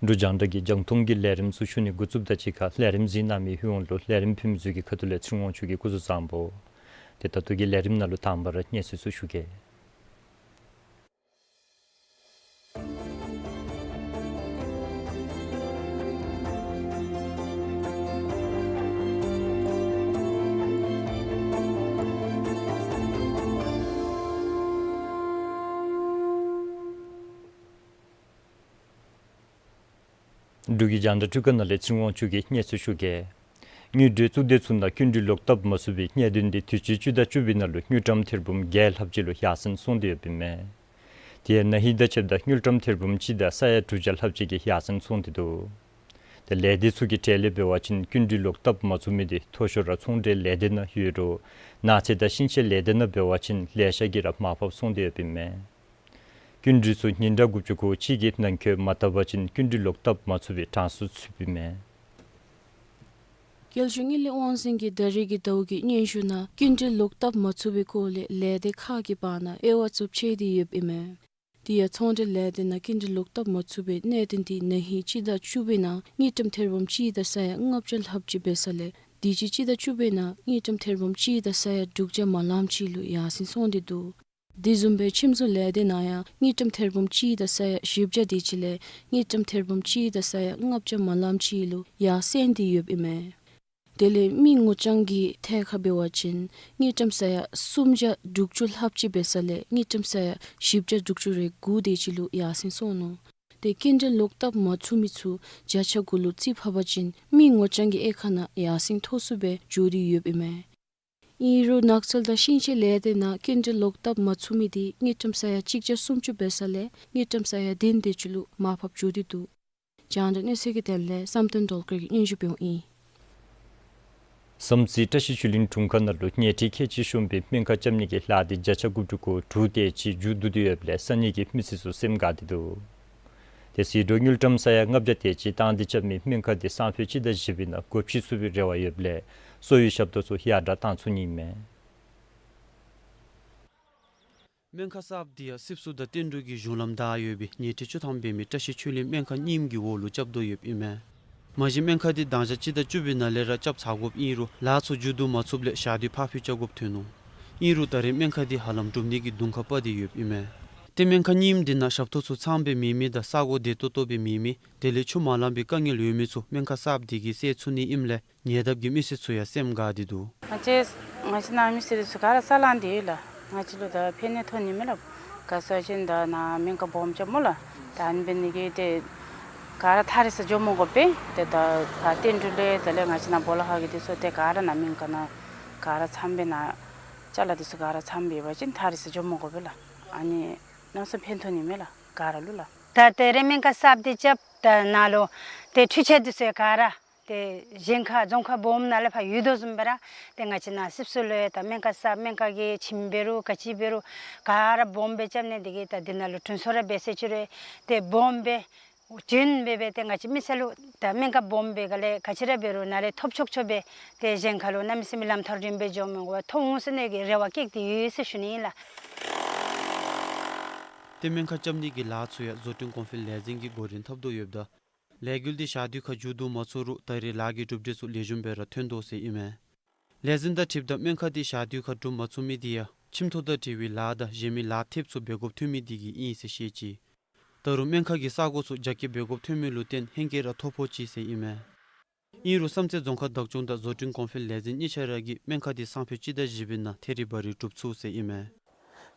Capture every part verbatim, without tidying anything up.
འབྲུག་རྒྱང་བསྒྲགས་ཀྱི་རྒྱང་མཐོང་གི་ལས་རིམ་ཚུ་ཞུ་ནི་འགོ་བཙུགསཔ་དང་གཅིག་ཁར་ལས་རིམ་གཟིགས་གནང་མི་ཡོངས་ལུ་ལས་རིམ་ཕུལ་མི་ཚུ་གི་ཁ་ཐུག་ལས་ཚེ་རིང་དབང་ཕྱུག་གིས་སྐུ་གཟུགས་བཟང་པོ། ཏེ་ད་ལྟོ་གི་ལས་རིམ་ནང་ལུ་དང་པ་ར་གནས་ཚུལ་ཚུ་ཞུ་གེ། འབྲུག་གི་རྒྱང་བསྒྲགས་འཕྲུལ་ཁང་ནང་ལས་ཚེ་རིང་དབང་ཕྱུག་གིས་གནས་ཚུལ་ཞུ་གེ། དངུལ་འབྲེལ་གཙུག་སྡེ་ཚུ་ནང་སྐྱིན་འགྲུལ་ལོག་བཏབ་མ་ཚུགས་པའི་གནད་དོན་འདི་དུས་ཅི་སྤྱི་ཟླ་བཅུ་པའི་ནང་ལུ་དངུལ་ཀྲམ་ཐེར་འབུམ་བརྒྱད་ལྷགཔ་ཅིག་ལུ་ཡར་སེང་སོང་སྟེ་ཡོདཔ་ཨིན་མས། དེ་ཡང་ན་ཧིང་དང་ཕྱདཔ་ད་དངུལ་ཀྲམ་ཐེར་འབུམ་གཅིག་དང་ས་ཡ་དྲུག་བརྒྱ་ལྷགཔ་ཅིག་གིས་ཡར་སེང་སོང་སྟེ་འདུག། ཏེ་ལས་སྡེ་ཚུ་གི་གྲས་ལས་འབད་བ་ཅིན་སྐྱིན་འགྲུལ་ལོག་བཏབ་མ་ཚུགས་མི་འདི་མཐོ་ཤོས་ར་ཚོང་འབྲེལ་ལས་སྡེ་ནང་ཡོད་རུང་ནགས་ཚལ་དང་ཤིང་ཆས་ལས་སྡེ་ནང་འབད་བ་ཅིན་ལེ་ཤ་གིས་ར་མར་ཕབ་སོང་སྟེ་ཡོདཔ་ཨིན་མས། སྐྱིན་འགྲུལ་ཚུ་ཉིན་གྲངས་དགུ་བཅུ་གོ་གཅིག་གི་ནང་འཁོད་མ་བཏབ་པ་ཅིན་སྐྱིན་འགྲུལ་ལོག་བཏབ་མ་ཚུགས་པའི་གྲངས་སུ་ཚུདཔ་ཨིན་མས། རྒྱལ་གཞུང་དངུལ་ལས་དབང་འཛིན་གྱིས་ད་རེས་ཀྱི་ཟླཝ་གི་སྙན་ཞུ་ནང་སྐྱིན་འགྲུལ་ལོག་བཏབ་མ་ཚུགས་པའི་སྐོར་ལས་ལས་སྡེ་ཁག་གི་བར་ན་དབྱེ་བ་བཅུ་ཕྱེ་སྟེ་ཡོདཔ་ཨིན་མས། དེ་ཡང་ཚོང་འབྲེལ་ལས་སྡེ་ནང་སྐྱིན་འགྲུལ་ལོག་བཏབ་མ་ཚུགས་པའི་གནད་དོན་འདི་ན་ཧིང་སྤྱི་ཟླ་བཅུ་པའི་ནང་དངུལ་ཀྲམ་ཐེར་འབུམ་གཅིག་དང་ས་ཡ་ལྔ་བརྒྱ་ལྷགཔ་ཅིག་འབད་ས་ལས་དུས་ཅི་སྤྱི་ཟླ་བཅུ་པའི་ནང་དངུལ་ཀྲམ་ཐེར་འབུམ་གཅིག་དང་ས་ཡ་དྲུག་བརྒྱ་མ་ལངམ་ཅིག་ལུ་ཡར་སེང་སོང་སྟེ་འདུག། དེ་བཟུམ་སྦེ་ཁྱིམ་བཟོ་ལས་སྡེ་ནང་ཡང་དངུལ་ཀྲམ་ཐེར་འབུམ་གཅིག་དང་ས་ཡ་བཞི་བརྒྱ་དེ་ཅིག་ལས་དངུལ་ཀྲམ་ཐེར་འབུམ་གཅིག་དང་ས་ཡ་ལྔ་བརྒྱ་མ་ལངམ་ཅིག་ལུ་ཡར་སེང་སྟེ་ཡོདཔ་ཨིན་མས། དེ་ལས་མི་ངོ་རྐྱང་གི་ཐད་ཁར་འབད་བ་ཅིན་དངུལ་ཀྲམ་ས་ཡ་སུམ་བརྒྱ་དྲུག་ཅུ་ལྷགཔ་ཅིག་འབད་ས་ལས་དངུལ་ཀྲམ་ས་ཡ་བཞི་བརྒྱ་དྲུག་ཅུ་རེ་དགུ་དེ་ཅིག་ལུ་ཡར་སེང་སོང་ནུག། ཏེ་སྐྱིན་འགྲུལ་ལོག་བཏབ་མ་ཚུགས་མི་ཚུ་བརྒྱ་ཆ་དགུ་ལུ་རྩིས་ཕབ་པ་ཅིན་མི་ངོ་རྐྱང་གི་དབྱེ་ཁག་ནང་ཡར་སེང་མཐོ་སུ་སྦེ་འགྱོ་སྟེ་ཡོདཔ་ཨིན་མས། ཨིན་རུང་ནགས་ཚལ་དང་ཤིང་ཆས་ལས་སྡེ་ནང་སྐྱིན་འགྲུལ་ལོག་བཏབ་མ་ཚུགས་མི་འདི་དངུལ་ཀྲམ་ས་ཡ་གཅིག་བརྒྱ་སུམ་ཅུ་འབད་ས་ལས་དངུལ་ཀྲམ་ས་ཡ་བདུན་དེ་ཅིག་ལུ་མར་ཕབ་འགྱོ་སྟེ་འདུག། རྒྱང་བསྒྲགས་གནས་ཚུལ་གྱི་དོན་ལས་བསམ་གཏན་སྒྲོལ་དཀར་གྱིས་སྙན་ཞུ་འབདཝ་ཨིན། བསམ་རྩེ་བཀྲ་ཤིས་ཆོས་གླིང་དྲུང་ཁག་ནང་ལུ་ཉལ་ཁྲི་ཁལ་གཅིག་ཤོང་པའི་སྨན་ཁང་རྐྱབ་ནི་གི་ལཱ་འདི་བརྒྱ་ཆ་དགུ་བཅུ་གོ་དྲུག་དེ་ཅིག་མཇུག་བསྡུ་སྟེ་ཡོདཔ་ལས་ས་གནས་ཀྱི་མི་སེར་ཚུ་སེམས་དགའ་སྟེ་འདུག། ཏེ་ཟད་འགྲོ་དངུལ་ཀྲམ་ས་ཡ་ལྔ་བརྒྱ་དེ་ཅིག་བཏང་སྟེ་རྐྱབ་མི་སྨན་ཁང་འདི་སང་ཕོད་སྤྱི་ཟླ་བཞི་པའི་ནང་སྒོ་ཕྱེ་ཚུགས་པའི་རེ་བ་ཡོདཔ་ལས་གསོ་བའི་ཞབས་ཏོག་ཚུ་ཡར་དྲག་བཏང་ཚུགས་ནི་ཨིན་མས། སྨན་ཁང་གསརཔ་འདི་ཡང་སིབ་སུ་དང་བསྟན་འབྲུག་གི་གཞུང་ལམ་བདའ་ཡོད་པའི་ཉལ་ཁྲི་བཅུ་ཐམ་འབད་མི་བཀྲ་ཤིས་ཆོས་གླིང་སྨན་ཁང་རྙིངམ་གི་འོག་ལུ་རྐྱབ་དོ་ཡོདཔ་ཨིན་མས། མ་གཞི་སྨན་ཁང་འདི་དང་ཞག་སྤྱི་ཟླ་བཅུ་པའི་ནང་ལས་ར་རྐྱབ་ཚར་དགོཔ་ཨིན་རུང་ལཱ་ཚུ་མཇུག་བསྡུ་མ་ཚུགསཔ་ལས་ཞག་དུས་ཕར་འཕུལ་རྐྱབ་དགོཔ་ཐོན་ནུག། ཨིན་རུང་ད་རེས་སྨན་ཁང་འདི་ཧ་ལམ་གྲུབ་ནི་གི་གདོང་ཁར་སྤར་ཏེ་ཡོདཔ་ཨིན་མས། ཏེ་སྨན་ཁང་རྙིངམ་འདི་ནང་ཞབས་ཏོག་ཚུ་ཚངམ་སྦེ་མེད་མི་དང་ས་གོ་བདེ་ཏོག་ཏོ་སྦེ་མེད་མི་དེ་ལས་ཆུ་མ་ལང་པའི་དཀའ་ངལ་ཡོད་མི་ཚུ་སྨན་ཁང་གསརཔ་འདི་གིས་སེལ་ཚུགས་ནི་ཨིནམ་ལས་ཉེ་འདབས་ཀྱི་མི་སེར་ཚུ་ཡང་སེམས་དགའ་སྟེ་འདུག། ང་བཅས་ང་བཅས་ནང་མི་སེར་ཚུ་ག་ར་ས་ལང་སྟེ་ཡོད་ལགས། ང་བཅས་ལུ་ད་ཕན་ནི་ཐོན་ནི་མེད་ལགས། ག་ཟེར་བ་ཅིན་ད་ནཱ་སྨན་ཁང་སྦོམ་ཅིག་སྨོ་ལགས། ད་ཨ་ནི་འབད་ནི་གིས་ཏེ་ག་ར་ཐག་རིང་སར་འགྱོ་མི་དགོ་པས། ཏེ་ད་ཕར་བསྟན་འབྲུག་ལས་དེ་ལས་ང་བཅས་ནཱ་སྦོ་ལོགས་ཁ་གི་འདི་ཚུ་ཏེ་ག་ར་ནཱ་སྨན་ཁང་ནང་ག་ར་ཚངམ་སྦེ་ནཱ་ཅ་ལ་འདི་ཚུ་ག་ར་ཚངམ་སྦེ་འབད་བ་ཅིན་ཐག་རིང་སར་འགྱོ་མི་དགོ་པས་ལགས། ཨ་ནི་གནམ་མེད་ས་མེད་ཕན་ཐོགས་ནི་མས་ལགས་ག་ར་ལུ་ལགས། ད་ད་རེས་སྨན་ཁང་གསརཔ་འདི་རྐྱབ་ད་ནཱ་ལུ་ཏེ་འཕྲུལ་ཆས་འདི་ཚུ་ཡང་ག་ར་ ཏེ་གཞན་ཁར་རྫོང་ཁག་སྦོམ་ནང་ལས་ཕར་ཡོད་དོ་བཟུམ་སྦེ་ར་ཏེ་ང་བཅས་ནཱ་སིབ་སུ་ལུ་ཡང་ད་སྨན་ཁང་གསརཔ་སྨན་ཁང་གི་ཁྱིམ་འབད་རུང་ག་ཅི་འབད་རུང་ག་ར་སྦོམ་སྦེ་རྐྱབ་ནི་དེ་གིས་ད་འདི་ནང་ལུ་དྲུང་འཚོ་ར་འབད་ཟེར་ཅི་རུང་ཏེ་སྦོམ་སྦེ་བྱོན་སྦེ་སྦེ་ཏེ་ང་བཅས་མི་སེར་ལུ་ད་སྨན་ཁང་སྦོམ་སྦེ་ག་ལས་ག་ཅི་ར་འབད་རུང་ནཱ་ལས་ཐོབ་ཆོག་ཆོག་སྦེ་ཏེ་གཞན་ཁར་ལུ་གནམ་མེད་ས་མེད་ལམ་ཐག་རིངམོ་སྦེ་འགྱོ་མི་དགོ་པར་ཐོབ་འོང་ཟེར་ནི་གི་རེ་བ་བསྐྱེད་དེ་ཡོད་ཟེར་ཞུ་ནི་ཨིན་ལགས། ཏེ་སྨན་ཁང་རྐྱབ་ནི་གི་ལཱ་ཚུ་ཡང་བཟོ་སྐྲུན་གོང་འཕེལ་ལས་འཛིན་གྱིས་འགོ་འདྲེན་འཐབ་དོ་ཡོདཔ་ད་ལས་འགུལ་འདི་ཞག་དུས་ཁར་མཇུག་བསྡུ་མ་ཚུགས་རུང་ད་རེས་ལཱ་གི་གྲུབ་འབྲས་ཚུ་ལེགས་ཤོམ་སྦེ་ར་ཐོན་དོ་ཟེར་ཨིན་མས། ལས་འཛིན་དང་འཁྲིལཝ་ད་སྨན་ཁང་འདི་ཞག་དུས་ཁར་གྲུབ་མ་ཚུགས་མི་འདི་ཡང་ཁྱིམ་ཐོག་དང་འབྲེལ་བའི་ལཱ་དང་གཞན་མི་ལཱ་ཐེབས་ཚུ་འབད་དགོཔ་ཐོན་མི་འདི་གིས་ཨིན་ཟེར་བཤད་ཅི། ད་རུང་སྨན་ཁང་གི་ས་གོ་ཚུ་རྒྱ་སྐྱེད་འབད་དགོཔ་ཐོན་མི་ལུ་བརྟེན་ཧེང་སྐལ་ར་ཐོབ་ཕོག་ཅི་ཟེར་ཨིན་མས། ཨིན་རུང་བསམ་རྩེ་རྫོང་ཁག་བདག་སྐྱོང་དང་བཟོ་སྐྲུན་གོང་འཕེལ་ལས་འཛིན་གཉིས་ཆ་ར་གིས་སྨན་ཁང་འདི་སང་ཕོད་སྤྱི་ཟླ་བཞི་པའི་ནང་ཐད་རི་བ་རི་གྲུབ་ཚུགས་ཟེར་ཨིན་མས།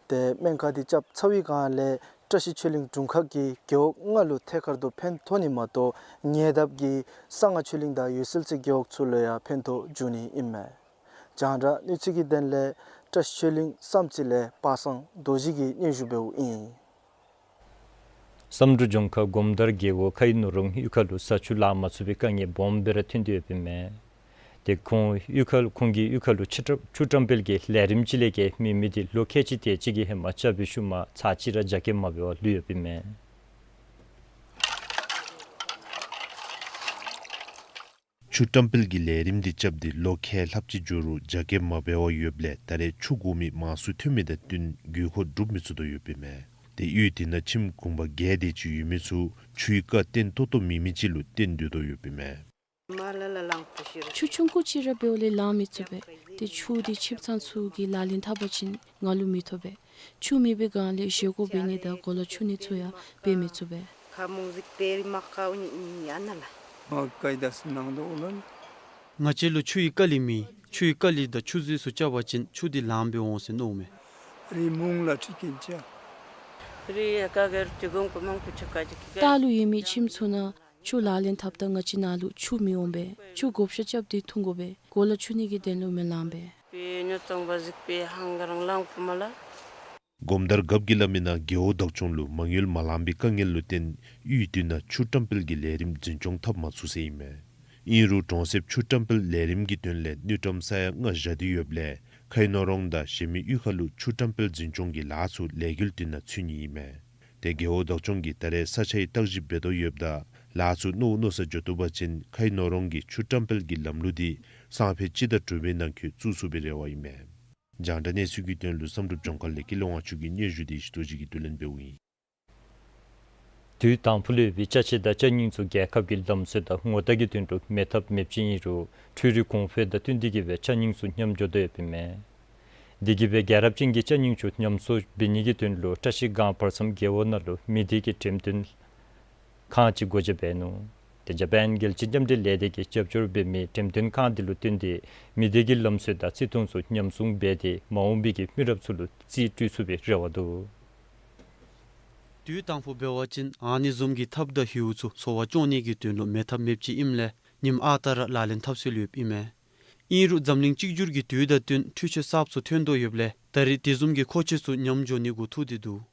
ཏེ་སྨན་ཁང་འདི་རྐྱབ་ཚར་བའི་སྒང་ལས་བཀྲ་ཤིས་ཆོས་གླིང་དྲུང་ཁག་གི་རྒེད་འོག་ལྔ་ལུ་ཐད་ཀར་དུ་ཕན་ཐོགས་ནི་མ་གཏོགས་ཉེ་འདབས་ཀྱི་གསང་སྔགས་ཆོས་གླིང་དང་འོད་གསལ་རྩེ་རྒེད་འོག་ཚུ་ལུ་ཡང་ཕན་ཐོགས་འབྱུང་ནི་ཨིན་མས། རྒྱང་བསྒྲགས་གནས་ཚུལ་གྱི་དོན་ལས་བཀྲ་ཤིས་ཆོས་གླིང་བསམ་རྩེ་ལས་པ་སངས་རྡོ་རྗེ་གིས་སྙན་ཞུ་འབདཝ་ཨིན། བསམ་གྲུབ་ལྗོངས་མཁར་སྒོམ་དར་རྒེད་འོག་ཁའི་ནོར་རོང་གཡུས་ཁ་ལུ་ས་ཆུ་ལང་མ་ཚུགས་པའི་དཀའ་ངལ་སྦོམ་སྦེ་ར་ཐོན་ཏེ་ཡོདཔ་ཨིན་མས། ཏེ་ཁོང་གཡུས་ཁ་ལུ་ཁོང་གི་གཡུས་ཁ་ལུ་ཆུ་བཀྲམ་ཆུ་བཀྲམ་སྤེལ་གྱི་ལས་རིམ་ཅིག་ལས་བརྒལ་མེད་མི་འདི་ལོ་ཁལ་གཅིག་དེ་ཅིག་གི་ཧེ་མ་རྐྱབ་པའི་ཤུལ་མ་ཚར་གཅིག་ར་རྒྱ་སྐྱེད་མ་འབད་བར་ལུས་ཡོདཔ་ཨིན་མས། ཆུ་བཀྲམ་སྤེལ་གྱི་ལས་རིམ་འདི་རྐྱབ་སྟེ་ལོ་ཁལ་ལྷགཔ་ཅིག་འགྱོ་རུང་རྒྱ་སྐྱེད་མ་འབད་བར་ཡོདཔ་ལས་ད་རེས་ཆུ་དགོ་མི་མང་སུ་ཐོན་མི་དང་བསྟུན་དགོས་མཁོ་སྒྲུབ་མི་ཚུགས་དོ་ཡོདཔ་ཨིན་མས། ཏེ་གཡུས་དེ་ནང་ཁྱིམ་གུང་པ་བརྒྱད་དེ་ཅིག་ཡོད་མི་ཚུ་ཆུའི་རྐ་བཏོན་ཏོག་ཏོ་མེད་མི་ཅིག་ལུ་བརྟེན་སྡོད་དོ་ཡོདཔ་ཨིན་མས། ཆུ་ཆུང་ཀུ་ཅིག་ར་འབདཝ་ལས་ལང་མི་ཚུགས་པས། ཏེ་ཆུ་འདི་ཁྱིམ་ཚང་ཚུ་གིས་ལག་ལེན་འཐབ་པ་ཅིན་ང་ལུ་མི་ཐོབ་པས། ཆུ་མེད་པའི་སྒང་ལས་བཞེས་སྒོ་འབད་ནི་དང་གོ་ལ་ཆུ་ནི་ཚུ་ཡང་འབད་མི་ཚུགས་པས། ཁ་མོ་གཟིག་པེ་རི་མ་ཁའུ་ཉི་ཉི་ཡ་ན་ལ། མ་ཀའི་དཱ་སི་ནང་དོ་ལ། ང་བཅས་ལུ་ཆུ་ཡི་དཀའ་ལས་མེད། ཆུ་ཡི་དཀའ་ལས་དང་ཆུ་མཛོད་ཚུ་རྐྱབ་པ་ཅིན་ཆུ་འདི་ལངམ་སྦེ་འོང་ཟེར་མནོཝ་མས། རི་མུང་ལ་ཁྲི་ཀིན་ཅ། རི་ཡ་ཀ་གེར་ཏི་གོང་ཀོ་མང་ཀུ་ཆུ་ཀ་ཅི་ཀི་ཀ། ལྟག་ལུ་ཡོད་མི་ཁྱིམ་ཚུ་ནང་ཆུ་ལག་ལེན་འཐབ་ད་ང་བཅས་ནཱ་ལུ་ཆུ་མི་འོང་པས། ཆུ་བགོ་བཤའ་རྐྱབ་སྟེ་འཐུང་དགོ་པས། གོ་ལ་ཆུ་ནི་གི་དོན་ལུ་མི་ལང་པས། པེ་ཉོ་ཚོང་པ་གཟིག་པེ་ཧང་ག་རང་ལང་པོ་མ་ལ། སྒོམ་དར་རྒཔོ་གིས་སླབ་མིའི་ནང་རྒེད་འོག་བདག་སྐྱོང་ལུ་མ་དངུལ་མ་ལང་པའི་དཀའ་ངལ་ལུ་བརྟེན་གཡུས་དེ་ནང་ཆུ་བཀྲམ་སྤེལ་གྱི་ལས་རིམ་འཛིན་སྐྱོང་འཐབ་མ་ཚུགས་ཟེར་ཨིན་མས། ཨིན་རུང་གྲོང་གསེབ་ཆུ་བཀྲམ་སྤེལ་ལས་རིམ་གྱི་དོན་ལས་དངུལ་ཀྲམ་ས་ཡ་ལྔ་བཞག་སྟེ་ཡོདཔ་ལས་ཁའི་ནོར་རོང་དང་གཞན་མི་གཡུས་ཁ་ལུ་ཆུ་བཀྲམ་སྤེལ་འཛིན་སྐྱོང་གི་ལཱ་ཚུ་ལས་འགུལ་དེ་ནང་ཚུད་ནི་ཨིན་མས། ཏེ་རྒེད་འོག་བདག་སྐྱོང་གིས་ད་རེས་ས་ཆའི་བརྟག་ཞིབ་འབད་དོ་ཡོདཔ་ད་ལཱ་ཚུ་མནོ་མནོ་ས་འགྱོ་བཏུབ་པ་ཅིན་ཁའི་ནོར་རོང་གི་ཆུ་བཀྲམ་སྤེལ་གྱི་ལམ་ལུགས་འདི་སང་ཕོད་སྤྱི་ཟླ་དྲུག་པའི་ནང་འཁོད་བཙུགས་ཚུགས་པའི་རེ་བ་ཨིན་མས། རྒྱང་བསྒྲགས་གནས་ཚུལ་གྱི་དོན་ལུ་བསམ་གྲུབ་ལྗོངས་མཁར་ལས་ཀྱི་ལོ་ཝང་ཆུ་གི་སྙན་ཞུ་འདི་ཞུ་དོ་ཅིག་གིས་བསྡུ་ལེན་འབདཝ་ཨིན། དུས་དང་ཕུ་ལུ་ཡོད་པའི་ཅ་ཆས་དང་ཅ་རྙིང་ཚུ་རྒྱལ་ཁབ་ཀྱི་ལམ་སྲོལ་དང་ངོ་རྟགས་ཀྱི་དོན་ལུ་མེད་ཐབས་མེདཔ་ཅིག་ཨིན་རུང་འཕྲུལ་རིག་གོང་འཕེལ་དང་བསྟུན་ཏེ་གིས་སྦེ་ཅ་རྙིང་ཚུ་ཉམས་འགྱོ་དོ་ཡོདཔ་ཨིན་མས། དེ་གིས་སྦེ་རྒྱལ་རབས་ཅན་གྱི་ཅ་རྙིང་ཚུ་ཉམས་གསོ་འབད་ནི་གི་དོན་ལུ་བཀྲ་ཤིས་སྒང་བར་མཚམས་རྒེད་འོག་ནང་ལུ་མི་སྡེ་གི་འགྲེམས་སྟོན་ཁང་ཅིག་སྒོ་འབྱེད་འབད་ནུག། ཏེ་ཇ་པཱན་རྒྱལ་སྤྱིའི་མཉམ་འབྲེལ་ལས་སྡེ་གིས་རྒྱབ་སྐྱོར་འབད་མི་འགྲེམས་སྟོན་ཁང་འདི་ལུ་བརྟེན་ཏེ་མི་སྡེ་གི་ལམ་སྲོལ་དང་བརྩི་མཐོང་ཚུ་ཉམས་སྲུང་འབད་དེ་མ་འོངས་པའི་གི་མི་རབས་ཚུ་ལུ་རྩིས་སྤྲོད་ཚུགས་པའི་རེ་བ་འདུག། དུས་དང་ཕུ་འབད་བ་ཅིན་ཨ་ནི་བཟུམ་གྱི་ཐབས་དང་ཧེའུ་ཚུ་འཚོ་བ་སྐྱོང་ནི་གི་དོན་ལུ་མེད་ཐབས་མེདཔ་ཅིག་ཨིནམ་ལས་ཉིནམ་ཨ་རྟག་ར་ལག་ལེན་འཐབ་སྲོལ་ཡོདཔ་ཨིན་མས། ཨིན་རུང་འཛམ་གླིང་གཅིག་གྱུར་གྱི་དུས་དང་བསྟུན་འཕྲུལ་ཆས་གསརཔ་ཚུ་ཐོན་དོ་ཡོདཔ་ལས་ད་རེས་དེ་བཟུམ་གྱི་མཁོ་ཆས་ཚུ་ཉམས་འགྱོ་ནི་འགོ་ཐུག་སྟེ་འདུག།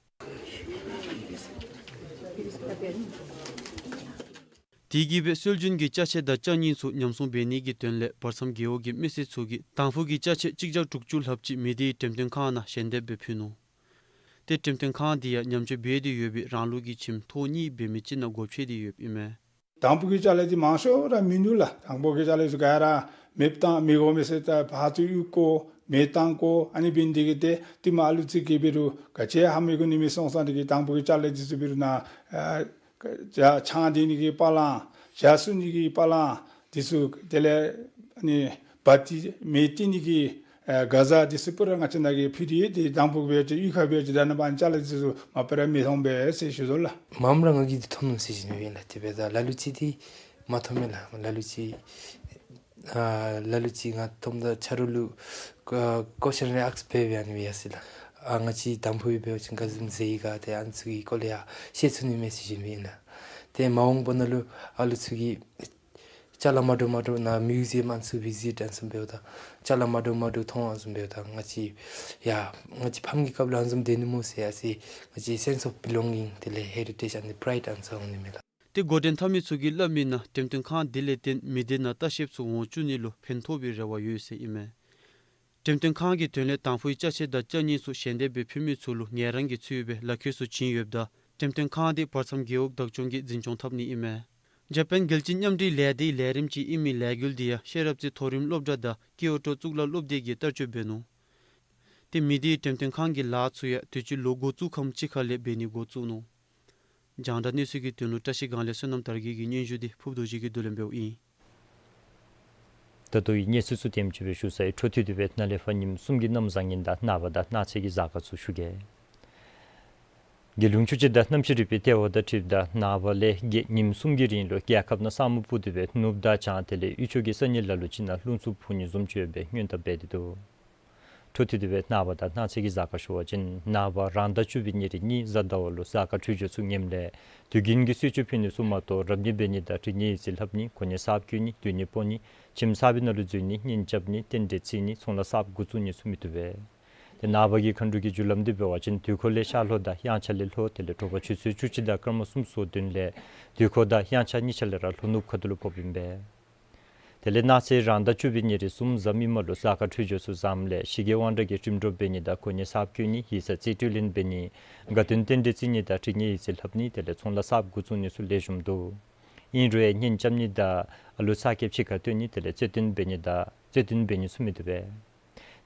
དེ་གིས་སྦེ་སྲོལ་རྒྱུན་གྱི་ཅ་ཆས་དང་ཅ་རྙིང་ཚུ་ཉམས་སྲུང་འབད་ནི་གི་དོན་ལས་བར་མཚམས་རྒེད་འོག་གི་མི་སེར་ཚུ་གིས་དང་ཕུ་གི་ཅ་ཆས་གཅིག་བརྒྱ་དྲུག་ཅུ་ལྷགཔ་ཅིག་མི་སྡེའི་འགྲེམས་སྟོན་ཁང་ནང་ཞལ་འདེབས་སྦེ་ཕུལ་ནུག། ཏེ་འགྲེམས་སྟོན་ཁང་འདི་ཡང་ཉམས་བཅོས་འབད་དེ་ཡོད་པའི་རང་ལུགས་ཀྱི་ཁྱིམ་ཐོག་གཉིས་འབད་མི་ཅིག་ནང་སྒོ་ཕྱེ་སྟེ་ཡོདཔ་ཨིན་མས། དང་ཕུ་གི་ཅ་ལ་འདི་མང་ཤོས་ར་མིན་འདུག་ལགས། དང་ཕུ་གི་ཅ་ལ་ཚུ་ག་ར་མེདཔ་བཏང་མི་དགོ་མི་ཟེར་ད་ཕར་ཚུར་གཡུག་བཀོ་མེདཔ་བཏང་བཀོ་ཨ་ནི་འབད་ནི་དེ་གིས་ཏེ་དེ་མ་ཨ་ལུ་ཚུ་གིས་འབད་རུང་ག་ཅི་ཧ་མི་གོ་ནི་མས་སོང་ཙང་དེ་གིས་དང་ཕུ་གི་ཅ་ལ་འདི་ཚུ་འབད་རུང་ནཱ་ཨ་ཇ་ཆང་འཐུང་ནི་གི་པ་ལང་ཇ་བཙུགས་ནི་གི་པ་ལང་འདི་ཚུ་དེ་ལས་ཨ་ནི་བ་ཏི་མེ་བཏེག་ནི་གི་ཨ་ག་ཟ་འདི་ཚུ་སྤུ་ར་ང་བཅས་ནཱ་གིས་ཕུལ་ཏེ་ཡོད། ཏེ་དང་ཕུ་འབད་བ་ཅིན་གཡུས་ཁར་འབད་བ་ཅིན་ད་ནཱ་པ་ཅ་ལ་འདི་ཚུ་མ་པ་ར་མི་མཐོང་པས་ཟེར་ཞུ་དོ་ལགས། མངམ་ར་ང་གིས་འདི་མཐོང་ནུག་ཟེར་ཞུ་ནི་ཨིན་ལགས། དེ་འབདཝ་ད་ལ་ལུ་ཅིག་འདི་མ་མཐོང་མས་ལགས། ལ་ལུ་ཅིག་ཨ་ལ་ལུ་ཅིག་ང་མཐོངམ་ད་ཆ་རོགས་ལུ་ཨ་ཀོ་ཤཱན་རེ་ཨཱསཀ་འབད་འབད་ཨ་ནི་སྦེ་ཡར་སོ་ཡི་ལགས། ཨ་ང་བཅས་དང་ཕུ་འབད་བ་ཅིན་ག་བཟུམ་ཟེར་ཡི་ག་ཏེ་ཨ་ནི་ཚུ་གི་སྐོར་ལས་ཡང་ཤེས་ཚུགས་ནི་མས་ཟེར་ཞུ་ནི་ཨིན་ལགས། ཏེ་མ་འོངས་པ་ནང་ལུ་ཨ་ལུ་ཚུ་གིས་ཅ་ལ་མ་འདྲཝ་མ་འདྲཝ་ནཱ་མིའུ་ཟི་ཡམ་ཨ་ནི་ཚུ་བི་ཟིཊ་ཨ་ནི་ཚུ་འབདཝ་ད་ཅ་ལ་མ་འདྲཝ་མ་འདྲཝ་མཐོང་ཨ་ནི་ཚུ་འབདཝ་ད་ང་བཅས་ཡ་ང་བཅས་ཕམ་གྱི་སྐབས་ལུ་ཨ་ནི་བཟུམ་སྡོད་ནི་སྨོ་ཟེར་ཡ་ཟེར་ང་བཅས་སེནསི་ཨོཕ་བི་ལོང་གིང་དེ་ལས་ཧེ་རི་ཊེཇ་ཨ་ནི་པྲའིཌ་ཨ་ནི་ཚུ་འོང་ནི་མས་ལགས། ཏེ་འགོ་འདྲེན་འཐབ་མི་ཚུ་གིས་སླབ་མིའི་ནང་འགྲེམས་སྟོན་ཁང་དེ་ལས་བརྟེན་མི་སྡེ་ནང་ལྟ་བཤལཔ་ཚུ་འོང་བཅུག་ནི་ལུ་ཕན་ཐོགས་པའི་རེ་བ་ཡོད་ཟེར་ཨིན་མས། འགྲེམས་སྟོན་ཁང་གི་དོན་ལས་དང་ཕུའི་ཅ་ཆས་དང་ཅ་རྙིང་ཚུ་ཞལ་འདེབས་སྦེ་ཕུལ་མི་ཚུ་ལུ་ངལ་རངས་ཀྱི་ཚུལ་སྦེ་ལག་ཁྱེར་ཚུ་བྱིན་ཡོདཔ་ད་འགྲེམས་སྟོན་ཁང་དེ་བར་མཚམས་རྒེད་འོག་བདག་སྐྱོང་གིས་འཛིན་སྐྱོང་འཐབ་ནི་ཨིན་མས། འཇར་པན་རྒྱལ་སྤྱིའི་མཉམ་འབྲེལ་ལས་སྡེའི་ལས་རིམ་ཅིག་ཨིན་མི་ལས་འགུལ་འདི་ཡང་ཤེས་རབ་རྩེ་མཐོ་རིམ་སློབ་གྲྭ་དང་ཀིའོ་ཊོ་གཙུག་ལག་སློབ་སྡེ་གིས་བསྟར་སྤྱོད་འབད་ནུག། ཏེ་མི་སྡེའི་འགྲེམས་སྟོན་ཁང་གི་ལཱ་ཚུ་ཡང་དུས་ཅི་ལོ་འགོ་བཙུགས་ཁམས་ཅིག་ཁ་ལས་འབད་ནི་འགོ་བཙུགས་ནུག། རྒྱང་བསྒྲགས་གནས་ཚུལ་གྱི་དོན་ལུ་བཀྲ་ཤིས་སྒང་ལས་བསོད་ནམས་དར་རྒྱས་ཀྱི་སྙན་ཞུ་འདི་ཕུརབ་རྡོ་རྗེ་གིས་བསྡུ་ལེན་འབདཝ་ཨིན། ད་ལྟོའི་གནས་ཚུལ་ཚུ་དེམ་ཅིག་སྦེ་ཞུ་ཚར་ཡི། འཕྲོ་མཐུད་དེ་སྦེ་ནཱ་ལས་ཕར་ཉིནམ་གསུམ་གྱི་གནམ་བཟང་ངན་དང་ནངས་པ་དང་གནངས་ཚེ་གི་གཟའ་སྐར་ཚུ་ཞུ་གེ། རྒྱལ་ཡོངས་ཆུ་དཔྱད་དང་གནམ་གཤིས་རིག་པའི་ལྟེ་བ་དང་འཁྲིལཝ་ད་ནངས་པ་ལས་བརྒྱད་ཉིནམ་གསུམ་གྱི་རིང་ལུ་རྒྱལ་ཁབ་ནང་ས་སྨུག་སྤུབས་ཏེ་སྦེ་ནུབ་དང་བྱང་དེ་ལས་དབུས་ཕྱོགས་ཀྱི་ས་གནས་ལ་ལུ་ཅིག་ནང་རླུང་འཚུབ་འཕུ་ནི་བཟུམ་ཅིག་ཡོད་པའི་སྔོན་བརྡ་འབད་དེ་འདུག། འཕྲོ་མཐུད་དེ་སྦེ་ནངས་པ་དང་གནངས་ཚེ་གི་གཟའ་སྐར་ཞུ་བ་ཅིན་ནངས་པ་རང་ཟླ་བཅུ་པའི་ཉེར་གཉིས་གཟའ་ཟླ་བ་ལུ་གཟའ་སྐར་འཕྲོད་སྦྱོར་ཚུ་ངནམ་ལས་དུས་རྒྱུན་གྱི་གསོལ་མཆོད་ཕུལ་ནི་ཚུ་མ་གཏོགས་རབ་གནས་འབད་ནི་དང་དྲི་གཉེར་ཡི་ཙི་ལྷབ་ནི་གོ་གནས་གསརཔ་བསྐོ་ནི་སྡོད་གནས་སྤོ་ནི་ཁྱིམ་གསར་པའི་ནང་ལུ་འཛུལ་ནི་གཉེན་རྐྱབ་ནི་རྟེན་འབྲེལ་བརྩི་ནི་ཚོང་ལཱ་གསརཔ་འགོ་བཙུགས་ནི་ཚུ་མི་བཏུབ་པས། ཏེ་ནངས་པ་གི་མཁའ་འགྲོ་གི་རྒྱུ་ལམ་འདི་འབད་བ་ཅིན་དུས་འཁོར་ལས་ཤར་ལྷོ་དང་དབྱངས་འཆར་ལས་ལྷོ་དེ་ལས་དྲོ་པ་ཆུ་ཚོད་བཅུ་གཅིག་དང་སྐར་མ་སུམ་ཅུ་སོ་བདུན་ལས་དུས་འཁོར་དང་དབྱངས་འཆར་གཉིས་ཆ་ལས་ར་ལྷོ་ནུབ་ཁ་ཐུག་ལུ་ཕོགཔ་ཨིན་པས། དེ་ལས་གནངས་ཚེ་རང་ཟླ་བཅུ་པའི་ཉེར་གསུམ་གཟའ་མིག་དམར་ལུ་གཟའ་སྐར་འཕྲོད་སྦྱོར་ཚུ་བཟངམ་ལས་ཞི་རྒྱས་དབང་དྲག་གི་འགྲིམ་འགྲུལ་འབད་ནི་དང་གོ་གནས་གསརཔ་བསྐོ་ནི་ཡིག་ཚང་རྩིས་སྤྲོད་ལེན་འབད་ནི་དགའ་སྟོན་རྟེན་འབྲེལ་བརྩི་ནི་དང་དྲི་གཉེར་ཡི་ཙི་ལྷབ་ནི་དེ་ལས་ཚོང་ལཱ་གསརཔ་འགོ་བཙུགས་ནི་ཚུ་ལེགས་ཤོམ་འདུག། ཨིན་རུང་ཡང་གཉེན་རྐྱབ་ནི་དང་ཨ་ལུ་ཚ་ཁྱབ་ཕྱི་ཁར་བཏོན་ནི་དེ་ལས་རྩོད་དོན་འབད་ནི་དང་རྩོད་དོན་འབད་ནི་ཚུ་མི་བཏུབ་པས།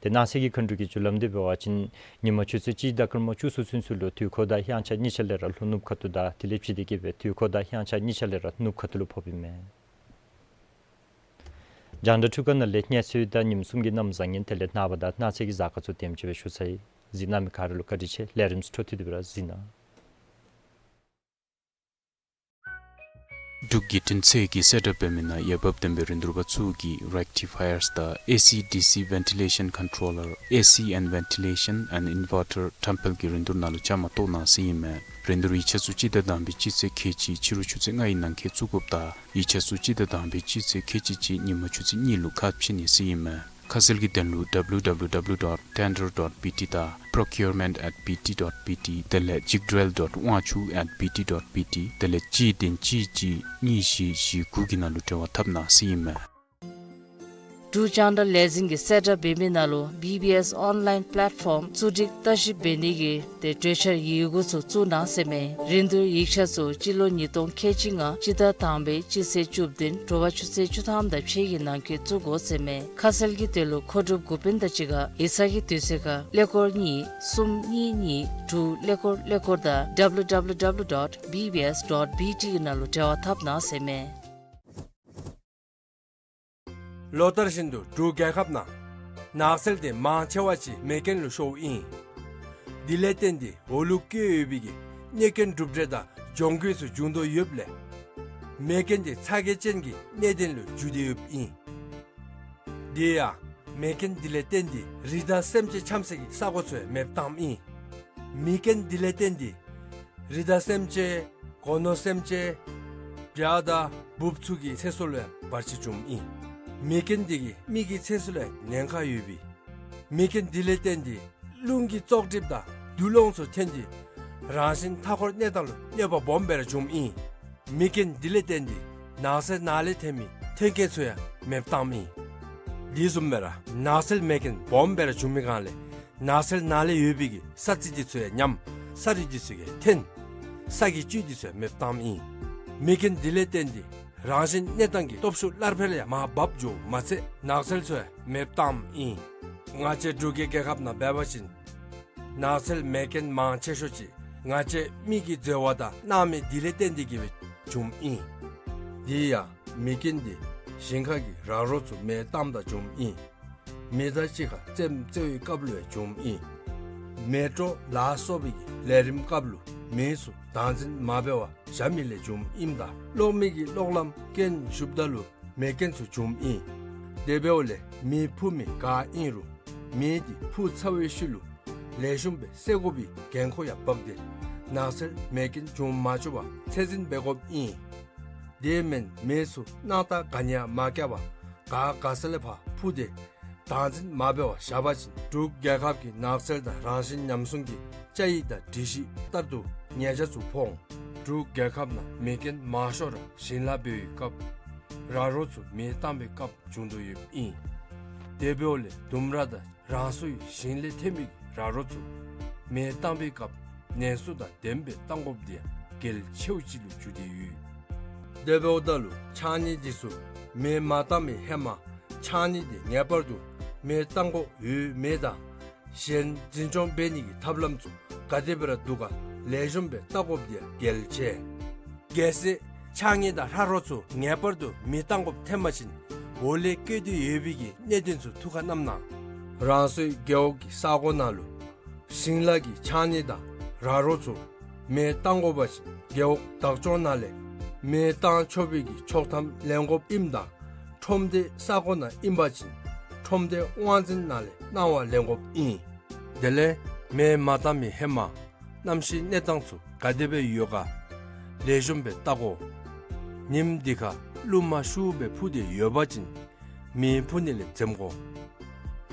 ཏེ་གནངས་ཚེ་གི་མཁའ་འགྲོ་གི་རྒྱུ་ལམ་འདི་འབད་བ་ཅིན་ཉིན་མ་ཆུ་ཚོད་གཅིག་དང་སྐར་མ་བཅུ་གསུམ་ཚུན་ཚོད་ལུ་དུས་འཁོར་དང་དབྱངས་འཆར་གཉིས་ཆ་ལས་ར་ལྷོ་ནུབ་ཁ་ཐུག་དང་དེ་ལས་ཕྱི་ཏེ་གི་སྦེ་དུས་འཁོར་དང་དབྱངས་འཆར་གཉིས་ཆ་ལས་ར་ནུབ་ཁ་ཐུག་ལུ་ཕོགཔ་ཨིན་མས། རྒྱང་བསྒྲགས་འཕྲུལ་ཁང་ནང་ལས་གནས་ཚུལ་དང་ཉིནམ་གསུམ་གྱི་གནམ་བཟང་ངན་དེ་ལས་ནངས་པ་དང་གནངས་ཚེ་གི་གཟའ་སྐར་ཚུ་དེམ་ཅིག་སྦེ་ཞུ་ཚར་ཡི། གཟིགས་གནང་མི་ག་ར་ལུ་བཀའ་དྲིན་ཆེ། ལས་རིམ་ཚུ་འཕྲོ་མཐུད་དེ་སྦེ་ར་གཟིགས་གནང་། འབྲུག་རྒྱལ་ཕྲན་ཚད་ཀྱིས་གསལ་བསྒྲགས་འབད་མི་ནང་འོས་འབབ་ལྡན་པའི་རིན་བསྡུར་པ་ཚུ་གིས་rectifiers དང་AC/DC ventilation controller, AC and ventilation and inverter ཐེམ་སྤེལ་གྱི་རིན་བསྡུར་ནང་ལུ་བཅའ་མར་གཏོགས་གནང་ཟེར་ཨིན་མས། རིན་བསྡུར་ཡིག་ཆ་ཚུ་སྤྱི་ཟླ་དང་པའི་སྤྱི་ཚེས་ཁལ་གཅིག་ཕྱི་རུ་ཆུ་ཚོད་ལྔའི་ནང་འཁོད་བཙུགས་དགོཔ་དང་ཡིག་ཆ་ཚུ་སྤྱི་ཟླ་དང་པའི་སྤྱི་ཚེས་ཁལ་གཅིག་གཅིག་ཉིན་མ་ཆུ་ཚོད་གཉིས་ལུ་ཁ་ཕྱེ་ནི་ཟེར་ཨིན་མས། ཁ་གསལ་གྱི་དོན་ལུ་www dot tender dot bt དང་procurement at bt dot bt དེ་ལས་ཅིག་སྒྲིལ་dot དབང་ཕྱུག་at bt dot bt དེ་ལས་གཅིག་བདུན་གཅིག་གཅིག་གཉིས་བཞི་བཞི་དགུ་གི་ནང་ལུ་འབྲེལ་བ་འཐབ་གནང་ཟེར་ཨིན་མས། འབྲུག་རྒྱང་བསྒྲགས་ལས་འཛིན་གྱིས་གསལ་བསྒྲགས་འབད་མི་ནང་ལུ་BBS online platform བཙུགས་སྒྲིག་ལྟ་ཞིབ་འབད་ནི་གི་ཏེ་གྲོས་འཆར་ཡི་གུ་ཚུ་བཙུགས་གནང་ཟེར་མས། རིན་བསྡུར་ཡིག་ཆ་ཚུ་སྤྱི་ལོ་ཉིས་སྟོང་ཁལ་གཅིག་ལྔ་སྤྱི་ཟླ་དང་པའི་སྤྱི་ཚེས་བཅུ་བདུན་དྲོ་པ་ཆུ་ཚོད་བཅུ་ཐམ་དང་ཕྱེད་ཀྱི་ནང་འཁོད་བཙུགས་དགོ་ཟེར་མས། ཁ་གསལ་གྱི་དོན་ལུ་མཁོ་སྒྲུབ་འགོ་དཔོན་དང་གཅིག་ཁར་ཡིག་ཚང་གི་དུས་ཚོད་ཁར་ཀླད་ཀོར་གཉིས་གསུམ་གཉིས་གཉིས་དྲུག་ཀླད་ཀོར་ཀླད་ཀོར་དང་www dot bbs dot bt གི་ནང་ལུ་འབྲེལ་བ་འཐབ་གནང་ཟེར་མས། ལོ་ལྟར་བཞིན་དུ་འབྲུག་རྒྱལ་ཁབ་ནང་ནགས་ཚལ་དེ་མང་ཆེ་བ་ཅིག་མེ་རྐྱེན་ལུ་ཤོརཝ་ཨིན། དེ་ལས་བརྟེན་ཏེ་འོག་ལུ་བཀོད་ཡོད་པའི་གི་གནོད་སྐྱོན་གྲུབ་འབྲས་དང་གྱོང་གུད་ཚུ་འབྱུང་དོ་ཡོདཔ་ལས་མེ་རྐྱེན་དེ་ཚ་གྱང་ཅན་གྱི་གནད་དོན་ལུ་འགྱུར་ཏེ་ཡོདཔ་ཨིན། དེ་ཡང་མེ་རྐྱེན་དེ་ལས་བརྟེན་ཏེ་རི་དྭགས་སེམས་ཅན་འཁྱམ་སའི་གི་ས་གོ་ཚུ་ཡང་མེདཔ་བཏངམ་ཨིན། མེ་རྐྱེན་དེ་ལས་བརྟེན་ཏེ་རི་དྭགས་སེམས་ཅན་སྒོ་ནོར་སེམས་ཅན་བྱ་དང་འབུཔ་ཚུ་གི་ཚེ་སྲོག་ལུ་ཡང་བར་ཆད་བྱུངམ་ཨིན། མེ་རྐྱེན་དེ་གིས་མི་གི་ཚེ་སྲོག་ལུ་ཡང་ཉེན་ཁ་ཡོདཔ་ཨིན། མེ་རྐྱེན་དེ་ལས་བརྟེན་ཏེ་རླུང་གི་བཙོག་གྲིབ་དང་དུག་རླངས་ཚུ་ཐོན་ཏེ་རང་བཞིན་མཐའ་འཁོར་གནས་སྟངས་ལུ་གནོད་པ་སྦོམ་སྦེ་ར་བྱུངམ་ཨིན། མེ་རྐྱེན་དེ་ལས་བརྟེན་ཏེ་ནགས་ཚལ་ནང་ལས་ཐོན་མི་མཐུན་རྐྱེན་ཚུ་ཡང་མེདཔ་བཏངམ་ཨིན། དེ་བཟུམ་སྦེ་ར་ནགས་ཚལ་མེ་རྐྱེན་སྦོམ་སྦེ་ར་བྱུང་མི་སྒང་ལས་ནགས་ཚལ་ནང་ལས་ཡོད་པའི་གི་ས་རྩི་དེ་ཚུ་ཡང་ཉམས། ས་རུད་དེ་ཚུ་ཡང་ཐོན། ས་གི་བཅུད་དེ་ཚུ་ཡང་མེདཔ་བཏངམ་ཨིན། མེ་རྐྱེན་དེ་ལས་བརྟེན་ཏེ་རང་བཞིན་གནས་སྟངས་ཀྱི་སྟོབས་ཤུགས་སླར་འཕེལ་ཡང་མར་བབས་འགྱོཝ་མ་ཚད་ནགས་ཚལ་ཚུ་ཡང་མེདཔ་བཏངམ་ཨིན། ང་བཅས་འབྲུག་གི་རྒྱལ་ཁབ་ནང་འབད་བ་ཅིན་ནགས་ཚལ་མེ་རྐྱེན་མང་ཆེ་ཤོས་ཅིག་ང་བཅས་མི་གིས་འཛོལ་བ་དང་སྣང་མེད་དེ་ལས་བརྟེན་ཏེ་གི་སྦེ་བྱུངམ་ཨིན། དེ་ཡང་མེ་རྐྱེན་དེ་ཞིང་ཁ་གི་ར་རོ་ཚུ་མེ་བཏངམ་ད་བྱུངམ་ཨིན། མེ་མདའ་གཅིག་ཁར་རྩེདམོ་རྩེ་བའི་སྐབས་ལུ་ཡང་བྱུངམ་ཨིན། མེ་དྲོད་ལ་སོགས་པའི་གི་ལས་རིམ་སྐབས་ལུ་མེ་ཚུ་བདག་འཛིན་མ་འབད་བར་བཞག་མི་ལས་བྱུངམ་ཨིནམ་ད་གློག་མེ་གི་གློག་ལམ་རྐྱེན་ཞུགསཔ་ད་ལུ་མེ་རྐྱེན་ཚུ་བྱུངམ་ཨིན། དེ་འབདཝ་ལས་མེ་འཕུ་མི་ག་ཨིན་རུང་མེ་དེ་འཕུ་ཚར་བའི་ཤུལ་ལུ་ལེགས་ཤོམ་སྦེ་བསལ་དགོ་པའི་འགན་ཁུར་ཡང་འབག་སྟེ་ནགས་ཚལ་མེ་རྐྱེན་འབྱུང་མ་བཅུག་པར་ཚད་འཛིན་འབད་དགོཔ་ཨིན། དེ་མེན་མེ་ཚུ་སྣང་ཐག་ག་ནི་ཡང་མ་བཀལ་བར་ག་ག་ས་ལས་ཕར་འཕུ་སྟེ་བདག་འཛིན་མ་འབད་བར་བཞག་པ་ཅིན་འབྲུག་རྒྱལ་ཁབ་ཀྱི་ནགས་ཚལ་དང་རང་བཞིན་ཉམས་སྲུང་གི་བཅའ་ཡིག་དང་སྒྲིག་གཞི་ལྟར་དུ་ཉེས་ཆད་ཚུ་ཕོག་འོང་། འབྲུག་རྒྱལ་ཁབ་ནང་མེ་རྐྱེན་མང་ཤོས་ར་ཞིང་ལཱ་འབད་བའི་སྐབས་ར་རོ་ཚུ་མེ་བཏང་བའི་སྐབས་བྱུང་དོ་ཡོདཔ་ཨིན། དེ་འབདཝ་ལས་ལྡུམ་ར་དང་རང་སོའི་ཞིང་ལས་ཐོན་མི་གི་ར་རོ་ཚུ་མེ་བཏང་བའི་སྐབས་ནན་སུ་དང་ལྡནམ་སྦེ་བཏང་དགོཔ་འདི་ཡང་གལ་ཆེཝ་ཅིག་ལུ་གྱུར་ཏེ་ཡོད། དེ་འབདཝ་ད་ལུ་ཕྱགས་སྙིགས་འདི་ཚུ་མེ་མ་བཏང་བའི་ཧེ་མ་ཕྱགས་སྙིགས་འདི་ངེས་པར་དུ་མེ་བཏང་དགོཔ་ཡོད་མེད་དང་གཞན་འཛིན་སྐྱོང་འབད་ནི་གི་ཐབས་ལམ་ཚུ་ག་དེ་སྦེ་ར་འདུག་ག་ལེགས་ཤོམ་སྦེ་བལྟ་དགོཔ་འདི་ཡང་གལ་ཆེ། གལ་སྲིད་ཕྱགས་སྙིགས་དང་ར་རོ་ཚུ་ངེས་པར་དུ་མེ་བཏང་དགོཔ་ཐོན་པ་ཅིན་འོག་ལས་བཀོད་དེ་ཡོད་པའི་གི་གནད་དོན་ཚུ་ཐུགས་ཁར་བསྣམས་གནང་། རང་སོའི་རྒེད་འོག་གི་ས་གོ་ནང་ལུ་ཞིང་ལཱ་གི་ཕྱགས་སྙིགས་དང་ར་རོ་ཚུ་མེ་བཏང་དགོ་པ་ཅིན་རྒེད་འོག་བདག་སྐྱོང་ནང་ལས་མེ་བཏང་ཆོག་པའི་གི་ཆོག་ཐམ་ལེན་དགོཔ་ཨིནམ་དང་ཁྲོམ་སྡེ་ས་གོ་ནང་ཨིན་པ་ཅིན་ཁྲོམ་སྡེ་དབང་འཛིན་ནང་ལས་གནང་བ་ལེན་དགོཔ་ཨིན། དེ་ལས་མེ་མ་བཏང་མི་ཧེ་མ་གནམ་གཤིས་གནས་སྟངས་ཚུ་ག་དེ་སྦེ་ཡོད་ག་ལེགས་ཤོམ་སྦེ་བལྟ་དགོ། ཉིམ་འདི་ཁར་རླུང་མ་ཤུགས་སྦེ་འཕུ་སྟེ་ཡོད་པ་ཅིན་མེ་འཕུ་ནི་ལས་འཛེམ་དགོ།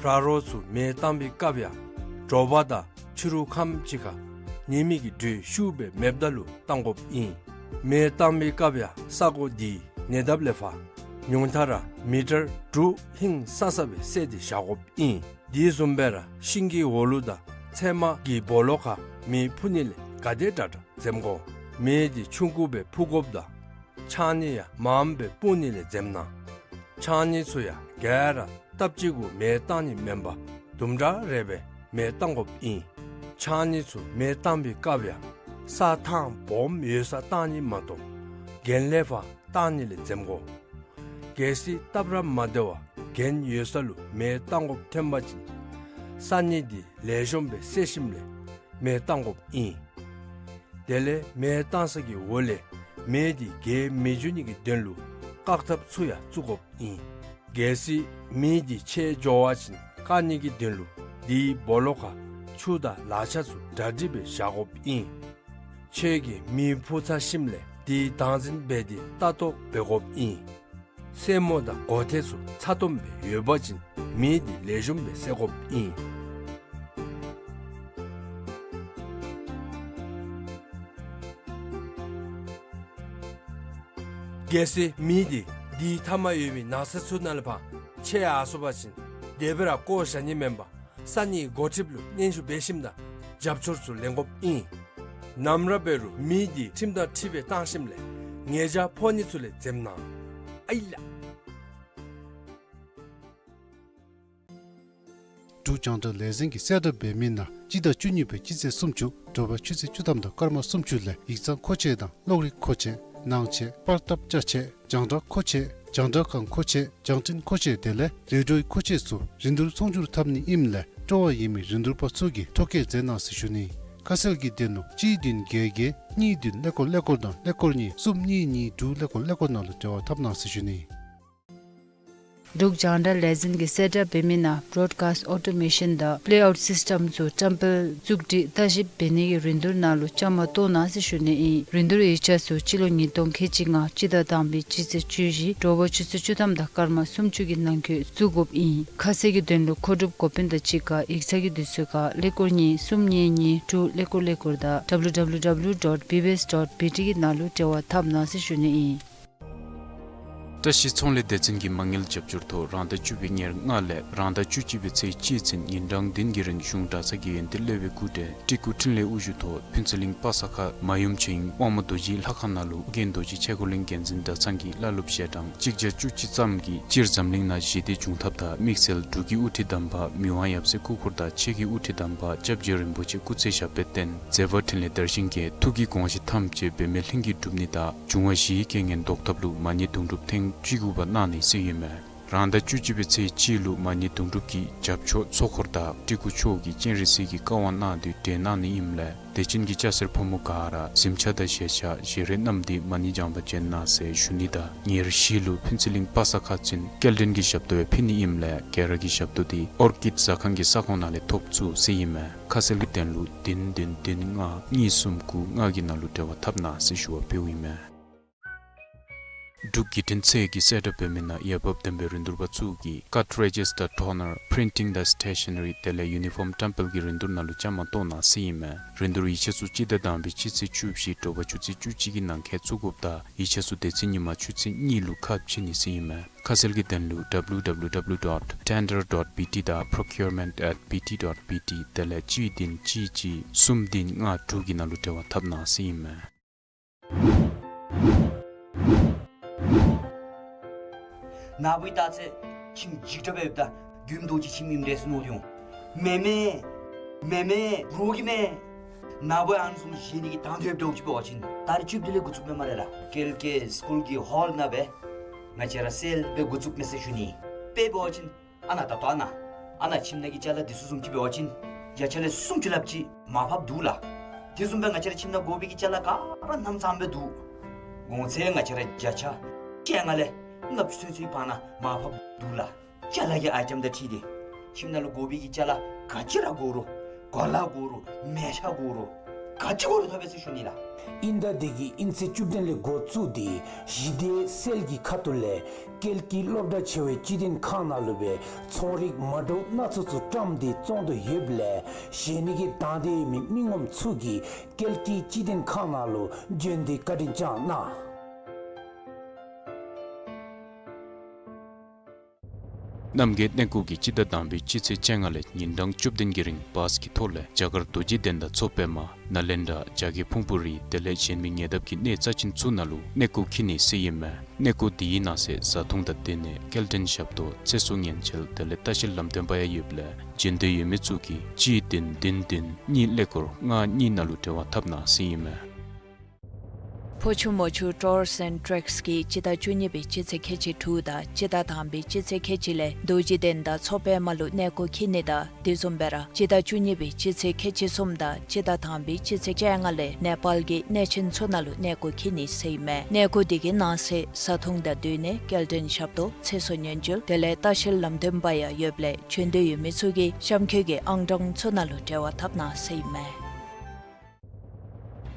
ར་རོ་ཚུ་མེ་བཏང་བའི་སྐབས་ཡང་དྲོ་པ་དང་ཕྱི་རུ་ཁམས་ཅིག་ཁར་ཉི་མའི་གི་དྲོད་ཤུགས་སྦེ་མེདཔ་ད་ལུ་བཏང་དགོཔ་ཨིན། མེ་བཏང་བའི་སྐབས་ཡང་ས་གོ་འདི་ཉེ་འདབས་ལས་ཕར་ཉུང་མཐའ་ར་མི་ཊར་དྲུག་ཧིང་སང་ས་སྦེ་བསལ་ཏེ་བཞག་དགོཔ་ཨིན། དེ་བཟུམ་སྦེ་ར་ཤིང་གི་འོག་ལུ་དང་ཚལ་མ་གི་སྦོ་ལོགས་ཁར་མེ་འཕུ་ནི་ལས་ག་དེ་དྲག་དྲག་འཛེམ་དགོ། མེ་འདི་ཆུང་ཀུ་སྦེ་འཕུ་དགོཔ་དང་ཕྱགས་སྙིགས་ཡང་མངམ་སྦེ་སྤུངས་ནི་ལས་འཛེམ་གནང་། ཕྱགས་སྙིགས་ཚུ་ཡང་ག་ར་སྟབས་གཅིག་གུ་མེ་བཏང་ནི་མེན་པར་དུམ་གྲ་རེ་སྦེ་མེ་བཏང་དགོཔ་ཨིན། ཕྱགས་སྙིགས་ཚུ་མེ་བཏང་བའི་སྐབས་ཡང་ས་ཐང་སྦོམ་ཡོད་སར་བཏང་ནི་མ་གཏོགས་གྱེན་ལས་ཕར་བཏང་ནི་ལས་འཛེམ་དགོ། གལ་སྲིད་སྟབས་ར་མ་བདེ་བར་གྱེན་ཡོད་ས་ལུ་མེ་བཏང་དགོཔ་ཐོན་པ་ཅིན་ས་སྙིགས་འདི་ལེགས་ཤོམ་སྦེ་བསལ་ཞིནམ་ལས་མེ་བཏང་དགོཔ་ཨིན། དེ་ལས་མེ་བཏང་ས་གི་འོག་ལས་མེ་འདི་རྒྱས་མི་འགྱོ་ནི་གི་དོན་ལུ་བཀག་ཐབས་ཚུ་ཡང་བཙུགས་དགོཔ་ཨིན། གལ་སྲིད་མེ་འདི་ཆད་འགྱོ་བ་ཅིན་བཀག་ནི་གི་དོན་ལུ་དེའི་སྦོ་ལོགས་ཁར་ཆུ་དང་ལག་ཆ་ཚུ་གྲ་སྒྲིག་སྦེ་བཞག་དགོཔ་ཨིན། ཁྱོད་ཀྱིས་མེ་འཕུ་ཚར་ཞིནམ་ལས་དེ་བདག་འཛིན་འབད་དེ་ལྟ་རྟོག་འབད་དགོཔ་ཨིན། སེན་མོ་དང་སྒོ་ཐེལ་ཚུ་ཚ་ཏོམ་སྦེ་ཡོད་པ་ཅིན་མེ་འདི་ལེགས་ཤོམ་སྦེ་བསད་དགོཔ་ཨིན། གལ་སྲིད་མེ་འདི་དེའི་མཐའ་མར་ཡོད་པའི་ནགས་ཚལ་ཚུ་ནང་ལས་ཕར་ཆད་ཡར་སོང་པ་ཅིན་དེ་སྦེ་ར་བཀོ་བཞག་ནི་མེན་པར་ས་གནས་འགོ་ཁྲིདཔ་ལུ་སྙན་ཞུ་འབད་ཞིནམ་དང་རྒྱབ་སྐྱོར་ཚུ་ལེན་དགོཔ་ཨིན། ནམ་ར་འབད་རུང་མེ་འདི་ཁྲིམས་དང་འཁྲིལ་སྦེ་བཏང་ཞིནམ་ལས་ཉེས་བྱ་ཕོག་ནི་ཚུ་ལས་འཛེམ་གནང་། ཨའི་ལ། འབྲུག་རྒྱང་བསྒྲགས་ལས་འཛིན་གྱིས་གསལ་བསྒྲགས་འབད་མི་ནང་སྤྱི་ཟླ་བཅུ་གཉིས་པའི་སྤྱི་ཚེས་སུམ་ཅུ་དྲོ་པ་ཆུ་ཚོད་བཅུ་ཐམ་དང་སྐར་མ་སུམ་ཅུ་ལས་ཡིག་ཚང་མཁོ་ཆས་དང་གློག་རིག་མཁོ་ཆས་ནང་ཆས་པར་བཏབ་ཅ་ཆས་རྒྱང་བསྒྲགས་མཁོ་ཆས་རྒྱང་བསྒྲགས་ཁང་མཁོ་ཆས་རྒྱང་འཕྲིན་མཁོ་ཆས་དེ་ལས་རེ་ཌིའོའི་མཁོ་ཆས་ཚུ་རིན་བསྡུར་ཚོང་སྒྱུར་འཐབ་ནི་ཨིནམ་ལས་སྤྲོ་བ་ཡོད་མི་རིན་བསྡུར་པ་ཚུ་གིས་ཐོ་བཀོད་མཛད་གནང་ཟེར་ཞུ་ནི། ཁ་གསལ་གྱི་དོན་ལུ་གཅིག་བདུན་བརྒྱད་བརྒྱད་གཉིས་བདུན་ཀླད་ཀོར་ཀླད་ཀོར་དང་ཀླད་ཀོར་གཉིས་གསུམ་གཉིས་གཉིས་དྲུག་ཀླད་ཀོར་ཀླད་ཀོར་ནང་ལུ་འབྲེལ་བ་འཐབ་གནང་ཟེར་ཞུ་ནི། འབྲུག་རྒྱང་བསྒྲགས་ལས་འཛིན་གྱིས་གསལ་བསྒྲགས་འབད་མི་ནང་བྲོཌ་ཀཱསཊ་ཨོ་ཊོ་མེ་ཤཱན་དང་པེ་ལེ་ཨའུཊ་སིསི་ཊེམ་ཚུ་བཀྲམ་སྤེལ་བཙུགས་སྒྲིག་ལྟ་ཞིབ་འབད་ནི་གི་རིན་བསྡུར་ནང་ལུ་བཅའ་མར་གཏོགས་གནང་ཟེར་ཞུ་ནི་ཨིན། རིན་བསྡུར་ཡིག་ཆ་ཚུ་སྤྱི་ལོ་ཉིས་སྟོང་ཁལ་གཅིག་ལྔ་སྤྱི་ཟླ་དང་པའི་སྤྱི་ཚེས་བཅུ་བཞི་དྲོ་པ་ཆུ་ཚོད་བཅུ་ཐམ་དང་སྐར་མ་སུམ་ཅུ་གི་ནང་འཁོད་བཙུགས་དགོཔ་ཨིན། ཁ་གསལ་གྱི་དོན་ལུ་མཁོ་སྒྲུབ་འགོ་དཔོན་དང་གཅིག་ཁར་ཡིག་ཚང་གི་དུས་ཚོད་ཁར་ཀླད་ཀོར་གཉིས་གསུམ་གཉིས་གཉིས་དྲུག་ཀླད་ཀོར་ཀླད་ཀོར་དང་W W W dot B B S dot B T གི་ནང་ལུ་འབྲེལ་བ་འཐབ་གནང་ཟེར་ཞུ་ནི་ཨིན། བཀྲ་ཤིས་ཚོང་ལས་སྡེ་ཚན་གྱི་མ་དངུལ་རྒྱབ་སྐྱོར་ཐོག་རང་ཟླ་བཅུ་པའི་ཉེར་ལྔ་ལས་རང་ཟླ་བཅུ་གཅིག་པའི་ཚེས་གཅིག་ཚུན་ཉིན་གྲངས་བདུན་གྱི་རིང་གཞུང་གྲྭ་ཚང་གི་ཡོན་ཏན་སློབ་དཔོན་སྐུ་བགྲེས་སྤྲུལ་སྐུ་འཕྲིན་ལས་དབུ་བཞུགས་ཐོག་ཕུན་ཚོགས་གླིང་པ་ས་ཁ་མ་ཡུམ་ཆོས་དབྱིངས་དབང་མོ་རྡོ་རྗེའི་ལྷ་ཁང་ནང་ལུ་ཨོ་རྒྱན་རྡོ་རྗེ་ཆས་འཁོར་གླིང་རྒྱལ་འཛིན་གྲྭ་ཚང་གི་བླ་སློབ་ཞལ་གྲངས་གཅིག་བརྒྱ་བཅུ་གཅིག་ཙམ་གྱིས་སྤྱིར་འཛམ་གླིང་ནང་ཞི་བདེ་འབྱུང་ཐབས་དང་དམིགས་བསལ་འབྲུག་གི་དབུ་ཁྲིད་དམ་པ་མི་དབང་ཡབ་སྲས་སྐུ་འཁོར་དང་ཆོས་ཀྱི་དབུ་ཁྲིད་དམ་པ་སྐྱབས་རྗེ་རིན་པོ་ཆེ་སྐུ་ཚེ་ཞབས་པད་བརྟན་མཛད་པ་འཕྲིན་ལས་དར་ཞིང་རྒྱས་ཐུགས་ཀྱི་དགོངས་གཞི་ཐམས་ཅད་འབད་མེད་ལྷུན་གྱིས་གྲུབ་ནི་དང་འབྱུང་བ་བཞིའི་རྐྱེན་ངན་བཟློག་ཐབས་ལུ་མ་ཎི་དུང་སྒྲུབ་ཐེངས་བཅུ་དགུ་པ་གནང་ནི་ཟེར་ཨིན་མས། རང་ཟླ་བཅུ་གཅིག་པའི་ཚེས་གཅིག་ལུ་མ་ཎི་དུང་སྒྲུབ་ཀྱི་རྒྱབ་ཕྱོགས་ཚོགས་འཁོར་དང་སྤྲུལ་སྐུ་མཆོག་གིས་སྤྱན་རས་གཟིགས་ཀྱི་བཀའ་དབང་གནང་དོན་བཀྲོལ་གནང་ནི་ཨིནམ་ལས་དད་ཅན་གྱི་སྐྱ་སེར་ཕོ་མོ་ག་ར་གཟིམ་ཆ་དང་བཞེས་ཆ་བཞེས་རས་བསྣམས་ཏེ་མ་ཎི་བགྱང་པར་བྱོན་གནང་ཟེར་ཞུ་ནི་དང་ཉེར་བཞི་ལུ་ཕུན་ཚོགས་གླིང་པ་ས་ཁ་ཚུན་སྐྱེལ་འདྲེན་གྱི་ཞབས་ཏོག་ཡང་ཕུལ་ནི་ཨིནམ་ལས་ག་ར་གི་ཞབས་ཏོག་འདི་ཨོར་ཀིཌ་ཟ་ཁང་གི་ས་ཁོངས་ནང་ལས་ཐོབ་ཚུགས་ཟེར་ཨིན་མས། ཁ་གསལ་གྱི་དོན་ལུ་བདུན་བདུན་བདུན་ལྔ་གཉིས་གསུམ་དགུ་ལྔ་གི་ནང་ལུ་འབྲེལ་བ་འཐབ་གནང་ཟེར་ཞུ་བ་ཕུལཝ་ཨིན་མས། འབྲུག་བརྒྱུད་འཕྲིན་ཚད་ཀྱིས་གསལ་བསྒྲགས་འབད་མི་ནང་འོས་འབབ་ལྡན་པའི་རིན་བསྡུར་པ་ཚུ་གིས་ཀཊ་རེ་ཇི་སི་ཊར་ཊོ་ནར་པི་རིན་ཊིང་དང་སི་ཊེ་ཤ་ན་རི་དེ་ལས་ཡུ་ནི་ཕོམ་བཀྲམ་སྤེལ་གྱི་རིན་བསྡུར་ནང་ལུ་བཅའ་མར་གཏོགས་གནང་ཟེར་ཨིན་མས། རིན་བསྡུར་ཡིག་ཆ་ཚུ་སྤྱི་ཟླ་དང་པའི་སྤྱི་ཚེས་བཅུ་བཞི་དྲོ་པ་ཆུ་ཚོད་བཅུ་གཅིག་གི་ནང་འཁོད་བཙུགས་དགོཔ་དང་ཡིག་ཆ་ཚུ་དེ་ཚེ་ཉིན་མ་ཆུ་ཚོད་གཉིས་ལུ་ཁ་ཕྱེ་ནི་ཟེར་ཨིན་མས། ཁ་གསལ་གྱི་དོན་ལུ་W W W dot tender dot B T དང་procurement at B T dot B T དེ་ལས་གཅིག་བདུན་གཅིག་གཅིག་གསུམ་བདུན་ལྔ་དྲུག་གི་ནང་ལུ་འབྲེལ་བ་འཐབ་གནང་ཟེར་ཨིན་མས། ནཱ་བུ་ད་ཚེ་ཁྱིམ་འཇིག་དྲགས་སྦེ་ཡོདཔ་ད་མགྱོནམ་རྡོ་རྗེ་ཁྱིམ་ཨིནམ་འདྲས་སུ་མནོ་སྟེ་འོང་། མེན་མས། མེན་མས། རོགས་ཀྱིས་མས། ནཱ་བུ་ཨ་ནི་བཟུམ་བཞེས་ནི་གི་དང་འདོད་འདྲཝ་ཅིག་འབད་བ་ཅིན་ད་རེས་བཅུ་བདུན་ལས་འགོ་བཙུགས་མས་སྨ་རེ་ལགས། ཀེལ་ཀེ་སི་ཀུལ་གྱི་ཧོལ་ནང་སྦེ་ང་བཅས་ར་སེལ་སྦེ་འགོ་བཙུགས་མས་ཟེར་ཞུ་ནི། དཔེ་འབད་བ་ཅིན་ཨ་ནཱ་ད་ལྟོ་ཨ་ནཱ་ཨ་ནཱ་ཁྱིམ་ནང་གི་ཅ་ལ་འདི་ཚུ་བཟུམ་ཅིག་འབད་བ་ཅིན་བརྒྱ་ཆ་ལས་སུམ་ཅུ་ལྷགཔ་ཅིག་མར་ཕབ་འདུག་ལགས། དེ་བཟུམ་སྦེ་ང་བཅས་ར་ཁྱིམ་ནང་དགོ་པའི་གི་ཅ་ལ་ག་ར་གནམ་མེད་ས་མེད་འདུག། གོང་ཚད་ང་བཅས་ར་བརྒྱ་ཆ་བཅོ་ལྔ་ལས་ལྔ་བཅུ་ཚུན་ཚོད་བར་ན་མར་ཕབ་འདུག་ལགས། ཅ་ལ་གི་ཨའི་ཊེམ་དང་འཁྲིལ་ཏེ་ཁྱིམ་ནང་ལུ་དགོ་པའི་གི་ཅ་ལ་ག་ཅི་ར་དགོ་རུང་གོ་ལ་དགོ་རུང་མལ་ཆ་དགོ་རུང་ག་ཅི་དགོ་རུང་ཐོབ་པས་ཟེར་ཞུ་ནི་ལགས། ཨིན་ཟླ་འདི་གི་ཨིན་ཚེས་བཅུ་བདུན་ལས་འགོ་བཙུགས་ཏེ་གཞི་སྡེ་སེལ་གྱི་ཁ་ཐུག་ལས་ཀེལ་ཀི་སློབ་གྲྭ་ཆེ་བའི་སྤྱི་བདེ་ཁང་ནང་ལུ་སྦེ་ཚོང་རིགས་མ་འདྲཝ་སྣ་ཚོགས་ཚུ་བཀྲམ་སྟེ་བཙོང་དོ་ཡོདཔ་ལས་བཞེས་ནི་གི་དང་འདོད་ཡོད་མི་མི་ངོམ་ཚུ་གིས་ཀེལ་ཀི་སྤྱི་བདེ་ཁང་ནང་ལུ་བྱོན་ཏེ་བཀའ་དྲིན་བསྐྱང་གནང་། རྣམ་རྒྱལ་གནས་སྐོར་གྱིས་སྤྱི་ཟླ་དང་པའི་སྤྱི་ཚེས་བཅོ་ལྔ་ལས་ཉིན་གྲངས་བཅུ་བདུན་གྱི་རིང་བཱས་ཀྱི་ཐོག་ལས་རྒྱ་གར་རྡོ་རྗེ་གདན་དང་མཚོ་པདྨ་ནཱ་ལེནྡྲ་རྒྱ་བསྐྱེད་ཕུང་པོ་རི་དེ་ལས་གཞན་མི་ཉེ་འདབས་ཀྱི་གནས་རྩ་ཅན་ཚུ་ནང་ལུ་གནས་སྐོར་འཁྱིད་ནི་ཟེར་ཨིན་མས། གནས་སྐོར་འདི་གི་ནང་གསེས་བཟའ་འཐུང་དང་སྡོད་གནས་སྐྱེལ་འདྲེན་ཞབས་ཏོག་ཚེ་སྲོག་ཉེན་བཅོལ་དེ་ལས་ལྟ་བཤལ་ལམ་སྟོན་པ་ཡང་ཡོདཔ་ལས་བྱོན་འདོད་ཡོད་མི་ཚུ་གིས་གཅིག་བདུན་བདུན་བདུན་གཉིས་ཀླད་ཀོར་ལྔ་གཉིས་ནང་ལུ་འབྲེལ་བ་འཐབ་གནང་ཟེར་ཨིན་མས། ཕོ་ཆུ་མོ་ཆུ་ཊུརསི་ཨེནཌ་ཊེགསི་གིས་སྤྱི་ཟླ་བཅུ་གཉིས་པའི་སྤྱི་ཚེས་ཁལ་གཅིག་དྲུག་དང་སྤྱི་ཟླ་དང་པའི་སྤྱི་ཚེས་ཁལ་གཅིག་ལས་རྡོ་རྗེ་གདན་དང་མཚོ་པདྨ་ལུ་གནས་སྐོར་འཁྱིད་ནི་དང་དེ་བཟུམ་སྦེ་ར་སྤྱི་ཟླ་བཅུ་གཉིས་པའི་སྤྱི་ཚེས་ཁལ་གཅིག་གསུམ་དང་སྤྱི་ཟླ་དང་པའི་སྤྱི་ཚེས་བཅོ་ལྔ་ལས་ནེ་པཱལ་གྱི་གནས་ཆེན་ཚུ་ནང་ལུ་གནས་སྐོར་འཁྱིད་ནི་ཟེར་ཨིན་མས། གནས་སྐོར་འདི་གི་ནང་གསེས་བཟའ་འཐུང་དང་སྡོད་གནས་སྐྱེལ་འདྲེན་ཞབས་ཏོག་ཚེ་སྲོག་ཉེན་བཅོལ་དེ་ལས་ལྟ་བཤལ་ལམ་སྟོན་པ་ཡང་ཡོདཔ་ལས་བྱོན་འདོད་ཡོད་མི་ཚུ་གིས་གཤམ་འཁོད་ཀྱི་ཨང་གྲངས་ཚུ་ནང་ལུ་འབྲེལ་བ་འཐབ་གནང་ཟེར་ཨིན་མས།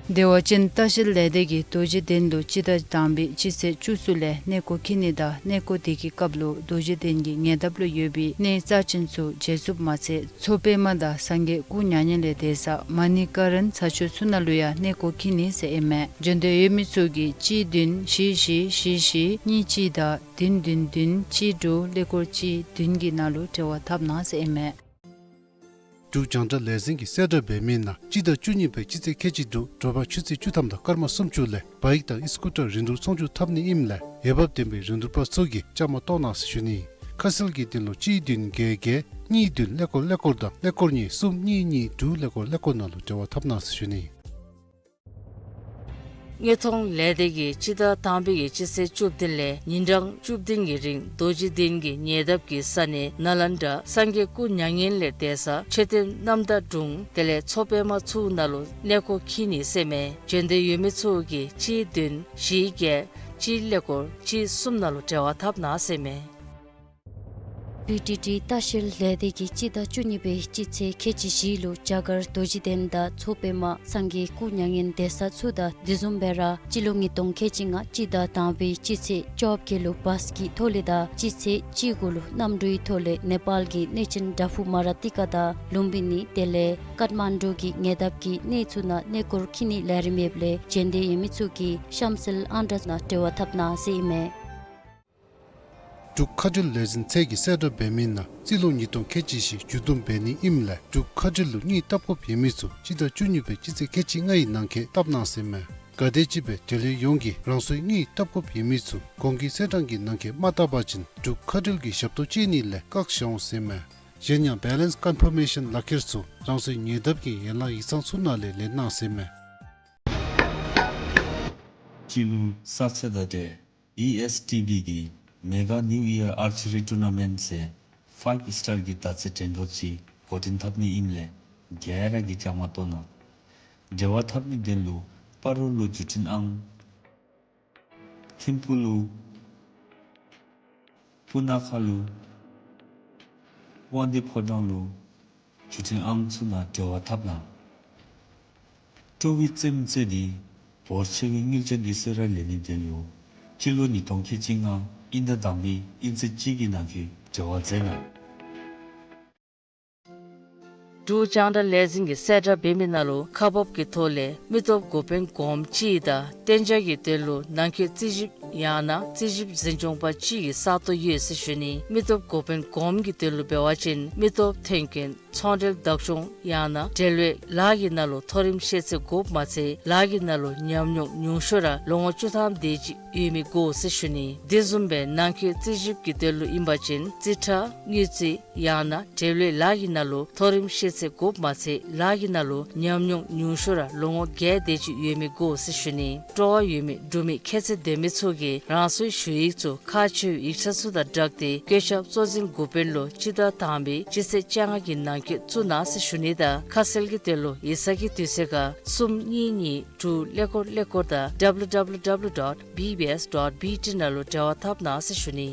བདེ་བ་ཅན་ལྟ་བཤལ་ལས་སྡེ་གིས་རྡོ་རྗེ་གདན་ལུ་སྤྱི་ཟླ་དང་པའི་སྤྱི་ཚེས་བཅུ་གསུམ་ལས་གནས་སྐོར་འཁྱིད་ནི་དང་གནས་སྐོར་དེ་གི་སྐབས་ལུ་རྡོ་རྗེ་གདན་གྱི་ཉེ་འདབས་ལུ་ཡོད་པའི་གནས་རྩ་ཅན་ཚུ་མཇལ་ཚུགསཔ་མ་ཚད་མཚོ་པདྨ་དང་སངས་རྒྱས་སྐུ་མྱ་ངན་ལས་འདས་ས་མ་ཎི་ཀ་རན་ས་ཆ་ཚུ་ནང་ལུ་ཡང་གནས་སྐོར་འཁྱིད་ནི་ཟེར་ཨིན་མས། བྱོན་འདོད་ཡོད་མི་ཚུ་གིས་གཅིག་བདུན་བཞི་བཞི་བཞི་བཞི་གཉིས་གཅིག་དང་བདུན་བདུན་བདུན་གཅིག་དྲུག་ཀླད་ཀོར་གཅིག་བདུན་གྱི་ནང་ལུ་འབྲེལ་བ་འཐབ་གནང་ཟེར་ཨིན་མས། འབྲུག་རྒྱང་བསྒྲགས་ལས་འཛིན་གྱིས་གསལ་བསྒྲགས་འབད་མི་ནང་སྤྱི་ཟླ་བཅུ་གཉིས་པའི་སྤྱི་ཚེས་ཁལ་གཅིག་དྲུག་དྲོ་པ་ཆུ་ཚོད་བཅུ་ཐམ་དང་སྐར་མ་སུམ་ཅུ་ལས་བཱའིཀ་དང་ཨི་སི་ཀུ་ཊར་རིན་བསྡུར་ཚོང་བསྒྱུར་འཐབ་ནི་ཨིནམ་ལས་འོས་འབབ་ལྡན་པའི་རིན་བསྡུར་པ་ཚུ་གིས་བཅའ་མར་གཏོགས་གནང་ཟེར་ཞུ་ནི། ཁ་གསལ་གྱི་དོན་ལུ་གཅིག་བདུན་བརྒྱད་བརྒྱད་གཉིས་བདུན་ཀླད་ཀོར་ཀླད་ཀོར་དང་ཀླད་ཀོར་གཉིས་གསུམ་གཉིས་གཉིས་དྲུག་ཀླད་ཀོར་ཀླད་ཀོར་ནང་ལུ་འབྲེལ་བ་འཐབ་གནང་ཟེར་ཞུ་ནི། དངོས་མཐོང་ལས་སྡེ་གིས་སྤྱི་ཟླ་དང་པའི་གི་སྤྱི་ཚེས་བཅུ་བདུན་ལས་ཉིན་གྲངས་བཅུ་བདུན་གྱི་རིང་རྡོ་རྗེ་གདན་གྱི་ཉེ་འདབས་ཀྱི་ས་གནས་ནཱ་ལེནྡྲ་སངས་རྒྱས་སྐུ་མྱ་ངན་ལས་འདས་ས་མཆོད་རྟེན་རྣམ་དག་དྲུང་དེ་ལས་མཚོ་པདྨ་ཚུ་ནང་ལུ་གནས་སྐོར་འཁྱིད་ནི་ཟེར་མས། བྱོན་འདོད་ཡོད་མི་ཚུ་གིས་གཅིག་བདུན་བཞི་བརྒྱད་གཅིག་ཀླད་ཀོར་གཅིག་གསུམ་ནང་ལུ་འབྲེལ་བ་འཐབ་གནང་ཟེར་མས། བི་ཊི་ཊི་ལྟ་བཤལ་ལས་སྡེ་གིས་སྤྱི་ཟླ་བཅུ་གཉིས་པའི་སྤྱི་ཚེས་ཁལ་གཅིག་བཞི་ལུ་རྒྱ་གར་རྡོ་རྗེ་གདན་དང་མཚོ་པདྨ་སངས་རྒྱས་སྐུ་མྱ་ངན་འདས་ས་ཚུ་དང་དེ་བཟུམ་སྦེ་ར་སྤྱི་ལོ་ཉིས་སྟོང་ཁལ་གཅིག་ལྔ་སྤྱི་ཟླ་དང་པའི་སྤྱི་ཚེས་བཅོ་བརྒྱད་ལུ་བཱས་ཀྱི་ཐོག་ལས་དང་སྤྱི་ཚེས་བཅུ་དགུ་ལུ་གནམ་གྲུའི་ཐོག་ལས་ནེ་པཱལ་གྱི་གནས་ཆེན་བྲག་ཕུག་མ་ར་ཏི་ཀ་དང་ལུམ་བི་ནི་དེ་ལས་ཀཏ་མན་ཌུ་གི་ཉེ་འདབས་ཀྱི་གནས་ཚུ་ནང་གནས་སྐོར་འཁྱིད་ནིའི་ལས་རིམ་ཡོདཔ་ལས་བྱོན་འདོད་ཡོད་མི་ཚུ་གིས་གཤམ་གསལ་ཨང་གྲངས་ནང་འབྲེལ་བ་འཐབ་གནང་ཟེར་ཨིན་མས། འབྲུག་མཁའ་འགྲུལ་ལས་འཛིན་ཚད་ཀྱིས་གསལ་བསྒྲགས་འབད་མི་ནང་རྩིས་ལོ་ཉིས་སྟོང་ཁལ་གཅིག་བཞི་མཇུག་བསྡོམས་འབད་ནི་ཨིནམ་ལས་འབྲུག་མཁའ་འགྲུལ་ལུ་དངུལ་བཏབ་དགོཔ་ཡོད་མི་ཚུ་སྤྱི་ཟླ་བཅུ་གཉིས་པའི་སྤྱི་ཚེས་ཁལ་གཅིག་ལྔའི་ནང་འཁོད་བཏབ་གནང་ཟེར་མས། ག་དེམ་ཅིག་སྦེ་འབྲེལ་ཡོད་ཡོངས་ཀྱིས་རང་སོའི་དངུལ་བཏབ་དགོཔ་ཡོད་མི་ཚུ་གོང་གི་ཚེས་གྲངས་ཀྱི་ནང་འཁོད་མ་བཏབ་པ་ཅིན་འབྲུག་མཁའ་འགྲུལ་གྱི་ཞབས་ཏོག་སྤྱོད་ནི་ལས་བཀག་བཞག་འོང་ཟེར་མས། གཞན་ཡང་བེ་ལེནསི་ཀོན་ཕར་མེ་ཤཱན་ལག་ཁྱེར་ཚུ་རང་སོའི་ཉེ་འདབས་ཀྱི་ཡན་ལག་ཡིག་ཚང་ཚུ་ནང་ལས་ལེན་གནང་ཟེར་མས། སྤྱི་ལོ་གསར་ཚེས་དང་འབྲེལ་ཨི་ཨེསི་ཊི་བི་གིས་མེ་ག་ནིའུ་ཡར་ཨར་ཅི་རི་ཊུར་ན་མེནཊ་ཟེར་ཕའིབ་སི་ཊར་གྱི་དར་ཚད་འགྲན་བསྡུར་ཅིག་འགོ་འདྲེན་འཐབ་ནི་ཨིནམ་ལས་ག་ར་གིས་བཅའ་མར་གཏོགས་གནང་། འབྲེལ་བ་འཐབ་ནིའི་དོན་ལུ་སྤ་རོ་ལུ་བརྒྱུད་འཕྲིན་ཨང་། ཐིམ་ཕུག་ལུ། སྤུ་ན་ཁ་ལུ། དབང་འདུས་ཕོ་བྲང་ལུ། བརྒྱུད་འཕྲིན་ཨང་ཚུ་ནང་འབྲེལ་བ་འཐབ་གནང་། སྤྲོ་བའི་རྩེདམོ་རྩེ་སྟེ་འབོར་ཆེ་བའི་དངུལ་ཅན་གྱི་གསོལ་རས་ལེན་ནིའི་དོན་ལུ། སྤྱི་ལོ་ཉིས་སྟོང་ཁལ་གཅིག་ལྔ་དབྱིན་ཟླ་དང་པའི་དབྱིན་ཚེས་གཅིག་གི་ནང་འཁོད་འབྲེལ་བ་མཛད་གནང་། འབྲུག་རྒྱང་བསྒྲགས་ལས་འཛིན་གྱིས་གསལ་བསྒྲགས་འབད་མི་ནང་ལུ་ཁག་འབག་གི་ཐོག་ལས་མི་སྟོབས་འགོ་དཔོན་གོངམ་གཅིག་དང་གཏན་འཇགས་ཀྱི་དོན་ལུ་ནང་འཁོད་རྩིས་ཞིབ་ཡང་ན་རྩིས་ཞིབ་འཛིན་སྐྱོང་པ་གཅིག་གི་ས་སྟོང་ཡོད་ཟེར་ཞུ་ནི། མི་སྟོབས་འགོ་དཔོན་གོངམ་གྱི་དོན་ལུ་འབད་བ་ཅིན་མི་སྟོབས་ཐོན་ཁུངས་ཚོང་འབྲེལ་བདག་སྐྱོང་ཡང་ན་འབྲེལ་ཡོད་ལཱ་གི་ནང་ལུ་མཐོ་རིམ་ཤེས་ཚད་དགོཔ་མ་ཚད་ལཱ་གི་ནང་ལུ་ཉམས་མྱོང་ཉུང་ཤོས་ར་ལོ་ངོ་བཅུ་ཐམ་དེ་ཅིག་ཡོད་མི་དགོ་ཟེར་ཞུ་ནི། དེ་བཟུམ་སྦེ་ནང་འཁོད་རྩིས་ཞིབ་ཀྱི་དོན་ལུ་ཨིན་པ་ཅིན་རྩིས་ཁྲ་དངུལ་རྩིས་ཡང་ན་འབྲེལ་ཡོད་ལཱ་གི་ནང་ལུ་མཐོ་རིམ་ཤེས་ཚད་དགོཔ་མ་ཚད་ལཱ་གི་ནང་ལུ་ཉམས་མྱོང་ཉུང་ཤོས་ར་ལོ་ངོ་བརྒྱད་དེ་ཅིག་ཡོད་མི་དགོ་ཟེར་ཞུ་ནི། སྤྲོ་བ་ཡོད་མི་འབྲུག་མི་ཁྱད་ཚད་ལྡན་མི་ཚུ་གིས་རང་སོའི་ཞུ་ཡིག་ཚུ་ཁག་ཆེ་བའི་ཡིག་ཆ་ཚུ་དང་སྦྲགས་ཏེ་བཀོད་ཁྱབ་གཙོ་འཛིན་འགོ་དཔོན་ལུ་སྤྱི་ཟླ་དང་པའི་སྤྱི་ཚེས་བཅོ་ལྔ་གི་ནང་འཁོད་བཙུགས་གནང་ཟེར་ཞུ་ནི་དང་ཁ་གསལ་གྱི་དོན་ལུ་ཡིག་ཚང་གི་དུས་ཚོད་ཁར་གསུམ་གཉིས་གཉིས་དྲུག་ཀླད་ཀོར་ཀླད་ཀོར་དང་W W W dot B B S dot B T ནང་ལུ་འབྲེལ་བ་འཐབ་གནང་ཟེར་ཞུ་ནི།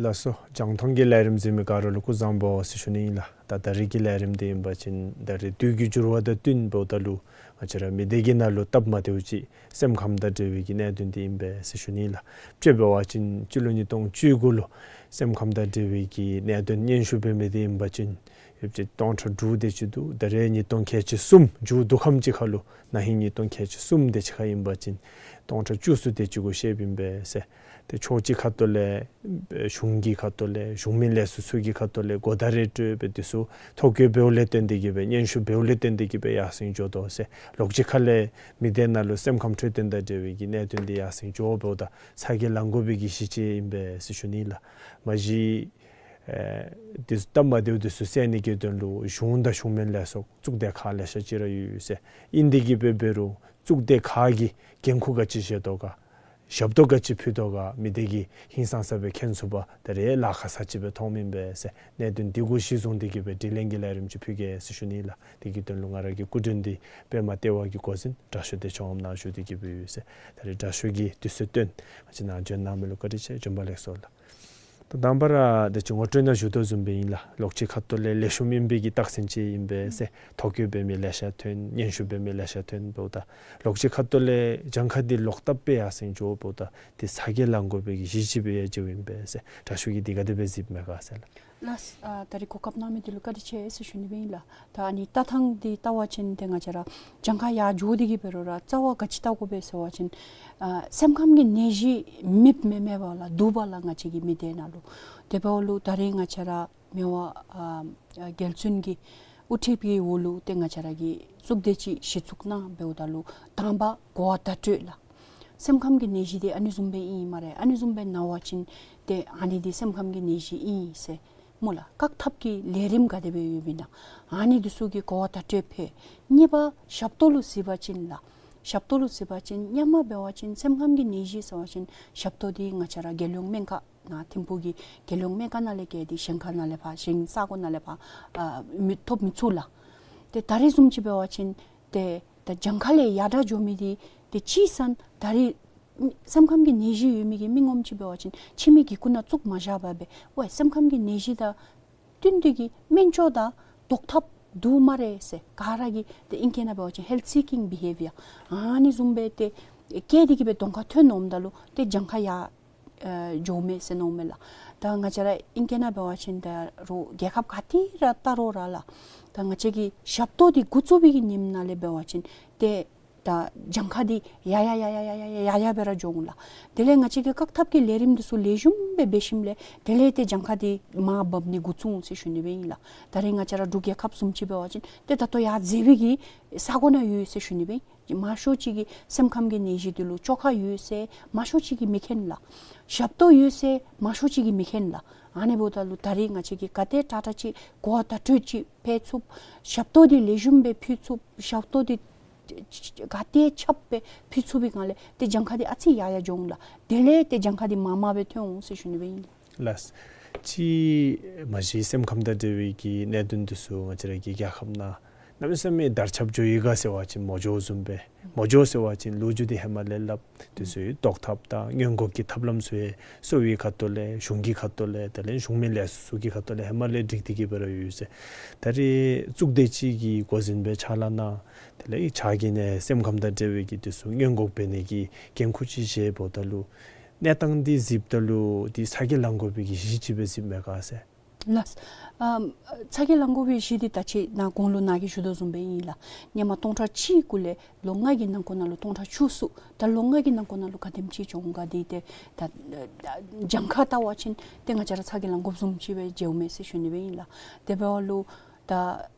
ལགས་སོ། རྒྱང་མཐོང་གི་ལས་རིམ་གཟིགས་མི་ག་ར་ལུ་སྐུ་གཟུགས་བཟང་པོ་ཟེར་ཞུ་ནི་ཨིན་ལགས། ད་ད་རིས་ཀྱི་ལས་རིམ་འདི་ཨིན་པ་ཅིན་ད་རིས་དུས་ཀྱི་འགྱུར་བ་དང་བསྟུན་འབདཝ་ད་ལུ་ང་བཅས་ར་མི་སྡེ་གི་ནང་ལུ་སྟབས་མ་བདེཝ་ཅིག་སེམས་ཁམས་དང་འབྲེལ་བའི་གི་གནད་དོན་འདི་ཨིན་པས་ཟེར་ཞུ་ནི་ཨིན་ལགས། དཔྱེ་འབད་བ་ཅིན་སྤྱི་ལོ་ཉིས་སྟོང་བཅུ་དགུ་ལུ་སེམས་ཁམས་དང་འབྲེལ་བའི་གི་གནད་དོན་སྙན་ཞུ་འབད་མི་འདི་ཨིན་པ་ཅིན་ཡོདཔ་ཅིག་སྟོང་ཕྲག་དྲུག་དེ་ཅིག་འདུག། ད་རིས་ཉིས་སྟོང་ཁལ་གཅིག་གསུམ་མཇུག་བསྡུ་ཁམས་ཅིག་ཁར་ལུ་ན་ཧིང་ཉིས་སྟོང་ཁལ་གཅིག་གསུམ་དེ་ཅིག་ཁར་ཨིན་པ་ཅིན་སྟོང་ཕྲག་བཅུ་གསུམ་དེ་ཅིག་གུ་བཤདཔ་ཨིན་པས་ཟེར། ཏེ་ཕྱོགས་གཅིག་ཁ་ཐུག་ལས་གཞུང་གི་ཁ་ཐུག་ལས་གཞུང་མིན་ལས་ཚོགས་ཚུ་གི་ཁ་ཐུག་ལས་གོ་བརྡ་རེ་སྤྲོད་སྦེ་དེ་ཚུ་ཐོ་བཀོད་འབདཝ་ལས་བརྟེན་ཏེ་གིས་སྦེ་སྙན་ཞུ་འབདཝ་ལས་བརྟེན་ཏེ་གིས་སྦེ་ཡར་སེང་འགྱོ་དོ་ཟེར། ལོགས་གཅིག་ཁ་ལས་མི་སྡེ་ནང་ལུ་སེམས་ཁམས་འཕྲོད་བསྟེན་དང་འབྲེལ་བའི་གི་གནད་དོན་འདི་ཡར་སེང་འགྱོ་འབདཝ་ད་ཚ་གྱང་ལང་དགོ་པའི་གི་གཞི་ཅིག་ཨིན་པས་ཟེར་ཞུ་ནི་ལགས། མ་གཞི་ཨེ་དེ་ཚུ་སྟབས་མ་བདེཝ་དེ་ཚུ་སེལ་ནི་གི་དོན་ལུ་གཞུང་དང་གཞུང་མིན་ལས་ཚོགས་གཙུག་སྡེ་ཁག་ལེ་ཤ་ཅིག་ར་ཡོད་ཟེར། ཨིན་དེ་གིས་སྦེ་འབད་རུང་གཙུག་སྡེ་ཁག་གིས་འགན་ཁུར་ག་ཅི་བཞེས་དོ་ག། ཞབས་ཏོག་ག་ཅི་ཕུལ་དོ་ག་མི་སྡེ་གིས་ཧིང་སངས་ས་སྦེ་མཁྱེན་ཚུགས་པར་ད་རེས་ལཱ་ཁག་ས་ཅིག་སྦེ་མཐོངམ་ཨིན་པས་ཟེར། གནད་དོན་འདི་གུ་གཞི་བཟུང་སྟེ་གིས་སྦེ་དྲི་ལན་གྱི་ལས་རིམ་ཅིག་ཕུལ་གེ་ཟེར་ཞུ་ནི་ལགས། དེ་གི་དོན་ལུ་ང་ར་གི་སྐུ་མགྲོན་འདི་པདྨ་ལྟེ་བ་གི་འགོ་འཛིན་དྲག་ཤོས་བདེ་མཆོག་ངམ་ནཱ་བཞུགས་ཏེ་གིས་སྦེ་ཡོད་ཟེར། ད་རེས་དྲག་ཤོས་ཀྱིས་དུས་ཚོད་བཏོན་ང་བཅས་ནཱ་བྱོན་གནང་མི་ལུ་བཀའ་དྲིན་ཆེ། བྱོན་པ་ལེགས་སོ་ལགས། ད་དང་པ་ར་ད་ཅི་ངོ་སྤྲོད་ནང་ཞུ་དོ་བཟུམ་སྦེ་ཨིན་ལགས། ལོགས་གཅིག་ཁ་ཐུག་ལས་ལེགས་ཤོམ་ཨིན་པའི་གི་རྟགས་མཚན་ཅིག་ཨིན་པས་ཟེར། ཐོ་བཀོད་འབད་མི་ལེ་ཤ་ཐོན། སྙན་ཞུ་འབད་མི་ལེ་ཤ་ཐོན་འབདཝ་ད་ལོགས་གཅིག་ཁ་ཐུག་ལས་གྱངས་ཁ་འདི་ལོག་ལྟབ་སྦེ་ཡར་སེང་འགྱོ་འབདཝ་ད་འདི་ཚ་གྱང་ལང་དགོ་པའི་གི་གཞི་ཅིག་སྦེ་ཡང་མཇལཝ་ཨིན་པས་ཟེར། དྲག་ཤོས་ཀྱིས་འདི་ག་དེ་སྦེ་གཟིགསཔ་མས་ག་ཟེར་ལགས། ལགས། ཨ་ད་རིས་གོ་སྐབས་གནང་མི་འདི་ལུ་བཀའ་དྲིན་ཆེ་ཟེར་ཞུ་ནི་སྦེ་ཨིན་ལགས། ད་ཨ་ནི་ལྟ་སྟངས་འདི་ལྟ་བ་ཅིན་ཏེ་ང་བཅས་ར་གྱངས་ཁ་ཡར་འགྱོ་སྟེ་གིས་འབད་རུང་ར་རྩ་བ་ག་ཅི་བལྟ་དགོ་པས་ཟེར་བ་ཅིན་ཨ་སེམས་ཁམས་ཀྱི་ནད་གཞི་མེདཔ་མེན་མས་པ་ལགས། འདུག་པ་ལགས། ང་བཅས་ཀྱི་མི་སྡེ་ནང་ལུ། དེ་འབདཝ་ལུ་ད་རིས་ང་བཅས་ར་མི་དབང་ཨ་རྒྱལ་བཙུན་གྱི་དབུ་ཁྲིད་ཀྱི་འོག་ལུ་ཏེ་ང་བཅས་ར་གིས་གཙུག་སྡེ་ཅིག་གཞི་བཙུགས་གནང་འབདཝ་ད་ལུ་དང་པ་གོ་བ་བརྡ་སྤྲོད་ལགས། སེམས་ཁམས་ཀྱི་ནད་གཞི་འདི་ཨ་ནི་བཟུམ་སྦེ་ཨིན་སྨ་རེ། ཨ་ནི་བཟུམ་སྦེ་ན་བ་ཅིན་ཏེ་ཨ་ནི་འདི་སེམས་ཁམས་ཀྱི་ནད་གཞི་ཨིན་ཟེར་སྨོ་ལགས། བཀག་ཐབས་ཀྱི་ལས་རིམ་ག་དེ་སྦེ་ཡོདཔ་ཨིན་ན་ཨ་ནི་འདི་ཚུ་གི་གོ་བ་བརྡ་སྤྲོད་ཕུལ། གཉིས་པ་ཞབས་ཏོག་ལུ་གཟིགས་པ་ཅིན་ལགས། ཞབས་ཏོག་ལུ་གཟིགས་པ་ཅིན་སྔོན་མ་འབད་བ་ཅིན་སེམས་ཁམས་ཀྱི་ནད་གཞི་ཟེར་བ་ཅིན་ཞབས་ཏོག་འདི་ང་བཅས་ར་རྒྱལ་ཡོངས་སྨན་ཁང་ནང་ཐིམ་ཕུག་གི་རྒྱལ་ཡོངས་སྨན་ཁང་ནང་ལས་བརྒལ་ཏེ་གཞན་ཁ་ནང་ལས་ཕར་གཞན་ས་གོ་ནང་ལས་ཕར་ཨ་མི་ཐོབ་མི་ཚུགས་ལགས། ཏེ་ད་རིས་བཟུམ་ཅིག་འབད་བ་ཅིན་ཏེ་ད་གྱངས་ཁ་ལས་ཡར་དྲག་འགྱོ་མི་འདི་ཏེ་ཅིག་ཟེར་ན་ད་རིས་སེམས་ཁམས་ཀྱི་ནད་གཞི་ཡོད་མི་གི་མི་ངོམ་ཅིག་འབད་བ་ཅིན་ཕྱི་མི་གི་ཁུག་ནང་བཙུགས་མ་བཞག་པར་སྦེ་ཝའི་སེམས་ཁམས་ཀྱི་ནད་གཞི་དང་བསྟུན་ཏེ་གིས་སྨན་བཅོས་དང་བཟློག་ཐབས་འདུག་སྨ་རེ་ཟེར་ག་ར་གིས་ཏེ་ཨིང་སྐད་ནང་འབད་བ་ཅིན་health seeking behaviour ཨ་ནི་བཟུམ་སྦེ་ཏེ་བསྐྱེད་དེ་གིས་སྦེ་གདོང་ཁར་ཐོན་འོངམ་ད་ལུ་ཏེ་གྱངས་ཁ་ཡར་ཨེ་འགྱོཝ་མས་ཟེར་མནོཝ་མས་ལགས། ད་ང་བཅས་ར་ཨིང་སྐད་ནང་འབད་བ་ཅིན་ད་རུང་རྒྱལ་ཁབ་ག་ཏེ་ར་བལྟ་རུང་ར་ལགས། ད་ང་བཅས་ཀྱི་ཞབས་ཏོག་འདི་འགོ་བཙུགས་པའི་གི་ཉིནམ་ནང་ལས་འབད་བ་ཅིན་ཏེ་ད་གྱངས་ཁ་འདི་ཡར་ཡར་ཡར་འགྱོ་འོང་ལགས། དེ་ལས་ང་བཅས་ཀྱིས་བཀག་ཐབས་ཀྱི་ལས་རིམ་འདི་ཚུ་ལེགས་ཤོམ་སྦེ་འབད་ཞིནམ་ལས་དེ་ལས་ཏེ་གྱངས་ཁ་འདི་མར་འབབ་ནི་འགོ་བཙུགས་འོང་ཟེར་ཞུ་ནི་སྦེ་ཨིན་ལགས། ད་རིས་ང་བཅས་ར་འབྲུག་རྒྱལ་ཁབ་བཟུམ་ཅིག་འབད་བ་ཅིན་ཏེ་ད་ལྟོ་ཡར་འཛེགས་པའི་གི་ས་གོ་ནང་ཡོད་ཟེར་ཞུ་ནི་སྦེ་ཨིན། མང་ཤོས་ཅིག་གིས་སེམས་ཁམས་ཀྱི་ནད་གཞི་འདི་ལུ་བཅོས་ཁ་ཡོད་ཟེར་མང་ཤོས་ཅིག་གིས་མི་མཁྱེན་ལགས། ཞབས་ཏོག་ཡོད་ཟེར་མང་ཤོས་ཅིག་གིས་མི་མཁྱེན་ལགས། ཨ་ནི་འབདཝ་ད་ལུ་ད་རིས་ང་བཅས་ཀྱིས་ག་དེ་དྲག་དྲག་ཅིག་གོ་བ་བརྡ་སྤྲོད་ཅིག་ཕུལ་ཚུགསཔ། ཞབས་ཏོག་འདི་ལེགས་ཤོམ་སྦེ་ཕུལ་ཚུགསཔ། ཞབས་ཏོག་འདི་ ག་ཏེ་ཁྱབ་སྦེ་ཕུལ་ཚུགས་པའི་སྒང་ལས་ཏེ་གྱངས་ཁ་འདི་ཨ་ཙི་ཡར་ཡར་འགྱོ་འོང་ལགས། དེ་ལས་ཏེ་གྱངས་ཁ་འདི་མར་མར་སྦེ་ཐོན་འོང་ཟེར་ཞུ་ནི་སྦེ་ཨིན་ལགས། ལགས། ཅིག་མ་གཞི་སེམས་ཁམས་དང་འབྲེལ་བའི་གི་གནད་དོན་འདི་ཚུ་ང་བཅས་ར་གི་རྒྱལ་ཁབ་ནང་གནམ་མེད་ས་མེད་དར་ཁྱབ་འགྱོ་ཡི་ག་ཟེར་བ་ཅིན་མ་འགྱོཝ་བཟུམ་སྦེ། མ་འགྱོ་ཟེར་བ་ཅིན་ལོ་རྒྱུས་འདི་ཧེ་མ་ལས་སླབ། འདི་ཚུ་བཟློག་ཐབས་དང་སྔོན་འགོག་གི་ཐབས་ལམ་ཚུ་ཡང་གསོ་བའི་ཁ་ཐུག་ལས་གཞུང་གི་ཁ་ཐུག་ལས་དེ་ལས་གཞུང་མིན་ལས་ཚོགས་ཀྱི་ཁ་ཐུག་ལས་ཧེ་མ་ལས་སྒྲིག་སྟེ་གི་སྦེ་ར་ཡོད་ཟེར། ད་རེས་གཙུག་སྡེ་ཅིག་གིས་འགོ་འཛིན་སྦེ་ཕྱག་ལཱ་གནང་། དེ་ལས་ཕྱག་གི་ནང་སེམས་ཁམས་དང་འབྲེལ་བའི་གི་འདི་ཚུ་སྔོན་འགོག་འབད་ནི་གི་འགན་ཁུར་ཅིག་བཞེས་འབདཝ་ད་ལུ་གནས་སྟངས་འདི་གཟིགསཔ་ད་ལུ་འདི་ཚ་གྱང་ལང་དགོ་པའི་གི་གཞི་ཅིག་སྦེ་གཟིགསཔ་མས་ག་ཟེར། ལགས། ཨམ་ཚ་གྱང་ལང་དགོ་པའི་གཞི་འདི་ད་ཅི་ནཱ་གོང་ལུ་ནཱ་གིས་ཞུ་དོ་བཟུམ་སྦེ་ཨིན་ལགས། སྔོན་མ་སྟོང་ཕྲག་གཅིག་གུ་ལས་ལོ་ལྔ་གི་ནང་འཁོད་ནང་ལུ་སྟོང་ཕྲག་བཅུ་གསུམ། ད་ལོ་ལྔ་གི་ནང་འཁོད་ནང་ལུ་ག་དེམ་ཅིག་བྱུང་ག་འདི་ཏེ་ད་ད་གྱངས་ཁ་བལྟ་བ་ཅིན་ཏེ་ང་བཅས་ར་ཚ་གྱང་ལང་དགོཔ་བཟུམ་ཅིག་སྦེ་མཇལཝ་མས་ཟེར་ཞུ་ནི་སྦེ་ཨིན་ལགས། དེ་འབདཝ་ལུ་ད་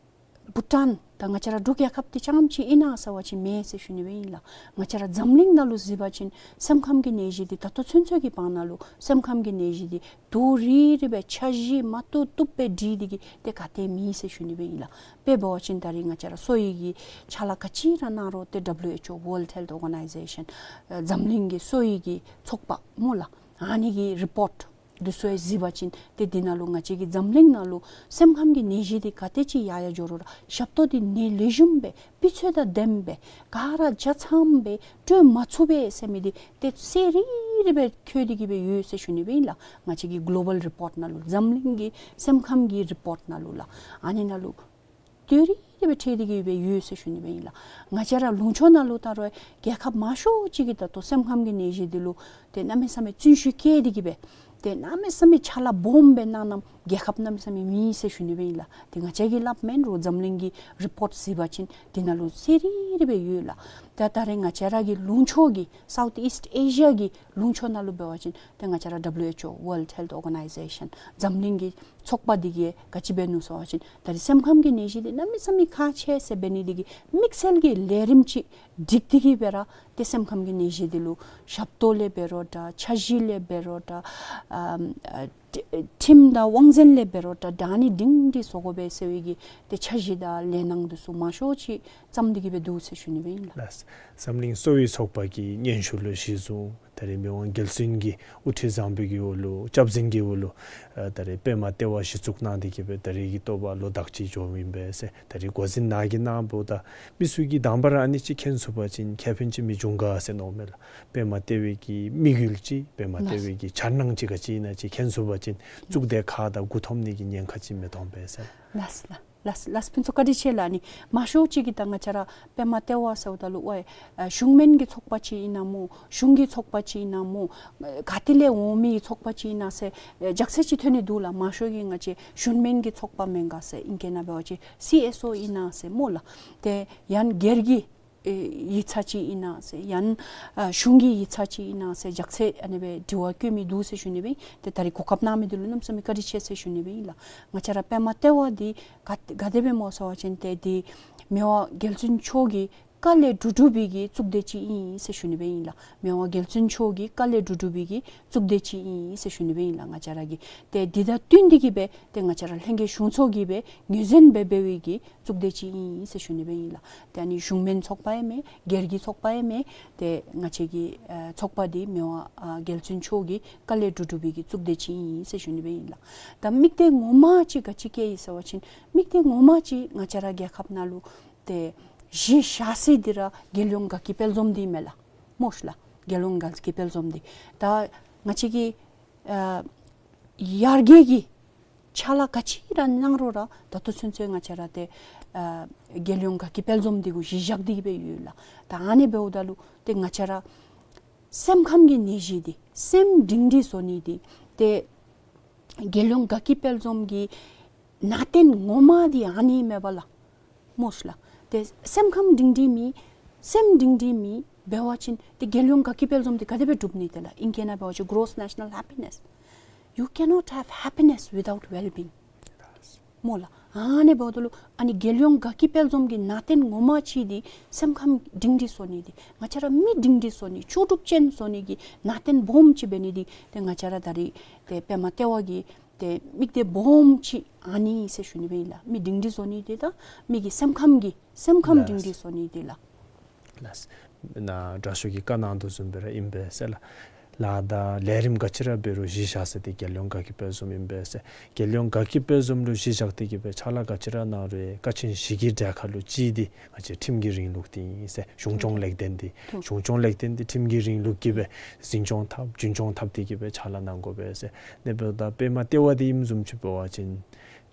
བྷུ་ཊཱན་དང་ང་བཅས་ར་འབྲུག་རྒྱལ་ཁབ་འདི་རྐྱངམ་ཅིག་ཨིན་ན་ཟེར་བ་ཅིན་མེན་ཟེར་ཞུ་ནི་སྦེ་ཨིན་ལགས། ང་བཅས་ར་འཛམ་གླིང་ནང་ལུ་གཟིགས་པ་ཅིན་སེམས་ཁམས་ཀྱི་ནད་གཞི་འདི་ད་ལྟོ་ཚུན་ཚོད་ཀྱི་བར་ན་ལུ་སེམས་ཁམས་ཀྱི་ནད་གཞི་འདི་རྡོག་རིལ་རི་སྦེ་འཆར་གཞི་མ་བཏུབ་བཏུབ་སྦེ་བསྒྲིགས་ཏེ་གི་ཏེ་ག་ཏེ་མེད་ཟེར་ཞུ་ནི་སྦེ་ཨིན་ལགས། དཔེ་འབད་བ་ཅིན་ད་རེས་ང་བཅས་ར་གསོ་བའི་གི་ཕྱག་ལཱ་ག་ཅི་ར་གནང་རུང་ཏེ་ཌབ་ལུ་ཨེཆ་ཨོ་World Health Organization ཨ་འཛམ་གླིང་གི་གསོ་བའི་གི་ཚོགས་པ་སྨོ་ལགས། ཨ་ནི་གི་རི་པོརཊ་འདི་ཚུ་ཡང་གཟིགས་པ་ཅིན་ཏེ་འདི་ནང་ལུ་ང་བཅས་ཀྱི་འཛམ་གླིང་ནང་ལུ་སེམས་ཁམས་ཀྱི་ནད་གཞི་འདི་ག་དེ་ཅིག་ཡར་ཡར་འགྱོ་རུང་ར་ཞབས་ཏོག་འདི་ནད་ལེགས་ཤོམ་སྦེ་སྤུས་ཚད་དང་ལྡནམ་སྦེ་ག་ར་ཆ་ཚང་སྦེ་སྤྲོད་མ་ཚུགས་པས་ཟེར་མི་འདི་ཏེ་གསལ་རི་རི་སྦེ་འཁོད་དེ་གི་སྦེ་ཡོད་ཟེར་ཞུ་ནི་སྦེ་ཨིན་ལགས། ང་བཅས་ཀྱི་གོ་ལོ་བཱལ་རི་པོརཊ་ནང་ལུ་འཛམ་གླིང་གི་སེམས་ཁམས་ཀྱི་རི་པོརཊ་ནང་ལུ་ལགས། ཨ་ནི་ནང་ལུ་ཏེ་རི་རི་སྦེ་འཁོད་དེ་གི་སྦེ་ཡོད་ཟེར་ཞུ་ནི་སྦེ་ཨིན་ལགས། ང་བཅས་ར་ལུང་ཕྱོགས་ནང་ལུ་ད་རུང་རྒྱལ་ཁབ་མང་ཤོས་ཅིག་གིས་ད་ལྟོ་སེམས་ཁམས་ཀྱི་ནད་གཞི་འདི་ལུ་ཏེ་གནམ་མེད་ས་མེད་བརྩོན་ཤུགས་བསྐྱེད་དེ་གི་སྦེ་ཏེ་གནམ་མེད་ས་མེད་ཕྱག་ལཱ་སྦོམ་སྦེ་གནང་གནངམ་རྒྱལ་ཁབ་གནམ་མེད་ས་མེད་མེད་ཟེར་ཞུ་ནི་སྦེ་ཨིན་ལགས། ཏེ་ང་བཅས་ཀྱིས་སླབ་མེན་རུང་འཛམ་གླིང་གི་རི་པོརཊ་གཟིགས་པ་ཅིན་འདི་ནང་ལུ་གསལ་རི་རི་སྦེ་ཡོད་ལགས། ད་ད་རེས་ང་བཅས་ར་གི་ལུང་ཕྱོགས་ཀྱི་South East Asia གི་ལུང་ཕྱོགས་ནང་ལུ་འབད་བ་ཅིན་ཏེ་ང་བཅས་ར་ཌབ་ལུ་ཨེཆ་ཨོ་World Health Organization འཛམ་གླིང་གི་ཚོགས་པ་འདི་གིས་ག་ཅི་འབད་ནུག་ཟེར་བ་ཅིན་ད་རེས་སེམས་ཁམས་ཀྱི་ནད་གཞི་འདི་གནམ་མེད་ས་མེད་ཁག་ཆེ་ཟེར་འབད་ནི་འདི་གིས་དམིགས་བསལ་གྱི་ལས་རིམ་ཅིག་སྒྲིག་སྟེ་གི་སྦེ་ར་ཏེ་སེམས་ཁམས་ཀྱི་ནད་གཞི་འདི་ལུ་ཞབས་ཏོག་ལས་འབད་རུང་འདྲ་འཆར་གཞི་ལས་འབད་རུང་འདྲ་ཨམ་ཨ་ཁྲིམས་དང་དབང་འཛིན་ལས་འབད་རུང་འདྲ་ད་ཨ་ནི་སྒྲིང་སྒྲི་བཟོ་དགོ་པས་ཟེར་བའི་གི་ཏེ་འཆར་གཞི་དང་ལས་སྣང་འདི་ཚུ་མང་ཤོས་ཅིག་བརྩམས་ཏེ་གི་སྦེ་འདུག་ཟེར་ཞུ་ནི་སྦེ་ཨིན་ལགས། ལགས། འཛམ་གླིང་གསོ་བའི་ཚོགས་པ་གི་སྙན་ཞུ་ལུ་གཞི་བཟུང་ད་རེས་མི་དབང་རྒྱལ་བཙུན་གྱི་དབུ་ཁྲིད་བཟང་པོའི་གི་འོག་ལུ་སྐྱབས་འཛིན་གྱི་འོག་ལུ་ཨ་ད་རེས་པདྨ་ལྟེ་བ་གཞི་བཙུགས་གནང་སྟེ་གི་སྦེ་ད་རེས་ཀྱི་ལྟོ་བ་ལོ་དག་ཅིག་འགྱོཝ་ཨིན་པས་ཟེར། ད་རེས་འགོ་འཛིན་ནཱ་གིས་གནངམ་ད་མི་ཚུ་གིས་དང་པ་ར་ཨ་ནི་ཅིག་མཁྱེན་ཚུགས་པ་ཅིན་ཁེ་ཕན་ཅིག་མི་འབྱུང་ག་ཟེར་མནོཝ་མས་ལགས། པདྨ་ལྟེ་བའི་གི་དམིགས་ཡུལ་ཅིག་པདྨ་ལྟེ་བའི་གི་འཆར་སྣང་ཅིག་ག་ཅི་ཨིན་ན་ཅིག་མཁྱེན་ཚུགས་པ་ཅིན་གཙུག་སྡེ་ཁག་དང་མགུ་འཐོམ་ནི་གི་ཉེན་ཁ་ཅིག་མི་འཐོན་པས་ཟེར། ལགས་ལགས། ལགས་ལགས། ཕུན་ཚོགས་བཀའ་དྲིན་ཆེ་ལགས། ཨ་ནི་མང་ཤོས་ཅིག་གིས་ད་ང་བཅས་ར་པདྨ་ལྟེ་བ་ཟེརཝ་ད་ལུ་ཝའི་ཨ་གཞུང་མིན་གྱི་ཚོགས་པ་ཅིག་ཨིན་ན་སྨོ་གཞུང་གི་ཚོགས་པ་ཅིག་ཨིན་ན་སྨོ་ག་ཏེ་ལས་འོང་མི་ཚོགས་པ་ཅིག་ཨིན་ན་ཟེར་ཨ་ལྗགས་རྩོམ་ཅིག་ཐོན་ནི་འདུག་ལགས། མང་ཤོས་ཀྱིས་ང་བཅས་གཞུང་མིན་གྱི་ཚོགས་པ་མེན་ག་ཟེར་ཨིང་སྐད་ནང་འབད་བ་ཅིན་སི་ཨེས་ཨོ་ཨིན་ན་ཟེར་སྨོ་ལགས། ཏེ་ཡང་སྒེར་གྱི་ཨེ་ཡིག་ཚང་ཅིག་ཨིན་ན་ཟེར་ཡང་ཨ་གཞུང་གི་ཡིག་ཚང་ཅིག་ཨིན་ན་ཟེར་ལྗགས་རྩོམ་ཨ་ནི་སྦེ་དྲི་བ་བཀོད་མི་འདུག་ཟེར་ཞུ་ནི་སྦེ་ཨིན། ཏེ་ད་རེས་གོ་སྐབས་གནང་མི་འདི་ལུ་གནམ་མེད་ས་མེད་བཀའ་དྲིན་ཆེ་ཟེར་ཞུ་ནི་སྦེ་ཨིན་ལགས། ང་བཅས་ར་པདྨ་ལྟེ་བ་འདི་ག་ག་དེ་སྦེ་སྨོ་ཟེར་བ་ཅིན་ཏེ་འདི་མི་དབང་རྒྱལ་བཙུན་མཆོག་གི་བཀའ་ལས་གྲུབ་གྲུབ་པའི་གི་གཙུག་སྡེ་ཅིག་ཨིན་ཟེར་ཞུ་ནི་སྦེ་ཨིན་ལགས། མི་དབང་རྒྱལ་བཙུན་མཆོག་གི་བཀའ་ལས་གྲུབ་གྲུབ་པའི་གི་གཙུག་སྡེ་ཅིག་ཨིན་ཟེར་ཞུ་ནི་སྦེ་ཨིན་ལགས། ང་བཅས་ར་གི་ཏེ་འདི་དང་བསྟུན་ཏེ་གི་སྦེ་ཏེ་ང་བཅས་ར་ལྷན་རྒྱས་གཞུང་ཚོགས་ཀྱིས་སྦེ་ངོས་འཛིན་འབད་འབད་བའི་གི་གཙུག་སྡེ་ཅིག་ཨིན་ཟེར་ཞུ་ནི་སྦེ་ཨིན་ལགས། ཏེ་ཨ་ནི་གཞུང་མིན་ཚོགས་པ་ཡང་མེན་སྒེར་གྱི་ཚོགས་པ་ཡང་མེན། ཏེ་ང་བཅས་ཀྱི་ཨ་ཚོགས་པ་འདི་མི་དབང་ཨ་རྒྱལ་བཙུན་མཆོག་གི་བཀའ་ལས་གྲུབ་གྲུབ་པའི་གི་གཙུག་སྡེ་ཅིག་ཨིན་ཟེར་ཞུ་ནི་སྦེ་ཨིན་ལགས། ད་དམིགས་གཏད་ངོ་མ་ཅིག་ག་ཅི་བསྐྱེད་ཡི་ཟེར་བ་ཅིན་དམིགས་གཏད་ངོ་མ་ཅིག་ང་བཅས་ར་རྒྱལ་ཁབ་ནང་ལུ་ཏེ་གཞི་བཞག་ས་འདི་ར་རྒྱལ་ཡོངས་དགའ་སྐྱིད་དཔལ་འཛོམས་འདི་མས་ལགས། སྨོ་ཤ་ལགས། རྒྱལ་ཡོངས་དགའ་སྐྱིད་དཔལ་འཛོམས་འདི་ད་ང་བཅས་ཀྱི་ཨ་ཡར་རྒྱས་ཀྱི་ཕྱག་ལཱ་ག་ཅི་ར་གནང་རུང་ར་ད་ལྟོ་ཚུན་ཚོད་ང་བཅས་ར་ཏེ་ཨ་རྒྱལ་ཡོངས་དགའ་སྐྱིད་དཔལ་འཛོམས་འདི་གུ་གཞི་བཞག་སྟེ་གི་སྦེ་ཡོད་ལགས། ད་ཨ་ནི་འབདཝ་ད་ལུ་ཏེ་ང་བཅས་ར་སེམས་ཁམས་ཀྱི་ནད་གཞི་འདི་སེམས་སྒྲིང་སྒྲི་བཟོ་ནི་འདི་ཏེ་རྒྱལ་ཡོངས་དགའ་སྐྱིད་དཔལ་འཛོམས་ཀྱི་ནང་རྟེན་ངོ་མ་འདི་ཨ་ནི་མས་པ་ལགས། སྨོ་ཤ་ལགས། ཏེ་སེམས་ཁམས་སྒྲིང་སྒྲི་མེད་སེམས་སྒྲིང་སྒྲི་མེད་འབད་བ་ཅིན་ཏེ་རྒྱལ་ཡོངས་དགའ་སྐྱིད་དཔལ་འཛོམས་འདི་ག་དེ་སྦེ་འགྲུབ་ནི། དེ་ལགས་ཨིང་སྐད་ནང་འབད་བ་ཅིན་gross national happiness. You cannot have happiness without well-being. སྨོ་ལགས། ཨ་ནི་འབདཝ་ད་ལུ་ཨ་ནི་རྒྱལ་ཡོངས་དགའ་སྐྱིད་དཔལ་འཛོམས་ཀྱི་ནང་རྟེན་ངོ་མ་ཅིག་འདི་སེམས་ཁམས་སྒྲིང་སྒྲི་བཟོ་ནི་འདི་ང་བཅས་ར་མི་སྒྲིང་སྒྲི་བཟོ་ནི་ལྕོགས་གྲུབ་ཅན་བཟོ་ནི་གི་ནང་རྟེན་སྦོམ་ཅིག་འབད་ནི་འདི་ཏེ་ང་བཅས་ར་ད་རེས་ཏེ་པདྨ་ལྟེ་བ་གི་ཏེ་དམིགས་གཏད་སྦོམ་ཅིག་ཨ་ནི་ཟེར་ཞུ་ནི་སྦེ་ཨིན་ལགས། མི་སྒྲིང་སྒྲི་བཟོ་ནི་འདི་དང་མི་གི་སེམས་ཁམས་ཀྱི་སེམས་ཁམས་ལགས། སྒྲིང་སྒྲི་བཟོ་ནི་འདི་ལགས། ལགས། ནཱ་དྲག་ཤོས་ཀྱིས་བཀའ་གནང་དོ་བཟུམ་སྦེ་ར་ཨིན་པས་ཟེར་ལགས། ལཱ་དང་ལས་རིམ་ག་ཅི་ར་འབད་རུང་གཞི་བཞག་ས་འདི་རྒྱལ་ཡོངས་དགའ་སྐྱིད་དཔལ་འཛོམས་ཨིན་པས་ཟེར། རྒྱལ་ཡོངས་དགའ་སྐྱིད་དཔལ་འཛོམས་ལུ་གཞི་བཞག་སྟེ་གིས་སྦེ་ཕྱག་ལཱ་ག་ཅི་ར་གནང་རུང་ཀ་ཆེན་བཞི་གི་གྲལ་ཁར་ལུ་གཅིག་འདི་ང་བཅས་ཁྲིམས་ཀྱི་རིང་ལུགས་འདི་ཨིན་ཟེར། གཞུང་སྐྱོང་ལེགས་ལྡན་འདི་གཞུང་སྐྱོང་ལེགས་ལྡན་འདི་ཁྲིམས་ཀྱི་རིང་ལུགས་ཀྱིས་སྦེ་འཛིན་སྐྱོང་འཐབ་རྒྱུན་སྐྱོང་འཐབ་སྟེ་གིས་སྦེ་ཕྱག་ལཱ་གནང་དགོ་པས་ཟེར། ཨ་ནི་འབདཝ་ད་པདྨ་ལྟེ་བ་འདི་ཨིནམ་བཟུམ་ཅིག་འབད་བ་ཅིན་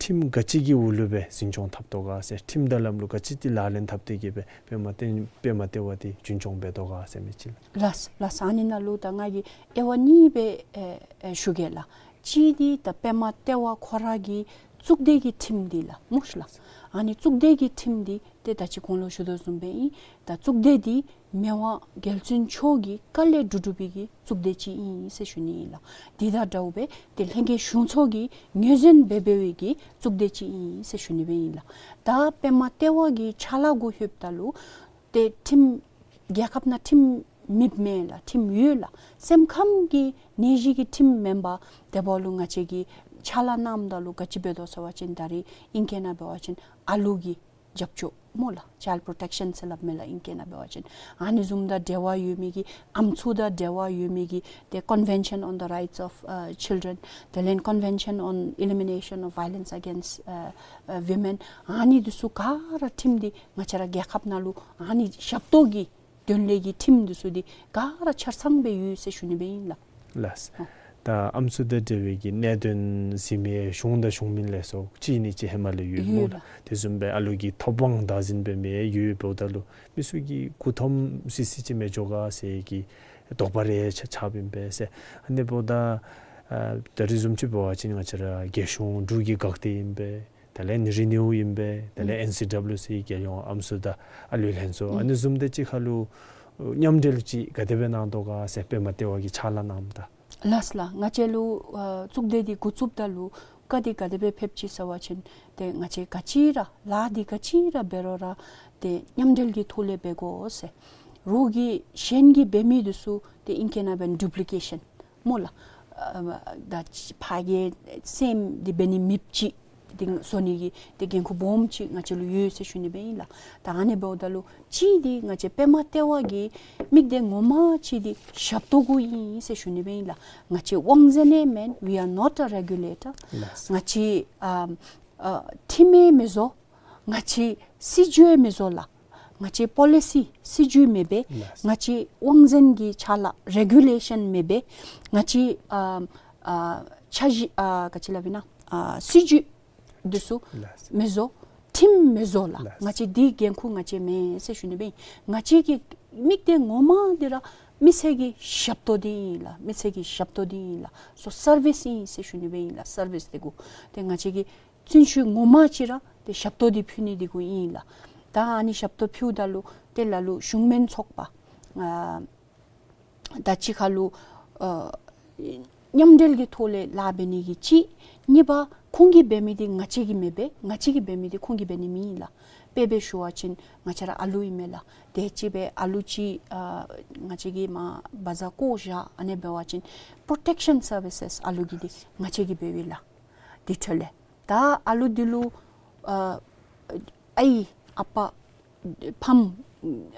ཁྲིམས་ག་ཅི་གི་འོག་ལུ་སྦེ་འཛིན་སྐྱོང་འཐབ་དོ་ག་ཟེར། ཁྲིམས་དང་ལམ་ལུགས་ག་ཅི་འདི་ལག་ལེན་འཐབ་སྟེ་གིས་སྦེ་པདྨ་ལྟེ་པདྨ་ལྟེ་བ་འདི་རྒྱུན་སྐྱོང་འབད་དོ་ག་ཟེར་མི་ཅིག་ལགས། ལགས་ལགས། ཨ་ནི་ནང་ལུ་ད་ང་གིས་དབྱེ་བ་གཉིས་སྦེ་ཨེ་ཨེ་ཞུ་གེ་ལགས། གཅིག་འདི་ད་པདྨ་ལྟེ་བ་ཁོ་ར་གི་གཙུག་སྡེ་གི་ཁྲིམས་འདི་ལགས་སྨོ་ལགས། ཨ་ནི་གཙུག་སྡེ་གི་ཁྲིམས་འདི་ཏེ་ད་ཅི་གོང་ལུ་ཞུ་དོ་བཟུམ་སྦེ་ཨིན། ད་གཙུག་སྡེ་འདི་མི་དབང་རྒྱལ་བཙུན་མཆོག་གི་བཀའ་ལས་གྲུབ་གྲུབ་པའི་གི་གཙུག་སྡེ་ཅིག་ཨིན་ཟེར་ཞུ་ནི་ཨིན་ལགས། དེ་དང་འདྲཝ་སྦེ་ཏེ་ལྷན་རྒྱས་གཞུང་ཚོགས་ཀྱིས་ངོས་འཛིན་འབད་འབད་བའི་གི་གཙུག་སྡེ་ཅིག་ཨིན་ཟེར་ཞུ་ནི་སྦེ་ཨིན་ལགས། ད་པདྨ་ལྟེ་བ་གི་ཕྱག་ལཱ་གུ་ལྷོདཔ་ད་ལུ་ཏེ་ཁྲིམས་རྒྱལ་ཁབ་ནང་ཁྲིམས་མེདཔ་མེན་ལགས། ཁྲིམས་ཡོད་ལགས། སེམས་ཁམས་ཀྱི་ནད་གཞི་གི་ཁྲིམས་མེན་པར་དེ་འབདཝ་ལུ་ང་བཅས་ཀྱིས་ཕྱག་ལཱ་གནངམ་ད་ལུ་ག་ཅི་འབད་དོ་ཟེར་བ་ཅིན་ད་རེས་ཨིང་སྐད་ནང་འབད་བ་ཅིན་ཨ་ལུ་གི་རྒྱབ་སྐྱོར་སྨོ་ལགས། Child Protection ཟེར་སླབ་མས་ལགས་ཨིང་སྐད་ནང་འབད་བ་ཅིན། ཨ་ནི་བཟུམ་དང་འབྲེལ་བ་ཡོད་མི་གི་ཨམ་སྲུ་དང་འབྲེལ་བ་ཡོད་མི་གི་ཏེ་Convention on the Rights of, uh, Children དེ་ལས་Convention on Elimination of Violence Against, uh, uh, Women ཨ་ནི་འདི་ཚུ་ག་ར་ཁྲིམས་འདི་ང་བཅས་ར་རྒྱལ་ཁབ་ནང་ལུ་ཨ་ནི་ཞབས་ཏོག་གི་དོན་ལས་ཀྱི་ཁྲིམས་འདི་ཚུ་འདི་ག་ར་ཆ་ཚང་སྦེ་ཡོད་ཟེར་ཞུ་ནི་སྦེ་ཨིན་ལགས། ལགས། ཨ་ད་ཨམ་སྲུ་དང་འབྲེལ་བའི་གི་གནད་དོན་ཟེར་མི་གཞུང་དང་གཞུང་མིན་ལས་ཚོགས་གཅིག་ནི་གཅིག་ཧེ་མ་ལས་ཡོད་སྨོ་ལགས། དེ་བཟུམ་སྦེ་ཨ་ལུ་གི་ཐོབ་དབང་བདག་འཛིན་འབད་མི་ཡོད་འབདཝ་ད་ལུ་མི་ཚུ་གིས་མགུ་འཐོམ་སི་སི་ཅིག་མི་འགྱོ་ག་ཟེར་གྱི་དོགས་པ་རེ་ཆགས་ཆགསཔ་ཨིན་པས་ཟེར། ཨ་ནི་འབདཝ་ད་ཨ་ད་རེས་བཟུམ་ཅིག་འབད་བ་ཅིན་ང་བཅས་ར་རྒྱལ་གཞུང་འབྲུག་གི་འགག་སྡེ་ཨིན་པས། དེ་ལས་ནི་རི་ནིའུ་ཨིན་པས། དེ་ལས་ཨེན་སི་ཌབ་ལིའུ་སི་རྒྱལ་ཡོངས་ཨམ་སྲུ་དང་ཨ་ལུའི་ལྷན་ཚོགས། ཨ་ནི་བཟུམ་དེ་ཅིག་ཁར་ལུ་མཉམ་འབྲེལ་ཅིག་ག་དེ་སྦེ་གནང་དོ་ག་ཟེར་པདྨ་ལྟེ་བ་གིས་ཕྱག་ལཱ་གནངམ་ད། ལགས་ལགས། ང་བཅས་ལུ་ཨ་གཙུག་སྡེ་འདི་འགོ་བཙུགསཔ་ད་ལུ་བཀའ་འདི་ག་དེ་སྦེ་ཕེབས་ཅི་ཟེར་བ་ཅིན་ཏེ་ང་བཅས་ག་ཅི་ར་ལཱ་འདི་ག་ཅི་ར་འབད་རུང་ར་ཏེ་མཉམ་འབྲེལ་གྱི་ཐོག་ལས་འབད་དགོ་ཟེར། རོགས་ཀྱིས་གཞན་གྱིས་འབད་མི་འདི་ཚུ་ཏེ་ཨིང་སྐད་ནང་འབད་ཌུབ་ལི་ཀེ་ཤཱན་སྨོ་ལགས། ཨ་ད་ཕར་གྱི་སེམས་འདི་འབད་ནི་མེདཔ་ཅིག་འདི་བཟོ་ནི་གི་ཏེ་འགན་ཁུར་སྦོམ་ཅིག་ང་བཅས་ལུ་ཡོད་ཟེར་ཞུ་ནི་སྦེ་ཨིན་ལགས། ད་ཨ་ནི་འབདཝ་ད་ལུ་གཅིག་འདི་ང་བཅས་པདྨ་ལྟེ་བ་གི་དམིགས་གཏད་ངོ་མ་ཅིག་འདི་ཞབས་ཏོག་གུ་ཨིན་ཟེར་ཞུ་ནི་སྦེ་ཨིན་ལགས། ང་བཅས་དབང་འཛིན་ཡང་མེན། We are not a regulator. ལགས། ང་བཅས་ཨ་ཨ་ཁྲིམས་ཡང་མི་བཟོ། ང་བཅས་སྲིད་བྱུས་ཡང་མི་བཟོ་ལགས། ང་བཅས་པོ་ལི་སི་སྲིད་བྱུས་མེད་པས། ལགས། ང་བཅས་དབང་འཛིན་གྱི་ཕྱག་ལཱ་རེ་གུ་ལེ་ཤཱན་མེད་པས། ང་བཅས་ཨ་ཨ་འཆར་གཞི་ཨ་ག་ཅི་སླབ་ཨིན་ན་ཨ་སྲིད་བྱུས་འདི་ཚུ་ལགས། མི་བཟོ། ཁྲིམས་མི་བཟོ་ལགས། ལགས། ང་བཅས་འདི་འགན་ཁུར་ང་བཅས་མེན་ཟེར་ཞུ་ནི་སྦེ་ཨིན། ང་བཅས་ཀྱི་དམིགས་གཏད་ངོ་མ་འདི་ར་མི་སེར་གྱི་ཞབས་ཏོག་འདི་ཨིན་ལགས། མི་སེར་གྱི་ཞབས་ཏོག་འདི་ཨིན་ལགས། སོ་སར་བིསི་ཨིན་ཟེར་ཞུ་ནི་སྦེ་ཨིན་ལགས། སར་བིསི་འདི་གུ་ཏེ་ང་བཅས་ཀྱི་བརྩོན་ཤུགས་ངོ་མ་ཅིག་ར་ཏེ་ཞབས་ཏོག་འདི་ཕུལ་ནི་འདི་གུ་ཨིན་ལགས། ད་ཨ་ནི་ཞབས་ཏོག་ཕུལཝ་ད་ལུ་ཏེ་ལ་ལུ་གཞུང་མིན་ཚོགས་པ་ཨ་ད་ཅི་ཁར་ལུ་ཨ་མཉམ་འབྲེལ་གྱི་ཐོག་ལས་ལཱ་འབད་ནི་གི་གཅིག། གཉིས་པ་ཁོང་གིས་འབད་མི་འདི་ང་བཅས་ཀྱིས་མི་འབད། ང་བཅས་ཀྱིས་འབད་མི་འདི་ཁོང་གིས་འབད་ནི་མེན་ལགས། དཔེ་སྦེ་ཞུ་བ་ཅིན་ང་བཅས་ར་ཨ་ལུ་ཨིན་མས་ལགས། དེ་ཅིག་སྦེ་ཨ་ལུ་ཅིག་ཨ་ང་བཅས་ཀྱིས་མར་བ་ཛ་བཀོ་བཞག་ཨ་ནི་འབད་བ་ཅིན་པྲོ་ཊེཀ་ཤཱན་སར་བི་སེས་ཨ་ལུ་གི་འདི་ང་བཅས་ཀྱིས་འབདཝ་ཨིན་ལགས། དེ་འཕྲོ་ལས་ད་ཨ་ལུ་འདི་ལུ་ཨ་ཨའི་ཨ་པ་ཕམ་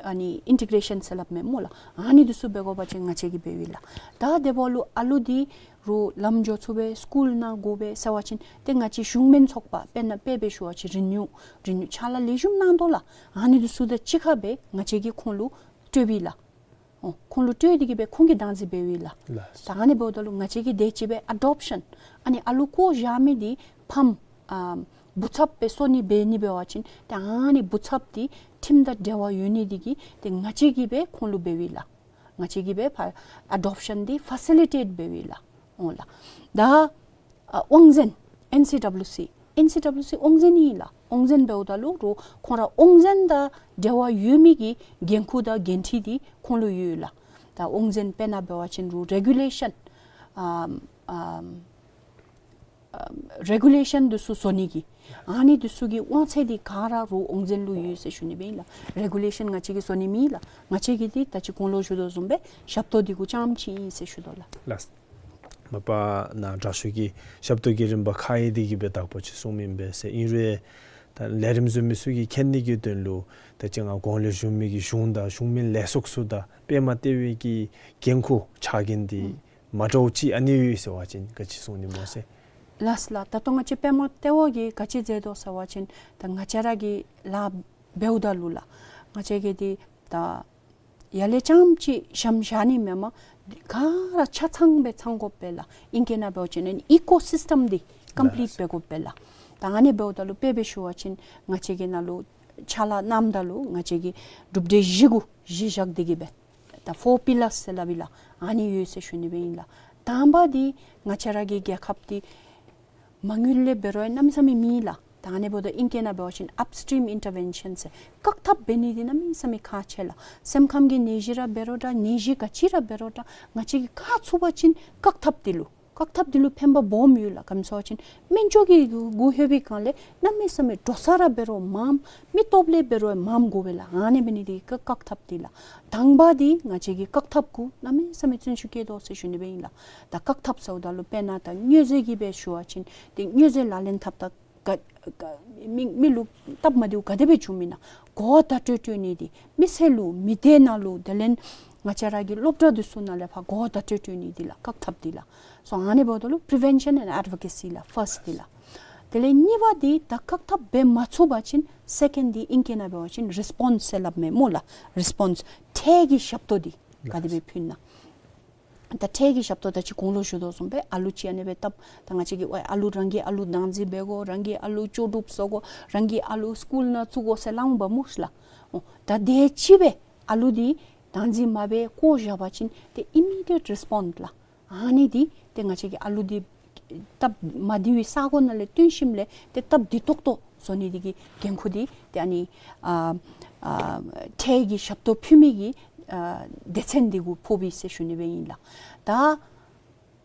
ཨ་ནི་ཨིན་ཊི་གེ་རེ་ཤཱན་ཟེར་སླབ་མས་སྨོ་ལགས། ཨ་ནི་འདི་ཚུ་འབད་དགོ་པ་ཅིན་ང་བཅས་ཀྱིས་འབདཝ་ཨིན་ལགས། ད་དེ་འབདཝ་ལུ་ཨ་ལུ་འདི་རུང་ལམ་འགྱོ་ཚུགས་པས། སི་ཀུལ་ནང་དགོ་པས་ཟེར་བ་ཅིན་ཏེ་ང་བཅས་གཞུང་མིན་ཚོགས་པ་དཔེར་ན་དཔེ་སྦེ་ཞུ་བ་ཅིན་རི་ནིའུ་རི་ནིའུ་ཕྱག་ལཱ་ལེགས་ཤོམ་གནང་དོ་ལགས། ཨ་ནི་འདི་ཚུ་དང་གཅིག་ཁར་སྦེ་ང་བཅས་ཀྱིས་ཁོང་ལུ་སྤྲོདཔ་ཨིན་ལགས། ཨོ་ཁོང་ལུ་སྤྲོད་དེ་གིས་སྦེ་ཁོང་གིས་བདག་འཛིན་འབདཝ་ཨིན་ལགས། ལགས། ད་ཨ་ནི་འབདཝ་ད་ལུ་ང་བཅས་ཀྱིས་དེ་ཅིག་སྦེ་ཨ་ཌོབ་ཤཱན་ཨ་ནི་ཨ་ལུ་བཀོ་བཞག་མི་འདི་ཕམ་ཨ་བུ་ཚབ་སྦེ་བཟོ་ནི་འབད་ནི་འབད་བ་ཅིན་ཏེ་ཨ་ནི་བུ་ཚབ་འདི་ཁྲིམས་དང་འབྲེལ་བ་ཡོད་ནི་འདི་གིས་ཏེ་ང་བཅས་ཀྱིས་སྦེ་ཁོང་ལུ་འབདཝ་ཨིན་ལགས། ང་བཅས་ཀྱིས་སྦེ་ཕར་ཨ་ཌོབ་ཤཱན་འདི་ཕ་སི་ལི་ཊེཊ་འབདཝ་ཨིན་ལགས། ཨོ་ལགས། ད་ཨ་དབང་འཛིན་ཨེན་སི་ཌབ་ལིའུ་སི་ཨེན་སི་ཌབ་ལིའུ་སི་དབང་འཛིན་ཨིན་ལགས། དབང་འཛིན་འབདཝ་ད་ལུ་རུང་ཁོང་ར་དབང་འཛིན་དང་འབྲེལ་བ་ཡོད་མི་གི་འགན་ཁུར་དང་འགན་འཁྲི་འདི་ཁོང་ལུ་ཡོད་ལགས། ད་དབང་འཛིན་དཔེར་ན་འབད་བ་ཅིན་རུང་རེ་གུ་ལེ་ཤཱན་ཨམ་ཨམ་ཨམ་རེ་གུ་ལེ་ཤཱན་འདི་ཚུ་བཟོ་ནི་གི་ཨ་ནི་འདི་ཚུ་གི་དབང་ཚད་འདི་ག་ར་རུང་དབང་འཛིན་ལུ་ཡོད་ཟེར་ཞུ་ནི་སྦེ་ཨིན་ལགས། རེ་གུ་ལེ་ཤཱན་ང་བཅས་ཀྱིས་བཟོ་ནི་མེན་ལགས། ང་བཅས་ཀྱིས་འདི་ད་ཅི་གོང་ལུ་ཞུ་དོ་བཟུམ་སྦེ་ཞབས་ཏོག་འདི་གུ་རྐྱངམ་ཅིག་ཨིན་ཟེར་ཞུ་དོ་ལགས། ལགས། མ་པ་ནཱ་དྲག་ཤོས་ཀྱིས་ཞབས་ཏོག་གི་རིམ་པ་ཁག་ཡང་འདི་གིས་སྦེ་དག་པོ་ཅིག་གསུངམ་ཨིན་པས་ཟེར། ཨིན་རུང་ ད་ལས་རིམ་བཟོ་མི་ཚུ་གིས་མཁྱེན་ནི་གི་དོན་ལུ་ད་ཅི་ང་གོང་ལས་ཞུ་མི་གི་གཞུང་དང་གཞུང་མིན་ལས་ཚོགས་ཚུ་དང་པདྨ་ལྟེ་བའི་གི་འགན་ཁུར་ཕྱག་འགན་འདི་ཨུམ་མ་འདྲཝ་ཅིག་ཨ་ནི་ཡོད་ཟེར་བ་ཅིན་ག་ཅི་གསུང་ནི་སྨོ་ཟེར། ལགས་ལགས། ད་ལྟོ་ང་བཅས་པདྨ་ལྟེ་བ་གིས་ག་ཅི་མཛད་དོ་ཟེར་བ་ཅིན་ད་ང་བཅས་ར་གིས་ལཱ་འབདཝ་ད་ལུ་ལགས་ང་བཅས་ཀྱིས་འདི་ད་ཡར་ལས་རྐྱངམ་ཅིག་བཞམ་བཞག་ནི་མེན་པར་ག་ར་ཆ་ཚང་སྦེ་ཚང་དགོ་པས་ལགས། ཨིང་སྐད་ནང་འབད་བ་ཅིན་ཨི་ཀོ་སིསི་ཊམ་འདི་ཀམ་པི་ལིཊ་ལགས་འབད་དགོ་པས་ལགས། ད་ཨ་ནི་འབདཝ་ད་ལུ་དཔེ་སྦེ་ཞུ་བ་ཅིན་ང་བཅས་ཀྱི་ནང་ལུ་ཕྱག་ལཱ་གནངམ་ད་ལུ་ང་བཅས་ཀྱིས་གྲུབ་འབྲས་བཞི་གུ་གཞི་བཞག་སྟེ་གིས་སྦེ་ད་ཕོར་པི་ལརསི་ཟེར་སླབ་ཨིན་ལགས། ཨ་ནི་ཡོད་ཟེར་ཞུ་ནི་སྦེ་ཨིན་ལགས། དང་པ་འདི་ང་བཅས་ར་གི་རྒྱལ་ཁབ་འདི་མ་དངུལ་ལས་འབད་རུང་གནམ་མེད་ས་མེད་མེད་ལགས། ད་ཨ་ནི་འབདཝ་ད་ཨིང་སྐད་ནང་འབད་བ་ཅིན་ཨཔ་སི་ཊིམ་ཨིན་ཊར་བེན་ཤཱན་ཟེར་བཀག་ཐབས་འབད་ནི་འདི་གནམ་མེད་ས་མེད་ཁག་ཆེ་ལགས། སེམས་ཁམས་ཀྱི་ནད་གཞི་ར་འབད་རུང་འདྲ་ནད་གཞི་ག་ཅི་ར་འབད་རུང་འདྲ་ང་བཅས་ཀྱིས་བཀག་ཚུགས་པ་ཅིན་བཀག་ཐབས་འདི་ལུ་བཀག་ཐབས་འདི་ལུ་ཕན་པ་སྦོམ་ཡོད་ལགས། ག་ཅི་སྨོ་ཟེར་བ་ཅིན་སྨན་བཅོས་ཀྱི་གུ་ལྷོད་པའི་སྒང་ལས་གནམ་མེད་ས་མེད་འགྲོ་ས་ར་འབད་རུང་མངམ་མི་སྟོབས་ལས་འབད་རུང་མངམ་དགོ་པས་ལགས། ཨ་ནི་འབད་ནི་འདི་གིས་བཀག་ཐབས་འདི་ལགས། དང་པ་འདི་ང་བཅས་ཀྱིས་བཀག་ཐབས་གུ་གནམ་མེད་ས་མེད་བརྩོན་ཤུགས་བསྐྱེད་དོ་ཟེར་ཞུ་ནི་སྦེ་ཨིན་ལགས། ད་བཀག་ཐབས་ཟེརཝ་ད་ལུ་དཔེར་ན་ད་མྱོས་རྫས་ཀྱི་སྦེ་ཞུ་བ་ཅིན་ཏེ་མྱོས་རྫས་ལག་ལེན་འཐབ་ད་ག་ག་མི་མི་ལུ་སྟབས་མ་བདེཝ་ག་དེ་སྦེ་བྱུང་མེན་ན་གོ་བརྡ་སྤྲོད་སྤྲོད་ནི་འདི་མི་སེར་ལུ་མི་སྡེ་ནང་ལུ་དེ་ལས་ང་བཅས་ར་གི་སློབ་གྲྭ་འདི་ཚུ་ནང་ལས་ཕར་གོ་བརྡ་སྤྲོད་སྤྲོད་ནི་འདི་ལགས་བཀག་ཐབས་འདི་ལགས། སོ་ཨ་ནི་འབདཝ་ད་ལུ་པི་རི་ཝེན་ཤཱན་ཨེནཌ་ཨེཌ་ཝོ་ཀེ་སི་ལགས་ཕརསཊ་འདི་ལགས། དེ་ལས་གཉིས་པ་འདི་ད་བཀག་ཐབས་འབད་མ་ཚུགས་པ་ཅིན་སེ་ཀེནཌ་འདི་ཨིང་སྐད་ནང་འབད་བ་ཅིན་རི་སི་པོནསི་ཟེར་སླབ་མས་སྨོ་ལགས། རི་སི་པོནསི་ཁྲལ་གྱི་ཞབས་ཏོག་འདི་ག་དེ་སྦེ་ཕུལ་ན། ད་ཁྲལ་གྱི་ཞབས་ཏོག་ད་ཅི་གོང་ལུ་ཞུ་དོ་བཟུམ་སྦེ་ཨ་ལུ་ཅིག་ཨ་ནི་སྦེ་བཏབ། ད་ང་བཅས་ཀྱིས་ཝའི་ཨ་ལུ་རང་གི་ཨ་ལུ་བདག་འཛིན་འབད་དགོ། རང་གི་ཨ་ལུ་ལྕོགས་གྲུབ་བཟོ་དགོ། རང་གི་ཨ་ལུ་སི་ཀུལ་ནང་བཙུགས་དགོ་ཟེར་སླབ་འོང་པ་སྨོ་ལགས། འོ་ད་དེ་ཅིག་སྦེ་ཨ་ལུ་འདི་བདག་འཛིན་མ་འབད་བཀོ་བཞག་པ་ཅིན་ཏེ་ཨི་མི་ཌི་ཡེཊ་རི་སི་པོནསི་ལགས། ཨ་ནི་འདི་ཏེ་ང་བཅས་ཀྱིས་ཨ་ལུ་འདི་སྟབས་མ་བདེ་བའི་ས་གོ་ནང་ལས་བཏོན་ཞིནམ་ལས་ཏེ་སྟབས་བདེ་ཏོག་ཏོ་བཟོ་ནི་འདི་གི་འགན་ཁུར་འདི་ཏེ་ཨ་ནི་ཨ་ཨ་ཁྲལ་གྱི་ཞབས་ཏོག་ཕུལ་མི་གི་ཨ་སྡེ་ཚན་འདི་གུ་ཕོགཔ་ཨིན་ཟེར་ཞུ་ནི་སྦེ་ཨིན་ལགས། ད་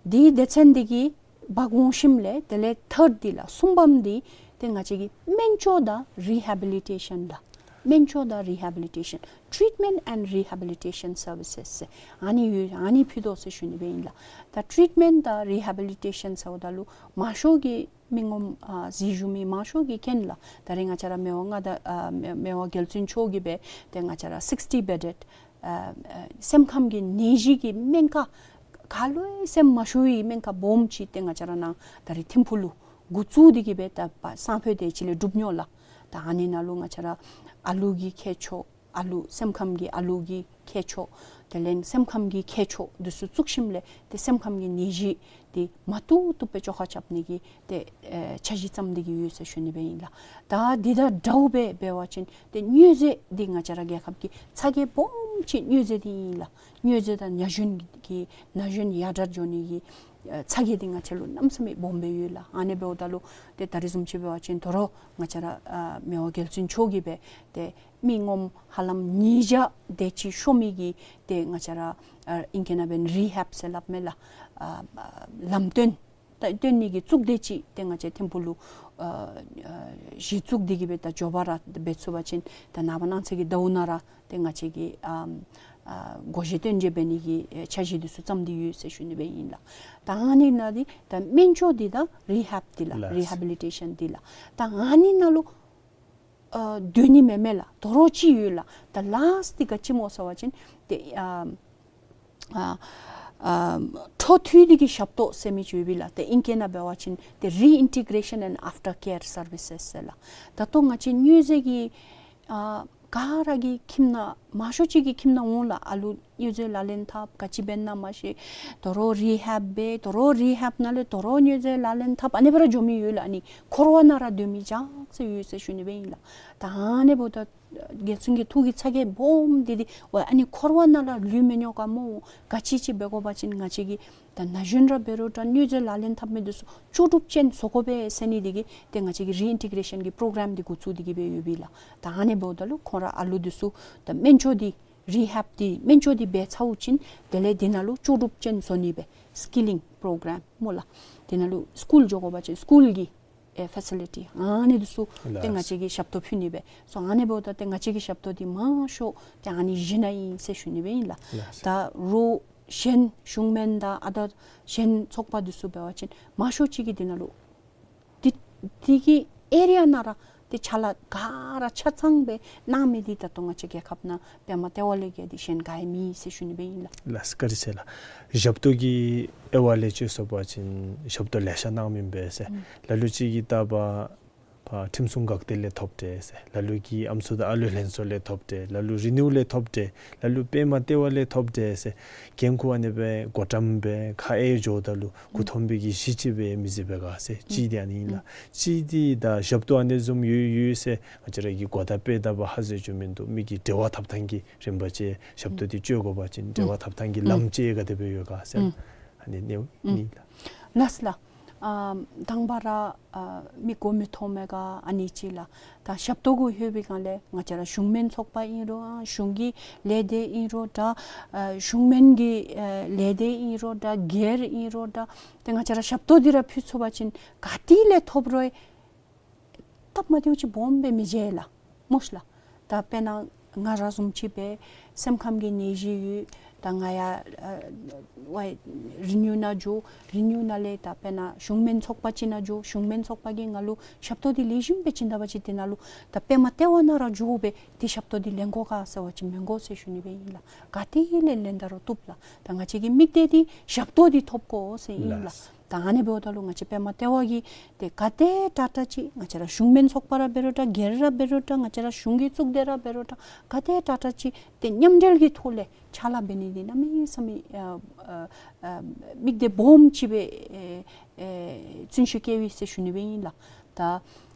འདི་སྡེ་ཚན་འདི་གི་འབག་འོང་ཞིནམ་ལས་དེ་ལས་ཐརཌ་འདི་ལགས་གསུམ་པམ་འདི་ཏེ་ང་བཅས་ཀྱི་སྨན་བཅོས་དང་རི་ཧེ་བི་ལི་ཊེ་ཤཱན་ལགས། སྨན་བཅོས་དང་རི་ཧེ་བི་ལི་ཊེ་ཤཱན། ཊི་རིཊ་མེནཊ་ཨེནཌ་རི་ཧེ་བི་ལི་ཊེ་ཤཱན་སར་བི་སེསི་ཟེར་ཨ་ནི་ཡོད། ཨ་ནི་ཕུལ་དོ་ཟེར་ཞུ་ནི་སྦེ་ཨིན་ལགས། ད་ཊི་རིཊ་མེནཊ་དང་རི་ཧེ་བི་ལི་ཊེ་ཤཱན་ཟེརཝ་ད་ལུ་མང་ཤོས་ཀྱི་མི་ངོམ་ཨ་གཟིགས་བཞུགས་མི་མང་ཤོས་ཀྱིས་མཁྱེན་ལགས། ད་རེས་ང་བཅས་ར་མི་དབང་མངའ་བདག་ཨ་མི་མི་དབང་རྒྱལ་བཙུན་མཆོག་གིས་སྦེ་ཏེ་ང་བཅས་ར་སིགསི་ཊི་བེ་ཌེཌ་ཨ་ཨ་སེམས་ཁམས་ཀྱི་ནད་གཞི་གི་སྨན་ཁང་ག་ལུ་ཡང་སེམས་མ་ཤོར་བའི་སྨན་ཁང་སྦོམ་ཅིག་ཏེ་ང་བཅས་ར་ནཱ་ད་རེས་ཐིམ་ཕུག་ལུ་འགོ་བཙུགས་ཏེ་གིས་སྦེ་ད་པ་སང་ཕོད་དེ་ཅིག་ལས་གྲུབ་ནི་ལགས། ད་ཨ་ནི་ནང་ལུ་ང་བཅས་ར་ཨ་ལུ་གི་མཁས་མཆོག་ཨ་ལུ་སེམས་ཁམས་ཀྱི་ཨ་ལུ་གི་མཁས་མཆོག་དེ་ལས་སེམས་ཁམས་ཀྱི་མཁས་མཆོག་འདི་ཚུ་བཙུགས་ཞིནམ་ལས་ཏེ་སེམས་ཁམས་ཀྱི་ནད་གཞི་འདི་མ་བཏུབ་བཏུབ་སྦེ་བཅོ་ཁ་རྐྱབ་ནི་གི་ཏེ་ཨེ་འཆར་གཞི་བརྩམས་ཏེ་གིས་ཡོད་ཟེར་ཞུ་ནི་སྦེ་ཨིན་ལགས། ད་འདི་དང་འདྲཝ་སྦེ་འབད་བ་ཅིན་ཏེ་མྱོས་རྫས་འདི་ང་བཅས་ར་རྒྱལ་ཁབ་ཀྱི་ཚ་གྱང་སྦོམ་ཅིག་མྱོས་རྫས་འདི་ཨིན་ལགས། མྱོས་རྫས་དང་ན་གཞོན་གྱི་ན་གཞོན་ཡར་དྲག་འགྱོ་ནི་གི་ཨ་ཚ་གྱང་འདི་ང་བཅས་ལུ་གནམ་མེད་ས་མེད་སྦོམ་སྦེ་ཡོད་ལགས། ཨ་ནི་འབདཝ་ད་ལུ་ཏེ་ད་རེས་བཟུམ་ཅིག་འབད་བ་ཅིན་དོ་རུང་ང་བཅས་ར་ཨ་མི་དབང་རྒྱལ་བཙུན་མཆོག་གིས་སྦེ་ཏེ་མི་ངོམ་ཧ་ལམ་ཉིས་བརྒྱ་དེ་ཅིག་ཤོར་མི་གི་ཏེ་ང་བཅས་ར་ཨ་ཨིང་སྐད་ནང་འབད་རི་ཧེབ་ཟེར་སླབ་མས་ལགས། ཨ་ཨ་ལམ་སྟོན་ད་སྟོན་ནི་གི་གཙུག་སྡེ་ཅིག་ཏེ་ང་བཅས་ཐིམ་ཕུག་ལུ་ཨ་ཨ་གཞི་བཙུགས་ཏེ་གིས་སྦེ་ད་མགྱོགས་པ་ར་འབད་ཚུགས་པ་ཅིན་ད་ནངས་པ་གནངས་ཚེ་གི་ཟླཝ་ནང་ར་ཏེ་ང་བཅས་ཀྱིས་ཨམ་ཨ་སྒོ་བཞི་སྟོན་བྱེད་འབད་ནི་གི་ཨེ་འཆར་གཞི་འདི་ཚུ་བརྩམས་ཏེ་ཡོད་ཟེར་ཞུ་ནི་སྦེ་ཨིན་ལགས། ད་ཨ་ནི་ནང་འདི་ད་སྨན་བཅོས་འདི་དང་རི་ཧེབ་འདི་ལགས། ལགས། རི་ཧེ་བི་ལི་ཊེ་ཤཱན་འདི་ལགས། ད་ཨ་ནི་ནང་ལུ་ཨ་སྡོད་ནི་མེན་མས་ལགས། དོ་རུང་ཅིག་ཡོད་ལགས། ད་ལཱསཊ་འདི་ག་ཅི་སྨོ་ཟེར་བ་ཅིན་ཏེ་ཨ་ཨ་ཨ་འཕྲོ་མཐུད་དེ་གི་ཞབས་ཏོག་ཟེར་མི་ཅིག་ཡོད་པས་ལགས། ཏེ་ཨིང་སྐད་ནང་འབད་བ་ཅིན་ཏེ་རི་ཨིན་ཊི་གེ་རེ་ཤཱན་ཨེནཌ་ཨཕ་ཊར་ཀེར་སར་བི་སེསི་ཟེར་ལགས། ད་ལྟོ་ང་བཅས་མྱོས་རྫས་ཀྱི་ཨ་ག་ར་གི་ཁྱིམ་ནང་མང་ཤོས་ཅིག་གི་ཁྱིམ་ནང་འོང་ལགས། ཨ་ལུ་མྱོས་རྫས་ལག་ལེན་འཐབ་ག་ཅི་འབད་ན་མ་ཤེས། དོ་རུང་རི་ཧེབ་འབད། དོ་རུང་རི་ཧེབ་ནང་ལས་དོ་རུང་མྱོས་རྫས་ལག་ལེན་འཐབ་ཨ་ནི་སྦེ་ར་འགྱོ་མི་ཡོད་ལགས། ཨ་ནི་འཁོར་བ་ནང་ར་སྡོད་མི་ཅིག་ཡོད་ཟེར་ཞུ་ནི་སྦེ་ཨིན་ལགས། ད་ཨ་ནི་འབདཝ་ད་རྒྱལ་བཙུན་གྱི་ཐུགས་ཀྱི་ཚ་གྱང་སྦོམ་འདི་འདི་ཝའི་ཨ་ནི་འཁོར་བ་ནང་ལུ་ལུས་མི་ཉོ་ག་སྨོ། ག་ཅི་ཅིག་འབད་དགོ་པ་ཅིན་ང་བཅས་ཀྱིས་ད་ན་གཞོན་ར་འབད་རུང་ད་མྱོས་རྫས་ལག་ལེན་འཐབ་མི་འདི་ཚུ་ལྕོགས་གྲུབ་ཅན་བཟོ་དགོ་པས་ཟེར་ནི་འདི་གིས་ཏེ་ང་བཅས་ཀྱིས་རི་ཨིན་ཊི་གེ་རེ་ཤཱན་གྱི་པྲོ་གྲམ་འདི་འགོ་བཙུགས་ཏེ་གིས་སྦེ་ཡོད་པས་ལགས། ད་ཨ་ནི་འབདཝ་ད་ལུ་ཁོང་ར་ཨ་ལུ་འདི་ཚུ་ད་སྨན་བཅོས་འདི་རི་ཧེབ་འདི་སྨན་བཅོས་འདི་འབད་ཚརཝ་ཅིག་དེ་ལས་འདི་ནང་ལུ་ལྕོགས་གྲུབ་ཅན་བཟོ་ནི་སྦེ་སི་ཀི་ལིང་པྲོ་གྲམ་སྨོ་ལགས། འདི་ནང་ལུ་སི་ཀུལ་འགྱོ་དགོ་པ་ཅིན་སི་ཀུལ་གྱི་ཨེ་ཕེ་སི་ལི་ཊི་ཨ་ནི་འདི་ཚུ་ཏེ་ལགས། ང་བཅས་ཀྱིས་ཞབས་ཏོག་ཕུལ་ནི་སྦེ། སོ་ཨ་ནི་འབདཝ་ད་ཏེ་ང་བཅས་ཀྱི་ཞབས་ཏོག་འདི་མང་ཤོས་ཏེ་ཨ་ནི་གཞི་ནང་ཨིན་ཟེར་ཞུ་ནི་སྦེ་ཨིན་ལགས། ལགས། ད་རོགས་གཞན་གཞུང་མིན་དང་ཨ་དར་གཞན་ཚོགས་པ་འདི་ཚུ་འབད་བ་ཅིན་མང་ཤོས་ཅིག་གིས་འདི་ནང་ལུ་འདི་འདི་གི་ཨེ་རི་ཡ་ནང་ར་ ཏེ་ཕྱག་ལཱ་ག་ར་ཆ་ཚང་སྦེ་གནང་མི་འདི་ད་ལྟོ་ང་བཅས་རྒྱལ་ཁབ་ནང་པདྨ་ལྟེ་བ་ལས་བརྒལ་ཏེ་གཞན་ག་ཡང་མེད་ཟེར་ཞུ་ནི་སྦེ་ཨིན་ལགས། ལགས་སོ། བཀའ་དྲིན་ཆེ་ལགས། ཞབས་ཏོག་གི་དབྱེ་བ་ལས་ཅིག་སོང་པ་ཅིན་ཞབས་ཏོག་ལེ་ཤ་གནང་མི་ཨིན་པས་ཟེར། ཨུམ། ལ་ལུ་ཅིག་གིས་ད་པ་ཁྲིམས་སྲུང་འགག་སྡེ་ལས་ཐོབ་སྟེ་ཟེར། ལ་ལུ་གིས་ཨམ་སྲུ་དང་ཨ་ལུ་ལྷན་ཚོགས་ལས་ཐོབ་སྟེ། ལ་ལུ་རི་ནིའུ་ལས་ཐོབ་སྟེ། ལ་ལུ་པདྨ་ལྟེ་བ་ལས་ཐོབ་སྟེ་ཟེར། འགན་ཁུར་ཨ་ནི་སྦེ་མགོ་བཀྲམ་སྦེ་ཁ་ཨེ་འགྱོཝ་ད་ལུ་མགུ་འཐོམ་པའི་གི་གཞི་ཅིག་སྦེ་མི་བཟོ་བས་ག་ཟེར། གཅིག་འདི་ཨ་ནི་ཨིན་ལགས། གཅིག་འདི་ད་ཞབས་ཏོག་ཨ་ནི་བཟུམ་ཡོད་ཡོད་ཟེར་ང་བཅས་ར་གིས་གོ་བརྡ་སྤེལ་ད་པ་ཧ་གོ་ཚུགས་མིན་འདུག། མི་གི་འབྲེལ་བ་འཐབ་ཐངས་ཀྱི་རིམ་པ་ཅིག་ཞབས་ཏོག་འདི་སྤྱོད་དགོ་པ་ཅིན་འབྲེལ་བ་འཐབ་ཐངས་ཀྱི་ལམ་ཅིག་ག་དེ་སྦེ་ཡོད་ག་ཟེར། ཨ་ནི་ཨ་ནི་ཨིན་ལགས། ལགས་ལགས། ཨ་དང་པ་ར་ཨ་མི་མགུ་མི་འཐོམ་མི་ག་ཨ་ནི་ཅིག་ལགས། ད་ཞབས་ཏོག་གུ་ལྷོད་པའི་སྒང་ལས་ང་བཅས་ར་གཞུང་མིན་ཚོགས་པ་ཨིན་རུང་ཨ་གཞུང་གི་ལས་སྡེ་ཨིན་རུང་འདྲ། ཨ་གཞུང་མིན་གྱི་ཨ་ལས་སྡེ་ཨིན་རུང་འདྲ། སྒེར་ཨིན་རུང་འདྲ། ཏེ་ང་བཅས་ར་ཞབས་ཏོག་འདི་ར་ཕུལ་ཚུགས་པ་ཅིན་ག་ཏེ་ལས་ཐོབ་རུང་སྟབས་མ་བདེཝ་ཅིག་སྦོམ་སྦེ་མི་འབྱུང་ལགས། མོ་ཤིག་ལགས། ད་དཔེར་ན་ང་ར་བཟུམ་ཅིག་སྦེ་སེམས་ཁམས་ཀྱི་ནད་གཞི་ཡོད། ད་ང་ཡང་ཨ་ཝའི་རི་ནིའུ་ནང་འགྱོ། རི་ནིའུ་ནང་ལས་ད་དཔེར་ན་གཞུང་མིན་ཚོགས་པ་ཅིག་ནང་འགྱོ། གཞུང་མིན་ཚོགས་པ་གིས་ང་ལུ་ཞབས་ཏོག་འདི་ལེགས་ཤོམ་སྦེ་བྱིན་ད་པ་ཅིན་དེ་ནང་ལུ་ད་པདྨ་ལྟེ་བ་ནང་ར་འགྱོ་སྦེ་ཏེ་ཞབས་ཏོག་འདི་ལེན་དགོ་ག་ཟེར་བ་ཅིན་མི་དགོ་ཟེར་ཞུ་ནི་སྦེ་ཨིན་ལགས། ག་ཏེ་ལས་ལེན་ད་རུང་བཏུབ་ལགས། ད་ང་བཅས་ཀྱི་དམིགས་གཏད་འདི་ཞབས་ཏོག་འདི་ཐོབ་དགོ་ཟེར་ཨིན་ལགས། ལགས། ད་ཨ་ནི་འབདཝ་ད་ལུ་ང་བཅས་པདྨ་ལྟེ་བ་གིས་ཏེ་ག་དེ་དྲག་དྲག་ཅིག་ང་བཅས་ར་གཞུང་མིན་ཚོགས་པ་ར་འབད་རུང་འདྲ། སྒེར་ར་འབད་རུང་འདྲ། ང་བཅས་ར་གཞུང་གི་གཙུག་སྡེ་ར་འབད་རུང་འདྲ། ག་དེ་དྲག་དྲག་ཅིག་ཏེ་མཉམ་འབྲེལ་གྱི་ཐོག་ལས་ཕྱག་ལཱ་འབད་ནི་འདི་གནམ་མེད་ས་མེད་ཨ་ཨ་ཨ་དམིགས་གཏད་སྦོམ་ཅིག་སྦེ་ཨེ་ཨེ་བརྩོན་ཤུགས་བསྐྱེདཔ་ཨིན་ཟེར་ཞུ་ནི་སྦེ་ཨིན་ལགས། ད་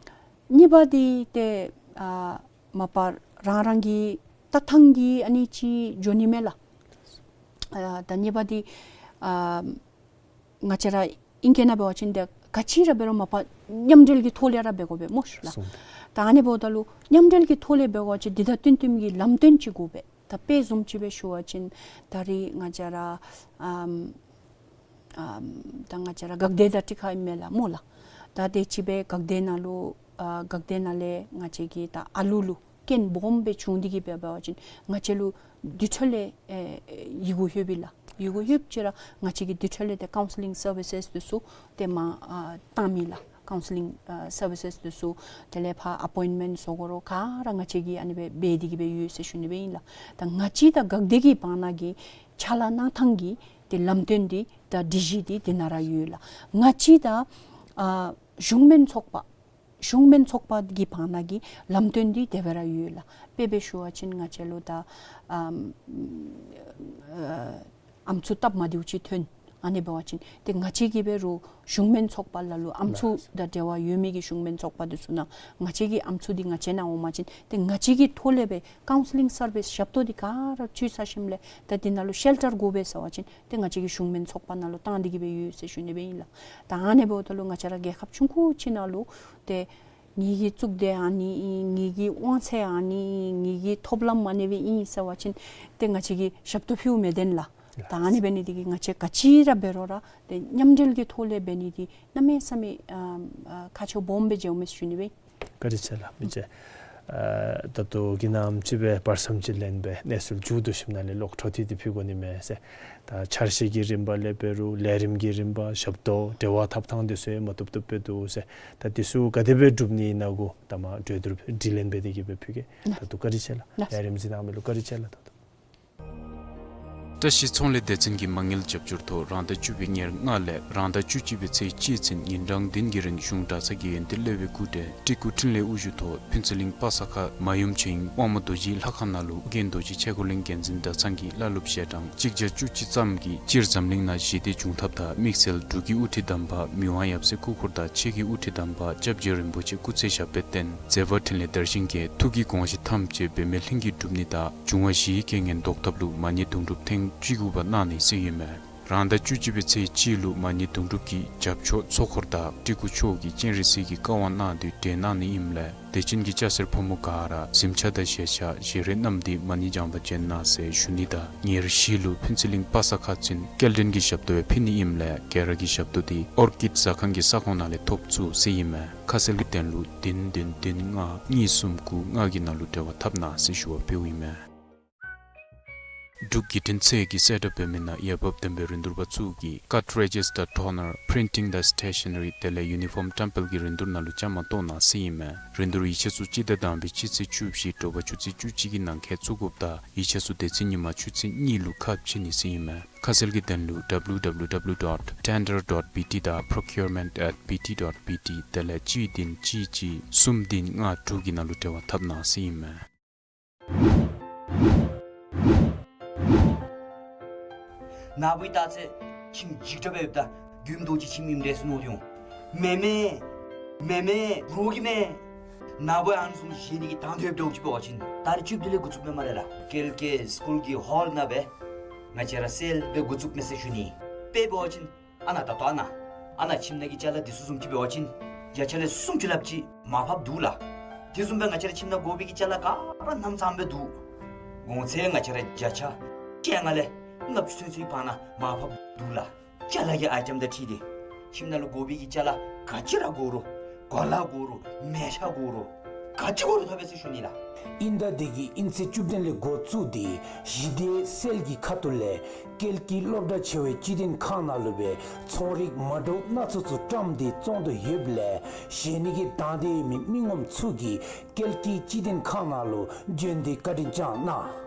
གཉིས་པ་འདི་ཏེ་ཨ་མ་པ་རང་རང་གི་ལྟ་ཐངས་ཀྱིས་ཨ་ནི་ཅིག་འགྱོ་ནི་མས་ལགས། ཨ་ད་གཉིས་པ་འདི་ཨ་ང་བཅས་ར་ཨིང་སྐད་ནང་འབད་བ་ཅིན་ཏེ་ག་ཅི་ར་འབད་རུང་མ་པ་མཉམ་འབྲེལ་གྱི་ཐོག་ལས་ར་འབད་དགོ་པས་མོ་ཤིག་ལགས། སོང་། ད་ཨ་ནི་འབདཝ་ད་ལུ་མཉམ་འབྲེལ་གྱི་ཐོག་ལས་འབད་བ་ཅིན་འདི་དང་བསྟུན་བསྟུནམ་གྱི་ལམ་སྟོན་ཅིག་དགོ་པས། ད་དཔེ་བཟུམ་ཅིག་སྦེ་ཞུ་བ་ཅིན་ད་རེས་ང་བཅས་ར་ཨམ་ཨམ་ད་ང་བཅས་ར་འགག་སྡེ་དང་འཁྲིལ་ཁ་ཨིན་མས་ལགས་མོ་ལགས། ད་དེ་ཅིག་སྦེ་འགག་སྡེ་ནང་ལུ་ཨ་འགག་སྡེ་ནང་ལས་ང་བཅས་ཀྱི་ད་ཨ་ལུ་ལུ་རྐྱེན་སྦོམ་སྦེ་བྱུང་སྟེ་གིས་འབད་བ་ཅིན་ང་བཅས་ལུ་དེ་འཕྲོ་ལས་ཨེ་ཡི་གུ་ལྷོདཔ་ཨིན་ལགས། ཡི་གུ་ལྷོདཔ་ཅིག་ར་ང་བཅས་ཀྱིས་དེ་འཕྲོ་ལས་ཏེ་ཀའུན་སི་ལིང་སར་བི་སེས་འདི་ཚུ་ཏེ་མ་ཨ་བཏང་མི་ལགས། ཀའུན་སི་ལིང་ཨ་སར་བི་སེས་འདི་ཚུ་དེ་ལས་ཕར་ཨ་པོའིནཊ་མེནཊ་བཟོ་དགོ་རུང་ག་ར་ང་བཅས་ཀྱིས་ཨ་ནི་སྦེ་འབད་དེ་གིས་སྦེ་ཡོད་ཟེར་ཞུ་ནི་སྦེ་ཨིན་ལགས། ད་ང་བཅས་དང་འགག་སྡེ་གི་བར་ན་གི་ཕྱག་ལཱ་གནང་ཐངས་ཀྱི་ཏེ་ལམ་སྟོན་འདི་དང་སྒྲིག་གཞི་འདི་དེ་ནང་ར་ཡོད་ལགས། ང་བཅས་དང་ཨ་གཞུང་མིན་ཚོགས་པ་གཞུང་མིན་ཚོགས་པ་གི་བར་ན་གི་ལམ་སྟོན་འདི་དེ་སྦེ་ར་ཡོད་ལགས། དཔེ་སྦེ་ཞུ་བ་ཅིན་ང་བཅས་ལུ་ད་ཨམ་ཨ་ཨམ་སྲུ་སྟབས་མ་བདེཝ་ཅིག་ཐོན། ཨ་ནི་འབད་བ་ཅིན་ཏེ་ང་བཅས་ཀྱིས་འབད་རུང་གཞུང་མིན་ཚོགས་པ་ལ་ལུ་ཨམ་སྲུ་དང་འབྲེལ་བ་ཡོད་མི་གི་གཞུང་མིན་ཚོགས་པ་འདི་ཚུ་ནང་ང་བཅས་ཀྱི་ཨམ་སྲུ་འདི་ང་བཅས་ནང་འོང་པ་ཅིན་ཏེ་ང་བཅས་ཀྱི་ཐོག་ལས་སྦེ་ཀའུན་སི་ལིང་སར་བི་སེས་ཞབས་ཏོག་འདི་ག་ར་ཚུ་ཚར་ཞིནམ་ལས་ད་འདི་ནང་ལུ་ཤེལ་ཊར་དགོ་པས་ཟེར་བ་ཅིན་ཏེ་ང་བཅས་ཀྱི་གཞུང་མིན་ཚོགས་པ་ནང་ལུ་བཏང་སྟེ་གིས་སྦེ་ཡོད་ཟེར་ཞུ་ནི་སྦེ་ཨིན་ལགས། ད་ཨ་ནི་འབདཝ་ད་ལུ་ང་བཅས་ར་རྒྱལ་ཁབ་ཆུང་ཀུ་ཅིག་ནང་ལུ་ཏེ་ངེ་གི་གཙུག་སྡེ་ཨ་ནི་ཨིན། ངེ་གི་དབང་ཚད་ཨ་ནི་ཨིན། ངེ་གི་ཐོབ་ལམ་ཨ་ནི་སྦེ་ཨིན་ཟེར་བ་ཅིན་ཏེ་ང་བཅས་ཀྱིས་ཞབས་ཏོག་ཕུལཝ་མི་བདེན་ལགས། ད་ཨ་ནི་འབད་ནི་འདི་གིས་ང་བཅས་ག་ཅི་ར་འབད་རུང་ར་ཏེ་མཉམ་འབྲེལ་གྱི་ཐོག་ལས་འབད་ནི་འདི་གནམ་མེད་ས་མེད་ཨ་ཨ་ཁག་ཆེཝ་སྦོམ་སྦེ་འགྱོཝ་མས་ཟེར་ཞུ་ནི་སྦེ། བཀའ་དྲིན་ཆེ་ལགས། མི་རྗེ། ཨ་ད་ལྟོ་གི་ནམ་ཅིག་སྦེ་བར་མཚམས་ཅིག་ལེན་སྦེ་གནས་ཚུལ་མཇུག་བསྡུ་ཞིནམ་ལས་ལོག་འཕྲོ་མཐུད་དེ་ཕུལ་དགོ་ནི་མས་ཟེར། ད་འཆར་གཞི་གི་རིམ་པ་ལས་འབད་རུང་ལས་རིམ་གྱི་རིམ་པ་ཞབས་ཏོག་འབྲེལ་བ་འཐབ་ཐངས་འདི་ཚུ་ཡང་མ་བཏུབ་བཏུབ་སྦེ་འདུག་ཟེར། ད་འདི་ཚུ་ག་དེ་སྦེ་སྒྲུབ་ནི་ཨིན་ན་གུ་ད་མ་གྲོས་བསྡུར་དྲི་ལན་འབད་དེ་གིས་སྦེ་ཕུལ་གེ། ད་ལྟོ་བཀའ་དྲིན་ཆེ་ལགས། ལས་རིམ་གཟིགས་གནང་མི་ལུ་བཀའ་དྲིན་ཆེ་ལགས། ད་ལྟོ། བཀྲ་ཤིས་ཚོང་ལས་སྡེ་ཚན་གྱི་མ་དངུལ་རྒྱབ་སྐྱོར་ཐོག་རང་ཟླ་བཅུ་པའི་ཉེར་ལྔ་ལས་རང་ཟླ་བཅུ་གཅིག་པའི་ཚེས་གཅིག་ཚུན་ཉིན་གྲངས་བདུན་གྱི་རིང་གཞུང་གྲྭ་ཚང་གི་ཡོན་ཏན་སློབ་དཔོན་སྐུ་བགྲེས་སྤྲུལ་སྐུ་འཕྲིན་ལས་དབུ་བཞུགས་ཐོག་ཕུན་ཚོགས་གླིང་པ་ས་ཁ་མ་ཡུམ་ཆོས་དབྱིངས་དབང་མོ་རྡོ་རྗེའི་ལྷ་ཁང་ནང་ལུ་ཨོ་རྒྱན་རྡོ་རྗེ་ཆས་གོས་གླིང་རྒྱལ་འཛིན་གྲྭ་ཚང་གི་བླ་སློབ་ཞལ་གྲངས་གཅིག་བརྒྱ་བཅུ་གཅིག་ཙམ་གྱིས་སྤྱིར་འཛམ་གླིང་ནང་ཞི་བདེ་འབྱུང་ཐབས་དང་དམིགས་བསལ་འབྲུག་གི་དབུ་ཁྲིད་དམ་པ་མི་དབང་ཡབ་སྲས་སྐུ་འཁོར་དང་ཆོས་ཀྱི་དབུ་ཁྲིད་དམ་པ་སྐྱབས་རྗེ་རིན་པོ་ཆེ་སྐུ་ཚེ་ཞབས་པད་བརྟན། མཛད་པ་འཕྲིན་ལས་དར་ཞིང་རྒྱས། ཐུགས་ཀྱི་དགོངས་གཞི་ཐམས་ཅད་འབད་མེད་ལྷུན་གྱིས་གྲུབ་ནི་དང་འབྱུང་བ་བཞིའི་རྐྱེན་ངན་ཟློག་ཐབས་ལུ་མ་ཎི་དུང་སྒྲུབ་ཐེངས་བཅུ་དགུ་པ་གནང་ནི་ཟེར་ཨིན་མས། རང་ཟླ་བཅུ་གཅིག་པའི་ཚེས་གཅིག་ལུ་མ་ཎི་དུང་སྒྲུབ་ཀྱི་རྒྱབ་ཆོག་ཚོགས་འཁོར་དང་སྤྲུལ་སྐུ་མཆོག་གིས་སྤྱན་རས་གཟིགས་ཀྱི་བཀའ་དབང་གནང་སྟེ་གྲོལ་གནང་ནི་ཨིནམ་ལས་དད་ཅན་གྱི་སྐྱ་སེར་ཕོ་མོ་ག་ར་གཟིམ་ཆས་དང་ཞལ་ཆས་བཞེས་རས་བསྣམས་ཏེ་མ་ཎི་བགྱང་པར་བྱོན་གནང་ཟེར་ཞུ་ནི་དང་ཉེར་བཞི་ལུ་ཕུན་ཚོགས་གླིང་པ་ས་ཁ་ཚུན་སྐྱེལ་འདྲེན་གྱི་ཞབས་ཏོག་ཡང་ཕུལ་ནི་ཨིནམ་ལས་ག་ར་གིས་ཞབས་ཏོག་འདི་ཨོར་ཀིཌ་ཟ་ཁང་གི་ས་ཁོངས་ནང་ལས་ཐོབ་ཚུགས་ཟེར་ཨིན་མས། ཁ་གསལ་གྱི་དོན་ལུ་བདུན་བདུན་བདུན་ལྔ་གཉིས་གསུམ་དགུ་ལྔ་གི་ནང་ལུ་འབྲེལ་བ་འཐབ་གནང་ཟེར་ཞུ་བ་ཕུལཝ་ཨིན་མས། འབྲུག་བརྒྱུད་འཕྲིན་ཚད་ཀྱིས་གསལ་བསྒྲགས་འབད་མི་ནང་འོས་འབབ་ལྡན་པའི་རིན་བསྡུར་པ་ཚུ་གིས་ཀཊ་རེ་ཇི་སི་ཊར་ཊོ་ནར་པི་རིན་ཊིང་དང་སི་ཊེ་ཤ་ན་རི་དེ་ལས་ཡུ་ནི་ཕོརམ་བཀྲམ་སྤེལ་གྱི་རིན་བསྡུར་ནང་ལུ་བཅའ་མར་གཏོགས་གནང་ཟེར་ཨིན་མས། རིན་བསྡུར་ཡིག་ཆ་ཚུ་སྤྱི་ཟླ་དང་པའི་སྤྱི་ཚེས་བཅུ་བཞི་དྲོ་པ་ཆུ་ཚོད་བཅུ་གཅིག་གི་ནང་འཁོད་བཙུགས་དགོཔ་དང་ཡིག་ཆ་ཚུ་དེ་ཚེ་ཉིན་མ་ཆུ་ཚོད་གཉིས་ལུ་ཁ་ཕྱེ་ནི་ཟེར་ཨིན་མས། ཁ་གསལ་གྱི་དོན་ལུ་ཌབ་ལིའུ་ཌབ་ལིའུ་ཌབ་ལིའུ་ཌོཊ་ཊེན་ཌར་ཌོཊ་བི་ཊི་དང་པྲོ་ཀིའུར་མེནཊ་ཨེཊ་བི་ཊི་ཌོཊ་བི་ཊི་དེ་ལས་གཅིག་བདུན་གཅིག་གཅིག་གསུམ་བདུན་ལྔ་དྲུག་གི་ནང་ལུ་འབྲེལ་བ་འཐབ་གནང་ཟེར་ཨིན་མས། ནཱ་བུ་ད་ཚེ་ཁྱིམ་འཇིག་དྲགས་སྦེ་ཡོདཔ་ད་མགྱོནམ་རྡོ་རྗེ་ཁྱིམ་ཨིནམ་འདྲས་ཟེར་མནོ་སྟེ་འོང་། མེན་མེན། མེན་མེན། རོགས་ཀྱིས་མེན། ནཱ་བུ་ཨ་ནི་བཟུམ་བཞེས་ནི་གི་དང་འདོད་འདྲཝ་ཅིག་འབད་བ་ཅིན་ད་རེས་བཅུ་བདུན་ལས་འགོ་བཙུགསཔ་མས་སྨ་རེ་ལགས། ཀེལ་ཀེ་སི་ཀུལ་གྱི་ཧོལ་ནང་སྦེ་ང་བཅས་ར་སེལ་སྦེ་འགོ་བཙུགསཔ་མས་ཟེར་ཞུ་ནི། དཔེ་འབད་བ་ཅིན་ཨ་ནཱ་ད་ལྟོ་ཨ་ནཱ་ཨ་ནཱ་ཁྱིམ་ནང་གི་ཅ་ལ་འདི་ཚུ་བཟུམ་ཅིག་འབད་བ་ཅིན་བརྒྱ་ཆ་ལས་སུམ་ཅུ་ལྷགཔ་ཅིག་མར་ཕབ་འདུག་ལགས། དེ་བཟུམ་སྦེ་ང་བཅས་ར་ཁྱིམ་ནང་དགོ་པའི་གི་ཅ་ལ་ག་ར་རྣམ་ཚང་སྦེ་འདུག། གོང་ཚད་ང་བཅས་ར་བརྒྱ་ཆ་བཅོ་ལྔ་ལས་ལྔ་བཅུ་ཚུན་ཚོད་བར་ན་མར་ཕབ་འདུག་ལགས། ཅ་ལ་གི་ཨའི་ཊེམ་དང་འཁྲིལ་ཏེ་ཁྱིམ་ནང་ལུ་དགོ་པའི་གི་ཅ་ལ་ག་ཅི་ར་དགོ་རུང་གོ་ལ་དགོ་རུང་མལ་ཆ་དགོ་རུང་ག་ཅི་དགོ་རུང་ཐོབ་པས་ཟེར་ཞུ་ནི་ལགས། ཨིན་ཟླ་འདི་གི་ཨིན་ཚེས་བཅུ་བདུན་ལས་འགོ་བཙུགས་ཏེ་གཞི་སྡེ་སེལ་གྱི་ཁ་ཐུག་ལས་ཀེལ་ཀི་སློབ་གྲྭ་ཆེ་བའི་སྤྱི་བདེ་ཁང་ནང་ལུ་སྦེ་ཚོང་རིགས་མ་འདྲཝ་སྣ་ཚོགས་ཚུ་བཀྲམ་སྟེ་བཙོང་དོ་ཡོདཔ་ལས་བཞེས་ནི་གི་དང་འདོད་ཡོད་མི་མི་ངོམ་ཚུ་གིས་ཀེལ་ཀི་སྤྱི་བདེ་ཁང་ནང་ལུ་བྱོན་ཏེ་བཀའ་དྲིན་བསྐྱང་གནང་།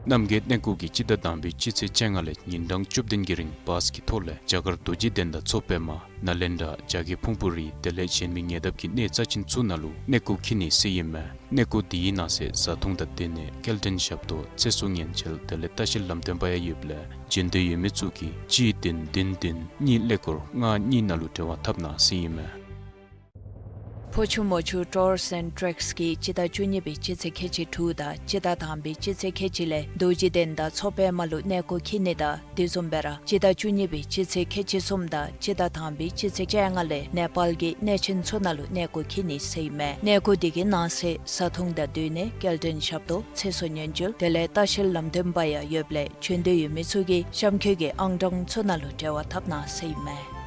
རྣམ་རྒྱལ་གནས་སྐོར་གྱིས་སྤྱི་ཟླ་དང་པའི་སྤྱི་ཚེས་བཅོ་ལྔ་ལས་ཉིན་གྲངས་བཅུ་བདུན་གྱི་རིང་བཱས་ཀྱི་ཐོག་ལས་རྒྱ་གར་རྡོ་རྗེ་གདན་དང་མཚོ་པདྨ་ནཱ་ལེནྡྲ་རྒྱ་བསྐྱེད་ཕུང་པོ་རི་དེ་ལས་གཞན་མི་ཉེ་འདབས་ཀྱི་གནས་རྩ་ཅན་ཚུ་ནང་ལུ་གནས་སྐོར་འཁྱིད་ནི་ཟེར་ཨིན་མས། གནས་སྐོར་འདི་གི་ནང་གསེས་བཟའ་འཐུང་དང་སྡོད་གནས་སྐྱེལ་འདྲེན་ཞབས་ཏོག་ཚེ་སྲོག་ཉེན་བཅོལ་དེ་ལས་ལྟ་བཤལ་ལམ་སྟོན་པ་ཡང་ཡོདཔ་ལས་བྱོན་འདོད་ཡོད་མི་ཚུ་གིས་གཅིག་བདུན་བདུན་བདུན་གཉིས་ཀླད་ཀོར་ལྔ་གཉིས་ནང་ལུ་འབྲེལ་བ་འཐབ་གནང་ཟེར་ཨིན་མས། ཕོ་ཆུ་མོ་ཆུ་ཊུར་སི་ཨེནཌ་ཊེག་སི་གིས་སྤྱི་ཟླ་བཅུ་གཉིས་པའི་སྤྱི་ཚེས་ཁལ་གཅིག་དྲུག་དང་སྤྱི་ཟླ་དང་པའི་སྤྱི་ཚེས་ཁལ་གཅིག་ལས་རྡོ་རྗེ་གདན་དང་མཚོ་པདྨ་ལུ་གནས་སྐོར་འཁྱིད་ནི་དང་དེ་བཟུམ་སྦེ་ར་སྤྱི་ཟླ་བཅུ་གཉིས་པའི་སྤྱི་ཚེས་ཁལ་གཅིག་གསུམ་དང་སྤྱི་ཟླ་དང་པའི་སྤྱི་ཚེས་བཅོ་ལྔ་ལས་ནེ་པཱལ་གྱི་གནས་ཆེན་ཚུ་ནང་ལུ་གནས་སྐོར་འཁྱིད་ནི་ཟེར་ཨིན་མས། གནས་སྐོར་འདི་གི་ནང་གསེས་བཟའ་འཐུང་དང་སྡོད་གནས་སྐྱེལ་འདྲེན་ཞབས་ཏོག་ཚེ་སྲོག་ཉེན་བཅོལ་དེ་ལས་ལྟ་བཤལ་ལམ་སྟོན་པ་ཡང་ཡོདཔ་ལས་བྱོན་འདོད་ཡོད་མི་ཚུ་གིས་གཤམ་འཁོད་ཀྱི་ཨང་གྲངས་ཚུ་ནང་ལུ་འབྲེལ་བ་འཐབ་གནང་ཟེར་ཨིན་མས།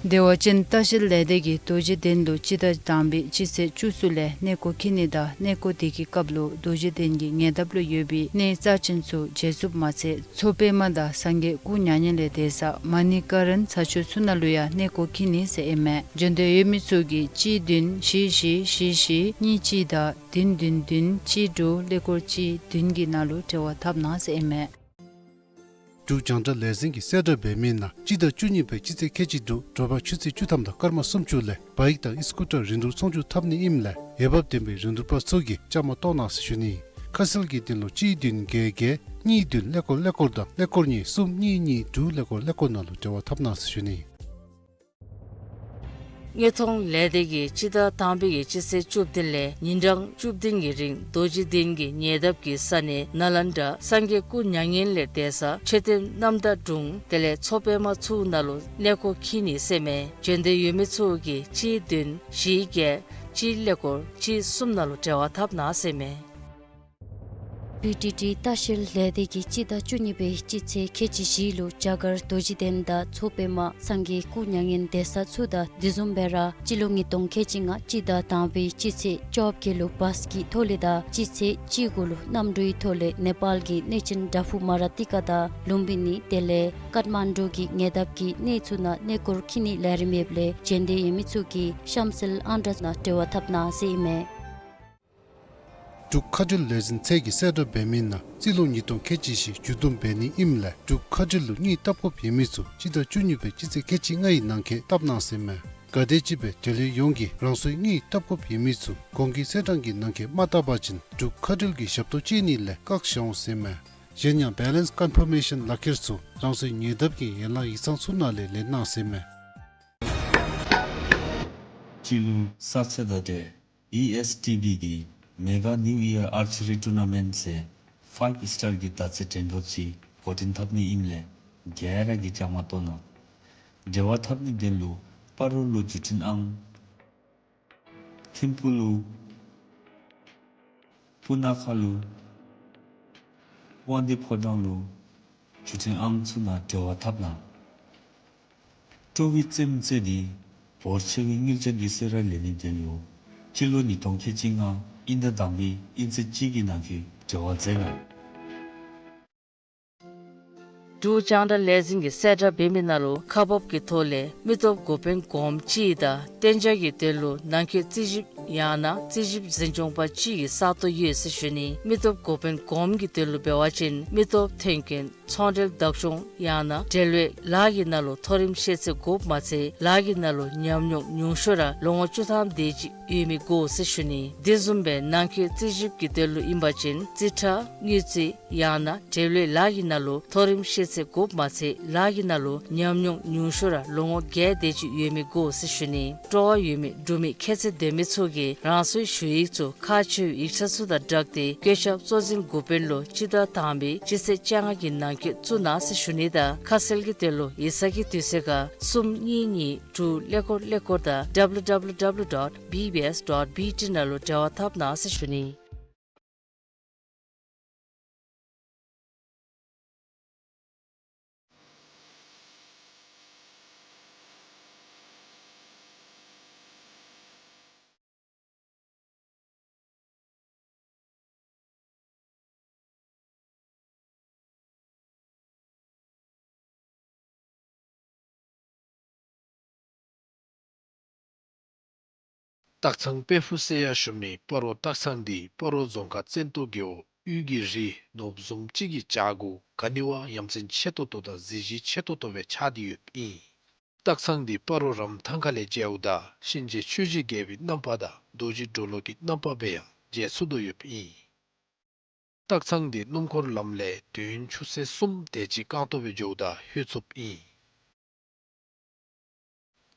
བདེ་བ་ཅན་ལྟ་བཤལ་ལས་སྡེ་གིས་རྡོ་རྗེ་གདན་ལུ་སྤྱི་ཟླ་དང་པའི་སྤྱི་ཚེས་བཅུ་གསུམ་ལས་གནས་སྐོར་འཁྱིད་ནི་དང་གནས་སྐོར་དེ་གི་སྐབས་ལུ་རྡོ་རྗེ་གདན་གྱི་ཉེ་འདབས་ལུ་ཡོད་པའི་གནས་རྩ་ཅན་ཚུ་མཇལ་ཚུགསཔ་མ་ཚད་མཚོ་པདྨ་དང་སངས་རྒྱས་སྐུ་མྱ་ངན་ལས་འདས་ས་མ་ཎི་ཀ་རན་ས་ཆ་ཚུ་ནང་ལུ་ཡང་གནས་སྐོར་འཁྱིད་ནི་ཟེར་ཨིན་མས། བྱོན་འདོད་ཡོད་མི་ཚུ་གིས་གཅིག་བདུན་བཞི་བཞི་བཞི་བཞི་གཉིས་གཅིག་དང་བདུན་བདུན་བདུན་གཅིག་དྲུག་ཀླད་ཀོར་གཅིག་བདུན་གྱི་ནང་ལུ་འབྲེལ་བ་འཐབ་གནང་ཟེར་ཨིན་མས། འབྲུག་རྒྱང་བསྒྲགས་ལས་འཛིན་གྱིས་གསལ་བསྒྲགས་འབད་མི་ནང་སྤྱི་ཟླ་བཅུ་གཉིས་པའི་སྤྱི་ཚེས་ཁལ་གཅིག་དྲུག་དྲོ་པ་ཆུ་ཚོད་བཅུ་ཐམ་དང་སྐར་མ་སུམ་ཅུ་ལས་བཱའིཀ་དང་ཨི་སི་ཀུ་ཊར་རིན་བསྡུར་ཚོང་བསྒྱུར་འཐབ་ནི་ཨིནམ་ལས་འོས་འབབ་ལྡན་པའི་རིན་བསྡུར་པ་ཚུ་གིས་བཅའ་མར་གཏོགས་གནང་ཟེར་ཞུ་ནི། ཁ་གསལ་གྱི་དོན་ལུ་གཅིག་བདུན་བརྒྱད་བརྒྱད་གཉིས་བདུན་ཀླད་ཀོར་ཀླད་ཀོར་དང་ཀླད་ཀོར་གཉིས་གསུམ་གཉིས་གཉིས་དྲུག་ཀླད་ཀོར་ཀླད་ཀོར་ནང་ལུ་འབྲེལ་བ་འཐབ་གནང་ཟེར་ཞུ་ནི། དངོས་མཐོང་ལས་སྡེ་གིས་སྤྱི་ཟླ་དང་པའི་གི་སྤྱི་ཚེས་བཅུ་བདུན་ལས་ཉིན་གྲངས་བཅུ་བདུན་གྱི་རིང་རྡོ་རྗེ་གདན་གྱི་ཉེ་འདབས་ཀྱི་ས་གནས་ནཱ་ལེནྡྲ་སངས་རྒྱས་སྐུ་མྱ་ངན་ལས་འདས་ས་མཆོད་རྟེན་རྣམ་དག་དྲུང་དེ་ལས་མཚོ་པདྨ་ཚུ་ནང་ལུ་གནས་སྐོར་འཁྱིད་ནི་ཟེར་ཨིན་མས། བྱོན་འདོད་ཡོད་མི་ཚུ་གིས་གཅིག་བདུན་བཞི་བརྒྱད་གཅིག་ཀླད་ཀོར་གཅིག་གསུམ་ནང་ལུ་འབྲེལ་བ་འཐབ་གནང་ཟེར་ཨིན་མས། བི་ཊི་ཊི་ལྟ་བཤལ་ལས་སྡེ་གིས་སྤྱི་ཟླ་བཅུ་གཉིས་པའི་སྤྱི་ཚེས་ཁལ་གཅིག་བཞི་ལུ་རྒྱ་གར་རྡོ་རྗེ་གདན་དང་མཚོ་པདྨ་སངས་རྒྱས་སྐུ་མྱ་ངན་འདས་ས་ཚུ་དང་དེ་བཟུམ་སྦེ་ར་སྤྱི་ལོ་ཉིས་སྟོང་ཁལ་གཅིག་ལྔ་སྤྱི་ཟླ་དང་པའི་སྤྱི་ཚེས་བཅོ་བརྒྱད་ལུ་བཱས་ཀྱི་ཐོག་ལས་དང་སྤྱི་ཚེས་བཅུ་དགུ་ལུ་གནམ་གྲུའི་ཐོག་ལས་ནེ་པཱལ་གྱི་གནས་ཆེན་བྲག་ཕུག་མ་ར་ཏི་ཀ་དང་ལུམ་བི་ནི་དེ་ལས་ཀཏ་མན་ཌུ་གི་ཉེ་འདབས་ཀྱི་གནས་ཚུ་ནང་གནས་སྐོར་འཁྱིད་ནིའི་ལས་རིམ་ཡོདཔ་ལས་བྱོན་འདོད་ཡོད་མི་ཚུ་གིས་གཤམ་གསལ་ཨང་གྲངས་ནང་འབྲེལ་བ་འཐབ་གནང་ཟེར་ཨིན་མས། འབྲུག་མཁའ་འགྲུལ་ལས་འཛིན་ཚད་ཀྱིས་གསལ་བསྒྲགས་འབད་མི་ནང་རྩིས་ལོ་ཉིས་སྟོང་ཁལ་གཅིག་བཞི་མཇུག་བསྡོམས་འབད་ནི་ཨིནམ་ལས་འབྲུག་མཁའ་འགྲུལ་ལུ་དངུལ་བཏབ་དགོཔ་ཡོད་མི་ཚུ་སྤྱི་ཟླ་བཅུ་གཉིས་པའི་སྤྱི་ཚེས་ཁལ་གཅིག་ལྔའི་ནང་འཁོད་བཏབ་གནང་ཟེར་ཨིན་མས། ག་དེམ་ཅིག་སྦེ་འབྲེལ་ཡོད་ཡོངས་ཀྱིས་རང་སོའི་དངུལ་བཏབ་དགོཔ་ཡོད་མི་ཚུ་གོང་གི་གསལ་བསྒྲགས་ཀྱི་ནང་འཁོད་མ་བཏབ་པ་ཅིན་འབྲུག་མཁའ་འགྲུལ་གྱི་ཞབས་ཏོག་སྤྱོད་ནི་ལས་བཀག་བཞག་འོང་ཟེར་ཨིན་མས། གཞན་ཡང་བེ་ལེནསི་ཀོན་ཕར་མེ་ཤཱན་ལག་ཁྱེར་ཚུ་རང་སོའི་ཉེ་འདབས་ཀྱི་ཡན་ལག་ཡིག་ཚང་ཚུ་ནང་ལས་ལེན་གནང་ཟེར་ཨིན་མས། སྤྱི་ལོ་གསར་ཚེས་དང་འབྲེལ་ཨི་ཨེསི་ཊི་བི་གིས་མེ་གཱ་ནིའུ་ཡིར་ཨར་ཅི་རི་ཊུར་ན་མེནཊ་ཟེར་ཕའིབ་སི་ཊར་གྱི་མདའ་རྩེད་འགྲན་བསྡུར་ཅིག་འགོ་འདྲེན་འཐབ་ནི་ཨིནམ་ལས་ག་ར་གིས་བཅའ་མར་གཏོགས་གནང་། འབྲེལ་བ་འཐབ་ནིའི་དོན་ལུ་སྤ་རོ་ལུ་བརྒྱུད་འཕྲིན་ཨང་། ཐིམ་ཕུ་ལུ། སྤུ་ན་ཁ་ལུ། དབང་འདུས་ཕོ་བྲང་ལུ། བརྒྱུད་འཕྲིན་ཨང་ཚུ་ནང་འབྲེལ་བ་འཐབ་གནང་། སྤྲོ་བའི་རྩེདམོ་རྩེ་སྟེ་འབོར་ཆེ་བའི་དངུལ་ཅན་གྱི་གསོལ་རས་ལེན་ནིའི་དོན་ལུ་ སྤྱི་ལོ་ཉིས་སྟོང་ཁལ་གཅིག་ལྔ་དབྱིན་ཟླ་དང་པའི་དབྱིན་ཚེས་གཅིག་གི་ནང་འཁོད་འབྲེལ་བ་མཛད་གནང་། འབྲུག་རྒྱང་བསྒྲགས་ལས་འཛིན་གྱིས་གསལ་བསྒྲགས་འབད་མི་ནང་ལུ་ཁག་འབག་གི་ཐོག་ལས་མི་སྟོབས་འགོ་དཔོན་གོངམ་གཅིག་དང་གཏན་འཇགས་ཀྱི་དོན་ལུ་ནང་འཁོད་རྩིས་ཞིབ་ཡང་ན་རྩིས་ཞིབ་འཛིན་སྐྱོང་པ་གཅིག་གི་ས་སྟོང་ཡོད་ཟེར་ཞུ་ནི། མི་སྟོབས་འགོ་དཔོན་གོངམ་གྱི་དོན་ལུ་འབད་བ་ཅིན་མི་སྟོབས་ཐོན་སྐྱེད་ཚོང་འབྲེལ་བདག་སྐྱོང་ཡང་ན་འབྲེལ་བའི་ལཱ་གི་ནང་ལུ་མཐོ་རིམ་ཤེས་ཚད་དགོཔ་མ་ཚད་ལཱ་གི་ནང་ལུ་ཉམས་མྱོང་ཉུང་ཤོས་ར་ལོ་ངོ་བཅུ་ཐམ་དེ་ཅིག་ཡོད་མི་དགོ་ཟེར་ཞུ་ནི། དེ་བཟུམ་སྦེ་ནང་འཁོད་རྩིས་ཞིབ་ཀྱི་དོན་ལུ་ཨིན་པ་ཅིན་རྩིས་ཁྲ་དངུལ་རྩིས་ཡང་ན་འབྲེལ་བའི་ལཱ་གི་ནང་ལུ་མཐོ་རིམ་ཤེས་ཚད་དགོཔ་མ་ཚད་ལཱ་གི་ནང་ལུ་ཉམས་མྱོང་ཉུང་ཤོས་ར་ལོ་ངོ་བརྒྱད་དེ་ཅིག་ཡོད་མི་དགོ་ཟེར་ཞུ་ནི། སྤྲོ་བ་ཡོད་མི་འབྲུག་མི་ཁྱད་ཚད་ལྡན་མི་ཚུ་གིས་རང་སོའི་ཞུ་ཡིག་ཚུ་ཁག་ཆེ་བའི་ཡིག་ཆ་ཚུ་དང་སྦྲགས་ཏེ་བཀོད་ཁྱབ་གཙོ་འཛིན་འགོ་དཔོན་ལུ་སྤྱི་ཟླ་དང་པའི་སྤྱི་ཚེས་བཅོ་ལྔ་གི་ནང་འཁོད་བཙུགས་གནང་ཟེར་ཞུ་ནི་དང་ཁ་གསལ་གྱི་དོན་ལུ་ཡིག་ཚང་གི་དུས་ཚོད་ཁར་གསུམ་གཉིས་གཉིས་དྲུག་ཀླད་ཀོར་ཀླད་ཀོར་དང་W W W dot B B S dot B T ནང་ལུ་འབྲེལ་བ་འཐབ་གནང་ཟེར་ཞུ་ནི། སྟག་ཚང་དཔལ་ཕུག་ཟེར་ཡང་ཞུ་མི་སྤ་རོ་སྟག་ཚང་འདི་སྤ་རོ་རྫོང་ཁག་བཙན་ཏོ་རྒེད་འོག་དབུས་ཀྱི་རི་ནོར་བུ་བཟུམ་ཅིག་གི་བྱག་གུ་ག་ནི་བ་ཡ་མཚན་ཆེ་ཏོག་ཏོ་དང་གཟི་བརྗིད་ཆེ་ཏོག་ཏོ་སྦེ་ཆགས་ཏེ་ཡོདཔ་ཨིན། སྟག་ཚང་འདི་སྤ་རོ་རམ་ཐང་ཁ་ལས་མཇལཝ་ད་གཤིན་རྗེ་ཆོས་ཀྱི་རྒྱལ་པོའི་རྣམ་པ་དང་རྡོ་རྗེ་གྲོ་ལོད་ཀྱི་རྣམ་པ་སྦེ་ཡང་མཇལ་ཚུགས་དོ་ཡོདཔ་ཨིན། སྟག་ཚང་འདི་སྣུམ་འཁོར་ལམ་ལས་དུས་ཡུན་ཆུ་ཚོད་གསུམ་དེ་ཅིག་རྐང་སྟོང་སྦེ་འགྱོཝ་ད་ལྷོད་ཚུགསཔ་ཨིན།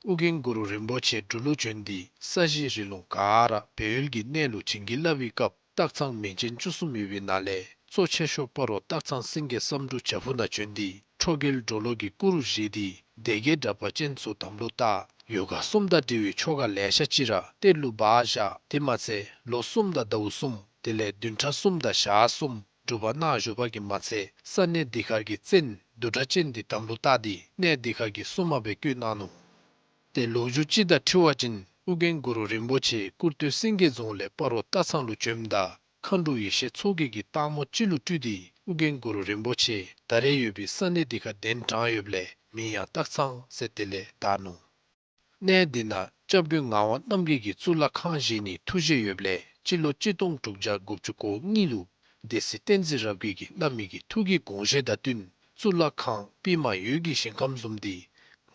ཨོ་རྒྱན་གུ་རུ་རིན་པོ་ཆེ་འབྲུག་ལུ་བྱོན་ཏེ་ས་གཞི་རི་ལུང་ག་ར་སྦས་ཡུལ་གྱི་གནས་ལུ་བྱིན་གྱིས་བརླབས་པའི་སྐབས་སྟག་ཚང་མིང་ཅན་བཅུ་གསུམ་ཡོད་པའི་ནང་ལས་གཙོ་ཆེ་ཤོས་སྤ་རོ་སྟག་ཚང་སེང་གེ་བསམ་འགྲུབ་བྱག་ཕུག་ནང་བྱོན་ཏེ་ཁྲོ་རྒྱལ་གྲོ་ལོད་ཀྱི་སྐུ་རུ་བཞེངས་ཏེ་སྡེ་བརྒྱད་དྲེགས་པ་ཅན་ཚུ་དམ་ལུ་བཏགས། ཡོ་ག་གསུམ་དང་འབྲེལ་བའི་ཆོ་ག་ལེ་ཤ་ཅིག་ར་གཏེར་ལུ་སྦ་བཞག། དེ་མ་ཚད་ལོ་གསུམ་དང་ཟླཝ་གསུམ་དེ་ལས་བདུན་ཕྲག་གསུམ་དང་ཞག་གསུམ་སྒྲུབ་པ་གནང་བཞུགས་པ་གིས་མ་ཚད་ས་གནས་འདི་ཁར་གྱི་བཙན་བདུད་གྲགས་ཅན་འདི་དམ་ལུ་བཏགས་ཏེ་གནས་འདི་ཁར་གྱི་སྲུང་མ་སྦེ་བསྐོས་གནང་ནུག། ཏེ་ལོ་རྒྱུས་ཅིག་དང་འཁྲིལ་བ་ཅིན་ཨོ་རྒྱན་གུ་རུ་རིན་པོ་ཆེ་ཀུར་སྟོད་སེང་གེ་རྫོང་ལས་སྤ་རོ་སྟག་ཚང་ལུ་བྱོནམ་ད་མཁའ་འགྲོ་ཡེ་ཤེས་མཚོ་རྒྱལ་གྱིས་སྟག་མོ་ཅིག་ལུ་སྤྲུལ་ཏེ་ཨོ་རྒྱན་གུ་རུ་རིན་པོ་ཆེ་ད་རེས་ཡོད་པའི་ས་གནས་འདི་ཁར་གདན་དྲངས་ཡོདཔ་ལས་མིང་ཡང་སྟག་ཚང་ཟེར་དེ་ལས་བཏགས་ནུག། གནས་འདི་ནང་སྐྱབས་མགོན་ངག་དབང་རྣམ་རྒྱལ་གྱིས་གཙུག་ལག་ཁང་བཞེངས་ནིའི་ཐུགས་བཞེད་ཡོདཔ་ལས་སྤྱི་ལོ་གཅིག་སྟོང་དྲུག་བརྒྱ་དགུ་བཅུ་གོ་གཉིས་ལུ་སྡེ་སྲིད་བསྟན་འཛིན་རབ་རྒྱས་ཀྱིས་བླ་མའི་གི་ཐུགས་ཀྱི་དགོངས་བཞེད་དང་བསྟུན་གཙུག་ལག་ཁང་པདྨ་འོད་ཀྱི་ཞིང་ཁམས་བཟུམ་འདི་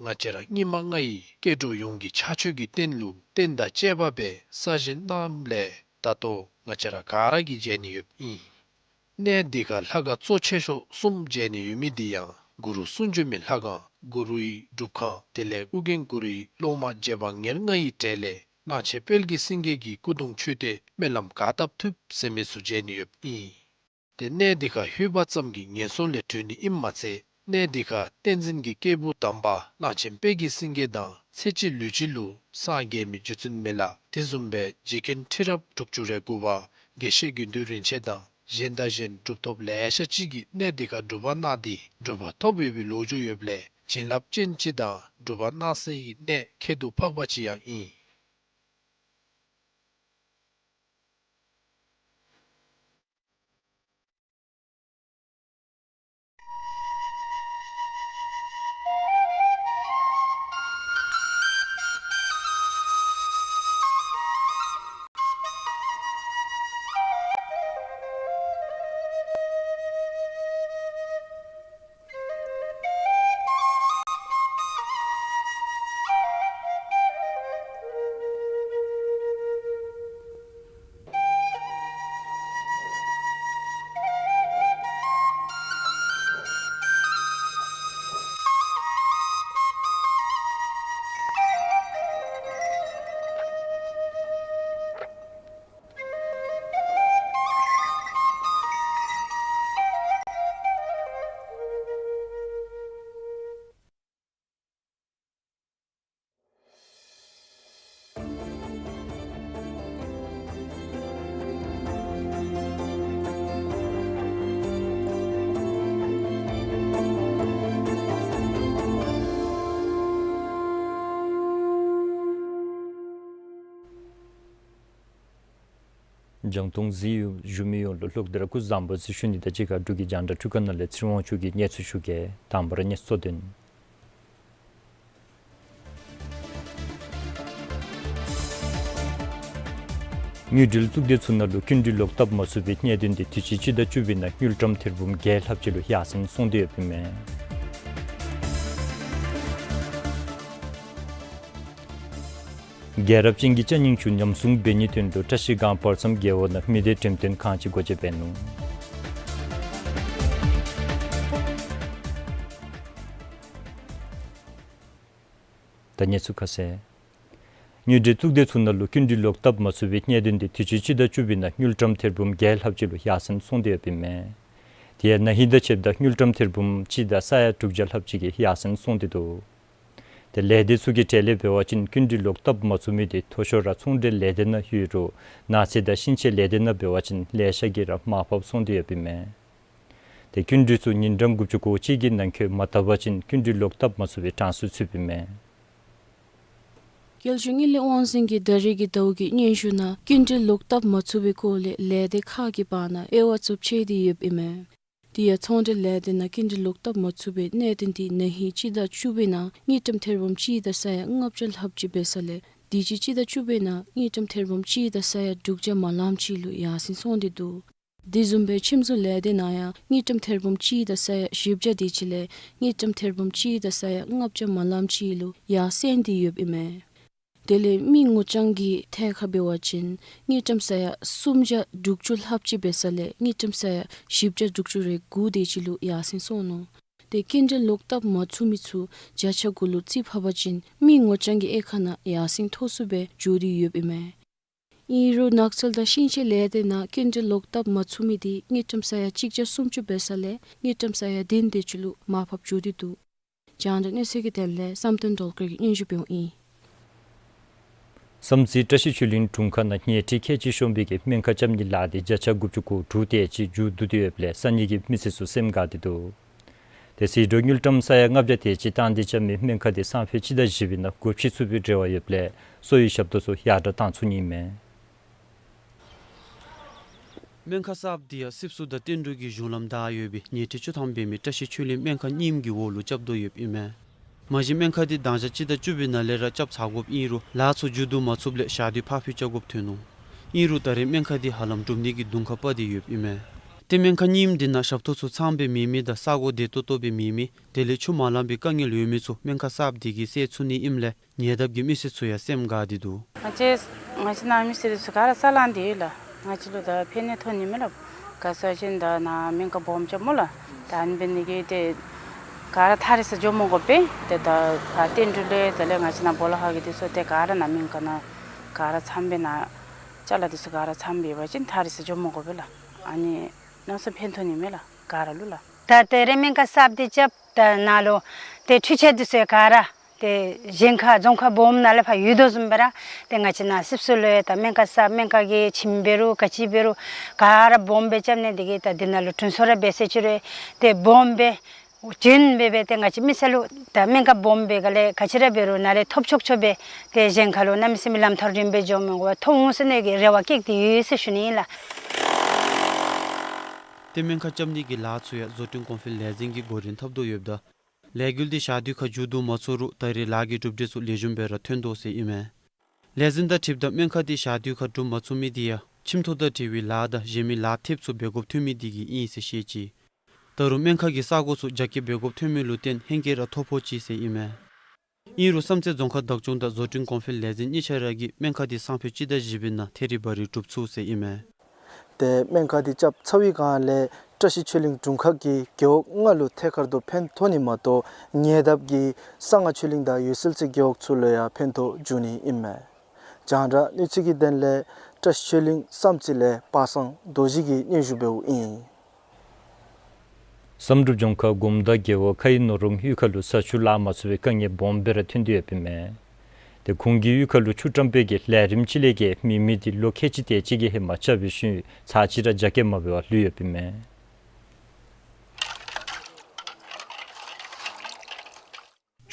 ང་བཅས་ར་སྙིགས་མ་ལྔ་ཡི་སྐྱེ་འགྲོ་ཡོངས་ཀྱི་ཕྱག་མཆོད་ཀྱི་རྟེན་ལུ་རྟེན་དང་བཅས་པ་སྦེ་གསར་བཞེངས་གནངམ་ལས་ད་ལྟོ་ང་བཅས་ར་ག་ར་གིས་མཇལ་ནི་ཡོདཔ་ཨིན། གནས་འདི་ཁར་ལྷ་ཁང་གཙོ་ཆེ་ཤོས་གསུམ་མཇལ་ནི་ཡོད་མི་འདི་ཡང་གུ་རུ་གསུང་བྱོན་མའི་ལྷ་ཁང་གུ་རུའི་སྒྲུབ་ཁང་དེ་ལས་ཨོ་རྒྱན་གུ་རུའི་སློབ་མ་རྗེ་འབངས་ཉེར་ལྔ་ཡི་གྲས་ལས་གླང་ཆེན་དཔལ་གྱི་སེང་གེ་གི་སྐུ་གདུང་མཆོད་རྟེན་སྨོན་ལམ་ག་བཏབ་ཐུབ་ཟེར་མི་ཚུ་མཇལ་ནི་ཡོདཔ་ཨིན། ཏེ་གནས་འདི་ཁར་ལྷོད་པ་ཙམ་གྱིས་ངན་སོང་ལས་གྲོལ་ནི་ཨིནམ་མ་ཚད་གནས་འདི་ཁར་བསྟན་འཛིན་གྱི་སྐྱེས་བུ་དམ་པ་གླང་ཆེན་དཔལ་གྱི་སེང་གེ་དང་ཚེ་གཅིག་ལུས་གཅིག་ལུ་སངས་རྒྱས་མི་རྗེ་བཙུན་མི་ལ་དེ་བཟུམ་སྦེ་རྗེ་མཁན་ཁྲི་རབས་དྲུག་ཅུ་རེ་དགུ་པ་དགེ་བཤེས་དགེ་འདུན་རིན་ཆེན་དང་གཞན་དང་གཞན་གྲུབ་ཐོབ་ལེ་ཤ་ཅིག་གིས་གནས་འདི་ཁར་སྒྲུབ་པ་གནང་སྟེ་གྲུབ་པ་ཐོབ་ཡོད་པའི་ལོ་རྒྱུས་ཡོདཔ་ལས་བྱིན་རླབས་ཅན་ཅིག་དང་གྲུབ་པ་གནང་སའི་གནས་ཁྱད་དུ་འཕགས་པ་ཅིག་ཡང་ཨིན། རྒྱང་མཐོང་གཟིགས་ཞུ་མི་ཡོངས་ལུ་ལོག་སྟེ་ར་སྐུ་གཟུགས་བཟང་པོ་ཟེར་ཞུ་ནི་དང་གཅིག་ཁར་འབྲུག་གི་རྒྱང་བསྒྲགས་འཕྲུལ་ཁང་ནང་ལས་ཚེ་རིང་དབང་ཕྱུག་གིས་གནས་ཚུལ་ཞུ་གེ། དང་པ་ར་གནས་ཚུལ་གཙོ་དོན། དངུལ་འབྲེལ་གཙུག་སྡེ་ཚུ་ནང་ལུ་སྐྱིན་འགྲུལ་ལོག་བཏབ་མ་ཚུགས་པའི་གནད་དོན་དེ་དུས་ཅི་སྤྱི་ཟླ་བཅུ་པའི་ནང་དངུལ་ཀྲམ་ཐེར་འབུམ་བརྒྱད་ལྷགཔ་ཅིག་ལུ་ཡར་སེང་སོང་སྟེ་ཡོདཔ་ཨིན་མས། རྒྱལ་རབས་ཅན་གྱི་ཅ་རྙིང་ཚུ་ཉམས་སྲུང་འབད་ནིའི་དོན་ལུ་བཀྲ་ཤིས་སྒང་བར་མཚམས་རྒེད་འོག་ནང་མི་སྡེ་འགྲེམས་སྟོན་ཁང་ཅིག་སྒོ་འབྱེད་འབད་ནུག། ད་གནས་ཚུལ་ཁ་གསལ། དངུལ་འབྲེལ་གཙུག་སྡེ་ཚུ་ནང་ལུ་སྐྱིན་འགྲུལ་ལོག་བཏབ་མ་ཚུགས་པའི་གནད་དོན་དེ་དུས་ཅི་སྤྱི་ཟླ་བཅུ་པའི་ནང་དངུལ་ཀྲམ་ཐེར་འབུམ་བརྒྱད་ལྷགཔ་ཅིག་ལུ་ཡར་སེང་སོང་སྟེ་ཡོདཔ་ཨིན་མས། དེ་ཡང་ན་ཧིང་དང་ཕྱདཔ་ད་དངུལ་ཀྲམ་ཐེར་འབུམ་གཅིག་དང་ས་ཡ་དྲུག་བརྒྱ་ལྷགཔ་ཅིག་གིས་ཡར་སེང་སོང་སྟེ་འདུག། དེ་ལས་སྡེ་ཚུ་གི་གྲལ་ལས་འབད་བ་ཅིན་སྐྱིན་འགྲུལ་ལོག་བཏབ་མ་ཚུགས་མི་དེ་མཐོ་ཤོས་ར་ཚོང་འབྲེལ་ལས་སྡེ་ནང་ཡོད་རུང་ནགས་ཚལ་དང་ཤིང་ཆས་ལས་སྡེ་ནང་འབད་བ་ཅིན་ལེ་ཤ་གིས་ར་མར་ཕབ་སོང་སྟེ་ཡོདཔ་ཨིན་མས། དེ་སྐྱིན་འགྲུལ་ཚུ་ཉིན་གྲངས་དགུ་བཅུ་གོ་གཅིག་གི་ནང་འཁོད་མ་བཏབ་པ་ཅིན་སྐྱིན་འགྲུལ་ལོག་བཏབ་མ་ཚུགས་པའི་གྲངས་སུ་ཚུདཔ་ཨིན་མས། རྒྱལ་གཞུང་དངུལ་ལས་དབང་འཛིན་གྱིས་ད་རེས་ཀྱི་ཟླཝ་གི་སྙན་ཞུ་ནང་སྐྱིན་འགྲུལ་ལོག་བཏབ་མ་ཚུགས་པའི་སྐོར་ལས་ལས་སྡེ་ཁག་གི་བར་ན་དབྱེ་བ་ཚུ་ཕྱེ་སྟེ་ཡོདཔ་ཨིན་མས། དེ་ཡང་ཚོང་འབྲེལ་ལས་སྡེ་ནང་སྐྱིན་འགྲུལ་ལོག་བཏབ་མ་ཚུགས་པའི་གནད་དོན་དེ་ན་ཧིང་སྤྱི་ཟླ་བཅུ་པའི་ནང་དངུལ་ཀྲམ་ཐེར་འབུམ་གཅིག་དང་ས་ཡ་ལྔ་བརྒྱ་ལྷགཔ་ཅིག་འབད་ས་ལས་དུས་ཅི་སྤྱི་ཟླ་བཅུ་པའི་ནང་དངུལ་ཀྲམ་ཐེར་འབུམ་གཅིག་དང་ས་ཡ་དྲུག་བརྒྱ་མ་ལངམ་ཅིག་ལུ་ཡར་སེང་སོང་སྟེ་འདུག། དེ་བཟུམ་སྦེ་ཁྱིམ་བཟོ་ལས་སྡེ་ནང་ཡང་དངུལ་ཀྲམ་ཐེར་འབུམ་གཅིག་དང་ས་ཡ་བཞི་བརྒྱ་དེ་ཅིག་ལས་དངུལ་ཀྲམ་ཐེར་འབུམ་གཅིག་དང་ས་ཡ་ལྔ་བརྒྱ་མ་ལངམ་ཅིག་ལུ་ཡར་སེང་སྟེ་ཡོདཔ་ཨིན་མས། དེ་ལས་མི་ངོ་རྐྱང་གི་ཐད་ཁར་འབད་བ་ཅིན་དངུལ་ཀྲམ་ས་ཡ་སུམ་བརྒྱ་དྲུག་ཅུ་ལྷགཔ་ཅིག་འབད་ས་ལས་དངུལ་ཀྲམ་ས་ཡ་བཞི་བརྒྱ་དྲུག་ཅུ་རེ་དགུ་དེ་ཅིག་ལུ་ཡར་སེང་སོང་ནུག། དེ་སྐྱིན་འགྲུལ་ལོག་བཏབ་མ་ཚུགས་མི་ཚུ་བརྒྱ་ཆ་དགུ་ལུ་རྩིས་ཕབ་པ་ཅིན་མི་ངོ་རྐྱང་གི་དབྱེ་ཁག་ནང་ཡར་སེང་མཐོ་སུ་སྦེ་འགྱོ་སྟེ་ཡོདཔ་ཨིན་མས། ཨིན་རུང་ནགས་ཚལ་དང་ཤིང་ཆས་ལས་སྡེ་ནང་སྐྱིན་འགྲུལ་ལོག་བཏབ་མ་ཚུགས་མི་དེ་དངུལ་ཀྲམ་ས་ཡ་གཅིག་བརྒྱ་སུམ་ཅུ་འབད་ས་ལས་དངུལ་ཀྲམ་ས་ཡ་བདུན་དེ་ཅིག་ལུ་མར་ཕབ་འགྱོ་སྟེ་འདུག། རྒྱང་བསྒྲགས་གནས་ཚུལ་གྱི་དོན་ལས་བསམ་གཏན་སྒྲོལ་དཀར་གྱིས་སྙན་ཞུ་འབདཝ་ཨིན། བསམ་རྩེ་བཀྲ་ཤིས་ཆོས་གླིང་དྲུང་ཁག་ནང་ཉལ་ཁྲི་ཁལ་གཅིག་ཤོང་བའི་གི་སྨན་ཁང་རྐྱབ་ནིའི་ལཱ་དེ་བརྒྱ་ཆ་དགུ་བཅུ་གོ་དྲུག་དེ་ཅིག་མཇུག་བསྡུ་སྟེ་ཡོདཔ་ལས་ས་གནས་ཀྱི་མི་སེར་ཚུ་སེམས་དགའ་སྟེ་འདུག། དེ་ཟད་འགྲོ་དངུལ་ཀྲམ་ས་ཡ་ལྔ་བརྒྱ་དེ་ཅིག་བཏང་སྟེ་རྐྱབ་མི་སྨན་ཁང་དེ་སང་ཕོད་སྤྱི་ཟླ་བཞི་པའི་ནང་སྒོ་ཕྱེ་ཚུགས་པའི་རེ་བ་ཡོདཔ་ལས་གསོ་བའི་ཞབས་ཏོག་ཚུ་ཡར་དྲག་བཏང་ཚུགས་ནི་ཨིན་མས། སྨན་ཁང་གསརཔ་འདི་ཡང་སྲིབ་སུ་དང་བསྟན་འབྲུག་གི་གཞུང་ལམ་བདའ་ཡོད་པའི་ཉལ་ཁྲི་བཅུ་ཐམ་འབད་མི་བཀྲ་ཤིས་ཆོས་གླིང་སྨན་ཁང་རྙིངམ་གི་འོག་ལུ་རྐྱབ་དོ་ཡོདཔ་ཨིན་མས། མ་གཞི་སྨན་ཁང་འདི་དང་ཞག་སྤྱི་ཟླ་བཅུ་པའི་ནང་ལས་ར་རྐྱབ་ཚར་དགོཔ་ཨིན་རུང་ལཱ་ཚུ་མཇུག་བསྡུ་མ་ཚུགསཔ་ལས་ཞག་དུས་ཕར་འཕུལ་རྐྱབ་དགོཔ་ཐོན་ནུག། ཨིན་རུང་ད་རེས་སྨན་ཁང་འདི་ཧ་ལམ་གྲུབ་ནིའི་གི་གདོང་ཁར་སྤར་ཏེ་ཡོདཔ་ཨིན་མས། ཏེ་སྨན་ཁང་རྙིངམ་འདི་ནང་ཞབས་ཏོག་ཚུ་ཚངམ་སྦེ་མེད་མི་དང་ས་གོ་བདེ་ཏོག་ཏོ་སྦེ་མེད་མི་དེ་ལས་ཆུ་མ་ལང་པའི་དཀའ་ངལ་ཡོད་མི་ཚུ་སྨན་ཁང་གསརཔ་འདི་གིས་སེལ་ཚུགས་ནི་ཨིནམ་ལས་ཉེ་འདབས་ཀྱི་མི་སེར་ཚུ་ཡང་སེམས་དགའ་སྟེ་འདུག། ང་བཅས་ང་བཅས་ནང་མི་སེར་ཚུ་ག་ར་ས་ལང་སྟེ་ཡོད་ལགས། ང་བཅས་ལུ་ད་ཕན་ནུས་ཐོན་ནི་མས་ལགས། ག་ཟེར་བ་ཅིན་ད་ནཱ་སྨན་ཁང་སྦོམ་རྐྱབ་སྨོ་ལགས། ད་ཨ་ནི་འབད་ནི་གིས་ཏེ་ག་ར་ཐག་རིང་སར་འགྱོ་མ་དགོ་པས། ཏེ་ད་ཕར་བསྟན་འབྲུག་ལས་དེ་ལས་ང་བཅས་ནཱ་སྦོ་ལོགས་ཁ་གི་འདི་ཚུ་ཏེ་ག་ར་ནཱ་སྨན་ཁང་ནང་ག་ར་ཚངམ་སྦེ་ནཱ་ཅ་ལ་འདི་ཚུ་ག་ར་ཚངམ་སྦེ་འབད་བ་ཅིན་ཐག་རིང་སར་འགྱོ་མ་དགོ་པས་ལགས། ཨ་ནི་གནམ་མེད་ས་མེད་ཕན་ཐོགས་ནི་མས་ལགས་ག་ར་ལུ་ལགས། ད་ད་རེས་སྨན་ཁང་གསརཔ་འདི་རྐྱབ་ད་ནཱ་ལུ་ཏེ་འཕྲུལ་ཆས་འདི་ཚུ་ཡང་ག་ར་ཏེ་གཞན་ཁར་རྫོང་ཁག་སྦོམ་ནང་ལས་ཕར་ཡོད་དོ་བཟུམ་སྦེ་ར་ཏེ་ང་བཅས་ནཱ་སྲིབ་སུ་ལུ་ཡང་ད་སྨན་ཁང་གསརཔ་སྨན་ཁང་གི་ཁྱིམ་འབད་རུང་ག་ཅི་འབད་རུང་ག་ར་སྦོམ་སྦེ་རྐྱབ་ནི་འདི་གིས་ད་འདི་ནང་ལུ་དྲུང་འཚོ་ར་འབད་ཟེར་ཅི་རུང་ཏེ་སྦོམ་སྦེ་བྱིན་སྦེ་སྦེ་ཏེ་ང་བཅས་མི་སེར་ལུ་ད་སྨན་ཁང་སྦོམ་སྦེ་ག་ལས་ག་ཅི་ར་འབད་རུང་ནཱ་ལས་ཐོབ་ཆོག་ཆོག་སྦེ་ཏེ་གཞན་ཁར་ལུ་གནམ་མེད་ས་མེད་ལམ་ཐག་རིངམོ་སྦེ་འགྱོ་མི་དགོ་པར་ཐོབ་འོང་ཟེར་ནི་གི་རེ་བ་བསྐྱེད་དེ་ཡོད་ཟེར་ཞུ་ནི་ཨིན་ལགས། ཏེ་སྨན་ཁང་རྐྱབ་ནི་གི་ལཱ་ཚུ་ཡང་བཟོ་སྐྲུན་གོང་འཕེལ་ལས་འཛིན་གྱིས་འགོ་འདྲེན་འཐབ་དོ་ཡོདཔ་ད་ལས་འགུལ་འདི་ཞག་དུས་ཁར་མཇུག་བསྡུ་མ་ཚུགས་རུང་ད་རེས་ལཱ་གི་གྲུབ་འབྲས་ཚུ་ལེགས་ཤོམ་སྦེ་ར་ཐོན་དོ་ཟེར་ཨིན་མས། ལས་འཛིན་དང་འཁྲིལཝ་ད་སྨན་ཁང་འདི་ཞག་དུས་ཁར་གྲུབ་མ་ཚུགས་མི་འདི་ཡང་ཁྱིམ་ཐོག་དང་འཁྲིལ་བའི་ལཱ་དང་གཞན་མི་ལཱ་ཐེབས་ཚུ་འབད་དགོཔ་ཐོན་མི་འདི་གིས་ཨིན་ཟེར་བཤད་ཅི། ད་རུང་སྨན་ཁང་གི་ས་གོ་ཚུ་རྒྱ་སྐྱེད་འབད་དགོཔ་ཐོན་མི་ལུ་བརྟེན་ཧེང་སྐལ་ར་ཐོབ་ཕོག་ཅི་ཟེར་ཨིན་མས། ཨིན་རུང་བསམ་རྩེ་རྫོང་ཁག་བདག་སྐྱོང་དང་བཟོ་སྐྲུན་གོང་འཕེལ་ལས་འཛིན་གཉིས་ཆ་ར་གིས་སྨན་ཁང་འདི་སང་ཕོད་སྤྱི་ཟླ་བཞི་པའི་ནང་ཐད་རི་བ་རི་གྲུབ་ཚུགས་ཟེར་ཨིན་མས། ཏེ་སྨན་ཁང་འདི་རྐྱབ་ཚར་བའི་སྒང་ལས་བཀྲ་ཤིས་ཆོས་གླིང་དྲུང་ཁག་གི་རྒེད་འོག་ལྔ་ལུ་ཐད་ཀར་དུ་ཕན་ཐོགས་ནི་མ་གཏོགས་ཉེ་འདབས་ཀྱི་གསང་སྔགས་ཆོས་གླིང་དང་འོད་གསལ་རྩེ་རྒེད་འོག་ཚུ་ལུ་ཡང་ཕན་ཐོགས་འབྱུང་ནི་ཨིན་མས། རྒྱང་བསྒྲགས་གནས་ཚུལ་གྱི་དོན་ལས་བཀྲ་ཤིས་ཆོས་གླིང་བསམ་རྩེ་ལས་པ་སངས་རྡོ་རྗེ་གིས་སྙན་ཞུ་འབདཝ་ཨིན། བསམ་གྲུབ་ལྗོངས་མཁར་དགོངམ་དང་རྒེད་འོག་ཁ་ཡི་ནོར་ལུང་གཡུས་ཁ་ལུ་ས་ཆུ་བརླག་མ་ཚུགས་པའི་དཀའ་ངལ་སྦོམ་སྦེ་ར་ཐོན་ཏེ་ཡོདཔ་ཨིན་མས། ཏེ་ཁོང་གི་གཡུས་ཁ་ལུ་ཆུ་བཀྲམ་པའི་གི་ལས་རིམ་ཅིག་ལས་བརྒལ་མེད་མི་འདི་ལོ་ཁལ་གཅིག་དེ་ཅིག་གི་ཧེ་མ་རྐྱབ་པའི་ཤུལ་ཚར་གཅིག་ར་རྒྱ་སྐྱེད་མ་འབད་བར་ལུས་ཡོདཔ་ཨིན་མས།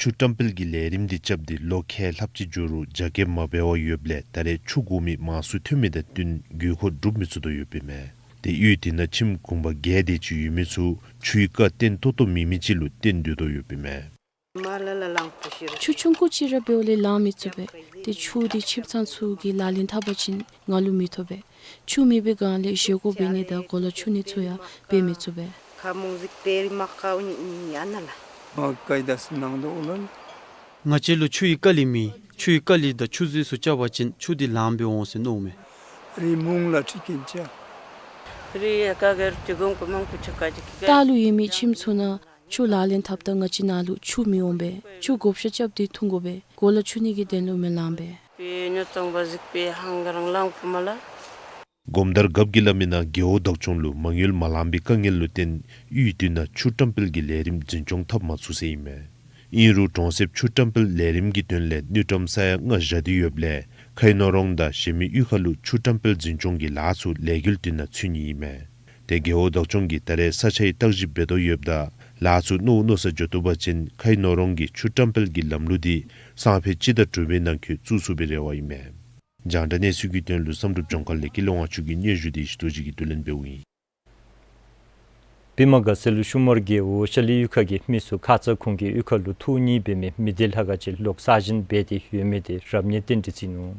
ཆུ་བཀྲམ་སྤེལ་གྱི་ལས་རིམ་འདི་རྐྱབ་སྟེ་ལོ་ཁལ་ལྷགཔ་ཅིག་འགྱོ་རུང་རྒྱ་སྐྱེད་མ་འབད་བར་ཡོདཔ་ལས་ད་རེས་ཆུ་དགོ་མི་མང་སུ་ཐོན་མི་དང་བསྟུན་དགོས་མཁོ་འགྲུབ་མི་ཚུགས་དོ་ཡོདཔ་ཨིན་མས། ཏེ་གཡུས་འདི་ནང་ཁྱིམ་གུང་པ་བརྒྱད་དེ་ཅིག་ཡོད་མི་ཚུ་ཆུའི་རྐ་བཏོན་ཏོག་ཏོ་མེད་མི་ཅིག་ལུ་བཏོན་སྡོད་དོ་ཡོདཔ་ཨིན་མས། ཆུ་ཆུང་ཀུ་ཅིག་ར་འབདཝ་ལས་ལང་མི་ཚུགས་པས། ཏེ་ཆུ་འདི་ཁྱིམ་ཚང་ཚུ་གིས་ལག་ལེན་འཐབ་པ་ཅིན་ང་ལུ་མི་ཐོབ་པས། ཆུ་མེད་པའི་སྒང་ལས་བཞེས་སྒོ་འབད་ནི་དང་གོ་ལ་ཆུ་ནི་ཚུ་ཡང་འབད་མི་ཚུགས་པས། ཁ་མོ་ཟིག་པེ་རི་མ་ཁའུ་ཉི་ཉི་ཡ་ན་ལ། མ་ཀའི་དཱ་སི་ནང་དུ་ཨོ་ལ་ལ། ང་བཅས་ལུ་ཆུའི་རྐ་ལི་མེད། ཆུའི་རྐ་ལི་དང་ཆུ་མཛོད་ཚུ་རྐྱབ་པ་ཅིན་ཆུ་འདི་ལངམ་སྦེ་འོང་ཟེར་མནོཝ་མས། རི་མུང་ལ་ཁྲི་ཀིན་ཅ། རི་ཡ་ཀ་གེར་ཏི་གུང་ཀུ་མང་ཀུ་ཆུ་ཀ་ཅི་ཀི་ཀ། ལྟག་ལུ་ཡོད་མི་ཁྱིམ་ཚུ་ནང་ཆུ་ལག་ལེན་འཐབ་ད་ང་བཅས་ནང་ལུ་ཆུ་མི་འོང་པས། ཆུ་བགོ་བཤའ་རྐྱབ་སྟེ་འཐུང་དགོ་པས། གོ་ལ་ཆུ་ནི་གི་དོན་ལུ་མི་ལང་པས། པེ་ཉོ་ཚོང་པ་ཟིག་པེ་ཧང་ག་རང་ལང་ཀུ་མ་ལ། སྒོམ་དར་རྒཔོ་གིས་སླབ་མིའི་ནང་རྒེད་འོག་བདག་སྐྱོང་ལུ་མ་དངུལ་མ་ལང་པའི་དཀའ་ངལ་ལུ་བརྟེན་གཡུས་འདི་ནང་ཆུ་བཀྲམ་སྤེལ་གྱི་ལས་རིམ་འཛིན་སྐྱོང་འཐབ་མ་ཚུགས་ཟེར་ཨིན་མས། ཨིན་རུང་གྲོང་གསེབ་ཆུ་བཀྲམ་སྤེལ་ལས་རིམ་གྱི་དོན་ལས་དངུལ་ཀྲམ་ས་ཡ་ལྔ་བཞག་སྟེ་ཡོདཔ་ལས་ཁའི་ནོ་རོང་དང་གཞན་མི་གཡུས་ཁ་ལུ་ཆུ་བཀྲམ་སྤེལ་འཛིན་སྐྱོང་གི་ལཱ་ཚུ་ལས་འགུལ་འདི་ནང་ཚུད་ནི་ཨིན་མས། ཏེ་རྒེད་འོག་བདག་སྐྱོང་གིས་ད་རེས་ས་ཆའི་བརྟག་ཞིབ་འབད་དོ་ཡོདཔ་ད་ལཱ་ཚུ་མནོ་མནོ་ས་འགྱོ་བཏུབ་པ་ཅིན་ཁའི་ནོ་རོང་གི་ཆུ་བཀྲམ་སྤེལ་གྱི་ལམ་ལུགས་འདི་སང་ཕོད་སྤྱི་ཟླ་དྲུག་པའི་ནང་འཁོད་བཙུགས་ཚུགས་པའི་རེ་བ་ཨིན་མས། རྒྱང་བསྒྲགས་གནས་ཚུལ་གྱི་དོན་ལུ་བསམ་གྲུབ་ལྗོངས་མཁར་ལས་སྐྱིད་ལོ་ཝང་ཆུ་གི་སྙན་ཞུ་འདི་ཞི་ཏོ་ཇི་གིས་བསྡུ་ལེན་འབདཝ་ཨིན། པདྨ་དགའ་ཚལ་ཤུ་མར་རྒེད་འོག་ཤ་ལི་གཡུས་ཁ་གི་མི་ཚུ་ཁ་ཙ་ཁོང་གི་གཡུས་ཁ་ལུ་ཐོག་གཉིས་འབད་མི་མི་སྡེ་ལྷ་ཁང་ཅིག་ལོག་གསར་བཞེངས་འབད་དེ་ཡོད་མི་འདི་རབ་གནས་རྟེན་འབྲེལ་བརྩི་ནུག།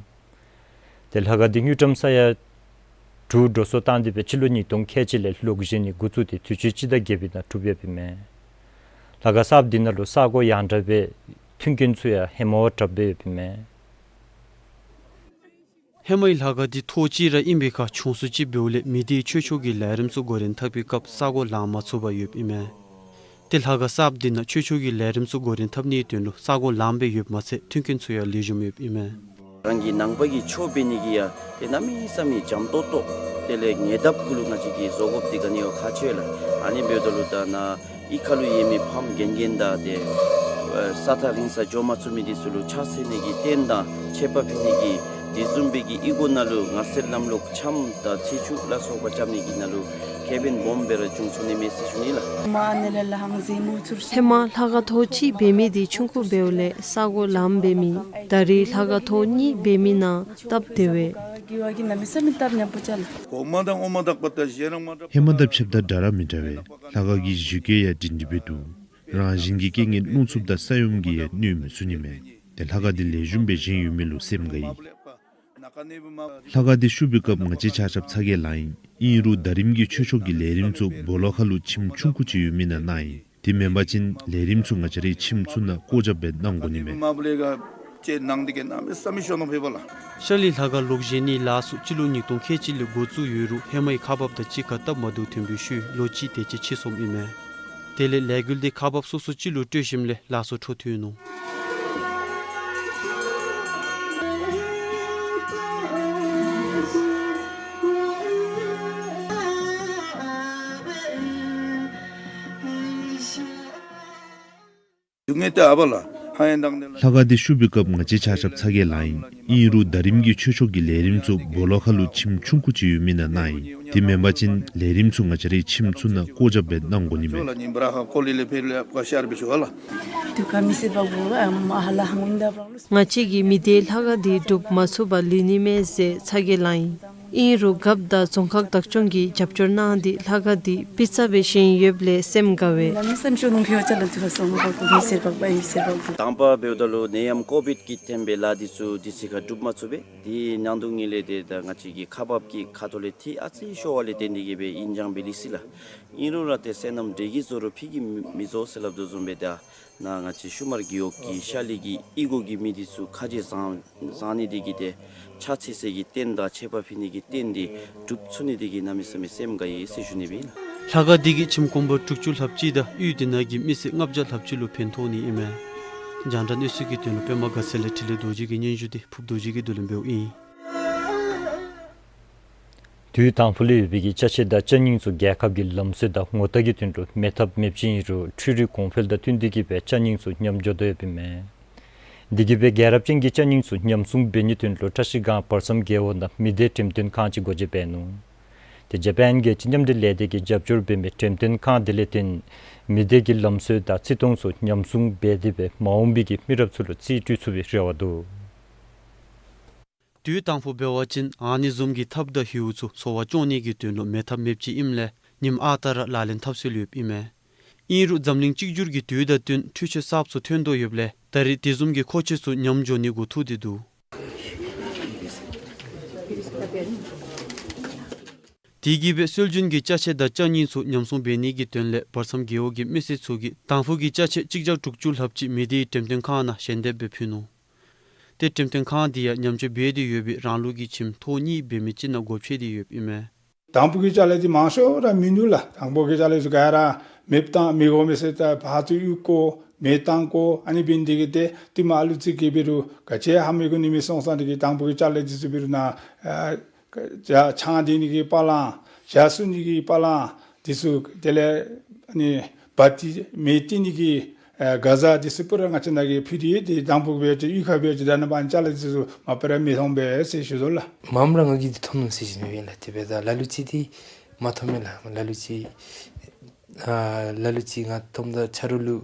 ཏེ་ལྷ་ཁང་འདི་དངུལ་ཀྲམ་ས་ཡ་དྲུག་འགྲོ་སོང་བཏང་སྟེ་སྦེ་སྤྱི་ལོ་ཉིས་སྟོང་ཁལ་གཅིག་ལས་ལོག་བཞེངས་ནི་འགོ་བཙུགས་ཏེ་དུས་ཅི་སྤྱི་ཟླ་བརྒྱད་པའི་ནང་གྲུབ་ཡོདཔ་ཨིན་མས། ལྷ་ཁང་གསརཔ་འདི་ནང་ལུ་ས་གོ་ཡང་དྲགས་སྦེ་མཐུན་རྐྱེན་ཚུ་ཡང་ཧེ་མ་བ་དྲགཔ་སྦེ་ཡོདཔ་ཨིན་མས། ཧེ་མའི་ལྷ་ཁང་འདི་ཐོག་གཅིག་ར་ཨིན་པའི་ཁར་ཆུང་སུ་ཅིག་འབདཝ་ལས་མི་སྡེའི་ཆོས་ཕྱོགས་ཀྱི་ལས་རིམ་ཚུ་འགོ་འདྲེན་འཐབ་པའི་སྐབས་ས་གོ་ལང་མ་ཚུགས་པར་ཡོདཔ་ཨིན་མས། ཏེ་ལྷ་ཁང་གསརཔ་འདི་ནང་ཆོས་ཕྱོགས་ཀྱི་ལས་རིམ་ཚུ་འགོ་འདྲེན་འཐབ་ནིའི་དོན་ལུ་ས་གོ་ལངམ་སྦེ་ཡོདཔ་མ་ཚད་མཐུན་རྐྱེན་ཚུ་ཡང་ལེགས་ཤོམ་ཡོདཔ་ཨིན་མས། རང་གི་ནང་པ་གི་ཆོས་འབད་ནི་གི་ཡང་ཏེ་གནམ་མེད་ས་མེད་འཇམ་ཏོང་ཏོ། དེ་ལས་ཉེ་འདབས་གུ་ལུ་ང་བཅས་ཀྱིས་བཟོ་དགོཔ་འདི་ག་ནི་བ་ཁག་ཆེ་ལགས། ཨ་ནི་འབདཝ་ད་ལུ་ད་ནཱ་གཡུས་ཁ་ལུ་ཡོད་མི་ཕམ་རྒན་རྒོན་དང་ཏེ་ས་ཐག་རིང་ས་འགྱོ་མ་ཚུགས་མི་འདི་ཚུ་ལུ་ཕྱག་འཚལ་ནི་གི་རྟེན་དང་མཆོད་པ་ཕུལ་ནི་གི་དེ་བཟུམ་སྦེ་གི་གཡུས་སྒོ་ནང་ལུ་ངལ་རྩོལ་ལམ་ལུགས་འཆམ་དང་ཚེ་ཆུ་ལ་སོགས་པ་རྐྱབ་ནི་གི་ནང་ལུ་ཁེ་ཕན་སྦོམ་སྦེ་ར་བྱུང་ཚུགས་ནི་མས་ཟེར་ཞུ་ནི་ལགས། ཧེ་མ་ལྷ་ཁང་ཐོག་གཅིག་འབད་མི་འདི་ཆུང་ཀུ་འབདཝ་ལས་ས་གོ་ལངམ་འབད་མི་ད་རེས་ལྷ་ཁང་ཐོག་གཉིས་འབད་མི་ནང་སྟབས་བདེ་བས། ཧེ་མ་དང་ཕྱདཔ་ད་འདྲ་ར་མི་འདྲ་བས། ལྷ་ཁང་གི་གཞི་བཀོད་ཡང་སྒྲིང་སྒྲི་སྦེ་འདུག། རང་བཞིན་གྱི་རྐྱེན་གྱིས་རླུང་འཚུབ་དང་ས་ཡོམ་གྱིས་ཡང་གནོད་མི་ཚུགས་ནི་མས། ཏེ་ལྷ་ཁང་འདི་ལེགས་ཤོམ་སྦེ་བཞེངས་ཡོད་མི་ལུ་སེམས་དགའ་ཡི། ལྷ་ཁང་འདི་བཤུབ་པའི་སྐབས་ང་བཅས་ཆ་ཁྱབ་ཚ་གྱང་ལང་ཡི། ཨིན་རུང་ཟླ་རིམ་གྱི་ཆོས་ཕྱོགས་ཀྱི་ལས་རིམ་ཚུ་སྦོ་ལོགས་ཁ་ལུ་ཁྱིམ་ཆུང་ཀུ་ཅིག་ཡོད་མི་ནང་གནང་ཡི། དེ་མེན་པ་ཅིན་ལས་རིམ་ཚུ་ང་བཅས་རའི་ཁྱིམ་ཚུ་ནང་བཀོ་བཞག་སྦེ་གནང་དགོ་ནི་མས། ཤ་ལི་ལྷ་ཁང་ལོག་བཞེངས་ནིའི་ལཱ་ཚུ་སྤྱི་ལོ་ཉིས་སྟོང་ཁལ་གཅིག་ལས་འགོ་བཙུགས་ཡོད་རུང་ཧེ་མའི་ཁག་འབགཔ་དང་གཅིག་ཁར་སྟབས་མ་བདེཝ་ཐོན་པའི་ཤུལ་ལོ་གཅིག་དེ་ཅིག་ཕྱིས་སོངམ་ཨིན་མས། དེ་ལས་ལས་འགུལ་འདི་ཁག་འབགཔ་སོ་སོ་གཅིག་ལུ་སྤྲོད་ཞིནམ་ལས་ལཱ་ཚུ་འཕྲོ་མཐུད་ནུག། ལྷ་ཁང་འདི་བཤུབ་པའི་སྐབས་ང་བཅས་ཆ་ཁྱབ་ཚ་གྱང་ལང་ཡི། ཨིན་རུང་ཟླ་རིམ་གྱི་ཆོས་ཕྱོགས་ཀྱི་ལས་རིམ་ཚུ་སྦོ་ལོགས་ཁ་ལུ་ཁྱིམ་ཆུང་ཀུ་ཅིག་ཡོད་མི་ནང་གནང་ཡི། དེ་མེན་པ་ཅིན་ལས་རིམ་ཚུ་ང་བཅས་རའི་ཁྱིམ་ཚུ་ནང་བཀོ་བཞག་སྦེ་གནང་དགོ་ནི་མས། ང་བཅས་ཀྱིས་མི་སྡེའི་ལྷ་ཁང་འདི་སྒྲུབ་མ་ཚུགས་པར་ལུས་ནི་མས་ཟེར་ཚ་གྱང་ལང་ཡི། ཨིན་རུང་རྒཔོ་དང་རྫོང་ཁག་བདག་སྐྱོང་གིས་རྒྱབ་སྐྱོར་གནང་སྟེ་ལྷ་ཁང་འདི་སྤུས་ཚད་སྦེ་བཞེངས་ཡོདཔ་ལས་སེམས་དགའ་བས། དང་པ་འབདཝ་ད་ལུ་ནད་ཡམས་ཀོ་བིཌ་ཀྱིས་བརྟེན་པའི་ལཱ་འདི་ཚུ་དུས་ཚོད་ཁར་འགྲུབ་མ་ཚུགས་པས། དེའི་ནང་དོན་ལས་ཏེ་ད་ང་བཅས་ཀྱི་ཁག་འབགཔ་ཀྱི་ཁ་ཐུག་ལས་ཏེ་ཨ་ཙི་ཤོར་བ་ལས་བརྟེན་ཏེ་གིས་སྦེ་ཨིན་རྐྱངམ་སྦེ་ལུས་ཅི་ལགས། ཨིན་རུང་ར་ཏེ་སོ་ནམ་འདྲེ་གིས་བཟོ་རུང་ཕི་གིས་མི་མི་བཟོ་ཟེར་སླབ་དོ་བཟུམ་སྦེ་ད་ནཱ་ང་བཅས་ཤུ་མར་རྒེད་འོག་གི་ཤ་ལི་གི་གཡུས་སྒོ་གི་མི་འདི་ཚུ་ཁ་རྗེ་བཟང་བཟང་ནི་འདི་གིས་ཏེ་ཕྱག་འཚལ་སའི་གི་རྟེན་དང་མཆོད་པ་ཕུལ་ནི་གི་རྟེན་འདི་འགྲུབ་ཚུགས་ནི་འདི་གིས་གནམ་མེད་ས་མེད་སེམས་དགའ་ཡི་ཟེར་ཞུ་ནི་སྦེ་ཨིན་ལགས། ལྷ་ཁང་འདི་གིས་ཁྱིམ་གུང་པ་དྲུག་ཅུ་ལྷགཔ་ཅིག་དང་གཡུས་འདི་ནང་གི་མི་སེར་ལྔ་བརྒྱ་ལྷགཔ་ཅིག་ལུ་ཕན་ཐོགས་ནི་ཨིན་མས། རྒྱང་བསྒྲགས་གནས་ཚུལ་གྱི་དོན་ལུ་པདྨ་དགའ་ཚལ་ལས་འཕྲིན་ལས་རྡོ་རྗེ་གི་སྙན་ཞུ་འདི་ཕུབ་རྡོ་རྗེ་གིས་བསྡུ་ལེན་འབདཝ་ཨིན། དུས་དང་ཕུ་ལས་ཡོད་པའི་གི་ཅ་ཆས་དང་ཅ་རྙིང་ཚུ་རྒྱལ་ཁབ་ཀྱི་ལམ་སྲོལ་དང་ངོ་རྟགས་ཀྱི་དོན་ལུ་མེད་ཐབས་མེདཔ་ཅིག་ཨིན་རུང་འཕྲུལ་རིག་གོང་འཕེལ་དང་བསྟུན་ཏེ་གིས་སྦེ་ཅ་རྙིང་ཚུ་ཉམས་འགྱོ་དོ་ཡོདཔ་ཨིན་མས། དེ་གིས་སྦེ་རྒྱལ་རབས་ཅན་གྱི་ཅ་རྙིང་ཚུ་ཉམས་སྲུང་འབད་ནིའི་དོན་ལུ་བཀྲིས་སྒང་བར་མཚམས་རྒེད་འོག་ནང་མི་སྡེ་འགྲེམས་སྟོན་ཁང་ཅིག་སྒོ་འབྱེད་འབད་ནུག། ཏེ་ཇ་པཱན་རྒྱལ་སྤྱི་མཉམ་འབྲེལ་ལས་སྡེ་གིས་རྒྱབ་སྐྱོར་འབད་མི་འགྲེམས་སྟོན་ཁང་དེ་ལས་བརྟེན་མི་སྡེ་གི་ལམ་སྲོལ་དང་ཚིག་དོན་ཚུ་ཉམས་སྲུང་འབད་དེ་སྦེ་མ་འོངས་པའི་གི་མི་རབས་ཚུ་ལུ་རྩིས་སྤྲོད་ཚུགས་པའི་རེ་བ་འདུག། དུས་དང་ཕུ་འབད་བ་ཅིན་ཨ་ནི་བཟུམ་གྱི་ཐབ་དང་ཧེའུ་ཚུ་འཚོ་བ་སྐྱོང་ནི་གི་དོན་ལུ་མེད་ཐབས་མེདཔ་ཅིག་ཨིནམ་ལས་ཉིནམ་ཨ་རྟག་ར་ལག་ལེན་འཐབ་སྲོལ་ཡོདཔ་ཨིན་མས། ཨིན་རུང་འཛམ་གླིང་གཅིག་གྱུར་གྱི་དུས་དང་བསྟུན་འཕྲུལ་ཆས་གསརཔ་ཚུ་ཐོན་དོ་ཡོདཔ་ལས་ད་རེས་དེ་བཟུམ་གྱི་མཁོ་ཆས་ཚུ་ཉམས་འགྱོ་ནི་འགོ་བཙུགས་ཏེ་འདུག། དེ་གིས་སྦེ་སྲོལ་རྒྱུན་གྱི་ཅ་ཆས་དང་ཅ་རྙིང་ཚུ་ཉམས་སྲུང་འབད་ནི་གི་དོན་ལས་བར་མཚམས་རྒེད་འོག་གི་མི་སེར་ཚུ་གིས་དང་ཕུ་གི་ཅ་ཆས་གཅིག་བརྒྱ་དྲུག་ཅུ་ལྷགཔ་ཅིག་མི་སྡེའི་འགྲེམས་སྟོན་ཁང་ནང་ཞལ་འདེབས་སྦེ་ཕུལ་ནུག། ཏེ་འགྲེམས་སྟོན་ཁང་འདི་ཡང་ཉམས་བཅོས་འབད་དེ་ཡོད་པའི་རང་ལུགས་ཀྱི་ཁྱིམ་ཐོག་གཉིས་འབད་མི་ཅིག་ནང་སྒོ་ཕྱེ་སྟེ་ཡོདཔ་ཨིན་མས། དང་ཕུ་གི་ཅ་ལ་འདི་མང་ཤོས་ར་མིན་འདུག་ལགས། དང་ཕུ་གི་ཅ་ལ་ཚུ་ག་ར་མེདཔ་བཏང་མི་དགོ་མི་ཟེར་ད་ཕར་ཚུར་གཡུག་དགོ་མེ་བཏང་དགོ། ཨ་ནི་འབད་ནི་དེ་གིས་ཏེ་དེ་མ་ཨ་ལུ་ཅིག་གིས་འབད་རུང་ག་ཅི་ཧ་མི་གོ་ནི་མི་སོང་ཙང་དེ་གིས་དང་ཕུ་གི་ཅ་ལ་འདི་ཚུ་འབད་རུང་ནཱ་ཨ་ཆང་འཐུང་ནི་གི་པ་ལང་ཇ་བཙུགས་ནི་གི་པ་ལང་འདི་ཚུ་དེ་ལས་ཨ་ནི་བ་ཏི་མེ་བཏེག་ནི་གི་ཨ་ག་ཟ་འདི་ཚུ་པུ་ར་ང་བཅས་ནང་གི་ཕུལ་ཏེ་ཡོད། ཏེ་དང་ཕུ་འབད་བ་ཅིན་གཡུས་ཁར་འབད་བ་ཅིན་ད་ནཱ་ཕར་ཅ་ལ་འདི་ཚུ་མ་པ་ར་མི་མཐོང་པས་ཟེར་ཞུ་དོ་ལགས། མངམ་ར་ང་གིས་འདི་མཐོང་ནུག་ཟེར་ཞུ་ནི་ཨིན་ལགས། དེ་འབདཝ་ད་ལ་ལུ་ཅིག་འདི་མ་མཐོངམ་མས་ལགས། ལ་ལུ་ཅིག་ཨ་ལ་ལུ་ཅིག་ང་མཐོངམ་ད་ཆ་རོགས་ལུ་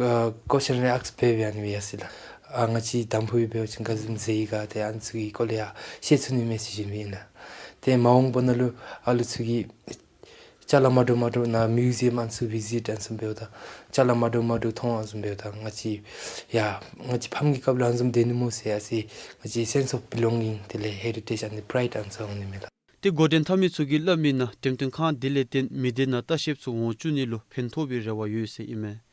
ཨ་ཀོ་ཤཱན་རེ་ཨེསཀ་འབད་འབད་ཨ་ནི་སྦེ་ཡར་སོ་ཡི་ལགས། ཨ་ང་བཅས་དང་ཕུ་འབད་བ་ཅིན་ག་བཟུམ་ཟེར་ཡི་ག་ཏེ་ཨ་ནི་ཚུ་གི་སྐོར་ལས་ཡང་ཤེས་ཚུགས་ནི་མས་ཟེར་ཞུ་ནི་ཨིན་ལགས། ཏེ་མ་འོངས་པ་ནང་ལུ་ཨ་ལུ་ཚུ་གིས་ཅ་ལ་མ་འདྲཝ་མ་འདྲཝ་ནཱ་མིའུ་ཛི་ཡམ་ཨ་ནི་ཚུ་བི་ཛིཊ་ཨ་ནི་ཚུ་འབདཝ་ད་ཅ་ལ་མ་འདྲཝ་མ་འདྲཝ་མཐོང་ཨ་ནི་ཚུ་འབདཝ་ད་ང་བཅས་ཡང་ང་བཅས་ཕམ་གྱི་སྐབས་ལུ་ཨ་ནི་བཟུམ་སྡོད་ནི་སྨོ་ཟེར་ཨ་ཙི་ང་བཅས་སེནསི་ཨོཕ་བི་ལོང་གིང་དེ་ལས་ཧེ་རི་ཊེཇ་ཨ་ནི་པྲའིཌ་ཨ་ནི་ཚུ་འོང་ནི་མས་ལགས། ཏེ་འགོ་འདྲེན་འཐབ་མི་ཚུ་གིས་སླབ་མི་ནང་འགྲེམས་སྟོན་ཁང་འདི་ལས་བརྟེན་མི་སྡེ་ནང་ལྟ་བཤལཔ་ཚུ་འོང་བཅུག་ནི་ལུ་ཕན་ཐོགས་པའི་རེ་བ་ཡོད་ཟེར་ཨིན་མས།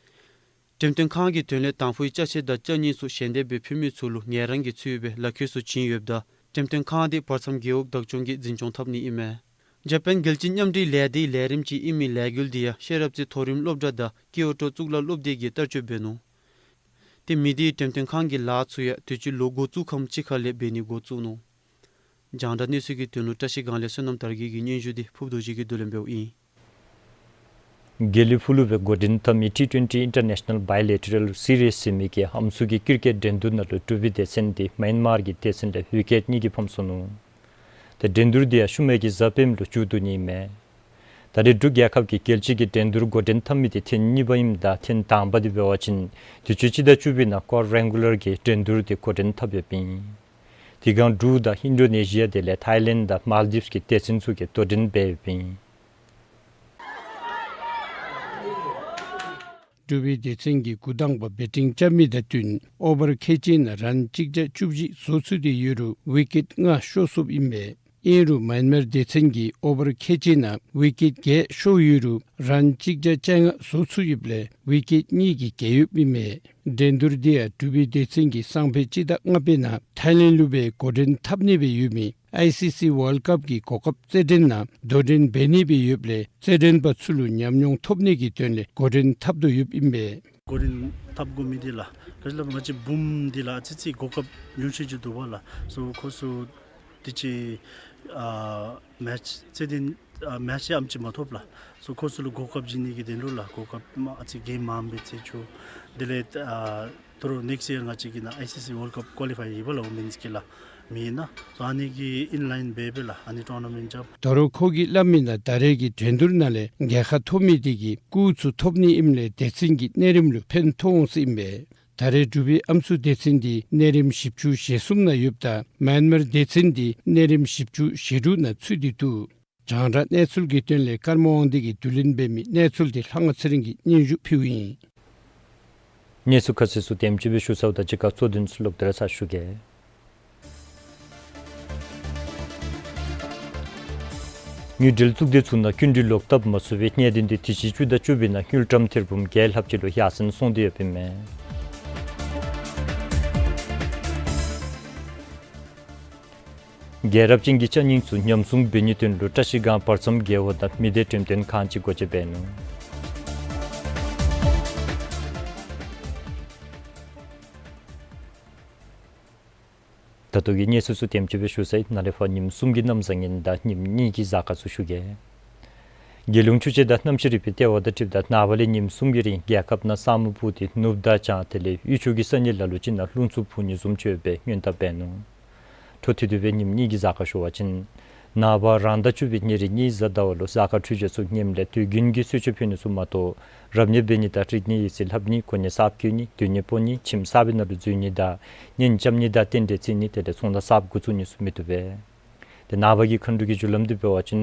འགྲེམས་སྟོན་ཁང་གི་དོན་ལས་དང་ཕུའི་ཅ་ཆས་དང་ཅ་རྙིང་ཚུ་ཞལ་འདེབས་སྦེ་ཕུལ་མི་ཚུ་ལུ་ངལ་རངས་ཀྱི་ཚུལ་སྦེ་ལག་ཁྱེར་ཚུ་བྱིན་ཡོདཔ་ད་འགྲེམས་སྟོན་ཁང་འདི་བར་མཚམས་རྒེད་འོག་བདག་སྐྱོང་གིས་འཛིན་སྐྱོང་འཐབ་ནི་ཨིན་མས། ཇ་པཱན་རྒྱལ་སྤྱི་མཉམ་འབྲེལ་ལས་སྡེའི་ལས་རིམ་ཅིག་ཨིན་མི་ལས་འགུལ་འདི་ཡང་ཤེས་རབ་རྩེ་མཐོ་རིམ་སློབ་གྲྭ་དང་ཀིའོ་ཊོ་གཙུག་ལག་སློབ་སྡེ་གིས་བསྟར་སྤྱོད་འབད་ནུག། ཏེ་མི་སྡེའི་འགྲེམས་སྟོན་ཁང་གི་ལཱ་ཚུ་ཡང་དུས་ཅི་ལོ་འགོ་བཙུགས་ཁམས་ཅིག་ཁ་ལས་འབད་ནི་འགོ་བཙུགས་ནུག། རྒྱང་བསྒྲགས་གནས་ཚུལ་གྱི་དོན་ལུ་བཀྲ་ཤིས་སྒང་ལས་བསོད་ནམས་དར་རྒྱས་ཀྱིས་སྙན་ཞུ་འདི་ཕུརཔ་རྡོ་རྗེ་གིས་བསྡུ་ལེན་འབདཝ་ཨིན། དགེ་ལེགས་ཕུག་ལུ་སྦེ་འགོ་འདྲེན་འཐབ་མི་ཊི་ཊུ་ཨེན་ཊི་ཨིན་ཊར་ནེ་ཤ་ནཱལ་བའི་ལེ་ཊ་རཱལ་སི་རི་ཡསི་ཟེར་མི་གི་ཨམ་སྲུ་གི་ཀིར་ཀེཊ་འགྲན་བསྡུར་ནང་ལུ་འབྲུག་པའི་སྡེ་ཚན་འདི་མཱ་ཡན་མར་གྱི་སྡེ་ཚན་ལས་ཝི་ཀེཊ་གཉིས་ཀྱིས་ཕམ་སོ་ནུག། ཏེ་འགྲན་བསྡུར་འདི་ཡང་ཤུལ་མའི་གི་གཟའ་སྤེནམ་ལུ་མཇུག་བསྡུ་ནི་ཨིན་མས། ད་རེས་འབྲུག་རྒྱལ་ཁབ་ཀྱི་རྒྱལ་སྤྱི་གི་འགྲན་བསྡུར་འགོ་འདྲེན་འཐབ་མི་འདི་ཐེངས་གཉིས་པ་ཨིནམ་ད་ཐེངས་དང་པ་འདི་འབད་བ་ཅིན་དུས་ཅི་སྤྱི་ཟླ་བཅུ་པའི་ནང་ཀོར་རེང་གུ་ལར་གྱི་འགྲན་བསྡུར་འདི་འགོ་འདྲེན་འཐབ་ཡོདཔ་ཨིན། དེ་སྒང་འབྲུག་དང་ཨིན་ཌོ་ནེ་ཤི་ཡ་དེ་ལས་ཐའི་ལེནཌ་དང་མཱལ་ཌིབས་ཀྱི་སྡེ་ཚན་ཚུ་གིས་དོ་འགྲན་འབད་ཡོདཔ་ཨིན། འབྲུག་པའི་སྡེ་ཚན་གྱིས་འགོ་དང་པ་བེ་ཊིང་རྐྱབ་མི་དང་བསྟུན་ཨོ་བར་ཁལ་གཅིག་ནང་རཱན་གཅིག་བརྒྱ་བཅུ་བཞི་བཟོ་ཚུགས་ཏེ་ཡོད་རུང་ཝི་ཀེཊ་ལྔ་ཤོར་སོཔ་ཨིན་པས། ཨིན་རུང་མཱ་ཡན་མར་སྡེ་ཚན་གྱིས་ཨོ་བར་ཁལ་གཅིག་ནང་ཝི་ཀེཊ་བརྒྱད་ཤོར་ཡོད་རུང་རཱན་གཅིག་བརྒྱ་བཅོ་ལྔ་བཟོ་ཚུགས་ཡོདཔ་ལས་ཝི་ཀེཊ་གཉིས་ཀྱིས་རྒྱལ་ཡོདཔ་ཨིན་མས། འགྲན་བསྡུར་འདི་ཡང་འབྲུག་པའི་སྡེ་ཚན་གྱིས་སང་ཕོད་སྤྱི་ཟླ་ལྔ་པའི་ནང་ཐའི་ལེནཌ་ལུ་སྦེ་འགོ་འདྲེན་འཐབ་ནི་སྦེ་ཡོད་མི་ཨའི་སི་སི་ཝཱལཌ་ཀཔ་གི་གོ་སྐབས་རྩེད་འགྲན་ནང་དོ་འགྲན་འབད་ནི་སྦེ་ཡོདཔ་ལས་རྩེད་འགྲན་པ་ཚུ་ལུ་ཉམས་མྱོང་ཐོབ་ནི་གི་དོན་ལས་འགོ་འདྲེན་འཐབ་དོ་ཡོདཔ་ཨིན་པས། འགོ་འདྲེན་འཐབ་དགོ་མི་འདི་ལགས་ག་ཅི་སླབ་ང་བཅས་བུམོ་འདི་ལགས་ཨ་ཙི་ཙི་གོ་སྐབས་ཉུང་ཤོས་ཅིག་འདུག་པ་ལགས། སོ་ཁོང་ཚུ་དུས་ཅི་ཨ་མེཆ་རྩེད་འགྲན་ཨ་མེཆ་ཡང་ཨེམ་ཅིག་མ་ཐོབ་ལགས། སོ་ཁོང་ཚུ་ལུ་གོ་སྐབས་བྱིན་ནི་གི་དོན་ལུ་ལགས་གོ་སྐབས་མ་ཨ་ཙི་གེམ་མངམ་སྦེ་རྩེད་ཆོག། དེ་ལས་ཨ་ད་རུང་ནེཀསཊ་ཡར་ང་བཅས་ཀྱི་ནང་ཨའི་སི་སི་ཝཱལཌ་ཀཔ་ཀོ་ལི་ཕའི་ཡོད་པ་ལགས་ཝོ་མེནསི་གི་ལགས། མེན་ན་སོ་ཨ་ནི་གི་ཨིན་ལའིན་འབད་སྦེ་ལགས་ཨ་ནི་ཊོར་ན་མེནཊ་རྐྱབ། ད་རུང་ཁོ་གིས་སླབ་མི་ནང་ད་རེས་ཀྱི་འགྲན་བསྡུར་ནང་ལས་རྒྱལ་ཁ་ཐོབ་མི་དེ་གིས་སྐུགས་ཚུ་ཐོབ་ནི་ཨིནམ་ལས་སྡེ་ཚན་གྱི་གནས་རིམ་ལུ་ཕན་ཐོགས་འོང་ཟེར་ཨིན་པས། ད་རེས་འབྲུག་པའི་ཨམ་སྲུ་སྡེ་ཚན་འདི་གནས་རིམ་བཞི་བཅུ་ཞེ་གསུམ་ནང་ཡོདཔ་ད་མཱ་ཡན་མར་སྡེ་ཚན་འདི་གནས་རིམ་བཞི་བཅུ་ཞེ་དྲུག་ནང་ཚུད་དེ་འདུག། རྒྱང་བསྒྲགས་གནས་ཚུལ་གྱི་དོན་ལས་ཀརྨ་དབང་འདུས་ཀྱིས་བསྡུ་ལེན་འབད་མི་གནས་ཚུལ་འདི་ལྷ་དབང་ཚེ་རིང་གིས་སྙན་ཞུ་ཕུལཝ་ཨིན། གནས་ཚུལ་ཁ་གསལ་ཚུ་དེམ་ཅིག་སྦེ་ཞུ་ཚརཝ་ད་གཅིག་ཁར་གཙོ་དོན་ཚུ་ལོག་སྟེ་ར་ཚར་ཞུ་གེ། དངུལ་འབྲེལ་གཙུག་སྡེ་ཚུ་ནང་སྐྱིན་འགྲུལ་ལོག་བཏབ་མ་ཚུགས་པའི་གནད་དོན་འདི་དུས་ཅི་སྤྱི་ཟླ་བཅུ་པའི་ནང་དངུལ་ཀྲམ་ཐེར་འབུམ་བརྒྱད་ལྷགཔ་ཅིག་ལུ་ཡར་སེང་སོང་སྟེ་ཡོདཔ་ཨིན་མས། རྒྱལ་རབས་ཅན་གྱི་ཅ་རྙིང་ཚུ་ཉམས་སྲུང་འབད་ནིའི་དོན་ལུ་བཀྲ་ཤིས་སྒང་བར་མཚམས་རྒེད་འོག་དང་མི་སྡེ་འགྲེམས་སྟོན་ཁང་ཅིག་སྒོ་འབྱེད་འབད་ནུག། ད་ལྟོ་གི་གནས་ཚུལ་ཚུ་དེམ་ཅིག་སྦེ་ཞུ་ཚར་ཡི། ནཱ་ལས་ཕར་ཉིནམ་གསུམ་གྱི་གནམ་བཟང་ངན་དང་ཉིནམ་གཉིས་ཀྱི་གཟའ་སྐར་ཚུ་ཞུ་གེ། རྒྱལ་ཡོངས་ཆུ་སྤྱོད་དང་གནམ་གཤིས་རིག་པའི་ལྟེ་བ་དང་འཁྲིལཝ་ད་ནངས་པ་ལས་ཉིནམ་གསུམ་གྱི་རིང་རྒྱལ་ཁབ་ནང་ས་སྨུག་སྤུབས་ཏེ་ནུབ་དང་བྱང་དེ་ལས་དབུས་ཕྱོགས་ཀྱི་ས་གནས་ལ་ལུ་ཅིག་ནང་རླུང་འཚུབ་འཕུ་ནི་བཟུམ་ཅིག་ཡོད་པའི་སྔོན་བརྡ་འབད་ནུག། འཕྲོ་མཐུད་དེ་སྦེ་ཉིནམ་གཉིས་ཀྱི་གཟའ་སྐར་ཞུ་བ་ཅིན། ནངས་པ་རང་ཟླ་བཅུ་པའི་ཉེར་གཉིས་གཟའ་ཟླ་བ་ལུ་གཟའ་སྐར་འཕྲོད་སྦྱོར་ཚུ་ངནམ་ལས་དུས་རྒྱུན་གྱི་གསོལ་མཆོད་ཕུལ་ནི་ཚུ་མ་གཏོགས་རབ་གནས་འབད་ནི་དང་རིག་གནས་ཡིག་རྩིས་ལྷབ་ནི་གོ་གནས་གསརཔ་བསྐོ་ནི་སྡོད་གནས་སྤོ་ནི་ཁྱིམ་གསར་པའི་ནང་ལུ་འཛུལ་ནི་དང་གཉེན་རྐྱབ་ནི་དང་རྟེན་འབྲེལ་བརྩི་ནི་དེ་ལས་ཚོང་ལཱ་གསརཔ་འགོ་བཙུགས་ནི་ཚུ་མི་བཏུབ་པས། ཏེ་ནངས་པ་གི་མཁའ་འགྲོ་གི་རྒྱུ་ལམ་འདི་འབད་བ་ཅིན་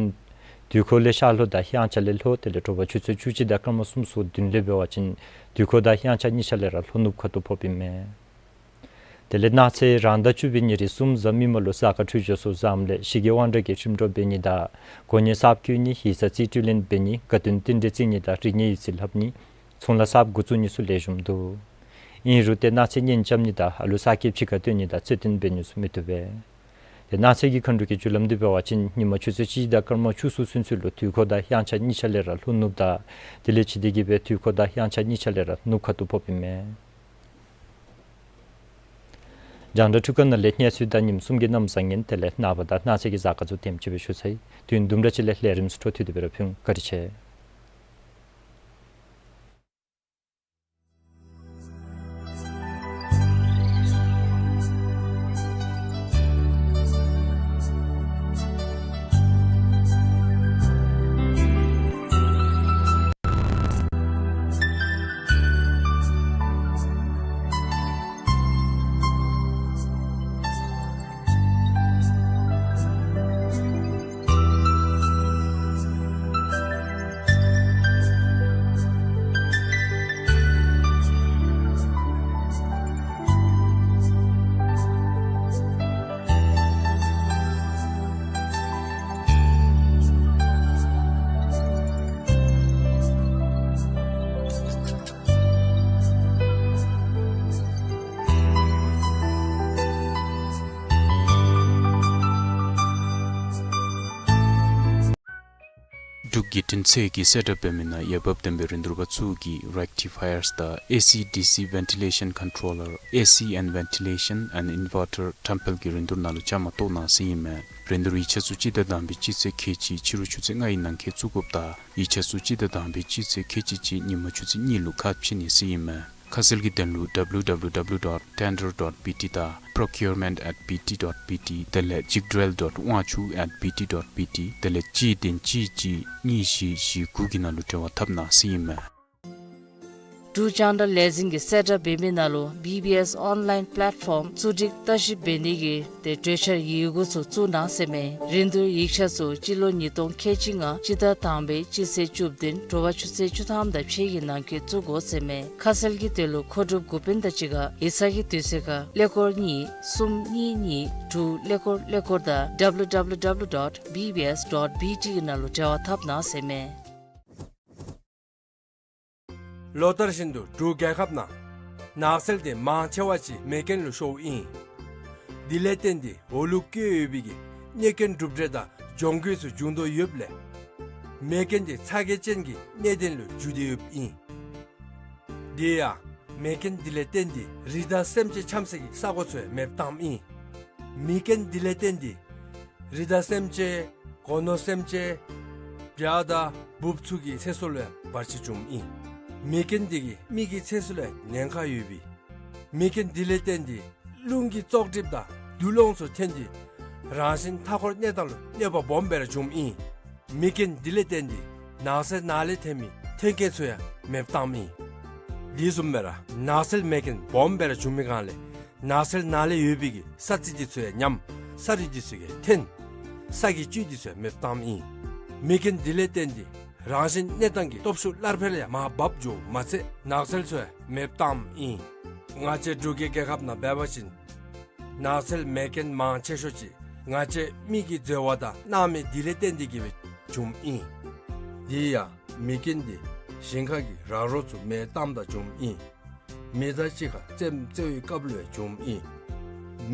དུས་འཁོར་ལས་ཤར་ལྷོ་དང་དབྱངས་འཆར་ལས་ལྷོ་དེ་ལས་དྲོ་པ་ཆུ་ཚོད་བཅུ་གཅིག་དང་སྐར་མ་གསུམ་སོ་བདུན་ལས་འབད་བ་ཅིན་དུས་འཁོར་དང་དབྱངས་འཆར་གཉིས་ཆ་ལས་ར་ལྷོ་ནུབ་ཁ་ཐུག་ཕོགཔ་ཨིན་མས། དེ་ལས་གནངས་ཚེ་རང་ཟླ་བཅུ་པའི་ཉེར་གསུམ་གཟའ་མིག་དམར་ལུ་གཟའ་སྐར་འཕྲོད་སྦྱོར་ཚུ་བཟངམ་ལས་ཞི་རྒྱས་དབང་དྲག་གི་ཁྲིམས་གྲོགས་འབད་ནི་དང་གོ་གནས་གསརཔ་བསྐོ་ནི་ཡིག་ཚང་རྩིས་སྤྲོད་ལེན་འབད་ནི་དགའ་སྟོན་རྟེན་འབྲེལ་བརྩི་ནི་དང་རིག་གནས་ཡིག་རྩིས་ལྷབ་ནི་ཚོང་ལཱ་གསརཔ་འགོ་བཙུགས་ནི་ཚུ་ལེགས་ཤོམ་འདུག། ཨིན་རུང་ཏེ་གནངས་ཚེ་གཉེན་རྐྱབ་ནི་དང་ཨ་ལུ་གསར་སྐྱེས་ཕྱི་ཁར་བཏོན་ནི་དང་རྩེད་འགྲན་འབད་ནི་ཚུ་མི་བཏུབ་པས། ཏེ་གནངས་ཚེ་གི་མཁའ་འགྲོ་གི་རྒྱུ་ལམ་འདི་འབད་བ་ཅིན་ཉིན་མ་ཆུ་ཚོད་གཅིག་དང་སྐར་མ་བཅུ་གསུམ་ཚུན་ཚོད་ལུ་དུས་འཁོར་དང་དབྱངས་འཆར་གཉིས་ཆ་ལས་ར་ལྷོ་ནུབ་དང་དེ་ལས་ཕྱི་ཟླ་གི་སྦེ་དུས་འཁོར་དང་དབྱངས་འཆར་གཉིས་ཆ་ལས་ར་ནུབ་ཁ་ཐུག་ཕོགཔ་ཨིན་མས། རྒྱང་བསྒྲགས་འཕྲུལ་ཁང་ནང་ལས་གནས་ཚུལ་དང་ཉིནམ་གསུམ་གྱི་གནམ་བཟང་ངན་དེ་ལས་ནངས་པ་དང་གནངས་ཚེ་གི་གཟའ་སྐར་ཚུ་དེམ་ཅིག་སྦེ་ཞུ་ཚར་ཡི། དུས་ཡུན་དུམ་གྲ་ཅིག་ལས་ལས་རིམ་ཚུ་འཕྲོ་མཐུད་དེ་སྦེ་ར་ཕུལ་འོང་། བཀའ་དྲིན་ཆེ། འབྲུག་རྒྱལ་ཕྲན་ཚད་ཀྱི་གསལ་བསྒྲགས་འབད་མི་ནང་འོས་འབབ་ལྡན་པའི་རིན་བསྡུར་པ་ཚུ་གིས་rectifiers དང་AC/DC ventilation controller, AC and ventilation and inverter ཊམ་ཕལ་གྱི་རིན་བསྡུར་ནང་ལུ་བཅའ་མར་གཏོགས་གནང་ཟེར་ཨིན་མས། རིན་བསྡུར་ཡིག་ཆ་ཚུ་སྤྱི་ཟླ་དང་པའི་སྤྱི་ཚེས་ཁལ་གཅིག་ཕྱི་རུ་ཆུ་ཚོད་ལྔའི་ནང་འཁོད་བཙུགས་དགོཔ་དང་ཡིག་ཆ་ཚུ་སྤྱི་ཟླ་དང་པའི་སྤྱི་ཚེས་ཁལ་གཅིག་གཅིག་ཉིན་མ་ཆུ་ཚོད་གཉིས་ལུ་ཁ་ཕྱེ་ནི་ཟེར་ཨིན་མས། ཁ་གསལ་གྱི་དོན་ལུ་www dot tender dot bt དང་procurement at bt dot bt དེ་ལས་ཅིག་ཌེལ་dot ཝང་ཆུ་at bt dot bt དེ་ལས་གཅིག་བདུན་གཅིག་གཅིག་གཉིས་བཞི་བཞི་དགུ་གི་ནང་ལུ་འབྲེལ་བ་འཐབ་གནང་ཟེར་ཨིན་མས། འབྲུག་རྒྱང་བསྒྲགས་ལས་འཛིན་གྱི་གསལ་བསྒྲགས་འབད་མི་ནང་ལུ་BBS online platform བཙུགས་སྒྲིག་ལྟ་ཞིབ་འབད་ནི་གི་ཏེ་གྲོས་འཆར་ཡི་གུ་ཚུ་བཙུགས་གནང་ཟེར་མས། རིན་བསྡུར་ཡིག་ཆ་ཚུ་སྤྱི་ལོ་ཉིས་སྟོང་ཁལ་གཅིག་ལྔ་སྤྱི་ཟླ་དང་པའི་སྤྱི་ཚེས་བཅུ་བདུན་དྲོ་པ་ཆུ་ཚོད་བཅུ་ཐམ་དང་ཕྱེད་ཀྱི་ནང་འཁོད་བཙུགས་དགོ་ཟེར་མས། ཁ་གསལ་གྱི་དོན་ལུ་མཁོ་སྒྲུབ་འགོ་དཔོན་དང་གཅིག་ཁར་ཡིག་ཚང་གི་དུས་ཚོད་ཁར་ཀླད་ཀོར་གཉིས་གསུམ་གཉིས་གཉིས་དྲུག་ཀླད་ཀོར་ཀླད་ཀོར་དང་www dot bbs dot bt གི་ནང་ལུ་འབྲེལ་བ་འཐབ་གནང་ཟེར་མས། ལོ་ལྟར་བཞིན་དུ་འབྲུག་རྒྱལ་ཁབ་ནང་ནགས་ཚལ་དེ་མང་ཆེ་བ་ཅིག་མེ་རྐྱེན་ལུ་ཤོརཝ་ཨིན། དེ་ལས་བརྟེན་ཏེ་འོ་ལུ་བཀོད་ཡོད་པའི་གི་གནོད་རྐྱེན་གྲུབ་འབྲས་དང་གྱོང་གུད་ཚུ་འབྱུང་དོ་ཡོདཔ་ལས་མེ་རྐྱེན་དེ་ཚ་གྱང་ཅན་གྱི་གནད་དོན་ལུ་འགྱུར་ཏེ་ཡོདཔ་ཨིན། དེ་ཡང་མེ་རྐྱེན་དེ་ལས་བརྟེན་ཏེ་རི་དྭགས་སེམས་ཅན་འཁྱམས་སའི་གི་ས་གོ་ཚུ་ཡང་མེདཔ་བཏངམ་ཨིན། མེ་རྐྱེན་དེ་ལས་བརྟེན་ཏེ་རི་དྭགས་སེམས་ཅན་གོ་ནོར་སེམས་ཅན་བྱ་དང་འབུཔ་ཚུ་གི་ཚེ་སྲོག་ལུ་ཡང་བར་ཆད་འབྱུངམ་ཨིན། མེ་རྐྱེན་དེ་གིས་མི་གི་ཚེ་སྲོག་ལུ་ཡང་ཉེན་ཁ་ཡོད་པས། མེ་རྐྱེན་དེ་ལས་བརྟེན་ཏེ་རླུང་གི་བཙོག་གྲིབ་དང་རྡུལ་སློང་ཚུ་ཐོན་ཏེ་རང་བཞིན་མཐའ་འཁོར་གནས་སྟངས་ལུ་གནོད་པ་སྦོམ་སྦེ་ར་འབྱུངམ་ཨིན། མེ་རྐྱེན་དེ་ལས་བརྟེན་ཏེ་ནགས་ཚལ་ནང་ལས་ཐོན་མི་ཐོན་སྐྱེད་ཚུ་ཡང་མེདཔ་བཏངམ་ཨིན། དེ་བཟུམ་སྦེ་ར་ནགས་ཚལ་མེ་རྐྱེན་སྦོམ་སྦེ་ར་འབྱུང་མི་སྒང་ལས་ནགས་ཚལ་ནང་ལས་ཡོད་པའི་གི་ས་རྩི་དེ་ཚུ་ཡང་ཉམས། ས་རུད་དེ་ཚུ་ཡང་ཐོན། ས་གི་བཅུད་དེ་ཚུ་ཡང་མེདཔ་བཏངམ་ཨིན། མེ་རྐྱེན་དེ་ལས་བརྟེན་ཏེ་རང་བཞིན་གནས་སྟངས་ཀྱི་སྟོབས་ཤུགས་སླར་འཕེལ་ཡང་མར་བབས་འགྱོཝ་མ་ཚད་ནགས་ཚལ་ཚུ་ཡང་མེདཔ་བཏངམ་ཨིན། ང་བཅས་འབྲུག་གི་རྒྱལ་ཁབ་ནང་འབད་བ་ཅིན་ནགས་ཚལ་མེ་རྐྱེན་མང་ཆེ་ཤོས་ཅིག་ང་བཅས་མི་གིས་འཛོལ་བ་དང་གནང་མི་དེ་ལས་བརྟེན་ཏེ་གིས་སྦེ་འབྱུངམ་ཨིན། དེ་ཡང་མེ་རྐྱེན་དེ་ཞིང་ཁ་གི་ར་རོ་ཚུ་མེ་བཏངམ་ད་འབྱུངམ་ཨིན། མེ་མདའ་གཅིག་ཁར་རྩེདམོ་རྩེ་བའི་སྐབས་ལུ་ཡང་འབྱུངམ་ཨིན།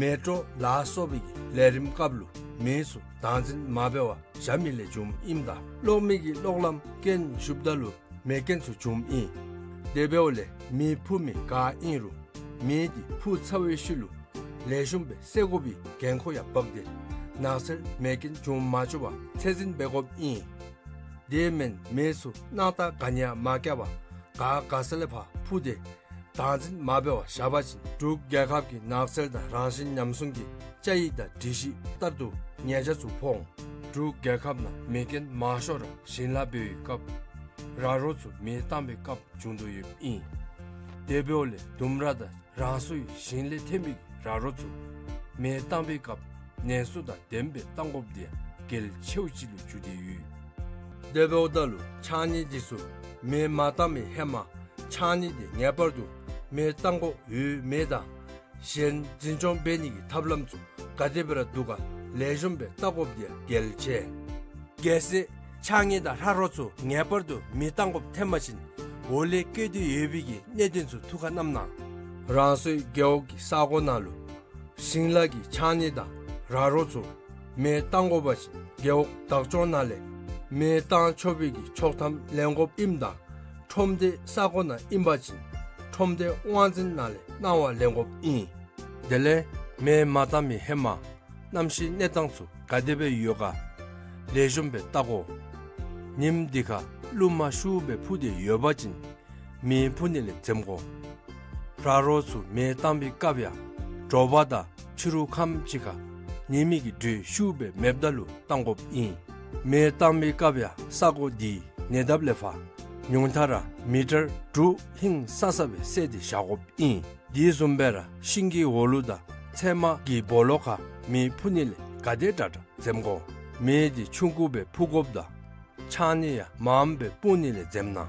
མེ་དྲོ་ལ་སོགས་པའི་གི་ལས་རིམ་སྐབས་ལུ་མེ་ཚུ་བདག་འཛིན་མ་འབད་བར་བཞག་མི་ལས་འབྱུངམ་ཨིནམ་ད་གློག་མེ་གི་གློག་ལམ་རྐྱེན་ཞུགསཔ་ད་ལུ་མེ་རྐྱེན་ཚུ་འབྱུངམ་ཨིན། དེ་འབདཝ་ལས་མེ་ཕུ་མི་ག་ཨིན་རུང་མེ་དེ་ཕུ་ཚར་བའི་ཤུལ་ལུ་ལེགས་ཤོམ་སྦེ་བསལ་དགོ་པའི་འགན་ཁུར་ཡང་འབག་སྟེ་ནགས་ཚལ་མེ་རྐྱེན་འབྱུང་མ་བཅུག་པར་ཚད་འཛིན་འབད་དགོཔ་ཨིན། དེ་མེན་མེ་ཚུ་སྣང་རྟགས་ག་ནི་ཡང་མ་བཀལ་བར་ག་ག་ས་ལས་ཕར་ཕུ་སྟེ་བདག་འཛིན་མ་འབད་བར་བཞག་པ་ཅིན་འབྲུག་རྒྱལ་ཁབ་ཀྱི་ནགས་ཚལ་དང་རང་བཞིན་ཉམས་སྲུང་གི་བཅའ་ཡིག་དང་སྒྲིག་གཞི་ལྟར་དུ་ཉེས་ཆད་ཚུ་ཕོག་འོང་། འབྲུག་རྒྱལ་ཁབ་ནང་མེ་རྐྱེན་མང་ཤོས་ར་ཞིང་ལཱ་འབད་བའི་སྐབས་ར་རོ་ཚུ་མེ་བཏང་བའི་སྐབས་བྱུང་དོ་ཡོདཔ་ཨིན། དེ་འབདཝ་ལས་ལྡུམ་ར་དང་རང་སོའི་ཞིང་ལས་ཐོན་པའི་ར་རོ་ཚུ་མེ་བཏང་བའི་སྐབས་ནན་སུ་དང་ལྡནམ་སྦེ་བཏང་དགོཔ་དེ་ཡང་གལ་ཆེཝ་ཅིག་ལུ་གྱུར་ཏེ་ཡོད། དེ་འབདཝ་ད་ལུ་ཕྱགས་སྙིགས་དེ་ཚུ་མེ་མ་བཏང་བའི་ཧེ་མ་ཕྱགས་སྙིགས་དེ་ངེས་པར་དུ་མེ་བཏང་དགོཔ་ཡོད་མེད་དང་གཞན་འཛིན་སྐྱོང་འབད་ནི་གི་ཐབས་ལམ་ཚུ་ག་དེ་སྦེ་ར་འདུག་ག་ལེགས་ཤོམ་སྦེ་བལྟ་དགོཔ་དེ་ཡང་གལ་ཆེ། གལ་སྲིད་ཕྱགས་སྙིགས་དང་ར་རོ་ཚུ་ངེས་པར་དུ་མེ་བཏང་དགོཔ་ཐོན་པ་ཅིན་འོག་ལས་བཀོད་དེ་ཡོད་པའི་གི་གནད་དོན་ཚུ་ཐུགས་ཁར་བསྣམས་གནང་། རང་སོའི་རྒེད་འོག་གི་ས་གོ་ནང་ལུ་ཞིང་ལཱ་གི་ཕྱགས་སྙིགས་དང་ར་རོ་ཚུ་མེ་བཏང་དགོ་པ་ཅིན་རྒེད་འོག་བདག་སྐྱོང་ནང་ལས་མེ་བཏང་ཆོག་པའི་གི་ཆོག་ཐམ་ལེན་དགོཔ་ཨིནམ་དང་ཁྲོམ་སྡེ་ས་གོ་ནང་ཨིན་པ་ཅིན་ཁྲོམ་སྡེ་དབང་འཛིན་ནང་ལས་གནང་བ་ལེན་དགོཔ་ཨིན། དེ་ལས་མེ་མ་བཏང་མི་ཧེ་མ་གནམ་གཤིས་གནས་སྟངས་ཚུ་ག་དེ་སྦེ་ཡོད་ག་ལེགས་ཤོམ་སྦེ་བལྟ་དགོ། ཉིམ་དེ་ཁར་རླུང་མ་ཤུགས་སྦེ་འཕུ་སྟེ་ཡོད་པ་ཅིན་མེ་འཕུ་ནི་ལས་འཛེམ་དགོ། ར་རོ་ཚུ་མེ་བཏང་བའི་སྐབས་ཡང་དྲོ་པ་དང་ཕྱི་རུ་ཁམས་ཅིག་ཁར་ཉི་མའི་གི་དྲོད་ཤུགས་སྦེ་མེདཔ་ད་ལུ་བཏང་དགོཔ་ཨིན། མེ་བཏང་བའི་སྐབས་ཡང་ས་གོ་དེའི་ཉེ་འདབས་ལས་ཕར་ཉུང་མཐའ་ར་མི་ཊར་དྲུག་ཧིང་སང་ས་སྦེ་བསལ་ཏེ་བཞག་དགོཔ་ཨིན། དེ་བཟུམ་སྦེ་ར་ཤིང་གི་འོག་ལུ་དང་ཚལ་མ་གི་སྦོ་ལོགས་ཁར་མེ་འཕུ་ནི་ལས་ག་དེ་དྲག་དྲག་འཛེམ་དགོ། མེ་དེ་ཆུང་ཀུ་སྦེ་འཕུ་དགོཔ་དང་ཕྱགས་སྙིགས་ཡང་མངམ་སྦེ་སྤུངས་ནི་ལས་འཛེམ་གནང་།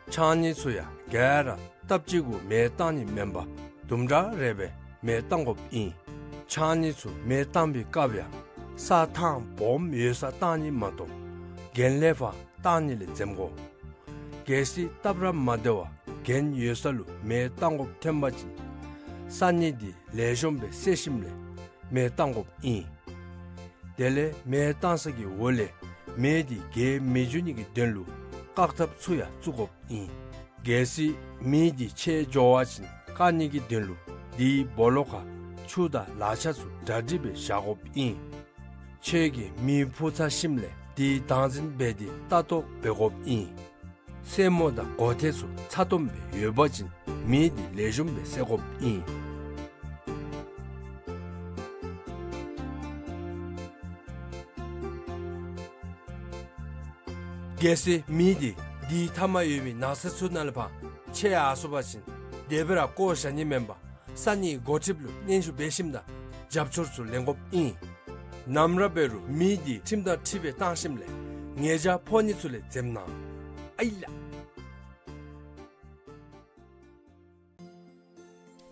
ཕྱགས་སྙིགས་ཚུ་ཡང་ག་ར་སྟབས་གཅིག་གུ་མེ་བཏང་ནི་མེན་པར་དུམ་གྲ་རེ་སྦེ་མེ་བཏང་དགོཔ་ཨིན། ཕྱགས་སྙིགས་ཚུ་མེ་བཏང་བའི་སྐབས་ཡང་ས་ཐང་སྦོམ་ཡོད་སར་བཏང་ནི་མ་གཏོགས་གྱེན་ལས་ཕར་བཏང་ནི་ལས་འཛེམ་དགོ། གལ་སྲིད་སྟབས་ར་མ་བདེ་བར་གྱེན་ཡོད་ས་ལུ་མེ་བཏང་དགོཔ་ཐོན་པ་ཅིན་ས་སྙིགས་དེ་ལེགས་ཤོམ་སྦེ་བསལ་ཞིནམ་ལས་མེ་བཏང་དགོཔ་ཨིན། དེ་ལས་མེ་བཏང་ས་གི་འོག་ལས་མེ་དེ་རྒྱས་མི་འགྱོ་ནི་གི་དོན་ལུ་བཀག་ཐབས་ཚུ་ཡང་བཙུགས་དགོཔ་ཨིན། གལ་སྲིད་མེ་དེ་ཆད་འགྱོ་བ་ཅིན་བཀག་ནི་གི་དོན་ལུ་དེའི་སྦོ་ལོགས་ཁར་ཆུ་དང་ལག་ཆ་ཚུ་གྲ་སྒྲིག་སྦེ་བཞག་དགོཔ་ཨིན། ཁྱོད་ཀྱིས་མེ་འཕུ་ཚར་ཞིནམ་ལས་དེ་བདག་འཛིན་འབད་དེ་ལྟ་རྟོག་འབད་དགོཔ་ཨིན། སེན་མོ་དང་སྒོ་ཐེལ་ཚུ་ཚ་ཏོམ་སྦེ་ཡོད་པ་ཅིན་མེ་དེ་ལེགས་ཤོམ་སྦེ་བསད་དགོཔ་ཨིན། གལ་སྲིད་མེ་དེ་དེའི་མཐའ་མར་ཡོད་མི་ནགས་ཚལ་ཚུ་ནང་ལས་ཕར་ཆད་ཡར་སོང་པ་ཅིན་དེ་སྦེ་ར་བཀོ་བཞག་ནི་མེན་པར་ས་གནས་འགོ་ཁྲིདཔ་ལུ་སྙན་ཞུ་འབད་ཞིནམ་དང་རྒྱབ་སྐྱོར་ཚུ་ལེན་དགོཔ་ཨིན། ནམ་ར་འབད་རུང་མེ་དེ་ཁྲིམས་དང་འཁྲིལ་བའི་བཏང་ཞིནམ་ལས་ཉེས་བྱ་ཕོག་ནི་ཚུ་ལས་འཛེམ་གནང་། ཨའི་ལ།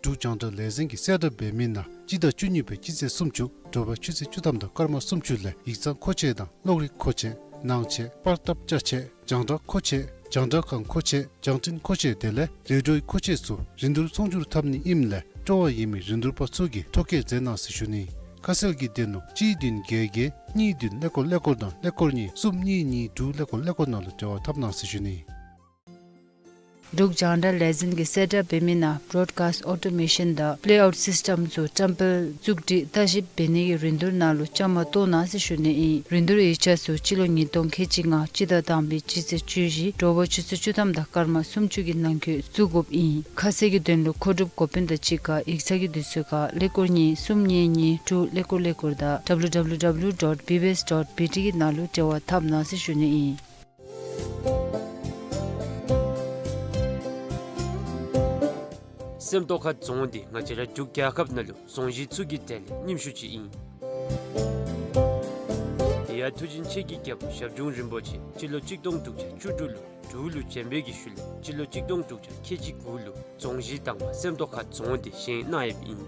འབྲུག་རྒྱང་བསྒྲགས་ལས་འཛིན་གྱིས་གསལ་བསྒྲགས་འབད་མི་ནང་སྤྱི་ཟླ་བཅུ་གཉིས་པའི་སྤྱི་ཚེས་སུམ་ཅུ་དྲོ་པ་ཆུ་ཚོད་བཅུ་ཐམ་དང་སྐར་མ་སུམ་ཅུ་ལས་ཡིག་ཚང་མཁོ་ཆས་དང་གློག་རིག་མཁོ་ཆས་ནང་ཆས་པར་བཏབ་ཅ་ཆས་རྒྱང་བསྒྲགས་མཁོ་ཆས་རྒྱང་བསྒྲགས་ཁང་མཁོ་ཆས་རྒྱང་འཕྲིན་མཁོ་ཆས་དེ་ལས་རེ་ཌིའོའི་མཁོ་ཆས་ཚུ་རིན་བསྡུར་ཚོང་སྒྱུར་འཐབ་ནི་ཨིནམ་ལས་སྤྲོ་བ་ཡོད་མི་རིན་བསྡུར་པ་ཚུ་གིས་ཐོ་བཀོད་མཛད་གནང་ཟེར་ཞུ་ནི། ཁ་གསལ་གྱི་དོན་ལུ་གཅིག་བདུན་བརྒྱད་བརྒྱད་གཉིས་བདུན་ཀླད་ཀོར་ཀླད་ཀོར་དང་ཀླད་ཀོར་གཉིས་གསུམ་གཉིས་གཉིས་དྲུག་ཀླད་ཀོར་ཀླད་ཀོར་ནང་ལུ་འབྲེལ་བ་འཐབ་གནང་ཟེར་ཞུ་ནི། འབྲུག་རྒྱང་བསྒྲགས་ལས་འཛིན་གྱིས་གསལ་བསྒྲགས་འབད་མི་ནང་བྲོཌ་ཀཱསཊ་ཨོ་ཊོ་མེ་ཤཱན་དང་པེ་ལེ་ཨའུཊ་སིསི་ཊེམ་ཚུ་བཀྲམ་སྤེལ་བཙུགས་སྒྲིག་ལྟ་ཞིབ་འབད་ནི་གི་རིན་བསྡུར་ནང་ལུ་བཅའ་མར་གཏོགས་གནང་ཟེར་ཞུ་ནི་ཨིན། རིན་བསྡུར་ཡིག་ཆ་ཚུ་སྤྱི་ལོ་ཉིས་སྟོང་ཁལ་གཅིག་ལྔ་སྤྱི་ཟླ་དང་པའི་སྤྱི་ཚེས་བཅུ་བཞི་དྲོ་པ་ཆུ་ཚོད་བཅུ་ཐམ་དང་སྐར་མ་སུམ་ཅུ་གི་ནང་འཁོད་བཙུགས་དགོཔ་ཨིན། ཁ་གསལ་གྱི་དོན་ལུ་མཁོ་སྒྲུབ་འགོ་དཔོན་དང་གཅིག་ཁར་ཡིག་ཚང་གི་དུས་ཚོད་ཁར་ཀླད་ཀོར་གཉིས་གསུམ་གཉིས་གཉིས་དྲུག་ཀླད་ཀོར་ཀླད་ཀོར་དང་W W W dot B B S dot B T གི་ནང་ལུ་འབྲེལ་བ་འཐབ་གནང་ཟེར་ཞུ་ནི་ཨིན། སེམས་རྟོགས་ཁ་རྫོང་འདི་ང་བཅས་ར་འབྲུག་རྒྱལ་ཁབ་ནང་ལུ་རྫོང་གཞི་ཚུ་གི་གྲས་ལས་རྙིངམ་ཤོས་ཅིག་ཨིན། དེ་ཡང་ཐུགས་རྗེ་ཆེན་གྱི་རྒྱལ་པོ་ཞབས་དྲུང་རིན་པོ་ཆེ་སྤྱི་ལོ་གཅིག་སྟོང་དྲུག་བརྒྱ་བཅུ་དྲུག་ལུ་འབྲུག་ལུ་བྱོན་པའི་གི་ཤུལ་ལས་སྤྱི་ལོ་གཅིག་སྟོང་དྲུག་བརྒྱ་ཁལ་གཅིག་དགུ་ལུ་རྫོང་གཞི་དང་པ་སེམས་རྟོགས་ཁ་རྫོང་འདི་བཞེངས་གནང་ཡོདཔ་ཨིན།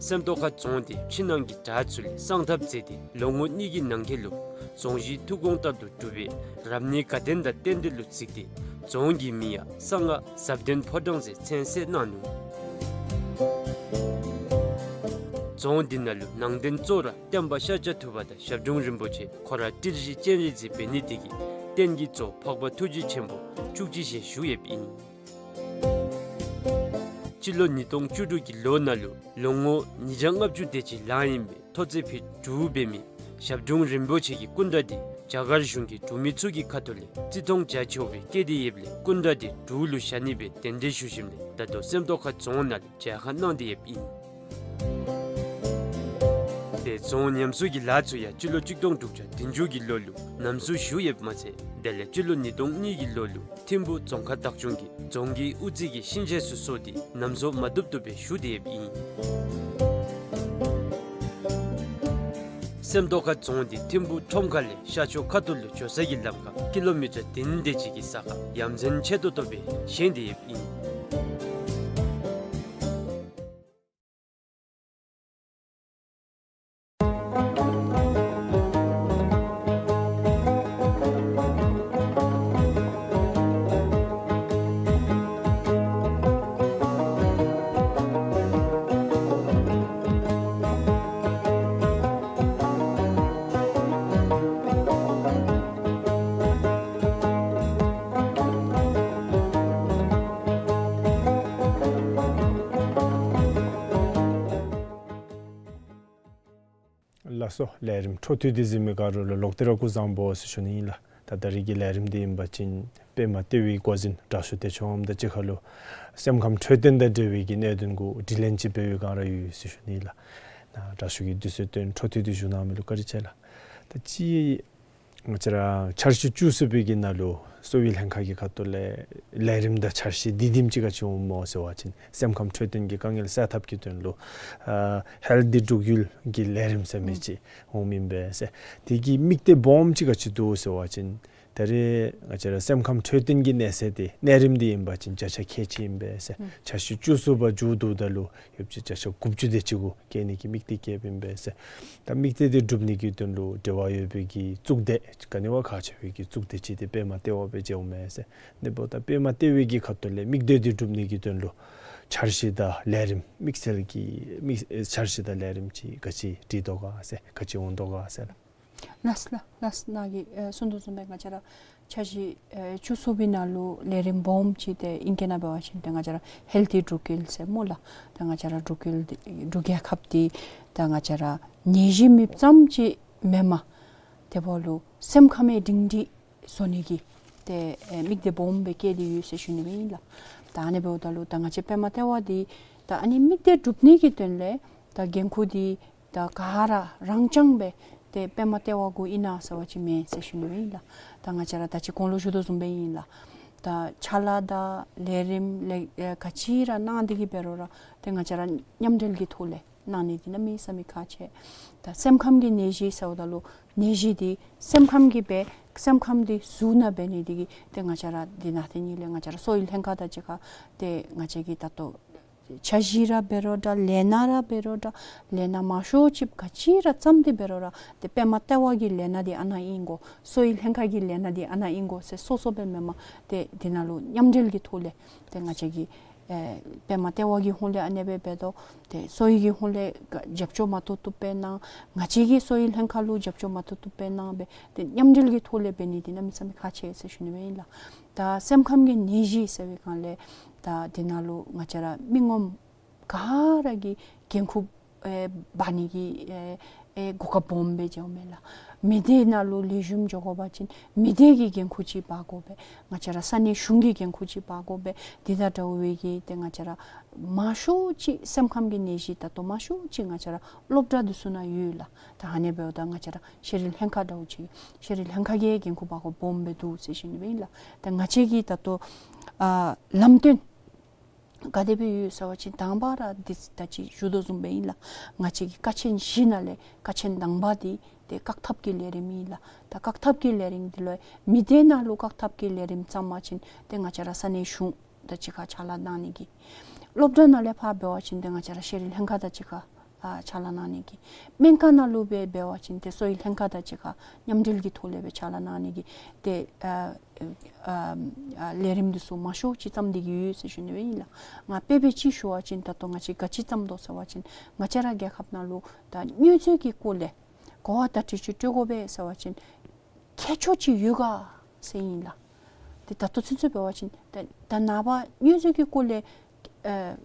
སེམས་རྟོགས་ཁ་རྫོང་འདི་ཕྱི་ནང་གི་དགྲ་ཚུ་ལས་སངས་ཐབས་མཛད་དེ་ལོ་ངོ་གཉིས་ཀྱི་ནང་འཁོད་ལུ་རྫོང་གཞི་ཐུགས་དགོངས་ལྟར་དུ་གྲུབ་པའི་རབ་གནས་དགའ་ལྡན་དང་རྟེན་འབྲེལ་ལུ་གཟིགས་ཏེ་རྫོང་གི་མིང་ཡང་གསང་སྔགས་ཟབ་ལྡན་ཕོ་བྲང་ཟེར་མཚན་གསོལ་གནང་ནུག། རྫོང་འདི་ནང་ལུ་ནང་རྟེན་གཙོ་བོ་ར་སྟོན་པ་ཤཱཀྱ་ཐུབ་པ་དང་ཞབས་དྲུང་རིན་པོ་ཆེ་ཁོ་ར་ཏི་ཤྲི་སྤྱན་རས་གཟིགས་འབད་ནི་དེ་གིས་རྟེན་གྱི་གཙོ་འཕགས་པ་ཐུགས་རྗེ་ཆེན་པོ་བཅུ་གཅིག་ཞལ་བཞུགས་ཡོདཔ་ཨིན། སྤྱི་ལོ་ཉིས་སྟོང་བཅུ་དྲུག་གི་ལོ་ནང་ལུ་ལོ་ངོ་ཉིས་བརྒྱ་ལྔ་བཅུ་དེ་ཅིག་ལང་ཡི་པའི་ཐོག་བརྩེགས་ཕུད་དྲུག་འབད་མི་ཞབས་དྲུང་རིན་པོ་ཆེ་གི་སྐུ་འདྲ་དེ་རྒྱ་གར་གཞུང་གི་འབྲུག་མི་ཚུ་གི་ཁ་ཐུག་ལས་བརྩི་མཐོང་བྱ་ཆོག་པའི་བཀོད་དེ་ཡོདཔ་ལས་སྐུ་འདྲ་དེ་འབྲུག་ལུ་བཞག་ནི་སྦེ་གདན་འདྲེན་ཞུ་ཞིནམ་ལས་ད་ལྟོ་སེམས་རྟོགས་ཁ་རྫོང་ནང་ལུ་མཇལ་ཁ་གནང་སྟེ་ཡོདཔ་ཨིན། ཏེ་རྫོང་ཉམས་གསོ་གི་ལཱ་ཚུ་ཡང་སྤྱི་ལོ་གཅིག་སྟོང་དྲུག་བརྒྱ་བདུན་ཅུ་གི་ལོ་ལུ་ཉམས་གསོ་ཞུ་ཡོདཔ་མ་ཚད་དེ་ལས་སྤྱི་ལོ་ཉིས་སྟོང་གཉིས་ཀྱི་ལོ་ལུ་ཐིམ་ཕུ་རྫོང་ཁག་བདག་སྐྱོང་གིས་རྫོང་གི་དབུ་རྩེ་གི་གཤིན་རྗེ་ཚུ་གསོ་སྟེ་ཉམས་གསོ་མ་བཏུབ་བཏུབ་སྦེ་ཞུ་སྟེ་ཡོདཔ་ཨིན། སེམས་རྟོགས་ཁ་རྫོང་འདི་ཐིམ་ཕུ་ཁྲོམ་ཁ་ལས་ཤར་ཕྱོགས་ཁ་ཐུག་ལུ་འགྱོ་ས་གི་ལམ་ཁར་ཀི་ལོ་མི་ཊར་བདུན་དེ་ཅིག་གི་ས་ཁར་ཡ་མཚན་ཆེ་ཏོག་ཏོ་སྦེ་བཞེངས་ཏེ་ཡོདཔ་ཨིན། ལགས་སོ། ལས་རིམ་འཕྲོ་མཐུད་དེ་གཟིགས་མི་ག་ར་ལུ་ལོག་སྟེ་ར་སྐུ་གཟུགས་བཟང་པོ་ཟེར་ཞུ་ནི་ཨིན་ལགས། ད་ད་རིས་ཀྱི་ལས་རིམ་འདི་ཨིན་པ་ཅིན་པདྨ་ལྟེ་བའི་འགོ་འཛིན་དྲག་ཤོས་བདེ་མཆོག་དབང་མོ་དང་གཅིག་ཁར་ལུ་སེམས་ཁམས་འཕྲོད་བསྟེན་དང་འབྲེལ་བའི་གི་གནད་དོན་གུ་དྲི་ལན་ཅིག་འབད་བའི་བསྒང་ར་ཡོད་ཟེར་ཞུ་ནི་ཨིན་ལགས། ད་དྲག་ཤོས་ཀྱིས་དུས་ཚོད་བཏོན་འཕྲོ་མཐུད་དེ་བཞུགས་གནང་མི་ལུ་བཀའ་དྲིན་ཆེ་ལགས། ད་ཅི་ང་བཅས་ར་འཆར་གཞི་བཅུ་གསུམ་པའི་གི་ནང་ལུ་གསོ་བའི་ལྷན་ཁག་གི་ཁ་ཐུག་ལས་ལས་རིམ་དང་འཆར་གཞི་འདི་དེམ་ཅིག་ག་ཅི་འོངམ་སྨོ་ཟེར་བ་ཅིན་སེམས་ཁམས་འཕྲོད་བསྟེན་གྱི་དཀའ་ངལ་སེལ་ཐབས་ཀྱི་དོན་ལུ་ཨ་ཧེལ་ཐི་འབྲུག་ཡུལ་གྱི་ལས་རིམ་ཟེར་མི་ཅིག་འོངམ་ཨིན་པས་ཟེར། དེ་གི་དམིགས་གཏད་སྦོམ་ཅིག་ག་ཅི་འདུག་ཟེར་བ་ཅིན་ད་རེས་ང་བཅས་ར་སེམས་ཁམས་འཕྲོད་བསྟེན་གྱི་གནས་ཚད་དེ་གནས་རིམ་འདི་ཨིན་པ་ཅིན་བརྒྱ་ཆ་ཁལ་གཅིག་ཨིན་པས་ཟེར། འཆར་གཞི་བཅུ་གསུམ་པ་མཇུག་བསྡུཝ་ད་ལུ་ཡོད་ཚད་བརྒྱ་ཆ་དགུ་བཅུ་དེ་ཅིག་གུ་བསྐྱལ་ནི་གི་དམིགས་གཏད་བསྐྱེདཔ་ཨིན་པས་ཟེར། ད་དམིགས་གཏད་འདི་འགྲུབ་ནི་གི་དོན་ལུ་འབྲེལ་བ་ཡོད་པའི་གི་གཙུག་སྡེ་ག་ནི་བ་ཁག་ཆེ་བའི་གི་གཙུག་སྡེ་ཅིག་འདི་པདྨ་ལྟེ་བ་སྦེ་མཇལཝ་མས་ཟེར། དེ་འབདཝ་ད་པདྨ་ལྟེ་བའི་གི་ཁ་ཐུག་ལས་དམིགས་གཏད་འདི་འགྲུབ་ནི་གི་དོན་ལུ་འཆར་གཞི་དང་ལས་རིམ་དམིགས་བསལ་གྱི་དམིགས་འཆར་གཞི་དང་ལས་རིམ་ཅིག་ག་ཅི་སྒྲིག་དོ་ག་ཟེར་ག་ཅི་འོང་དོ་ག་ཟེར། ལགས་ལགས་ལགས། ནཱ་གིས་ཨེ་གསུངས་དོ་བཟུམ་སྦེ་ང་བཅས་ར་འཆར་གཞི་ཨེ་བཅུ་གསུམ་པའི་ནང་ལུ་ལས་རིམ་སྦོམ་ཅིག་ཏེ་ཨིང་སྐད་ནང་འབད་བ་ཅིན་ཏེ་ང་བཅས་ར་ཧེལ་ཐི་འབྲུག་ཡུལ་ཟེར་སྨོ་ལགས། ཏེ་ང་བཅས་ར་འབྲུག་ཡུལ་འདི་འབྲུག་རྒྱལ་ཁབ་འདི་ཏེ་ང་བཅས་ར་ནད་གཞི་མེདཔ་ཙམ་ཅིག་མེན་པར་དེ་འབདཝ་ལུ་སེམས་ཁམས་སྒྲིང་སྒྲི་བཟོ་ནི་གི་ཏེ་ཨེ་དམིགས་གཏད་སྦོམ་སྦེ་བསྐྱེད་དེ་ཡོད་ཟེར་ཞུ་ནི་སྦེ་ཨིན་ལགས། ད་ཨ་ནི་འབདཝ་ད་ལུ་ད་ང་བཅས་པདྨ་ལྟེ་བ་འདི་ད་ཨ་ནི་དམིགས་གཏད་འགྲུབ་ནི་གི་དོན་ལས་ད་འགན་ཁུར་འདི་ད་ག་ར་རང་རྐྱང་སྦེ་ཏེ་པདྨ་ལྟེ་བ་གུ་ཨིན་ན་ཟེར་བ་ཅིན་མེན་ཟེར་ཞུ་ནི་སྦེ་ཨིན་ལགས། ད་ང་བཅས་ར་ད་ཅི་གོང་ལུ་ཞུ་དོ་བཟུམ་སྦེ་ཨིན་ལགས། ད་ཕྱག་ལཱ་དང་ལས་རིམ་ལས་ཨེ་ག་ཅི་ར་གནང་སྟེ་གི་འབད་རུང་ར་ཏེ་ང་བཅས་ར་མཉམ་འབྲེལ་གྱི་ཐོག་ལས་གནང་ནི་འདི་གནམ་མེད་ས་མེད་ཁག་ཆེ། ད་སེམས་ཁམས་ཀྱི་ནད་གཞི་ཟེརཝ་ད་ལུ་ནད་གཞི་འདི་སེམས་ཁམས་ཀྱི་སྦེ་སེམས་ཁམས་འདི་གཟུགས་ནང་འབད་ནི་འདི་གིས་ཏེ་ང་བཅས་ར་འདི་ནང་ཏེ་ནི་ལས་ང་བཅས་ར་གསོ་བའི་ལྷན་ཁག་དང་གཅིག་ཁར་ཏེ་ང་བཅས་ཀྱི་ད་ལྟོ་འཆར་གཞི་ར་འབད་རུང་འདྲ་ལས་སྣ་ར་འབད་རུང་འདྲ་ལས་སྣ་མང་ཤོས་ཅིག་ག་ཅི་ར་བརྩམས་ཏེ་འབད་རུང་ར་ཏེ་པདྨ་ལྟེ་བ་གི་ལས་སྣ་འདི་ཨ་ནཱ་ཨིན་དགོ། གསོ་བའི་ལྷན་ཁག་གི་ལས་སྣ་འདི་ཨ་ནཱ་ཨིན་དགོ་ཟེར་སོ་སོ་སྦེ་མེན་པར་ཏེ་འདི་ནང་ལུ་མཉམ་འབྲེལ་གྱི་ཐོག་ལས་ཏེ་ང་བཅས་ཀྱི་ཨེ་པདྨ་ལྟེ་བ་གི་ཧོང་ལས་ཨ་ནེ་སྦེ་འབད་དོ། ཏེ་གསོ་བའི་གི་ཧོང་ལས་རྒྱབ་སྐྱོར་མ་ཐུབ་ཐུབ་སྦེ་གནང་། ང་བཅས་ཀྱི་གསོ་བའི་ལྷན་ཁག་ལུ་རྒྱབ་སྐྱོར་མ་ཐུབ་ཐུབ་སྦེ་གནང་སྦེ་ཏེ་མཉམ་འབྲེལ་གྱི་ཐོག་ལས་འབད་ནི་འདི་གནམ་མེད་ས་མེད་ཁག་ཆེ་ཟེར་ཞུ་ནི་སྦེ་ཨིན་ལགས། ད་སེམས་ཁམས་ཀྱི་ནད་གཞི་ཟེར་བའི་སྒང་ལས་ད་འདི་ནང་ལུ་ང་བཅས་ར་མི་ངོམ་ག་ར་གིས་འགན་ཁུར་ཨེ་འབག་ནི་གི་ཨེ་ཨེ་གོ་སྐབས་སྦོམ་སྦེ་འབྱུངམ་མས་ལགས། མི་སྡེ་ནང་ལུ་ལེགས་ཤོམ་འགྱོ་དགོ་པ་ཅིན་མི་སྡེ་གི་འགན་ཁུར་ཅིག་འབག་དགོ་པས། ང་བཅས་ར་ས་གནས་གཞུང་གི་འགན་ཁུར་ཅིག་འབག་དགོ་པས། དེ་དང་འདྲ་བའི་གི་ཏེ་ང་བཅས་ར་མང་ཤོས་ཅིག་སེམས་ཁམས་ཀྱི་ནད་གཞི་ད་ལྟོ་མང་ཤོས་ཅིག་ང་བཅས་ར་སློབ་གྲྭ་འདི་ཚུ་ནང་ཡོད་ལགས། ད་ཨ་ནི་འབདཝ་ད་ང་བཅས་ར་ཤེས་རིག་ལྷན་ཁག་འདྲཝ་ཅིག་ཤེས་རིག་ལྷན་ཁག་གིས་འགན་ཁུར་འབག་དགོཔ་སྦོམ་སྦེ་འདུག་ཟེར་ཞུ་ནི་སྦེ་ཨིན་ལགས། ད་ང་བཅས་ཀྱི་ད་ལྟོ་ཨ་ལམ་སྟོན་ག་དེ་སྦེ་ཡོད་ཟེར་བ་ཅིན་དང་པ་ར་འདི་ད་ཅི་ཞུ་དོ་བཟུམ་སྦེ་ཨིན་ལགས། ང་བཅས་ཀྱི་ཀ་ཆེན་བཞི་ནང་ལས་ཀ་ཆེན་དང་པ་འདི་ཏེ་བཀག་ཐབས་ཀྱི་ལས་རིམ་ཨིན་ལགས། ད་བཀག་ཐབས་ཀྱི་ལས་རིམ་འདི་ལུ་མི་སྡེ་ནང་ལུ་བཀག་ཐབས་ཀྱི་ལས་རིམ་བརྩམ་པ་ཅིན་ཏེ་ང་བཅས་ར་ས་གནས་གཞུང་དང་གཅིག་ཁར་ཕྱག་ལཱ་གནང་ནི་གི། སློབ་གྲྭ་ནང་ལས་ཕར་འབད་བ་ཅིན་ཏེ་ང་བཅས་ར་ཤེས་རིག་ལྷན་ཁག་དང་གཅིག་ཁར་ཨ་ཕྱག་ལཱ་གནང་ནི་གི། སྨན་ཁང་ནང་ལུ་སྦེ་འབད་བ་ཅིན་ཏེ་གསོ་བའི་ལྷན་ཁག་དང་གཅིག་ཁར་མཉམ་འབྲེལ་གྱི་ཐོག་ལས་སྦེ་ཕྱག་ལཱ་གནང་ནི་གི་ཏེ་ཨ་ཨ་ཨ་ལས་རིམ་འདི་ཚུ་མང་ཤོས་ཅིག་བརྩམས་ཏེ་གི་ཡོད་ཟེར་ཞུ་ནི་སྦེ་ཨིན་ལགས། ང་དཔེ་སྦེ་ཅིག་ཞུ་བ་ཅིན་ད་ལྟོ་ང་བཅས་ག་ཅི་བརྩམས་དོ་ཟེར་བ་ཅིན་ང་བཅས་ར་རྒྱལ་ཁབ་ནང་ལུ་ད་སྨྱོ་རྫས་ཀྱི་སྐོར་ལས་གོ་བ་བརྡ་སྤྲོད་ཅིག་སྤྲོད་དགོ་པས་ཟེར་བ་ཅིན་ཁྱད་ཆོས་ཅིག་ཡོད་ག་ཟེར་ཨིན་ལགས། ཏེ་ད་ལྟོ་ཚུན་ཚོད་འབད་བ་ཅིན་ད་ད་ནངས་པ་སྨྱོ་རྫས་ཀྱི་སྐོར་ལས་ཨེ་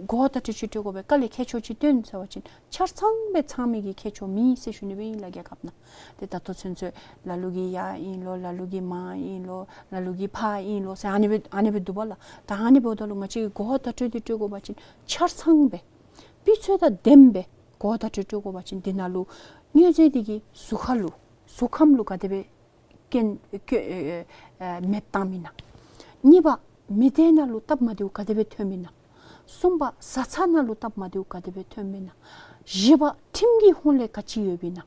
གོ་བ་བརྡ་སྤྲོད་ཅིག་སྤྲོད་དགོ་པས། དཀའ་ལས་ཁྱད་ཆོས་ཅིག་སྟོན་ཟེར་བ་ཅིན་ཆ་ཚང་སྦེ་ཚང་མི་གི་ཁྱད་ཆོས་མེད་ཟེར་ཞུ་ནི་སྦེ་ཨིན་ལགས་རྒྱལ་ཁབ་ནང་། ཏེ་ད་ལྟོ་ཚུན་ཚོད་ལ་ལུ་གིས་ཡར་ཨིན་ལོ་ལ་ལུ་གིས་མར་ཨིན་ལོ་ལ་ལུ་གིས་ཕར་ཨིན་ལོ་ཟེར་ཨ་ནི་སྦེ་ཨ་ནི་སྦེ་འདུག་པ་ལགས། ད་ཨ་ནི་འབདཝ་ད་ལུ་ང་བཅས་ཀྱིས་གོ་བ་བརྡ་སྤྲོད་འདི་སྤྲོད་དགོ་པ་ཅིན་ཆ་ཚང་སྦེ་ སྤུས་ཚད་དང་ལྡནམ་སྦེ་གོ་བརྡ་སྤྲོད་སྤྲོད་དགོ་པ་ཅིན་དེ་ནང་ལུ་མྱོས་རྫས་འདི་གིས་གཟུགས་ཁ་ལུ་གཟུགས་ཁམས་ལུ་ག་དེ་སྦེ་སྐྱོན་སྐྱོན་ཨེ་ཨེ་མེདཔ་བཏངམ་ཨིན་ན། གཉིས་པ་མི་སྡེ་ནང་ལུ་སྟབས་མ་བདེཝ་ག་དེ་སྦེ་ཐོནམ་ཨིན་ན། གསུམ་པ་བཟའ་ཚང་ནང་ལུ་སྟབས་མ་བདེཝ་ག་དེ་སྦེ་ཐོནམ་ཨིན་ན། བཞི་པ་ཁྲིམས་ཀྱི་ཧོང་ལས་ག་ཅི་ཡོདཔ་ཨིན་ན།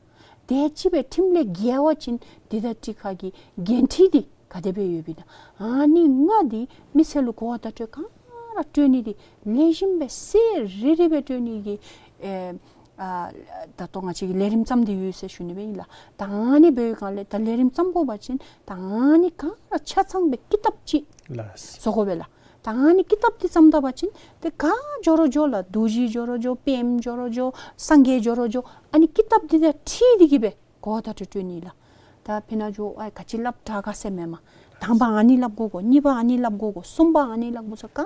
དེ་ཅིག་སྦེ་ཁྲིམས་ལས་འགལ་བ་ཅིན་དེ་དང་འཁྲིལ་ཁ་གི་འགན་འཁྲི་འདི་ག་དེ་སྦེ་ཡོདཔ་ཨིན་ན། ཨ་ནི་ལྔ་འདི་མི་སེར་ལུ་གོ་བརྡ་སྤྲོད་ག་ར་སྤྲོད་ནི་འདི་ལེགས་ཤོམ་སྦེ་གསལ་རི་རི་སྦེ་སྤྲོད་ནི་གི་ཨེ་ཨ་ད་ལྟོ་ང་བཅས་ཀྱིས་ལས་རིམ་བརྩམས་ཏེ་ཡོད་ཟེར་ཞུ་ནི་སྦེ་ཨིན་ལགས། ད་ཨ་ནི་འབད་བའི་སྒང་ལས་ད་ལས་རིམ་བརྩམ་དགོ་པ་ཅིན་ད་ཨ་ནི་ག་ར་ཆ་ཚང་སྦེ་ཀི་དེབ་ཅིག་ལགས། བཟོ་དགོ་པས་ལགས། ད་ཨ་ནི་ཀི་དེབ་འདི་བརྩམ་ད་པ་ཅིན་ཏེ་ག་འགྱོ་རུང་འགྱོ་ལགས། རྡོ་རྗེ་འགྱོ་རུང་འགྱོ། པདྨ་འགྱོ་རུང་འགྱོ། སངས་རྒྱས་འགྱོ་རུང་འགྱོ། ཨ་ནི་ཀི་དེབ་འདི་དང་འཁྲིལ་ཏེ་གིས་སྦེ་གོ་བརྡ་སྤྲོད་སྤྲོད་ནི་ལགས། ད་དཔེར་ན་འགྱོ་ཨ་ག་ཅི་སླབ་དྲག་ག་ཟེར་མེན་མས། དང་པ་ཨ་ནི་སླབ་དགོ་གོ། གཉིས་པ་ཨ་ནི་སླབ་དགོ་གོ། གསུམ་པ་ཨ་ནི་སླབ་དགོ་ཟེར་ག་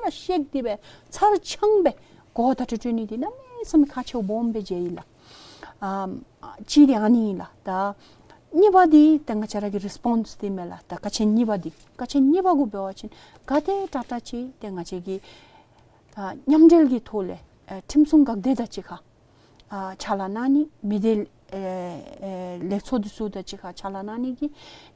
ར་བཤད་དེ་སྦེ་ཚར་ཚང་སྦེ་གོ་བརྡ་སྤྲོད་སྤྲོད་ནི་འདི་གནམ་མེད་ས་མེད་ཁག་ཆེཝ་སྦོམ་སྦེ་མཇལ་ཡི་ལགས། ཨ་གཅིག་འདི་ཨ་ནི་ཨིན་ལགས། ད་གཉིས་པ་འདི་ད་ང་བཅས་ར་གི་རི་སི་པོནསི་འདི་མས་ལགས། ད་ཀ་ཆེན་གཉིས་པ་འདི་ཀ་ཆེན་གཉིས་པ་གུ་འབད་བ་ཅིན་ག་དེ་དྲག་དྲག་ཅིག་ཏེ་ང་བཅས་ཀྱིས་ཨ་མཉམ་འབྲེལ་གྱི་ཐོག་ལས་ཨ་ཁྲིམས་སྲུང་འགག་སྡེ་དང་གཅིག་ཁར་ཨ་ཕྱག་ལཱ་གནང་ནི། མི་སྡེ་ཨེ་ཨེ་ལས་ཚོགས་འདི་ཚུ་དང་གཅིག་ཁར་ཕྱག་ལཱ་གནང་ནི་གི་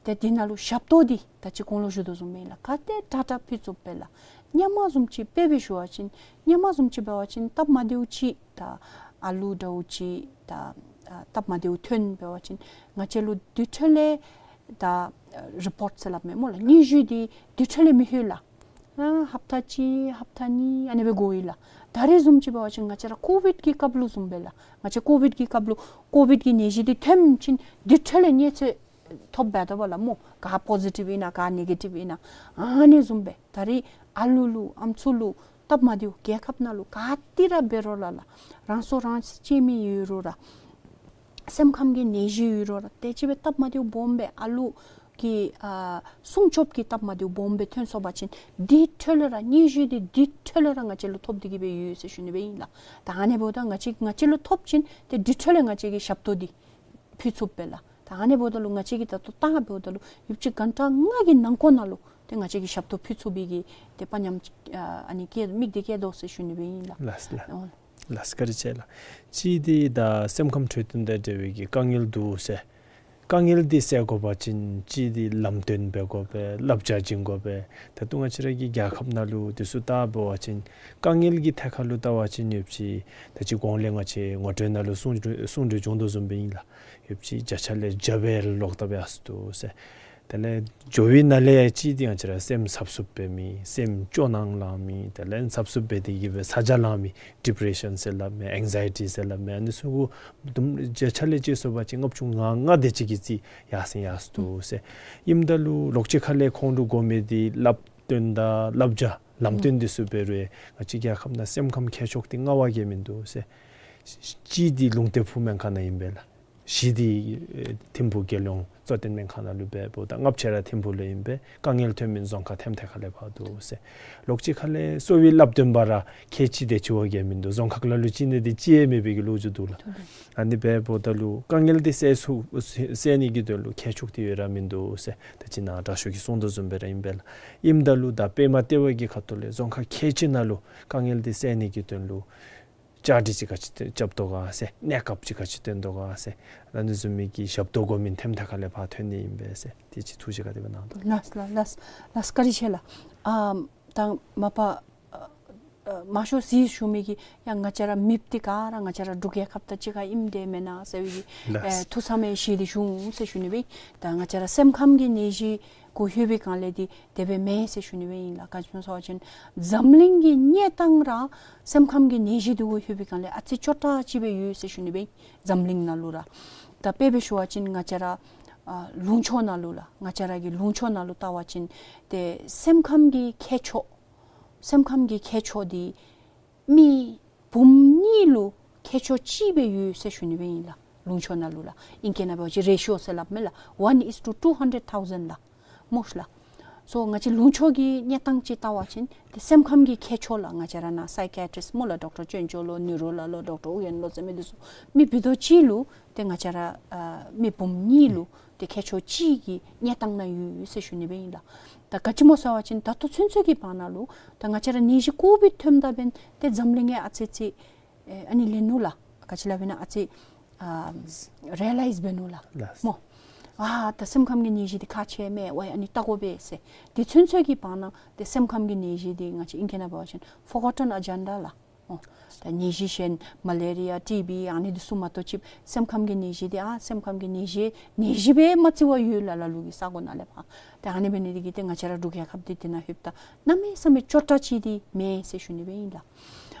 ཏེ་འདི་ནང་ལུ་ཞབས་ཏོག་འདི་ད་ཅི་གོང་ལུ་ཞུ་དོ་བཟུམ་སྦེ་ཨིན་ལགས། ག་དེ་དྲག་དྲག་ཕུལ་ཚུགསཔ་སྦེ་ལགས། སྔོན་མ་བཟུམ་ཅིག་དཔེ་སྦེ་ཞུ་བ་ཅིན་སྔོན་མ་བཟུམ་ཅིག་འབད་བ་ཅིན་སྟབས་མ་བདེཝ་ཅིག་ད་ཨ་ལུ་འདྲཝ་ཅིག་ད་ཨ་སྟབས་མ་བདེཝ་ཐོན་འབད་བ་ཅིན་ང་བཅས་ལུ་དེ་འཕྲོ་ལས་ད་ཨ་རི་པོཊ་ཟེར་སླབ་མས་སྨོ་ལགས། སྙན་ཞུ་འདི་དེ་འཕྲོ་ལས་མི་ལྷོད་ལགས། ཨ་ཧབ་ཏ་གཅིག་ཧབ་ཏ་གཉིས་ཨ་ནི་སྦེ་འགོར་ཡི་ལགས། ད་རེས་བཟུམ་ཅིག་འབད་བ་ཅིན་ང་བཅས་ར་ཀོ་བིཌ་ཀྱི་སྐབས་ལུ་བཟུམ་སྦེ་ལགས། ང་བཅས་ཀོ་བིཌ་ཀྱི་སྐབས་ལུ་ཀོ་བིཌ་ཀྱི་ནད་གཞི་འདི་ཐོན་ཅིན་དེ་འཕྲོ་ལས་གནས་ཚུལ་ཐོབ་འབད་དོ་བ་ལགས་སྨོ། ག་པོ་ཟི་ཊིབ་ཨིན་ན་ག་ནེ་གེ་ཊིབ་ཨིན་ན། ཨ་ནི་བཟུམ་སྦེ་ད་རེས་ཨ་ལུ་ལུ་ཨམ་སྲུ་ལུ་སྟབས་མ་བདེཝ་རྒྱལ་ཁབ་ནང་ལུ་ག་ཏེ་ར་འབད་རུང་ར་ལགས། རང་སྲོག་རང་གཅོད་མི་ཡོད་རུང་ར་སེམས་ཁམས་ཀྱི་ནད་གཞི་ཡོད་རུང་ར་དེ་ཅིག་སྦེ་སྟབས་མ་བདེཝ་སྦོམ་སྦེ་ཨ་ལུ་གི་ཨ་སྲུང་སྐྱོབ་ཀྱི་སྟབས་མ་བདེཝ་སྦོམ་སྦེ་ཐོན་སོང་པ་ཅིན་དེ་འཕྲོ་ལས་ར་སྙན་ཞུ་འདི་དེ་འཕྲོ་ལས་ར་ང་བཅས་ལུ་ཐོབ་སྟེ་གིས་སྦེ་ཡོད་ཟེར་ཞུ་ནི་སྦེ་ཨིན་ལགས། ད་ཨ་ནི་འབདཝ་ད་ང་བཅས་ང་བཅས་ལུ་ཐོབ་ཅིན་ཏེ་དེ་འཕྲོ་ལས་ང་བཅས་ཀྱིས་ཞབས་ཏོག་འདི་ཕུལ་ཚུགསཔ་སྦེ་ལགས། ད་ཨ་ནི་འབདཝ་ད་ལུ་ང་བཅས་ཀྱིས་ད་ལྟོ་ད་འབདཝ་ད་ལུ་ཡུདཔ་ཅིག་གྷན་ཊ་ལྔ་གི་ནང་འཁོད་ནང་ལུ་ཏེ་ང་བཅས་ཀྱིས་ཞབས་ཏོག་ཕུལ་ཚུགས་པའི་གི་ཏེ་དཔའ་ཉམས་ཨ་ཨ་ནི་བསྐྱེད་དམིགས་འདི་བསྐྱེད་དོ་ཟེར་ཞུ་ནི་སྦེ་ཨིན་ལགས། ལགས་ལགས། ཨོ། ལགས་བཀའ་དྲིན་ཆེ་ལགས། གཅིག་འདི་ད་སེམས་ཁམས་འཕྲོད་བསྟེན་དང་འབྲེལ་བའི་གི་དཀའ་ངལ་འདུག་ཟེར། དཀའ་ངལ་འདི་སེལ་དགོ་པ་ཅིན་གཅིག་འདི་ལམ་སྟོན་འབད་དགོ་པས། བསླབ་བྱ་བྱིན་དགོ་པས། ད་ལྟོ་ང་བཅས་ར་གི་རྒྱལ་ཁབ་ནང་ལུ་འདི་ཚུ་བལྟ་འབད་བ་ཅིན་དཀའ་ངལ་གྱི་ཐད་ཁར་ལུ་བལྟ་བ་ཅིན་ཡོདཔ་ཅིག་ད་ཅི་གོང་ལས་ང་བཅས་ངོ་སྤྲོད་ནང་ལུ་གསུང་གསུང་གྲོས་བྱུང་དོ་བཟུམ་སྦེ་ཨིན་ལགས། ཡོདཔ་ཅིག་བརྒྱ་ཆ་ལས་བརྒྱ་སྦེ་ལོག་ལྟབ་ཡར་སོ་འདུག་ཟེར། དེ་ལས་འགྱོ་བའི་ནང་ལས་གཅིག་འདི་ང་བཅས་ར་སེམས་འཚབ་འཚུབ་འབད་མི་སེམས་སྐྱོ་སྣང་ལང་མི་དེ་ལས་འཚབ་འཚུབ་འབད་དེ་གིས་སྦེ་ཚ་གྱང་ལང་མི་ཌི་པི་རེ་ཤཱན་ཟེར་སླབ་མི་ཨེང་ཛའི་ཊི་ཟེར་སླབ་མི་ཨ་ནི་ཚུ་གུ་དུམ་བརྒྱ་ཆ་ལས་བཅད་སོང་པ་ཅིན་ལྔ་བཅུ་ང་ལྔ་དེ་ཅིག་གི་རྩིས་ཡར་སེང་ཡར་སོ་འདུག་ཟེར། ཨིནམ་ད་ལུ་ལོགས་ཅིག་ཁ་ལས་ཁོང་ལུ་དགོ་མི་འདི་བསླབ་སྟོན་དང་བསླབ་བྱ་ལམ་སྟོན་འདི་ཚུ་འབད་རུང་ང་བཅས་རྒྱལ་ཁབ་ནང་སེམས་ཁམས་མཁས་མཆོག་འདི་ལྔ་བ་གིས་མིན་འདུག་ཟེར། གཅིག་འདི་ལུང་བསྟན་ཕུག་སྨན་ཁང་ནང་ཨིན་པས་ལགས། བཞི་འདི་ཨེ་ཐིམ་ཕུག་རྒྱལ་ཡོངས་གཙོ་བསྟེན་སྨན་ཁང་ནང་ལུ་འབདཝ་ད་ལྔ་བཅུ་ར་ཐིམ་ཕུག་ལུ་ཨིན་པས། དཀའ་ངལ་ཐོན་མི་རྫོང་ཁག་ཐེམ་ཐེ་ཁ་ལས་ཕར་འདུག་ཟེར། ལོགས་ཅིག་ཁ་ལས་གསོ་བའི་བསླབ་སྟོན་པ་ར་ཁལ་གཅིག་དེ་ཅིག་བ་གིས་མིན་འདུག། རྫོང་ཁག་ལ་ལུ་གཅིག་ནི་འདི་ཅིག་ཡང་མེད་པའི་གི་ལོ་རྒྱུས་འདུག་ལགས། ཨ་ནི་འབདཝ་ད་ལུ་དཀའ་ངལ་འདི་སེལ་ཚུགས་སེལ་ནི་གི་དོན་ལུ་མཁས་མཆོག་འདི་ཡོད་ར་མིན་འདུག་ཟེར། ད་ཅི་ནཱ་དྲག་ཤོས་ཀྱིས་གསུངས་དོ་བཟུམ་སྦེ་ར་ཨིན་པས་ལགས། ཨིནམ་ད་ལུ་ད་པདྨ་ལྟེ་བ་གི་ཁ་ཐུག་ལས་རྫོང་ཁག་ཁལ་གཅིག་ནང་ལུ་དཀའ་ངལ་འདི་སེལ་ནི་གི་དོན་ལུ་བཅའ་སྒྲིག་ཅིག་ག་ཅི་རྐྱབ་དོ་ག་ཟེར། གནས་སྐབས་ཅིག་ག་ཅི་སྟོན་དོ་ག་ཟེར། ཨ་ནི་བཟུམ་མའི་གི་ཞབས་ཏོག་དགོ་མི་ཐེམ་ཐེ་ཁ་ལས་ཕར་ཐོན་ནི་ཨིན་པས་ཟེར། དེ་ཅིག་ཐུགས་བཞེད་ག་དེ་སྦེ་གནང་དོ། ལགས་ལགས་ལགས་ལགས། བཀའ་དྲིན་ཆེ་ལགས། ཨ་ད་མ་པ་ཨ་ཨ་མང་ཤོས་ཅིག་ཞུ་མི་གི་ཡང་ང་བཅས་ར་མེདཔ་འདི་ག་ར་ང་བཅས་ར་འབྲུག་རྒྱལ་ཁབ་དང་གཅིག་ཁར་ཨིནམ་འདི་མེན་ན་ཟེར་བའི་གི་ལགས། ཨེ་ཐུགས་བསམ་ཡང་བཞེས་ཏེ་བཞུགས་ཟེར་ཞུ་ནི་སྦེ། ད་ང་བཅས་ར་སེམས་ཁམས་ཀྱི་ནད་གཞི་གུ་ལྷོད་པའི་སྒང་ལས་འདི་དེ་སྦེ་མེན་ཟེར་ཞུ་ནི་སྦེ་ཨིན་ལགས། ག་ཅི་སྨོ་ཟེར་བ་ཅིན་འཛམ་གླིང་གི་གནས་སྟངས་ར་སེམས་ཁམས་ཀྱི་ནད་གཞི་འདི་གུ་ལྷོད་པའི་སྒང་ལས་ཨ་ཙི་སྐྱོ་དྲགས་ཅིག་སྦེ་ཡོད་ཟེར་ཞུ་ནི་སྦེ་ཨིན། འཛམ་གླིང་ནང་ལུ་ར། ད་དཔེ་སྦེ་ཞུ་བ་ཅིན་ང་བཅས་ར་ཨ་ལུང་ཕྱོགས་ནང་ལུ་ལགས། ང་བཅས་ར་གི་ལུང་ཕྱོགས་ནང་ལུ་བལྟ་བ་ཅིན་ཏེ་སེམས་ཁམས་ཀྱི་མཁས་མཆོག་སེམས་ཁམས་ཀྱི་མཁས་མཆོག་འདི་མི་འབུམ་གཉིས་ལུ་མཁས་མཆོག་གཅིག་སྦེ་ཡོད་ཟེར་ཞུ་ནི་སྦེ་ཨིན་ལགས། ལུང་ཕྱོགས་ནང་ལུ་ལགས། ཨིང་སྐད་ནང་འབད་བ་ཅིན་རེ་ཤི་ཡོ་ཟེར་སླབ་མས་ལགས། One is to two hundred thousand ལགས། སྨོ་ཤ་ལགས། སོ་ང་བཅས་ལུང་ཕྱོགས་ཀྱི་གནས་སྟངས་ཅིག་བལྟ་བ་ཅིན་ཏེ་སེམས་ཁམས་ཀྱི་མཁས་མཆོག་ལགས། ང་བཅས་ར་ནཱ་སའི་ཀི་ཡ་ཊི་རིསཊ་སྨོ་ལགས། ཌོག་ཊར་ཅོན་ཅོ་ལོ་ནིའུ་རོ་ལགས་ལོ་ཌོག་ཊར་ཨུ་ཡོན་ལོ་ཟེར་མི་འདི་ཚུ་མི་བརྒྱ་དང་གཅིག་ལུ་ཏེ་ང་བཅས་ར་ཨ་མི་འབུམ་གཉིས་ལུ་ཏེ་མཁས་མཆོག་གཅིག་གི་གནས་སྟངས་ནང་ཡོད་ཟེར་ཞུ་ནི་སྦེ་ཨིན་ལགས། ད་ག་ཅི་སྨོ་ཟེར་བ་ཅིན་ད་ལྟོ་ཚུན་ཚོད་ཀྱི་བར་ན་ལུ་ད་ང་བཅས་ར་ནད་གཞི་ཀོ་བིཌ་ཐོནམ་ད་འབདན་ཏེ་འཛམ་གླིང་ཡང་ཨ་ཙི་ཅིག་ ཨེ་ཨ་ནི་ལེན་ནུག་ལགས། ག་ཅི་སླབ་ཨིན་ན་ཨ་ཙི་ཨ་རི་ཡ་ལའིཛ་འབད་ནུག་ལགས། ལགས། སྨོ། ཨ་ད་སེམས་ཁམས་ཀྱི་ནད་གཞི་འདི་ཁག་ཆེ་མས། ཝའི་ཨ་ནི་བལྟ་དགོ་པས་ཟེར། དེ་ཚུན་ཚོད་ཀྱི་བར་ན་ཏེ་སེམས་ཁམས་ཀྱི་ནད་གཞི་འདི་ང་བཅས་ཨིང་སྐད་ནང་འབད་བ་ཅིན་forgotten agenda ལགས། ཨོ། ད་ནད་གཞི་གཞན་མ་ལེ་རི་ཡ་ཊི་བི་ཨ་ནི་འདི་ཚུ་མ་གཏོགས་ཅིག་སེམས་ཁམས་ཀྱི་ནད་གཞི་འདི་ཨ་སེམས་ཁམས་ཀྱི་ནད་གཞི་ནད་གཞི་སྦེ་མ་བརྩི་བར་ཡོད་ལགས། ལ་ལུ་གི་ས་གོ་ནང་ལས་ཕར། ཏེ་ཨ་ནི་འབད་ནི་འདི་གིས་ཏེ་ང་བཅས་ར་འབྲུག་རྒྱལ་ཁབ་འདི་དེ་ནང་ལྷོདཔ་ད་གནམ་མེད་ས་མེད་སྐྱོ་དྲགས་ཅིག་འདི་མེད་ཟེར་ཞུ་ནི་སྦེ་ཨིན་ལགས།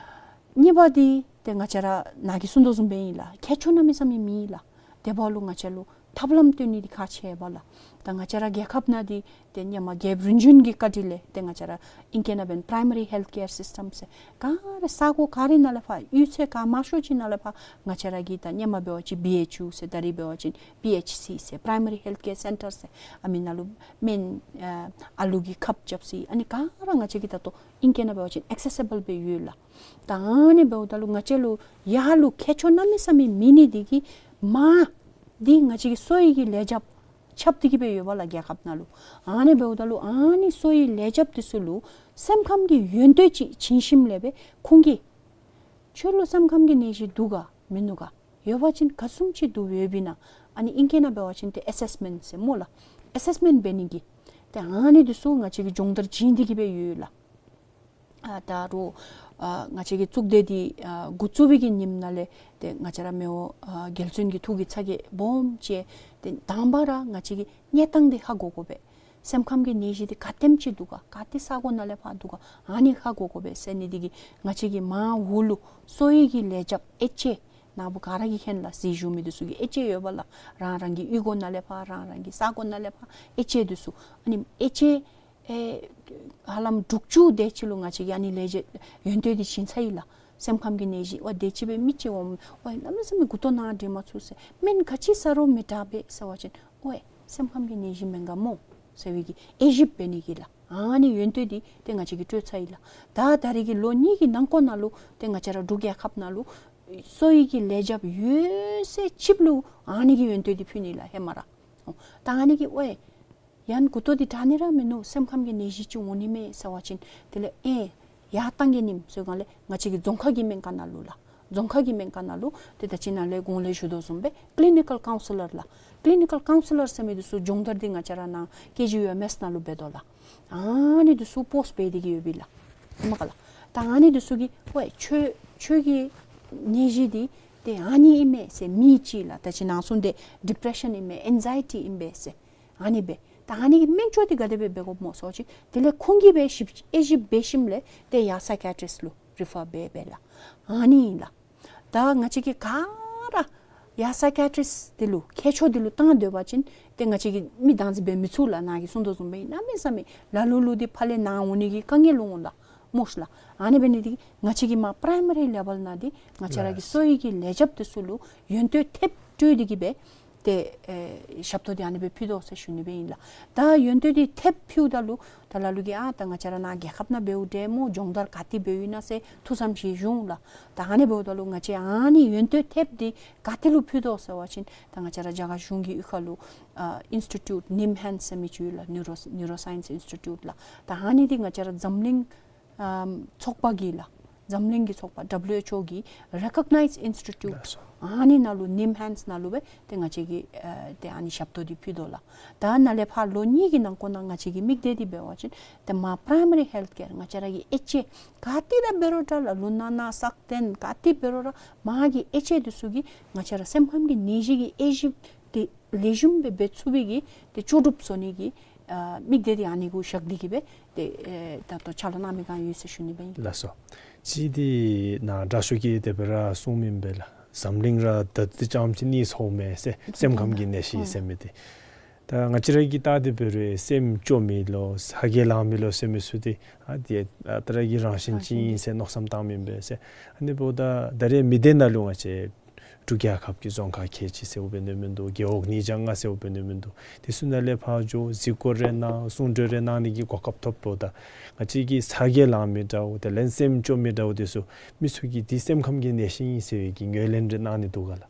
གཉིས་པ་འདི་ཏེ་ང་བཅས་ར་ནཱ་གིས་གསུང་དོ་བཟུམ་སྦེ་ཨིན་ལགས། ཁྱད་ཆོས་གནམ་མེད་ས་མེད་མེད་ལགས། དེ་འབདཝ་ལུ་ང་བཅས་ལུ་ཐབས་ལམ་སྟོན་ནི་འདི་ཁག་ཆེ་བས་ལགས། ད་ང་བཅས་ར་རྒྱལ་ཁབ་ནང་འདི་ཏེ་ཧེ་མ་རྒྱལཔོ་རིམ་བྱོན་གྱི་བཀའ་དྲིན་ལས་ཏེ་ང་བཅས་ར་ཨིང་སྐད་ནང་འབདན་པ་རའི་མ་རི་ཧེལཐ་ཀེར་སིསི་ཊམ་ཟེར་ག་ར་ས་གོ་ག་ར་ནང་ལས་ཕར་གཡུས་ཚན་ག་མང་ཤོས་ཅིག་ནང་ལས་ཕར་ང་བཅས་ར་གི་ད་ཧེ་མ་འབད་བ་ཅིན་བི་ཨེཆ་ཡུ་ཟེར་ད་རིས་འབད་བ་ཅིན་པི་ཨེཆ་སི་ཟེར་པ་རའི་མ་རི་ཧེལཐ་ཀེར་སེན་ཊར་ཟེར་ཨ་མི་ནང་ལུ་སྨན་ཨ་ཨ་ལུ་གི་ཁབ་རྐྱབ་ས་ཨ་ནི་ག་ར་ང་བཅས་ཀྱི་ད་ལྟོ་ཨིང་སྐད་ནང་འབད་བ་ཅིན་ཨེག་སེ་སི་བཱལ་སྦེ་ཡོད་ལགས། ད་ཨ་ནི་འབདཝ་ད་ལུ་ང་བཅས་ལུ་ཡར་ལུ་ཁྱད་ཆོས་གནམ་མེད་ས་མེད་མེད་ནི་འདི་གིས་མར་འདི་ང་བཅས་ཀྱི་གསོ་བའི་གི་ལས་བྱེདཔ་ཁྱབ་སྟེ་གི་སྦེ་ཡོད་པས་ལགས་རྒྱལ་ཁབ་ནང་ལུ། ཨ་ནི་འབདཝ་ད་ལུ་ཨ་ནི་གསོ་བའི་ལས་བྱེདཔ་འདི་ཚུ་ལུ་སེམས་ཁམས་ཀྱི་ཡོན་ཏན་ཅིག་བྱིན་ཞིནམ་ལས་སྦེ་ཁོང་གིས་ཁྱོད་ལུ་སེམས་ཁམས་ཀྱི་ནད་གཞི་འདུག་ག་མིན་ནུག་ག། ཡོད་པ་ཅིན་ག་བཟུམ་ཅིག་འདུག་ཡོདཔ་ཨིན་ན། ཨ་ནི་ཨིང་སྐད་ནང་འབད་བ་ཅིན་ཏེ་ཨེ་སེསི་མེནཊ་ཟེར་སྨོ་ལགས། ཨེ་སེསི་མེནཊ་འབད་ནི་གི་ཏེ་ཨ་ནི་འདི་ཚུ་ང་བཅས་ཀྱིས་སྦྱོང་བརྡར་བྱིན་ཏེ་གི་སྦེ་ཡོད་ལགས། ཨ་ད་རུང་ཨ་ང་བཅས་ཀྱི་གཙུག་སྡེ་འདི་ཨ་འགོ་བཙུགས་པའི་གི་ཉིནམ་ནང་ལས་ཏེ་ང་བཅས་ར་མི་དབང་ཨ་རྒྱལ་བཙུན་གྱི་ཐུགས་ཀྱི་ཚ་གྱང་སྦོམ་ཅིག་ཏེ་དང་པ་ར་ང་བཅས་ཀྱིས་གནས་སྟངས་འདི་ཧ་གོ་དགོ་པས། སེམས་ཁམས་ཀྱི་ནད་གཞི་འདི་ག་དེམ་ཅིག་འདུག་ག། ག་ཏེ་ས་གོ་ནང་ལས་ཕར་འདུག་ག། ཨ་ནི་ཧ་གོ་དགོ་པས་ཟེར་ནི་འདི་གིས་ང་བཅས་ཀྱི་མར་འོག་ལུ་གསོ་བའི་གི་ལས་བྱེདཔ་ཨེ་ཅེ་ནཱ་བུ་ག་ར་གིས་མཁྱེན་ལགས། གཟིགས་བཞུགས་མི་འདི་ཚུ་གིས་ཨེ་ཅེ་ཡོད་པས་ལགས། རང་རང་གི་གཡུས་སྒོ་ནང་ལས་ཕར་རང་རང་གི་ས་གོ་ནང་ལས་ཕར་ཨེ་ཅེ་འདི་ཚུ་ཨ་ནི་ཨེ་ཅེ་ཨེ་ཧ་ལམ་དྲུག་ཅུ་དེ་ཅིག་ལུ་ང་བཅས་ཀྱིས་ཨ་ནི་ལས་བྱེད་ཡོན་ཏན་འདི་བྱིན་ཚར་ཡི་ལགས། སེམས་ཁམས་ཀྱི་ནད་གཞི་ཝའི་དེ་ཅིག་སྦེ་མི་ཅིག་འོང་ཝའི་གནམ་མེད་ས་མེད་མགུ་ཏོ་ནཱ་འདྲེན་མ་ཚུགས་ཟེར། སྨན་ག་ཅི་ཟ་རུང་མི་དྲག་པས་ཟེར་བ་ཅིན་ཝའི་སེམས་ཁམས་ཀྱི་ནད་གཞི་མེན་ག་སྨོ་ཟེར་བའི་གི་དབྱེ་ཞིབ་འབད་ནི་གི་ལགས། ཨ་ནི་ཡོན་ཏན་འདི་ཏེ་ང་བཅས་ཀྱིས་སྤྲོད་ཚར་ཡི་ལགས། ད་ད་རེས་ཀྱི་ལོ་གཉིས་ཀྱི་ནང་འཁོད་ནང་ལུ་ཏེ་ང་བཅས་ར་འབྲུག་རྒྱལ་ཁབ་ནང་ལུ་གསོ་བའི་གི་ལས་བྱེདཔ་ཡོད་ཚད་ཅིག་ལུ་ཨ་ནི་གི་ཡོན་ཏན་འདི་ཕུལ་ནི་ལགས་ཧེ་མ་ར། ཨོ་ད་ཨ་ནི་གིས་ཝའི་ཡང་མགུ་ཏོ་འདི་དྲག་ནི་ར་མིན་ནུག། སེམས་ཁམས་ཀྱི་ནད་གཞི་ཅིག་འོང་ནི་མས་ཟེར་བ་ཅིན་དེ་ལས་ཨེ་ཡར་བཏང་གེ་ནིམ་ཟེར་གང་ལས་ང་བཅས་ཀྱི་རྫོང་ཁ་གི་སྨན་ཁང་ནང་ལུ་ལགས། རྫོང་ཁ་གི་སྨན་ཁང་ནང་ལུ་ཏེ་ད་ཅི་ནཱ་ལས་གོང་ལས་ཞུ་དོ་བཟུམ་སྦེ་ཀི་ལི་ནི་ཀཱལ་ཀའུན་སི་ལར་ལགས། ཀི་ལི་ནི་ཀཱལ་ཀའུན་སི་ལར་ཟེར་མི་འདི་ཚུ་སྦྱོང་བརྡར་འདི་ང་བཅས་ར་ནཱ་ཀེ་ཇི་ཡུ་ཨེམ་ཨེསི་ནང་ལུ་འབད་དོ་ལགས། ཨ་ནི་འདི་ཚུ་པོསཊ་འབད་དེ་གི་ཡོད་པས་ལགས། ཧེ་མ་ག་ལགས། ད་ཨ་ནི་འདི་ཚུ་གིས་ཝའི་ཁྱོད་ཁྱོད་ཀྱི་ནད་གཞི་འདི་ཏེ་ཨ་ནི་ཨིན་མས་ཟེར་མི་ཅིག་ལགས། ད་ཅི་ནཱ་གསུངས་ཏེ་ཌི་པི་རེ་ཤཱན་ཨིན་མས་ཨེང་ཛའི་ཊི་ཨིན་པས་ཟེར། ཨ་ནི་སྦེ། ད་ཨ་ནི་གི་སྨན་བཅོས་འདི་ག་དེ་སྦེ་འབད་དགོཔ་སྨོ་ཟེར་བ་ཅིན་དེ་ལས་ཁོང་གིས་སྦེ་ཞིབ་དབྱེ་ཞིབ་འབད་ཞིནམ་ལས་ཏེ་ཡར་སའི་ཀི་ཡ་ཊི་རིསཊ་ལུ་རི་ཕར་འབད་འབདཝ་ལགས། ཨ་ནི་ཨིན་ལགས། ད་ང་བཅས་ཀྱིས་ག་ར་ཡར་སའི་ཀི་ཡ་ཊི་རིསཊ་འདི་ལུ་ཁྱད་ཆོས་འདི་ལུ་བཏང་སྡོད་པ་ཅིན་ཏེ་ང་བཅས་ཀྱིས་མི་བདག་འཛིན་འབད་མི་ཚུགས་ལགས། ནཱ་གིས་གསུངས་དོ་བཟུམ་སྦེ་གནམ་མེད་ས་མེད་ལ་ལུ་ལུ་འདི་ཕར་ལས་ནཱ་འོང་ནི་གི་དཀའ་ངལ་འོང་ལགས། སྨོ་ཤི་ལགས། ཨ་ནི་འབད་ནི་འདི་གིས་ང་བཅས་ཀྱིས་མར་པ་རའི་མ་རི་ལེ་བཱལ་ནང་འདི་ང་བཅས་ར་གི་ལགས། གསོ་བའི་གི་ལས་བྱེདཔ་འདི་ཚུ་ལུ་ཡོན་ཏན་ཐེབས་སྤྲོད་དེ་གི་སྦེ་ཏེ་ཨེ་ཞབས་ཏོག་འདི་ཨ་ནི་སྦེ་ཕུལ་དོ་ཟེར་ཞུ་ནི་སྦེ་ཨིན་ལགས། ད་ཡོན་ཏན་འདི་ཐེབས་ཕུལཝ་ད་ལུ་ད་ལ་ལུ་གིས་ཨ་ད་ང་བཅས་ར་ནཱ་རྒྱལ་ཁབ་ནང་འབདཝ་འདྲས་སྨོ། སྦྱོང་བརྡར་ག་ཏེ་འབདཝ་ཨིན་ན་ཟེར་ཐུགས་བསམ་བཞེས་བཞུགས་ལགས། ད་ཨ་ནི་འབདཝ་ད་ལུ་ང་བཅས་ཨ་ནི་ཡོན་ཏན་ཐེབས་འདི་ག་ཏེ་ལུ་ཕུལ་དོ་ཟེར་བ་ཅིན་ད་ང་བཅས་ར་རྒྱ་གར་གཞུང་གི་གཡུས་ཁ་ལུ་ཨ་ཨིནསི་ཊི་ཊིའུཊ་ནིམ་ཧེནཌསི་ཟེར་མི་ཅིག་ཡོད་ལགས། ནིའུ་རོ་ནིའུ་རོ་སའིནསི་ཨིནསི་ཊི་ཊིའུཊ་ལགས། ད་ཨ་ནི་འདི་ང་བཅས་ར་འཛམ་གླིང་ཨམ་ཚོགས་པ་གིས་ལགས། འཛམ་གླིང་གི་ཚོགས་པ་ཌབ་ལུ་ཨེཆ་ཨོ་གིས་རེ་ཀོག་ནའིཛ་ཨིནསི་ཊི་ཊིའུཊ་ལགས་སོ། ཨ་ནི་ནང་ལུ་ནིམ་ཧེནཌསི་ནང་ལུ་སྦེ་ཏེ་ང་བཅས་ཀྱིས་ཨ་ཏེ་ཨ་ནི་ཞབས་ཏོག་འདི་ཕུལ་དོ་ལགས། ད་ནཱ་ལས་ཕར་ལོ་གཉིས་ཀྱི་ནང་འཁོད་ནང་ང་བཅས་ཀྱི་དམིགས་གཏད་འདི་འབད་བ་ཅིན་ཏེ་མར་པ་རའི་མ་རི་ཧེལཐ་ཀེར་ང་བཅས་ར་གི་ཨེ་ཅེ་ག་ཏེ་ར་འབད་རུང་འདྲ་ལགས། ལུ་ནང་ན་སག་སྟེང་ག་ཏེ་འབད་རུང་ར་མར་གྱི་ཨེ་ཅེ་འདི་ཚུ་གིས་ང་བཅས་ར་སེམས་ཁམས་ཀྱི་ནད་གཞི་གི་དབྱེ་ཞིབ་འདི་ལེགས་ཤོམ་སྦེ་འབད་ཚུགས་པའི་གི་ཏེ་ལྕོགས་གྲུབ་བཟོ་ནི་གི་ཨ་དམིགས་གཏད་འདི་ཨ་ནི་གུ་བཞག་སྟེ་གི་སྦེ་ཏེ་ཨེ་ད་ལྟོ་ཕྱག་ལཱ་གནང་མི་གང་ཡོད་ཟེར་ཞུ་ནི་སྦེ་ཨིན། ལགས་སོ། ཅིག་འདི་ནཱ་དྲག་ཤོས་ཀྱིས་དེ་སྦེ་ར་གསུངམ་ཨིན་པས་ལགས། འཛམ་གླིང་ར་ད་ལྟོ་ཙམ་ཅིག་གནས་སོང་མས་ཟེར། སེམས་ཁམས་ཀྱི་ནད་གཞི་ཟེར་མི་འདི། ད་ང་བཅས་ར་གིས་བལྟ་སྟེ་འབད་རུང་སེམས་སྐྱོ་མི་ལོ་ས་ག་ལང་མི་ལོ་ཟེར་མི་ཚུ་འདི་ཨ་འདི་ཨ་ད་ར་གི་རང་བཞིན་ཅིག་ཨིན་ཟེར་མནོ་བསམ་བཏངམ་ཨིན་པས་ཟེར། ཨ་ནི་འབདཝ་ད་ད་རེས་མི་སྡེ་ནང་ལུ་ང་བཅས་འབྲུག་རྒྱལ་ཁབ་ཀྱི་རྫོང་ཁག་ཁལ་གཅིག་ཟེརཝ་འབད་ནི་མིན་འདུག། རྒེད་འོག་ཉིས་བརྒྱ་ལྔ་ཟེརཝ་འབད་ནི་མིན་འདུག། དེ་ཚུ་ནང་ལས་ཕར་འགྱོ་གཟིགས་སྐོར་རེ་གནང་གསུང་གྲོས་རེ་གནང་ནི་གི་གོ་སྐབས་ཐོབ་འབདཝ་ད་ང་བཅས་ཀྱི་ས་ག་ལང་མི་འདྲཝ་དེ་ལས་སེམས་སྐྱོ་མི་འདྲཝ་དེ་ཚུ་མི་ཚུ་གིས་འདི་སེམས་ཁམས་ཀྱི་ནད་གཞི་ཨིན་ཟེར་བའི་གི་ངོས་ལེན་རེ་གནང་ནི་འདུག་ག་ལགས།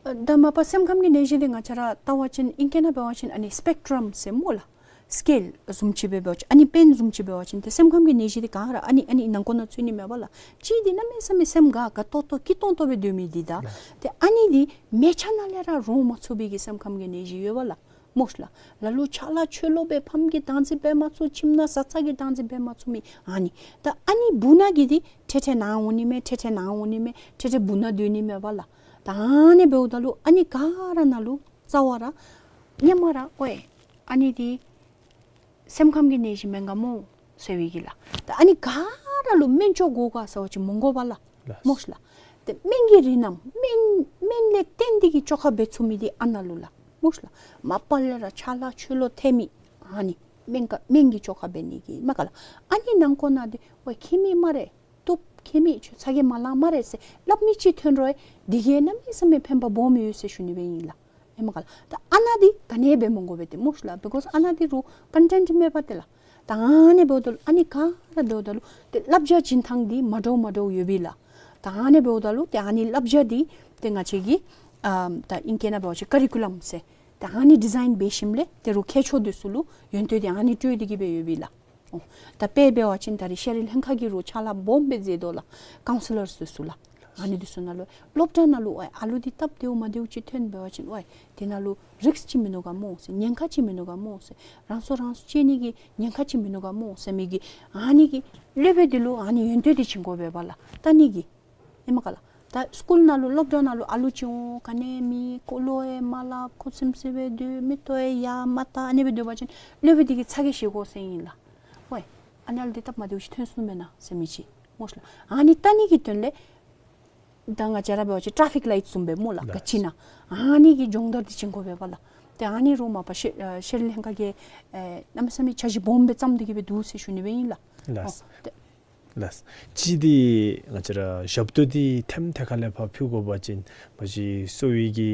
ཨ་ད་མ་པ་སེམས་ཁམས་ཀྱི་ནད་གཞི་འདི་ང་བཅས་ར་བལྟ་བ་ཅིན་ཨིང་སྐད་ནང་འབད་བ་ཅིན་ཨ་ནི་སི་པེག་ཊྲམ་ཟེར་སྨོ་ལགས། སི་ཀེལ་བཟུམ་ཅིག་སྦེ་འབད་བ་ཅིན་ཨ་ནི་པེན་བཟུམ་ཅིག་འབད་བ་ཅིན་ཏེ་སེམས་ཁམས་ཀྱི་ནད་གཞི་འདི་ག་ར་ཨ་ནི་ཨ་ནི་ནང་ཁོག་ནང་ཚུད་ནི་མས་པ་ལགས། གཅིག་འདི་གནམ་མེད་ས་མེད་སེམས་དགའ་དགའ་ཏོག་ཏོ་སྐྱིད་ཏོང་ཏོ་སྦེ་སྡོད་མི་འདི་ད། ཏེ་ཨ་ནི་འདི་མལ་ཆ་ནང་ལས་ར་རོ་མ་ཚུགས་པའི་གི་སེམས་ཁམས་ཀྱི་ནད་གཞི་ཡོད་པ་ལགས། སྨོ་ཤ་ལགས། ལ་ལུ་ཆ་ལ་ཆོས་ལོག་སྦེ་ཕམ་གྱིས་བདག་འཛིན་འབད་མ་ཚུགས། ཁྱིམ་ནང་བཟའ་ཚང་གིས་བདག་འཛིན་འབད་མ་ཚུགས་མི་ཨ་ནི། ད་ཨ་ནི་སྦུག་ན་གི་འདི་ཐེ་ཐེ་ནཱ་འོང་ནི་མས། ཐེ་ཐེ་ནཱ་འོང་ནི་མས། ཐེ་ཐེ་སྦུག་ན་སྡོད་ནི་མས་པ་ལགས། ད་ཨ་ནི་འབདཝ་ད་ལུ་ཨ་ནི་ག་ར་ནང་ལུ་རྩ་བ་ར་སྔོན་མ་ར་ཨོ་ཨེ་ཨ་ནི་འདི་སེམས་ཁམས་ཀྱི་ནད་གཞི་མེན་ག་སྨོ་ཟེར་བའི་གི་ལགས། ད་ཨ་ནི་ག་ར་ལུ་སྨན་བཅོས་དགོ་ག་ཟེར་བ་ཅིན་མི་དགོ་པ་ལགས། ལགས། སྨོ་ཤ་ལགས། ཏེ་སྨན་གྱི་རིགས་རྣམས་སྨན་སྨན་ལས་བརྟེན་ཏེ་གིས་བཅོས་ཁ་འབད་ཚུགས་མི་འདི་ཨ་ནཱ་ལུ་ལགས། སྨོ་ཤ་ལགས། མ་པ་ལས་ར་ཆ་ལ་ཆོས་ལོག་ཐལ་མི་ཨ་ནི་སྨན་ག་སྨན་གྱིས་བཅོས་ཁ་འབད་ནི་གི་མས་ག་ལགས། ཨ་ནི་ནང་ཁོག་ནང་འདི་ཝའི་མཁྱེན་མི་སྨ་རེ། བཏུབ་མཁྱེན་མི་ཁྱོད་ཚ་གྱང་མ་ལང་སྨ་རེ་ཟེར་སླབ་མི་ཅིག་ཐོན་རུང་འདི་གིས་གནམ་མེད་ས་མེད་ཕན་པ་སྦོམ་ཡོད་ཟེར་ཞུ་ནི་སྦེ་ཨིན་ལགས། ཨེ་མས་ག་ལགས། ད་ཨ་ནཱ་འདི་ག་ནི་འབད་མི་དགོ་པས་ཏེ་སྨོ་ཤ་ལགས། because ཨ་ནཱ་འདི་རུང་ཀོན་ཊེནཊ་མེད་པ་ཏེ་ལགས། ད་ཨ་ནི་འབདཝ་ད་ལུ་ཨ་ནི་ག་ར་འབདཝ་ད་ལུ་ཏེ་བསླབ་བྱ་བྱིན་ཐངས་འདི་མ་འདྲཝ་མ་འདྲཝ་ཡོད་པས་ལགས། ད་ཨ་ནི་འབདཝ་ད་ལུ་ཏེ་ཨ་ནི་བསླབ་བྱ་འདི་ཏེ་ང་བཅས་ཀྱི་ཨ་ད་ཨིང་སྐད་ནང་འབད་བ་ཅིན་ཀ་རི་ཀུ་ལམ་ཟེར་ད་ཨ་ནི་ཌི་ཛའིན་འབད་ཞིནམ་ལས་ཏེ་རུང་མཁས་མཆོག་འདི་ཚུ་ལུ་ཡོན་ཏན་འདི་ཨ་ནི་སྤྲོད་དེ་གིས་སྦེ་ཡོད་པས་ལགས། ཨོ། ད་དཔེ་འབད་བ་ཅིན་ད་རིས་ཤེས་རིག་ལྷན་ཁག་གིས་རུང་ཕྱག་ལཱ་སྦོམ་སྦེ་མཛད་དོ་ལགས། ཀའུན་སི་ལར་འདི་ཚུ་ལགས། ཨ་ནི་འདི་ཚུ་ནང་ལུ་སློབ་གྲྭ་ནང་ལུ་ཨ་ཨ་ལུ་འདི་སྟབས་བདེཝ་མ་བདེཝ་ཅིག་ཐོན་འབད་བ་ཅིན་ཝའི་འདི་ནང་ལུ་རིསཀ་ཅིག་མིན་ནུག་ག་སྨོ་ཟེར། ཉེན་ཁ་ཅིག་མིན་ནུག་ག་སྨོ་ཟེར། རང་སྲོག་རང་གཅོད་ནི་གི་ཉེན་ཁ་ཅིག་མིན་ནུག་ག་སྨོ་ཟེར་མི་གི་ཨ་ནི་གི་སློབ་དཔོན་འདི་ལུ་ཨ་ནི་ཡོན་ཏན་འདི་བྱིན་དགོ་པས་པ་ལགས། ལྟ་ནི་གི། ཨེ་མས་ག་ལགས། ད་སི་ཀུལ་ནང་ལུ་སློབ་གྲྭ་ནང་ལུ་ཨ་ལུ་ཅིག་འོང་ག་ནི་མེད། ཁོ་ལུ་ཡང་མ་སླབ། ཁོ་ཚིམ་ཚིམ་སྦེ་སྡོད། མིག་ཏོ་ཡང་ཡར་མ་བལྟ། ཨ་ནི་སྦེ་སྡོད་པ་ཅིན་སློབ་དཔོན་འདི་གིས་ཚ་གྱང་བཞེས་དགོ་ཟེར་ཨིན་ལགས། ཝའི་ཨ་ནི་ཨ་ལུ་འདི་སྟབས་མ་བདེཝ་ཅིག་ཐོན་སོང་མེན་ན་ཟེར་མི་ཅིག་སྨོ་ཤ་ལགས། ཨ་ནི་ལྟ་ནི་གི་དོན་ལས་ད་ང་བཅས་ར་འབད་བ་ཅིན་ཊ་ར་ཕིག་ལའིཊ་བཟུམ་སྦེ་སྨོ་ལགས། ལགས། ག་ཅི་ན་ཨ་ནི་གི་སྦྱོང་བརྡར་འདི་བྱིན་དགོ་པས་པ་ལགས། ཏེ་ཨ་ནི་རུང་མ་པ་ཤེ་ཨ་ཤེས་རིག་ལྷན་ཁག་གིས་ཨེ་གནམ་མེད་ས་མེད་འཆར་གཞི་སྦོམ་སྦེ་བརྩམས་ཏེ་གིས་སྦེ་འདུག་ཟེར་ཞུ་ནི་སྦེ་ཨིན་ལགས། ལགས། ཨོ། ཏེ་ལགས། གཅིག་འདི་ང་བཅས་ར་ཞབས་ཏོག་འདི་ཐེམ་ཐེ་ཁ་ལས་ཕར་ཕུལ་དགོ་པ་ཅིན་མ་གཞི་གསོ་བའི་གི་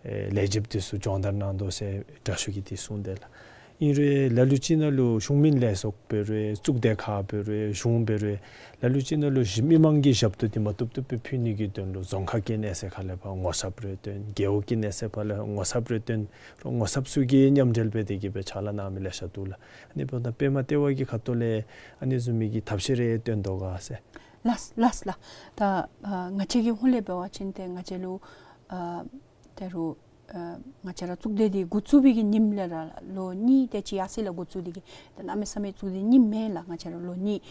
ཨེ་ལས་བྱེདཔ་འདི་ཚུ་སྦྱོང་བརྡར་གནང་དོ་ཟེར་དྲག་ཤོས་ཀྱིས་འདི་གསུངས་དེས་ལགས། ཨིན་རུང་ལ་ལུ་ཅིག་ནང་ལུ་གཞུང་མིན་ལས་ཚོགས་འབད་རུང་གཙུག་སྡེ་ཁག་འབད་རུང་གཞུང་འབད་རུང་ལ་ལུ་ཅིག་ནང་ལུ་ཞི་མི་མང་གི་ཞབས་ཏོག་འདི་མ་བཏུབ་བཏུབ་སྦེ་ཕུལ་ནི་གི་དོན་ལུ་རྫོང་ཁག་གི་གནས་ཚད་ཁ་ལས་ཕར་ངོ་ཚབ་རེ་བཏོན། རྒེད་འོག་གི་གནས་ཚད་ཕར་ལས་ངོ་ཚབ་རེ་བཏོན། རོགས་ངོ་ཚབ་ཚུ་གིས་མཉམ་འབྲེལ་འབད་དེ་གིས་སྦེ་ཕྱག་ལཱ་གནང་མི་ལེ་ཤ་འདུག་ལགས། ཨ་ནི་འབདཝ་ད་པདྨ་ལྟེ་བ་གི་ཁ་ཐུག་ལས་ཨ་ནི་བཟུམ་མའི་གི་ཐབས་ཤེས་རེ་བཏོན་དོ་ག་ཟེར། ལགས་ལགས་ལགས། ད་ཨ་ང་བཅས་ཀྱི་ཧོངས་ལས་འབད་བ་ཅིན་ཏེ་ང་བཅས་ལུ་ཨ་ད་རུང་ཨ་ང་བཅས་ར་གཙུག་སྡེ་འདི་འགོ་བཙུགས་པའི་གི་ཉིནམ་ལས་ར་ལོ་གཉིས་དེ་ཅིག་ཡར་སོང་ཡི་ལགས། འགོ་བཙུགས་ཏེ་གིས་ད་གནམ་མེད་ས་མེད་གཙུག་སྡེ་རྙིངམ་མེན་ལགས། ང་བཅས་ར་ལོ་གཉིས་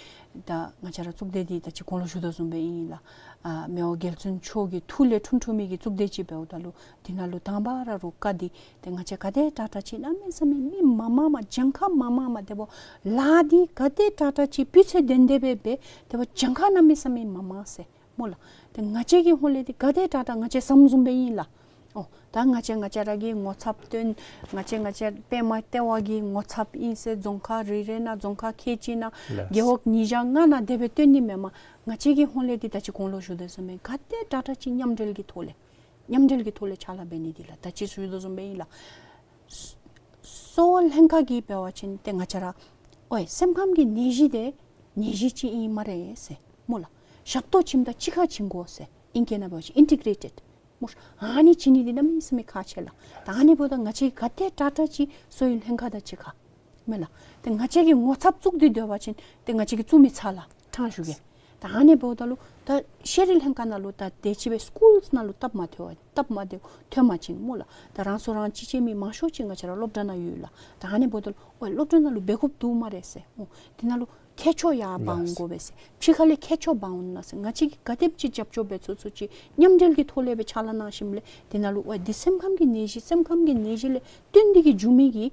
ད་ང་བཅས་ར་གཙུག་སྡེ་འདི་ད་ཅི་གོང་ལུ་ཞུ་དོ་བཟུམ་སྦེ་ཨིན་ལགས། ཨ་མི་དབང་རྒྱལ་བཙུན་མཆོག་གི་ཐུགས་ལས་འཁྲུངས་འཁྲུངས་མི་གི་གཙུག་སྡེ་ཅིག་འབདཝ་ད་ལུ་འདི་ནང་ལུ་དང་པ་ར་རུང་བཀའ་འདི་ཏེ་ང་བཅས་ག་དེ་དྲག་དྲག་ཅིག་གནམ་མེད་ས་མེད་མི་མང་མང་མ་གྱངས་ཁ་མང་མང་མ་དེ་འབདཝ་ལཱ་འདི་ག་དེ་དྲག་དྲག་ཅིག་སྤུས་ཚད་ལྡན་ཏེ་སྦེ་འབད་དེ་འབདཝ་གྱངས་ཁ་གནམ་མེད་ས་མེད་མང་མང་ཟེར་སྨོ་ལགས། ཏེ་ང་བཅས་ཀྱི་ཧོངས་ལས་འདི་ག་དེ་དྲག་དྲག་ང་བཅས་བཟུམ་བཟུམ་སྦེ་ཨིན་ལགས། ཨོ་ད་ང་བཅས་ང་བཅས་ར་གིས་ངོ་ཚབ་བཏོན། ང་བཅས་ང་བཅས་པདྨ་ལྟེ་བ་གི་ངོ་ཚབ་ཨིན་ཟེར་རྫོང་ཁག་རེ་རེ་ནང་རྫོང་ཁག་ཁལ་གཅིག་ནང་ལགས། རྒེད་འོག་ཉིས་བརྒྱ་ལྔ་ནང་དེ་སྦེ་བཏོན་ནི་མེན་མས། ང་བཅས་ཀྱི་ཧོངས་ལས་འདི་ད་ཅི་གོང་ལུ་ཞུ་དོ་བཟུམ་སྦེ་ག་དེ་དྲག་དྲག་ཅིག་མཉམ་འབྲེལ་གྱི་ཐོག་ལས་མཉམ་འབྲེལ་གྱི་ཐོག་ལས་ཕྱག་ལཱ་འབད་ནི་འདི་ལགས། ད་ཅི་ཞུ་དོ་བཟུམ་སྦེ་ཨིན་ལགས། གསོ་བ་ལྷན་ཁག་གིས་འབད་བ་ཅིན་ཏེ་ང་བཅས་ར་ཨོའི་སེམས་ཁམས་ཀྱི་ནད་གཞི་འདི་ནད་གཞི་ཅིག་ཨིན་སྨ་རེ་ཟེར་སྨོ་ལགས། ཞབས་ཏོག་བྱིནམ་ད་གཅིག་ཁར་བྱིན་དགོ་ཟེར་ཨིང་སྐད་ནང་འབད་བ་ཅིན་ཨིན་ཊི་གྲེ་ཊེཌ་སྨོ། ཨ་ནི་བྱིན་ནི་འདི་གནམ་མེད་ས་མེད་ཁག་ཆེ་ལགས། ད་ཨ་ནི་འབདཝ་ད་ང་བཅས་ག་དེ་དྲག་དྲག་ཅིག་གསོ་བའི་ལྷན་ཁག་དང་གཅིག་ཁར་མེན་ལགས། ཏེ་ང་བཅས་ཀྱིས་ངོ་ཚབ་བཙུགས་ཏེ་སྡོད་པ་ཅིན་ཏེ་ང་བཅས་ཀྱིས་བཙུགས་མི་ཚར་ལགས། ཕྲང་ཞུ་གེ། ད་ཨ་ནི་འབདཝ་ད་ལུ་ད་ཤེས་རིག་ལྷན་ཁག་ནང་ལུ་ད་དེ་ཅིག་སྦེ་སི་ཀུལསི་ནང་ལུ་སྟབས་མ་བདེཝ་སྟབས་མ་བདེཝ་ཐོན་པ་ཅིན་སྨོ་ལགས། ད་རང་སྲོག་རང་གཅོད་བྱིན་མི་མང་ཤོས་ཅིག་ང་བཅས་ར་སློབ་གྲྭ་ནང་ཡོད་ལགས། ད་ཨ་ནི་འབདཝ་ད་ལུ་ཨོའི་སློབ་གྲྭ་ནང་ལུ་འབད་དགོཔ་འདུག་སྨ་རེ་ཟེར་སྨོ། དེ་ནང་ལུ་མཁས་མཆོག་ཡར་འབག་འོང་དགོ་པས་ཟེར། ཕྱི་ཁ་ལས་མཁས་མཆོག་འབག་འོང་ན་ཟེར། ང་བཅས་ཀྱིས་ག་དེམ་ཅིག་རྒྱབ་སྐྱོར་འབད་ཚུགས་ཚུགས་ཅིག་མཉམ་འབྲེལ་གྱི་ཐོག་ལས་སྦེ་ཕྱག་ལཱ་གནང་ཞིནམ་ལས་དེ་ནང་ལུ་ཨོའི་འདི་སེམས་ཁམས་ཀྱི་ནད་གཞི་སེམས་ཁམས་ཀྱི་ནད་གཞི་ལས་བརྟེན་ཏེ་གིས་འབྱུང་མི་གི་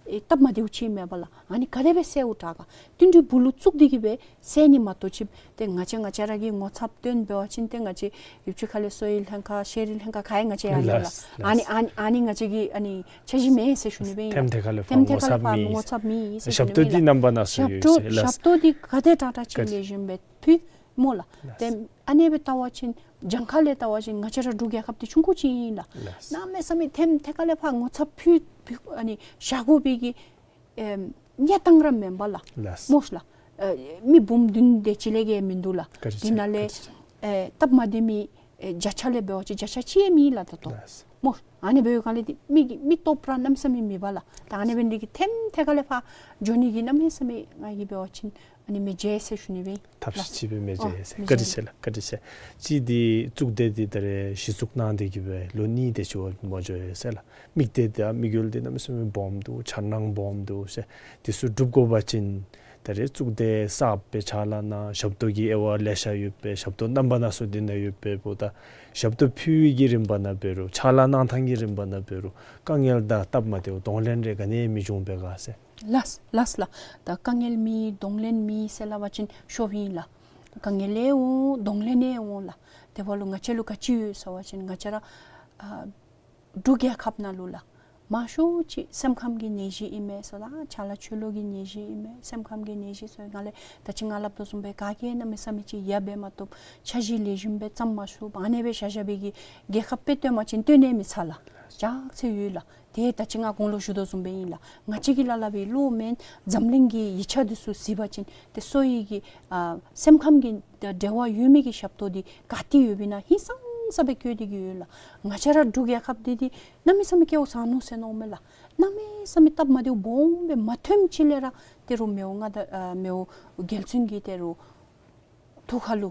ཨེ་སྟབས་མ་བདེཝ་ཅིག་མེན་པ་ལགས། ཨ་ནི་ག་དེ་སྦེ་སེལཝ་དྲག་ག་བསྟུན་གྲོས་སྦུག་ལུ་བཙུགས་ཏེ་གིས་སྦེ་སེལ་ནི་མ་གཏོགས་ཅིག་ཏེ་ང་བཅས་ང་བཅས་ར་གིས་ངོ་ཚབ་བཏོན་འབད་བ་ཅིན་ཏེ་ང་བཅས་ཡུལ་གྱི་ཁ་ལས་གསོ་བའི་ལྷན་ཁག་ཤེས་རིག་ལྷན་ཁག་ག་ཡང་ང་བཅས་ཡར་ཡོད་ལགས། ལགས། ཨ་ནི་ཨ་ནི་ཨ་ནི་ང་བཅས་ཀྱི་ཨ་ནི་འཆར་གཞི་མེད་ཟེར་ཞུ་ནི་སྦེ་ཨིན་ལགས། ཐེམ་ཐེ་ཁ་ལས་ཐེམ་ཐེ་ཁ་ལས་ཕར་ངོ་ངོ་ཚབ་མེད་ཟེར་ཞུ་ནི་སྦེ་ཨིན་ལགས། ཞབས་ཏོག་འདི་རྣམ་པ་སྣ་ཚོགས་ཞབས་ཡོད་ཏོག་ཟེར་ལགས། ཞབས་ཏོག་འདི་ག་དེ་དྲག་དྲག་ཅིག་ལེགས་ཤོམ་སྦེ་ཕུལ་སྨོ་ལགས། ལགས། ཏེ་ཨ་ནི་སྦེ་བལྟ་བ་ཅིན་གྱངས་ཁ་ལས་བལྟ་བ་ཅིན་ང་བཅས་ར་འབྲུག་རྒྱལ་ཁབ་འདི་ཆུང་ཀུ་ཅིག་ཨིན་ལགས། ལགས། གནམ་མེད་ས་མེད་ཐེམ་ཐེ་ཁ་ལས་ཕར་ངོ་ཚབ་ཕུལ་ཕུལ་ཨ་ནི་བཞག་དགོ་པའི་གི་ཨེམ་གནས་སྟངས་ར་མེན་པ་ལགས། ལགས། སྨོ་ཤ་ལགས། ཨེ་མི་འབུམ་བདུན་དེ་ཅིག་ལས་བརྒལ་མིན་འདུག་ལགས། ག་ཅི་དེ་ནང་ལས་ག་ཅི་ཨེ་སྟབས་མ་བདེ་མི་ ཨེ་བརྒྱ་ཆ་ལས་འབད་བ་ཅིན་བརྒྱ་ཆ་གཅིག་ཡང་མེད་ལགས་ད་ལྟོ། ལགས། སྨོ། ཨ་ནི་འབདཝ་ལས་འདི་མི་གི་མི་སྟོབས་ར་གནམ་མེད་ས་མེད་མེད་པས་ལགས། ད་ཨ་ནི་འབད་ནི་འདི་གིས་ཐེམ་ཐེ་ཁ་ལས་ཕར་འགྱོ་ནི་གི་གནམ་མེད་ས་མེད་ང་གིས་འབད་བ་ཅིན་ཨ་ནི་མི་བརྗེད་ཟེར་ཞུ་ནི་སྦེ་ཨིན་ལགས། ཐབས་ཤེས་ཅིག་སྦེ་མི་བརྗེད་ཟེར། ཨ་མི་བཀའ་དྲིན་བརྗེད། ཆེ་ལགས། བཀའ་དྲིན་ཆེ། གཅིག་འདི་གཙུག་སྡེ་འདི་ད་རེས་གཞི་བཙུགས་གནང་སྟེ་གི་སྦེ་ལོ་གཉིས་དེ་ཅིག་འབད་འགྱོ་ཡི་ཟེར་ལགས། དམིགས་གཏད་དང་དམིགས་ཡུལ་འདི་གནམ་མེད་ས་མེད་སྦོམ་འདུག། འཆར་སྣང་སྦོམ་འདུག་ཟེར། འདི་ཚུ་འགྲུབ་དགོ་པ་ཅིན་ད་རེས་གཙུག་སྡེ་གསརཔ་སྦེ་ཕྱག་ལཱ་གནང་། ཞབས་ཏོག་གི་དབྱེ་བ་ལེ་ཤ་ཡོད་པས། ཞབས་ཏོག་རྣམ་པ་སྣ་ཚོགས་འདི་ནང་ཡོད་པས། འབདཝ་ད་ཞབས་ཏོག་ཕུལ་བའི་གི་རིམ་པ་ནང་འབད་རུང་ཕྱག་ལཱ་གནང་ཐངས་ཀྱི་རིམ་པ་ནང་འབད་རུང་དཀའ་ངལ་དང་སྟབས་མ་བདེཝ་གདོང་ལེན་རེ་ག་ནི་མི་འབྱུང་པས་ག་ཟེར། ལགས་ལགས་ལགས། ད་དཀའ་ངལ་མེད་གདོང་ལེན་མེད་ཟེར་སླབ་པ་ཅིན་ཤོབ་ཨིན་ལགས། དཀའ་ངལ་ཡང་འོང་གདོང་ལེན་ཡང་འོང་ལགས། དེ་འབདཝ་ལུ་ང་བཅས་ལུ་ག་ཅི་ཡོད་ཟེར་བ་ཅིན་ང་བཅས་ར་ཨ་འབྲུག་རྒྱལ་ཁབ་ནང་ལུ་ལགས། མང་ཤོས་ཅིག་སེམས་ཁམས་ཀྱི་ནད་གཞི་ཨིན་མས་ཟེར་ལགས། ཆ་ལ་ཆོས་ལུགས་ཀྱི་ནད་གཞི་ཨིན་མས། སེམས་ཁམས་ཀྱི་ནད་གཞི་ཟེར་ང་ལས་ད་ཅི་ང་སླབ་དོ་བཟུམ་སྦེ་ག་གིས་གནམ་མེད་ས་མེད་ཅིག་ཡ་འབད་མ་བཏུབ། འཆར་གཞི་ལེགས་ཤོམ་སྦེ་བརྩམ་མ་ཚུགས། ཨ་ནི་སྦེ་བཞག་བཞག་པའི་གི་རྒྱལ་ཁབ་དཔེ་སྟོན་པ་ཅིན་སྟོན་ནི་མི་ཚར་ལགས། ཅག་ཚེ་ཡོད་ལགས། ཏེ་ད་ཅི་ང་གོང་ལུ་ཞུ་དོ་བཟུམ་སྦེ་ཨིན་ལགས། ང་བཅས་ཀྱི་ལཱ་ལཱ་སྦེ་བློ་མེན་འཛམ་གླིང་གི་ཡིག་ཆ་འདི་ཚུ་གཟིགས་པ་ཅིན་ཏེ་གསོ་བའི་གི་ཨ་སེམས་ཁམས་ཀྱི་འབྲེལ་བ་ཡོད་མི་གི་ཞབས་ཏོག་འདི་ག་ཏེ་ཡོདཔ་ཨིན་ན་ཧིང་སངས་ས་སྦེ་བཀོད་དེ་གི་ཡོད་ལགས། ང་བཅས་ར་འབྲུག་རྒྱལ་ཁབ་འདི་འདི་གནམ་མེད་ས་མེད་སྐལཝ་བཟང་ནུག་ཟེར་མནོཝ་མས་ལགས། གནམ་མེད་ས་མེད་སྟབས་མ་བདེཝ་སྦོམ་སྦེ་མ་ཐོནམ་ཅིག་ལས་ར་ཏེ་རུང་མི་དབང་མངའ་བདག་ཨ་མི་དབང་རྒྱལ་བཙུན་གྱིས་ཏེ་རུང་ཐུགས་ཁ་ལུ་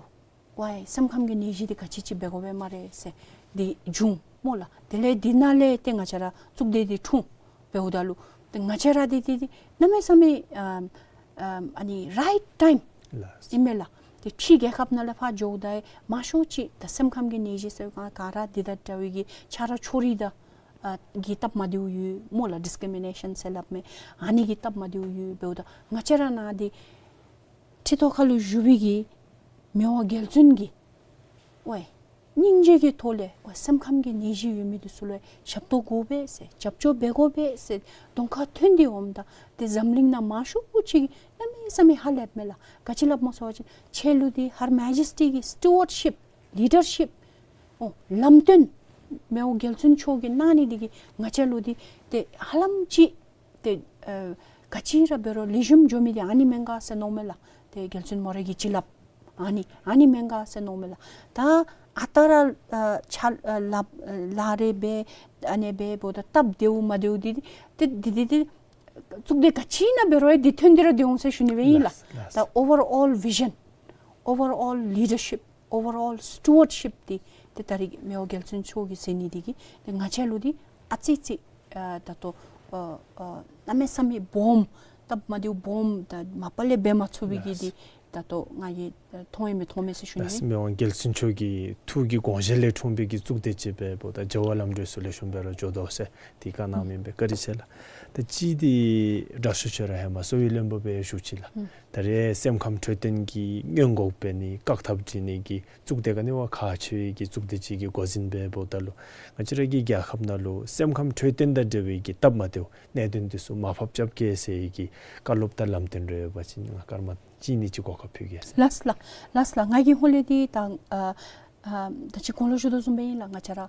ཝའི་སེམས་ཁམས་ཀྱི་ནད་གཞི་འདི་ག་ཅི་ཅིག་འབད་དགོ་པས་སྨ་རེ་ཟེར་འདི་བྱུང་སྨོ་ལགས། དེ་ལས་འདི་ནང་ལས་ཏེ་ང་བཅས་ར་གཙུག་སྡེ་འདི་འཁྲུངས། འབདཝ་ད་ལུ་ཏེ་ང་བཅས་ར་འདི་འདི་འདི་གནམ་མེད་ས་མེད་ཨམ་ཨམ་ཨ་ནི་རའིཊ་ཊའིམ་ལགས། ཨིན་མས་ལགས། ཏེ་ཕྱི་རྒྱལ་ཁབ་ནང་ལས་ཕར་འགྱོཝ་ད་མང་ཤོས་ཅིག་ད་སེམས་ཁམས་ཀྱི་ནད་གཞི་ཟེར་ག་ག་ར་འདི་དང་འདྲ་བའི་གི་ཆ་ར་ཕྱོགས་རིས་དང་ཨ་གི་སྟབས་མ་བདེཝ་ཡོད་སྨོ་ལགས། ཌིསི་ཀི་རི་མི་ནེ་ཤཱན་ཟེར་སླབ་མི་ཨ་ནི་གི་སྟབས་མ་བདེཝ་ཡོད། འབདཝ་ད་ང་བཅས་ར་ནང་འདི་ཁྲི་ཐོག་ཁ་ལུ་བཞུགས་པའི་གི་མི་དབང་རྒྱལ་བཙུན་གྱིས་ཝའི་སྙིང་རྗེ་གི་ཐོག་ལས་ཝའི་སེམས་ཁམས་ཀྱི་ནད་གཞི་ཡོད་མི་འདི་ཚུ་ལུ་ཞབས་ཏོག་དགོ་པས་ཟེར་རྒྱབ་སྐྱོར་འབད་དགོ་པས་ཟེར་གདོང་ཁར་ཐོན་ཏེ་འོངམ་ད་ཏེ་འཛམ་གླིང་ནང་མང་ཤོས་ཅིག་གནམ་མེད་ས་མེད་ཧ་ལས་མས་ལགས། ག་ཅི་སླབ་སྨོ་ཟེར་བ་ཅིན་ཁྱེད་ལུ་འདི་Her Majesty གི་སི་ཊུ་ཝརཌ་ཤིཔ་ལི་ཌར་ཤིཔ་ཨོ་ལམ་སྟོན་མི་དབང་རྒྱལ་བཙུན་མཆོག་གིས་གནང་ནི་འདི་གིས་ང་བཅས་ལུ་འདི་ཏེ་ཧ་ལམ་ཅིག་ཏེ་ཨ་ག་ཅི་ར་འབད་རུང་ལེགས་ཤོམ་འགྱོ་མི་འདི་ཨ་ནི་མེན་ག་ཟེར་མནོཝ་མས་ལགས། ཏེ་རྒྱལ་བཙུན་མོ་ར་གིས་ཅིག་སླབ། ཨ་ནི་ཨ་ནི་མེན་ག་ཟེར་མནོཝ་མས་ལགས། ད་ཨ་རྟག་ར་ཨ་ཆ་ཨ་ལཱ་ཨ་ལཱ་རེ་འབད་ཨ་ནི་འབདཝ་ད་སྟབས་བདེཝ་མ་བདེཝ་འདི་ཏེ་འདི་འདི་འདི་གཙུག་སྡེ་ག་ཅི་ནང་འབད་རུང་འདི་ཐོན་ཏེ་ར་སྡོད་འོང་ཟེར་ཞུ་ནི་སྦེ་ཨིན་ལགས། ལགས། ད་ཨོ་ཝར་ཨོལ་བི་ཞཱན་ཨོ་ཝར་ཨོལ་ལི་ཌར་ཤིཔ་ཨོ་ཝར་ཨོལ་སི་ཊུ་ཝརཌ་ཤིཔ་འདི་ཏེ་ད་རིས་མི་དབང་རྒྱལ་བཙུན་མཆོག་གིས་མཛད་ནི་འདི་གིས་ཏེ་ང་བཅས་ལུ་འདི་ཨ་ཙི་ཙི་ཨ་ད་ལྟོ་ཨ་ཨ་གནམ་མེད་ས་མེད་སྦོམ་སྟབས་མ་བདེཝ་སྦོམ་ད་མ་པ་ལས་འབད་མ་ཚུགས་པའི་གི་འདི་ད་ལྟོ་ང་གིས་མཐོང་ཡང་མི་མཐོང་མས་ཟེར་ཞུ་ནི། ལགས། མི་དབང་རྒྱལ་བཙུན་མཆོག་གི་ཐུགས་ཀྱི་དགོངས་བཞེད་ལས་འཁྲུངས་པའི་གི་གཙུག་སྡེ་ཅིག་འབདཝ་ད་བྱ་བ་ལམ་འགྲོ་ཚུ་ལེགས་ཤོམ་སྦེ་ར་འགྱོ་དོ་ཟེར་འདི་བཀའ་གནང་མི་ཨིན་པས། བཀའ་དྲིན་ཆེ་ལགས། ད་ཅི་འདི་དྲག་ཤོས་ཁྱོད་ར་ཧེ་མ་གསོ་བའི་བློན་པོ་སྦེ་བཞུགས་ཅི་ལགས། ཨུམ། ད་རེས་སེམས་ཁམས་འཕྲོད་བསྟེན་གྱི་སྔོན་འགོག་འབད་ནི་བཀག་ཐབས་འབད་ནི་གི་གཙུག་སྡེ་ག་ནི་བ་ཁག་ཆེ་བའི་གི་གཙུག་སྡེ་ཅིག་གི་འགོ་འཛིན་སྦེ་འབདཝ་ད་ལུ་ང་བཅས་ར་གི་རྒྱལ་ཁབ་ནང་ལུ་སེམས་ཁམས་འཕྲོད་བསྟེན་དང་འབྲེལ་བའི་གི་སྟབས་མ་བདེཝ་གནད་དོན་འདི་ཚུ་མར་ཕབ་རྐྱབ་གེ་ཟེར་བའི་གི་བཀའ་སློབ་དང་ལམ་སྟོན་རེ་ཡོད་པ་ཅིན་ང་སྐར་མ་གཅིག་གཉིས་ཅིག་གོ་སྐབས་ཕུལ་གེ་ཟེར། ལགས་ལགས། ལགས་ལགས། ང་གི་ཧོང་ལས་འདི་ད་ཨ་ཨ་ད་ཅི་གོང་ལུ་ཞུ་དོ་བཟུམ་སྦེ་ཨིན་ལགས། ང་བཅས་ར་ཨ་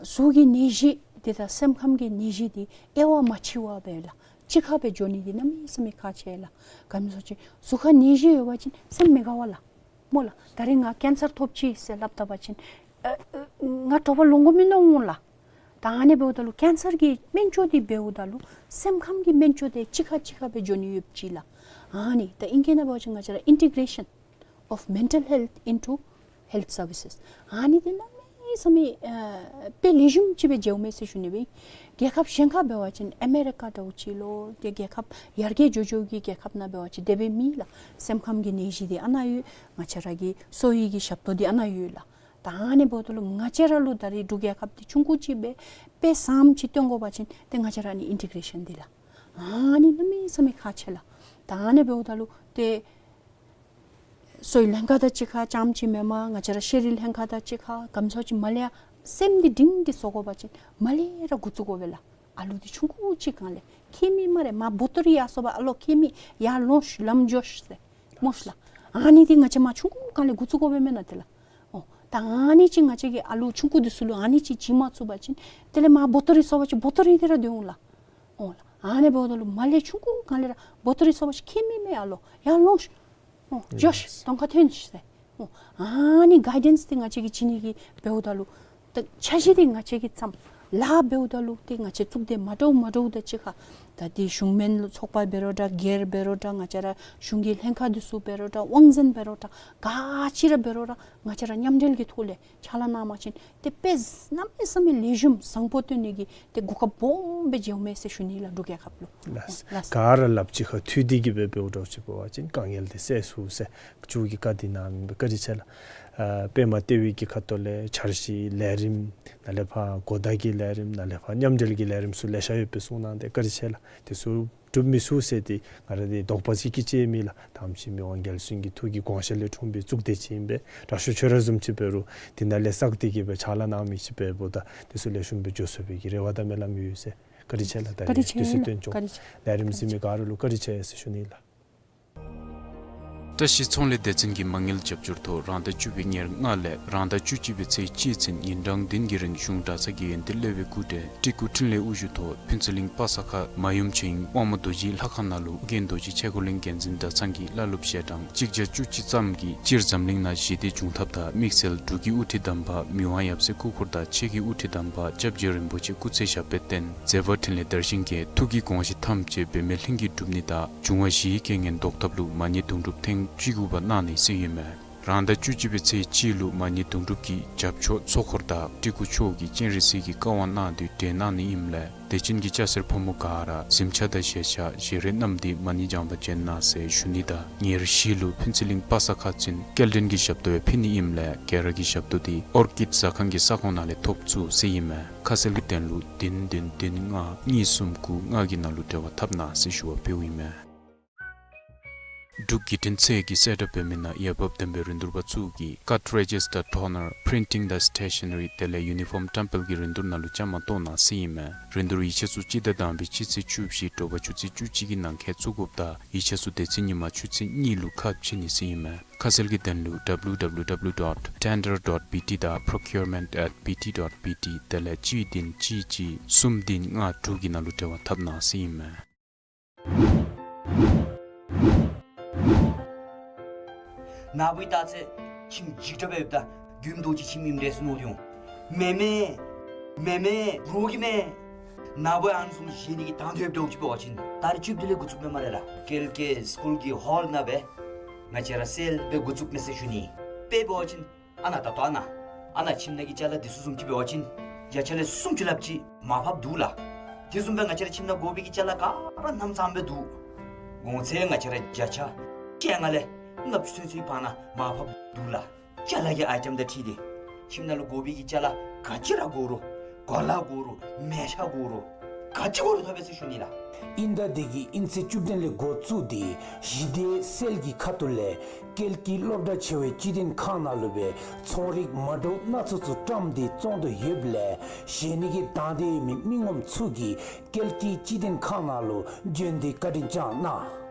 གཟུགས་ཀྱི་ནད་གཞི་འདི་དང་སེམས་ཁམས་ཀྱི་ནད་གཞི་འདི་དབྱེ་བ་མ་ཕྱེ་བར་སྦེ་ལགས་གཅིག་ཁར་སྦེ་འགྱོ་ནི་འདི་གནམ་མེད་ས་མེད་ཁག་ཆེ་ལགས། ག་མི་སོ་ཅིག་གཟུགས་ཁར་ནད་གཞི་ཡོད་པ་ཅིན་སེམས་མི་དགའ་བས་ལགས། སྨོ་ལགས། ད་རིས་ང་ཀེན་སར་ཐོབ་ཅི་ཟེར་སླབ་ད་པ་ཅིན་ཨ་ཨ་ང་དྲོ་པ་ལོང་དགོ་མི་མནོ་འོང་ལགས། ད་ཨ་ནི་འབདཝ་ད་ལུ་ཀེན་སར་གྱི་སྨན་བཅོས་འདི་འབདཝ་ད་ལུ་སེམས་ཁམས་ཀྱི་སྨན་བཅོས་འདི་གཅིག་ཁར་གཅིག་ཁར་སྦེ་འགྱོ་ནི་ཡོདཔ་ཅིག་ལགས། ཨ་ནི་ད་ཨིང་སྐད་ནང་འབད་བ་ཅིན་ང་བཅས་ར་integration of mental health into health services། ཨ་ནི་འདི་གནམ་མེད་ས་མེད་ཨ་དཔེ་ལེགས་ཤོམ་ཅིག་སྦེ་མཇལཝ་མས་ཟེར་ཞུ་ནི་སྦེ། རྒྱལ་ཁབ་གཞན་ཁར་འབད་བ་ཅིན་ཨ་མེ་རི་ཀ་འདྲཝ་ཅིག་ལོ་ཏེ་རྒྱལ་ཁབ་ཡར་རྒྱས་འགྱོ་འགྱོཝ་གི་རྒྱལ་ཁབ་ནང་འབད་བ་ཅིན་དེ་སྦེ་མེད་ལགས། སེམས་ཁམས་ཀྱི་ནད་གཞི་འདི་ཨ་ནཱ་ཡོད། ང་བཅས་ར་གི་གསོ་བའི་གི་ཞབས་ཏོག་འདི་ཨ་ནཱ་ཡོད་ལགས། ད་ཨ་ནི་འབདཝ་ད་ལུ་ང་བཅས་ར་ལུ་ད་རིས་འབྲུག་རྒྱལ་ཁབ་འདི་ཆུང་ཀུ་ཅིག་སྦེ་དཔེ་བཟངམ་ཅིག་སྟོན་དགོ་པ་ཅིན་ཏེ་ང་བཅས་ར་ཨ་ནི་ཨིན་ཊི་གེ་རེ་ཤཱན་འདི་ལགས། ཨ་ནི་གནམ་མེད་ས་མེད་ཁག་ཆེ་ལགས། ད་ཨ་ནི་འབདཝ་ད་ལུ་ཏེ་གསོ་བའི་ལྷན་ཁག་དང་གཅིག་ཁར་རྐྱངམ་ཅིག་མེན་པར་ང་བཅས་ར་ཤེས་རིག་ལྷན་ཁག་དང་གཅིག་ཁར་ག་མི་སོ་ཅིག་མར་ལས་ཡར་སེམས་འདི་སྒྲིང་སྒྲི་བཟོ་དགོ་པ་ཅིན་མར་ལས་ར་འགོ་བཙུགས་དགོ་པས་ལགས། ཨ་ལུ་འདི་ཆུང་ཀུ་ཅིག་སྒང་ལས་ཁྱད་མེད་སྨ་རེ་མར་བོ་ཏོ་རི་ཡར་སོང་པ་ཨ་ལོ་ཁྱད་མེད་ཡར་ལོངས་ཤིག་ལམ་འགྱོ་ཤིག་ཟེར་སྨོ་ཤིག་ལགས། ཨ་ནི་འདི་ང་བཅས་མར་ཆུང་ཀུ་སྒང་ལས་འགོ་བཙུགས་དགོ་པས་མེན་ན་ཏེ་ལགས། ཨོ་ད་ཨ་ནི་ཅིག་ང་བཅས་ཀྱིས་ཨ་ལུ་ཆུང་ཀུ་འདི་ཚུ་ལུ་ཨ་ནི་ཅིག་བྱིན་མ་ཚུགས་པ་ཅིན་དེ་ལས་མར་བོ་ཏོ་རི་སོང་པ་ཅིན་བོ་ཏོ་རི་དེ་ར་སྡོད་འོང་ལགས། ཨོ་ལགས། ཨ་ནི་འབདཝ་ད་ལུ་མར་ལས་ཆུང་ཀུ་སྒང་ལས་ར་བོ་ཏོ་རི་སོང་པ་ཅིན་ཁྱད་མེད་མེད་ཨ་ལོ་ཡར་ལོངས་ཤིག། ཨོ་འགྱོ་ཤིག། གདོང་ཁར་ཐོན་ཤིག་ཟེར། ཨ་ནི་གའི་ཌེནསི་འདི་ང་བཅས་ཀྱིས་བྱིན་ནི་གི་འབདཝ་ད་ལུ་ད་འཆར་གཞི་འདི་ང་བཅས་ཀྱིས་བརྩམས་ལཱ་འབདཝ་ད་ལུ་ཏེ་ང་བཅས་གཙུག་སྡེ་མ་འདྲཝ་མ་འདྲཝ་དང་གཅིག་ཁར་ད་འདི་གཞུང་མིན་ཚོགས་པ་འབད་རུང་འདྲ་སྒེར་འབད་རུང་འདྲ་ང་བཅས་ར་གཞུང་གི་ལྷན་ཁག་འདི་ཚུ་འབད་རུང་འདྲ་དབང་འཛིན་འབད་རུང་འདྲ་ག་ཅི་ར་འབད་རུང་འདྲ་ང་བཅས་ར་མཉམ་འབྲེལ་གྱི་ཐོག་ལས་ཕྱག་ལཱ་གནང་པ་ཅིན་ཏེ་དཔེ་གནམ་མེད་ས་མེད་ལེགས་ཤོམ་བཟང་པོ་སྟོན་ནི་གི་ཏེ་གོ་སྐབས་སྦོམ་སྦེ་འཇལཝ་མས་ཟེར་ཞུ་ནི་ལགས་འབྲུག་རྒྱལ་ཁབ་ལུ། ལགས། ལགས། ག་ར་སླབ་ཅིག་ཁར་འཐུས་འདི་གིས་འབད་འབདཝ་འདྲཝ་ཅིག་འབད་བ་ཅིན་དཀའ་ངལ་འདི་སེལ་ཚུགས་ཟེར་ཁྱོད་ཀྱིས་བཀའ་འདི་གནངམ་ཨིན་པས། བཀའ་དྲིན་ཆེ་ལགས། ཨ་པདྨ་ལྟེ་བའི་གི་ཁ་ཐུག་ལས་འཆར་གཞི་ལས་རིམ་ནཱ་ལས་ཕར་གོ་བརྡ་གི་ལས་རིམ་ནཱ་ལས་ཕར་མཉམ་འབྲེལ་གྱི་ལས་རིམ་ཚུ་ལེ་ཤ་ཡོད་པའི་གསུང་གནང་སྟེ་བཀའ་དྲིན་ཆེ་ལགས། དེ་ཚུ་འགྲུབ་མི་ཚུགས་ཟེར་ཏེ་ང་ར་འདི་དོགས་པ་ཅིག་གི་ཅིག་མེད་ལགས། ད་ཨ་ནེམ་ཅིག་མི་དབང་རྒྱལ་བཙུན་གྱི་ཐུགས་ཀྱི་དགོངས་བཞེད་ལས་འཁྲུངས་པའི་གཙུག་སྡེ་ཅིག་ཨིན་པས། དྲག་ཤོས་ཁྱོད་ར་བཟུམ་ཅིག་འབད་རུང་འདི་ནང་ལས་བསགས་ཏེ་གིས་སྦེ་ཕྱག་ལཱ་གནང་མི་ཅིག་འབདཝ་ད་དེ་ཚུ་ལེགས་ཤོམ་སྦེ་འགྱོ་ཚུགས་པའི་གི་རེ་བ་དང་སྨོན་ལམ་ཡོད་ཟེར། བཀའ་དྲིན་ཆེ་ལགས། ད་བཀའ་དྲིན་རིས་ཆེ་དུས་ཚོད་ལགས། བཏོན་བྱུང་། བཀའ་དྲིན་ཆེ། ལས་རིམ་གཟིགས་མི་ག་ར་ལུ་བཀའ་དྲིན་ཆེ་ཟེར་ཞུ་ནི་ལགས། བཀྲ་ཤིས་ཚོང་ལས་སྡེ་ཚན་གྱི་མ་དངུལ་རྒྱབ་སྐྱོར་ཐོག་རང་ཟླ་བཅུ་པའི་ཉེར་ལྔ་ལས་རང་ཟླ་བཅུ་གཅིག་པའི་ཚེས་གཅིག་ཚུན་ཉིན་གྲངས་བདུན་གྱི་རིང་གཞུང་གྲྭ་ཚང་གི་ཡོན་ཏན་སློབ་དཔོན་སྐུ་བགྲེས་སྤྲུལ་སྐུ་འཕྲིན་ལས་དབུ་བཞུགས་ཐོག་ཕུན་ཚོགས་གླིང་པ་ས་ཁ་མ་ཡུམ་ཆོས་དབྱིངས་དབང་མོ་རྡོ་རྗེའི་ལྷ་ཁང་ནང་ལུ་ཨོ་རྒྱན་རྡོ་རྗེ་ཆོས་འཁོར་གླིང་འགན་འཛིན་གྲྭ་ཚང་གི་བླ་སློབ་ཞལ་གྲངས་གཅིག་བརྒྱ་བཅུ་གཅིག་ཙམ་གྱིས་སྤྱིར་འཛམ་གླིང་ནང་ཞི་བདེ་འབྱུང་ཐབས་དང་དམིགས་བསལ་འབྲུག་གི་དབུ་ཁྲིད་དམ་པ་མི་དབང་ཡབ་སྲས་སྐུ་འཁོར་དང་ཆོས་ཀྱི་དབུ་ཁྲིད་དམ་པ་སྐྱབས་རྗེ་རིན་པོ་ཆེ་སྐུ་ཚེ་ཞབས་པད་བརྟན་མཛད་པ་འཕྲིན་ལས་དར་ཞིང་རྒྱས་ཐུགས་ཀྱི་དགོངས་བཞེད་ཐམས་ཅད་འབད་མེད་ལྷུན་གྱིས་གྲུབ་ནི་དང་འབྱུང་བ་བཞིའི་རྐྱེན་ངན་བཟློག་ཐབས་ལུ་མ་ཎི་དུང་སྒྲུབ་ཐེངས་བཅུ་དགུ་པ་གནང་ནི་ཟེར་ཨིན་མས། རང་ཟླ་བཅུ་གཅིག་པའི་ཚེས་གཅིག་ལུ་མ་ཎི་དུང་སྒྲུབ་ཀྱི་རྒྱབ་ཕྱོགས་ཚོགས་འཁོར་དང་སྤྲུལ་སྐུ་མཆོག་གིས་སྤྱན་རས་གཟིགས་ཀྱི་བཀའ་དབང་གནང་སྟེ་གྲོལ་གནང་ནི་ཨིནམ་ལས་དད་ཅན་གྱི་སྐྱ་སེར་ཕོ་མོ་ག་ར་གཟིམ་ཆས་དང་ཞལ་ཆས་བཞེས་རོགས་གནང་སྟེ་མ་ཎི་བགྱང་པར་བྱོན་གནང་ཟེར་ཞུ་ནི་དང་ཉེར་བཞི་ལུ་ཕུན་ཚོགས་གླིང་པ་ས་ཁ་ཚུན་སྐྱེལ་འདྲེན་གྱི་ཞབས་ཏོག་ཡང་ཕུལ་ནི་ཨིནམ་ལས་ག་ར་གིས་ཞབས་ཏོག་འདི་ཨོར་ཀིཌ་ཟ་ཁང་གི་ས་ཁོངས་ནང་ལས་ཐོབ་ཚུགས་ཟེར་ཨིན་མས། ཁ་གསལ་གྱི་དོན་ལུ་བདུན་བདུན་བདུན་ལྔ་གཉིས་གསུམ་དགུ་ལྔ་གི་ནང་ལུ་འབྲེལ་བ་འཐབ་གནང་ཟེར་ཞུ་བ་ཕུལཝ་ཨིན་མས། འབྲུག་བརྒྱུད་འཕྲིན་ཚད་ཀྱིས་གསལ་བསྒྲགས་འབད་མི་ནང་འོས་འབབ་ལྡན་པའི་རིན་བསྡུར་པ་ཚུ་གིས་ཀཊ་རེ་ཇི་སི་ཊར་ཊོ་ནར་པི་རིན་ཊིང་དང་སི་ཊེ་ཤ་ན་རི་དེ་ལས་ཡུ་ནི་ཕོརམ་བཀྲམ་སྤེལ་གྱི་རིན་བསྡུར་ནང་ལུ་བཅའ་མར་གཏོགས་གནང་ཟེར་ཨིན་མས། རིན་བསྡུར་ཡིག་ཆ་ཚུ་སྤྱི་ཟླ་དང་པའི་སྤྱི་ཚེས་བཅུ་བཞི་དྲོ་པ་ཆུ་ཚོད་བཅུ་གཅིག་གི་ནང་འཁོད་བཙུགས་དགོཔ་དང་ཡིག་ཆ་ཚུ་དེ་ཚེ་ཉིན་མ་ཆུ་ཚོད་གཉིས་ལུ་ཁ་ཕྱེ་ནི་ཟེར་ཨིན་མས། ཁ་གསལ་གྱི་དོན་ལུ་ཌབ་ལུ་ཌབ་ལུ་ཌབ་ལུ་ཌོཊ་ཊེན་ཌར་ཌོཊ་བི་ཊི་དང་པྲོ་ཀིའུར་མེནཊ་ཨེཊ་བི་ཊི་ཌོཊ་བི་ཊི་དེ་ལས་གཅིག་བདུན་གཅིག་གཅིག་གསུམ་བདུན་ལྔ་དྲུག་གི་ནང་ལུ་འབྲེལ་བ་འཐབ་གནང་ཟེར་ཨིན་མས། ནཱ་བུ་ད་ཚེ་ཁྱིམ་འཇིགས་སྐྲག་སྦེ་ཡོདཔ་ད་མགྱོནམ་རྡོ་རྗེ་ཁྱིམ་ཨིནམ་འདྲས་ཟེར་མནོ་སྟེ་འོང་། མེན་མེན། མེན་མེན། རོགས་ཀྱིས་མེན། ནཱ་བུ་ཨ་ནི་བཟུམ་བཞེས་ནི་གི་དང་འདོད་འདྲཝ་ཅིག་འབད་བ་ཅིན་ད་རིས་བཅུ་བདུན་ལས་འགོ་བཙུགསཔ་མས་སྨ་རེ་ལགས། ཀལ་ཀེ་སི་ཀུལ་གྱི་ཧོལ་ནང་སྦེ་ང་བཅས་ར་སེལ་སྦེ་འགོ་བཙུགསཔ་མས་ཟེར་ཞུ་ནི། དཔེ་འབད་བ་ཅིན་ཨ་ནཱ་ད་ལྟོ་ཨ་ནཱ་ཨ་ནཱ་ཁྱིམ་ནང་གི་ཅ་ལ་འདི་ཚུ་བཟུམ་ཅིག་འབད་བ་ཅིན་བརྒྱ་ཆ་ལས་གསུམ་ཅིག་ལྷགཔ་ཅིག་མར་ཕབ་འདུག་ལགས། དེ་བཟུམ་སྦེ་ང་བཅས་ར་ཁྱིམ་ནང་དགོ་པའི་གི་ཅ་ལ་ག་ར་གནམ་ཚང་སྦེ་འདུག། གོང་ཚད་ང་བཅས་ར་བརྒྱ་ཆ་བཅོ་ལྔ་ལས་ལྔ་བཅུ་ཚུན་ཚོད་བར་ན་མར་ཕབ་འདུག་ལགས། ཅ་ལ་གི་ཨའི་ཊེམ་དང་འཁྲིལ་ཏེ་ཁྱིམ་ནང་ལུ་དགོ་པའི་གི་ཅ་ལ་ག་ཅི་ར་དགོ་རུང་གོ་ལ་དགོ་རུང་མལ་ཆ་དགོ་རུང་ག་ཅི་དགོ་རུང་ཐོབ་པས་ཟེར་ཞུ་ནི་ལགས། དབྱིན་ཟླ་འདི་གི་དབྱིན་ཚེས་བཅུ་བདུན་ལས་འགོ་བཙུགས་ཏེ་ཞི་བདེའི་སེལ་གྱི་ཁ་ཐུག་ལས་ཀལ་ཀི་སློབ་གྲྭ་ཆེ་བའི་སྤྱི་དོན་ཁང་ནང་ལུ་སྦེ་ཚོང་རིགས་མ་འདྲཝ་སྣ་ཚོགས་ཚུ་བཀྲམ་སྟེ་བཙོང་དོ་ཡོདཔ་ལས་བཞེས་ནི་གི་དང་འདོད་ཡོད་མི་མི་ངོམ་ཚུ་གིས་ཀལ་ཀི་སྤྱི་དོན་ཁང་ནང་ལུ་བྱོན་ཏེ་བཀའ་དྲིན་བསྐྱང་གནང་།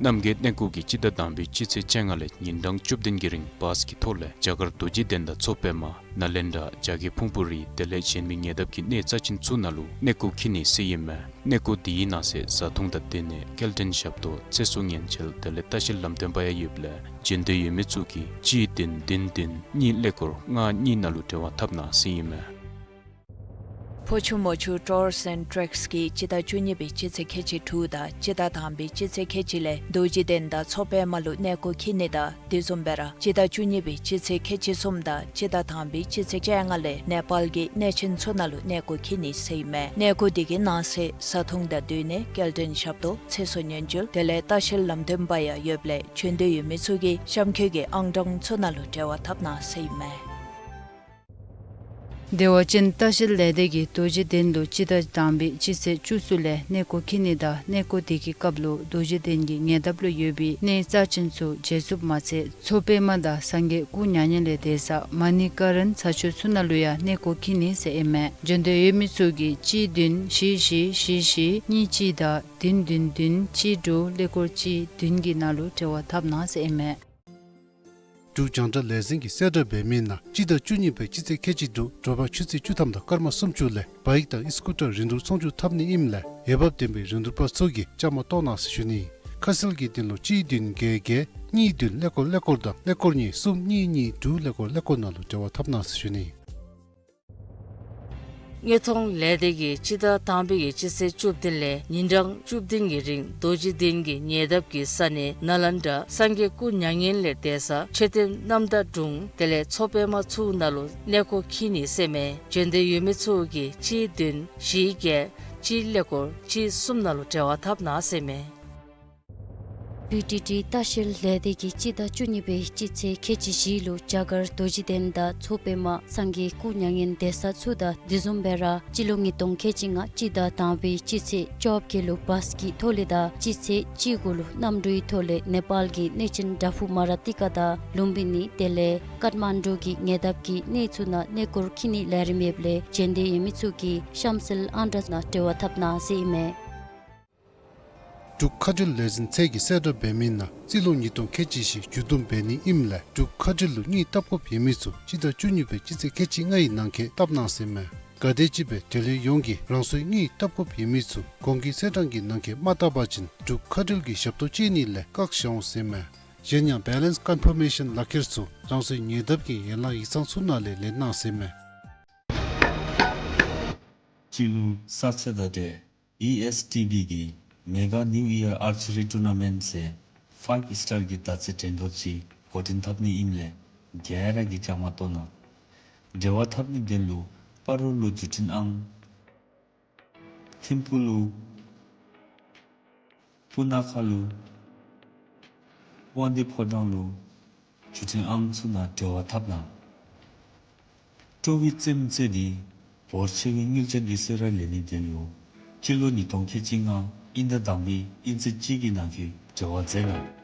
རྣམ་རྒྱལ་གནས་སྐོར་གྱིས་སྤྱི་ཟླ་དང་པའི་སྤྱི་ཚེས་བཅོ་ལྔ་ལས་ཉིན་གྲངས་བཅུ་བདུན་གྱི་རིང་བཱས་ཀྱི་ཐོག་ལས་རྒྱ་གར་རྡོ་རྗེ་གདན་དང་མཚོ་པདྨ་ནཱ་ལེནྡྲ་རྒྱ་བསྐྱེད་ཕུང་པོ་རི་དེ་ལས་གཞན་མི་ཉེ་འདབས་ཀྱི་གནས་རྩ་ཅན་ཚུ་ནང་ལུ་གནས་སྐོར་འཁྱིད་ནི་ཟེར་ཨིན་མས། གནས་སྐོར་འདི་གི་ནང་གསེས་བཟའ་འཐུང་དང་སྡོད་གནས་སྐྱེལ་འདྲེན་ཞབས་ཏོག་ཚེ་སྲོག་ཉེན་བཅོལ་དེ་ལས་ལྟ་བཤལ་ལམ་སྟོན་པ་ཡང་ཡོདཔ་ལས་བྱོན་འདོད་ཡོད་མི་ཚུ་གིས་གཅིག་བདུན་བདུན་བདུན་གཉིས་ཀླད་ཀོར་ལྔ་གཉིས་ནང་ལུ་འབྲེལ་བ་འཐབ་གནང་ཟེར་ཨིན་མས། ཕོ་ཆུ་མོ་ཆུ་ཊུརསི་ཨེནཌ་ཊེགསི་གིས་སྤྱི་ཟླ་བཅུ་གཉིས་པའི་སྤྱི་ཚེས་ཁལ་གཅིག་དྲུག་དང་སྤྱི་ཟླ་དང་པའི་སྤྱི་ཚེས་ཁལ་གཅིག་ལས་རྡོ་རྗེ་གདན་དང་མཚོ་པདྨ་ལུ་གནས་སྐོར་འཁྱིད་ནི་དང་དེ་བཟུམ་སྦེ་ར་སྤྱི་ཟླ་བཅུ་གཉིས་པའི་སྤྱི་ཚེས་ཁལ་གཅིག་གསུམ་དང་སྤྱི་ཟླ་དང་པའི་སྤྱི་ཚེས་བཅོ་ལྔ་ལས་ནེ་པཱལ་གྱི་གནས་ཆེན་ཚུ་ནང་ལུ་གནས་སྐོར་འཁྱིད་ནི་ཟེར་ཨིན་མས། གནས་སྐོར་འདི་གི་ནང་གསེས་བཟའ་འཐུང་དང་སྡོད་གནས་སྐྱེལ་འདྲེན་ཞབས་ཏོག་ཚེ་སྲོག་ཉེན་བཅོལ་དེ་ལས་ལྟ་བཤལ་ལམ་སྟོན་པ་ཡང་ཡོདཔ་ལས་བྱོན་འདོད་ཡོད་མི་ཚུ་གིས་གཤམ་འཁོད་ཀྱི་ཨང་གྲངས་ཚུ་ནང་ལུ་འབྲེལ་བ་འཐབ་གནང་ཟེར་ཨིན་མས། བདེ་བ་ཅན་ལྟ་བཤལ་ལས་སྡེ་གིས་རྡོ་རྗེ་གདན་ལུ་སྤྱི་ཟླ་དང་པའི་སྤྱི་ཚེས་བཅུ་གསུམ་ལས་གནས་སྐོར་འཁྱིད་ནི་དང་གནས་སྐོར་དེ་གི་སྐབས་ལུ་རྡོ་རྗེ་གདན་གྱི་ཉེ་འདབས་ལུ་ཡོད་པའི་གནས་རྩ་ཅན་ཚུ་མཇལ་ཚུགསཔ་མ་ཚད་མཚོ་པདྨ་དང་སངས་རྒྱས་སྐུ་མྱ་ངན་ལས་འདས་ས་མ་ཎི་ཀ་རན་ས་ཆ་ཚུ་ནང་ལུ་ཡང་གནས་སྐོར་འཁྱིད་ནི་ཟེར་ཨིན་མས། བྱོན་འདོད་ཡོད་མི་ཚུ་གིས་གཅིག་བདུན་བཞི་བཞི་བཞི་བཞི་གཉིས་གཅིག་དང་བདུན་བདུན་བདུན་གཅིག་དྲུག་ཀླད་ཀོར་གཅིག་བདུན་གྱི་ནང་ལུ་འབྲེལ་བ་འཐབ་གནང་ཟེར་ཨིན་མས། འབྲུག་རྒྱང་བསྒྲགས་ལས་འཛིན་གྱིས་གསལ་བསྒྲགས་འབད་མི་ནང་སྤྱི་ཟླ་བཅུ་གཉིས་པའི་སྤྱི་ཚེས་ཁལ་གཅིག་དྲུག་དྲོ་པ་ཆུ་ཚོད་བཅུ་ཐམ་དང་སྐར་མ་སུམ་ཅུ་ལས་བཱའིཀ་དང་ཨི་སི་ཀུ་ཊར་རིན་བསྡུར་ཚོང་བསྒྱུར་འཐབ་ནི་ཨིནམ་ལས་འོས་འབབ་ལྡན་པའི་རིན་བསྡུར་པ་ཚུ་གིས་བཅའ་མར་གཏོགས་གནང་ཟེར་ཞུ་ནི། ཁ་གསལ་གྱི་དོན་ལུ་གཅིག་བདུན་བརྒྱད་བརྒྱད་གཉིས་བདུན་ཀླད་ཀོར་ཀླད་ཀོར་དང་ཀླད་ཀོར་གཉིས་གསུམ་གཉིས་གཉིས་དྲུག་ཀླད་ཀོར་ཀླད་ཀོར་ནང་ལུ་འབྲེལ་བ་འཐབ་གནང་ཟེར་ཞུ་ནི། དངོས་མཐོང་ལས་སྡེ་གིས་སྤྱི་ཟླ་དང་པའི་གི་སྤྱི་ཚེས་བཅུ་བདུན་ལས་ཉིན་གྲངས་བཅུ་བདུན་གྱི་རིང་རྡོ་རྗེ་གདན་གྱི་ཉེ་འདབས་ཀྱི་ས་གནས་ནཱ་ལེནྡྲ་སངས་རྒྱས་སྐུ་མྱ་ངན་ལས་འདས་ས་མཆོད་རྟེན་རྣམ་དག་དྲུང་དེ་ལས་མཚོ་པདྨ་ཚུ་ནང་ལུ་གནས་སྐོར་འཁྱིད་ནི་ཟེར་མས། བྱོན་འདོད་ཡོད་མི་ཚུ་གིས་གཅིག་བདུན་བཞི་བརྒྱད་གཅིག་ཀླད་ཀོར་གཅིག་གསུམ་ནང་ལུ་འབྲེལ་བ་འཐབ་གནང་ཟེར་མས། བི་ཊི་ཊི་ལྟ་བཤལ་ལས་སྡེ་གིས་སྤྱི་ཟླ་བཅུ་གཉིས་པའི་སྤྱི་ཚེས་ཁལ་གཅིག་བཞི་ལུ་རྒྱ་གར་རྡོ་རྗེ་གདན་དང་མཚོ་པདྨ་སངས་རྒྱས་སྐུ་མྱ་ངན་འདས་ས་ཚུ་དང་དེ་བཟུམ་སྦེ་ར་སྤྱི་ལོ་ཉིས་སྟོང་ཁལ་གཅིག་ལྔ་སྤྱི་ཟླ་དང་པའི་སྤྱི་ཚེས་བཅོ་བརྒྱད་ལུ་བཱས་ཀྱི་ཐོག་ལས་དང་སྤྱི་ཚེས་བཅུ་དགུ་ལུ་གནམ་གྲུའི་ཐོག་ལས་ནེ་པཱལ་གྱི་གནས་ཆེན་དྲག་ཕུག་མ་ར་ཏི་ཀ་དང་ལུམ་བི་ནི་དེ་ལས་ཀཏ་མན་ཌུ་གི་ཉེ་འདབས་ཀྱི་གནས་ཚུ་ནང་གནས་སྐོར་འཁྱིད་ནིའི་ལས་རིམ་ཡོདཔ་ལས་བྱོན་འདོད་ཡོད་མི་ཚུ་གིས་གཤམ་གསལ་ཨང་གྲངས་ནང་འབྲེལ་བ་འཐབ་གནང་ཟེར་ཨིན་མས། འབྲུག་མཁའ་འགྲུལ་ལས་འཛིན་ཚད་ཀྱིས་གསལ་བསྒྲགས་འབད་མི་ནང་རྩིས་ལོ་ཉིས་སྟོང་ཁལ་གཅིག་བཞི་མཇུག་བསྡོམས་འབད་ནི་ཨིནམ་ལས་འབྲུག་མཁའ་འགྲུལ་ལུ་དངུལ་བཏབ་དགོཔ་ཡོད་མི་ཚུ་སྤྱི་ཟླ་བཅུ་གཉིས་པའི་སྤྱི་ཚེས་ཁལ་གཅིག་ལྔའི་ནང་འཁོད་བཏབ་གནང་ཟེར་མས། ག་དེམ་ཅིག་སྦེ་འབྲེལ་ཡོད་ཡོངས་ཀྱིས་རང་སོའི་དངུལ་བཏབ་དགོཔ་ཡོད་མི་ཚུ་གོང་གི་གསལ་བསྒྲགས་ཀྱི་ནང་འཁོད་མ་བཏབ་པ་ཅིན་འབྲུག་མཁའ་འགྲུལ་གྱི་ཞབས་ཏོག་སྤྱོད་ནི་ལས་བཀག་བཞག་འོང་ཟེར་མས། གཞན་ཡང་བེ་ལེནསི་ཀོན་ཕར་མེ་ཤཱན་ལག་ཁྱེར་ཚུ་རང་སོའི་ཉེ་འདབས་ཀྱི་ཡན་ལག་ཡིག་ཚང་ཚུ་ནང་ལས་ལེན་གནང་ཟེར་མས། སྤྱི་ལོ་གསར་ཚེས་དང་འབྲེལ་ཨི་ཨེསི་ཊི་བི་གིས་མེ་གྷ་ནིའུ་ཡར་ཨར་ཅི་རི་ཊུར་ན་མེནཊ་ཟེར་ཕའིབ་སི་ཊར་གྱི་དར་ཚད་འགྲན་བསྡུར་ཅིག་འགོ་འདྲེན་འཐབ་ནི་ཨིནམ་ལས་ག་ར་གིས་བཅའ་མར་གཏོགས་གནང་། འབྲེལ་བ་འཐབ་ནིའི་དོན་ལུ་སྤ་རོ་ལུ་བརྒྱུད་འཕྲིན་ཨང་། ཐིམ་ཕུག་ལུ། སྤུ་ན་ཁ་ལུ། དབང་འདུས་ཕོ་བྲང་ལུ་བརྒྱུད་འཕྲིན་ཨང་ཚུ་ནང་འབྲེལ་བ་འཐབ་གནང་། སྤྲོ་བའི་རྩེདམོ་རྩེ་སྟེ་འབོར་ཆེ་བའི་དངུལ་ཆས་ཡོད་ཚད་ར་ལེན་ནིའི་དོན་ལུ་སྤྱི་ལོ་ཉིས་སྟོང་ཁལ་གཅིག་ལྔ་དབྱིན་ཟླ་དང་པའི་དབྱིན་ཚེས་གཅིག་གི་ནང་འཁོད་འབྲེལ་བ་མཛད་གནང་།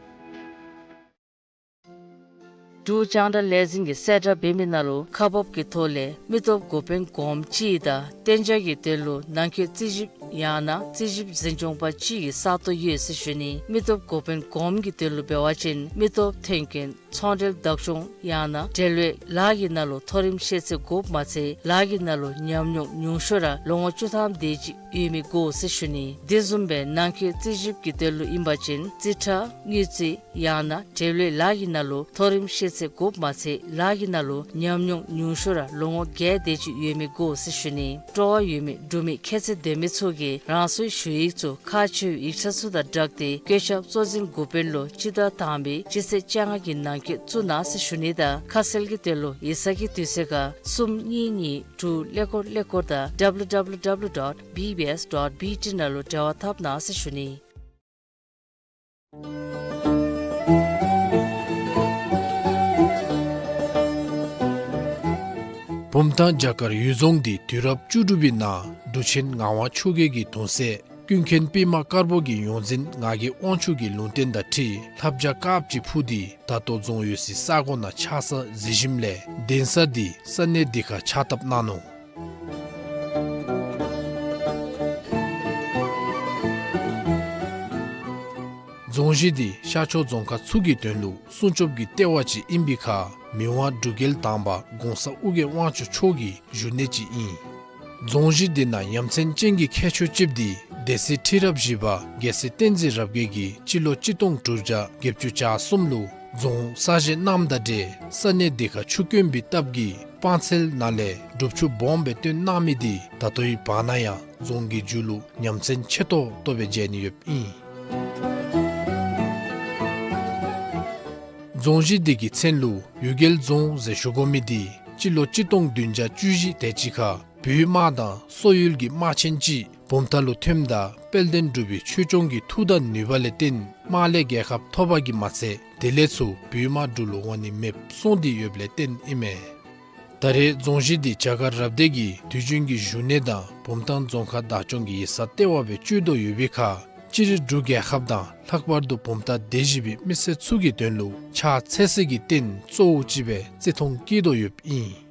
འབྲུག་རྒྱང་བསྒྲགས་ལས་འཛིན་གྱིས་གསལ་བསྒྲགས་འབད་མི་ནང་ལུ་ཁག་འབགཔ་གི་ཐོག་ལས་མི་སྟོབས་འགོ་དཔོན་གོངམ་གཅིག་དང་གཏན་འཇགས་ཀྱི་དོན་ལུ་ནང་འཁོད་རྩིས་ཞིབ་ཡང་ན་རྩིས་ཞིབ་འཛིན་སྐྱོང་པ་གཅིག་གི་ས་སྟོང་ཡོད་ཟེར་ཞུ་ནི། མི་སྟོབས་འགོ་དཔོན་གོངམ་གྱི་དོན་ལུ་འབད་བ་ཅིན་མི་སྟོབས་ཐོན་སྐྱེད་ཚོང་འབྲེལ་བདག་སྐྱོང་ཡང་ན་འབྲེལ་ཡོད་ལཱ་གི་ནང་ལུ་མཐོ་རིམ་ཤེས་ཚད་དགོཔ་མ་ཚད་ལཱ་གི་ནང་ལུ་ཉམས་མྱོང་ཉུང་ཤོས་ར་ལོ་ངོ་བཅུ་ཐམ་དེ་ཅིག་ཡོད་མི་དགོ་ཟེར་ཞུ་ནི། དེ་བཟུམ་སྦེ་ནང་འཁོད་རྩིས་ཞིབ་ཀྱི་དོན་ལུ་ཨིན་པ་ཅིན་རྩིས་ཁྲ་དངུལ་རྩིས་ཡང་ན་འབྲེལ་ཡོད་ལཱ་གི་ནང་ལུ་མཐོ་རིམ་ཤེས་ཚད་དགོཔ་མ་ཚད་ལཱ་གི་ནང་ལུ་ཉམས་མྱོང་ཉུང་ཤོས་ར་ལོ་ངོ་བརྒྱད་དེ་ཅིག་ཡོད་མི་དགོ་ཟེར་ཞུ་ནི། སྤྲོ་བ་ཡོད་མི་འབྲུག་མི་ཁྱད་ཚད་ལྡན་མི་ཚུ་གིས་རང་སོའི་ཞུ་ཡིག་ཚུ་ཁག་ཆེ་བའི་ཡིག་ཆ་ཚུ་དང་སྦྲགས་ཏེ་བཀོད་ཁྱབ་གཙོ་འཛིན་འགོ་དཔོན་ལུ་སྤྱི་ཟླ་དང་པའི་སྤྱི་ཚེས་བཅོ་ལྔ་གི་ནང་འཁོད་བཙུགས་གནང་ཟེར་ཞུ་ནི་དང་ཁ་གསལ་གྱི་དོན་ལུ་ཡིག་ཚང་གི་དུས་ཚོད་ཁར་གསུམ་གཉིས་གཉིས་དྲུག་ཀླད་ཀོར་ཀླད་ཀོར་དང་W W W dot B B S dot B T ནང་ལུ་འབྲེལ་བ་འཐབ་གནང་ཟེར་ཞུ་ནི། བུམ་ཐང་བྱ་དཀར་གཡུལ་རྫོང་འདི་དུས་རབས་བཅུ་དྲུག་པའི་ནང་འབྲུག་ཆེན་ངག་དབང་ཆོས་རྒྱལ་གྱི་གདུང་སྲས་ཀུན་མཁྱེན་པདྨ་དཀར་པོ་གི་ཡོངས་འཛིན་ངག་གི་དབང་ཕྱུག་གི་ལུང་བསྟན་དང་འཁྲིལ་ལྷ་བྱ་དཀརཔོ་ཅིག་འཕུར་ཏེ་ད་ལྟོ་རྫོང་ཡོད་སའི་ས་གོ་ནང་ཆགས་ས་གཟིགས་ཞིནམ་ལས་གདན་ས་འདི་ས་གནས་འདི་ཁར་ཕྱག་བཏབ་གནང་ནུག། རྫོང་གཞི་འདི་ཤར་ཕྱོགས་རྫོང་ཁག་ཚུ་གི་དོན་ལུ་སྲུང་སྐྱོབ་ཀྱི་ལྟེ་བ་ཅིག་ཨིན་པའི་ཁར་མི་དབང་འབྲུག་རྒྱལ་དང་པ་གོང་ས་ཨོ་རྒྱན་དབང་ཕྱུག་མཆོག་གི་བཞུགས་གནས་ཅིག་ཨིན། རྫོང་གཞི་འདི་ནང་ཡ་མཚན་ཅན་གྱི་ཁྱད་ཆོས་ཅིག་འདི་སྡེ་སྲིད་ཁྲི་རབས་བཞི་པ་རྒྱལ་སྲས་བསྟན་འཛིན་རབ་རྒྱས་ཀྱིས་སྤྱི་ལོ་གཅིག་སྟོང་དྲུག་བརྒྱ་བརྒྱད་ཅུ་གྱ་གསུམ་ལུ་རྫོང་གསར་བཞེངས་གནངམ་དང་འབྲེལ་ས་གནས་འདི་ཁར་ཆུ་དཀོན་པའི་སྟབས་ཀྱིས་སྤང་ཚལ་ནང་ལས་སྒྲུབ་ཆུ་སྦོམ་སྦེ་བཏོན་གནང་མི་འདི་ད་ལྟོའི་བར་ན་ཡང་རྫོང་གི་མཇུག་ལུ་ཡ་མཚན་ཆེ་ཏོག་ཏོ་སྦེ་མཇལ་ནི་ཡོདཔ་ཨིན། རྫོང་གཞི་འདི་གི་མཚན་ལུ་གཡུལ་རྒྱལ་རྫོང་ཟེར་ཞུ་དགོ་མི་འདི་སྤྱི་ལོ་གཅིག་སྟོང་བདུན་བརྒྱ་བཅུ་བཞི་དེ་ཅིག་ཁར་བོད་དམག་དང་སོག་ཡུལ་གྱི་དམག་ཆེན་ཅིག་བུམ་ཐང་ལུ་ཐོནམ་ད་དཔལ་ལྡན་འབྲུག་པའི་ཆོས་སྐྱོང་གི་མཐུ་དང་ནུས་པ་ལས་བརྟེན་དམག་ལས་རྒྱལ་ཁ་ཐོབ་པ་གིས་མ་ཚད་དེ་ལས་ཚུར་བོད་དམག་འབྲུག་ལུ་འོང་ནི་མེདཔ་སོང་སྟེ་ཡོདཔ་ལས་བརྟེན་ཨིན་མས། ད་རེས་རྫོང་གཞི་འདི་བྱ་དཀར་རབ་སྡེ་གི་དུས་རྒྱུན་གྱི་བཞུགས་གནས་དང་བུམ་ཐང་རྫོང་ཁག་བདག་སྐྱོང་གི་ཡིག་ཚང་ལྟེ་བ་སྦེ་སྤྱོད་དོ་ཡོད་པའི་ཁར་སྤྱིར་འབྲུག་རྒྱལ་ཁབ་དང་ལྷག་པར་དུ་བུམ་ཐང་སྡེ་བཞི་པའི་མི་སེར་ཚུ་གི་དོན་ལུ་ཕྱག་འཚལ་སའི་རྟེན་གཙོ་བོ་ཅིག་སྦེ་བརྩི་མཐོང་བསྐྱེད་དོ་ཡོདཔ་ཨིན།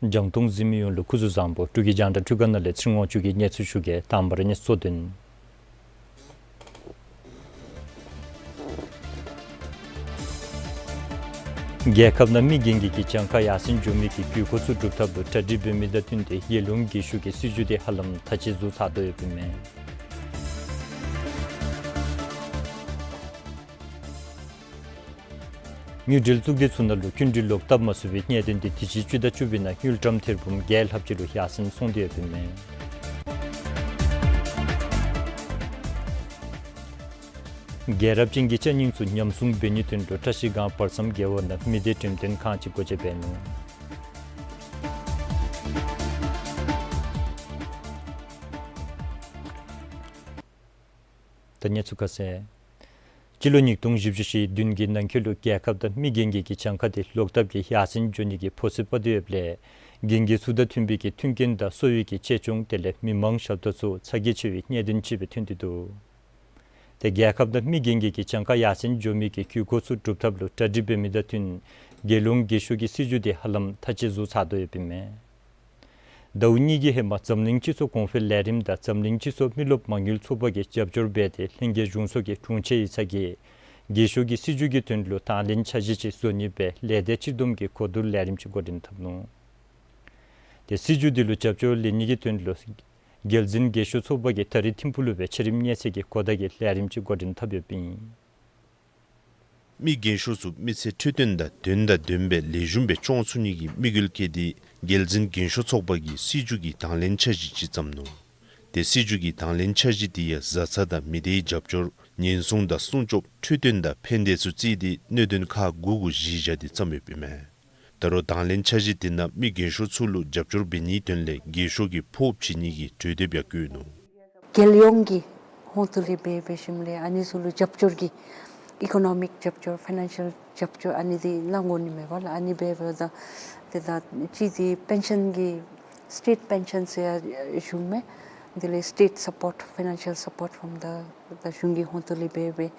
རྒྱང་མཐོང་གཟིགས་མི་ཡོངས་ལུ་སྐུ་གཟུགས་བཟང་པོ། འབྲུག་གི་རྒྱང་བསྒྲགས་འཕྲུལ་ཁང་ནང་ལས་ཚེ་རིང་དབང་ཕྱུག་གིས་གནས་ཚུལ་ཞུ་གེ། དང་པ་ར་གནས་ཚུལ་གཙོ་དོན། རྒྱལ་ཁབ་ནང་མི་རྒན་རྒས་ཀྱི་གྱངས་ཁ་ཡར་སེང་འགྱོ་མི་གི་དགོས་མཁོ་ཚུ་སྒྲུབ་ཐབས་ལུ་གྲ་སྒྲིག་འབད་མི་དང་བསྟུན་ཏེ་རྒྱལ་ཡོངས་རྒས་ཤོས་ཀྱི་སྲིད་བྱུས་དེ་ཧ་ལམ་མཐའ་དཔྱད་བཟོ་ཚར་དོ་ཡོདཔ་ཨིན་མས། དངུལ་འབྲེལ་གཙུག་སྡེ་ཚུ་ནང་ལུ་སྐྱིན་འགྲུལ་ལོག་བཏབ་མ་ཚུགས་པའི་གནད་དོན་དེ་དུས་ཅི་སྤྱི་ཟླ་བཅུ་པའི་ནང་དངུལ་ཀྲམ་ཐེར་འབུམ་བརྒྱད་ལྷགཔ་ཅིག་ལུ་ཡར་སེང་སོང་སྟེ་ཡོདཔ་ཨིན་མས། རྒྱལ་རབས་ཅན་གྱི་ཆ་རྙིང་ཚུ་ཉམས་སྲུང་འབད་ནིའི་དོན་ལུ་བཀྲ་ཤིས་སྒང་བར་མཚམས་རྒེད་འོག་ནང་མི་སྡེ་འགྲེམས་སྟོན་ཁང་ཅིག་སྒོ་འབྱེད་འབད་ནུག། ད་གནས་ཚུལ་ཁ་གསལ། སྤྱི་ལོ་ཉིས་སྟོང་བཞི་བཅུ་ཞེ་བདུན་གྱི་ནང་འཁོད་ལུ་རྒྱལ་ཁབ་ནང་མི་རྒན་རྒས་ཀྱི་གྱངས་ཁ་དེ་ལོག་བཏབ་ཀྱིས་ཡར་སེང་འགྱོ་ནི་གི་ཕོ་ཚོད་དཔག་སྟེ་ཡོདཔ་ལས་རྒན་རྒས་ཚུ་དང་མཐུན་པའི་གི་མཐུན་རྐྱེན་དང་གསོ་བའི་གི་གཅེས་སྐྱོང་དེ་ལས་མི་མང་ཞབས་ཏོག་ཚུ་ཚ་གྱང་ཆེ་བའི་གནད་དོན་ཅིག་སྦེ་ཐོན་ཏེ་འདུག། ཏེ་རྒྱལ་ཁབ་ནང་མི་རྒན་རྒས་ཀྱི་གྱངས་ཁ་ཡར་སེང་འགྱོ་མི་གི་དགོས་མཁོ་ཚུ་སྒྲུབ་ཐབས་ལུ་གྲ་སྒྲིག་འབད་མི་དང་བསྟུན་རྒྱལ་ཡོངས་རྒས་ཤོས་ཀྱི་སྲིད་བྱུས་དེ་ཧ་ལམ་མཐའ་དཔྱད་བཟོ་ཚར་དོ་ཡོདཔ་ཨིན་མས། ཟླཝ་གཉིས་ཀྱི་ཧེ་མ་འཛམ་གླིང་སྤྱི་ཚོགས་གོང་འཕེལ་ལས་རིམ་དང་འཛམ་གླིང་སྤྱི་ཚོགས་མི་རློབས་མ་དངུལ་ཚོགས་པ་གིས་རྒྱབ་སྐྱོར་འབད་དེ་ལྷན་རྒྱས་གཞུང་ཚོགས་ཀྱི་དྲུང་ཆེན་ཡིག་ཚང་གིས་རྒས་ཤོས་ཀྱི་སྲིད་བྱུས་ཀྱི་དོན་ལུ་དང་ལེན་འཆར་གཞི་ཅིག་བཟོ་ནི་སྦེ་ལས་སྡེ་སྤྱི་བསྡོམས་ཀྱི་གོ་བསྡུར་ལས་རིམ་ཅིག་འགོ་འདྲེན་འཐབ་ནུག། ཏེ་སྲིད་བྱུས་འདི་ལུ་རྒྱབ་སྐྱོར་ལེན་ནི་གི་དོན་ལུ་རྒྱལ་འཛིན་རྒས་ཤོས་ཚོགས་པ་གིས་ད་རིས་ཐིམ་ཕུག་ལུ་སྦེ་ཆ་རིམ་གཉིས་ཚད་ཀྱི་གོ་བརྡ་གི་ལས་རིམ་ཅིག་འགོ་འདྲེན་འཐབ་ཡོདཔ་ཨིན། མི་རྒན་ཤོས་ཚུ་མི་ཚེ་འཕྲོད་བསྟེན་དང་དོན་དང་ལྡནམ་སྦེ་ལེགས་ཤོམ་སྦེ་སྐྱོང་ཚུགས་ནི་གི་དམིགས་ཡུལ་བསྐྱེད་དེ་རྒྱལ་འཛིན་རྒན་ཤོས་ཚོགས་པ་གིས་སྲིད་བྱུས་ཀྱི་དང་ལེན་འཆར་གཞི་ཅིག་བརྩམས་ནུག། ཏེ་སྲིད་བྱུས་ཀྱི་དང་ལེན་འཆར་གཞི་དེ་ཡང་བཟའ་ཚང་དང་མི་སྡེའི་རྒྱབ་སྐྱོར་ཉེན་སྲུང་དང་སྲུང་སྐྱོབ་འཕྲོད་བསྟེན་དང་ཕན་བདེ་ཚུ་བརྩིས་ཏེ་གནད་དོན་ཁག་དགུ་གུ་གཞི་བཞག་སྟེ་བརྩམས་ཡོདཔ་ཨིན་མས། ད་རུང་དང་ལེན་འཆར་གཞི་དེ་ནང་མི་རྒན་ཤོས་ཚུ་ལུ་རྒྱབ་སྐྱོར་འབད་ནིའི་དོན་ལས་རྒས་ཤོས་ཀྱི་ཕོགས་བྱིན་ནི་གི་གྲོས་འདེབས་ཡང་བཀོད་ནུག། རྒྱལ་ཡོངས་ཀྱི་ཧོང་ཏོ་ལས་འབད་འབད་ཞིནམ་ལས་ཨ་ནི་ཚུ་ལུ་རྒྱབ་སྐྱོར་གྱི་ཨི་ཀོ་ནོ་མིག་རྒྱབ་སྐྱོར་ཕའི་ནན་ཤལ་རྒྱབ་སྐྱོར་ཨ་ནི་འདི་གནང་དགོ་ནི་མས་པ་ལགས། ཨ་ནི་འབད་འབདཝ་ད་ཏེ་ད་ཅི་འདི་པེན་ཤཱན་གྱི་སི་ཊེཊ་པེན་ཤཱན་ཟེར་ཡང་ཞུཝ་མས། དེ་ལས་སི་ཊེཊ་སཔོརཊ་ཕའི་ནན་ཤལ་སཔོརཊ་ཕོམ་ད་ད་གཞུང་གི་ཧོང་ཏོ་ལས་འབད་འབད་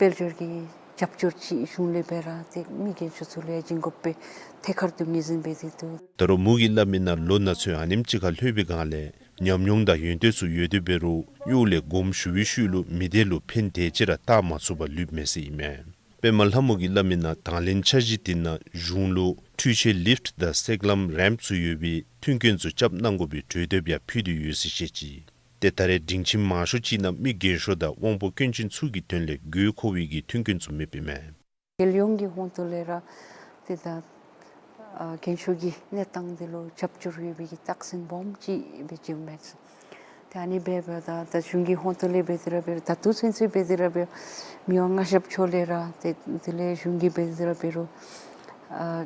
དཔལ་འབྱོར་གྱི་རྒྱབ་སྐྱོར་ཅིག་གཞུང་ལས་འབད་ར་ཏེ་མི་རྒན་ཤོས་ཚུ་ལུ་ཡང་བྱིན་དགོ་པའི་ཐད་ཁར་དུ་ངོས་འཛིན་འབད་དེ་འདུག། ད་རུང་མོ་གིས་སླབ་མི་ནང་ལོ་ན་ཚོད་ཨ་ནེམ་ཅིག་ཁར་ལྷོད་པའི་སྒང་ལས་ཉམས་མྱོང་དང་ཡོན་ཏན་ཚུ་ཡོད་དེ་འབད་རུང་གཡོག་ལས་དགོངསམ་ཞུ་བའི་ཤུལ་ལུ་མི་སྡེ་ལུ་ཕན་དེ་ཅིག་ར་བཏགས་མ་ཚུགས་པར་ལུསཔ་མས་ཟེར་ཨིན་མས། པདྨ་ལྷ་མོ་གིས་སླབ་མི་ནང་དང་ལེན་འཆར་གཞི་དེ་ནང་གཞུང་ལུ་འཕྲུལ་ཆས་ལིཕཊ་དང་སེང་ལམ་རེམཔ་ཚུ་ཡོད་པའི་མཐུན་རྐྱེན་ཚུ་རྐྱབ་གནང་དགོ་པའི་གྲོས་འདེབས་ཡང་ཕུལ་ཏེ་ཡོད་ཟེར་བཤད་ཅི། ཏེ་ད་རེས་སྡིངས་ཆ་མང་ཤོས་ཅིག་ནང་མི་རྒན་ཤོས་དང་དབང་པོ་སྐྱོན་ཅན་ཚུ་གི་དོན་ལས་དགོས་མཁོ་བའི་གི་མཐུན་རྐྱེན་ཚུ་མེདཔ་ཨིན་མས། རྒྱལ་ཡོངས་ཀྱི་ཧོང་ཏོ་ལས་ར་ཏེ་ད་ཨ་རྒན་ཤོས་ཀྱི་གནས་སྟངས་འདི་ལུ་རྒྱབ་སྐྱོར་ཡོད་པའི་གི་རྟགས་མཚན་སྦོམ་ཅིག་སྦེ་བྱིནམ་མས། ཏེ་ཨ་ནི་འབད་འབདཝ་ད་ད་གཞུང་གི་ཧོང་ཏོ་ལས་འབད་དེ་ར་འབད་རུང་ད་ལྟོ་ཚུན་ཚོད་འབད་དེ་ར་འབད་རུང་མི་དབང་མངའ་ཞབས་མཆོག་ལས་ར་ཏེ་དེ་ལས་གཞུང་གིས་འབད་དེ་ར་འབད་རུང་ཨ་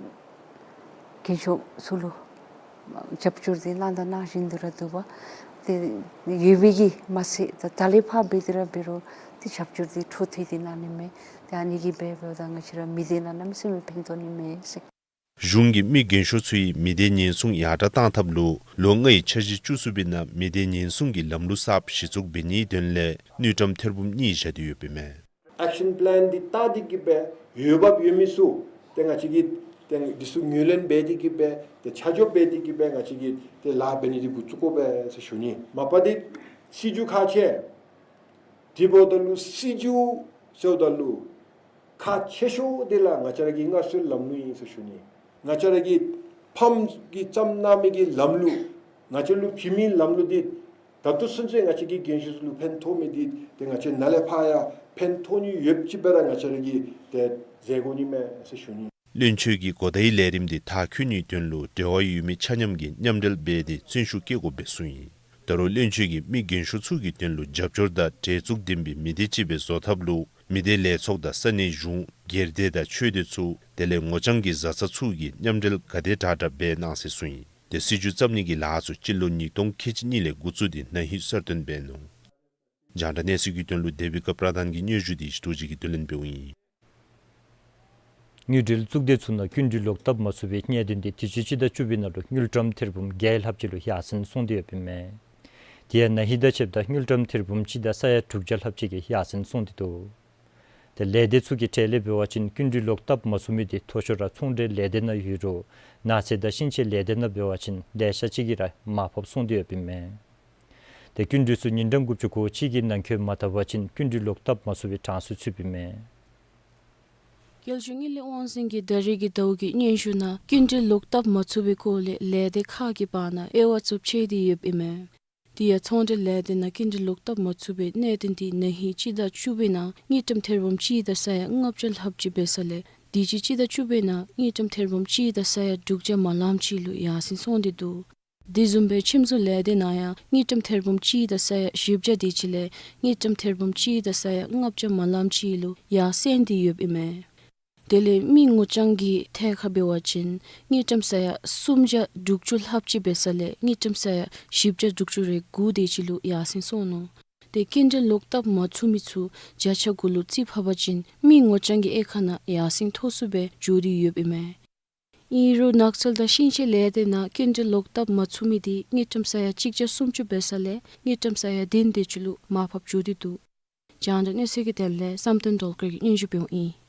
རྒན་ཤོས་ཚུ་ལུ་རྒྱབ་སྐྱོར་འདི་གནང་དང་གནང་བཞིན་དུ་ར་འདུག་པ། ཏེ་ཡོད་པའི་གི་མ་ཚད་ད་ད་ལས་ཕར་འབད་དེ་ར་འབད་རུང་ཏེ་རྒྱབ་སྐྱོར་འདི་འཕྲོ་མཐུད་དེ་གནང་ནི་མས། ཏེ་ཨ་ནི་གིས་འབད་འབདཝ་ད་ང་བཅས་ར་མི་སྡེ་ནང་གནམ་མེད་ས་མེད་ཕན་ཐོགས་ནི་མས་ཟེར། གཞུང་གིས་མི་རྒན་ཤོས་ཚུ་ཡི་མི་སྡེ་ཉེན་སྲུང་ཡར་དྲག་གཏང་ཐབས་ལུ་ལོ་ལྔའི་འཆར་གཞི་བཅུ་གསུམ་པའི་ནང་མི་སྡེ་ཉེན་སྲུང་གི་ལམ་ལུགས་གསརཔ་གཞི་བཙུགས་འབད་ནིའི་དོན་ལས་དངུལ་ཀྲམ་ཐེར་འབུམ་གཉིས་བཞག་སྟེ་ཡོདཔ་ཨིན་མས། ཨེག་ཤན་པ་ལེན་འདི་བལྟ་སྟེ་གིས་སྦེ་འོས་འབབ་ཡོད་མི་ཚུ་ཏེ་ང་བཅས་ཀྱིས་ཏེ་འདི་ཚུ་ངོས་ལེན་འབད་དེ་གིས་སྦེ་ཏེ་ཆ་འཇོག་འབད་དེ་གིས་སྦེ་ང་བཅས་ཀྱིས་ཏེ་ལཱ་འབད་ནི་འདི་འགོ་བཙུགས་དགོ་པས་ཟེར་ཞུ་ནི། མ་པ་འདི་སྲིད་བྱུས་ཁག་ཆེ། དེ་འབདཝ་ད་ལུ་སྲིད་བྱུས་ཟེརཝ་ད་ལུ་ཁག་ཆེ་ཤོས་འདི་ལགས་ང་བཅས་ར་གི་སྔར་སྲོལ་ལམ་ལུགས་ཨིན་ཟེར་ཞུ་ནི། ང་བཅས་ར་གི་ཕམ་གིས་བརྩམས་གནང་མི་གི་ལམ་ལུགས་ང་བཅས་ལུ་བྱིན་མི་ལམ་ལུགས་འདི་ད་ལྟོ་ཚུན་ཚོད་ང་བཅས་ཀྱི་རྒན་ཤོས་ཚུ་ལུ་ཕན་ཐོགས་མི་འདི་ཏེ་ང་བཅས་ནཱ་ལས་ཕར་ཡང་ཕན་ཐོགས་ནི་ཡོདཔ་ཅིག་སྦེ་ར་ང་བཅས་ར་གིས་ཏེ་མཛད་དགོ་ནི་མས་ཟེར་ཞུ་ནི། བློན་ཆེན་གྱིས་གོ་བརྡའི་ལས་རིམ་འདི་མཐར་འཁྱོལ་ནིའི་དོན་ལུ་འབྲེལ་བ་ཡོད་མི་ཆ་མཉམ་གྱིས་མཉམ་འབྲེལ་འབད་དེ་བརྩོན་ཤུགས་བསྐྱེད་དགོ་པའི་གསུངས་ཡི། ད་རུང་བློན་ཆེན་གྱིས་མི་རྒན་ཤོས་ཚུ་གི་དོན་ལུ་རྒྱབ་སྐྱོར་དང་འབྲེལ་འཛུགས་ལྡན་པའི་མི་སྡེ་ཅིག་སྦེ་བཟོ་ཐབས་ལུ་མི་སྡེ་ལས་ཚོགས་དང་ས་གནས་གཞུང་སྒེར་སྡེ་དང་ཆོས་སྡེ་ཚུ་དེ་ལས་ངོ་རྐྱང་གི་བཟའ་ཚང་ཚུ་གིས་མཉམ་འབྲེལ་ག་དེ་དྲག་དྲག་འབད་གནང་ཟེར་གསུངས་ཡི། ཏེ་སྲིད་བྱུས་བརྩམ་ནི་གི་ལཱ་ཚུ་སྤྱི་ལོ་ཉིས་སྟོང་ཁལ་གཅིག་གཉིས་ལས་འགོ་བཙུགས་ཏེ་ན་ཧིང་གསལ་སྟོན་འབད་ནུག། རྒྱང་བསྒྲགས་གནས་ཚུལ་གྱི་དོན་ལུ་དེ་བི་ཀ་པྲ་དྷན་གྱི་སྙན་ཞུ་འདི་ཞི་ཏོ་ཅི་གིས་བསྡུ་ལེན་འབདཝ་ཨིན། དངུལ་འབྲེལ་གཙུག་སྡེ་ཚུ་ནང་སྐྱིན་འགྲུལ་ལོག་བཏབ་མ་ཚུགས་པའི་གནད་དོན་འདི་དུས་ཅི་སྤྱི་ཟླ་བཅུ་པའི་ནང་ལུ་དངུལ་ཀྲམ་ཐེར་འབུམ་བརྒྱད་ལྷགཔ་ཅིག་ལུ་ཡར་སེང་སོང་སྟེ་ཡོདཔ་ཨིན་མས། དེ་ཡང་ན་ཧིང་དང་ཕྱདཔ་ད་དངུལ་ཀྲམ་ཐེར་འབུམ་གཅིག་དང་ས་ཡ་དྲུག་བརྒྱ་ལྷགཔ་ཅིག་གིས་ཡར་སེང་སོང་སྟེ་འདུག། ཏེ་ལས་སྡེ་ཚུ་གི་གྲས་ལས་འབད་བ་ཅིན་སྐྱིན་འགྲུལ་ལོག་བཏབ་མ་ཚུགས་མི་དེ་མཐོ་ཤོས་ར་ཚོང་འབྲེལ་ལས་སྡེ་ནང་ཡོད་རུང་ནགས་ཚལ་དང་ཤིང་ཆས་ལས་སྡེ་ནང་འབད་བ་ཅིན་ལེ་ཤ་ཅིག་གིས་ར་མར་ཕབ་སོང་སྟེ་ཡོདཔ་ཨིན་མས། ཏེ་སྐྱིན་འགྲུལ་ཚུ་ཉིན་གྲངས་དགུ་བཅུ་གོ་གཅིག་གི་ནང་འཁོད་མ་བཏབ་པ་ཅིན་སྐྱིན་འགྲུལ་ལོག་བཏབ་མ་ཚུགས་པའི་གྲངས་སུ་ཚུདཔ་ཨིན་མས། རྒྱལ་གཞུང་དངུལ་ལས་དབང་འཛིན་གྱིས་ད་རེས་ཀྱི་ཟླཝ་གི་སྙན་ཞུ་ནང་སྐྱིན་འགྲུལ་ལོག་བཏབ་མ་ཚུགས་པའི་སྐོར་ལས་ལས་སྡེ་ཁག་གི་བར་ན་དབྱེ་བ་ཚུ་ཕྱེ་སྟེ་ཡོདཔ་ཨིན་མས། དེ་ཡང་ཚོང་འབྲེལ་ལས་སྡེ་ནང་སྐྱིན་འགྲུལ་ལོག་བཏབ་མ་ཚུགས་པའི་གནད་དོན་དེ་ན་ཧིང་སྤྱི་ཟླ་བཅུ་པའི་ནང་དངུལ་ཀྲམ་ཐེར་འབུམ་གཅིག་དང་ས་ཡ་ལྔ་བརྒྱ་ལྷགཔ་ཅིག་འབད་ས་ལས་དུས་ཅི་སྤྱི་ཟླ་བཅུ་པའི་ནང་དངུལ་ཀྲམ་ཐེར་འབུམ་གཅིག་དང་ས་ཡ་དྲུག་བརྒྱ་མ་ལངམ་ཅིག་ལུ་ཡར་སེང་སོང་སྟེ་འདུག། དེ་བཟུམ་སྦེ་ཁྱིམ་བཟོ་ལས་སྡེ་ནང་ཡང་དངུལ་ཀྲམ་ཐེར་འབུམ་གཅིག་དང་ས་ཡ་བཞི་བརྒྱ་དེ་ཅིག་ལས་དངུལ་ཀྲམ་ཐེར་འབུམ་གཅིག་དང་ས་ཡ་ལྔ་བརྒྱ་མ་ལངམ་ཅིག་ལུ་ཡར་སེང་སྟེ་ཡོདཔ་ཨིན་མས། དེ་ལས་མི་ངོ་རྐྱང་གི་ཐད་ཁར་འབད་བ་ཅིན་དངུལ་ཀྲམ་ས་ཡ་སུམ་བརྒྱ་དྲུག་ཅུ་ལྷགཔ་ཅིག་འབད་ས་ལས་དངུལ་ཀྲམ་ས་ཡ་བཞི་བརྒྱ་དྲུག་ཅུ་རེ་དགུ་དེ་ཅིག་ལུ་ཡར་སེང་སོང་ནུག། ཏེ་སྐྱིན་འགྲུལ་ལོག་བཏབ་མ་ཚུགས་མི་ཚུ་བརྒྱ་ཆ་དགུ་ལུ་རྩིས་ཕབ་པ་ཅིན་མི་ངོ་རྐྱང་གི་དབྱེ་ཁག་ནང་ཡར་སེང་མཐོ་སུ་སྦེ་འགྱོ་སྟེ་ཡོདཔ་ཨིན་མས། ཨིན་རུང་ནགས་ཚལ་དང་ཤིང་ཆས་ལས་སྡེ་ནང་སྐྱིན་འགྲུལ་ལོག་བཏབ་མ་ཚུགས་མི་དེ་དངུལ་ཀྲམ་ས་ཡ་གཅིག་བརྒྱ་སུམ་ཅུ་འབད་ས་ལས་དངུལ་ཀྲམ་ས་ཡ་བདུན་དེ་ཅིག་ལུ་མར་ཕབ་འགྱོ་སྟེ་འདུག། རྒྱང་བསྒྲགས་གནས་ཚུལ་གྱི་དོན་ལས་བསམ་གཏན་སྒྲོལ་དཀར་གྱིས་སྙན་ཞུ་འབདཝ་ཨིན།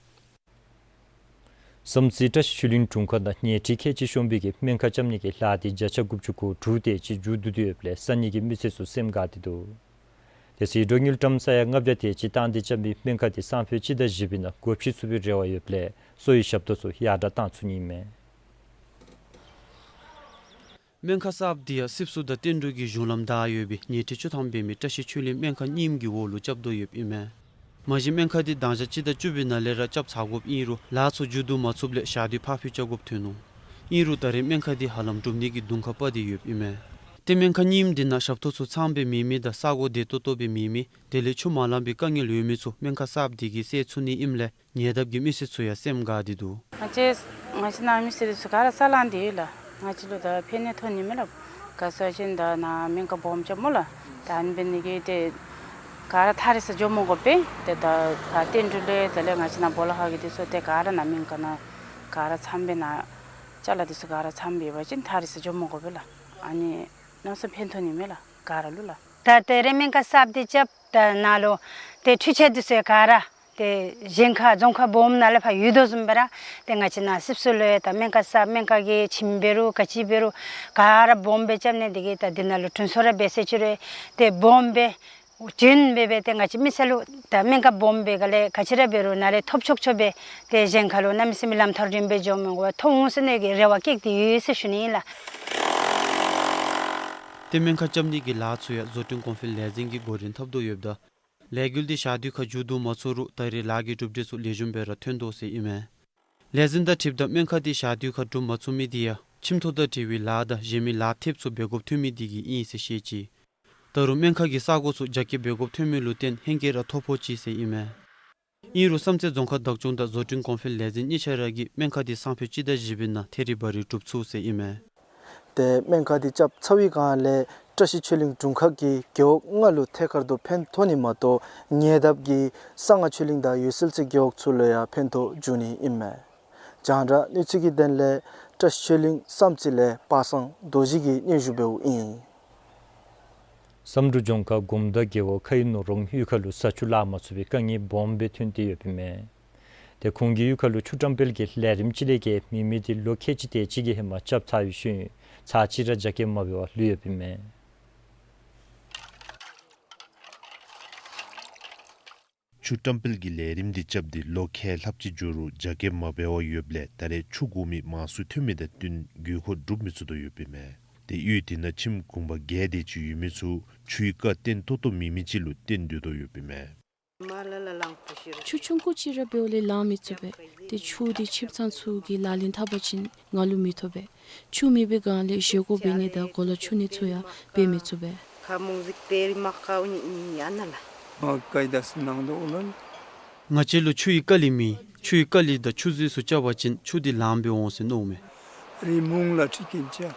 བསམ་རྩེ་བཀྲ་ཤིས་ཆོས་གླིང་དྲུང་ཁག་ནང་ཉལ་ཁྲི་ཁལ་གཅིག་ཤོང་བའི་གི་སྨན་ཁང་རྐྱབ་ནི་གི་ལཱ་དེ་བརྒྱ་ཆ་དགུ་བཅུ་གོ་དྲུག་དེ་ཅིག་མཇུག་བསྡུ་སྟེ་ཡོདཔ་ལས་ས་གནས་ཀྱི་མི་སེར་ཚུ་སེམས་དགའ་སྟེ་འདུག། དེ་ཟད་འགྲོ་དངུལ་ཀྲམ་ས་ཡ་ལྔ་བརྒྱ་དེ་ཅིག་བཏང་སྟེ་རྐྱབ་མི་སྨན་ཁང་དེ་སང་ཕོད་སྤྱི་ཟླ་བཞི་པའི་ནང་སྒོ་ཕྱེ་ཚུགས་པའི་རེ་བ་ཡོདཔ་ལས་གསོ་བའི་ཞབས་ཏོག་ཚུ་ཡར་དྲག་བཏང་ཚུགས་ནི་ཨིན་མས། སྨན་ཁང་གསརཔ་དེ་ཡང་སིབ་སུ་དང་བསྟན་འབྲུག་གི་གཞུང་ལམ་བདའ་ཡོད་པའི་ཉལ་ཁྲི་བཅུ་ཐམ་འབད་མི་བཀྲ་ཤིས་ཆོས་གླིང་སྨན་ཁང་རྙིངམ་གྱི་འོག་ལུ་རྐྱབ་དོ་ཡོདཔ་ཨིན་མས། མ་གཞི་སྨན་ཁང་དེ་དང་ཞག་སྤྱི་ཟླ་བཅུ་པའི་ནང་ལས་ར་རྐྱབ་ཚར་དགོཔ་ཨིན་རུང་ལཱ་ཚུ་མཇུག་བསྡུ་མ་ཚུགསཔ་ལས་ཞག་དུས་ཕར་འགྱངས་རྐྱབ་དགོཔ་ཐོན་ནུག། ཨིན་རུང་ད་རེས་སྨན་ཁང་དེ་ཧ་ལམ་གྲུབ་ནི་གི་དུང་ཁ་སྤར་ཏེ་ཡོདཔ་ཨིན་མས། ཏེ་སྨན་ཁང་རྙིངམ་དེ་ནང་ཞབས་ཏོག་ཚུ་ཚངམ་སྦེ་མེད་མི་དང་ས་གོ་བདེ་ཏོག་ཏོ་སྦེ་མེད་མི་དེ་ལས་ཆུ་མ་ལང་པའི་དཀའ་ངལ་ཡོད་མི་ཚུ་སྨན་ཁང་གསརཔ་དེ་གིས་སེལ་ཚུགས་ནི་ཨིནམ་ལས་ཉེ་འདབས་ཀྱི་མི་སེར་ཚུ་ཡང་སེམས་དགའ་སྟེ་འདུག། ང་བཅས་ང་བཅས་ནཱ་མི་སེར་ཚུ་ག་ར་ས་ལང་སྟེ་ཡོད་ལགས། ང་བཅས་ལུ་ད་ཕན་ནུས་ཐོན་ནི་མས་ལགས། ག་ཟེར་བ་ཅིན་ད་ནཱ་སྨན་ཁང་སྦོམ་རྐྱབ་སྨོ་ལགས། ད་ཨ་ནི་འབད་ནི་གིས་ཏེ་ག་ར་ཐག་རིང་སར་འགྱོ་མི་དགོ་པས། ཏེ་ད་ཕར་བསྟན་འབྲུག་ལས་དེ་ལས་ང་བཅས་ནཱ་སྦོ་ལོགས་ཁ་གི་འདི་ཚུ་ཏེ་ག་ར་ནཱ་སྨན་ཁང་ནང་ག་ར་ཚངམ་སྦེ་ནཱ་ཅ་ལ་འདི་ཚུ་ག་ར་ཚངམ་སྦེ་འབད་བ་ཅིན་ཐག་རིང་སར་འགྱོ་མི་དགོ་པས་ལགས། ཨ་ནི་གནམ་མེད་ས་མེད་ཕན་ཐོགས་ནི་མས་ལགས་ག་ར་ལུ་ལགས། ད་ད་རེས་སྨན་ཁང་གསརཔ་འདི་རྐྱབ་ད་ནཱ་ལུ་ཏེ་འཕྲུལ་ཆས་འདི་ཚུ་ག་ར་ཏེ་གཞན་ཁ་རྫོང་ཁག་སྦོམ་ནང་ལས་ཕར་ཡོད་དོ་བཟུམ་སྦེ་ར་ཏེ་ང་བཅས་ནཱ་སིབ་སུ་ལུ་ཡང་ད་སྨན་ཁང་གསརཔ་སྨན་ཁང་གི་ཁྱིམ་འབད་རུང་ག་ཅི་འབད་རུང་ག་ར་སྦོམ་སྦེ་རྐྱབ་ནི་དེ་གིས་ད་འདི་ནང་ལུ་དྲུང་འཚོ་ར་འབད་ས་ཅིག་རུང་ཏེ་སྦོམ་སྦེ་བྱིན་སྦེ་སྦེ་ཏེ་ང་བཅས་མི་སེར་ལུ་ད་སྨན་ཁང་སྦོམ་སྦེ་ག་ལས་ག་ཅི་ར་འབད་རུང་ནཱ་ལས་ཐོབ་ཆོག་ཆོག་སྦེ་ཏེ་གཞན་ཁ་ལུ་གནམ་མེད་ས་མེད་ལམ་ཐག་རིངམོ་སྦེ་འགྱོ་མི་དགོ་པར་ཐོབ་འོང་ཟེར་ནི་གི་རེ་བ་བསྐྱེད་དེ་ཡོད་ཟེར་ཞུ་ནི་ཨིན་ལགས། ཏེ་སྨན་ཁང་རྐྱབ་ནི་གི་ལཱ་ཚུ་ཡང་བཟོ་སྐྲུན་གོང་འཕེལ་ལས་འཛིན་གྱིས་འགོ་འདྲེན་འཐབ་དོ་ཡོདཔ་ད་ལས་འགུལ་འདི་ཞག་དུས་ཁར་མཇུག་བསྡུ་མ་ཚུགས་རུང་ད་རེས་ལཱ་གི་གྲུབ་འབྲས་ཚུ་ལེགས་ཤོམ་སྦེ་ར་ཐོན་དོ་ཟེར་ཨིན་མས། ལས་འཛིན་དང་འཁྲིལཝ་ད་སྨན་ཁང་འདི་ཞག་དུས་ཁར་གྲུབ་མ་ཚུགས་མི་འདི་ཡང་ཁྱིམ་ཐོག་དང་འབྲེལ་བའི་ལཱ་དང་གཞན་མི་ལཱ་ཐེབས་ཚུ་འབད་དགོཔ་ཐོན་མི་འདི་གིས་ཨིན་ཟེར་བཤད་ཅི། ད་རུང་སྨན་ཁང་གི་ས་གོ་ཚུ་རྒྱ་སྐྱེད་འབད་དགོཔ་ཐོན་མི་ལུ་བརྟེན་ཧེང་སྐལ་ར་ཐོ་ཕོག་ཅི་ཟེར་ཨིན་མས། ཨིན་རུང་བསམ་རྩེ་རྫོང་ཁག་བདག་སྐྱོང་དང་བཟོ་སྐྲུན་གོང་འཕེལ་ལས་འཛིན་གཉིས་ཆ་ར་གིས་སྨན་ཁང་འདི་སང་ཕོད་སྤྱི་ཟླ་བཞི་པའི་ནང་ཐད་རི་བ་རི་གྲུབ་ཚུགས་ཟེར་ཨིན་མས། ཏེ་སྨན་ཁང་འདི་རྐྱབ་ཚར་བའི་སྒང་ལས་བཀྲ་ཤིས་ཆོས་གླིང་དྲུང་ཁག་གི་རྒེད་འོག་ལྔ་ལུ་ཐད་ཀར་དུ་ཕན་ཐོགས་ནི་མ་གཏོགས་ཉེ་འདབས་ཀྱི་གསང་སྔགས་ཆོས་གླིང་དང་འོད་གསལ་རྩེ་རྒེད་འོག་ཚུ་ལུ་ཡང་ཕན་ཐོགས་འབྱུང་ནི་ཨིན་མས། རྒྱང་བསྒྲགས་གནས་ཚུལ་གྱི་དོན་ལས་བཀྲ་ཤིས་ཆོས་གླིང་བསམ་རྩེ་ལས་པ་སངས་རྡོ་རྗེ་གིས་སྙན་ཞུ་འབདཝ་ཨིན། བསམ་གྲུབ་ལྗོངས་མཁར་སྒོམ་ཐང་རྒེད་འོག་ཁ་ཡི་ནོར་སྒང་གཡུས་ཁ་ལུ་ས་ཆུ་ལང་མ་ཚུགས་པའི་དཀའ་ངལ་སྦོམ་སྦེ་ཐོན་ཏེ་ཡོདཔ་ཨིན་མས། ཏེ་ཁོང་གི་གཡུས་ཁ་ལུ་ཆུ་བཀྲམ་སྤེལ་གྱི་ལས་རིམ་ཅིག་ལས་བརྒལ་མེད་མི་དེ་ལོ་ཁལ་གཅིག་དེ་ཅིག་གི་ཧེ་མ་རྐྱབ་ཚར་བའི་ཤུལ་ཚར་གཅིག་ར་རྒྱ་སྐྱེད་མ་འབད་བར་ལུས་ཡོདཔ་ཨིན་མས། ཆུ་བཀྲམ་སྤེལ་གྱི་ལས་རིམ་འདི་རྐྱབ་སྟེ་ལོ་ཁལ་ལྷགཔ་ཅིག་འགྱོ་རུང་རྒྱ་སྐྱེད་མ་འབད་བར་ཡོདཔ་ལས་ད་རེས་ཆུ་དགོ་མི་མང་སུ་ཐོན་མི་དང་བསྟུན་དགོས་མཁོ་འགྲུབ་མི་ཚུགས་དོ་ཡོདཔ་ཨིན་མས། ཏེ་གཡུས་དེ་ནང་ཁྱིམ་གུང་པ་བརྒྱད་དེ་ཅིག་ཡོད་མི་ཚུ་ཆུའི་རྐ་བརྟེན་ཏོག་ཏོ་མེད་མི་ཅིག་ལུ་བརྟེན་སྡོད་དོ་ཡོདཔ་ཨིན་མས། ཆུ་ཆུང་ཀུ་ཅིག་ར་འབདཝ་ལས་ལང་མི་ཚུགས་པས། ཏེ་ཆུ་དེ་ཁྱིམ་ཚང་ཚུ་གིས་ལག་ལེན་འཐབ་པ་ཅིན་ང་ལུ་མི་ཐོབ་པས། ཆུ་མེད་པའི་སྒང་ལས་བཞེས་སྒོ་འབད་ནི་དང་གོ་ལ་ཆུ་ནི་ཚུ་ཡང་འབད་མི་ཚུགས་པས། ཁ་མུང་ཟིག་པེ་རི་མ་ཀའུ་ཉི་ཉི་ཡ་ན་ལ། མ་ཀའི་དཱ་སི་ནང་དུ་ཨོ་ལན། ང་བཅས་ལུ་ཆུ་ཡི་དཀའ་ལས་མེད། ཆུ་ཡི་དཀའ་ལས་དང་ཆུ་མཛོད་ཚུ་རྐྱབ་པ་ཅིན་ཆུ་དེ་ལངམ་སྦེ་འོང་ཟེར་མནོཝ་མས། རི་མུང་ལ་ཁྲི་ཀིན་ཅ།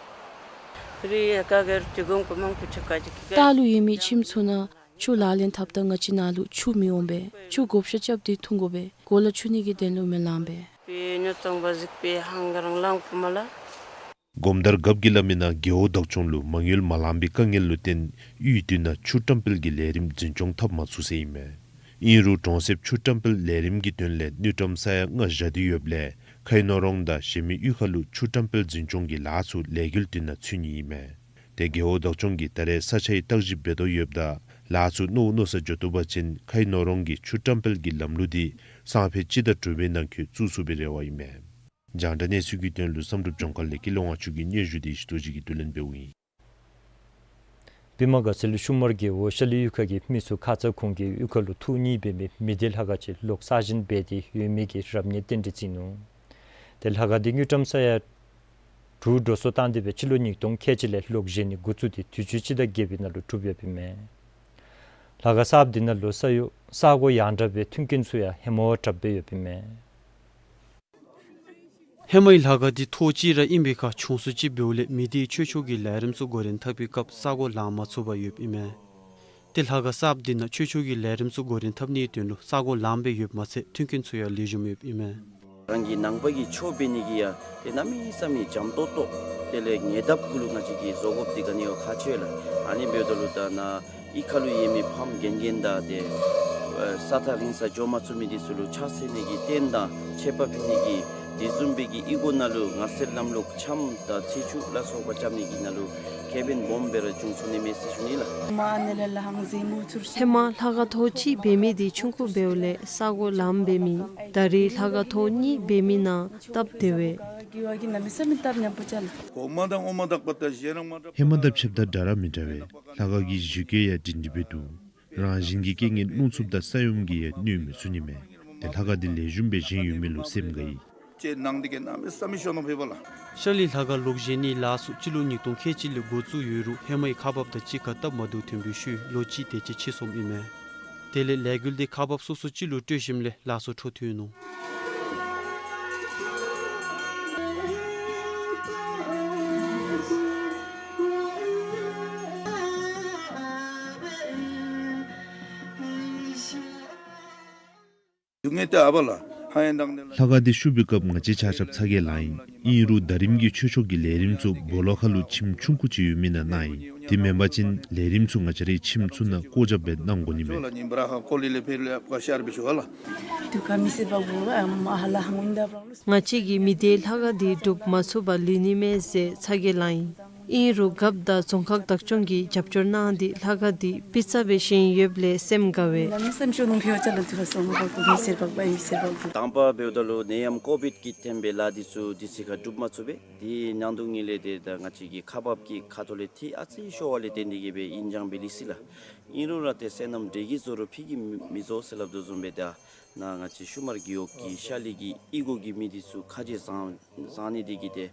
རི་ཡ་ཀ་གེར་ཏི་གུང་ཀུ་མང་ཀུ་ཆུ་ཀ་ཅི་ཀི་ཀ། ལྟག་ལུ་ཡོད་མི་ཁྱིམ་ཚུ་ནང་ཆུ་ལག་ལེན་འཐབ་ད་ང་བཅས་ནཱ་ལུ་ཆུ་མི་འོང་པས། ཆུ་བགོ་བཤའ་རྐྱབ་སྟེ་འཐུང་དགོ་པས། གོ་ལ་ཆུ་ནི་གི་དོན་ལུ་མི་ལང་པས། པེ་ཉོ་ཙང་བ་ཟིག་པེ་ཧང་ག་རང་ལང་ཀུ་མ་ལ། སྒོམ་ཐང་རྒཔོ་གིས་སླབ་མི་ནང་རྒེད་འོག་བདག་སྐྱོང་ལུ་མ་དངུལ་མ་ལང་པའི་དཀའ་ངལ་ལུ་བརྟེན་གཡུས་དེ་ནང་ཆུ་བཀྲམ་སྤེལ་གྱི་ལས་རིམ་འཛིན་སྐྱོང་འཐབ་མ་ཚུགས་ཟེར་ཨིན་མས། ཨིན་རུང་གྲོང་གསེབ་ཆུ་བཀྲམ་སྤེལ་ལས་རིམ་གྱི་དོན་ལས་དངུལ་ཀྲམ་ས་ཡ་ལྔ་བཞག་སྟེ་ཡོདཔ་ལས་ཁའི་ནོར་གྲོང་དང་གཞན་མི་གཡུས་ཁ་ལུ་ཆུ་བཀྲམ་སྤེལ་འཛིན་སྐྱོང་གི་ལཱ་ཚུ་ལས་འགུལ་འདི་ནང་ཚུད་ནི་ཨིན་མས། ཏེ་རྒེད་འོག་བདག་སྐྱོང་གིས་ད་རེས་ས་ཆའི་བརྟག་ཞིབ་འབད་དོ་ཡོདཔ་ད་ལཱ་ཚུ་མནོ་མནོ་ས་འགྱོ་བཏུབ་པ་ཅིན་ཁའི་ནོར་གྲོང་གི་ཆུ་བཀྲམ་སྤེལ་གྱི་ལམ་ལུགས་འདི་སང་ཕོད་སྤྱི་ཟླ་དྲུག་པའི་ནང་འཁོད་བཙུགས་ཚུགས་པའི་རེ་བ་ཨིན་མས། རྒྱང་བསྒྲགས་གནས་ཚུལ་གྱི་དོན་ལུ་བསམ་གྲུབ་ལྗོངས་མཁར་ལས་ཀྱི་ལོ་ང་བཅུ་གི་སྙན་ཞུ་འདི་ཞུ་དོ་ཅིག་གིས་བསྡུ་ལེན་འབདཝ་ཨིན། པདྨ་དགའ་ཚལ་ཤུ་མར་རྒེད་འོག་ཤ་ལི་གཡུས་ཁ་གི་མི་ཚུ་ཁ་ཙ་ཁོང་གི་གཡུས་ཁ་ལུ་ཐོག་གཉིས་འབད་མི་མི་སྡེ་ལྷ་ཁང་ཅིག་ལོག་གསར་བཞེངས་འབད་དེ་ཡོད་མི་གི་རབ་གནས་རྟེན་འབྲེལ་བརྩི་ནུག། ཏེ་ལྷ་ཁང་འདི་དངུལ་ཀྲམ་ས་ཡ་དྲུག་འགྲོ་སོང་བཏང་སྟེ་སྦེ་སྤྱི་ལོ་ཉིས་སྟོང་ཁལ་གཅིག་ལས་ལོག་བཞེངས་ནི་འགོ་བཙུགས་ཏེ་དུས་ཅི་སྤྱི་ཟླ་བརྒྱད་པའི་ནང་ལུ་གྲུབ་ཡོདཔ་ཨིན་མས། ལྷ་ཁང་གསརཔ་འདི་ནང་ལུ་ས་གོ་ཡང་དྲགས་སྦེ་མཐུན་རྐྱེན་ཚུ་ཡང་ཧེ་མ་བ་དྲགཔ་སྦེ་ཡོདཔ་ཨིན་མས། ཧེ་མའི་ལྷ་ཁང་འདི་ཐོག་གཅིག་ར་ཨིན་པའི་ཁར་ཆུང་སུ་ཅིག་འབདཝ་ལས་མི་སྡེའི་ཆོས་ཕྱོགས་ཀྱི་ལས་རིམ་ཚུ་འགོ་འདྲེན་འཐབ་པའི་སྐབས་ས་གོ་ལང་མ་ཚུགས་པར་ཡོདཔ་ཨིན་མས། ཏེ་ལྷ་ཁང་གསརཔ་འདི་ནང་ཆོས་ཕྱོགས་ཀྱི་ལས་རིམ་ཚུ་འགོ་འདྲེན་འཐབ་ནིའི་དོན་ལུ་ས་གོ་ལངམ་སྦེ་ཡོདཔ་མ་ཚད་མཐུན་རྐྱེན་ཚུ་ཡང་ལེགས་ཤོམ་ཡོདཔ་ཨིན་མས། རང་གི་ནང་པ་གི་ཆོས་འབད་ནི་གི་ཡང་ཏེ་གནམ་མེད་ས་མེད་འཇམ་ཏོག་ཏོ། དེ་ལས་ཉེ་འདབས་གུ་ལུ་ང་བཅས་ཀྱི་བཟོ་དགོཔ་འདི་ག་ནི་ཡང་ཁག་ཆེ་ལགས། ཨ་ནི་འབདཝ་ད་ལུ་ད་ནཱ་གཡུས་ཁ་ལུ་ཡོད་མི་ཕམ་རྒན་རྒན་དང་ཏེ་ས་ཐག་རིང་ས་འགྱོ་མ་ཚུགས་མི་འདི་ཚུ་ལུ་ཕྱག་འཚལ་ནི་གི་རྟེན་དང་མཆོད་པ་ཕུལ་ནི་གི་དེ་བཟུམ་སྦེ་གི་གཡུས་སྒོ་ནང་ལུ་ངལ་གསོའི་ལམ་ལུགས་འཆམ་དང་ཚེ་ཆུ་ལ་སོགས་པ་རྐྱབ་ནི་གི་ནང་ལུ་ཁེ་ཕན་སྦོམ་སྦེ་ར་བྱུང་ཚུགས་ནི་མས་ཟེར་ཞུ་ནི་ལགས། ཧེ་མ་ལྷ་ཁང་ཐོག་གཅིག་འབད་མི་འདི་ཆུང་ཀུ་འབདཝ་ལས་ས་གོ་ལངམ་འབད་མི་ད་རེས་ལྷ་ཁང་ཐོག་གཉིས་འབད་མི་ནང་སྟབས་བདེ་བས། ཧེ་མ་དང་ཕྱདཔ་ད་འདྲ་ར་མི་འདྲ་བས། ལྷ་ཁང་གི་གཞི་བཀོད་ཡང་སྒྲིང་སྒྲིང་སྦེ་འདུག། རང་བཞིན་གྱི་རྐྱེན་ངན་རླུང་འཚུབ་དང་ས་ཡོམ་གྱིས་ཡང་གནོད་མི་ཚུགས་ནི་མས། ཏེ་ལྷ་ཁང་འདི་ལེགས་ཤོམ་སྦེ་བཞེངས་ཡོད་མི་ལུ་སེམས་དགའ་ཡི། ཤ་ལི་ལྷ་ཁང་ལོག་བཞེངས་ནིའི་ལཱ་ཚུ་སྤྱི་ལོ་ཉིས་སྟོང་ཁལ་གཅིག་ལས་འགོ་བཙུགས་ཡོད་རུང་ཧེ་མའི་ཁག་འབགཔ་དང་གཅིག་ཁར་སྟབས་མ་བདེཝ་ཐོན་པའི་ཤུལ་ལོ་གཅིག་དེ་ཅིག་ཕྱིས་སོངམ་ཨིན་མས། དེ་ལས་ལས་འགུལ་འདི་ཁག་འབགཔ་སོ་སོ་སྤྱི་ལུ་སྤྲོད་ཞིནམ་ལས་ལཱ་ཚུ་འཕྲོ་མཐུད་ནུག། ལྷ་ཁང་འདི་བཤུབ་པའི་སྐབས་ང་བཅས་ཆ་ཁྱབ་ཚ་གྱང་ལང་ཡི། ཨིན་རུང་ཟླ་རིམ་གྱི་ཆོས་ཕྱོགས་ཀྱི་ལས་རིམ་ཚུ་སྦོ་ལོགས་ཁ་ལུ་ཁྱིམ་ཆུང་ཀུ་ཅིག་ཡོད་མི་ནང་གནང་ཡི། དེ་མེན་པ་ཅིན་ལས་རིམ་ཚུ་ང་བཅས་རའི་ཁྱིམ་ཚུ་ནང་བཀོ་བཞག་སྦེ་གནང་དགོ་ནི་མས། ང་བཅས་ཀྱི་མི་སྡེའི་ལྷ་ཁང་འདི་སྒྲུབ་མ་ཚུགས་པར་ལུས་ནི་མས་ཟེར་ཚ་གྱང་ལང་ཡི། ཨིན་རུང་རྒཔོ་དང་རྫོང་ཁག་བདག་སྐྱོང་གིས་རྒྱབ་སྐྱོར་གནང་སྟེ་ལྷ་ཁང་འདི་སྤུས་ཚད་སྦེ་བཞེངས་ཡོདཔ་ལས་སེམས་དགའ་བས། དང་པ་འབདཝ་ད་ལུ་ནད་ཡམས་ཀོ་བིཌ་ཀྱིས་འཐེན་པའི་ལཱ་འདི་ཚུ་དུས་ཚོད་ཁར་སྒྲུབ་མ་ཚུགས་པས། དེ་ནང་དོག་ངེས་ལས་ཏེ་ད་ང་བཅས་ཀྱི་ཁག་འབགཔ་གི་ཁ་ཐུག་ལས་ཏེ་ཨ་ཙི་ཤོར་བ་ལས་བརྟེན་ཏེ་གིས་སྦེ་ཨིན་ཅང་སྦེ་ལུས་ཅི་ལགས། ཨིན་རུང་ར་ཏེ་སོ་ནམ་འདྲེ་གིས་བཟོ་རུང་ཕི་གིས་མི་བཟོ་ཟེར་སླབ་དོ་བཟུམ་སྦེ་ད་ནཱ་ང་བཅས་ཤུ་མར་རྒེད་འོག་གི་ཤ་ལི་གི་གཡུས་སྒོ་གི་མི་འདི་ཚུ་ཁ་རྗེ་བཟང་བཟང་ནི་འདི་གིས་ཏེ་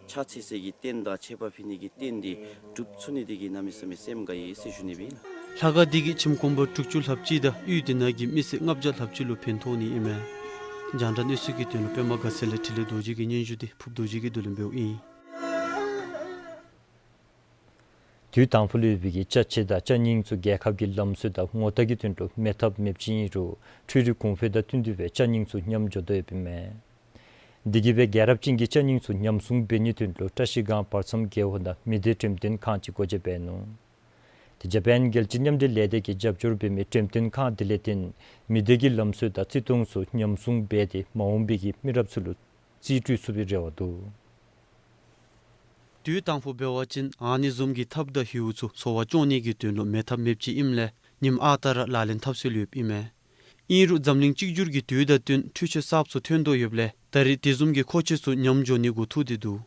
ཕྱག་འཚལ་སའི་གི་རྟེན་དང་མཆོད་པ་ཕུལ་ནི་གི་རྟེན་འདི་སྒྲུབ་ཚུགས་ནི་འདི་གིས་གནམ་མེད་ས་མེད་སེམས་དགའ་ཡི་ཟེར་ཞུ་ནི་སྦེ་ཨིན་ལགས། ལྷ་ཁང་འདི་གིས་ཁྱིམ་གུང་པ་དྲུག་ཅུ་ལྷགཔ་ཅིག་དང་གཡུས་འདི་ནང་གི་མི་སེར་ལྔ་བརྒྱ་ལྷགཔ་ཅིག་ལུ་ཕན་ཐོགས་ནི་ཨིན་མས། རྒྱང་བསྒྲགས་གནས་ཚུལ་གྱི་དོན་ལུ་པདྨ་དགའ་ཚལ་ལས་འཕྲིན་ལས་རྡོ་རྗེ་གི་སྙན་ཞུ་འདི་ཕུརཔ་རྡོ་རྗེ་གིས་བསྡུ་ལེན་འབདཝ་ཨིན། དུས་དང་ཕུ་ལུ་ཡོད་པའི་གི་ཅ་ཆས་དང་ཅ་རྙིང་ཚུ་རྒྱལ་ཁབ་ཀྱི་ལམ་སྲོལ་དང་ངོ་རྟགས་ཀྱི་དོན་ལུ་མེད་ཐབས་མེདཔ་ཅིག་ཨིན་རུང་འཕྲུལ་རིག་གོང་འཕེལ་དང་བསྟུན་ཏེ་སྦེ་ཅ་རྙིང་ཚུ་ཉམས་འགྱོ་དོ་ཡོདཔ་ཨིན་མས། དེ་གིས་སྦེ་རྒྱལ་རབས་ཅན་གྱི་ཅ་རྙིང་ཚུ་ཉམས་སྲུང་འབད་ནིའི་དོན་ལུ་བཀྲ་ཤིས་སྒང་བར་མཚམས་རྒེད་འོག་ནང་མི་སྡེ་འགྲེམས་སྟོན་ཁང་ཅིག་སྒོ་འབྱེད་འབད་ནུག། ཏེ་ཇ་པཱན་རྒྱལ་སྤྱིའི་མཉམ་འབྲེལ་ལས་སྡེ་གིས་རྒྱབ་སྐྱོར་འབད་མི་འགྲེམས་སྟོན་ཁང་འདི་ལས་བརྟེན་མི་སྡེ་གི་ལམ་སྲོལ་དང་བརྩི་མཐོང་ཚུ་ཉམས་སྲུང་འབད་དེ་མ་འོངས་པའི་གི་མི་རབས་ཚུ་ལུ་རྩིས་སྤྲོད་ཚུགས་པའི་རེ་བ་འདུག། དུས་དང་ཕུ་འབད་བ་ཅིན་ཨ་ནི་བཟུམ་གྱི་ཐབས་དང་ཧེའུ་ཚུ་འཚོ་བ་སྐྱོང་ནི་གི་དོན་ལུ་མེད་ཐབས་མེདཔ་ཅིག་ཨིནམ་ལས་ཉིནམ་ཨ་རྟག་ར་ལག་ལེན་འཐབ་སྲོལ་ཡོདཔ་ཨིན་མས། ཨིན་རུང་འཛམ་གླིང་གཅིག་གྱུར་གྱི་དུས་དང་བསྟུན་འཕྲུལ་ཆས་གསརཔ་ཚུ་ཐོན་དོ་ཡོདཔ་ལས་ད་རེས་དེ་བཟུམ་གྱི་མཁོ་ཆས་ཚུ་ཉམས་འགྱོ་ནི་འགོ་ཐུག་སྟེ་འདུག།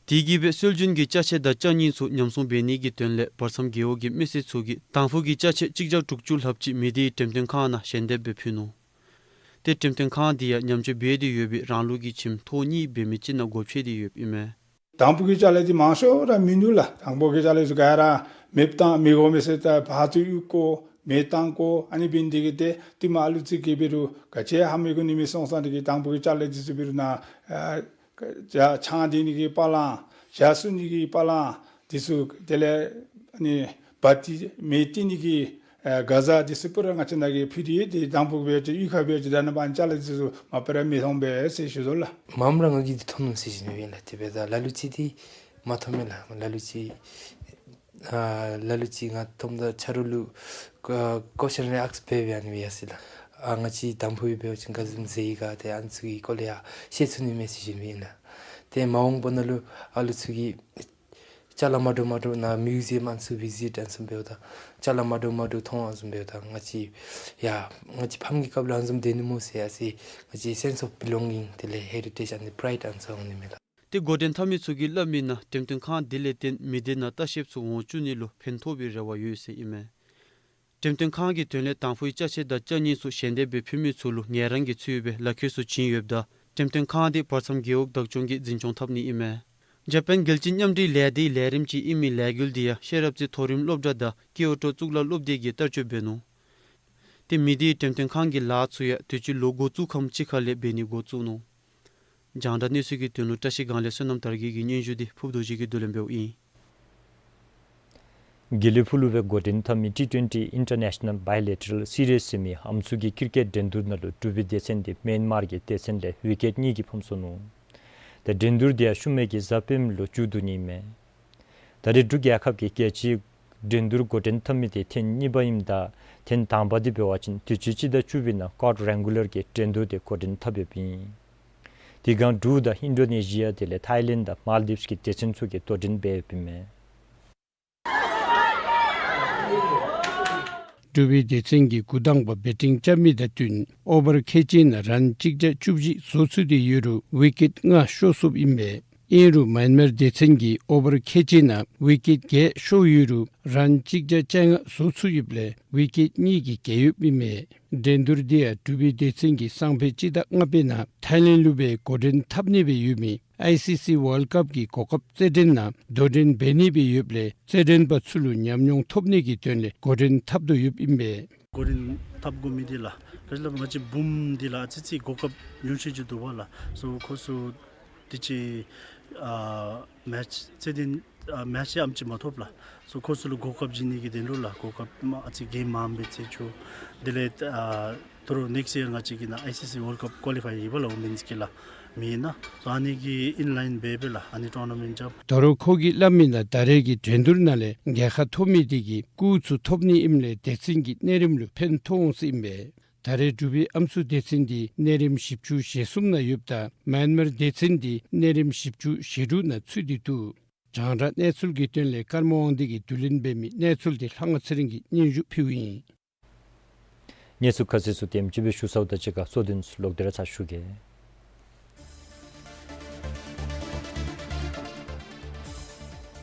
དེ་གིས་སྦེ་སྲོལ་རྒྱུན་གྱི་ཅ་ཆས་དང་ཅ་རྙིང་ཚུ་ཉམས་སྲུང་འབད་ནི་གི་དོན་ལས་བར་མཚམས་རྒེད་འོག་གི་མི་སེར་ཚུ་གིས་དང་ཕུ་གི་ཅ་ཆས་གཅིག་བརྒྱ་དྲུག་ཅུ་ལྷགཔ་ཅིག་མི་སྡེའི་འགྲེམས་སྟོན་ཁང་ནང་ཞལ་འདེབས་སྦེ་ཕུལ་ནུག། ཏེ་འགྲེམས་སྟོན་ཁང་འདི་ཡང་ཉམས་བཅོས་འབད་དེ་ཡོད་པའི་རང་ལུགས་ཀྱི་ཁྱིམ་ཐོག་གཉིས་འབད་མི་ཅིག་ནང་སྒོ་ཕྱེ་སྟེ་ཡོདཔ་ཨིན་མས། དང་ཕུ་གི་ཅ་ལ་འདི་མང་ཤོས་ར་མིན་འདུག་ལགས། དང་ཕུ་གི་ཅ་ལ་ཚུ་ག་ར་མེདཔ་བཏང་མི་དགོ་མི་ཟེར་ད་ཕར་ཚུར་གཡུག་བཀོ་མེ་བཏང་བཀོ་ཨ་ནི་འབད་ནི་འདི་གིས་ཏེ་ཏེ་མ་ཨ་ལུ་ཚུ་གིས་འབད་རུང་ག་ཅི་ཧ་མི་གོ་ནི་མས་སོང་ཙང་འདི་གིས་དང་ཕུ་གི་ཅ་ལ་འདི་ཚུ་འབད་རུང་ནཱ་ཨ་ཇ་ཆང་འདི་ནི་གི་པ་ལང་ཇ་བཙུགས་ནི་གི་པ་ལང་འདི་ཚུ་དེ་ལས་ཨ་ནི་བ་ཏི་མེ་བཏེག་ནི་གི་ཨེ་ག་ཟ་འདི་ཚུ་པུ་ར་ང་བཅས་ནཱ་གིས་ཕུལ་ཏེ་ཡོད། ཏེ་དང་ཕུ་འབད་བ་ཅིན་གཡུས་ཁར་འབད་བ་ཅིན་ད་ནཱ་པ་ཅ་ལ་འདི་ཚུ་མ་པ་ར་མི་མཐོང་པས་ཟེར་ཞུ་དོ་ལགས། མངམ་ར་ང་གིས་འདི་མཐོང་ནུག་ཟེར་ཞུ་ནི་སྦེ་ལགས། དེ་འབདཝ་ད་ལ་ལུ་ཅིག་འདི་མ་མཐོང་མས་ལགས། ལ་ལུ་ཅིག་ ཨ་ལ་ལུ་ཅིག་ང་མཐོངམ་ད་ཆ་རོགས་ལུ་ཀོ་ཨ་ཀོ་ཤཱན་རེ་ཨེསཀ་འབད་འབད་ཨ་ནི་སྦེ་ཡར་སོ་ཡི་ལགས། ཨ་ང་བཅས་དང་ཕུ་ཡང་འབད་བ་ཅིན་ག་བཟུམ་ཟེར་ཡི་ག་ཏེ་ཨ་ནི་ཚུ་གི་སྐོར་ལས་ཡང་ཤེས་ཚུགས་ནི་མས་ཟེར་ཞུ་ནི་ཨིན་ལགས། ཏེ་མ་འོངས་པ་ནང་ལུ་ཨ་ལུ་ཚུ་གིས་ཅ་ལ་མ་འདྲཝ་མ་འདྲཝ་ནང་མིའུ་ཛི་ཡམ་ཨ་ནི་ཚུ་བི་ཛིཊ་ཨ་ནི་ཚུ་འབདཝ་ད་ཅ་ལ་མ་འདྲཝ་མ་འདྲཝ་མཐོང་ཨ་ནི་ཚུ་འབདཝ་ད་ང་བཅས་ཡང་ང་བཅས་ཕམ་གྱི་སྐབས་ལུ་ཨ་ནི་བཟུམ་སྡོད་ནི་སྨོ་ཟེར་ཨ་ཙི་ང་བཅས་སེནསི་ཨོཕ་བི་ལོང་གིང་དེ་ལས་ཧེ་རི་ཊེཇ་ཨ་ནི་པྲའིཌ་ཨ་ནི་ཚུ་འོང་ནི་མས་ལགས། ཏེ་འགོ་འདྲེན་འཐབ་མི་ཚུ་གིས་སླབ་མིའི་ནང་འགྲེམས་སྟོན་ཁང་དེ་ལས་བརྟེན་མི་སྡེ་ནང་ལྟ་བཤལཔ་ཚུ་འོང་བཅུག་ནི་ལུ་ཕན་ཐོགས་པའི་རེ་བ་ཡོད་ཟེར་ཨིན་མས། འགྲེམས་སྟོན་ཁང་གི་དོན་ལས་དང་ཕུའི་ཅ་ཆས་དང་ཅ་རྙིང་ཚུ་ཞལ་འདེབས་སྦེ་ཕུལ་མི་ཚུ་ལུ་ངལ་རངས་ཀྱི་ཚུལ་སྦེ་ལག་ཁྱེར་ཚུ་བྱིན་ཡོདཔ་ད་འགྲེམས་སྟོན་ཁང་དེ་བར་མཚམས་རྒེད་འོག་བདག་སྐྱོང་གིས་འཛིན་སྐྱོང་འཐབ་ནི་ཨིན་མས། ཇ་པཱན་རྒྱལ་སྤྱིའི་མཉམ་འབྲེལ་ལས་སྡེའི་ལས་རིམ་ཅིག་ཨིན་མི་ལས་འགུལ་འདི་ཡང་ཤེས་རབ་རྩེ་མཐོ་རིམ་སློབ་གྲྭ་དང་ཀིའོ་ཊོ་གཙུག་ལག་སློབ་སྡེ་གིས་བསྟར་སྤྱོད་འབད་ནུག། ཏེ་མི་སྡེའི་འགྲེམས་སྟོན་ཁང་གི་ལཱ་ཚུ་ཡང་དུས་ཅི་ལོ་འགོ་བཙུགས་ཁམས་ཅིག་ཁ་ལས་འབད་ནི་འགོ་བཙུགས་ནུག། རྒྱང་བསྒྲགས་གནས་ཚུལ་གྱི་དོན་ལུ་བཀྲ་ཤིས་སྒང་ལས་བསོད་ནམས་དར་རྒྱས་ཀྱི་སྙན་ཞུ་འདི་ཕུརཔ་རྡོ་རྗེ་གིས་བསྡུ་ལེན་འབདཝ་ཨིན། དགེ་ལེགས་ཕུག་ལུ་སྦེ་འགོ་འདྲེན་འཐབ་མི་ཊི་ཊུ་ཝེན་ཊི་ཨིན་ཊར་ནེ་ཤ་ནཱལ་བའི་ལེ་ཊ་རཱལ་སི་རི་ཡསི་ཟེར་མི་ཨམ་སྲུ་གི་ཀིར་ཀེཊ་འགྲན་བསྡུར་ནང་ལུ་འབྲུག་པའི་སྡེ་ཚན་འདི་མེན་མར་གྱི་སྡེ་ཚན་ལས་ཝི་ཀེཊ་གཉིས་ཀྱིས་ཕམ་སོ་ནུག། ཏེ་འགྲན་བསྡུར་འདི་ཡང་ཤུལ་མའི་གི་གཟའ་སྤེནམ་ལུ་མཇུག་བསྡུ་ནི་ཨིན་མས། ད་རེས་འབྲུག་རྒྱལ་ཁབ་ཀྱི་རྒྱལ་སྤྱིའི་འགྲན་བསྡུར་འགོ་འདྲེན་འཐབ་མི་དེ་ཐེངས་གཉིས་པ་ཨིནམ་ད་ཐེངས་དང་པ་འདི་འབད་བ་ཅིན་དུས་ཅི་སྤྱི་ཟླ་བཅུ་པའི་ནང་ཀོཊ་རེང་གུ་ལར་གྱི་འགྲན་བསྡུར་དེ་འགོ་འདྲེན་འཐབ་ཡོདཔ་ཨིན། དེ་སྒང་འབྲུག་དང་ཨིན་ཌོ་ནེ་ཤི་ཡ་དེ་ལས་ཐའི་ལེནཌ་དང་མཱལ་ཌིབས་ཀྱི་སྡེ་ཚན་ཚུ་གིས་དོ་འགྲན་འབད་ཡོདཔ་ཨིན་མས། འབྲུག་པའི་སྡེ་ཚན་གྱིས་འགོ་དང་པ་བེ་ཊིང་རྐྱབ་མི་དང་བསྟུན་ཨོ་བར་ཁལ་གཅིག་ནང་རཱན་གཅིག་བརྒྱ་བཅུ་བཞི་བཟོ་ཚུགས་ཏེ་ཡོད་རུང་ཝི་ཀེཊ་ལྔ་ཤོར་སོཔ་ཨིན་པས། ཨིན་རུང་མེན་མར་སྡེ་ཚན་གྱིས་ཨོ་བར་ཁལ་གཅིག་ནང་ཝི་ཀེཊ་བརྒྱད་ཤོར་ཡོད་རུང་རཱན་གཅིག་བརྒྱ་བཅོ་ལྔ་བཟོ་ཚུགས་ཡོདཔ་ལས་ཝི་ཀེཊ་གཉིས་ཀྱིས་རྒྱལ་ཡོདཔ་ཨིན་མས། འགྲན་བསྡུར་འདི་ཡང་འབྲུག་པའི་སྡེ་ཚན་གྱིས་སང་ཕོད་སྤྱི་ཟླ་ལྔ་པའི་ནང་ཐའི་ལེནཌ་ལུ་སྦེ་འགོ་འདྲེན་འཐབ་ནི་སྦེ་ཡོད་མི་ཨའི་སི་སི་ཝཱལཌ་ཀཔ་གི་གོ་སྐབས་རྩེད་འགྲན་ནང་དོ་འགྲན་འབད་ནི་སྦེ་ཡོདཔ་ལས་རྩེད་འགྲན་པ་ཚུ་ལུ་ཉམས་མྱོང་ཐོབ་ནི་གི་དོན་ལས་འགོ་འདྲེན་འཐབ་དོ་ཡོདཔ་ཨིན་པས། འགོ་འདྲེན་འཐབ་དགོ་མི་འདི་ལགས་ག་ཅི་སླབ་ང་བཅས་བུམོ་འདི་ལགས་ཨ་ཙི་ཅིག་གོ་སྐབས་ཉུང་ཤོས་ཅིག་འདུག་པ་ལགས། སོ་ཁོང་ཚུ་དུས་ཅི་ཨ་མེཆ་རྩེད་འགྲན་ཨ་མེཆ་ཨམ་ཅིག་མ་ཐོབ་ལགས། སོ་ཁོང་ཚུ་ལུ་གོ་སྐབས་བྱིན་ནི་གི་དོན་ལུ་ལགས་གོ་སྐབས་མ་ཨ་ཙི་གེམ་མངམ་སྦེ་རྩེད་བཅུག། དེ་ལས་ཨ་ད་རུང་ནེཀསཊ་ཡིར་ང་བཅས་ཀྱི་ནང་ཨའི་སི་སི་ཝཱལཌ་ཀཔ་ཀོ་ལི་ཕའི་ཡོད་པ་ལགས་ཝོ་མེནསི་གི་ལགས་མེན་ན། སོ་ཨ་ནི་གི་ཨིན་ལའིན་འབད་སྦེ་ལགས་ཨ་ནི་ཊོར་ན་མེནཊ་རྐྱབ། ད་རུང་ཁོ་གིས་སླབ་མི་ནང་ད་རེས་ཀྱི་འགྲན་བསྡུར་ནང་ལས་རྒྱལ་ཁ་ཐོབ་མི་དེ་གིས་རྐུ་ཚུ་ཐོབ་ནི་ཨིནམ་ལས་སྡེ་ཚན་གྱི་གནས་རིམ་ལུ་ཕན་ཐོགས་འོང་ཟེར་ཨིན་པས། ད་རེས་འབྲུག་པའི་ཨམ་སྲུ་སྡེ་ཚན་འདི་གནས་རིམ་བཞི་བཅུ་ཞེ་གསུམ་ནང་ཡོདཔ་ད་མེན་མར་སྡེ་ཚན་འདི་གནས་རིམ་བཞི་བཅུ་ཞེ་དྲུག་ནང་ཚུད་དེ་འདུག། རྒྱང་བསྒྲགས་གནས་ཚུལ་གྱི་དོན་ལས་ཀརྨ་དབང་འདུས་ཀྱིས་བསྡུ་ལེན་འབད་མི་གནས་ཚུལ་འདི་ལྷ་དབང་ཚེ་རིང་གིས་སྙན་ཞུ་ཕུལཝ་ཨིན། གནས་ཚུལ་ཁ་གསལ་ཚུ་དེམ་ཅིག་སྦེ་ཞུ་ཚརཝ་དང་གཅིག་ཁར་གཙོ་དོན་ཚུ་ལོག་སྟེ་ར་ཚར་ཞུ་གེ།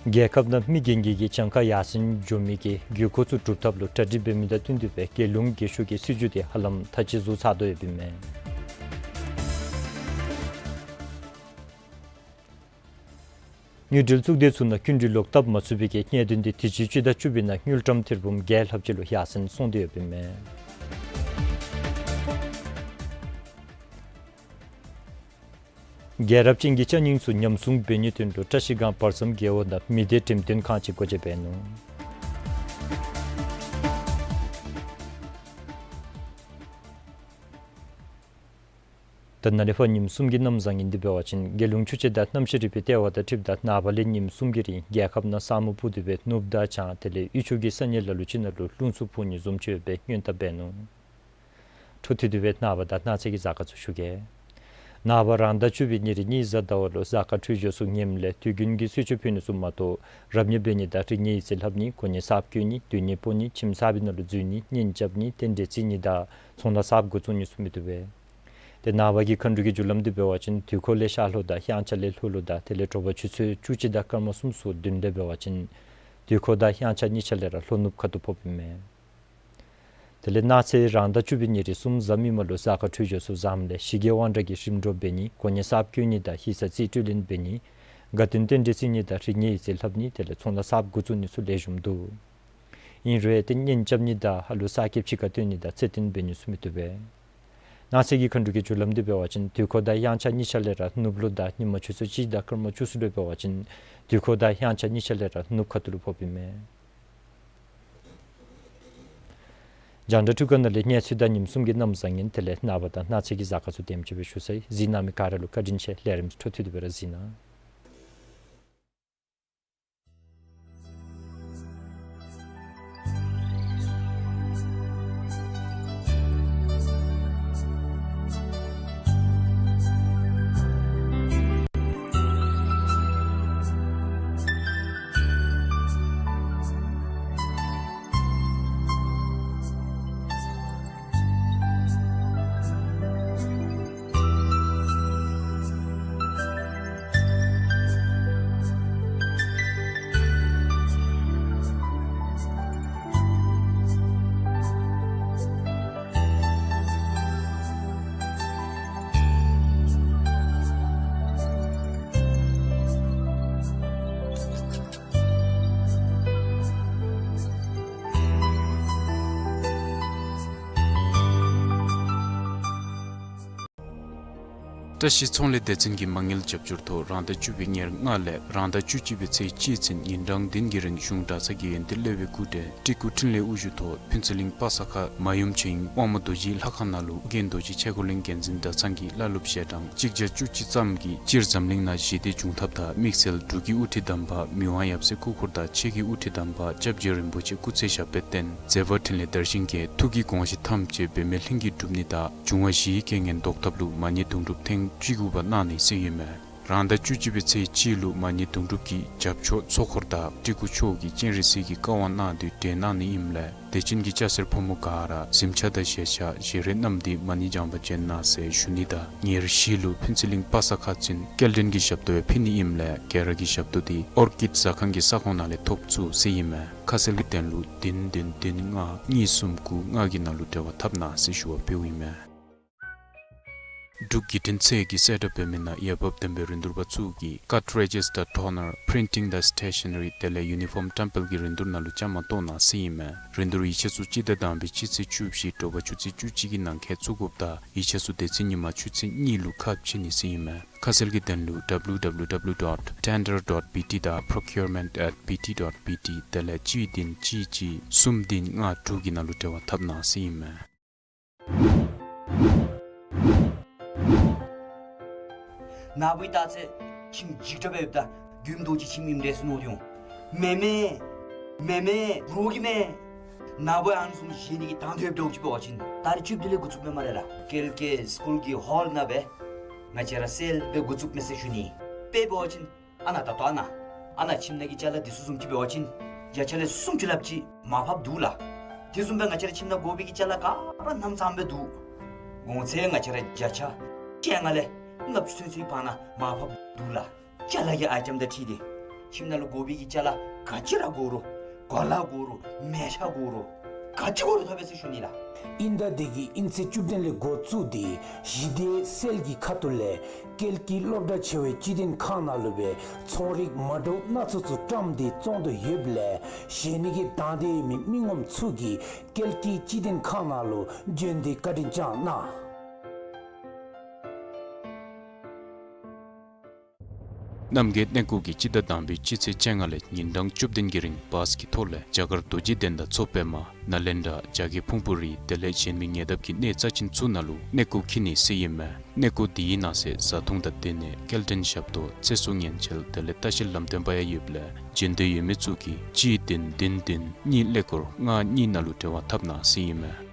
རྒྱལ་ཁབ་ནང་མི་རྒན་གྱི་གི་གྱངས་ཁ་ཡར་སེང་འགྱོ་མི་གི་དགོས་མཁོ་ཚུ་སྒྲུབ་ཐབས་ལུ་གྲ་སྒྲིག་འབད་མི་དང་བསྟུན་ཏེ་སྦེ་རྒྱལ་ཡོངས་རྒྱལ་ཤོས་ཀྱི་སྲིད་བྱུས་དེ་ཧ་ལམ་ཐག་བཅད་ཚུགས་ཚར་དོ་ཡོདཔ་ཨིན་མས། དངུལ་འབྲེལ་གཙུག་སྡེ་ཚུ་ནང་སྐྱིན་འགྲུལ་ལོག་བཏབ་མ་ཚུགས་པའི་གི་གནད་དོན་དེ་དུས་ཅི་སྤྱི་ཟླ་བཅུ་པའི་ནང་དངུལ་ཀྲམ་ཐེར་འབུམ་བརྒྱད་ལྷགཔ་ཅིག་ལུ་ཡར་སེང་སོང་སྟེ་ཡོདཔ་ཨིན་མས། རྒྱལ་རབས་ཅན་གྱི་ཅ་རྙིང་ཚུ་ཉམས་སྲུང་འབད་ནིའི་དོན་ལུ་བཀྲ་ཤིས་སྒང་བར་མཚམས་རྒེད་འོག་ནང་མི་སྡེ་འགྲེམས་སྟོན་ཁང་ཅིག་སྒོ་འབྱེད་འབད་ནུག། ད་ནཱ་ལས་ཕར་ཉིནམ་གསུམ་གྱི་གནམ་བཟང་ངན་འདི་འབད་བ་ཅིན་རྒྱལ་ཡོངས་ཆུ་སྤྱོད་དང་གནམ་གཤིས་རིག་པའི་ལྟེ་བ་དང་འཁྲིལཝ་ད་ནངས་པ་ལས་ཉིནམ་གསུམ་གྱི་རིང་རྒྱལ་ཁབ་ནང་ས་སྨུག་སྤུབས་ཏེ་སྦེ་ནུབ་དང་བྱང་དེ་ལས་དབུས་ཕྱོགས་ཀྱི་ས་གནས་ལ་ལུ་ཅིག་ནང་ལུ་རླུང་འཚུབ་འཕུ་ནི་བཟུམ་ཅིག་ཡོད་པའི་སྔོན་བརྡ་འབད་ནུག། འཕྲོ་མཐུད་དེ་སྦེ་ནངས་པ་དང་གནངས་ཚེ་གི་གཟའ་སྐར་ཚུ་ཞུ་གེ། ནངས་པ་རང་ཟླ་བཅུ་པའི་ཉེར་གཉིས་གཟའ་ཟླ་བ་ལུ་གཟའ་སྐར་འཕྲོད་སྦྱོར་ཚུ་ངནམ་ལས་དུས་རྒྱུན་གྱི་གསོལ་མཆོད་ཕུལ་ནི་ཚུ་མ་གཏོགས་རབ་གནས་འབད་ནི་དང་རིག་གནས་ཡིག་རྩིས་ལྷབ་ནི་གོ་གནས་གསརཔ་བསྐོ་ནི་སྡོད་གནས་སྤོ་ནི་ཁྱིམ་གསར་པའི་ནང་ལུ་འཛུལ་ནི་གཉེན་རྐྱབ་ནི་རྟེན་འབྲེལ་བརྩི་ནི་དང་ཚོང་ལཱ་གསརཔ་འགོ་བཙུགས་ནི་ཚུ་མི་བཏུབ་པས། ཏེ་ནངས་པ་གི་མཁའ་འགྲོ་གི་རྒྱུ་ལམ་འདི་འབད་བ་ཅིན་དུས་འཁོར་ལས་ཤར་ལྷོ་དང་དབྱངས་འཆར་ལས་ལྷོ་ལུ་དང་དེ་ལས་དྲོ་པ་ཆུ་ཚོད་བཅུ་གཅིག་དང་སྐར་མ་སུམ་ཅུ་སོ་བདུན་ལས་འབད་བ་ཅིན་དུས་འཁོར་དང་དབྱངས་འཆར་གཉིས་ཆ་ལས་ར་ལྷོ་ནུབ་ཁ་ཐུག་ཕོགཔ་ཨིན་མས། དེ་ལས་གནངས་ཚེ་རང་ཟླ་བཅུ་པའི་ཉེར་གསུམ་གཟའ་མིག་དམར་ལུ་གཟའ་སྐར་འཕྲོད་སྦྱོར་ཚུ་བཟངམ་ལས་ཞི་རྒྱས་དབང་དྲག་གི་རིམ་གྲོ་འབད་ནི་གོ་གནས་གསརཔ་བསྐོ་ནི་དང་ཡིག་ཚང་རྩིས་སྤྲོད་ལེན་འབད་ནི་དགའ་སྟོན་རྟེན་འབྲེལ་བརྩི་ནི་དང་རིག་གནས་ཡིག་རྩིས་ལྷབ་ནི་དེ་ལས་ཚོང་ལཱ་གསརཔ་འགོ་བཙུགས་ནི་ཚུ་ལེགས་ཤོམ་འདུག། ཨིན་རུང་ཏེ་གཉེན་རྐྱབ་ནི་དང་ཧ་ལུགས་གསར་སྐྱེསཔ་ཕྱི་ཁར་བཏོན་ནི་དང་ཚེ་བརྟན་འབད་ནི་ཚུ་མི་བཏུབ་པས། གནངས་ཚེ་གི་མཁའ་འགྲོ་གི་རྒྱུ་ལམ་འདི་འབད་བ་ཅིན་དུས་འཁོར་དང་དབྱངས་འཆར་གཉིས་ཆ་ལས་ར་ནུབ་ལུ་དང་ཉིན་མ་ཆུ་ཚོད་གཅིག་དང་སྐར་མ་བཅུ་གསུམ་ལུ་འབད་བ་ཅིན་དུས་འཁོར་དང་དབྱངས་འཆར་གཉིས་ཆ་ལས་ར་ནུབ་ཁ་ཐུག་ལུ་ཕོགཔ་ཨིན་མས། རྒྱང་བསྒྲགས་འཕྲུལ་ཁང་ནང་ལས་གནས་ཚུལ་དང་ཉིནམ་གསུམ་གྱི་གནམ་བཟང་ངན་དེ་ལས་ནངས་པ་དང་གནངས་ཚེ་གི་གཟའ་སྐར་ཚུ་དེམ་ཅིག་སྦེ་ཞུ་ཚར་ཡི། གཟིགས་གནང་མི་ག་ར་ལུ་བཀའ་དྲིན་ཆེ། ལས་རིམ་འཕྲོ་མཐུད་དེ་སྦེ་ར་གཟིགས་གནང་། བཀྲ་ཤིས་ཚོང་ལས་སྡེ་ཚན་གྱི་མ་དངུལ་རྒྱབ་སྐྱོར་ཐོག་རང་ཟླ་བཅུ་པའི་ཉེར་ལྔ་ལས་རང་ཟླ་བཅུ་གཅིག་པའི་ཚེས་གཅིག་ཚུན་ཉིན་གྲངས་བདུན་གྱི་རིང་གཞུང་གྲྭ་ཚང་གི་ཡོན་ཏན་སློབ་དཔོན་སྐུ་བགྲེས་སྤྲུལ་སྐུ་འཕྲིན་ལས་དབུ་བཞུགས་ཐོག་ཕུན་ཚོགས་གླིང་པ་ས་ཁ་མ་ཡུམ་ཆོས་དབྱིངས་དབང་མོ་རྡོ་རྗེའི་ལྷ་ཁང་ནང་ལུ་ཨོ་རྒྱན་རྡོ་རྗེ་ཆས་གོས་གླིང་འགན་འཛིན་གྲྭ་ཚང་གི་བླ་སློབ་ཞལ་གྲངས་གཅིག་བརྒྱ་བཅུ་གཅིག་ཙམ་གྱིས་སྤྱིར་འཛམ་གླིང་ནང་ཞི་བདེ་འབྱུང་ཐབས་དང་དམིགས་བསལ་འབྲུག་གི་དབུ་ཁྲིད་དམ་པ་མི་དབང་ཡབ་སྲས་སྐུ་འཁོར་དང་ཆོས་ཀྱི་དབུ་ཁྲིད་དམ་པ་སྐྱབས་རྗེ་རིན་པོ་ཆེ་སྐུ་ཚེ་ཞབས་པད་བརྟན་མཛད་པ་འཕྲིན་ལས་དར་ཞིང་རྒྱས། ཐུགས་ཀྱི་དགོངས་གཞི་ཐམས་ཅད་འབད་མེད་ལྷུན་གྱིས་གྲུབ་ནི་དང་འབྱུང་བ་བཞིའི་རྐྱེན་ངན་ཟློག་ཐབས་ལུ་མ་ཎི་དུང་སྒྲུབ་ཐེངས་བཅུ་དགུ་པ་གནང་ནི་ཟེར་ཨིན་མས། རང་ཟླ་བཅུ་གཅིག་པའི་ཚེས་གཅིག་ལུ་མ་ཎི་དུང་སྒྲུབ་ཀྱི་རྒྱབ་ཕྱོགས་ཚོགས་འཁོར་དང་སྤྲུལ་སྐུ་མཆོག་གིས་སྤྱན་རས་གཟིགས་ཀྱི་བཀའ་དབང་གནང་དོ་བསྒྲལ་གནང་ནི་ཨིནམ་ལས་དད་ཅན་གྱི་སྐྱ་སེར་ཕོ་མོ་ག་ར་གཟིམ་ཆས་དང་ཞལ་ཆས་བཞེས་རིགས་བསྣམས་ཏེ་མ་ཎི་བགྱང་པར་བྱོན་གནང་ཟེར་ཞུ་ནི་དང་ཉེར་བཞི་ལུ་ཕུན་ཚོགས་གླིང་པ་ས་ཁ་ཚུན་སྐྱེལ་འདྲེན་གྱི་ཞབས་ཏོག་ཡང་ཕུལ་ནི་ཨིནམ་ལས་ག་ར་གིས་ཞབས་ཏོག་འདི་ཨོར་ཀིཌ་ཟ་ཁང་གི་ས་ཁོངས་ནང་ལས་ཐོབ་ཚུགས་ཟེར་ཨིན་མས། ཁ་གསལ་གྱི་དོན་ལུ་བདུན་བདུན་བདུན་ལྔ་གཉིས་གསུམ་དགུ་ལྔ་གི་ནང་ལུ་འབྲེལ་བ་འཐབ་གནང་ཟེར་ཞུ་བ་འབདཝ་ཨིན་མས། འབྲུག་བརྒྱུད་འཕྲིན་ཚད་ཀྱི་གསལ་བསྒྲགས་འབད་མི་ནང་འོས་འབབ་ལྡན་པའི་རིན་བསྡུར་པ་ཚུ་གིས་ཀཊ་རེ་ཇི་སི་ཊར་ཊོ་ནར་པི་རིན་ཊིང་དང་སི་ཊེ་ཤ་ན་རི་དེ་ལས་ཡུ་ནི་ཕོརམ་བཀྲམ་སྤེལ་གྱི་རིན་བསྡུར་ནང་ལུ་བཅའ་མར་གཏོགས་གནང་ཟེར་ཨིན་མས། རིན་བསྡུར་ཡིག་ཆ་ཚུ་སྤྱི་ཟླ་དང་པའི་སྤྱི་ཚེས་བཅུ་བཞི་དྲོ་པ་ཆུ་ཚོད་བཅུ་གཅིག་གི་ནང་འཁོད་བཙུགས་དགོཔ་དང་ཡིག་ཆ་ཚུ་དེ་ཚེ་ཉིན་མ་ཆུ་ཚོད་གཉིས་ལུ་ཁ་ཕྱེ་ནི་ཟེར་ཨིན་མས། ཁ་གསལ་གྱི་དོན་ལུ་ཌབ་ལིའུ་ཌབ་ལིའུ་ཌབ་ལིའུ་ཌོཊ་ཊེན་ཌར་ཌོཊ་བི་ཊི་དང་པྲོ་ཀིའུར་མེནཊ་ཨེཊ་བི་ཊི་ཌོཊ་བི་ཊི་དེ་ལས་གཅིག་བདུན་གཅིག་གཅིག་གསུམ་བདུན་ལྔ་དྲུག་གི་ནང་ལུ་འབྲེལ་བ་འཐབ་གནང་ཟེར་ཨིན་མས། ནཱ་བུ་ད་ཚེ་ཁྱིམ་འཇིགས་སྐྲག་སྦེ་ཡོདཔ་ད་རྒྱུན་དུ་ཅིག་ཁྱིམ་ཨིནམ་འདྲས་མནོ་སྟེ་འོང་། མེན་མེན། མེན་མེན། རོགས་ཀྱིས་མེན། ནཱ་བུ་ཨ་ནི་བཟུམ་བཞེས་ནི་གི་དང་འདོད་འདྲཝ་ཅིག་འབད་བ་ཅིན་ད་རིས་བཅུ་བདུན་ལས་འགོ་བཙུགས་མས་སྨ་རེ་ལགས། ཀེལ་ཀེ་སི་ཀུལ་གྱི་ཧོལ་ནང་སྦེ་ང་བཅས་ར་སེལ་སྦེ་འགོ་བཙུགས་མས་ཟེར་ཞུ་ནི། དཔེ་འབད་བ་ཅིན་ཨ་ནཱ་ད་ལྟོ་ཨ་ནཱ་ཨ་ནཱ་ཁྱིམ་ནང་གི་ཅ་ལ་འདི་ཚུ་བཟུམ་ཅིག་འབད་བ་ཅིན་བརྒྱ་ཆ་ལས་སུམ་ཅུ་ལྷགཔ་ཅིག་མར་ཕབ་འདུག་ལགས། དེ་བཟུམ་སྦེ་ང་བཅས་ར་ཁྱིམ་ནང་དགོ་པའི་གི་ཅ་ལ་ག་ར་རྣམ་ཚང་སྦེ་འདུག། གོང་ཚད་ང་བཅས་ར་བརྒྱ་ཆ་བཅོ་ལྔ་ལས་ལྔ་བཅུ་ཚུན་ཚོད་བར་ན་མར་ཕབ་འདུག་ལགས། ཅ་ལ་གི་ཨའི་ཊེམ་དང་འཁྲིལ་ཏེ་ཁྱིམ་ནང་ལུ་དགོ་པའི་གི་ཅ་ལ་ག་ཅི་ར་དགོ་རུང་གོ་ལ་དགོ་རུང་མལ་ཆ་དགོ་རུང་ག་ཅི་དགོ་རུང་ཐོབ་པས་ཟེར་ཞུ་ནི་ལགས། ཨིན་ད་དེ་གིས་ཨིན་ཚེས་བཅུ་བདུན་ལས་འགོ་བཙུགས་ཏེ་ཞི་བདེ་སེལ་གྱི་ཁ་ཐུག་ལས་ཀེལ་ཀི་སློབ་གྲྭ་ཆེ་བའི་སྤྱི་དོན་ཁང་ནང་ལུ་སྦེ་ཚོང་རིགས་མ་འདྲཝ་སྣ་ཚོགས་ཚུ་བཀྲམ་སྟེ་བཙོང་དོ་ཡོདཔ་ལས་བཞེས་ནི་གི་དང་འདོད་ཡོད་མི་མི་ངོམ་ཚུ་གིས་ཀེལ་ཀི་སྤྱི་དོན་ཁང་ནང་ལུ་བྱོན་ཏེ་བཀའ་དྲིན་བསྐྱང་གནང་། རྣམ་རྒྱལ་གནས་སྐོར་གྱིས་སྤྱི་ཟླ་དང་པའི་སྤྱི་ཚེས་བཅོ་ལྔ་ལས་ཉིན་གྲངས་བཅུ་བདུན་གྱི་རིང་བཱས་ཀྱི་ཐོག་ལས་རྒྱ་གར་རྡོ་རྗེ་གདན་དང་མཚོ་པདྨ་ནཱ་ལེནྡྲ་རྒྱ་བསྐྱེད་ཕུང་པོ་རི་དེ་ལས་གཞན་མི་ཉེ་འདབས་ཀྱི་གནས་རྩ་ཅན་ཚུ་ནང་ལུ་གནས་སྐོར་འཁྱིད་ནི་ཟེར་ཨིན་མས། གནས་སྐོར་འདི་གི་ནང་གསེས་བཟའ་འཐུང་དང་སྡོད་གནས་སྐྱེལ་འདྲེན་ཞབས་ཏོག་ཚེ་སྲོག་ཉེན་བཅོལ་དེ་ལས་ལྟ་བཤལ་ལམ་སྟོན་པ་ཡང་ཡོདཔ་ལས་བྱོན་འདོད་ཡོད་མི་ཚུ་གིས་གཅིག་བདུན་བདུན་བདུན་གཉིས་ཀླད་ཀོར་ལྔ་གཉིས་ནང་ལུ་འབྲེལ་བ་འཐབ་གནང་ཟེར་ཨིན་མས།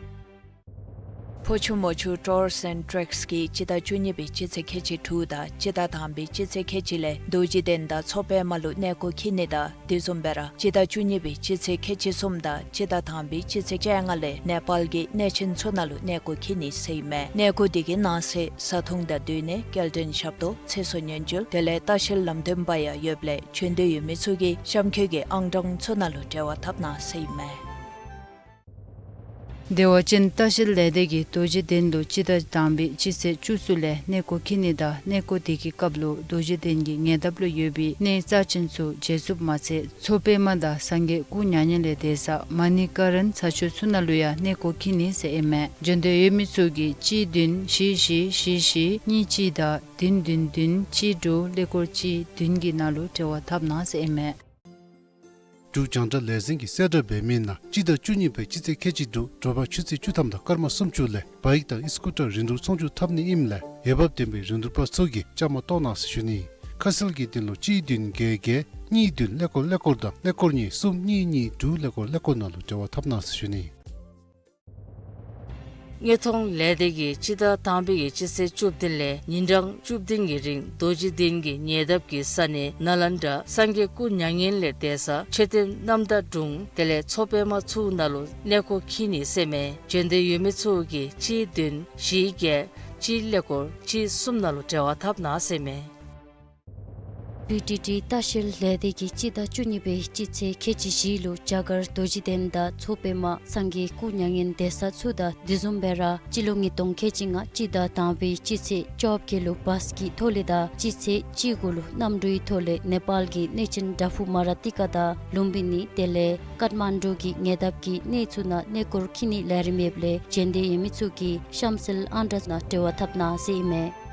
ཕོ་ཆུ་མོ་ཆུ་ཊུར་སི་ཨེནཌ་ཊེག་སི་གིས་སྤྱི་ཟླ་བཅུ་གཉིས་པའི་སྤྱི་ཚེས་ཁལ་གཅིག་དྲུག་དང་སྤྱི་ཟླ་དང་པའི་སྤྱི་ཚེས་ཁལ་གཅིག་ལས་རྡོ་རྗེ་གདན་དང་མཚོ་པདྨ་ལུ་གནས་སྐོར་འཁྱིད་ནི་དང་དེ་བཟུམ་སྦེ་ར་སྤྱི་ཟླ་བཅུ་གཉིས་པའི་སྤྱི་ཚེས་ཁལ་གཅིག་གསུམ་དང་སྤྱི་ཟླ་དང་པའི་སྤྱི་ཚེས་བཅོ་ལྔ་ལས་ནེ་པཱལ་གྱི་གནས་ཆེན་ཚུ་ནང་ལུ་གནས་སྐོར་འཁྱིད་ནི་ཟེར་ཨིན་མས། གནས་སྐོར་འདི་གི་ནང་གསེས་བཟའ་འཐུང་དང་སྡོད་གནས་སྐྱེལ་འདྲེན་ཞབས་ཏོག་ཚེ་སྲོག་ཉེན་བཅོལ་དེ་ལས་ལྟ་བཤལ་ལམ་སྟོན་པ་ཡང་ཡོདཔ་ལས་བྱོན་འདོད་ཡོད་མི་ཚུ་གིས་གཤམ་འཁོད་ཀྱི་ཨང་གྲངས་ཚུ་ནང་ལུ་འབྲེལ་བ་འཐབ་གནང་ཟེར་ཨིན་མས། བདེ་བ་ཅན་ལྟ་བཤལ་ལས་སྡེ་གིས་རྡོ་རྗེ་གདན་ལུ་སྤྱི་ཟླ་དང་པའི་སྤྱི་ཚེས་བཅུ་གསུམ་ལས་གནས་སྐོར་འཁྱིད་ནི་དང་གནས་སྐོར་དེ་གི་སྐབས་ལུ་རྡོ་རྗེ་གདན་གྱི་ཉེ་འདབས་ལུ་ཡོད་པའི་གནས་རྩ་ཅན་ཚུ་མཇལ་ཚུགསཔ་མ་ཚད་མཚོ་པདྨ་དང་སངས་རྒྱས་སྐུ་མྱ་ངན་ལས་འདས་ས་མ་ཎི་ཀ་རན་ཚ་ཆུ་ཚུ་ནང་ལུ་ཡང་གནས་སྐོར་འཁྱིད་ནི་ཟེར་ཨིན་མས། བྱོན་འདོད་ཡོད་མི་ཚུ་གིས་གཅིག་བདུན་བཞི་བཞི་བཞི་བཞི་གཉིས་གཅིག་དང་བདུན་བདུན་བདུན་གཅིག་དྲུག་ཀླད་ཀོར་གཅིག་བདུན་གྱི་ནང་ལུ་འབྲེལ་བ་འཐབ་གནང་ཟེར་ཨིན་མས། འབྲུག་རྒྱང་བསྒྲགས་ལས་འཛིན་གྱིས་གསལ་བསྒྲགས་འབད་མི་ནང་སྤྱི་ཟླ་བཅུ་གཉིས་པའི་སྤྱི་ཚེས་ཁལ་གཅིག་དྲུག་དྲོ་པ་ཆུ་ཚོད་བཅུ་ཐམ་དང་སྐར་མ་སུམ་ཅུ་ལས་བཱའིཀ་དང་ཨི་སི་ཀུ་ཊར་རིན་བསྡུར་ཚོང་བསྒྱུར་འཐབ་ནི་ཨིནམ་ལས་འོས་འབབ་ལྡན་པའི་རིན་བསྡུར་པ་ཚུ་གིས་བཅའ་མར་གཏོགས་གནང་ཟེར་ཞུ་ནི། ཁ་གསལ་གྱི་དོན་ལུ་གཅིག་བདུན་བརྒྱད་བརྒྱད་གཉིས་བདུན་ཀླད་ཀོར་ཀླད་ཀོར་དང་ཀླད་ཀོར་གཉིས་གསུམ་གཉིས་གཉིས་དྲུག་ཀླད་ཀོར་ཀླད་ཀོར་ནང་ལུ་འབྲེལ་བ་འཐབ་གནང་ཟེར་ཞུ་ནི། དངོས་མཐོང་ལས་སྡེ་གིས་སྤྱི་ཟླ་དང་པའི་གི་སྤྱི་ཚེས་བཅུ་བདུན་ལས་ཉིན་གྲངས་བཅུ་བདུན་གྱི་རིང་རྡོ་རྗེ་གདན་གྱི་ཉེ་འདབས་ཀྱི་ས་གནས་ནཱ་ལེནྡྲ་སངས་རྒྱས་སྐུ་མྱ་ངན་ལས་འདས་ས་མཆོད་རྟེན་རྣམ་དག་སྒྲུང་དེ་ལས་མཚོ་པདྨ་ཚུ་ནང་ལུ་གནས་སྐོར་འཁྱིད་ནི་ཟེར་ཨིན་མས། བྱོན་འདོད་ཡོད་མི་ཚུ་གིས་གཅིག་བདུན་བཞི་བརྒྱད་གཅིག་ཀླད་ཀོར་གཅིག་གསུམ་ནང་ལུ་འབྲེལ་བ་འཐབ་གནང་ཟེར་ཨིན་མས། བི་ཊི་ཊི་ལྟ་བཤལ་ལས་སྡེ་གིས་སྤྱི་ཟླ་བཅུ་གཉིས་པའི་སྤྱི་ཚེས་ཁལ་གཅིག་བཞི་ལུ་རྒྱ་གར་རྡོ་རྗེ་གདན་དང་མཚོ་པདྨ་སངས་རྒྱས་སྐུ་མྱ་ངན་འདས་ས་ཚུ་དང་དེ་བཟུམ་སྦེ་ར་སྤྱི་ལོ་ཉིས་སྟོང་ཁལ་གཅིག་ལྔ་སྤྱི་ཟླ་དང་པའི་སྤྱི་ཚེས་བཅོ་བརྒྱད་ལུ་བཱས་ཀྱི་ཐོག་ལས་དང་སྤྱི་ཚེས་བཅུ་དགུ་ལུ་གནམ་གྲུའི་ཐོག་ལས་ནེ་པཱལ་གྱི་གནས་ཆེན་དྲག་ཕུག་མ་ར་ཏི་ཀ་དང་ལུམ་བི་ནི་དེ་ལས་ཀཏ་མན་ཌུ་གི་ཉེ་འདབས་ཀྱི་གནས་ཚུ་ནང་གནས་སྐོར་འཁྱིད་ནིའི་ལས་རིམ་ཡོདཔ་ལས་བྱོན་འདོད་ཡོད་མི་ཚུ་གིས་གཤམ་གསལ་ཨང་གྲངས་ནང་འབྲེལ་བ་འཐབ་གནང་ཟེར་ཨིན་མས།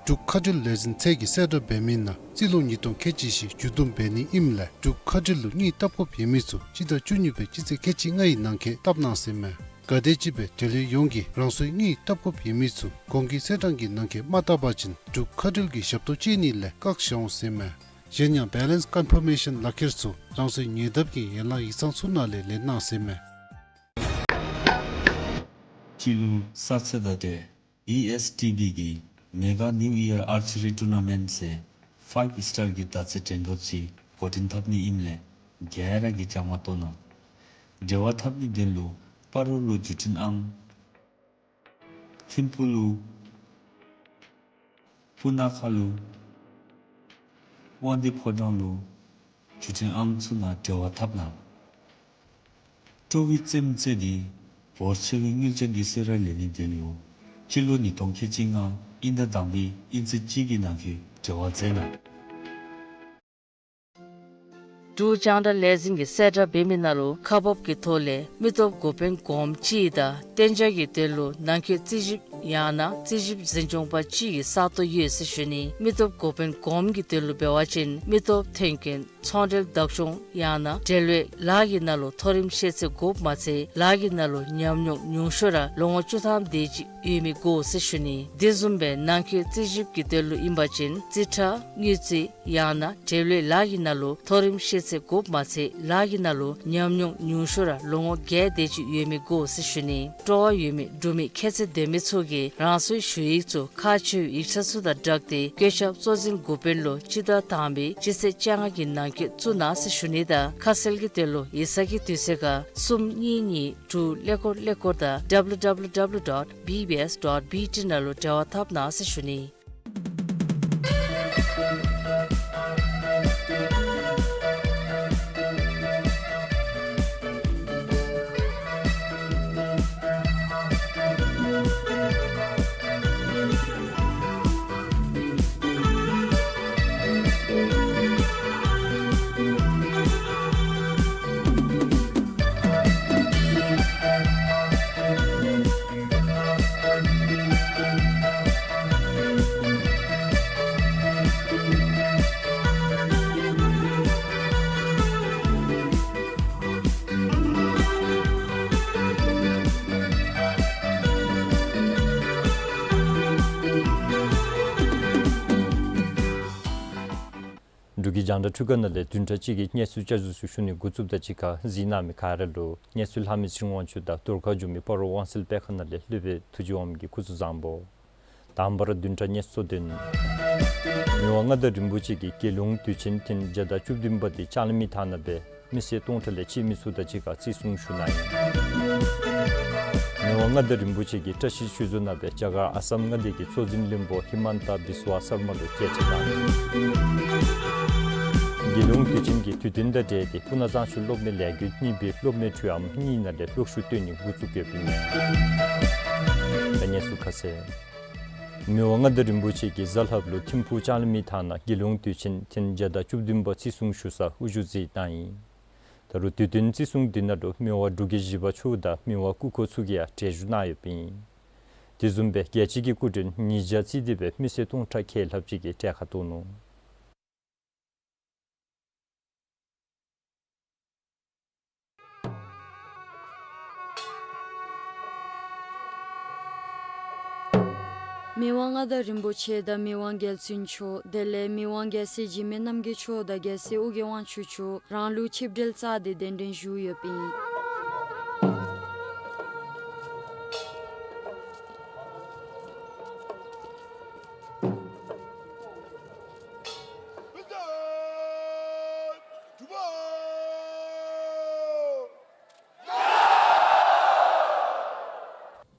འབྲུག་མཁའ་འགྲུལ་ལས་འཛིན་ཚད་ཀྱིས་གསལ་བསྒྲགས་འབད་མི་ནང་རྩིས་ལོ་ཉིས་སྟོང་ཁལ་གཅིག་བཞི་མཇུག་བསྡོམས་འབད་ནི་ཨིནམ་ལས་འབྲུག་མཁའ་འགྲུལ་ལུ་དངུལ་བཏབ་དགོཔ་ཡོད་མི་ཚུ་སྤྱི་ཟླ་བཅུ་གཉིས་པའི་སྤྱི་ཚེས་ཁལ་གཅིག་ལྔའི་ནང་འཁོད་བཏབ་གནང་ཟེར་མས། ག་དེམ་ཅིག་སྦེ་འབྲེལ་ཡོད་ཡོངས་ཀྱིས་རང་སོའི་དངུལ་བཏབ་དགོཔ་ཡོད་མི་ཚུ་གོང་གི་གསལ་བསྒྲགས་ཀྱི་ནང་འཁོད་མ་བཏབ་པ་ཅིན་འབྲུག་མཁའ་འགྲུལ་གྱི་ཞབས་ཏོག་སྤྱོད་ནི་ལས་བཀག་བཞག་འོང་ཟེར་མས། གཞན་ཡང་balance confirmation ལག་ཁྱེར་ཚུ་རང་སོའི་ཉེ་འདབས་ཀྱི་ཡན་ལག་ཡིག་ཚང་ཚུ་ནང་ལས་ལེན་གནང་ཟེར་མས། སྤྱི་ལོ་གསར་ཚེས་དང་འབྲེལ་ཨི་ཨེསི་ཊི་བི་གི་མེ་གྷ་ནིའུ་ཡར་ཨར་ཅི་རི་ཊུར་ན་མེནཊ་ཟེར་ཕའིབ་སི་ཊར་གྱི་ཟླ་ཚེས་འགྲན་བསྡུར་ཅིག་འགོ་འདྲེན་འཐབ་ནི་ཨིནམ་ལས་ག་ར་གིས་བཅའ་མར་གཏོགས་གནང་། འབྲེལ་བ་འཐབ་ནི་དོན་ལུ་སྤ་རོ་ལུ་བརྒྱུད་འཕྲིན་ཨང་། ཐིམ་ཕུག་ལུ། སྤུ་ན་ཁ་ལུ། དབང་འདུས་ཕོ་བྲང་ལུ་བརྒྱུད་འཕྲིན་ཨང་ཚུ་ནང་འབྲེལ་བ་འཐབ་གནང་། སྤྲོ་བའི་རྩེདམོ་རྩེ་སྟེ་འབོར་ཆེ་བའི་དངུལ་ཅན་གྱི་གསོལ་རས་ལེན་ནི་དོན་ལུ་སྤྱི་ལོ་ཉིས་སྟོང་ཁལ་གཅིག་ལྔ་དབྱིན་ཟླ་དང་པའི་དབྱིན་ཚེས་གཅིག་གི་ནང་འཁོད་འབྲེལ་བ་མཛད་གནང་། འབྲུག་རྒྱང་བསྒྲགས་ལས་འཛིན་གྱིས་གསལ་བསྒྲགས་འབད་མི་ནང་ལུ་ཁག་འབགཔ་ཀྱི་ཐོག་ལས་མི་སྟོབས་འགོ་དཔོན་གོངམ་གཅིག་དང་གཏན་འཇགས་ཀྱི་དོན་ལུ་ནང་འཁོད་རྩིས་ཞིབ་ཡང་ན་རྩིས་ཞིབ་འཛིན་སྐྱོང་པ་གཅིག་གི་ས་སྟོང་ཡོད་ཟེར་ཞུ་ནི། མི་སྟོབས་འགོ་དཔོན་གོངམ་གྱི་དོན་ལུ་འབད་བ་ཅིན་མི་སྟོབས་ཐོན་སྐྱེད་ཚོང་འབྲེལ་བདག་སྐྱོང་ཡང་ན་འབྲེལ་བའི་ལཱ་གི་ནང་ལུ་མཐོ་རིམ་ཤེས་ཚད་དགོཔ་མ་ཚད་ལཱ་གི་ནང་ལུ་ཉམས་མྱོང་ཉུང་ཤོས་ར་ལོ་ངོ་བཅུ་ཐམ་དེ་ཅིག་ཡོད་མི་དགོ་ཟེར་ཞུ་ནི། དེ་བཟུམ་སྦེ་ནང་འཁོད་རྩིས་ཞིབ་ཀྱི་དོན་ལུ་ཨིན་པ་ཅིན་རྩིས་ཁྲ་དངུལ་རྩིས་ཡང་ན་འབྲེལ་བའི་ལཱ་གི་ནང་ལུ་མཐོ་རིམ་ཤེས་ཚད་དགོཔ་མ་ཚད་ལཱ་གི་ནང་ལུ་ཉམས་མྱོང་ཉུང་ཤོས་ར་ལོ་ངོ་བརྒྱད་དེ་ཅིག་ཡོད་མི་དགོ་ཟེར་ཞུ་ནི། སྤྲོ་བ་ཡོད་མི་འབྲུག་མི་ཁྱད་ཚད་ལྡན་མི་ཚུ་གིས་རང་སོའི་ཞུ་ཡིག་ཚུ་ཁག་ཆེ་བའི་ཡིག་ཆ་ཚུ་དང་སྦྲགས་ཏེ་བཀོད་ཁྱབ་གཙོ་འཛིན་འགོ་དཔོན་ལུ་སྤྱི་ཟླ་དང་པའི་སྤྱི་ཚེས་བཅོ་ལྔ་གི་ནང་འཁོད་བཙུགས་གནང་ཟེར་ཞུ་ནི་དང་ཁ་གསལ་གྱི་དོན་ལུ་ཡིག་ཚང་གི་དུས་ཚོད་ཁར་གསུམ་གཉིས་གཉིས་དྲུག་ཀླད་ཀོར་ཀླད་ཀོར་དང་W W W dot B B S dot B T ནང་ལུ་འབྲེལ་བ་འཐབ་གནང་ཟེར་ཞུ་ནི། འབྲུག་གི་རྒྱང་བསྒྲགས་འཕྲུལ་ཁང་ནང་ལས་བདུན་ཕྲག་གཅིག་གི་གནས་ཚུལ་བསྐྱར་ཞུ་ཞུ་ནི་འགོ་བཙུགསཔ་དང་གཅིག་ཁར་གཟིགས་གནང་མི་ག་ར་ལུ་གནས་ཚུལ་ལྷ་མོ་ཚེ་རིང་དབང་ཕྱུག་དང་རྫོང་ཁ་འགྱོ་མི་སྤ་རོ་དབང་གསལ་དཔེ་ཁང་ནང་ལས་སློབ་དཔོན་ཐུགས་རྗེ་དབང་མོ་གིས་སྐུ་གཟུགས་བཟང་པོ། དང་པ་ར་བདུན་ཕྲག་གནས་ཚུལ་དོན། མི་དབང་མངའ་བདག་རིན་པོ་ཆེ་གིས་རྒྱལ་ཡོངས་དུས་ཆེན་ཐེངས་བརྒྱ་དང་བཅུ་བདུན་པ་དེ་ལྕང་གླིང་མི་ཐང་ནང་སྦེ་མི་སེར་སྟོང་ཕྲག་ལས་བཅད་མི་ཚུ་དང་གཅིག་ཁར་བརྩི་སྲུང་ཞུ་གནང་ཡི། མི་དབང་མངའ་བདག་རིན་པོ་ཆེ་གིས་བཀྲ་ཤིས་ཆོས་རྫོང་ནང་སྦེ་རྒྱ་གར་ཨ་སམ་མངའ་སྡེ་གི་གཙོ་འཛིན་བློན་པོ་ཧི་མཱན་ཏ་བི་སྭ་ཝ་སར་མ་ལུ་མཇལ་ཕྱག་གནང་ཡི། རྒྱལ་ཡོངས་དུས་ཆེན་གྱི་དུས་སྟོན་དང་འབྲེལ་ཏེ་སྤུ་ན་གཙང་ཆུ་གློག་མེ་ལས་འགུལ་གཉིས་པའི་གློག་མེ་འཕྲུལ་ཨམ་གཉིས་ནང་ལས་གློག་ཤུགས་བཏོན་ནི་འགོ་བཙུགས་ཡོདཔ་ཨིན་མས། ད་གནས་ཚུལ་ཁ་གསལ། མི་དབང་མངའ་བདག་རིན་པོ་ཆེ་གིས་གཟའ་ལྷགཔ་ལུ་ཐིམ་ཕུག་ལྕང་གླིང་མི་ཐང་ནང་རྒྱལ་ཡོངས་དུས་ཆེན་ཐེངས་བརྒྱ་དང་བཅུ་བདུན་པ་བརྩི་སྲུང་ཞུ་སར་དབུ་བཞུགས་མཛད་གནང་ཡི། ད་རུང་དུས་སྟོན་བརྩི་སྲུང་འདི་ནང་ལུ་མི་དབང་འབྲུག་རྒྱལ་བཞི་པ་མཆོག་དང་མི་དབང་སྐུ་འཁོར་ཚུ་གིས་ཡང་གྲལ་བཞུགས་གནང་ཡོདཔ་ཨིན། དེ་བཟུམ་སྦེ་རྒྱལ་སྤྱི་གི་སྐུ་མགྲོན་ཉིས་བརྒྱ་བརྩིས་ཏེ་སྦེ་མི་སེར་སྟོང་ཕྲག་ཁལ་ལྷགཔ་ཅིག་གིས་གྲལ་ཁར་གཏོགས་ནུག། མི་དབང་མངའ་བདག་རིན་པོ་ཆེ་དང་མི་དབང་རྒྱལ་བཙུན་མཆོག་དེ་ལས་མི་དབང་རྒྱལ་སྲས་འཇིགས་མེད་རྣམ་རྒྱལ་མཆོག་དང་རྒྱལ་སྲས་ཨོ་རྒྱན་དབང་ཕྱུག་མཆོག་རང་ལུགས་ཆིབས་གྲལ་བཅད་དེ་གདན་འདྲེན་ཞུ་ཡོདཔ་ཨིན།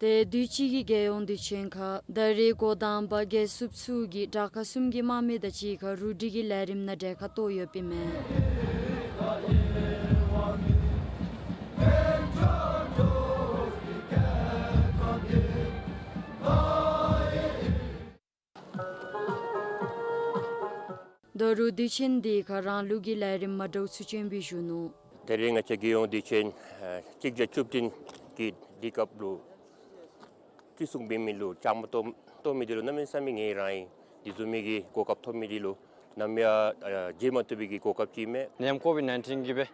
ཏེ་དུས་ཅི་གི་རྒྱལ་ཡོངས་དུས་ཆེན་ཁར་ད་རེས་འགོ་དང་པ་རྒྱལ་སྲུངཔ་ཚུ་གིས་དྲག་ཁག་གསུམ་གྱི་དམག་མི་དང་གཅིག་ཁར་རུ་སྒྲིག་གི་ལས་རིམ་ནང་གྲལ་ཁར་གཏོགས་ཡོདཔ་ཨིན་མས། ད་རུང་དུས་ཆེན་འདི་ཁར་རང་ལུགས་ཀྱི་ལས་རིམ་མ་འདྲཝ་ཚུ་སྟོན་པའི་ཞུ་ནུག། ད་རེས་ང་བཅས་རྒྱལ་ཡོངས་དུས་ཆེན་ཨ་གཅིག་བརྒྱ་བཅུ་བདུན་གྱི་དུས་སྐབས་ལུ་བརྩི་སྲུང་འབད་མི་ལུ་བཅའ་མར་གཏོགས་གཏོགས་མི་འདི་ལུ་གནམ་མེད་ས་མེད་ངལ་རངས་ཡི། དེ་བཟུམ་མའི་གི་གོ་སྐབས་ཐོབ་མི་འདི་ལུ་ནམ་ཡང་ཨ་བརྗེད་མ་བཏུབ་པའི་གི་གོ་སྐབས་ཅིག་ཨིན་མས། ནད་ཡམས་ཀོ་ཝིཌ་ནའིན་ཊིན་གྱིས་སྦེ་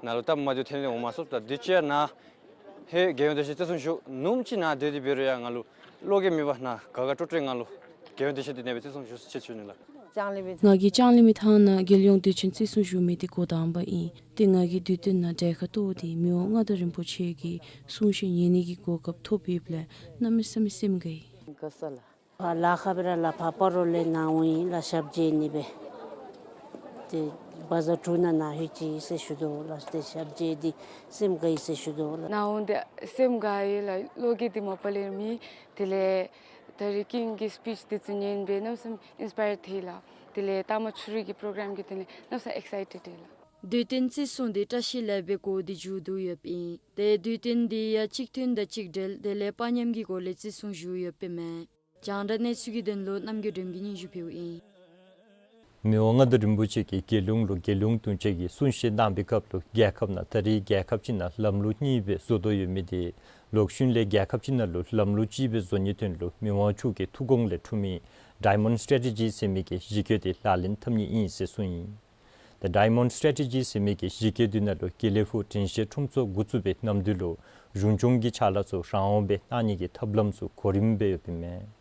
ནཱ་ལུ་སྟབས་མ་བདེཝ་ཐོན་ཏེ་འོང་མ་ཚུགས། ད་དུས་ཅི་ཡང་ནཱ་ཧེ་རྒྱལ་ཡོངས་སྡེ་ཚན་བརྩི་སྲུང་ཞུ་ནུམ་ཅིག་ནཱ་སྡོད་དེ་འབད་རུང་ཡང་ང་ལུ་བློ་འགྱོད་མེད་པར་ནཱ་དགའ་དགའ་སྤྲོ་སྤྲོ་ང་ལུ་རྒྱལ་ཡོངས་སྡེ་ཚན་འདི་ནང་སྦེ་བརྩི་སྲུང་ཞུ་ཟེར་ཞུ་ནི་ལགས། ང་གིས་ལྕང་གླིང་མི་ཐང་ནང་རྒྱལ་ཡོངས་སྡེ་ཚན་བརྩི་སྲུང་ཞུ་མི་འདི་འགོ་དང་པ་ཨིན། ཏེ་ང་གིས་དུས་སྟོན་ནང་གྲལ་ཁར་གཏོགས་ཏེ་མི་དབང་མངའ་བདག་རིན་པོ་ཆེ་གི་གསུང་བཤད་ཉན་ནི་གི་གོ་སྐབས་ཐོབ་ཡོདཔ་ལས་གནམ་མེད་ས་མེད་སེམས་དགའ་ཡི། ག་ས་ལགས། ལ་ཁ་སྦེ་ར་ལ་ཕར་སྤ་རོ་ལས་ནཱ་འོང་ཡི་ལགས། ཞབས་རྗེས་ཨིན་པས། ཏེ་བ་ཛ་དྲུག་ནང་ནཱ་ལྷོད་ཅི་ཟེར་ཞུ་དོ་ལགས། ཏེ་ཞབས་རྗེས་འདི་སེམས་དགའ་ཡི་ཟེར་ཞུ་དོ་ལགས། ནཱ་འོང་སྟེ་སེམས་དགའ་ཡི་ལགས། བློ་འགྱོད་འདི་མ་པ་ལས་མེད། དེ་ལས་ད་རིས་ཀིང་གི་སི་པིཆ་འདི་ཚུ་ཉན་སྦེ་གནམ་མེད་ས་མེད་ཨིན་སི་པ་ཡར་ཐལ་ལགས། དེ་ལས་ལྟ་མ་ཕྱི་རུ་གི་པོ་རོ་གརམ་གྱི་དོན་ལས་གནམ་མེད་ས་མེད་ཨེག་སའིཊེཌ་ལགས། དུས་སྟོན་བརྩི་སྲུང་འདི་བཀྲ་ཤིས་ལེགས་པའི་སྒོ་འདི་མཇུག་བསྡུ་ཡོདཔ་ཨིན། ཏེ་དུས་སྟོན་འདི་ཡང་གཅིག་མཐུན་དང་གཅིག་སྒྲིལ་དེ་ལས་དཔའ་ཉམས་ཀྱི་སྒོ་ལས་བརྩི་སྲུང་ཞུ་ཡོདཔ་ཨིན་མས། རྒྱང་བསྒྲགས་གནས་ཚུལ་གྱི་དོན་ལུ་རྣམ་རྒྱལ་སྒྲོལམ་གྱིས་སྙན་ཞུ་ཕུལཝ་ཨིན། མི་དབང་མངའ་བདག་རིན་པོ་ཆེ་གིས་རྒྱལ་ཡོངས་ལུ་རྒྱལ་ཡོངས་དུང་ཕྱུར་གྱི་གསུང་བཤད་གནང་བའི་སྐབས་ལུ་རྒྱལ་ཁབ་ནང་ད་རེས་རྒྱལ་ཁབ་ཅིག་ནང་ལམ་ལུགས་གཉིས་སྦེ་བཟོ་དོ་ཡོད་མི་འདི་ལོག་ཤུལ་ལས་རྒྱལ་ཁབ་ཅིག་ནང་ལུ་ལམ་ལུགས་གཅིག་སྦེ་བཟོ་ནིའི་དོན་ལུ་མི་དབང་མཆོག་གི་ཐུགས་དགོངས་ལས་འཁྲུངས་མི་ཌའི་མོནཌ་སི་ཊེ་ཊི་ཇི་ཟེར་མི་གི་གཞི་བཀོད་འདི་ལག་ལེན་འཐབ་ནི་ཨིན་ཟེར་གསུངས་ཡི། ད་ཌའི་མོནཌ་སི་ཊེ་ཊི་ཇི་ཟེར་མི་གི་གཞི་བཀོད་འདི་ནང་ལུ་དགེ་ལེགས་ཕུག་དྲན་ཤེས་ཁྲོམ་ཚོགས་འགོ་བཙུགས་པའི་ནམ་དུས་ལུ་གཞུང་སྐྱོང་གི་ཕྱག་ལཱ་ཚུ་རང་དབང་སྦེ་གནང་ནི་གི་ཐབས་ལམ་ཚུ་གོ་རིམ་སྦེ་ཡོདཔ་ཨིན་མས།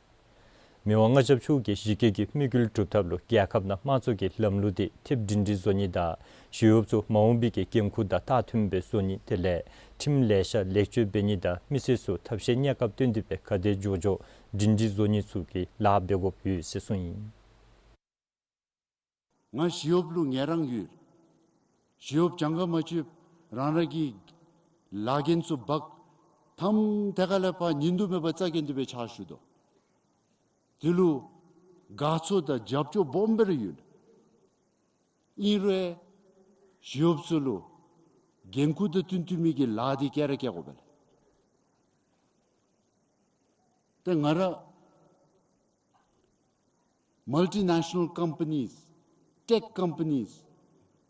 མི་དབང་མངའ་ཞབས་མཆོག་གི་གཞི་བཀོད་ཀྱི་དམིགས་ཡུལ་སྒྲུབ་ཐབས་ལུ་རྒྱལ་ཁབ་ནང་དམངས་གཙོ་གི་ལམ་ལུགས་འདི་ཐེབས་སྒྲིང་སྒྲི་བཟོ་ནི་དང་ཞི་གཡོགཔ་ཚུ་མ་འོངས་པའི་གི་འགན་ཁུར་དང་མཐུནམ་སྦེ་བཟོ་ནི་དེ་ལས་ཁྲིམས་ལེ་ཤ་ལེགས་བཅོས་འབད་ནི་དང་མི་སེར་ཚུ་ཐབས་ཤེས་གནས་སྐབས་བཏོན་ཏེ་སྦེ་ག་དེ་མགྱོགས་མགྱོགས་སྒྲིང་སྒྲི་བཟོ་ནི་ཚུ་གི་ལཱ་འབད་དགོཔ་ཡོད་ཟེར་གསུངས་ཡི། ང་ཞི་གཡོགཔ་ལུ་ངལ་རངས་ཡོད། ཞི་གཡོགཔ་གྱངས་ཁ་མ་ཆོདཔ་རང་རང་གི་ལཱ་འགན་ཚུ་འབག་ཐམ་ཐད་ཀར་ལས་ཕར་ཉིན་དུ་མེད་པར་རྩ་འགེངས་ཏེ་སྦེ་ཕྱག་ཞུ་དོ། དེ་ལུ་དགའ་ཚོར་དང་རྒྱབ་སྐྱོར་སྦོམ་སྦེ་ར་ཡོད། ཨིན་རུང་ཞི་གཡོགཔ་ཚུ་ལུ་འགན་ཁུར་དང་བསྟུན་བསྟུན་མི་གི་ལཱ་འདི་བཀལ་ར་བཀལ་དགོ་པས་ལགས། ཏེ་ང་ར་མལ་ཊི་ནེ་ཤ་ནཱལ་ཀམ་པ་ནིས་ཊེག་ཀམ་པ་ནིས་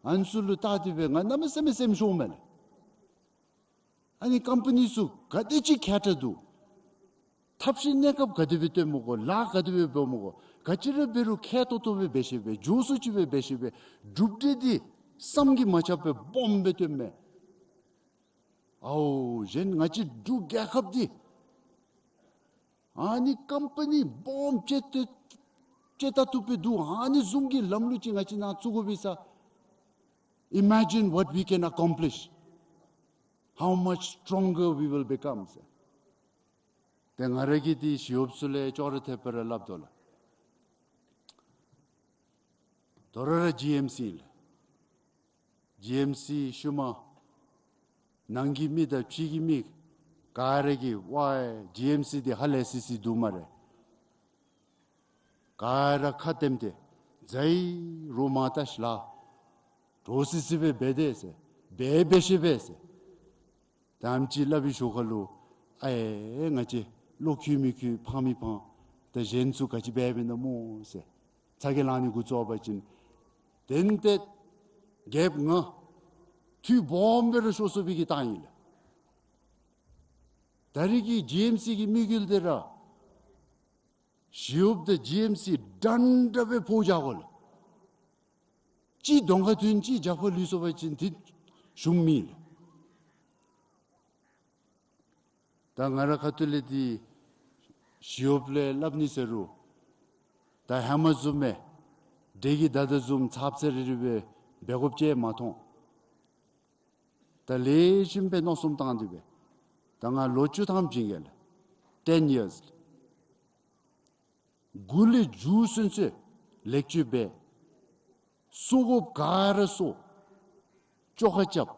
ཨ་ནི་ཚུ་ལུ་བལྟ་སྟེ་སྦེ་ང་གནམ་མེད་ས་མེད་སེམས་ཤོརཝ་མས་ལགས། ཨ་ནི་ཀམ་པ་ནི་ཚུ་ག་དེ་ཅིག་མཁས་དྲགས་འདུག། ཐབས་ཤེས་གནས་སྐབས་ག་དེ་སྦེ་བཏོན་མི་དགོ། ལཱ་ག་དེ་སྦེ་འབད་མི་དགོ། ག་ཅི་ར་འབད་རུང་མཁས་ཏོག་ཏོ་སྦེ་འབད་ཤེས་པས། མགྱོགས་སུ་ཅིག་སྦེ་འབད་ཤེས་པས། གྲུབ་འབྲས་འདི་བསམ་གྱིས་མ་ཁྱབ་པའི་སྦོམ་སྦེ་བཏོན་མས། ཨའོ་གཞན་ང་བཅས་འབྲུག་རྒྱལ་ཁབ་འདི་ཨ་ནི་ཀམ་པ་ནི་སྦོམ་ཅིག་ཏེ་ཅིག་ད་བཏུབ་པས་འདུག། ཨ་ནི་བཟུམ་གྱི་ལམ་ལུགས་ཅིག་ང་བཅས་ནང་བཙུགས་དགོ་པས་ས། Imagine what we can accomplish, how much stronger we will become ཟེར། ཏེ་ང་ར་གིས་འདི་ཞི་གཡོགཔ་ཚུ་ལས་ཅོག་ར་འཐདཔ་སྦེ་ར་སླབ་དོ་ལགས། དོ་རུང་ར་ཇི་ཨེམ་སི་ལགས། ཇི་ཨེམ་སི་ཤུལ་མ་ནང་གི་མི་དང་ཕྱི་གི་མི་ག་ར་གིས་ཝའི་ཇི་ཨེམ་སི་འདི་ཧ་ལས་སི་སི་འདུག་སྨ་རེ། ག་ར་ཁ་བསྟནམ་ཏེ་ཛའི་རོགས་མ་བལྟ་ཤིག་ལགས། འདྲོག་སི་སི་སྦེ་འབད་དེས་ཟེར། འབད་འབད་ཤེས་པས་ཟེར། ད་ཨེམ་ཅིག་སླབ་པའི་ཞོར་ཁ་ལུ་ཨེ་ང་བཅས་བློ་འཁྱུད་མི་འཁྱུད་ཕངས་མི་ཕངས། ད་གཞན་ཚུ་ག་ཅི་འབད་འབདཝ་ཨིན་ན་སྨོ་ཟེར་ཚ་གྱང་ལང་ནི་འགོ་བཙུགས་པ་ཅིན་ཏན་ཏན་རྒྱལཔོ་ང་འཐུས་སྦོམ་སྦེ་ར་ཤོར་སོང་བའི་གི་རྟགས་ཨིན་ལགས། ད་རེས་ཀྱི་ཇི་ཨེམ་སི་གི་དམིགས་ཡུལ་འདི་ར་ཞི་གཡོགཔ་དང་ཇི་ཨེམ་སི་འདྲན་འདྲ་སྦེ་ཕོག་བཞག་དགོ་ལགས། གཅིག་གདོང་ཁར་ཐོན་གཅིག་རྒྱབ་ཁར་ལུས་སོང་པ་ཅིན་འདི་ཞུམ་མི་ལགས། ད་ང་ར་ཁ་ཐུག་ལས་འདི་ཞི་གཡོགཔ་ལས་སླབ་ནི་ཟེར་རུང་ད་ཧེ་མ་བཟུམ་སྦེ་འདྲེ་གི་མདའ་དང་བཟུམ་ཚབ་ཚ་རི་རི་སྦེ་འབད་དགོཔ་ཅིག་མ་མཐོང་། ད་ལེགས་ཤོམ་སྦེ་མནོ་བསམ་བཏང་སྟེ་སྦེ་ད་ང་ལོ་བཅུ་ཐམ་བྱིན་གེ་ལགས། ten years། འགོ་ལས་མཇུག་ཚུན་ཚོད་ལེགས་བཅོས་འབད། གསོ་དགོཔ་ག་ར་གསོ། བཅོ་ཁ་རྐྱབ།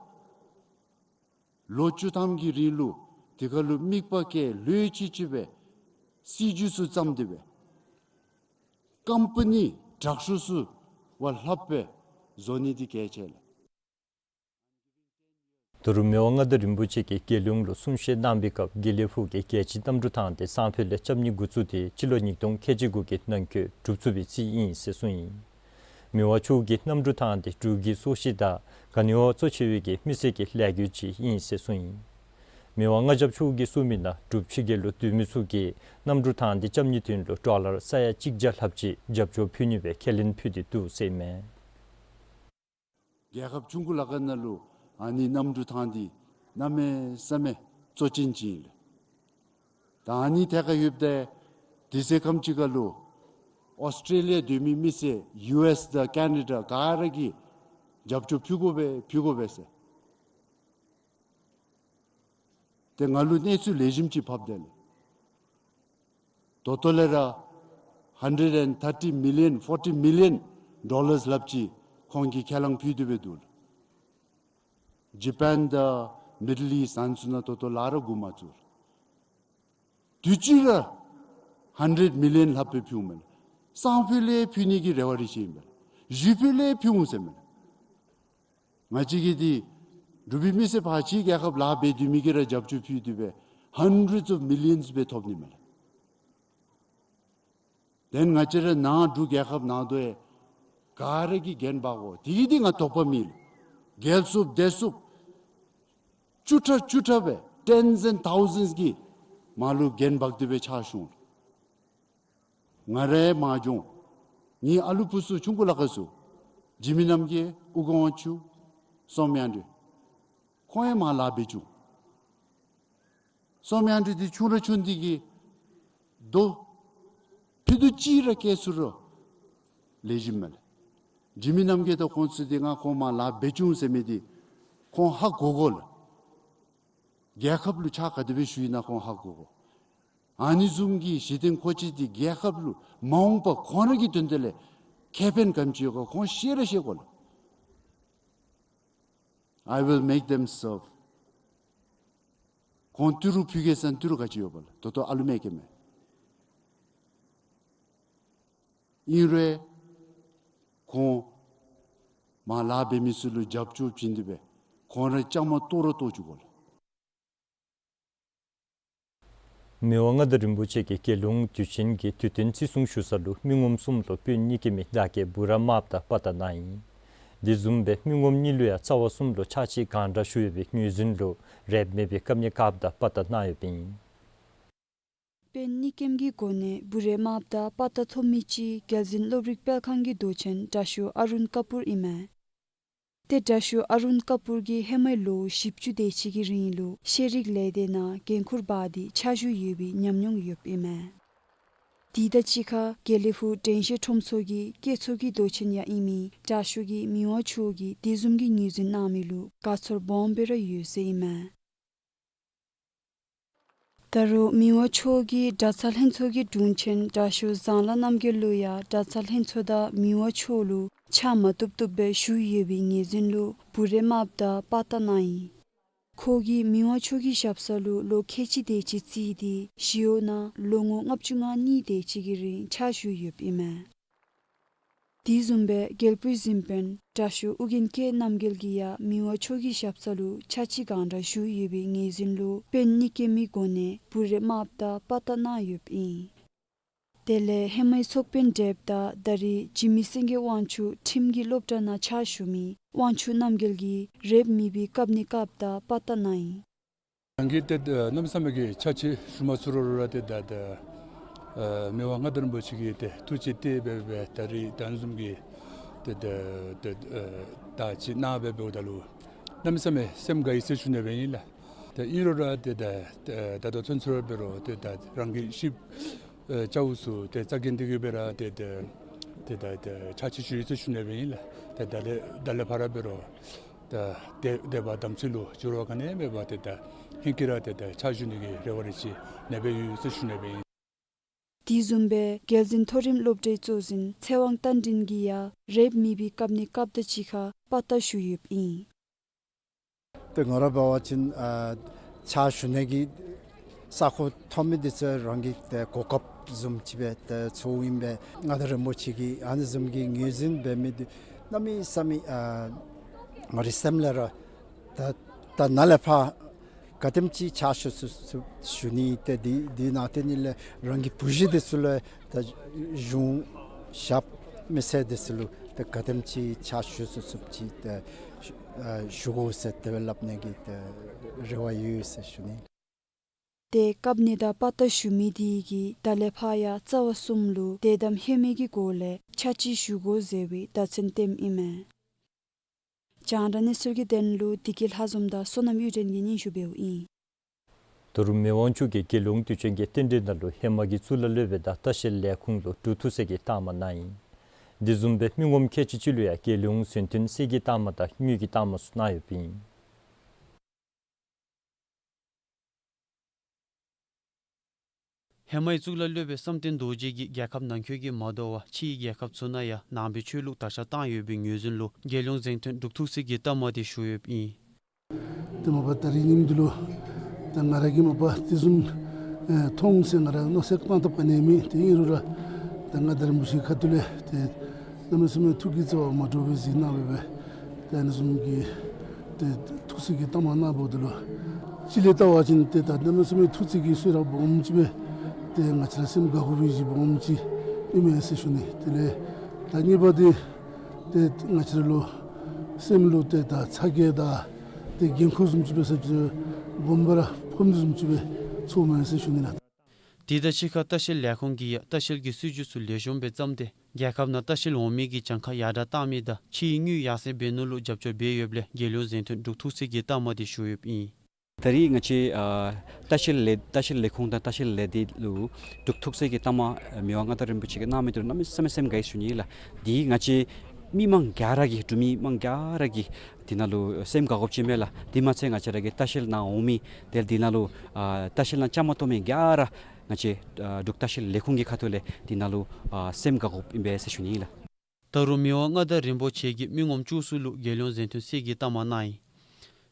ལོ་བཅུ་ཐམ་གྱི་རིང་ལུ་དེ་ཁར་ལུ་དམིགས་པ་བསྐྱེད་ལྷོད་ཅིག་ཅིག་སྦེ་སྲིད་བྱུས་ཚུ་བརྩམས་ཏེ་སྦེ་ཀམ་པ་ནི་དྲག་ཤོས་ཚུ་བ་ལྷགཔ་སྦེ་བཟོ་ནི་འདི་གལ་ཆེ་ལགས། ད་རུང་མི་དབང་མངའ་བདག་རིན་པོ་ཆེ་གིས་རྒྱལ་ཡོངས་ལུ་གསུང་བཤད་གནང་བའི་སྐབས་དགེ་ལེགས་ཕུག་གི་རྒྱལ་སྤྱིའི་གནམ་གྲུ་ཐང་འདི་སང་ཕོད་ལས་རྐྱབ་ནི་འགོ་བཙུགས་ཏེ་སྤྱི་ལོ་ཉིས་སྟོང་ཁལ་གཅིག་དགུ་གི་ནང་འཁོད་གྲུབ་ཚུགས་པའི་རྩིས་ཨིན་ཟེར་གསུངས་ཡི། མི་དབང་མཆོག་གིས་གནམ་གྲུ་ཐང་འདི་འབྲུག་གི་སྲོག་ཤིང་དང་ག་ནི་བ་གཙོ་ཆེ་བའི་གི་མི་སེར་གྱི་ལས་འགུལ་ཅིག་ཨིན་ཟེར་གསུངས་ཡི། མི་དབང་མངའ་བདག་མཆོག་གིས་གསུངས་མི་ནང་འབྲུག་ཕྱི་རྒྱལ་ལུ་སྡོད་མི་ཚུ་གིས་གནམ་གྲུ་ཐང་འདི་རྐྱབ་ནིའི་དོན་ལུ་ཌོ་ལར་ས་ཡ་གཅིག་བརྒྱ་ལྷགཔ་ཅིག་རྒྱབ་སྐྱོར་ཕུལ་ནི་སྦེ་ཁས་ལེན་ཕུལ་ཏེ་འདུག་ཟེར་ཨིན་མས། རྒྱལ་ཁབ་ཆུང་ཀུ་ལ་ཁག་ནང་ལུ་ཨ་ནི་གནམ་གྲུ་ཐང་འདི་གནམ་མེད་ས་མེད་གཙོ་ཅན་ཅིག་ཨིན་ལགས། ད་ཨ་ནི་ཐད་ཁར་ཡོདཔ་ད་དེ་ཚེ་ཁམས་ཅིག་ཁར་ལུ་ཨོསི་ཊེ་ལི་ཡ་སྡོད་མི་མི་སེར་ཡུ་ཨེསི་དང་ཀེ་ན་ཌ་ག་ར་གིས་རྒྱབ་སྐྱོར་ཕུལ་དགོ་པས་ཕུལ་དགོ་པས་ཟེར། ཏེ་ང་ལུ་གནས་ཚུལ་ལེགས་ཤོམ་ཅིག་ཕབ་དེས་ལགས། ད་ལྟོ་ལས་ར་hundred and thirty million, forty million dollars ལྷགཔ་ཅིག་ཁོང་གིས་ཁས་བླངས་ཕུལ་ཏེ་སྦེ་འདུག་ལགས། ཇ་པཱན་དང་མིཌལ་ཨིསཊ་ཨ་ནི་ཚུ་ནང་ད་ལྟོ་ལཱ་ར་འགོ་མ་བཙུགས་ལགས། དུས་ཅི་ར་hundred million ལྷགཔ་སྦེ་ཕུལཝ་མས་ལགས། སང་ཕོད་ལས་ཕུལ་ནི་གི་རེ་བ་རེ་ཆེ་ཨིན་པས་ལགས། གཞེས་ཕོད་ལས་ཕུལ་འོང་ཟེར་མས་ལགས། ང་བཅས་ཀྱི་འདི་འབྲུག་པའི་མི་སེར་ཕར་ཕྱི་རྒྱལ་ཁབ་ལཱ་འབད་སྡོད་མི་གིས་ར་རྒྱབ་སྐྱོར་ཕུལ་ཏེ་སྦེ་hundreds of millions སྦེ་ཐོབ་ནི་མས་ལགས། དེ་ང་བཅས་ར་ནང་འབྲུག་རྒྱལ་ཁབ་ནང་དོ་ཡང་ག་ར་གིས་འགན་འབག་དགོ། དེ་གིས་འདི་ང་དོགས་པ་མེད་ལགས། རྒྱལ་སུ་སྡེ་སུ་བཅུ་ཕྲག་བཅུ་ཕྲག་སྦེ་tens and thousands གིས་མར་ལུ་འགན་འབག་སྟེ་སྦེ་ཕྱག་ཞུ་འོང་། ང་ར་མར་འགྱོ་འོང་། ངེའི་ཨ་ལུ་བུ་ཚུ་ཆུང་ཀུ་ལ་ཁག་ཚུ་འཇིགས་མེད་རྣམ་རྒྱལ་ཨོ་རྒྱན་དབང་ཕྱུག་བསོད་དམན་དབང་འདུས་ཁོང་ཡང་མར་ལཱ་འབད་བཅུག། བསོད་དམན་དབང་འདུས་འདི་ཆུང་ར་ཆུང་འདི་གིས་རྡོ་ཕྱེད་དུ་ཅིག་ར་བཀལ་ཚུགས་རུང་ལེགས་ཤོམ་མས་ལགས། འཇིགས་མེད་རྣམ་རྒྱལ་དང་ཁོང་ཚུ་འདི་ང་ཁོང་མར་ལཱ་འབད་བཅུག་ཟེར་མི་འདི་ཁོང་ཧ་གོ་དགོ་ལགས། རྒྱལ་ཁབ་ལུ་ཕྱག་ག་དེ་སྦེ་ཞུ་ཡི་ན་ཁོང་ཧ་གོ་དགོ། ཨ་ནི་བཟུམ་གྱི་གཞི་རྟེན་མཁོ་ཆས་འདི་རྒྱལ་ཁབ་ལུ་མ་འོངས་པ་ཁོང་ར་གི་དོན་དག་ལས་ཁེ་ཕན་ག་དེམ་ཅིག་ཡོད་ག་ཁོང་ཤེས་ར་ཤེས་དགོ་ལགས། I will make them serve. ཁོང་ཏི་རུ་ཕུལ་གེ་ཟེར་ན་ཏི་རུ་ག་ཅི་ཡོད་པ་ལགས། ད་ལྟོ་ཨ་ལུ་མེད་ཀྱི་མས། ཨིན་རུང་ཁོང་མར་ལཱ་འབད་མི་ཚུ་ལུ་རྒྱབ་སྐྱོར་བྱིན་ཏེ་སྦེ་ཁོང་ར་བཅའ་མར་གཏོགས་ར་གཏོགས་བཅུག་དགོ་ལགས། མི་དབང་མངའ་བདག་རིན་པོ་ཆེ་གིས་རྒྱལ་ཡོངས་དུས་ཆེན་གྱི་དུས་སྟོན་བརྩི་སྲུང་ཞུ་ས་ལུ་མི་ངོམ་གསུམ་ལུ་དཔོན་གཉིས་ཀྱི་མི་དར་གྱི་འབུ་ར་དམརཔོ་དང་པ་ཏ་གནང་ཡི། དེ་བཟུམ་སྦེ་མི་ངོམ་གཉིས་ལུ་ཡང་རྩ་བ་གསུམ་ལུ་ཕྱག་ཕྱིད་གང་དྲག་ཞུ་ཡོད་པའི་ངོས་འཛིན་ལུ་རེབ་མེད་པའི་བཀབ་ནི་དཀརཔོ་དང་པ་ཏ་གནང་ཡོདཔ་ཨིན། དཔོན་གཉིས་ཀྱི་སྒོ་ནས་འབུ་ར་དམརཔོ་དང་པ་ཏ་ཐོབ་མི་ཅིག་རྒྱལ་འཛིན་སློབ་རིམ་སྤེལ་ཁང་གི་མདོ་ཆེན་དྲག་ཤོས་ཨ་རུན་ཀ་པུར་ཨིན་མས། ཏེ་དྲག་ཤོས་ཨ་རུན་ཀ་པུར་གྱིས་ཧེ་མའི་ལོ་བཞི་བཅུ་དེ་ཅིག་གི་རིང་ལུ་ཤེས་རིག་ལས་སྡེ་ནང་འགན་ཁུར་འབག་སྟེ་ཕྱག་ཞུ་ཡོད་པའི་ཉམས་མྱོང་ཡོདཔ་ཨིན་མས། དེ་དང་གཅིག་ཁར་དགེ་ལེགས་ཕུག་དྲན་ཤེས་ཁྲོམ་ཚོགས་ཀྱི་བཀོད་ཚོགས་ཀྱི་མདོ་ཆེན་ཡང་ཨིན་མི་དྲག་ཤོས་ཀྱིས་མི་དབང་མཆོག་གིས་དེ་བཟུམ་གྱི་ངོས་འཛིན་གནང་མི་ལུ་དགའ་ཚོར་སྦོམ་སྦེ་ར་ཡོད་ཟེར་ཨིན་མས། ད་རུང་མི་དབང་མཆོག་གིས་གྲྭ་ཚང་ལྷན་ཚོགས་ཀྱི་དྲུང་ཆེན་དྲག་ཤོས་བཟང་ལྷ་རྣམ་རྒྱལ་ལུ་ཡང་གྲྭ་ཚང་ལྷན་ཚོགས་དང་མི་དབང་མཆོག་ལུ་ཕྱག་མ་བཏུབ་བཏུབ་སྦེ་ཞུ་ཡོད་པའི་ངོས་འཛིན་ལུ་འབུ་ར་དམརཔོ་དང་པ་ཏ་གནང་ཡི། ཁོ་གིས་མི་དབང་མཆོག་གི་ཞབས་ས་ལུ་ལོ་ཁལ་གཅིག་དེ་ཅིག་རྩིས་ཏེ་ཞི་གཡོག་ནང་ལོ་ངོ་ལྔ་བཅུ་ང་གཉིས་དེ་ཅིག་གི་རིང་ཕྱག་ཞུ་ཡོདཔ་ཨིན་མས། དེ་བཟུམ་སྦེ་རྒྱལ་པོའི་གཟིམ་དཔོན་དྲག་ཤོས་ཨོ་རྒྱན་སྐྱབས་རྣམ་རྒྱལ་གྱིས་ཡང་མི་དབང་མཆོག་གི་ཞབས་ས་ལུ་ཕྱག་ཕྱིད་གང་དྲག་ཞུ་ཡོད་པའི་ངོས་འཛིན་ལུ་དཔོན་གཉིས་ཀྱི་མི་སྒོ་ནས་འབུ་ར་དམརཔོ་དང་པ་ཏ་གནང་ཡོདཔ་ཨིན། དེ་ལས་ཧེ་མའི་ཚོགས་དཔོན་བགྲེསཔ་དང་ད་རེས་འཇིགས་མེད་སེང་གེ་དབང་ཕྱུག་ཁྲིམས་ཀྱི་སློབ་གྲྭ་ནང་ཕྱག་ཞུ་མི་དབང་ཕྱུག་རྣམ་རྒྱལ་གྱིས་རེབ་མི་བི་བཀབ་ནི་དཀརཔོ་དང་པ་ཏ་གནང་ཡི། ང་གིས་ཏེ་གནམ་མེད་ས་མེད་ཀྱི་ཕྱག་ཕྱིད་ཞུ་མ་ཚུགས་རུང་ར་ཏེ་ད་ད་ཨ་མི་དབང་མངའ་བདག་རིན་པོ་ཆེ་གིས་ཏེ་ཐུགས་རྗེ་གཏད་འབད་འབད་ད་རེས་ད་བཟུམ་གྱི་ཏེ་ད་ད་ད་ཅིག་གནང་འབད་འབདཝ་ད་ལུ་གནམ་མེད་ས་མེད་སེམས་དགའ་ཡི་ཟེར་ཞུ་ནི་སྦེ་ཨིན་ལགས། ཏེ་ཨིན་རུང་ར་ཏེ་ད་ད་ད་ལྟོ་ཚུན་ཚོད་འབད་རུང་ཏེ་ད་རང་གི་ཤེས་ཨེ་བཅའ་བ་ཚུ་ཏེ་རྩ་འགེངས་ཏེ་གིས་སྦེ་ར་ཏེ་ཏེ་ཏེ་ད་ད་ཕྱག་ཕྱིད་ཞུ་ཡི་ཟེར་ཞུ་ནི་སྦེ་ཨིན་ལགས། ཏེ་ད་ལས་ད་ལས་ཕར་འབད་རུང་ད་དད་དད་པ་དམ་ཚིག་ལུ་འགྱུར་བ་ག་ནི་མེད་པར་ཏེ་ད་ཧིང་གིས་ར་ཏེ་ད་ཕྱག་ཞུ་ནི་གི་རེ་བ་རེ་ཆེ་ནེ་སྦེ་ཡོད་ཟེར་ཞུ་ནི་སྦེ་ཨིན། དེ་བཟུམ་སྦེ་རྒྱལ་འཛིན་མཐོ་རིམ་སློབ་གྲྭའི་གཙོ་འཛིན་ཚེ་དབང་རྟ་མགྲིན་གྱིས་ཡང་རེབ་མི་བི་བཀབ་ནི་དཀརཔོ་དང་གཅིག་ཁར་པ་ཏ་ཞུ་ཡོདཔ་ཨིན། ཏེ་ང་ར་འབད་བ་ཅིན་ཨ་ཕྱག་ཞུ་ནི་གི་ས་ཁོངས་ཐོབ་མི་འདི་ཚུ་རང་གི་ཏེ་གོ་སྐབས་བཟུམ་ཅིག་སྦེ་ཏེ་ཚོརཝ་ཨིན་པས། མངའ་བདག་རིན་པོ་ཆེ་གིས་ཨ་ནི་བཟུམ་གྱི་ངོས་འཛིན་འབད་མི་འདི་གནམ་མེད་ས་མེད་ཨ་ང་རའི་སེམས་ལས་ར་ད་ད་ནཱ་ལས་ཕར་ག་དེམ་ཅིག་ཕྱག་ཞུ་ཚུགས་ཚུགས་ཞུ་ནི་ཏེ་འདི་འདི་ནང་ཏེ་ནི་ལས་རང་གི་བུ་གཞི་འདི་ཚུ་ལུ་ད་གཞུང་ཞབས་མི་སེར་འདི་ཚུ་ལུ་ཏེ་ག་དེམ་ཅིག་ཕྱག་ཞུ་ཚུགས་ཚུགསཔ་ཅིག་ཏེ་ཞུ་ཨ་ཞུ་དགོ་ཟེར་དེ་སྦེ་སླབ་ནི་གི་ཏེ་རེ་བ་ཡོད་ཟེར་ཞུ་ནི། ཏེ་སྐབས་ནི་དང་པར་བཏབ་ཞུ་མི་དེ་གིས་ད་ལས་ཕར་ཡང་རྩ་བ་གསུམ་ལུ་དད་དམ་ལྷད་མེད་ཀྱི་སྒོ་ལས་ཕྱག་ཕྱི་ཞུ་དགོ་ཟེར་བའི་བརྡ་མཚོན་སྟོནམ་ཨིན་མས། རྒྱང་བསྒྲགས་གནས་ཚུལ་གྱི་དོན་ལུ་བདེ་སྐྱིད་ལྷ་འཛོམས་དང་བསོད་ནམས་གཡུ་སྒྲོན་གྱིས་སྙན་ཞུ་འབདཝ་ཨིན། ད་རུང་མི་དབང་མཆོག་གིས་རྒྱལ་ཡོངས་དུས་ཆེན་གྱི་རྟེན་འབྲེལ་ནང་ལུ་ཧེ་མ་གི་གཙུག་ལག་སློབ་དཔོན་དང་ལྟ་བཤལ་ལས་ཁུངས་ལུ་འབྲུག་ཐུགས་སྲས་ཀྱི་རྟགས་མ་གནང་ཡི། དེ་བཟུམ་སྦེ་མི་ངོམ་ཁལ་གཅིག་ཅིག་ལུ་ཡང་རྒྱལ་ཡོངས་གཟེངས་ཐོན་གསེར་གྱི་རྟགས་མ་དང་དངུལ་གྱི་རྟགས་མ་ཚུ་གནང་ཡོདཔ་ཨིན། ཧེ་མའི་གཙུག་ལག་སློབ་དཔོན་བསམ་གཏན་རྡོ་རྗེ་གིས་རྒྱལ་ཁབ་ནང་འཁོད་ཀྱིས་མ་དོ་བར་ཕྱིའི་རྒྱལ་ཁབ་ཚུ་ནང་ཡང་ནང་པའི་ཆོས་ལུགས་དར་ཁྱབ་བཏང་ཡོད་པའི་ངོས་འཛིན་ལུ་རྒྱལ་ཡོངས་གཟེངས་ཐོན་འབྲུག་ཐུགས་སྲས་ཀྱི་རྟགས་མ་དེ་ཞུ་ཡོདཔ་ཨིན། ཏེ་མ་པ་ད་རིས་ཉིནམ་འདི་ལུ་ད་ང་ར་གིས་མ་པ་དེ་བཟུམ་ཨེ་མཐོང་ཟེར་ང་ར་མནོ་བསམ་བཏང་ཐབས་ག་ནི་ཡང་མེད། ཏེ་ཨིན་རུང་ར་ད་མངའ་བདག་རིན་པོ་ཆེའི་ཁ་ཐུག་ལས་ཏེ་གནམ་མེད་ས་མེད་ཐུགས་ཀྱི་བརྩེ་བ་མ་འདྲཝ་སྦེ་གཟིགས་གནང་བའི་སྦེ་ཏེ་ཨ་ནི་བཟུམ་གྱི་ཏེ་ཐུགས་སྲས་ཀྱི་རྟགས་མ་གནང་བ་འདི་ལུ་གཅིག་ལས་བལྟ་བ་ཅིན་ཏེ་ད་གནམ་མེད་ས་མེད་ཐུགས་བརྩེ་གི་གསོལ་རས་སྦོམ་ཅིག་སྦེ་ཏེ་ང་བཅས་ར་སེམས་དགའ་དགོ་པའི་གཞི་སྦོམ་ཅིག་ཨིན་མས་ཟེར་ཞུ་ནི། དེ་ལས་ད་གཉིས་པ་འདི་ཏེ་ང་བཅས་ར་ལུ་སེམས་ལུ་ཏེ་ད་ཚ་གྱང་དང་ཏེ་འགན་ཁུར་བཟུམ་ཅིག་སྦེ་ས་ཅིག་སྦོམ་སྦེ་ར་ཕོགཔ་བཟུམ་ཅིག་སྦེ་ཚོརཝ་མས་ཟེར་ཞུ་ནི་ལགས། དེ་དང་གཅིག་ཁར་ལྟ་བཤལ་ལས་ཁུངས་ཀྱིས་ཡང་ལྟ་བཤལ་གྱི་སྲིད་བྱུས་ཚུ་ལེགས་ཤོམ་སྦེ་བརྩམས་ཏེ་རྒྱལ་ཁབ་ནང་ལྟ་བཤལ་འོང་མི་གི་གྱངས་ཁ་ཡར་དྲག་བཏང་མི་དང་ཕྱིའི་དངུལ་ཡར་སེང་འབད་ནི་ལུ་རྒྱབ་སྐྱོར་འབད་ཡོདཔ་ལས་རྒྱལ་ཡོངས་གཟེངས་ཐོན་འབྲུག་ཐུགས་སྲས་ཀྱི་རྟགས་མ་དེ་ཞུ་ཡོདཔ་ཨིན། ད་རིས་ང་བཅས་ཨ་ལྟ་བཤལ་ལས་ལྟ་བཤལ་ལས་ཁུངས་དང་ལྟ་བཤལ་ལས་སྡེ་ལུ་འབྲུག་ཐུགས་སྲས་ཀྱི་རྟགས་མ་མི་དབང་མངའ་བདག་རིན་པོ་ཆེ་གིས་གནང་མི་འདི་ལུ་གནམ་མེད་ས་མེད་སེམས་དགའ་ཡི་ཞུ་ནི་ལགས། འདི་ང་བཅས་མི་མང་ག་ར་གིས་འབྲུག་མི་མང་ག་ར་གིས་འདི་ནང་ལུ་སེམས་དགའ་དགོཔ་ཅིག་མས་ལགས། དེ་མ་ཚད་ང་བཅས་ར་གི་ལྟ་བཤལ་ནང་འོང་མི་དེ་འདི་ནང་ལུ་ཨ་ལྟ་བཤལ་ནང་བཅའ་མར་གཏོགས་མི་ག་ར་ང་བཅས་ཨ་འབྲུག་ལྟ་བཤལ་ལས་ཁུངས་ཀྱི་ཁ་ཐུག་ལས་འདི་ནང་ལུ་ཨ་སེམས་དགའ་དགོཔ་ཨིན་པས་ཟེར་ཞུ་ནི་ལགས། ད་རུང་མི་དབང་མངའ་བདག་རིན་པོ་ཆེ་གིས་མི་ངོམ་བཅུ་གསུམ་ལུ་རྒྱལ་ཡོངས་གཟེངས་ཐོན་གསེར་གྱི་རྟགས་མ་གནང་ཡི།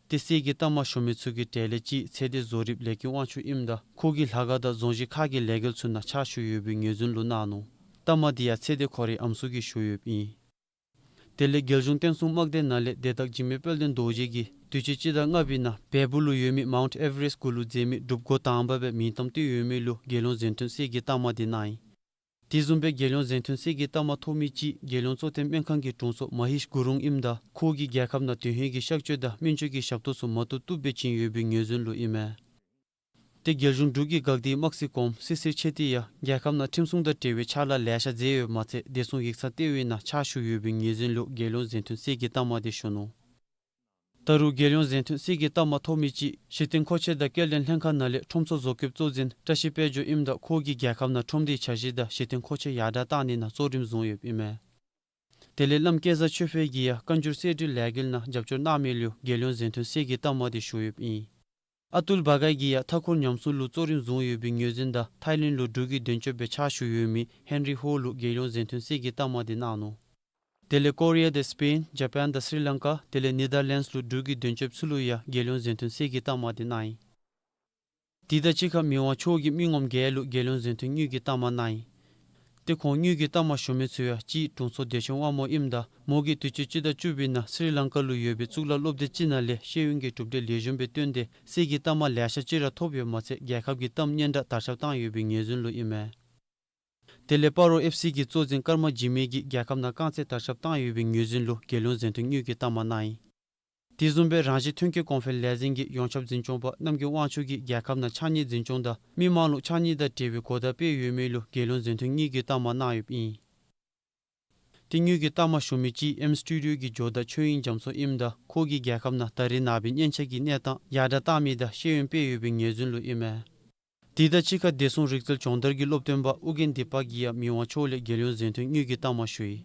ཏེ་གསེར་གྱི་རྟགས་མ་ཞུ་མི་ཚུ་གི་གྲས་ལས་གཅིག་ཚེ་བརྟན་བཟོ་རིགཔ་ལས་ཀྱི་དབང་ཕྱུག་ཨིནམ་ད་ཁོ་གིས་ལྷ་ཁང་དང་རྫོང་གཞི་ཁག་གི་ལས་འགུལ་ཚུ་ནང་ཕྱག་ཞུ་ཡོད་པའི་ངོས་འཛིན་ལུ་གནང་ནུག། རྟགས་མ་འདི་ཡང་ཚེ་བརྟན་ཁོ་རའི་ཨམ་སྲུ་གིས་ཞུ་ཡོདཔ་ཨིན། དེ་ལས་རྒྱལ་གཞུང་བསྟན་སྲུང་དམག་སྡེ་ནང་ལས་སྡེ་བདག་འཇིགས་མེད་དཔལ་ལྡན་རྡོ་རྗེ་གིས་དུས་ཅི་སྤྱི་ཟླ་ལྔ་པའི་ནང་བལ་པོ་ལུ་ཡོད་མི་མའུནཊ་ཨེ་ཝ་རེསཊ་གུ་ལུ་མཛད་མི་སྒྲུབ་སྒོ་དང་པ་སྦེ་མིང་གཏམ་བཏོན་ཡོད་མི་ལུ་རྒྱལ་ཡོངས་གཟེངས་ཐོན་གསེར་གྱི་རྟགས་མ་འདི་གནང་ཡི། དེ་བཟུམ་སྦེ་རྒྱལ་ཡོངས་གཟེངས་ཐོན་གསེར་གྱི་རྟགས་མ་ཐོབ་མི་གཅིག་རྒྱལ་ཡོངས་གཙོ་བསྟེན་སྨན་ཁང་གི་དྲུང་འཚོ་མ་ཧེཤ་གུ་རུང་ཨིནམ་ད་ཁོ་གིས་རྒྱལ་ཁབ་ནང་དོན་ཧིང་གི་གཤག་བཅོས་དང་སྨན་བཅོས་ཀྱི་ཞབས་ཏོག་ཚུ་མ་བཏུབ་བཏུབ་སྦེ་བྱིན་ཡོད་པའི་ངོས་འཛིན་ལུ་ཨིན་མས། ཏེ་རྒྱལ་གཞུང་འབྲུག་གི་འགག་སྡེའི་དམག་སྲིད་གོངམ་སྲིད་ཟུར་ཆེ་འདི་ཡང་རྒྱལ་ཁབ་ནང་ཁྲིམས་སྲུང་དང་འབྲེལ་བའི་ཕྱག་ལཱ་ལེ་ཤ་མཛད་ཡོདཔ་མ་ཚད་བདེ་སྲུང་ཡིག་ཚང་ལྟེ་བའི་ནང་ཕྱག་ཞུ་ཡོད་པའི་ངོས་འཛིན་ལུ་རྒྱལ་ཡོངས་གཟེངས་ཐོན་གསེར་གྱི་རྟགས་མ་དེ་ཞུ་ནུག། ད་རུང་རྒྱལ་ཡོངས་གཟེངས་ཐོན་གསེར་གྱི་རྟགས་མ་ཐོབ་མི་གཅིག་གཞི་རྟེན་མཁོ་ཆས་དང་སྐྱེལ་འདྲེན་ལྷན་ཁག་ནང་ལས་ཁྲོམ་ཚོགས་བཟོ་བཀོདཔ་གཙོ་འཛིན་བཀྲ་ཤིས་དཔལ་འབྱོར་ཨིནམ་ད་ཁོ་གིས་རྒྱལ་ཁབ་ནང་ཁྲོམ་སྡེའི་འཆར་གཞི་དང་གཞི་རྟེན་མཁོ་ཆས་ཡར་དྲག་བཏང་ནི་ནང་གཙོ་རིམ་བཟུང་ཡོདཔ་ཨིན་མས། དེ་ལས་བླམ་སྐལ་བཟང་ཆོས་འཕེལ་གྱིས་ཡང་བཀའ་འགྱུར་གསེར་བྲིས་ལས་འགུལ་ནང་རྒྱབ་སྐྱོར་གནང་མི་ལུ་རྒྱལ་ཡོངས་གཟེངས་ཐོན་གསེར་གྱི་རྟགས་མ་དེ་ཞུ་ཡོདཔ་ཨིན། ཨ་ཏུལ་བྷ་གྷའི་གིས་ཡང་མཐའ་འཁོར་ཉམས་སྲུང་ལུ་གཙོ་རིམ་བཟུང་ཡོད་པའི་ངོས་འཛིན་དང་ཐའི་ལེནཌ་ལུ་འབྲུག་གི་མདུན་སྐྱོད་སྦེ་ཕྱག་ཞུ་ཡོད་མི་ཧེན་རི་ཧོ་ལུ་རྒྱལ་ཡོངས་གཟེངས་ཐོན་གསེར་གྱི་རྟགས་མ་དེ་གནང་ནུག། དེ་ལས་ཀོ་རི་ཡ་དང་སི་པེན་ཇ་པཱན་དང་སི་རི་ལང་ཀ་དེ་ལས་ནེ་དར་ལེནཌསི་ལུ་འབྲུག་གི་མདུན་སྐྱོདཔ་ཚུ་ལུ་ཡང་རྒྱལ་ཡོངས་གཟེངས་ཐོན་གསེར་གྱི་རྟགས་མ་དེ་གནང་ཡི། དེ་དང་གཅིག་ཁར་མི་དབང་མཆོག་གིས་མི་ངོམ་བརྒྱད་ལུ་རྒྱལ་ཡོངས་གཟེངས་ཐོན་དངུལ་གྱི་རྟགས་མ་གནང་ཡི། ཏེ་ཁོང་དངུལ་གྱི་རྟགས་མ་ཞུ་མི་ཚུ་ཡང་གཅིག་དྲུང་འཚོ་བདེ་ཆེན་དབང་མོ་ཨིནམ་ད་མོ་གིས་དུས་ཅི་སྤྱི་ཟླ་བཅུ་པའི་ནང་སི་རི་ལང་ཀ་ལུ་ཡོད་པའི་གཙུག་ལག་སློབ་སྡེ་ཅིག་ནང་ལས་ཤེས་ཡོན་གྱི་གྲུབ་འབྲས་ལེགས་ཤོམ་སྦེ་བཏོན་ཏེ་གསེར་གྱི་རྟགས་མ་ལེ་ཤ་ཅིག་ར་ཐོབ་ཡོདཔ་མ་ཚད་རྒྱལ་ཁབ་ཀྱི་གཏམ་སྙན་གྲགས་དར་ཁྱབ་བཏང་ཡོད་པའི་ངོས་འཛིན་ལུ་ཨིན་མས། དེ་ལས་སྤ་རོ་ཨེཕ་སི་གི་གཙོ་འཛིན་ཀརྨ་འཇིགས་མེད་ཀྱིས་རྒྱལ་ཁབ་ནང་རྐང་རྩེད་དར་ཁྱབ་བཏང་ཡོད་པའི་ངོས་འཛིན་ལུ་རྒྱལ་ཡོངས་གཟེངས་ཐོན་དངུལ་གྱི་རྟགས་མ་གནང་ཡི། དེ་བཟུམ་སྦེ་རང་བཞིན་ཐོན་སྐྱེད་གོང་འཕེལ་ལས་འཛིན་གྱི་ཡོངས་ཁྱབ་འཛིན་སྐྱོང་པ་རྣམ་རྒྱལ་དབང་ཕྱུག་གིས་རྒྱལ་ཁབ་ནང་ཕྱགས་སྙིགས་འཛིན་སྐྱོང་དང་མི་མང་ལུ་ཕྱགས་སྙིགས་དང་འབྲེལ་བའི་གོ་བརྡ་སྤེལ་ཡོད་མི་ལུ་རྒྱལ་ཡོངས་གཟེངས་ཐོན་དངུལ་གྱི་རྟགས་མ་གནང་ཡོདཔ་ཨིན། ཏེ་དངུལ་གྱི་རྟགས་མ་ཞུ་མི་གཅིག་ཨེམ་སི་ཊུ་ཌི་ཡོ་གི་ཇོ་བདག་ཆོས་དབྱིངས་རྒྱ་མཚོ་ཨིནམ་ད་ཁོ་གིས་རྒྱལ་ཁབ་ནང་ད་རེས་ནངས་པའི་སྙན་ཆ་གི་གནས་སྟངས་ཡར་དྲག་བཏང་མི་དང་ཤེས་ཡོན་སྤེལ་ཡོད་པའི་ངོས་འཛིན་ལུ་ཨིན་མས། དེ་དང་གཅིག་ཁར་བདེ་སྲུང་རིག་རྩལ་སྦྱོང་བརྡར་གྱི་སློབ་སྟོན་པ་ཨོ་རྒྱན་བདེ་དཔལ་གྱིས་ཡང་མི་དབང་མཆོག་ལས་རྒྱལ་ཡོངས་གཟེངས་ཐོན་དངུལ་གྱི་རྟགས་མ་ཞུ་ཡི།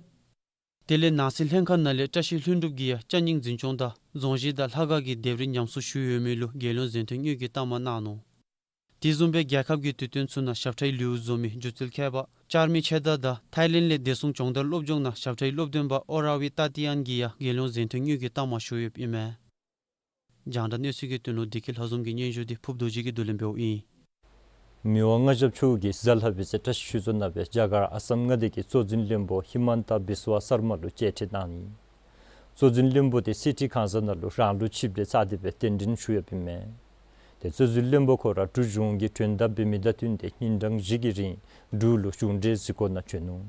དེ་ལས་ནང་སྲིད་ལྷན་ཁག་ནང་ལས་བཀྲ་ཤིས་ལྷུན་གྲུབ་ཀྱིས་ཡང་ཕྱགས་སྙིགས་འཛིན་སྐྱོང་དང་རྫོང་གཞི་དང་ལྷ་ཁང་གི་ལྡེབས་རིས་ཉམས་གསོ་ཞུ་ཡོད་མི་ལུ་རྒྱལ་ཡོངས་གཟེངས་ཐོན་དངུལ་གྱི་རྟགས་མ་གནང་ནུག། དེ་བཟུམ་སྦེ་རྒྱལ་ཁབ་ཀྱི་དུས་སྟོན་ཚུ་ནང་ཞབས་ཁྲའི་ལེའུ་བཟོ་མི་སྒྱུ་རྩལ་མཁས་པ་ལྕགས་མེ་ཆེ་ད་དང་ཐའི་ལེནཌ་ལས་བདེ་སྲུང་སྦྱོང་བརྡར་སློབ་སྦྱོང་ནང་ཞབས་ཁྲའི་སློབ་སྟོན་པ་ཨོ་ར་བི་ཏ་ཏི་ཡན་གྱིས་ཡང་རྒྱལ་ཡོངས་གཟེངས་ཐོན་དངུལ་གྱི་རྟགས་མ་ཞུ་ཡོདཔ་ཨིན་མས། རྒྱང་བསྒྲགས་གནས་ཚུལ་གྱི་དོན་ལུ་བདེ་སྐྱིད་ལྷ་འཛོམས་ཀྱི་སྙན་ཞུ་འདི་ཕུརཔ་རྡོ་རྗེ་གིས་བསྡུ་ལེན་འབདཝ་ཨིན། མི་དབང་མངའ་ཞབས་མཆོག་གིས་གཟའ་ལྷག་པའི་ཚེ་བཀྲ་ཤིས་ཆོས་རྫོང་ནང་སྦེ་རྒྱ་གར་ཨ་སམ་མངའ་སྡེ་གི་གཙོ་འཛིན་བློན་པོ་ཧི་མན་ཏ་བི་སྭ་སར་མ་ལུ་མཇལ་ཕྲད་གནང་ཡི། གཙོ་འཛིན་བློན་པོ་དེ་གསེར་ཁྲི་གང་ཟག་ནང་ལུ་རང་ལུགས་ཆིབས་གྲལ་རྩ་དེ་སྦེ་གདན་འདྲེན་ཞུ་ཡོདཔ་ཨིན་མས། ཏེ་གཙོ་འཛིན་བློན་པོ་ཁོ་ར་འབྲུག་གཞུང་གི་མགྲོན་བརྡ་འབད་མི་དང་བསྟུན་ཏེ་ཉིན་གྲངས་བཞི་གི་རིང་འབྲུག་ལུ་གཞུང་འབྲེལ་གཟིགས་སྐོར་ནང་བྱོན་ནུག།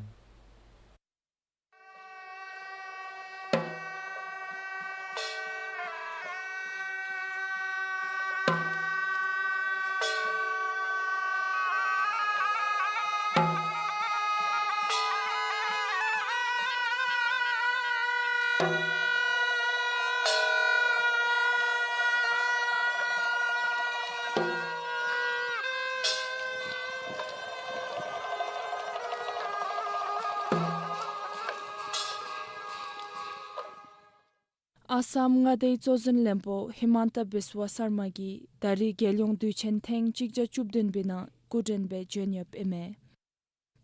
ཨ་སམ་མངའ་སྡེའི་གཙོ་འཛིན་བློན་པོ་ཧི་མཱན་ཏ་བིསཝ་སརྨ་གིས་ད་རིས་རྒྱལ་ཡོངས་དུས་ཆེན་ཐེངས་གཅིག་བརྒྱ་བཅུ་བདུན་པའི་ནང་སྐུ་མགྲོན་སྦེ་བྱོན་ཡོདཔ་ཨིན་མས།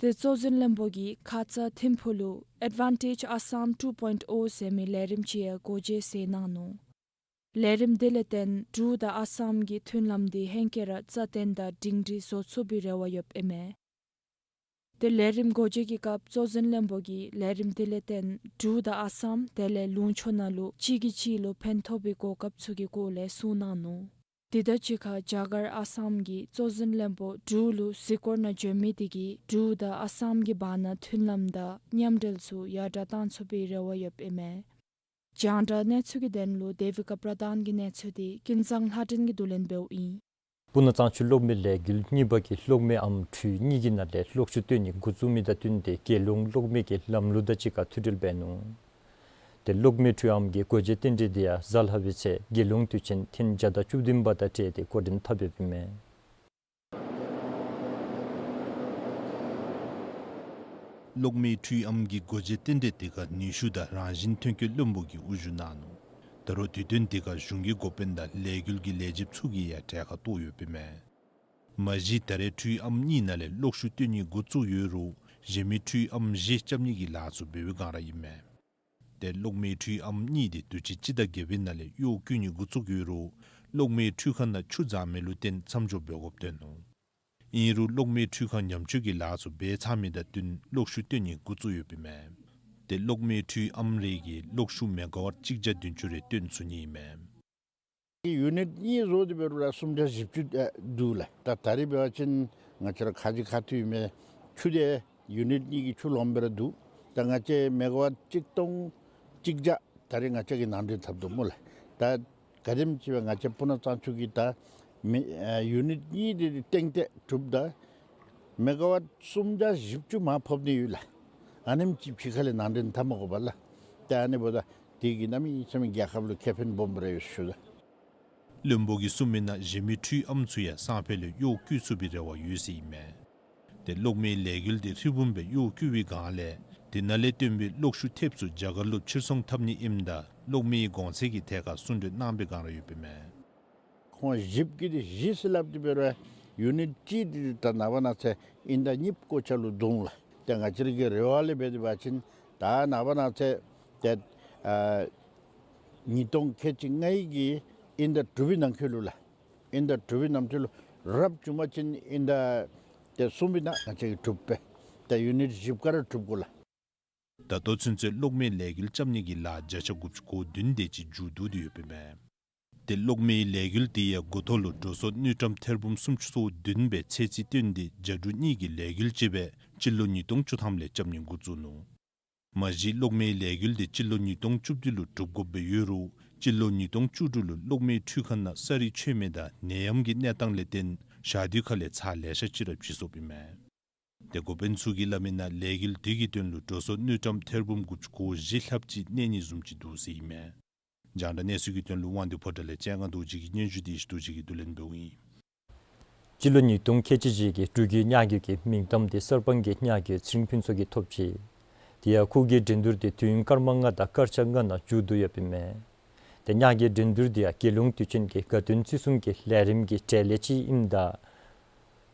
དེ་གཙོ་འཛིན་བློན་པོ་གིས་ཁ་ཙ་ཐིམ་ཕུག་ལུ་Advantage Assam two point oh ཟེར་མི་ལས་རིམ་ཅིག་ཡང་སྒོ་འབྱེད་མཛད་གནང་ནུག། ལས་རིམ་དེ་ལས་བརྟེན་འབྲུག་དང་ཨ་སམ་གྱི་མཐུན་ལམ་འདི་ཧེང་སྐལ་ར་རྩ་བརྟན་དང་སྒྲིང་སྒྲི་བཟོ་ཚུགས་པའི་རེ་བ་ཡོདཔ་ཨིན་མས། དེ་ལས་རིམ་སྒོ་འབྱེད་ཀྱི་སྐབས་གཙོ་འཛིན་བློན་པོ་གིས་ལས་རིམ་དེ་ལས་བརྟེན་འབྲུག་དང་ཨ་སམ་དེ་ལས་ལུང་ཕྱོགས་ནང་ལུ་གཅིག་གིས་གཅིག་ལུ་ཕན་ཐོགས་པའི་གོ་སྐབས་ཚུ་གི་སྐོར་ལས་གསུངས་གནང་ནུག། དེ་དང་གཅིག་ཁར་རྒྱ་གར་ཨ་སམ་གྱི་གཙོ་འཛིན་བློན་པོ་འབྲུག་ལུ་གཟིགས་སྐོར་ནང་བྱོན་མི་དེ་གིས་འབྲུག་དང་ཨ་སམ་གྱི་བར་ན་མཐུན་ལམ་དང་མཉམ་འབྲེལ་ཚུ་ཡར་དྲག་གཏང་ཚུགས་པའི་རེ་བ་ཡོདཔ་ཨིན་མས། རྒྱང་བསྒྲགས་གནས་ཚུལ་གྱི་དོན་ལུ་དེ་བི་ཀ་པྲ་དཱན་གྱི་གནས་ཚུལ་འདི་ཀུན་བཟང་ལྷ་སྒྲོན་གྱིས་བསྡུ་ལེན་འབདཝ་ཨིན། སྤུ་ན་གཙང་ཆུ་གློག་མེ་ལས་འགུལ་གཉིས་པ་གིས་གློག་མེ་ཨམ་ཁྲུས་གཉིས་ཀྱི་ནང་ལས་གློག་ཤུགས་བཏོན་ནི་འགོ་བཙུགས་མི་དང་བསྟུན་ཏེ་རྒྱལ་ཡོངས་གློག་མེ་གི་ལམ་ལུགས་དང་གཅིག་ཁར་མཐུད་སྒྲིལ་འབད་ནུག། དེ་གློག་མེ་ཁྲུས་ཨམ་གྱི་སྒོ་འབྱེད་རྟེན་འབྲེལ་འདི་ཡང་གཟའ་ལྷག་པའི་ཚེ་རྒྱལ་ཡོངས་དུས་ཆེན་ཐེངས་བརྒྱ་དང་བཅུ་བདུན་པ་དང་འབྲེལ་ཏེ་འགོ་འདྲེན་འཐབ་ཡོདཔ་ཨིན་མས། གློག་མེ་ཁྲུས་ཨམ་གྱི་སྒོ་འབྱེད་རྟེན་འབྲེལ་དེ་ཁར་ནུས་ཤུགས་དང་རང་བཞིན་ཐོན་སྐྱེད་བློན་པོ་གིས་དབུ་བཞུགས་གནང་ནུག། ད་རུང་དུས་སྟོན་དེ་ཁར་གཞུང་གི་འགོ་དཔོན་དང་ལས་འགུལ་གྱི་ལས་བྱེདཔ་ཚུ་གིས་ཡང་གྲལ་ཁར་གཏོགས་ཡོདཔ་ཨིན་མས། མ་གཞི་ད་རེས་ཁྲུས་ཨམ་གཉིས་ནང་ལས་གློག་ཤུགས་བཏོན་ནི་འགོ་བཙུགས་ཡོད་རུང་གཞན་མི་ཁྲུས་ཨམ་བཞི་རྐྱབ་ནི་གི་ལཱ་ཚུ་འབད་བའི་སྒང་ར་ཨིན་མས། དེ་གློག་མེ་ཁྲུས་ཨམ་གཉིས་དེ་དུས་ཅི་སྤྱི་ཟླ་བརྒྱད་པའི་ནང་ལས་གཡོག་བཀོལ་ནི་འགོ་བཙུགས་ཡོད་རུང་གློག་མེ་ཁྲུས་ཁང་ནང་ཆུ་འཛག་མི་ལུ་བརྟེན་མཚམས་འཇོག་འབད་དགོཔ་ཐོན་ནུག། ཨིན་རུང་གློག་མེ་ཁྲུས་ཁང་ཉམས་བཅོས་ཀྱི་ལཱ་ཚུ་འབད་ཚར་མི་དང་བསྟུན་གློག་ཤུགས་བཏོན་ནི་འགོ་བཙུགས་ཡོདཔ་ཨིན་མས། དེ་གློག་མེ་ཁྲུས་ཨམ་རེ་གིས་གློག་ཤུགས་མེ་ག་ཝཊ་གཅིག་བརྒྱ་བདུན་ཅུ་རེ་བཏོན་ཚུགས་ནི་ཨིན་མས། ཡུ་ནིཊ་གཉིས་བཟོ་སྟེ་འབད་རུང་ར་སུམ་བརྒྱ་བཞི་བཅུ་ཨེ་འདུག་ལགས། ད་ད་རིས་འབད་བ་ཅིན་ང་བཅས་ར་ཁ་ཅིག་ཁ་ཐུག་ཨིན་མས། ཆུ་དེ་ཡུ་ནིཊ་གཉིས་ཀྱི་ཆུ་ལོངམ་སྦེ་ར་འདུག། ད་ང་བཅས་མེ་ག་ཝཊ་གཅིག་སྟོང་གཅིག་བརྒྱ་ད་རིས་ང་བཅས་ཀྱིས་ནང་འདྲེན་འཐབ་དོ་སྨོ་ལགས། ད་ག་དེམ་ཅིག་སྦེ་ང་བཅས་སྤུ་ན་གཙང་ཆུ་གིས་ད་མེ་ཨེ་ཡུ་ནིཊ་གཉིས་དེ་གཏན་གཏན་གྲུབ་ད་མེ་ག་ཝཊ་སུམ་བརྒྱ་བཞི་བཅུ་མར་ཕབ་ནི་ཡོད་ལགས། ཨ་ནེམ་ཅིག་ཕྱི་ཁ་ལས་ནང་འདྲེན་འཐབ་མ་དགོ་པས་ལགས། ཏེ་ཨ་ནི་འབདཝ་ད་དེ་གིས་གནམ་མེད་ས་མེད་རྒྱལ་ཁབ་ལུ་ཁེ་ཕན་སྦོམ་རེ་ཡོད་ཟེར་ཞུ་ད། བློན་པོ་གིས་གསུངས་མི་ནང་གཞན་མི་ཁྲུས་ཨམ་ཚུ་ཡང་སང་ཕོད་ལས་གཡོག་བཀོལ་ཚུགས་པའི་རེ་བ་ཡོད་ཟེར་ཨིན་མས། ཏེ་གློག་མེའི་ལས་འགུལ་དེ་ཧྲིལ་བུམ་སྦེ་གཡོག་བཀོལ་བའི་སྒང་ལས་དེ་ནང་ལས་བཏོན་པའི་གློག་ཤུགས་ཐེབས་ཚུ་རྒྱ་གར་ལུ་ཕྱིར་ཚོང་འཐབ་ནི་ཨིནམ་ད་གློག་མེའི་གོང་ཚད་ཀྱི་ཐད་ཁར་གསུང་གྲོས་གནང་པའི་སྒང་ར་ཡོདཔ་ཨིན་མས། ཁོང་བཞིཔ་གིས་དེ་བཞི་ཟེར་སླབ་སྟེ་འབད་རུང་ཡུ་ནིཊ་གཅིག་དེ་ད་ནངས་པ་གནངས་ཚེ་ཨིན་ཟླ་གཉིས་པའི་སྐོར་ཆ་ལུ་རྫོང་ལགས། ཏེ་ང་བཅས་ར་གི་རེ་བ་ལས་འབད་དེ་འབད་བ་ཅིན་ད་ནངས་པ་གནངས་ཚེ་ཏེ་ཨ་ཉིས་སྟོང་ཁལ་གཅིག་ལྔའི་གི་ཨིན་ཟླ་དྲུག་པའི་ནང་འཁོད་ལུ་ལགས། ཨིན་ཟླ་དྲུག་པའི་ནང་འཁོད་ལུ་རབ་བྱུང་པ་ཅིན་ཨིན་ཟླ་ཏེ་གསུམ་པའི་ནང་ང་བཅས་ཀྱིས་གྲུབ་པས། ཏེ་ཡུ་ནིཊ་བཞིཔ་ག་ར་གྲུབ་དགོ་ལགས། ད་ལྟོ་ཚུན་ཚོད་གློག་མེའི་ལས་འགུལ་རྐྱབ་ནི་གི་ལཱ་བརྒྱ་ཆ་དགུ་བཅུ་གོ་བདུན་དེ་ཅིག་མཇུག་བསྡུ་སྟེ་ཡོདཔ་ཨིན་མས། ཏེ་གློག་མེའི་ལས་འགུལ་དེ་ཡང་འགོ་ཐོག་ལུ་འགྲོ་སོང་དངུལ་ཀྲམ་ཐེར་འབུམ་སུམ་ཅུ་སོ་བདུན་སྦེ་ཚད་རྩིས་བཏོན་ཏེ་རྒྱ་འབྲུག་གཉིས་ཀྱི་ལས་འགུལ་ཅིག་སྦེ་སྤྱི་ལོ་ཉིས་སྟོང་བཅུ་ཐམ་ལས་རྐྱབ་ནི་འགོ་བཙུགས་ནུག། མ་གཞི་གློག་མེའི་ལས་འགུལ་དེ་སྤྱི་ལོ་ཉིས་སྟོང་བཅུ་བདུན་ལུ་གྲུབ་དགོཔ་སྦེ་ཡོད་རུང་སྤྱི་ལོ་ཉིས་སྟོང་བཅུ་དྲུག་ལུ་གློག་མེའི་ཁྲུས་ཁང་ནང་ས་རུད་ཆོད་མི་དང་ནད་ཡམས་ཀྱི་གནས་སྟངས་ལས་བརྟེན་ཞག་དུས་ཁ་ལས་ཚར་ལེ་ཤ་ཅིག་ར་བྱིན་སོཔ་ཨིན་མས། ཏེ་འགོ་དཔོན་ཚུ་གིས་སླབ་མི་ནང་ལས་འགུལ་དེ་གི་དོན་ལུ་འགྲོ་སོང་དངུལ་ཀྲམ་ཐེར་འབུམ་དགུ་བཅུ་གོ་བཞི་ལྷགཔ་ཅིག་གནས་ནི་བཟུམ་ཅིག་འདུག་ཟེར་ཨིན་མས། རྒྱང་བསྒྲགས་གནས་ཚུལ་གྱི་དོན་ལུ་དབང་འདུས་ཕོ་བྲང་ལས་སྤྱན་སྔ་རྡོ་རྗེ་གི་སྙན་ཞུ་དེ་ཨིན་ཤིག། རྡོ་རྗེ་གིས་བསྡུ་ལེན་འབདཝ་ཨིན། སྤྱི་ལོ་ཉིས་སྟོང་ཁལ་གཅིག་བཞི་གི་འབྲུག་གི་གཉའ་རྒོད་ཀྱི་མིང་གཏམ་དེ་གསར་སྤང་གི་གཉའ་རྒོད་ཚེ་རིང་ཕུན་ཚོགས་ཀྱིས་ཐོབ་ཅི། དེ་ཡང་ཁོ་གི་འགྲན་བསྡུར་དེ་དུས་ཡུན་སྐར་མ་ལྔ་དང་སྐར་ཆ་ལྔ་ནང་མཇུག་བསྡུ་ཡོདཔ་ཨིན་མས། ཏེ་གཉའ་རྒོད་འགྲན་བསྡུར་དེ་ཡང་རྒྱལ་ཡོངས་དུས་ཆེན་གྱི་དགའ་སྟོན་བརྩི་སྲུང་གི་ལས་རིམ་གྱི་གྲས་ལས་གཅིག་ཨིནམ་ད་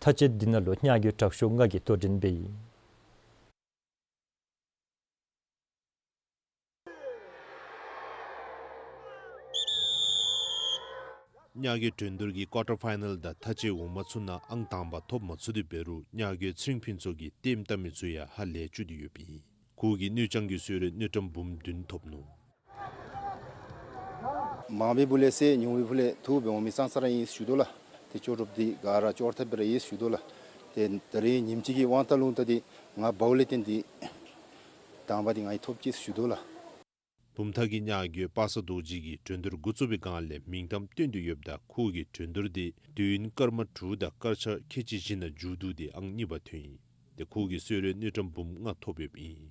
མཐའ་དཔྱད་དེ་ནང་ལུ་གཉའ་རྒོད་དྲག་ཤོས་ལྔ་གིས་དོ་འགྲན་འབད་ཡི། གཉའ་རྒོད་འགྲན་བསྡུར་གྱི་ཀོར་ཊར་ཕའི་ནཱལ་དང་མཐའ་དཔྱད་འོག་མ་ཚུ་ནང་ཨང་དང་པ་ཐོབ་མ་ཚུགས་ཏེ་འབད་རུང་གཉའ་རྒོད་ཚེ་རིང་ཕུན་ཚོགས་ཀྱིས་ལྟདམོ་བལྟ་མི་ཚུ་ཡང་ཧ་ལས་བཅུག་སྟེ་ཡོདཔ་ཨིན། ཁོ་གིས་དངུལ་རྐྱང་གི་གསོལ་རས་དངུལ་ཀྲམ་འབུམ་བདུན་ཐོབ་ནུག། མང་བའི་སྦུག་ལས་གསེར་ཉུང་བའི་སྦུག་ལས་ཐུག་སྦེ་འོང་མི་ཙང་ཙ་ར་ཨིན་ཞུ་དོ་ལགས། ཏེ་ལྕོགས་གྲུབ་འདི་ག་ར་ལྕོགས་ཐབས་སྦེ་ར་ཨིན་ཞུ་དོ་ལགས། ཏེ་ད་རིས་ཉིནམ་གཅིག་གི་དབང་ཐང་ལུང་ཐང་འདི་ང་འབདཝ་ལས་བརྟེན་ཏེ་དང་པ་འདི་ང་གིས་ཐོབ་ཅི་ཞུ་དོ་ལགས། བུམ་ཐང་གི་གཉའ་རྒོད་པ་སངས་རྡོ་རྗེ་གིས་འགྲན་བསྡུར་འགོ་བཙུགས་པའི་སྒང་ལས་མིང་གཏམ་བཏོན་ཏེ་ཡོདཔ་ད་ཁོ་གིས་འགྲན་བསྡུར་འདི་དུས་ཡུན་སྐར་མ་དྲུག་དང་སྐར་ཆ་ཁལ་གཅིག་བཞི་ནང་མཇུག་བསྡུ་སྟེ་ཨང་གཉིས་པ་ཐོན་ཡི། ཏེ་ཁོ་གིས་གསོལ་རས་དངུལ་ཀྲམ་འབུམ་ལྔ་ཐོབ་ཡོདཔ་ཨིན།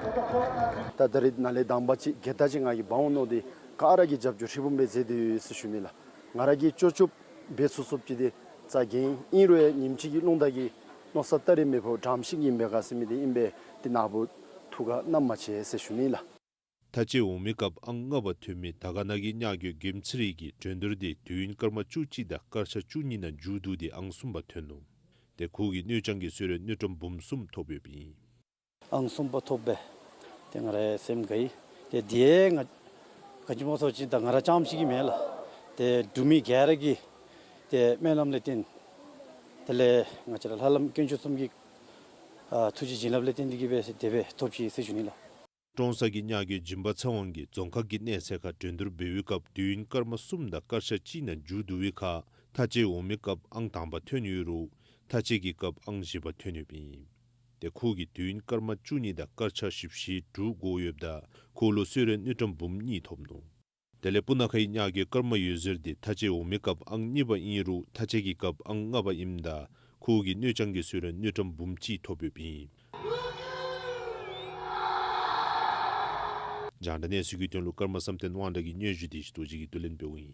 ད་ད་རིས་ནཱ་ལས་དང་པ་ཅིག་གི་ད་ཅིག་ང་གིས་འབག་འོང་མནོ་སྟེ་ག་ར་གིས་རྒྱབ་སྐྱོར་ཧྲིལ་བུམ་སྦེ་མཛད་དེ་ཡོད་ཟེར་ཞུ་ནི་ལགས། ང་ར་གིས་ཅོག་ཅོག་འབད་ཚུགས་ཚུགསཔ་ཅིག་འདི་རྩ་འགེངས་ཨིན་རུང་ཡང་ཉིནམ་གཅིག་གི་རླུང་རྟ་གི་མནོ་བསམ་སྟ་རེ་མེད་པར་དྲངམ་ཤེས་ཀྱི་ཨིན་པས་ག་ཟེར་མི་འདི་ཨིན་པས། ཏེ་ནཱ་བུ་ཐུགས་ཁར་བསྣམ་མ་ཆེ་ཟེར་ཞུ་ནི་ལགས། ཐ་ཆད་འོང་མི་སྐབས་ཨང་ལྔ་པ་ཐོན་མི་དར་དཀར་ན་གི་གཉགས་རྒོད་དགེ་མཚན་རི་གི་འགྲན་བསྡུར་འདི་དུས་ཡུན་སྐར་མ་བཅུ་གཅིག་དང་སྐར་ཆ་བཅུ་གཉིས་ནང་མཇུག་བསྡུ་སྟེ་ཨང་གསུམ་པ་ཐོན་ནུག། ཏེ་ཁོ་གིས་སྣོད་ལྕང་གི་གསོལ་རས་དངུལ་ཀྲམ་འབུམ་གསུམ་ཐོབ་ཡོདཔ་ཨིན། ཨང་གསུམ་པ་ཐོབ་པས། ཏེ་ང་རའི་སེམས་དགའ་ཡི། ཏེ་དེ་ང་ག་ཅི་སྨོ་ཟེར་བ་ཅིན་ད་ང་ར་རྐྱངམ་ཅིག་གིས་མེན་ལགས། ཏེ་འབྲུག་མི་ག་ར་གི་ཏེ་སྨོན་ལམ་ལས་བརྟེན། དེ་ལས་ང་བཅས་ར་ལྷ་ལམ་དཀོན་མཆོག་གསུམ་གྱི་ཨ་ཐུགས་རྗེ་བྱིན་རླབས་ལས་བརྟེན་ཏེ་གིས་སྦེ་དེ་སྦེ་ཐོབ་ཅི་ཟེར་ཞུ་ནི་ལགས། ཀྲོང་གསར་གྱི་གཉགས་རྒོད་སྦྱིན་པ་ཚེ་དབང་གིས་རྫོང་ཁག་གི་གནས་ཚད་ཁར་འགྲན་བསྡུར་འབད་བའི་སྐབས་དུས་ཡུན་སྐར་མ་གསུམ་དང་སྐར་ཆ་གཅིག་ནང་མཇུག་བསྡུ་བའི་ཁར་ཐ་ཆད་འོང་མི་སྐབས་ཨང་དང་པ་ཐོན་ཡོད་རུང་ཐ་ཆད་ཀྱི་སྐབས་ཨང་བཞི་པ་ཐོན་ཡོདཔ་ཨིན། ཏེ་ཁོ་གིས་དུས་ཡུན་སྐར་མ་བཅུ་གཉིས་དང་སྐར་ཆ་བཞི་བཅུ་དྲུག་འགོར་ཡོདཔ་ད་ཁོ་ལུ་གསོལ་རས་དངུལ་ཀྲམ་འབུམ་གཉིས་ཐོབ་ནུག། དེ་ལས་སྤུ་ན་ཁའི་གཉགས་རྒོད་ཀརྨ་འོད་ཟེར་འདི་ཐ་ཆད་འོང་མི་སྐབས་ཨང་གཉིས་པ་ཨིན་རུང་ཐ་ཆད་ཀྱི་སྐབས་ཨང་ལྔ་པ་ཨིནམ་ད་ཁོ་གིས་སྣོད་ལྕང་གི་གསོལ་རས་དངུལ་ཀྲམ་འབུམ་གཅིག་ཐོབ་ཡོདཔ་ཨིན། རྒྱང་བསྒྲགས་གནས་ཚུལ་གྱི་དོན་ལུ་ཀརྨ་བསམ་གཏན་དབང་གྲགས་ཀྱི་སྙན་ཞུ་འདི་ཞུ་དོ་ཅིག་གིས་བསྡུ་ལེན་འབདཝ་ཨིན།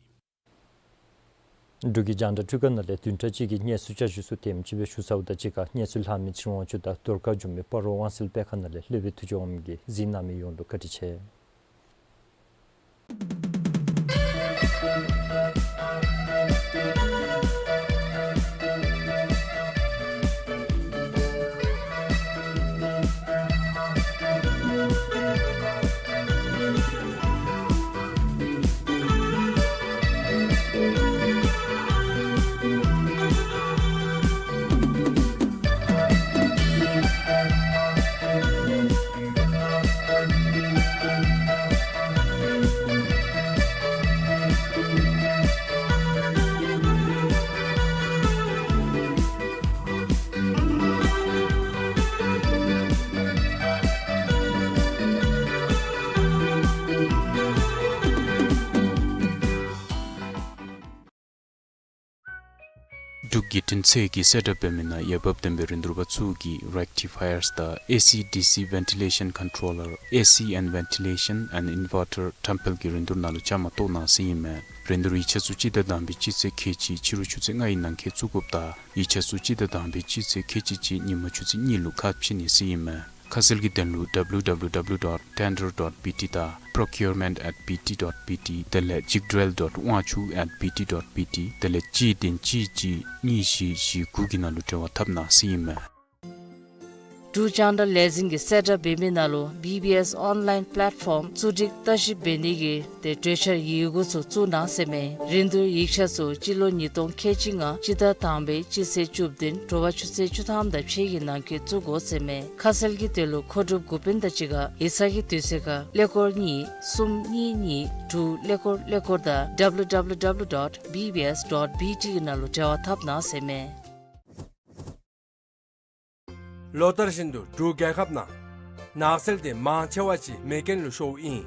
འབྲུག་གི་རྒྱང་བསྒྲགས་འཕྲུལ་ཁང་ནང་ལས་བདུན་ཕྲག་གཅིག་གི་གནས་ཚུལ་བསྐྱར་ཞུ་ཚུ་དེམ་ཅིག་སྦེ་ཞུ་ཚརཝ་དང་གཅིག་ཁར་གནས་ཚུལ་ལྷག་མི་ཕྱིར་འོང་ཚུ་དང་དོར་ཁ་བྱུང་མི་སྤ་རོ་དབང་གསལ་སྤེལ་ཁང་ནང་ལས་སློབ་དཔོན་ཐུགས་རྗེ་དབང་མོ་གིས་གཟིགས་གནང་མི་ཡོངས་ལུ་བཀའ་དྲིན་ཆེ། འབྲུག་རྒྱལ་ཕྲན་ཚད་ཀྱི་གསལ་བསྒྲགས་འབད་མི་ནང་འོས་འབབ་ལྡན་པའི་རིན་བསྡུར་པ་ཚུ་གིས་རེག་ཊི་ཕ་ཡརསི་དང་ཨེ་སི་ཌི་སི་ཝེན་ཊི་ལེ་ཤཱན་ཀོན་ཊོ་ལར། ཨེ་སི་ཨེནཌ་ཝེན་ཊི་ལེ་ཤཱན་ཨེནཌ་ཨིན་ཝར་ཊར་བཀྲམ་སྤེལ་གྱི་རིན་བསྡུར་ནང་ལུ་བཅའ་མར་གཏོགས་གནང་ཟེར་ཨིན་མས། རིན་བསྡུར་ཡིག་ཆ་ཚུ་སྤྱི་ཟླ་དང་པའི་སྤྱི་ཚེས་ཁལ་གཅིག་ཕྱི་རུ་ཆུ་ཚོད་ལྔ་ཡི་ནང་འཁོད་བཙུགས་དགོཔ་དང་ཡིག་ཆ་ཚུ་སྤྱི་ཟླ་དང་པའི་སྤྱི་ཚེས་ཁལ་གཅིག་གཅིག་ཉིན་མ་ཆུ་ཚོད་གཉིས་ལུ་ཁ་ཕྱེ་ནི་ཟེར་ཨིན་མས། ཁ་གསལ་གྱི་དོན་ལུ་ཌབ་ལུ་ཌབ་ལུ་ཌབ་ལུ་ཌོཊ་ཊེན་ཌར་ཌོཊ་བི་ཊི་དང་པྲོ་ཀིའུར་མེནཊ་ཨེཊ་བི་ཊི་ཌོཊ་བི་ཊི་དེ་ལས་ཅིག་སྒྲིལ་ཌོཊ་དབང་ཕྱུག་ཨེཊ་བི་ཊི་ཌོཊ་བི་ཊི་དེ་ལས་གཅིག་བདུན་གཅིག་གཅིག་གཉིས་བཞི་བཞི་དགུ་གི་ནང་ལུ་འབྲེལ་བ་འཐབ་གནང་ཟེར་ཨིན་མས། འབྲུག་རྒྱང་བསྒྲགས་ལས་འཛིན་གྱིས་གསལ་བསྒྲགས་འབད་མི་ནང་ལུ་བི་བི་ཨེསི་ཨོན་ལའིན་པེ་ལེཊ་ཕོམ་བཙུགས་སྒྲིག་ལྟ་ཞིབ་འབད་ནི་གི་ཏེ་གྲོས་འཆར་ཡི་གུ་ཚུ་བཙུགས་གནང་ཟེར་མས། རིན་བསྡུར་ཡིག་ཆ་ཚུ་སྤྱི་ལོ་ཉིས་སྟོང་ཁལ་གཅིག་ལྔ་སྤྱི་ཟླ་དང་པའི་སྤྱི་ཚེས་བཅུ་བདུན་དྲོ་པ་ཆུ་ཚོད་བཅུ་ཐམ་དང་ཕྱེད་ཀྱི་ནང་འཁོད་བཙུགས་དགོ་ཟེར་མས། ཁ་གསལ་གྱི་དོན་ལུ་མཁོ་སྒྲུབ་འགོ་དཔོན་དང་གཅིག་ཁར་ཡིག་ཚང་གི་དུས་ཚོད་ཁར་ཀླད་ཀོར་གཉིས་གསུམ་གཉིས་གཉིས་དྲུག་ཀླད་ཀོར་ཀླད་ཀོར་དང་ཌབ་ལུ་ཌབ་ལུ་ཌབ་ལུ་ཌོཊ་བི་བི་ཨེསི་ཌོཊ་བི་ཊི་གི་ནང་ལུ་འབྲེལ་བ་འཐབ་གནང་ཟེར་མས། ལོ་ལྟར་བཞིན་དུ་འབྲུག་རྒྱལ་ཁབ་ནང་ནགས་ཚལ་དེ་མང་ཆེ་བ་ཅིག་མེ་རྐྱེན་ལུ་ཤོརཝ་ཨིན།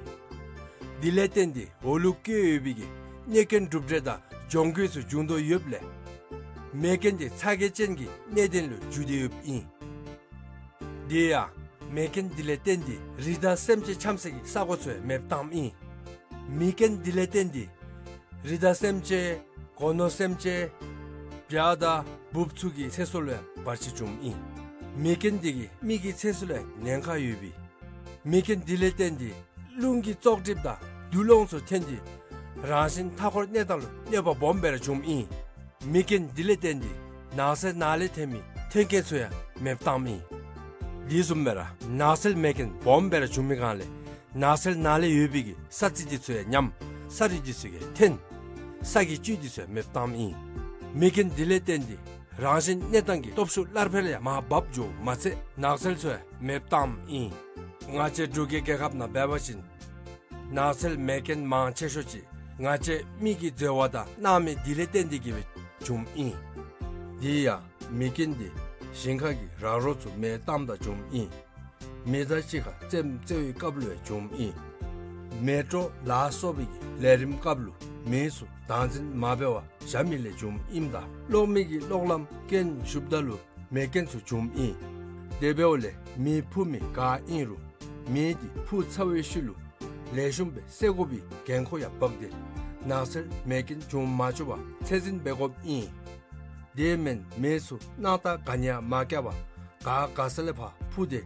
དེ་ལས་བརྟེན་ཏེ་འོ་ལུ་བཀོད་ཡོད་པའི་གི་གནོད་སྐྱོན་གྲུབ་འབྲས་དང་གྱོང་གུད་ཚུ་འབྱུང་དོ་ཡོདཔ་ལས་མེ་རྐྱེན་དེ་ཚ་གྱང་ཅན་གྱི་གནད་དོན་ལུ་འགྱུར་ཏེ་ཡོདཔ་ཨིན། དེ་ཡང་མེ་རྐྱེན་དེ་ལས་བརྟེན་ཏེ་རི་དྭགས་སེམས་ཅན་འཁྱམ་སའི་གི་ས་གོ་ཚུ་ཡང་མེདཔ་བཏངམ་ཨིན། མེ་རྐྱེན་དེ་ལས་བརྟེན་ཏེ་རི་དྭགས་སེམས་ཅན་སྒོ་ནོར་སེམས་ཅན་བྱ་དང་འབུཔ་ཚུ་གི་ཚེ་སྲོག་ལུ་ཡང་བར་ཆད་བྱུངམ་ཨིན། མེ་རྐྱེན་དེ་གིས་མི་གི་ཚེ་སྲོག་ལུ་ཡང་ཉེན་ཁ་ཡོད་པས། མེ་རྐྱེན་དེ་ལས་བརྟེན་ཏེ་རླུང་གི་བཙོག་གྲིབ་དང་རྡུལ་སློང་ཚུ་ཐོན་ཏེ་རང་བཞིན་མཐའ་འཁོར་གནས་སྟངས་ལུ་གནོད་པ་སྦོམ་སྦེ་ར་བྱུངམ་ཨིན། མེ་རྐྱེན་དེ་ལས་བརྟེན་ཏེ་ནགས་ཚལ་ནང་ལས་ཐོན་མི་མཐུན་རྐྱེན་ཚུ་ཡང་མེདཔ་བཏངམ་ཨིན། དེ་བཟུམ་སྦེ་ར་ནགས་ཚལ་མེ་རྐྱེན་སྦོམ་སྦེ་ར་བྱུང་མི་སྒང་ལས་ནགས་ཚལ་ནང་ལས་ཡོད་པའི་གི་ས་རྩི་དེ་ཚུ་ཡང་ཉམས། ས་རུད་དེ་ཚུ་གིས་འཐེན། ས་གི་བཅུད་དེ་ཚུ་ཡང་མེདཔ་བཏངམ་ཨིན། མེ་རྐྱེན་དེ་ལས་བརྟེན་ཏེ་རང་བཞིན་གནས་སྟངས་ཀྱི་སྟོབས་ཤུགས་སླར་འཕེལ་ཡང་མར་བབས་འགྱོཝ་མ་ཚད་ནགས་ཚལ་ཚུ་ཡང་མེདཔ་བཏངམ་ཨིན། ང་བཅས་འབྲུག་གི་རྒྱལ་ཁབ་ནང་འབད་བ་ཅིན་ནགས་ཚལ་མེ་རྐྱེན་མང་ཆེ་ཤོས་ཅིག་ང་བཅས་མི་གིས་འཛོལ་བ་དང་སྣང་མེད་དེ་ལས་བརྟེན་ཏེ་གིས་སྦེ་བྱུངམ་ཨིན། དེ་ཡང་མེ་རྐྱེན་དེ་ཞིང་ཁ་གི་ར་རོ་ཚུ་མེ་བཏངམ་ད་བྱུངམ་ཨིན། མི་དང་གཅིག་ཁར་རྩེདམོ་རྩེ་བའི་སྐབས་ལུ་ཡང་བྱུངམ་ཨིན། མལ་གྲོ་ལ་སོགས་པའི་གི་ལས་རིམ་སྐབས་ལུ་མི་ཚུ་བདག་འཛིན་མ་འབད་བར་བཞག་མི་ལས་བྱུངམ་ཨིནམ་ད་གློག་མེ་གི་གློག་ལམ་རྐྱེན་ཞུགསཔ་ད་ལུ་མེ་རྐྱེན་ཚུ་བྱུངམ་ཨིན། དེ་འབདཝ་ལས་མེ་ཕུ་མི་ག་ཨིན་རུང་ མེ་འདི་ཕུ་ཚར་བའི་ཤུལ་ལུ་ལེགས་ཤོམ་སྦེ་བསད་དགོ་པའི་འགན་ཁུར་ཡང་བབས་ཏེ་ནགས་ཚལ་མེ་རྐྱེན་འབྱུང་མ་བཅུག་པར་ཚད་འཛིན་འབད་དགོཔ་ཨིན། དེ་མེན་མེ་ཚུ་སྣང་ཐག་ག་ནི་ཡང་མ་བཀལ་བར་ག་ག་ས་ལས་ཕར་ཕུ་སྟེ་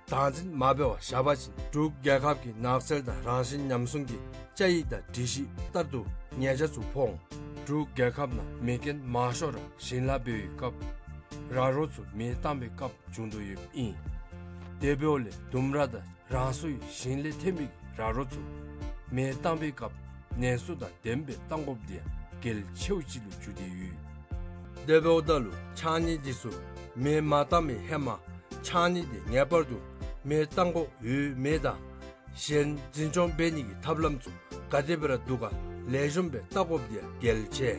བདག་འཛིན་མ་འབད་བར་བཞག་པ་ཅིན་འབྲུག་རྒྱལ་ཁབ་ཀྱི་ནགས་ཚལ་དང་རང་བཞིན་ཉམས་སྲུང་གི་བཅའ་ཡིག་དང་སྒྲིག་གཞི་ལྟར་དུ་ཉེས་ཆད་ཚུ་ཕོག་འོང་། འབྲུག་རྒྱལ་ཁབ་ནང་མེ་རྐྱེན་མང་ཤོས་ར་ཞིང་ལཱ་འབད་བའི་སྐབས་ར་རོ་ཚུ་མེ་བཏང་བའི་སྐབས་བྱུང་དོ་ཡོདཔ་ཨིན། དེ་འབདཝ་ལས་ལྡུམ་ར་དང་རང་སོའི་ཞིང་ལས་ཐོན་པའི་ར་རོ་ཚུ་མེ་བཏང་བའི་སྐབས་ནན་སུ་དང་ལྡནམ་སྦེ་བཏང་དགོཔ་འདི་ཡང་གལ་ཆེཝ་ཅིག་ལུ་གྱུར་ཏེ་ཡོད། དེ་འབདཝ་ད་ལུ་ཕྱགས་སྙིགས་འདི་ཚུ་མེ་མ་བཏང་བའི་ཧེ་མ་ཕྱགས་སྙིགས་འདི་ངེས་པར་དུ་མེ་བཏང་དགོཔ་ཡོད་མེད་དང་གཞན་འཛིན་སྐྱོང་འབད་ནི་གི་ཐབས་ལམ་ཚུ་ག་དེ་སྦེ་ར་འདུག་ག་ལེགས་ཤོམ་སྦེ་བལྟ་དགོཔ་འདི་ཡང་གལ་ཆེ།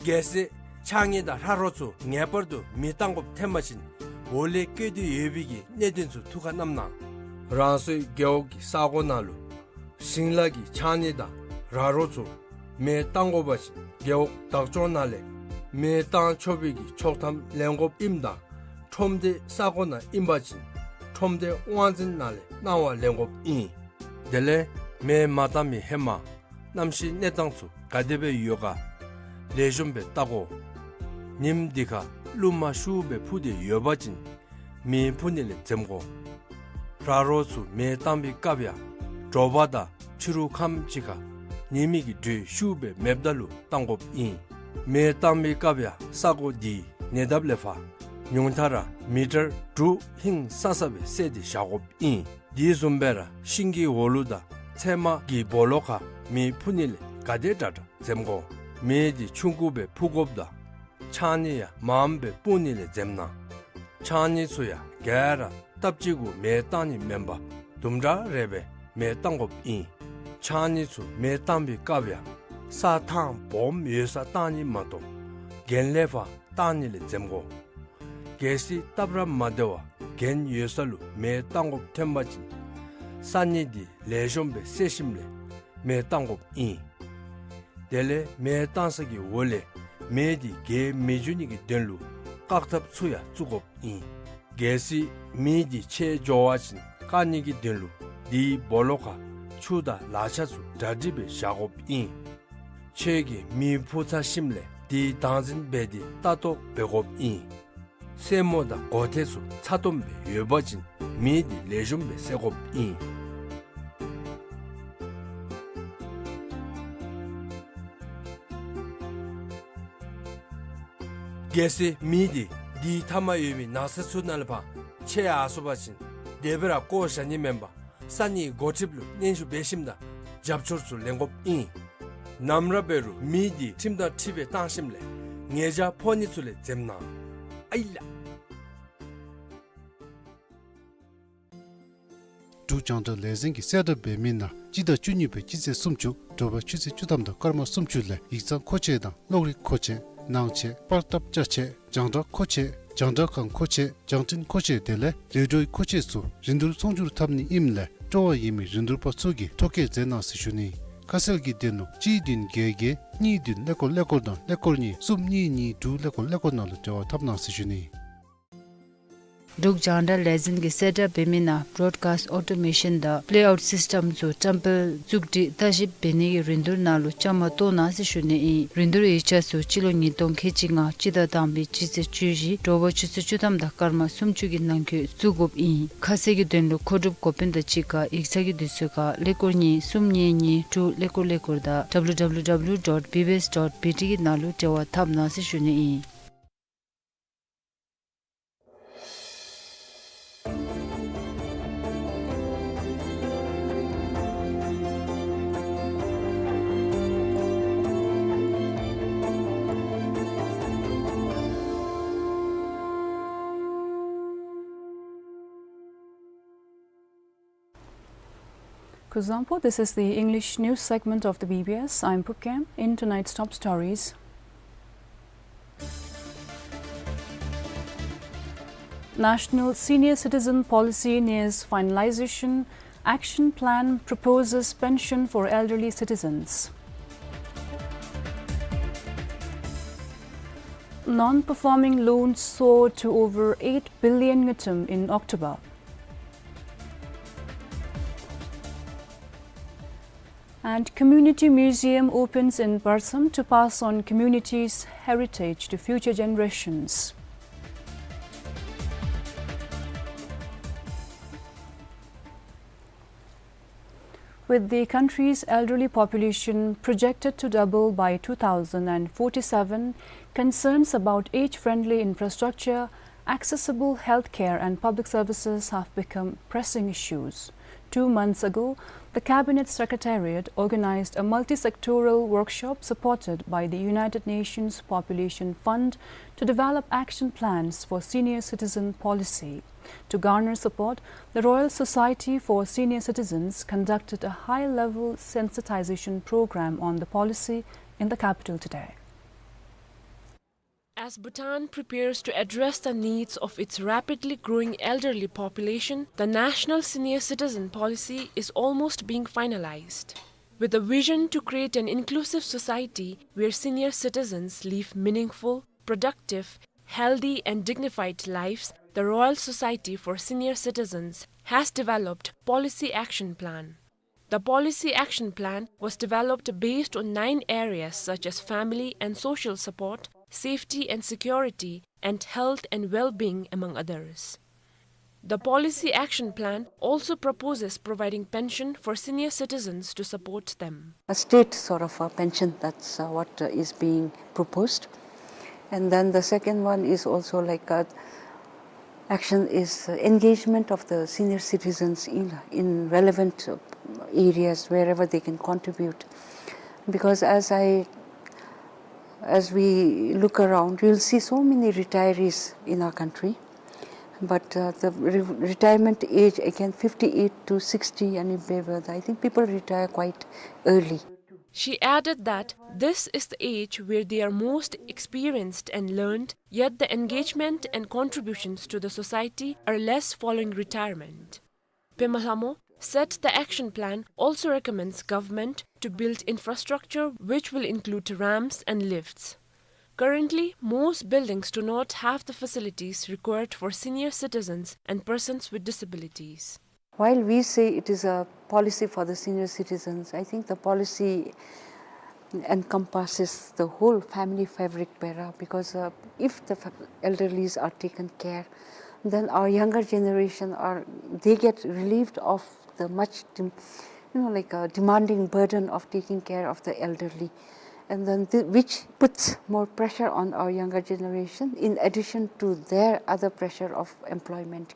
གལ་སྲིད་ཕྱགས་སྙིགས་དང་ལྷ་རོ་ཚུ་ངེས་པར་དུ་མེ་བཏང་དགོཔ་ཐོན་པ་ཅིན་འོག་ལས་བཀོད་དེ་ཡོད་པའི་གི་གནད་དོན་ཚུ་ཐུགས་ཁར་བསྣམས་གནང་། རང་སོའི་རྒེད་འོག་གི་ས་གོ་ནང་ལུ་ཞིང་ལཱ་གི་ཕྱགས་སྙིགས་དང་ར་རོ་ཚུ་མེ་བཏང་དགོ་པ་ཅིན་རྒེད་འོག་བདག་སྐྱོང་ནང་ལས་མེ་བཏང་ཆོག་པའི་གི་ཆོག་ཐམ་ལེན་དགོཔ་ཨིནམ་ད་ཁྲོམ་སྡེ་ས་གོ་ནང་ཨིན་པ་ཅིན་ཁྲོམ་སྡེ་དབང་འཛིན་ནང་ལས་གནང་བ་ལེན་དགོཔ་ཨིན། དེ་ལས་མེ་མ་བཏང་མི་ཧེ་མ་གནམ་གཤིས་གནས་སྟངས་ཚུ་ག་དེ་སྦེ་ཡོད་ག་ལེགས་ཤོམ་སྦེ་བལྟ་དགོ། ཉིནམ་འདི་ཁར་རླུང་མ་ཤུགས་སྦེ་ཕུ་སྟེ་ཡོད་པ་ཅིན་མེ་ཕུ་ནི་ལས་འཛེམ་དགོ། ར་རོ་ཚུ་མེ་བཏང་བའི་སྐབས་ཡང་དྲོ་པ་དང་ཕྱི་རུ་ཁམས་ཅིག་ཁར་ཉི་མའི་གི་དྲོད་ཤུགས་སྦེ་མེདཔ་ད་ལུ་བཏང་དགོཔ་ཨིན། མེ་བཏང་བའི་སྐབས་ཡང་ས་གོ་འདི་ཉེ་འདབས་ལས་ཕར་ཉུང་མཐའ་ར་མི་ཊར་དྲུག་ཧིང་སང་ས་སྦེ་བསལ་ཏེ་བཞག་དགོཔ་ཨིན། དེ་བཟུམ་སྦེ་ར་ཤིང་གི་འོག་ལུ་དང་ཚལ་མ་གི་སྦོ་ལོགས་ཁར་མེ་ཕུ་ནི་ལས་ག་དེ་དྲག་དྲག་འཛེམ་དགོ། མེ་འདི་ཆུང་ཀུ་སྦེ་ཕུ་དགོཔ་དང་ཕྱགས་སྙིགས་ཡང་མངམ་སྦེ་སྤུངས་ནི་ལས་འཛེམ་གནང་། ཕྱགས་སྙིགས་ཚུ་ཡང་ག་ར་སྟབས་གཅིག་གུ་མེ་བཏང་ནི་མེན་པར་དུམ་གྲ་རེ་སྦེ་མེ་བཏང་དགོཔ་ཨིན། ཕྱགས་སྙིགས་ཚུ་མེ་བཏང་བའི་སྐབས་ཡང་ས་ཐང་སྦོམ་ཡོད་སར་བཏང་ནི་མ་གཏོགས་གྱེན་ལས་ཕར་བཏང་ནི་ལས་འཛེམ་དགོ། གལ་སྲིད་སྟབས་ར་མ་བདེ་བར་གྱེན་ཡོད་ས་ལུ་མེ་བཏང་དགོཔ་ཐོན་པ་ཅིན་ས་སྙིགས་འདི་ལེགས་ཤོམ་སྦེ་བསལ་ཞིནམ་ལས་མེ་བཏང་དགོཔ་ཨིན། དེ་ལས་མེ་བཏང་ས་གི་འོག་ལས་མེ་འདི་རྒྱས་མི་འགྱོ་ནི་གི་དོན་ལུ་བཀག་ཐབས་ཚུ་ཡང་བཙུགས་དགོཔ་ཨིན། གལ་སྲིད་མེ་འདི་ཆད་འགྱོ་བ་ཅིན་བཀག་ནི་གི་དོན་ལུ་དེའི་སྦོ་ལོགས་ཁར་ཆུ་དང་ལག་ཆ་ཚུ་གྲ་སྒྲིག་སྦེ་བཞག་དགོཔ་ཨིན། ཁྱོད་ཀྱིས་མེ་ཕུ་ཚར་ཞིནམ་ལས་དེ་བདག་འཛིན་འབད་དེ་ལྟ་རྟོག་འབད་དགོཔ་ཨིན། སེན་མོ་དང་གོ་ཐེར་ཚུ་ཚ་ཏོམ་སྦེ་ཡོད་པ་ཅིན་མེ་འདི་ལེགས་ཤོམ་སྦེ་བསད་དགོཔ་ཨིན། གལ་སྲིད་མེ་འདི་དེའི་མཐའ་མར་ཡོད་པའི་ནགས་ཚལ་ཚུ་ནང་ལས་ཕར་ཆད་ཡར་སོང་པ་ཅིན་དེ་སྦེ་ར་བཀོ་བཞག་ནི་མེན་པར་ས་གནས་འགོ་ཁྲིདཔ་ལུ་སྙན་ཞུ་འབད་ཞིནམ་ད་རྒྱབ་སྐྱོར་ཚུ་ལེན་དགོཔ་ཨིན། ནམ་ར་འབད་རུང་མེ་འདི་ཁྲིམས་དང་འཁྲིལ་སྦེ་བཏང་ཞིནམ་ལས་ཉེས་ཆད་ཕོག་ནི་ཚུ་ལས་འཛེམ་གནང་། ཨའི་ལགས། འབྲུག་རྒྱང་བསྒྲགས་ལས་འཛིན་གྱིས་གསལ་བསྒྲགས་འབད་མི་ནང་སྤྱི་ཟླ་བཅུ་གཉིས་པའི་སྤྱི་ཚེས་སུམ་ཅུ་དྲོ་པ་ཆུ་ཚོད་བཅུ་ཐམ་དང་སྐར་མ་སུམ་ཅུ་ལས་ཡིག་ཚང་མཁོ་ཆས་དང་གློག་རིག་མཁོ་ཆས་ནང་ཆས་པར་བཏབ་ཅ་ཆས་རྒྱང་བསྒྲགས་མཁོ་ཆས་རྒྱང་བསྒྲགས་ཁང་མཁོ་ཆས་རྒྱང་འཕྲིན་མཁོ་ཆས་དེ་ལས་རེ་ཌིའོའི་མཁོ་ཆས་ཚུ་རིན་བསྡུར་ཚོང་སྒྱུར་འཐབ་ནི་ཨིནམ་ལས་སྤྲོ་བ་ཡོད་མི་རིན་བསྡུར་པ་ཚུ་གིས་ཐོ་བཀོད་མཛད་གནང་ཟེར་ཞུ་ནི། ཁ་གསལ་གྱི་དོན་ལུ་གཅིག་བདུན་བརྒྱད་བརྒྱད་གཉིས་བདུན་ཀླད་ཀོར་ཀླད་ཀོར་དང་ཀླད་ཀོར་གཉིས་གསུམ་གཉིས་གཉིས་དྲུག་ཀླད་ཀོར་ཀླད་ཀོར་ནང་ལུ་འབྲེལ་བ་འཐབ་གནང་ཟེར་ཞུ་ནི། འབྲུག་རྒྱང་བསྒྲགས་ལས་འཛིན་གྱིས་གསལ་བསྒྲགས་འབད་མི་ནང་བྲོཌ་ཀཱསཊ་ཨོ་ཊོ་མེ་ཤཱན་དང་པེ་ལེ་ཨའུཊ་སིསི་ཊེམ་ཚུ་བཀྲམ་སྤེལ་བཙུགས་སྒྲིག་ལྟ་ཞིབ་འབད་ནི་གི་རིན་བསྡུར་ནང་ལུ་བཅའ་མར་གཏོགས་གནང་ཟེར་ཞུ་ནི་ཨིན། རིན་བསྡུར་ཡིག་ཆ་ཚུ་སྤྱི་ལོ་ཉིས་སྟོང་ཁལ་གཅིག་ལྔ་སྤྱི་ཟླ་དང་པའི་སྤྱི་ཚེས་བཅུ་བཞི་དྲོ་པ་ཆུ་ཚོད་བཅུ་ཐམ་དང་སྐར་མ་སུམ་ཅུ་གི་ནང་འཁོད་བཙུགས་དགོཔ་ཨིན། ཁ་གསལ་གྱི་དོན་ལུ་མཁོ་སྒྲུབ་འགོ་དཔོན་དང་གཅིག་ཁར་ཡིག་ཚང་གི་དུས་ཚོད་ཁར་ཀླད་ཀོར་གཉིས་གསུམ་གཉིས་གཉིས་དྲུག་ཀླད་ཀོར་ཀླད་ཀོར་དང་W W W dot B B S dot B T གི་ནང་ལུ་འབྲེལ་བ་འཐབ་གནང་ཟེར་ཞུ་ནི་ཨིན། Kuzuzangpo, this is the English news segment of the B B S. I'm Phuket. In tonight's top stories, National Senior Citizen Policy nears finalization, action plan proposes pension for elderly citizens. Non-performing loans soar to over eight billion ngultrum in October. And community museum opens in Parsam to pass on community's heritage to future generations. With the country's elderly population projected to double by two thousand and forty-seven, concerns about age-friendly infrastructure, accessible healthcare and public services have become pressing issues. Two months ago, the Cabinet Secretariat organized a multi-sectoral workshop supported by the United Nations Population Fund to develop action plans for senior citizen policy. To garner support, the Royal Society for Senior Citizens conducted a high-level sensitization program on the policy in the capital today. As Bhutan prepares to address the needs of its rapidly growing elderly population, the National Senior Citizen Policy is almost being finalized. With a vision to create an inclusive society where senior citizens live meaningful, productive, healthy and dignified lives, the Royal Society for Senior Citizens has developed Policy Action Plan. The Policy Action Plan was developed based on nine areas such as family and social support, safety and security, and health and well-being, among others. The Policy Action Plan also proposes providing pension for senior citizens to support them. A state sort of a pension, that's, uh, what, uh, is being proposed. And then the second one is also like a action is, uh, engagement of the senior citizens in, in relevant, uh, areas wherever they can contribute. Because as I, as we look around, we'll see so many retirees in our country. But, uh, the re-, retirement age, again, fifty-eight to sixty, and if they were, I think people retire quite early. She added that this is the age where they are most experienced and learned, yet the engagement and contributions to the society are less following retirement. Pema Lhamo said the action plan also recommends government to build infrastructure which will include ramps and lifts. Currently, most buildings do not have the facilities required for senior citizens and persons with disabilities. While we say it is a policy for the senior citizens, I think the policy encompasses the whole family fabric, Bera, because, uh, if the fa-, elderlies are taken care, then our younger generation are, they get relieved of the much dem-, you know, like, a demanding burden of taking care of the elderly. And then th-, which puts more pressure on our younger generation in addition to their other pressure of employment.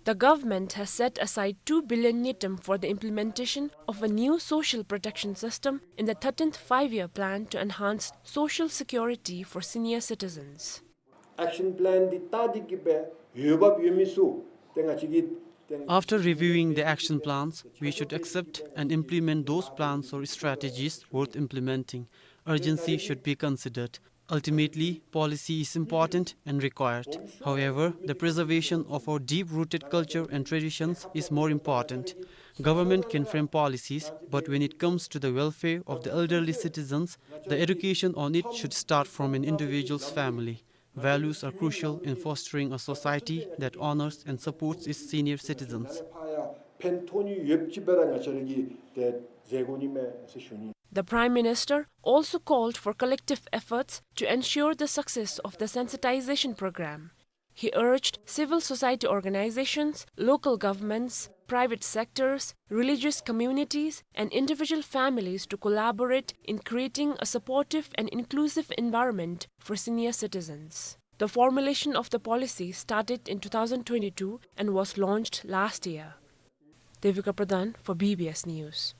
The government has set aside two billion ngultrum for the implementation of a new social protection system in the thirteenth Five-Year Plan to enhance social security for senior citizens. Action plan འདི་ལྟ་སྟེ་གི་སྦེ་འོས་འབབ་ཡོད་མི་ཚུ་ཏེ་ང་བཅས་ཀྱིས་ཏེ། After reviewing the action plans, we should accept and implement those plans or strategies worth implementing. Urgency should be considered. Ultimately, policy is important and required. However, the preservation of our deep-rooted culture and traditions is more important. Government can frame policies, but when it comes to the welfare of the elderly citizens, the education on it should start from an individual's family. Values are crucial in fostering a society that honors and supports its senior citizens. ཕན་ཐོགས་ནི་ཡོདཔ་ཅིག་སྦེ་ར་ང་བཅས་ར་གིས་ཏེ་མཛད་དགོ་ནི་མས་ཟེར་ཞུ་ནི། The Prime Minister also called for collective efforts to ensure the success of the sensitization program. He urged civil society organizations, local governments, private sectors, religious communities, and individual families to collaborate in creating a supportive and inclusive environment for senior citizens. The formulation of the policy started in two thousand twenty-two and was launched last year. Devika Pradhan for B B S News.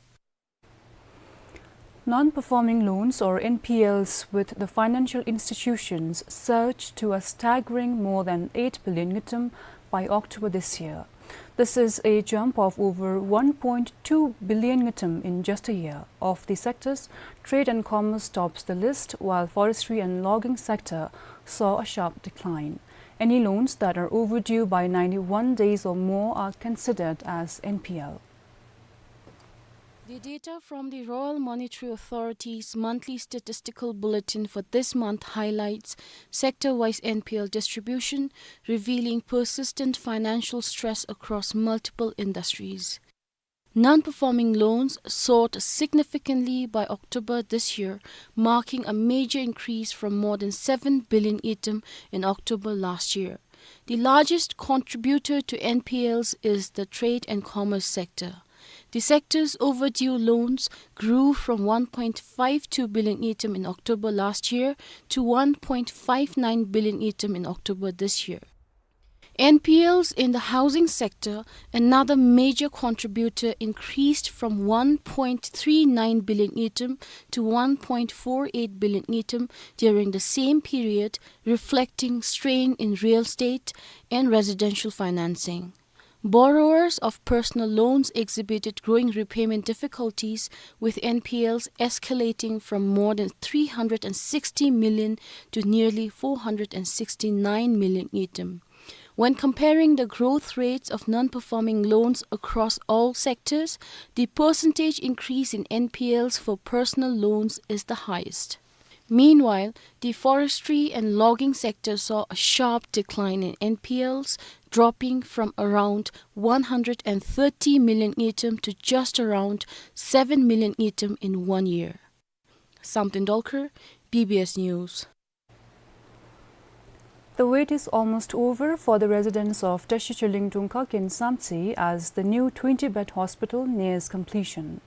Non-performing loans, or N P Ls, with the financial institutions surged to a staggering more than eight billion ngultrum by October this year. This is a jump of over one point two billion ngultrum in just a year. Of the sectors, trade and commerce tops the list, while forestry and logging sector saw a sharp decline. Any loans that are overdue by ninety-one days or more are considered as N P L. The data from the Royal Monetary Authority's monthly statistical bulletin for this month highlights sector-wise N P L distribution, revealing persistent financial stress across multiple industries. Non-performing loans soared significantly by October this year, marking a major increase from more than seven billion ngultrum in October last year. The largest contributor to N P Ls is the trade and commerce sector. The sector's overdue loans grew from one point five two billion ngultrum in October last year to one point five nine billion ngultrum in October this year. N P Ls in the housing sector, another major contributor, increased from one point three nine billion ngultrum to one point four eight billion ngultrum during the same period, reflecting strain in real estate and residential financing. Borrowers of personal loans exhibited growing repayment difficulties, with N P Ls escalating from more than three hundred and sixty million to nearly four hundred and sixty-nine million ngultrum. When comparing the growth rates of non-performing loans across all sectors, the percentage increase in N P Ls for personal loans is the highest. Meanwhile, the forestry and logging sector saw a sharp decline in N P Ls, dropping from around one hundred and thirty million ngultrum to just around seven million ngultrum in one year. Samten Dolkar, B B S News. The wait is almost over for the residents of Tashi Chilling Dungkhag in Samtse, as the new twenty-bed hospital nears completion.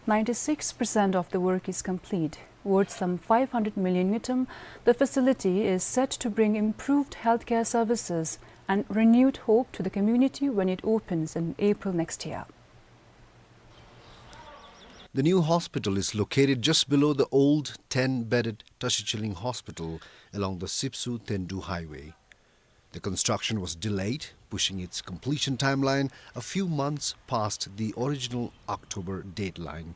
Ninety-six percent of the work is complete. Worth some five hundred million ngultrum, the facility is set to bring improved healthcare services and renewed hope to the community when it opens in April next year. The new hospital is located just below the old ten-bedded Tashi Chilling Hospital along the Sipsu-Tendu Highway. The construction was delayed, pushing its completion timeline a few months past the original October deadline.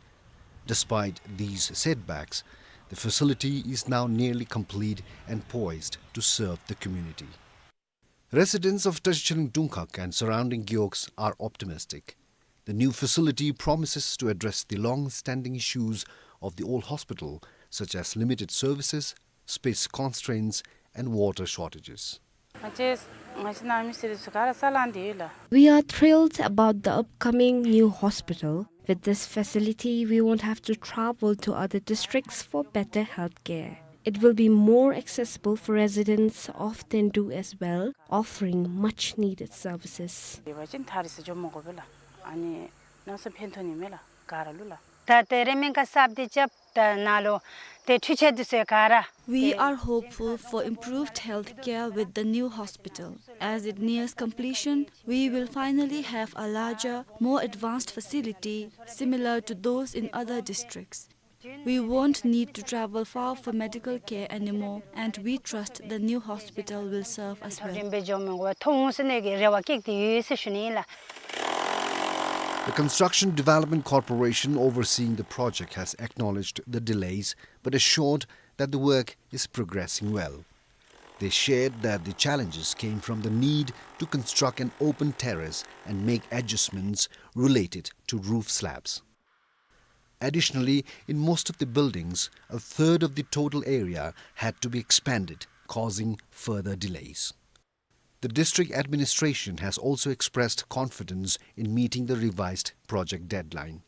Despite these setbacks, the facility is now nearly complete and poised to serve the community. Residents of Tashi Chilling Dungkhag and surrounding gewogs are optimistic. The new facility promises to address the long-standing issues of the old hospital, such as limited services, space constraints, and water shortages. We are thrilled about the upcoming new hospital. With this facility, we won't have to travel to other districts for better healthcare. It will be more accessible for residents of Tendu as well, offering much needed services. ད་ཏེ་རེ་མིང་ག་སབ་དེ་ཅབ་ད་ན་ལོ་ཏེ་འཕྲུལ་ཆས་དེ་ཚུ་ག་ར། We are hopeful for improved healthcare with the new hospital. As it nears completion, we will finally have a larger, more advanced facility similar to those in other districts. We won't need to travel far for medical care anymore, and we trust the new hospital will serve us well. The Construction Development Corporation overseeing the project has acknowledged the delays but assured that the work is progressing well. They shared that the challenges came from the need to construct an open terrace and make adjustments related to roof slabs. Additionally, in most of the buildings, a third of the total area had to be expanded, causing further delays. The district administration has also expressed confidence in meeting the revised project deadline.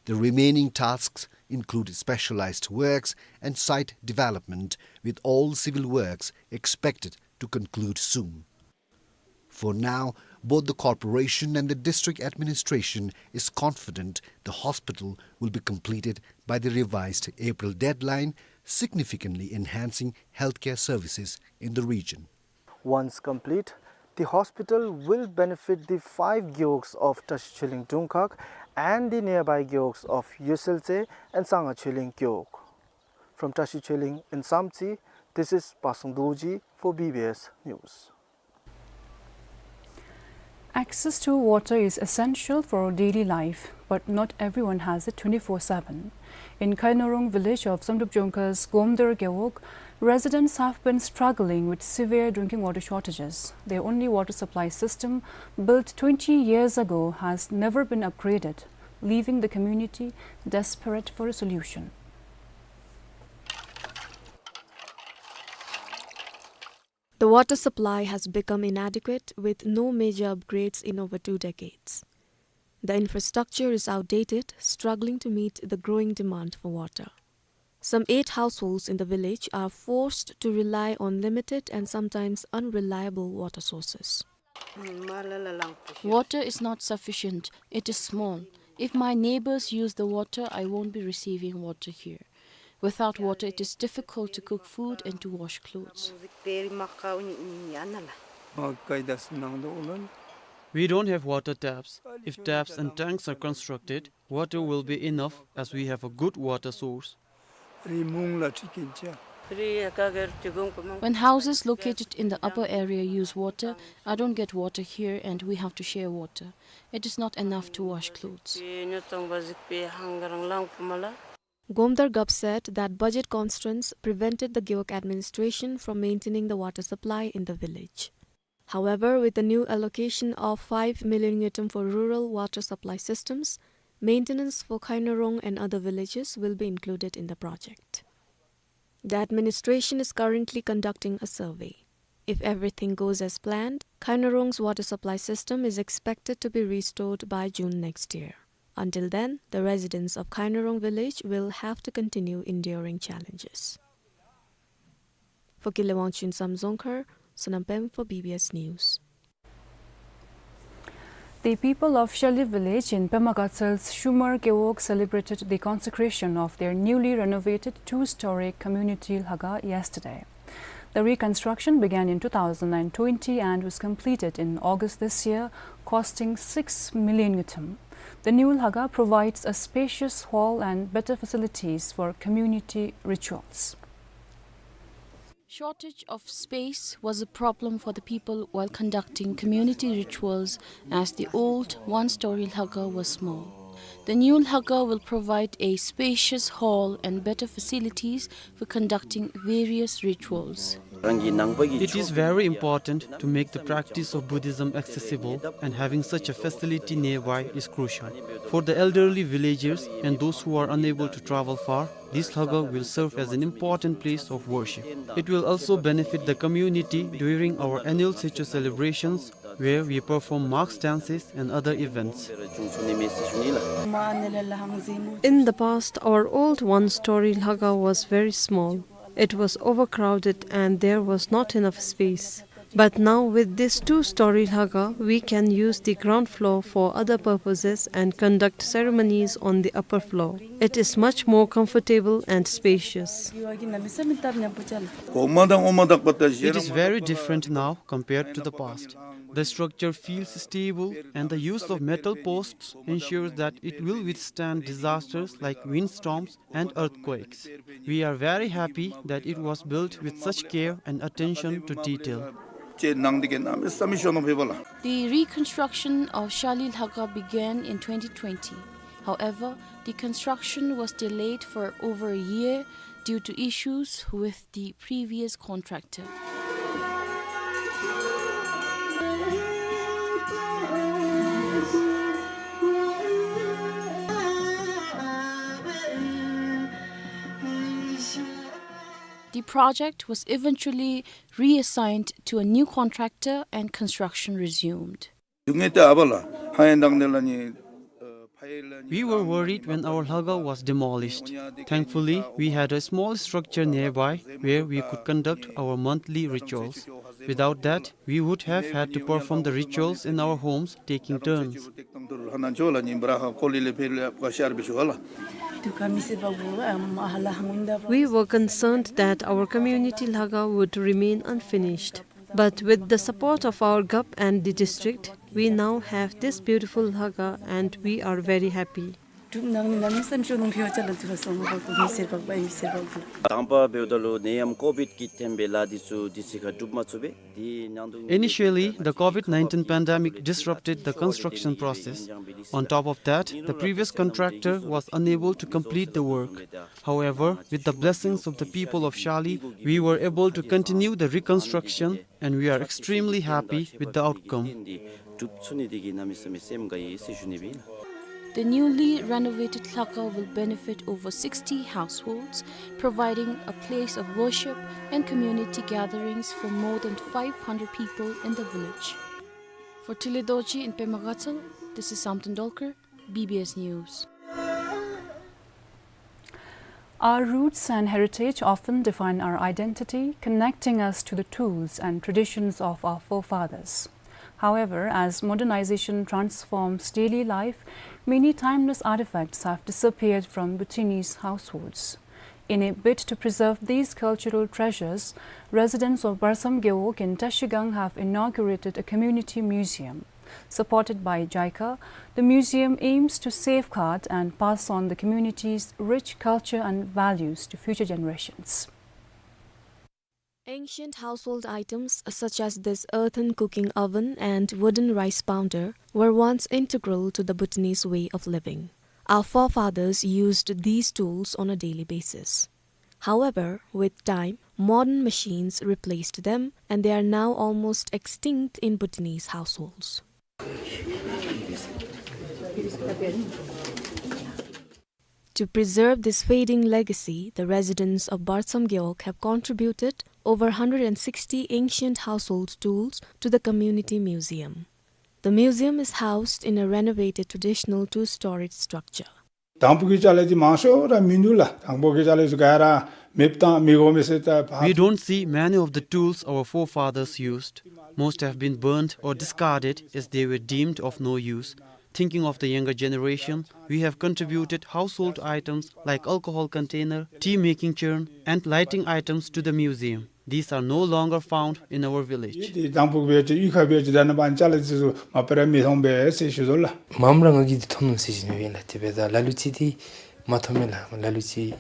The remaining tasks include specialized works and site development, with all civil works expected to conclude soon. For now, both the corporation and the district administration is confident the hospital will be completed by the revised April deadline, significantly enhancing healthcare services in the region. Once complete, the hospital will benefit the five gewogs of Tashi Chilling Dungkhag and the nearby gewogs of Yesweltse and Sangha Chilling gewog. From Tashi Chilling in Samtse, this is Pasang Dorji for B B S News. Access to water is essential for daily life, but not everyone has it twenty-four seven. In Khainurung village of Samdrup Jongkha's Gomdar Gewog, residents have been struggling with severe drinking water shortages. Their only water supply system, built twenty years ago, has never been upgraded, leaving the community desperate for a solution. The water supply has become inadequate, with no major upgrades in over two decades. The infrastructure is outdated, struggling to meet the growing demand for water. Some eight households in the village are forced to rely on limited and sometimes unreliable water sources. Water is not sufficient. It is small. If my neighbors use the water, I won't be receiving water here. Without water, it is difficult to cook food and to wash clothes. We don't have water taps. If taps and tanks are constructed, water will be enough as we have a good water source. When houses located in the upper area use water, I don't get water here and we have to share water. It is not enough to wash clothes. Gomdar Gap said that budget constraints prevented the Gewog administration from maintaining the water supply in the village. However, with the new allocation of five million ngultrum for rural water supply systems, maintenance for Khainarong and other villages will be included in the project. The administration is currently conducting a survey. If everything goes as planned, Khainarong's water supply system is expected to be restored by June next year. Until then, the residents of Khainarong village will have to continue enduring challenges. For Kile Wangchun, Samzongkhar, Sonam Pem for B B S News. The people of Shali village in Pema Gatsel's Shumar Gewog celebrated the consecration of their newly renovated two-story community lhaga yesterday. The reconstruction began in two thousand and twenty and was completed in August this year, costing six million ngultrum. The new lhaga provides a spacious hall and better facilities for community rituals. Shortage of space was a problem for the people while conducting community rituals, as the old one-story lhaga was small. The new lhaga will provide a spacious hall and better facilities for conducting various rituals. It is very important to make the practice of Buddhism accessible, and having such a facility nearby is crucial. For the elderly villagers and those who are unable to travel far, this lhaga will serve as an important place of worship. It will also benefit the community during our annual Secho celebrations, where we perform mask dances and other events. In the past, our old one-story lhaga was very small. It was overcrowded and there was not enough space. But now, with this two-story lhaga, we can use the ground floor for other purposes and conduct ceremonies on the upper floor. It is much more comfortable and spacious. It is very different now compared to the past. The structure feels stable, and the use of metal posts ensures that it will withstand disasters like windstorms and earthquakes. We are very happy that it was built with such care and attention to detail. The reconstruction of Shali Lhaga began in twenty twenty. However, the construction was delayed for over a year due to issues with the previous contractor. The project was eventually reassigned to a new contractor and construction resumed. We were worried when our lhaga was demolished. Thankfully, we had a small structure nearby where we could conduct our monthly rituals. Without that, we would have had to perform the rituals in our homes, taking turns. We were concerned that our community lhaga would remain unfinished. But with the support of our gap and the district, we now have this beautiful lhaga and we are very happy. དང་པ་འབདཝ་ད་ལུ་ནད་ཡམས་ཀོ་བིཌ་ཀྱིས་འཐེན་པའི་ལཱ་འདི་ཚུ་དུས་ཚོད་ཁར་གྲུབ་མ་ཚུགས་པས། དེ་ནང་དུ། Initially, the COVID nineteen pandemic disrupted the construction process. On top of that, the previous contractor was unable to complete the work. However, with the blessings of the people of Shali, we were able to continue the reconstruction, and we are extremely happy with the outcome. The newly renovated lhaga will benefit over sixty households, providing a place of worship and community gatherings for more than five hundred people in the village. For Tile Dorji in Pema Gatshel, this is Samten Dolkar, B B S News. Our roots and heritage often define our identity, connecting us to the tools and traditions of our forefathers. However, as modernization transforms daily life, many timeless artifacts have disappeared from Bhutanese households. In a bid to preserve these cultural treasures, residents of Barsam Gewog in Trashigang have inaugurated a community museum. Supported by JICA, the museum aims to safeguard and pass on the community's rich culture and values to future generations. Ancient household items such as this earthen cooking oven and wooden rice pounder were once integral to the Bhutanese way of living. Our forefathers used these tools on a daily basis. However, with time, modern machines replaced them, and they are now almost extinct in Bhutanese households. To preserve this fading legacy, the residents of Barsam Gewog have contributed over hundred and sixty ancient household tools to the community museum. The museum is housed in a renovated traditional two-storied structure. དང་པོ་གི་ཅ་ལ་འདི་མང་ཤོས་ར་མིན་འདུག་ལགས། དང་པོ་གི་ཅ་ལ་ཚུ་ག་ར་མེདཔ་བཏང་མི་དགོ་མི་ཟེར་ད། We don't see many of the tools our forefathers used. Most have been burned or discarded as they were deemed of no use. Thinking of the younger generation, we have contributed household items like alcohol container, tea making churn, and lighting items to the museum. These are no longer found in our village. འདི་དང་པོ་སྦེ་ཅིག་གཡུས་ཁ་སྦེ་ཅིག་ད་ནཱ་པ་ཅ་ལ་འདི་ཚུ་མ་པ་ར་མི་མཐོང་པས་ཟེར་ཞུ་དོ་ལགས། མངམ་ར་ང་གིས་འདི་མཐོང་ནུག་ཟེར་ཞུ་ནི་ཨིན་ལགས། དེ་སྦེ་ད་ལ་ལུ་ཅིག་འདི་མ་མཐོང་མས་ལགས། ལ་ལུ་ཅིག་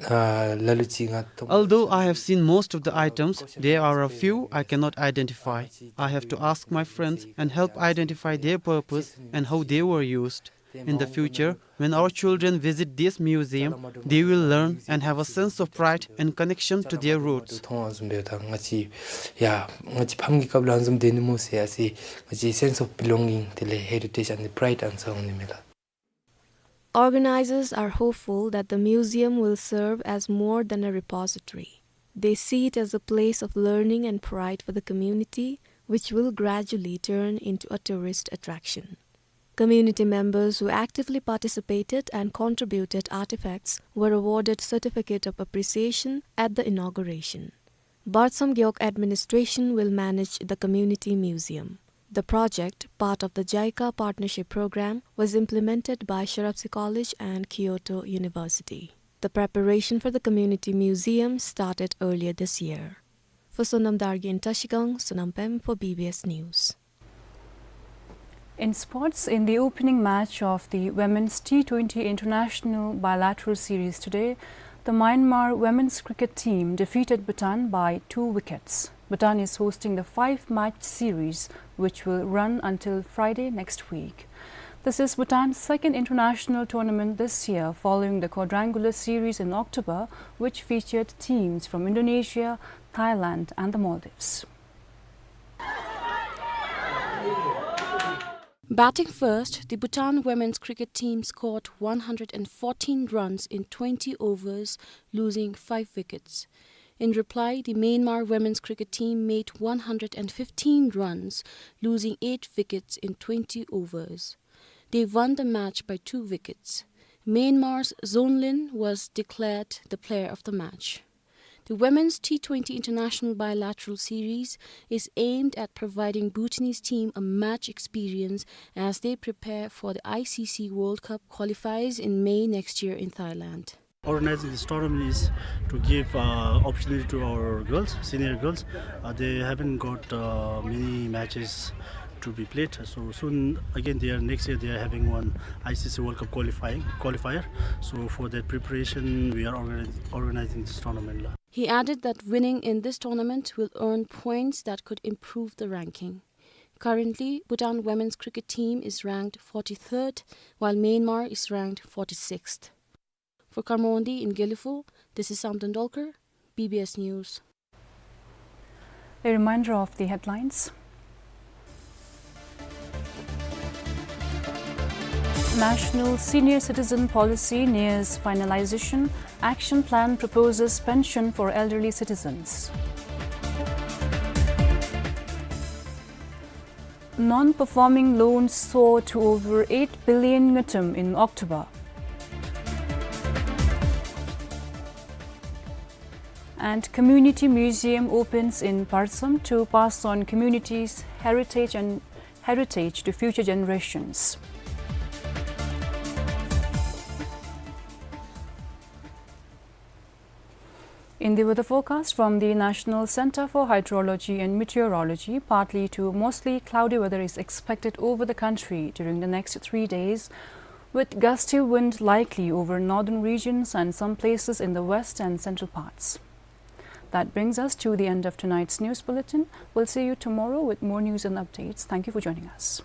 ཨ་ལ་ལུ་ཅིག་ང་མཐོང་། Although I have seen most of the items, there are a few I cannot identify. I have to ask my friends and help identify their purpose and how they were used. In the future, when our children visit this museum, they will learn and have a sense of pride and connection to their roots. མཐོང་བཟུམ་སྦེ་ད་ང་བཅས་ཡ་ང་བཅས་ཕམ་གྱི་སྐབས་ལུ་ཨ་ནི་བཟུམ་སྡོད་ནི་སྨོ་ཟེར་ཨ་ཙི་ང་བཅས་sense of belonging དེ་ལས་heritage and the pride ཨ་ནི་ཚུ་འོང་ནི་མས་ལགས། Organizers are hopeful that the museum will serve as more than a repository. They see it as a place of learning and pride for the community, which will gradually turn into a tourist attraction. Community members who actively participated and contributed artifacts were awarded certificate of appreciation at the inauguration. Barsam Gewog administration will manage the community museum. The project, part of the JICA partnership program, was implemented by Sherabsi College and Kyoto University. The preparation for the community museum started earlier this year. For Sonam Dargin Trashigang, Sonam Pem for B B S News. In sports, in the opening match of the Women's T twenty International Bilateral Series today, the Myanmar women's cricket team defeated Bhutan by two wickets. Bhutan is hosting the five-match series, which will run until Friday next week. This is Bhutan's second international tournament this year, following the quadrangular series in October, which featured teams from Indonesia, Thailand, and the Maldives. Batting first, the Bhutan women's cricket team scored one hundred and fourteen runs in twenty overs, losing five wickets. In reply, the Myanmar women's cricket team made one hundred and fifteen runs, losing eight wickets in twenty overs. They won the match by two wickets. Myanmar's Zone Lin was declared the player of the match. The Women's T twenty International Bilateral Series is aimed at providing Bhutanese team a match experience as they prepare for the I C C World Cup qualifiers in May next year in Thailand. Organizing this tournament is to give, uh, opportunity to our girls, senior girls. Uh, they haven't got, uh, many matches to be played. So soon, again, they are, next year they are having one I C C World Cup qualifying, qualifier. So for that preparation, we are organi-, organizing this tournament. He added that winning in this tournament will earn points that could improve the ranking. Currently, Bhutan women's cricket team is ranked forty-third, while Myanmar is ranked forty-sixth. For Karma Wangdi in Gelephu, this is Samten Dolkar, B B S News. A reminder of the headlines. National Senior Citizen Policy nears finalization. Action plan proposes pension for elderly citizens. Non-performing loans soar to over eight billion ngultrum in October. And community museum opens in Parsom to pass on community's heritage and heritage to future generations. In the weather forecast from the National Centre for Hydrology and Meteorology, partly to mostly cloudy weather is expected over the country during the next three days, with gusty wind likely over northern regions and some places in the west and central parts. That brings us to the end of tonight's news bulletin. We'll see you tomorrow with more news and updates. Thank you for joining us.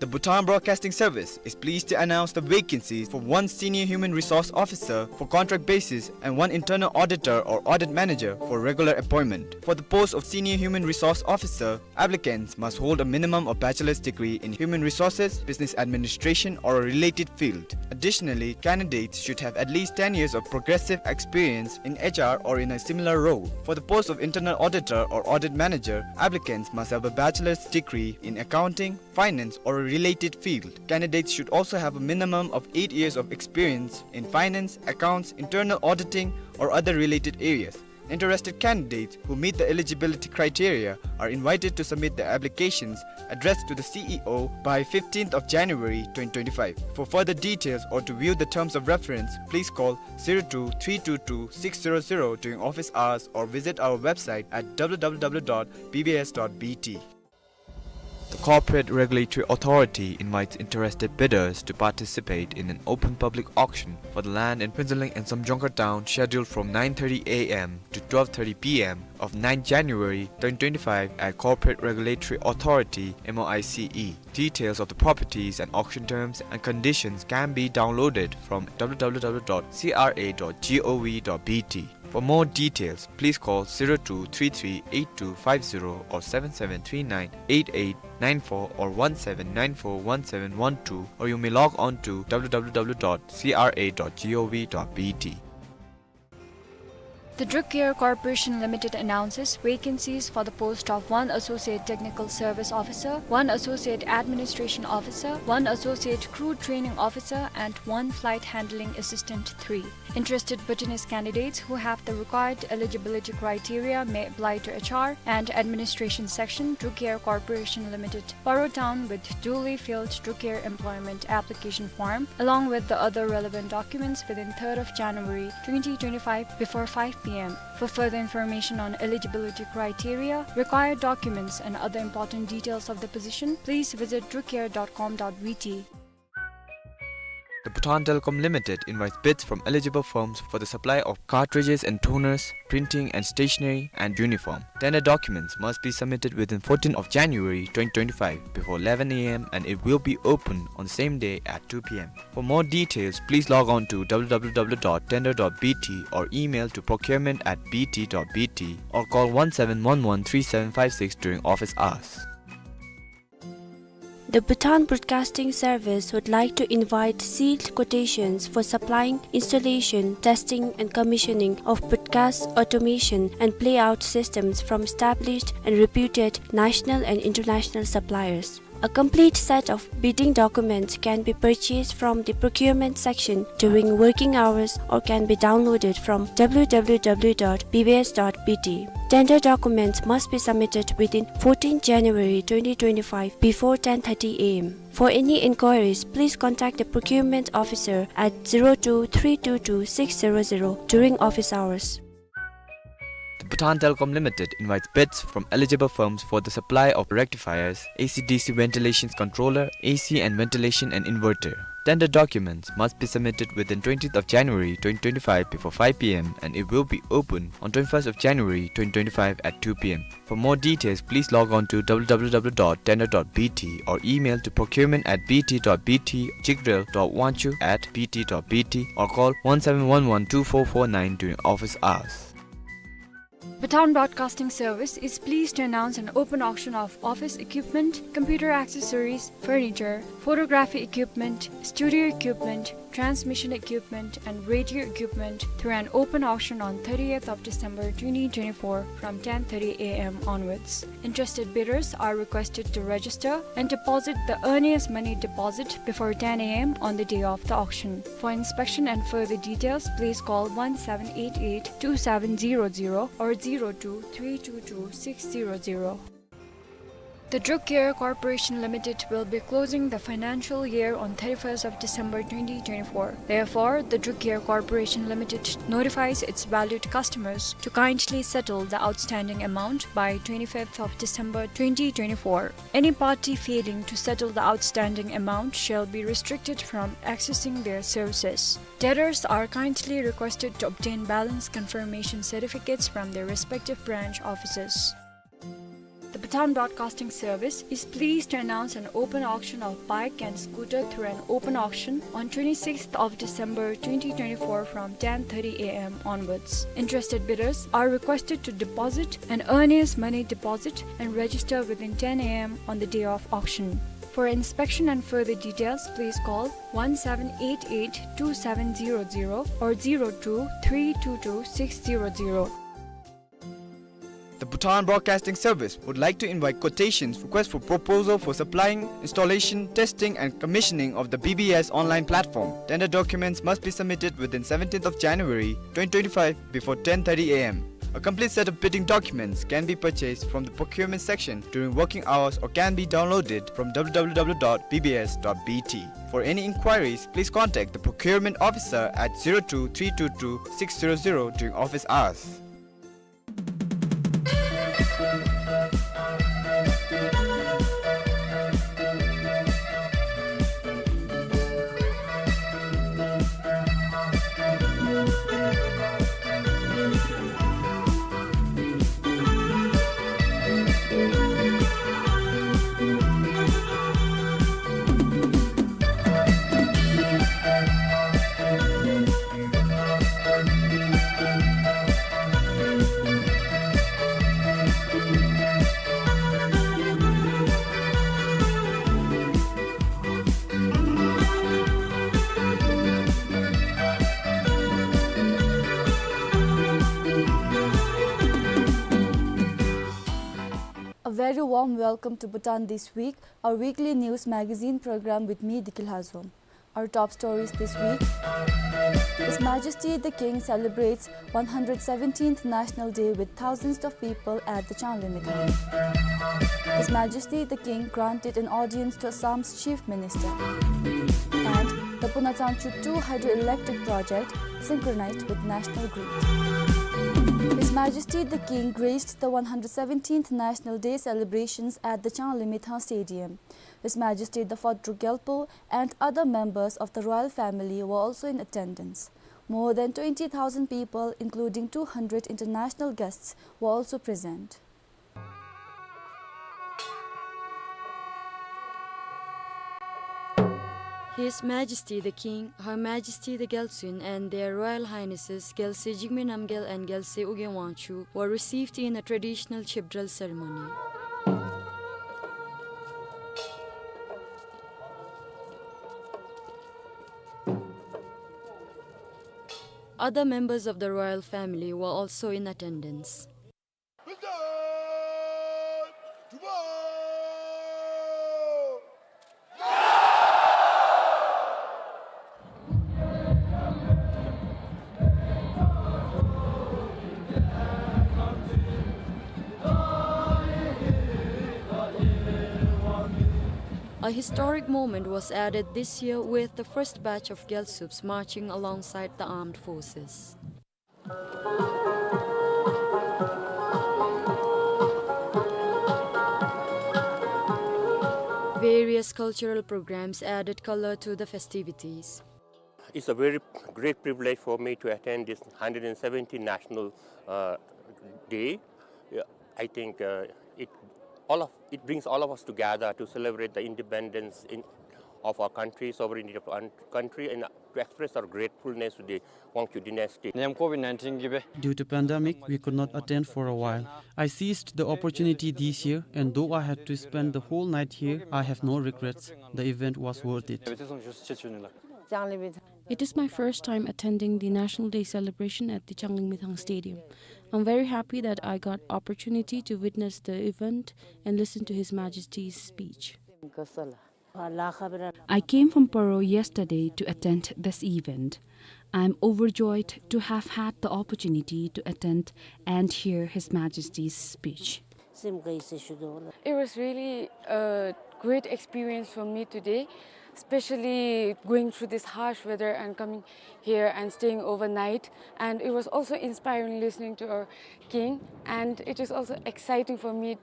The Bhutan Broadcasting Service is pleased to announce the vacancies for one Senior Human Resource Officer for contract basis and one Internal Auditor or Audit Manager for regular appointment. For the post of Senior Human Resource Officer, applicants must hold a minimum of bachelor's degree in human resources, business administration, or a related field. Additionally, candidates should have at least ten years of progressive experience in H R or in a similar role. For the post of Internal Auditor or Audit Manager, applicants must have a bachelor's degree in accounting, finance, or a related field. Candidates should also have a minimum of eight years of experience in finance, accounts, internal auditing, or other related areas. Interested candidates who meet the eligibility criteria are invited to submit their applications addressed to the C E O by fifteenth of January twenty twenty-five. For further details or to view the terms of reference, please call zero two three two two six zero zero during office hours or visit our website at W W W dot B B S dot B T. The Corporate Regulatory Authority invites interested bidders to participate in an open public auction for the land in Phuentsholing and Somdzaungkhar Town, scheduled from nine thirty A M to twelve thirty P M of ninth January twenty twenty-five at Corporate Regulatory Authority, M O I C E. Details of the properties and auction terms and conditions can be downloaded from W W W dot C R A dot G O V dot B T. For more details, please call zero two three three eight two five zero or seven seven three nine eight eight nine four or one seven nine four one seven one two, or you may log on to W W W dot C R A dot G O V dot B T. The Druk Air Corporation Limited announces vacancies for the post of one Associate Technical Service Officer, one Associate Administration Officer, one Associate Crew Training Officer, and one Flight Handling Assistant three. Interested Bhutanese candidates who have the required eligibility criteria may apply to H R and Administration Section, Druk Air Corporation Limited, Paro Town, with duly filled Druk Air employment application form, along with the other relevant documents, within third of January twenty twenty-five before five P M. For further information on eligibility criteria, required documents, and other important details of the position, please visit druk air dot com dot B T. The Bhutan Telecom Limited invites bids from eligible firms for the supply of cartridges and toners, printing and stationery, and uniform. Tender documents must be submitted within fourteenth of January twenty twenty-five before eleven A M and it will be open on the same day at two P M. For more details, please log on to W W W dot tender dot B T or email to procurement at B T dot B T or call one seven one one three seven five six during office hours. The Bhutan Broadcasting Service would like to invite sealed quotations for supplying, installation, testing and commissioning of broadcast automation and playout systems from established and reputed national and international suppliers. A complete set of bidding documents can be purchased from the procurement section during working hours or can be downloaded from w w w dot b b s dot b t. Tender documents must be submitted within fourteenth January twenty twenty-five before ten thirty a m. For any inquiries, please contact the procurement officer at zero two three two two six zero zero during office hours. The Bhutan Telecom Limited invites bids from eligible firms for the supply of rectifiers, A C D C ventilation controller, A C and ventilation and inverter. Tender documents must be submitted within twentieth of January twenty twenty-five before five p m and it will be open on twenty-first of January twenty twenty-five at two p m. For more details, please log on to w w w dot tender dot b t or email to procurement at b t dot b t, jigdrel dot wanchuk at b t dot b t, or call one seven one one two four four nine during office hours. Bhutan Broadcasting Service is pleased to announce an open auction of office equipment, computer accessories, furniture, photography equipment, studio equipment, transmission equipment, and radio equipment through an open auction on thirtieth of December twenty twenty-four from ten thirty a m onwards. Interested bidders are requested to register and deposit the earliest money deposit before ten a m on the day of the auction. For inspection and further details, please call one seven eight eight two seven zero zero or zero two three two two six zero zero. The Druk Care Corporation Limited will be closing the financial year on thirty-first of December twenty twenty-four. Therefore, the Druk Care Corporation Limited notifies its valued customers to kindly settle the outstanding amount by twenty-fifth of December twenty twenty-four. Any party failing to settle the outstanding amount shall be restricted from accessing their services. Debtors are kindly requested to obtain balance confirmation certificates from their respective branch offices. The Bhutan Broadcasting Service is pleased to announce an open auction of bike and scooter through an open auction on twenty-sixth of December twenty twenty-four from ten thirty a m onwards. Interested bidders are requested to deposit an earliest money deposit and register within ten a m on the day of auction. For inspection and further details, please call one seven eight eight two seven zero zero or zero two three two two six zero zero. The Bhutan Broadcasting Service would like to invite quotations, request for proposal for supplying, installation, testing, and commissioning of the B B S online platform. Tender documents must be submitted within seventeenth of January twenty twenty-five before ten thirty a m. A complete set of bidding documents can be purchased from the procurement section during working hours or can be downloaded from w w w dot b b s dot b t. For any inquiries, please contact the procurement officer at zero two three two two six zero zero during office hours. A very warm welcome to Bhutan This Week, our weekly news magazine program with me, Diki Lhazom. Our top stories this week. His Majesty the King celebrates one hundred seventeenth National Day with thousands of people at the Changlimithang. His Majesty the King granted an audience to Assam's Chief Minister. And the Punachangchu two hydroelectric project synchronized with national grid. His Majesty the King graced the one hundred seventeenth National Day celebrations at the Changlimithang Stadium. His Majesty the Fourth Druk Gyalpo and other members of the royal family were also in attendance. More than twenty thousand people, including two hundred international guests, were also present. His Majesty the King, Her Majesty the Gyaltsuen, and Their Royal Highnesses Gyaltsuen Jigme Namgyal and Gyaltsuen Ugyen Wangchuck were received in a traditional Chepdral ceremony. Other members of the royal family were also in attendance. President Dubois! A historic moment was added this year with the first batch of Gyalsups marching alongside the armed forces. Various cultural programs added color to the festivities. It's a very great privilege for me to attend this hundred and seventieth National, uh, Day. Yeah, I think, uh, it, all of, it brings all of us together to celebrate the independence in, of our country, sovereignty of our country, and to express our gratefulness to the Wangchuck dynasty. Niam COVID nineteen གིས་སྦེ། Due to pandemic, we could not attend for a while. I seized the opportunity this year, and though I had to spend the whole night here, I have no regrets. The event was worth it. It is my first time attending the National Day celebration at the Changlimithang Stadium. I'm very happy that I got opportunity to witness the event and listen to His Majesty's speech. I came from Paro yesterday to attend this event. I'm overjoyed to have had the opportunity to attend and hear His Majesty's speech. It was really a great experience for me today, especially going through this harsh weather and coming here and staying overnight. And it was also inspiring listening to our king. And it is also exciting for me,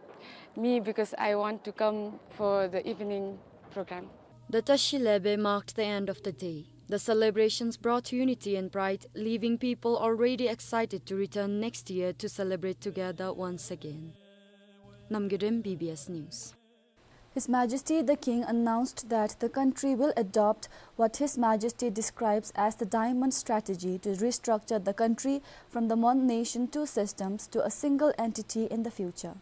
me because I want to come for the evening program. The Tashi Lebe marked the end of the day. The celebrations brought unity and pride, leaving people already excited to return next year to celebrate together once again. Namgay Dem, B B S News. His Majesty the King announced that the country will adopt what His Majesty describes as the Diamond Strategy to restructure the country from the one nation, two systems to a single entity in the future.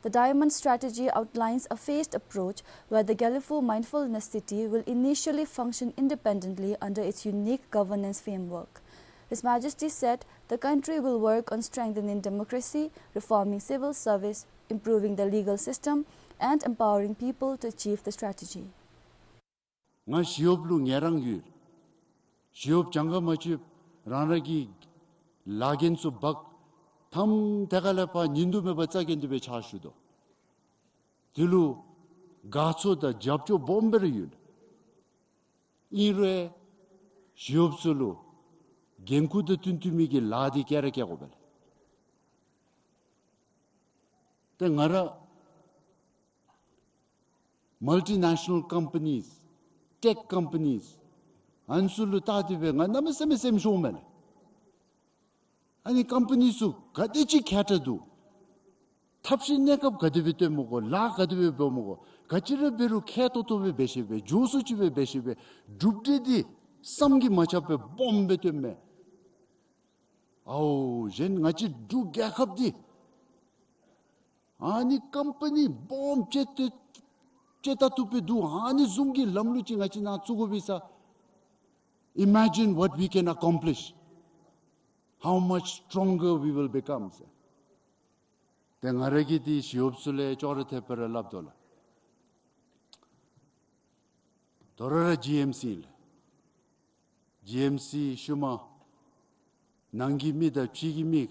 The Diamond Strategy outlines a phased approach where the Gelephu Mindfulness City will initially function independently under its unique governance framework. His Majesty said the country will work on strengthening democracy, reforming civil service, improving the legal system, and empowering people to achieve the strategy. ང་ཞི་གཡོགཔ་ལུ་ངལ་རངས་ཡོད། ཞི་གཡོགཔ་གྱངས་ཁ་མ་ཆོདཔ་རང་རང་གི་ལཱ་འགན་ཚུ་འབག་ཐམ་དེ་ཁ་ལས་ཕར་ཉིན་དུ་མེད་པར་རྩ་འགེངས་ཏེ་སྦེ་ཕྱག་ཞུ་དོ། དེ་ལུ་དགའ་ཚོར་དང་རྒྱབ་སྐྱོར་སྦོམ་སྦེ་ར་ཡོད། ཨིན་རུང་ཞི་གཡོགཔ་ཚུ་ལུ་འགན་ཁུར་དང་བསྟུན་བསྟུན་མི་གི་ལཱ་འདི་བཀལ་ར་བཀལ་དགོ་པས་ལགས། ཏེ་ང་ར་multinational companies, tech companies ཨ་ནི་ཚུ་ལུ་བལྟ་སྟེ་སྦེ་ང་གནམ་མེད་ས་མེད་སེམས་ཤོརཝ་མས་ལགས། ཨ་ནི་ཀམ་པ་ནི་ཚུ་ག་དེ་ཅིག་མཁས་དྲགས་འདུག། ཐབས་ཤེས་གནས་སྐབས་ག་དེ་སྦེ་བཏོན་མི་དགོ། ལཱ་ག་དེ་སྦེ་འབད་མི་དགོ། ག་ཅི་ར་འབད་རུང་མཁས་ཏོག་ཏོ་སྦེ་འབད་ཤེས་པས། མགྱོགས་སུ་ཅིག་སྦེ་འབད་ཤེས་པས། གྲུབ་འབྲས་འདི་བསམ་གྱིས་མ་ཁྱབ་པའི་སྦོམ་སྦེ་བཏོན་མས། ཨའོ་གཞན་ང་བཅས་འབྲུག་རྒྱལ་ཁབ་འདི་ཨ་ནི་ཀམ་པ་ནི་སྦོམ་ཅིག་ཏེ་ཅིག་ད་བཏུབ་པས་འདུག། ཨ་ནི་བཟུམ་གྱི་ལམ་ལུགས་ཅིག་ང་བཅས་ནང་བཙུགས་དགོ་པས་ས། Imagine what we can accomplish, how much stronger we will become ཟེར། ཏེ་ང་ར་གིས་འདི་ཞི་གཡོགཔ་ཚུ་ལས་ཅོག་ར་འཐདཔ་སྦེ་ར་སླབ་དོ་ལགས། དོ་རུང་ར་ཇི་ཨེམ་སི་ཨིན་ལགས། ཇི་ཨེམ་སི་ཤུལ་མ་ནང་གི་མི་དང་ཕྱི་གི་མི་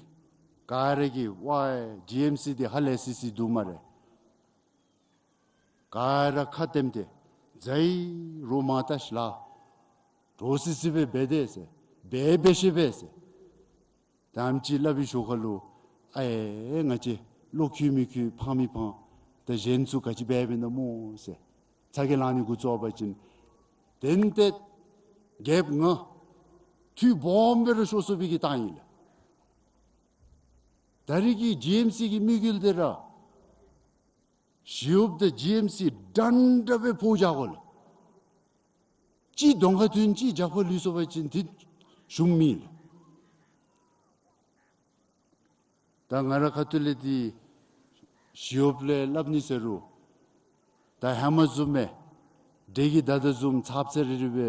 ག་ར་གིས་ཝའི་ཇི་ཨེམ་སི་འདི་ཧ་ལས་སི་སི་འདུག་སྨ་རེ། ག་ར་ཁ་བསྟནམ་ཏེ་ཛའི་རོགས་མ་བལྟ་ཤིག་ལགས། འདྲོག་སི་སི་སྦེ་འབད་དེས་ཟེར། འབད་འབད་ཤེས་པས་ཟེར། ད་ཨེམ་ཅིག་སླབ་པའི་ཞོར་ཁ་ལུ་ཨའེ་ང་བཅས་བློ་འཁྱུད་མི་འཁྱུད་ཕངས་མི་ཕངས། ད་གཞན་ཚུ་ག་ཅི་འབད་འབདཝ་ཨིན་ན་སྨོ་ཟེར་ཚ་གྱང་ལང་ནི་འགོ་བཙུགས་པ་ཅིན་ཏན་ཏན་རྒྱལཔོ་ང་འཐུས་སྦོམ་སྦེ་ར་ཤོར་སོང་བའི་གི་རྟགས་ཨིན་ལགས། ད་རེས་ཀྱི་ཇི་ཨེམ་སི་གི་དམིགས་ཡུལ་འདི་ར་ཞི་གཡོགཔ་དང་ཇི་ཨེམ་སི་འདྲན་འདྲ་སྦེ་ཕོག་བཞག་དགོ་ལགས། གཅིག་གདོང་ཁར་ཐོན་གཅིག་རྒྱབ་ཁར་ལུས་སོང་པ་ཅིན་འདི་གཞུང་མེད་ལགས། ད་ང་ར་ཁ་ཐུག་ལས་འདི་ཞི་གཡོགཔ་ལས་སླབ་ནི་ཟེར་རུང་ད་ཧེ་མ་བཟུམ་སྦེ་འདྲེ་གིས་བདའ་དོ་བཟུམ་ཚབ་ཚ་རི་རི་སྦེ་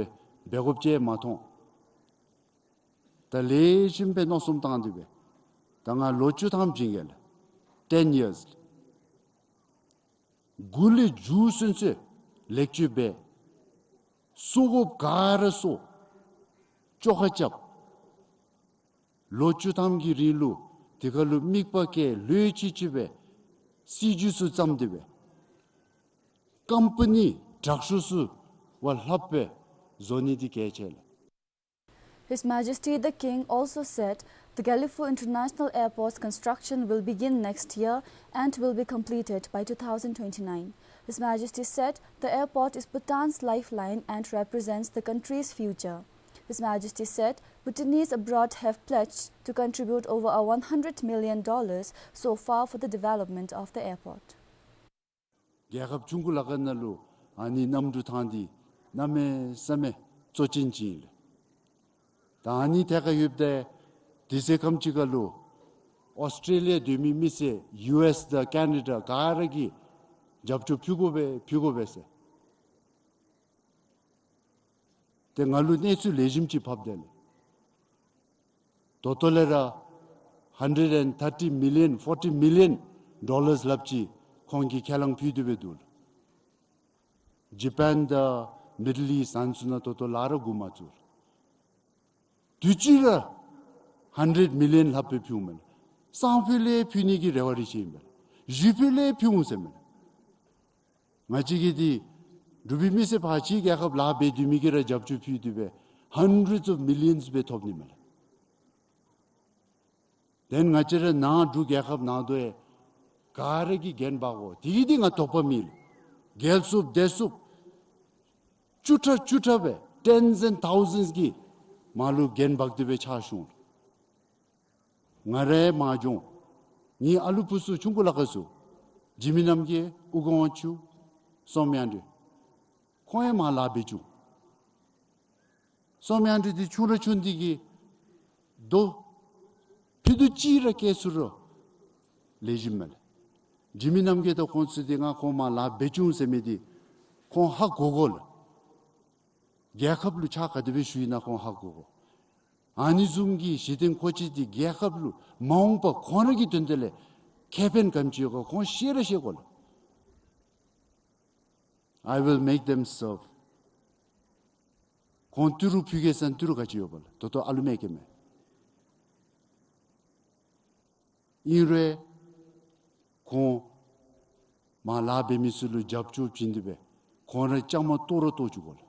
འབད་དགོཔ་ཅིག་མ་མཐོང་། ད་ལེགས་ཤོམ་སྦེ་མནོ་བསམ་བཏང་སྟེ་སྦེ་ད་ང་ལོ་བཅུ་ཐམ་བྱིན་གེ་ལགས། Ten years། དགུ་ལས་མཇུག་སོང་ཚེ་ལེགས་བཅོས་འབད། གསོ་དགོཔ་ག་ར་གསོ། བཅོ་ཁ་རྐྱབ། ལོ་བཅུ་ཐམ་གྱི་རིང་ལུ་དེ་ཁར་ལུ་དམིགས་པ་བསྐྱེད་ལྷོད་ཅིག་ཅིག་སྦེ་སྲིད་བྱུས་ཚུ་བརྩམས་ཏེ་སྦེ་ཀམ་པ་ནི་ དྲག་ཤོས་ཚུ་བ་ལྷགཔ་སྦེ་བཟོ་ནི་འདི་གལ་ཆེ་ལགས། His Majesty the King also said the Gelephu International Airport's construction will begin next year and will be completed by two thousand twenty-nine. His Majesty said the airport is Bhutan's lifeline and represents the country's future. His Majesty said Bhutanese abroad have pledged to contribute over a one hundred million dollars so far for the development of the airport. རྒྱལ་ཁབ་ཆུང་ཀུ་ལ་ཁ་ནང་ལུ་ཨ་ནི་གནམ་གྲུ་ཐང་འདི་གནམ་མེད་ས་མེད་གཙོ་ཅན་ཅིག་ཨིན་ལགས། ད་ཨ་ནི་ཐད་ཁར་ཡོདཔ་ད་དུས་ཚོད་ཁམ་ཅིག་ཁར་ལུ་ཨོསི་ཊྲེ་ལི་ཡ་སྡོད་མི་མི་སེར་ཡུ་ཨེསི་དང་ཀེ་ན་ཌ་ག་ར་གིས་རྒྱབ་སྐྱོར་ཕུལ་དགོ་པས་ཕུལ་དགོ་པས་ཟེར། ཏེ་ང་ལུ་གནས་ཚུལ་ལེགས་ཤོམ་ཅིག་ཕབ་དེས་ལགས། ད་ལྟོ་ལས་ར་hundred and thirty million, forty million dollars ལྷགཔ་ཅིག་ཁོང་གིས་ཁས་བླངས་ཕུལ་ཏེ་སྦེ་འདུག་ལགས། ཇ་པཱན་དང་མིཌལ་ཨིསཊ་ཨ་ནི་ཚུ་ནང་ད་ལྟོ་ལཱ་ར་འགོ་མ་བཙུགས་ལགས། དུས་ཅི་ར་hundred million ལྷགཔ་སྦེ་ཕུལཝ་མས་ལགས། སང་ཕོད་ལས་ཕུལ་ནི་གི་རེ་བ་རེ་ཆེ་ཨིན་པས་ལགས། གཞེས་ཕུད་ལས་ཕུལ་འོང་ཟེརཝ་མས་ལགས། ང་བཅས་ཀྱི་འདི་འབྲུག་པའི་མི་སེར་ཕར་ཕྱི་རྒྱལ་ཁབ་ལཱ་འབད་སྡོད་མི་གིས་ར་རྒྱབ་སྐྱོར་ཕུལ་ཏེ་སྦེ་hundreds of millions སྦེ་ཐོབ་ནི་མས་ལགས། དེ་ལས་ང་བཅས་ར་ནང་འབྲུག་རྒྱལ་ཁབ་ནང་དོ་ཡང་ག་ར་གིས་འགན་འབག་དགོ། དེ་གིས་འདི་ང་དོགས་པ་མེད་ལགས། རྒྱལ་སོངམ་དེ་སོངམ་བཅུ་ཕྲག་བཅུ་ཕྲག་སྦེ་tens and thousands གིས་མར་ལུ་འགན་འབག་སྟེ་སྦེ་ཕྱག་ཞུ་འོང་། ང་རའི་མ་འགྱོ། ངེའི་ཨ་ལུ་བུ་ཚུ་ཆུང་ཀུ་ལ་ཁ་ཚུ་འཇིགས་མེད་རྣམ་རྒྱལ་ཨུ་དགོངས་དབང་ཕྱུག་བསོད་དམན་དྲི་ཁོང་ཡང་མར་ལཱ་འབད་བཅུག། བསོད་དམན་དྲི་འདི་ཆུང་ར་ཆུང་འདི་གིས་དོ་ཕུད་རྡོག་ཅིག་ར་བཀལ་ཚུགས་རུང་ལེགས་ཤོམ་མས་ལགས། འཇིགས་མེད་རྣམ་རྒྱལ་དང་ཁོང་ཚུ་འདི་ང་ཁོང་མར་ལཱ་འབད་བཅུག་ཟེར་མི་འདི་ཁོང་ཧ་གོ་དགོ་ལགས། རྒྱལ་ཁབ་ལུ་ཕྱག་ག་དེ་སྦེ་ཞུ་ཡི་ན་ཁོང་ཧ་གོ་དགོ། ཨ་ནི་བཟུམ་གྱི་གཞི་རྟེན་མཁོ་ཆས་འདི་རྒྱལ་ཁབ་ལུ་མ་འོངས་པ་ཁོང་ར་གི་དོན་དག་ལས་ཁེ་ཕན་ག་དེམ་ཅིག་ཡོད་ག་ཁོང་ཤེས་ར་ཤེས་དགོ་ལགས། I will make them serve. ཁོང་ཏི་རུ་ཕུལ་གེ་ཟེར་ན་ཏི་རུ་ག་ཅི་ཡོད་པ་ལགས། ད་ལྟོ་ཨ་ལུ་མེད་ཀྱི་མས། ཨིན་རུང་ཁོང་མར་ལཱ་འབད་མི་ཚུ་ལུ་རྒྱབ་སྐྱོར་བྱིན་ཏེ་སྦེ་ཁོང་ར་བཅའ་མར་གཏོགས་ར་གཏོགས་བཅུག་དགོ་ལགས།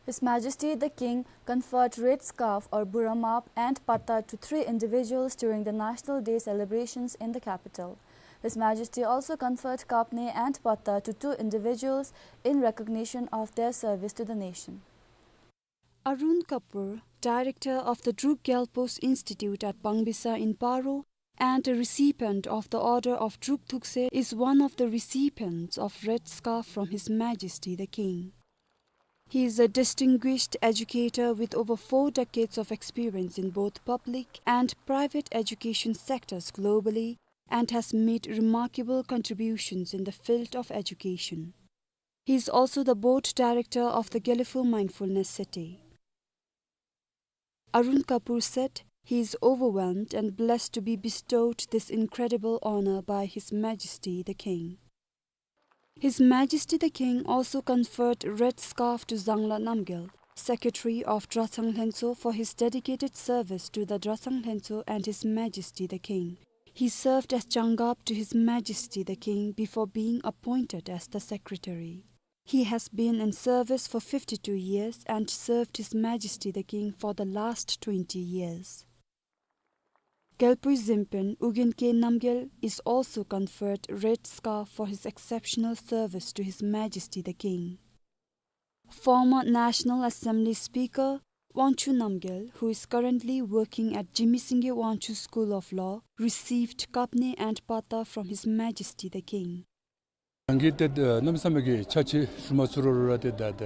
His Majesty the King conferred red scarf or Burma map and patta to three individuals during the National Day celebrations in the capital. His Majesty also conferred kapne and patta to two individuals in recognition of their service to the nation. Arun Kapoor, director of the Druk Gyalpo's Institute at Bangbisa in Paro and a recipient of the Order of Druk Thukse, is one of the recipients of red scarf from His Majesty the King. He is a distinguished educator with over four decades of experience in both public and private education sectors globally and has made remarkable contributions in the field of education. He is also the board director of the Gelephu Mindfulness City. Arun Kapoor said he is overwhelmed and blessed to be bestowed this incredible honor by His Majesty the King. His Majesty the King also conferred red scarf to Zangla Namgyel, secretary of Dratshang Lhentsho, for his dedicated service to the Dratshang Lhentsho and His Majesty the King. He served as Jangab to His Majesty the King before being appointed as the secretary. He has been in service for fifty-two years and served His Majesty the King for the last twenty years. Gyalpoi Zempen Ugyen K Namgyel is also conferred red scarf for his exceptional service to His Majesty the King. Former National Assembly Speaker Wangchuk Namgyel, who is currently working at Jigme Singye Wangchuk School of Law, received kapne and patta from His Majesty the King. ང་གིས་ཏེ་གནམ་མེད་ས་མེད་ཀྱི་ཕྱག་ཕྱིད་ཞུ་མ་ཚུགས་རུང་ར་ཏེ་ད་ད་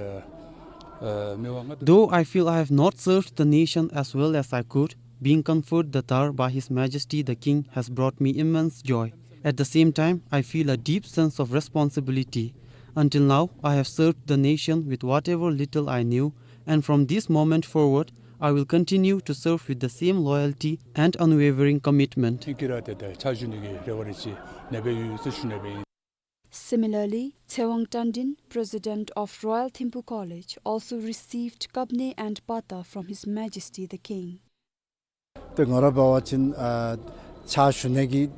མི་དབང་ང་ད། Though I feel I have not served the nation as well as I could, being conferred the dar by His Majesty the King has brought me immense joy. At the same time, I feel a deep sense of responsibility. Until now, I have served the nation with whatever little I knew, and from this moment forward, I will continue to serve with the same loyalty and unwavering commitment. ཨིང་སྐད་ར་ཏེ་ད་ཕྱག་ཞུ་ནི་གི་རེ་བ་རེ་ཆེ་ནེ་སྦེ་ཡོད་ཟེར་ཞུ་ནི་སྦེ་ཨིན། Similarly, Tsewang Tandin, President of Royal Thimphu College, also received kapne and patta from His Majesty the King. ཏེ་ང་ར་འབད་བ་ཅིན་ཨ་ཕྱག་ཞུ་ནི་གི་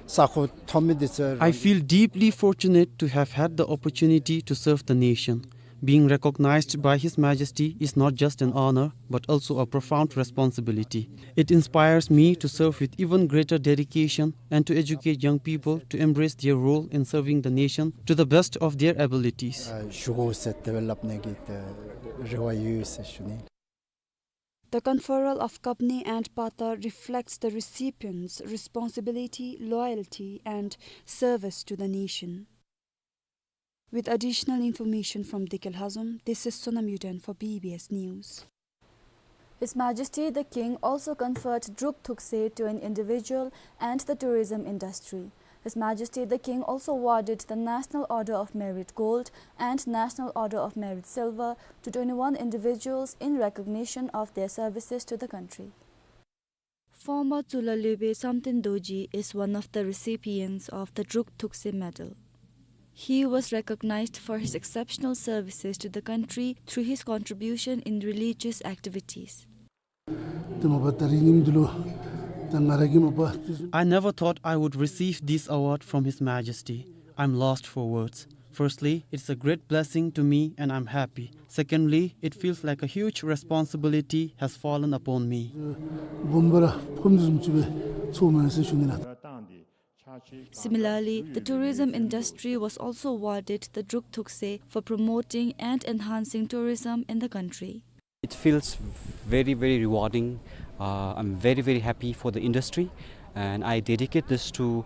I feel deeply fortunate to have had the opportunity to serve the nation. Being recognized by His Majesty is not just an honor, but also a profound responsibility. It inspires me to serve with even greater dedication and to educate young people to embrace their role in serving the nation to the best of their abilities. ཨ་ཞུ་དགོ་ཟེར་དེ་སྦེ་སླབ་ནི་གི་ཨ་རེ་བ་ཡོད་ཟེར་ཞུ་ནི། The conferral of Kabni and Pata reflects the recipient's responsibility, loyalty, and service to the nation. With additional information from Dikil Hazum, this is Sonam Yuden for B B S News. His Majesty the King also conferred Druk Thukse to an individual and the tourism industry. His Majesty the King also awarded the National Order of Merit Gold and National Order of Merit Silver to twenty-one individuals in recognition of their services to the country. Former Tsulalibe Samten Dorji is one of the recipients of the Druk Thukse Medal. He was recognized for his exceptional services to the country through his contribution in religious activities. ཏེ་མ་པ་ད་རིས་ཉིནམ་འདི་ལུ་ད་ང་ར་གིས་མ་པ་ཏེ། I never thought I would receive this award from His Majesty. I'm lost for words. Firstly, it's a great blessing to me and I'm happy. Secondly, it feels like a huge responsibility has fallen upon me. སྦོམ་སྦེ་ར་ཕོགཔ་བཟུམ་ཅིག་སྦེ་ཚོརཝ་མས་ཟེར་ཞུ་ནི་ལགས། Similarly, the tourism industry was also awarded the Druk Thukse for promoting and enhancing tourism in the country. It feels very, very rewarding. Uh, I'm very, very happy for the industry, and I dedicate this to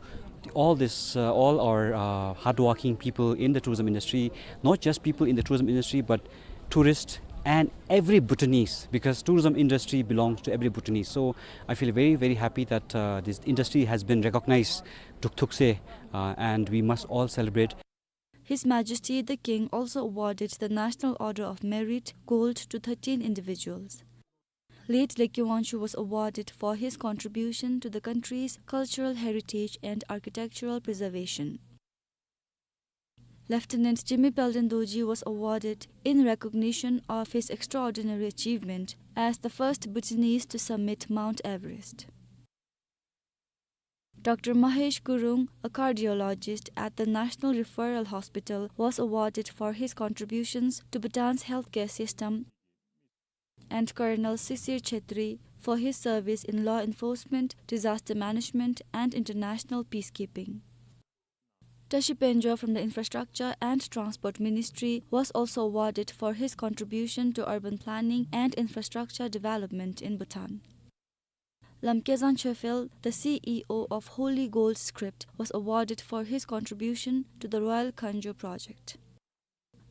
all this, uh, all our, uh, hardworking people in the tourism industry, not just people in the tourism industry, but tourists and every Bhutanese, because tourism industry belongs to every Bhutanese. So I feel very, very happy that, uh, this industry has been recognized, Druk Thukse, uh, and we must all celebrate. His Majesty the King also awarded the National Order of Merit Gold to thirteen individuals. Late Lekki Wangchuck was awarded for his contribution to the country's cultural heritage and architectural preservation. Lieutenant Jigme Palden Dorji was awarded in recognition of his extraordinary achievement as the first Bhutanese to summit Mount Everest. Doctor Mahesh Gurung, a cardiologist at the National Referral Hospital, was awarded for his contributions to Bhutan's healthcare system, and Colonel Sisir Chhetri for his service in law enforcement, disaster management, and international peacekeeping. Tashi Pengjo from the Infrastructure and Transport Ministry was also awarded for his contribution to urban planning and infrastructure development in Bhutan. Lamkezang Chöphel, the C E O of Holy Gold Script, was awarded for his contribution to the Royal Khangjo project.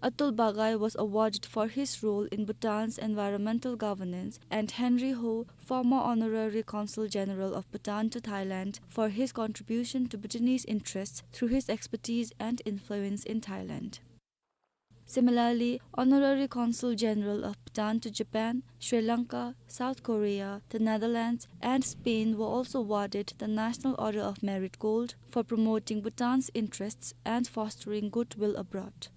Atul Bagai was awarded for his role in Bhutan's environmental governance, and Henry Ho, former Honorary Consul General of Bhutan to Thailand, for his contribution to Bhutanese interests through his expertise and influence in Thailand. Similarly, Honorary Consul General of Bhutan to Japan, Sri Lanka, South Korea, the Netherlands, and Spain were also awarded the National Order of Merit Gold for promoting Bhutan's interests and fostering goodwill abroad.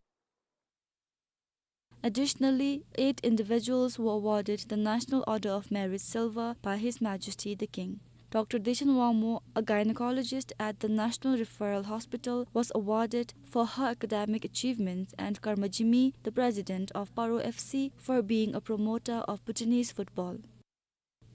Additionally, eight individuals were awarded the National Order of Merit Silver by His Majesty the King. Doctor Dechen Wangmo, a gynecologist at the National Referral Hospital, was awarded for her academic achievements, and Karma Jigme, the president of Paro F C, for being a promoter of Bhutanese football.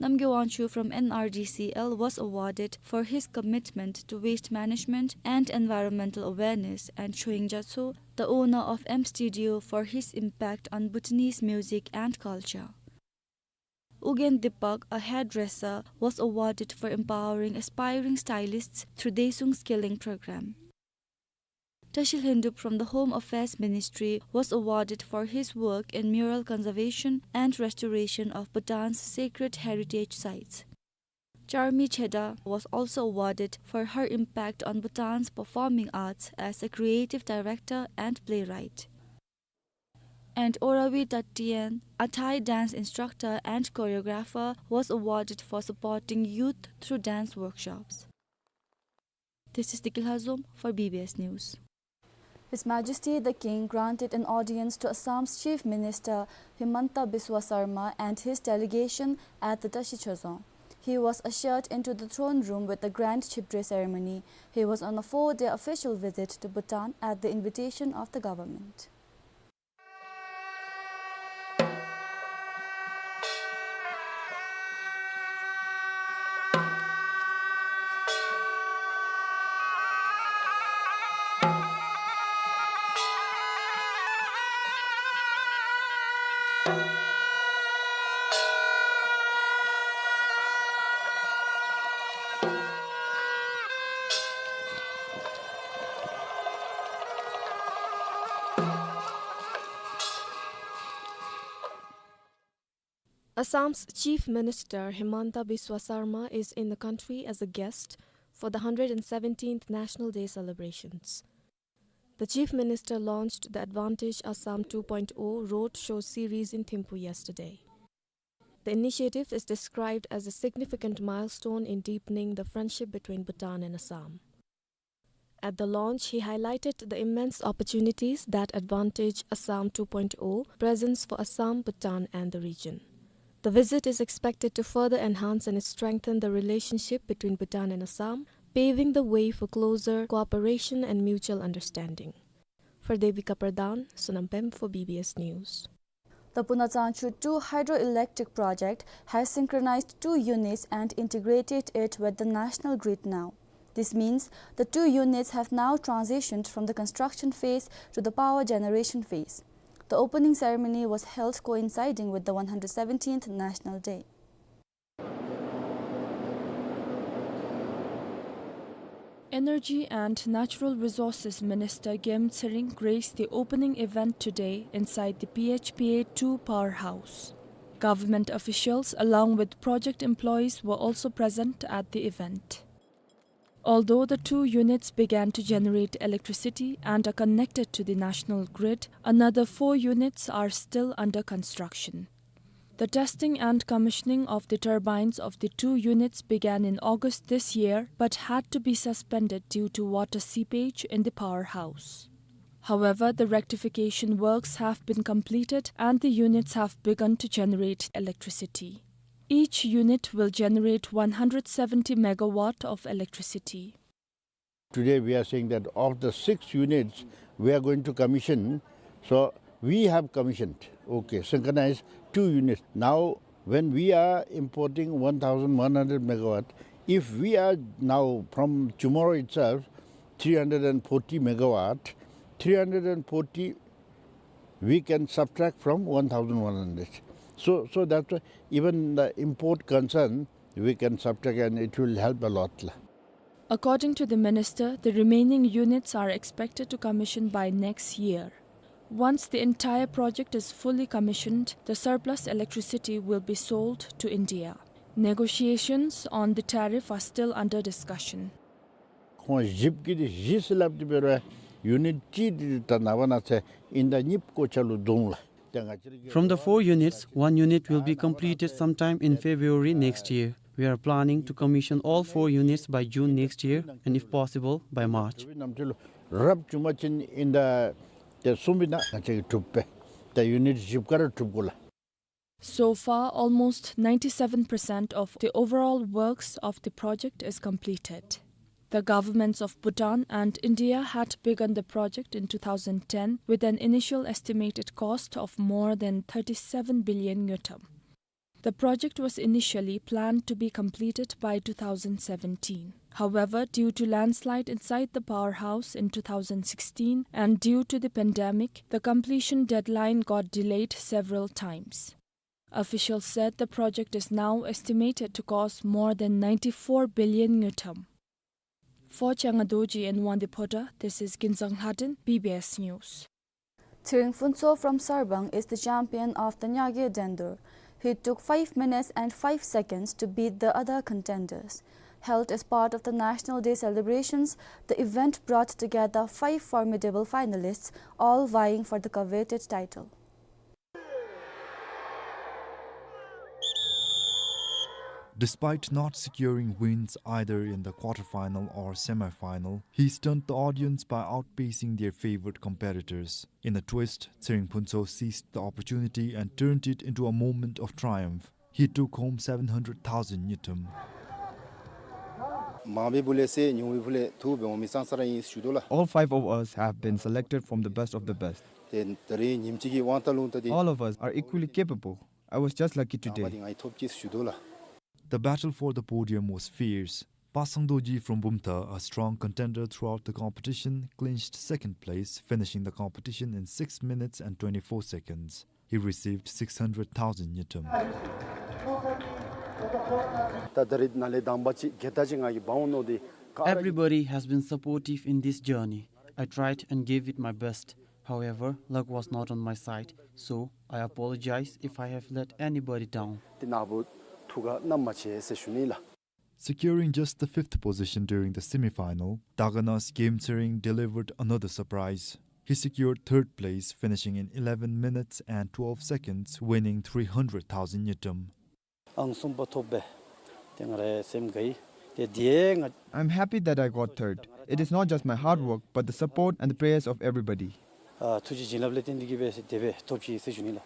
Namgay Wangchuk from N R D C L was awarded for his commitment to waste management and environmental awareness, and Choying Gyatso, the owner of M Studio, for his impact on Bhutanese music and culture. Ugyen Dipak, a hairdresser, was awarded for empowering aspiring stylists through Desuung Skilling Program. Tashi Lhendup from the Home Affairs Ministry was awarded for his work in mural conservation and restoration of Bhutan's sacred heritage sites. Charmi Cheda was also awarded for her impact on Bhutan's performing arts as a creative director and playwright. And Orawi Tatien, a Thai dance instructor and choreographer, was awarded for supporting youth through dance workshops. This is Dikil Hazum for B B S News. His Majesty the King granted an audience to Assam's Chief Minister Himanta Biswa Sarma and his delegation at the Tashi Chorzong. He was ushered into the throne room with the grand chipdre ceremony. He was on a four-day official visit to Bhutan at the invitation of the government. Assam's Chief Minister Himanta Biswa Sarma is in the country as a guest for the hundred and seventeenth National Day celebrations. The Chief Minister launched the Advantage Assam two point oh roadshow series in Thimphu yesterday. The initiative is described as a significant milestone in deepening the friendship between Bhutan and Assam. At the launch, he highlighted the immense opportunities that Advantage Assam two point oh presents for Assam, Bhutan, and the region. The visit is expected to further enhance and strengthen the relationship between Bhutan and Assam, paving the way for closer cooperation and mutual understanding. For Devika Pradhan, Sonam Pem for B B S News. The Punachangchu two hydroelectric project has synchronized two units and integrated it with the national grid now. This means the two units have now transitioned from the construction phase to the power generation phase. The opening ceremony was held coinciding with the one hundred seventeenth National Day. Energy and Natural Resources Minister Gem Tsering graced the opening event today inside the P H P A two powerhouse. Government officials, along with project employees, were also present at the event. Although the two units began to generate electricity and are connected to the national grid, another four units are still under construction. The testing and commissioning of the turbines of the two units began in August this year, but had to be suspended due to water seepage in the powerhouse. However, the rectification works have been completed and the units have begun to generate electricity. Each unit will generate one hundred seventy megawatt of electricity. Today we are saying that of the six units we are going to commission, so we have commissioned, okay, synchronized two units. Now, when we are importing one thousand one hundred megawatt, if we are now from tomorrow itself, three hundred and forty megawatt, three hundred and forty we can subtract from one thousand one hundred. So, so that's why even the import concern, we can subtract and it will help a lot la. According to the minister, the remaining units are expected to commission by next year. Once the entire project is fully commissioned, the surplus electricity will be sold to India. Negotiations on the tariff are still under discussion. ཁོང་བཞི་བཅུ་གི་བཞི་ཟེར་སླབ་སྟེ་འབད་རུང་ཡུ་ནིཊ་གཅིག་འདི་ད་ནངས་པ་གནངས་ཚེ་ཨིན་ཟླ་གཉིས་པའི་གོ་ཆ་ལུ་འཛོམས་ལགས། ཏེ་ང་བཅས་ར་གི From the four units, one unit will be completed sometime in February next year. We are planning to commission all four units by June next year and, if possible, by March. རབ་བྱུང་པ་ཅིན་ཨིན་ཟླ་ཏེ་གསུམ་པའི་ནང་ང་བཅས་ཀྱིས་གྲུབ་པས། ད་ཡུ་ནིཊ་བཞི་བཅུ་ག་ར་གྲུབ་དགོ་ལགས། So far, almost ninety-seven percent of the overall works of the project is completed. The governments of Bhutan and India had begun the project in two thousand ten with an initial estimated cost of more than thirty-seven billion ngultrum. The project was initially planned to be completed by two thousand seventeen. However, due to landslide inside the powerhouse in two thousand sixteen and due to the pandemic, the completion deadline got delayed several times. Officials said the project is now estimated to cost more than ninety-four billion ngultrum. For Changa Dorji and Wangdi Phota, this is Ginzang Lhadon, B B S News. Tshering Phuntsho from Sarbang is the champion of the Nyage Dendur. He took five minutes and five seconds to beat the other contenders. Held as part of the National Day celebrations, the event brought together five formidable finalists, all vying for the coveted title. Despite not securing wins either in the quarter-final or semi-final, he stunned the audience by outpacing their favourite competitors. In a twist, Tshering Phuntsho seized the opportunity and turned it into a moment of triumph. He took home seven hundred thousand ngultrum. མང་པའི་ཕུ་ལས་སེ་ཉུང་པའི་ཕུ་ལས་ཐུ་འབད་འོང་མི་ཙང་ཙ་ར་ཨིན་ཞུ་དོ་ལགས། All five of us have been selected from the best of the best. ཏེ་ད་རིས་ཉིནམ་གཅིག་གི་དབང་ཐང་ལུ་ད་འདི། All of us are equally capable. I was just lucky today. ང་འདི་ང་ཡི་ཐོབ་ཅི་ཞུ་དོ་ལགས། The battle for the podium was fierce. Pa Sangdorji from Bumthang, a strong contender throughout the competition, clinched second place, finishing the competition in six minutes and twenty-four seconds. He received six hundred thousand ngultrum. ད་ད་རིས་ནཱ་ལས་དང་པ་ཅིག་གེ་ད་ཅིག་ང་གིས་འབག་འོང་མནོ་སྟེ། Everybody has been supportive in this journey. I tried and gave it my best. However, luck was not on my side, so I apologize if I have let anybody down. ཏེ་ནཱ་བུ་ཐུགས་ཁར་བསྣམ་མ་ཆེ་ཟེར་ཞུ་ནི་ལགས། Securing just the fifth position during the semi-final, Dagana's Game Tsering delivered another surprise. He secured third place, finishing in eleven minutes and twelve seconds, winning three hundred thousand ngultrum. ཨང་གསུམ་པ་ཐོབ་པས། ཏེ་ང་རའི་སེམས་དགའ་ཡི། ཏེ་དེ་ང་I'm happy that I got third. It is not just my hard work, but the support and the prayers of everybody. ཨ་ཐུགས་རྗེ་བྱིན་རླབས་ལས་བརྟེན་ཏེ་གིས་སྦེ་དེ་སྦེ་ཐོབ་ཅི་ཟེར་ཞུ་ནི་ལགས།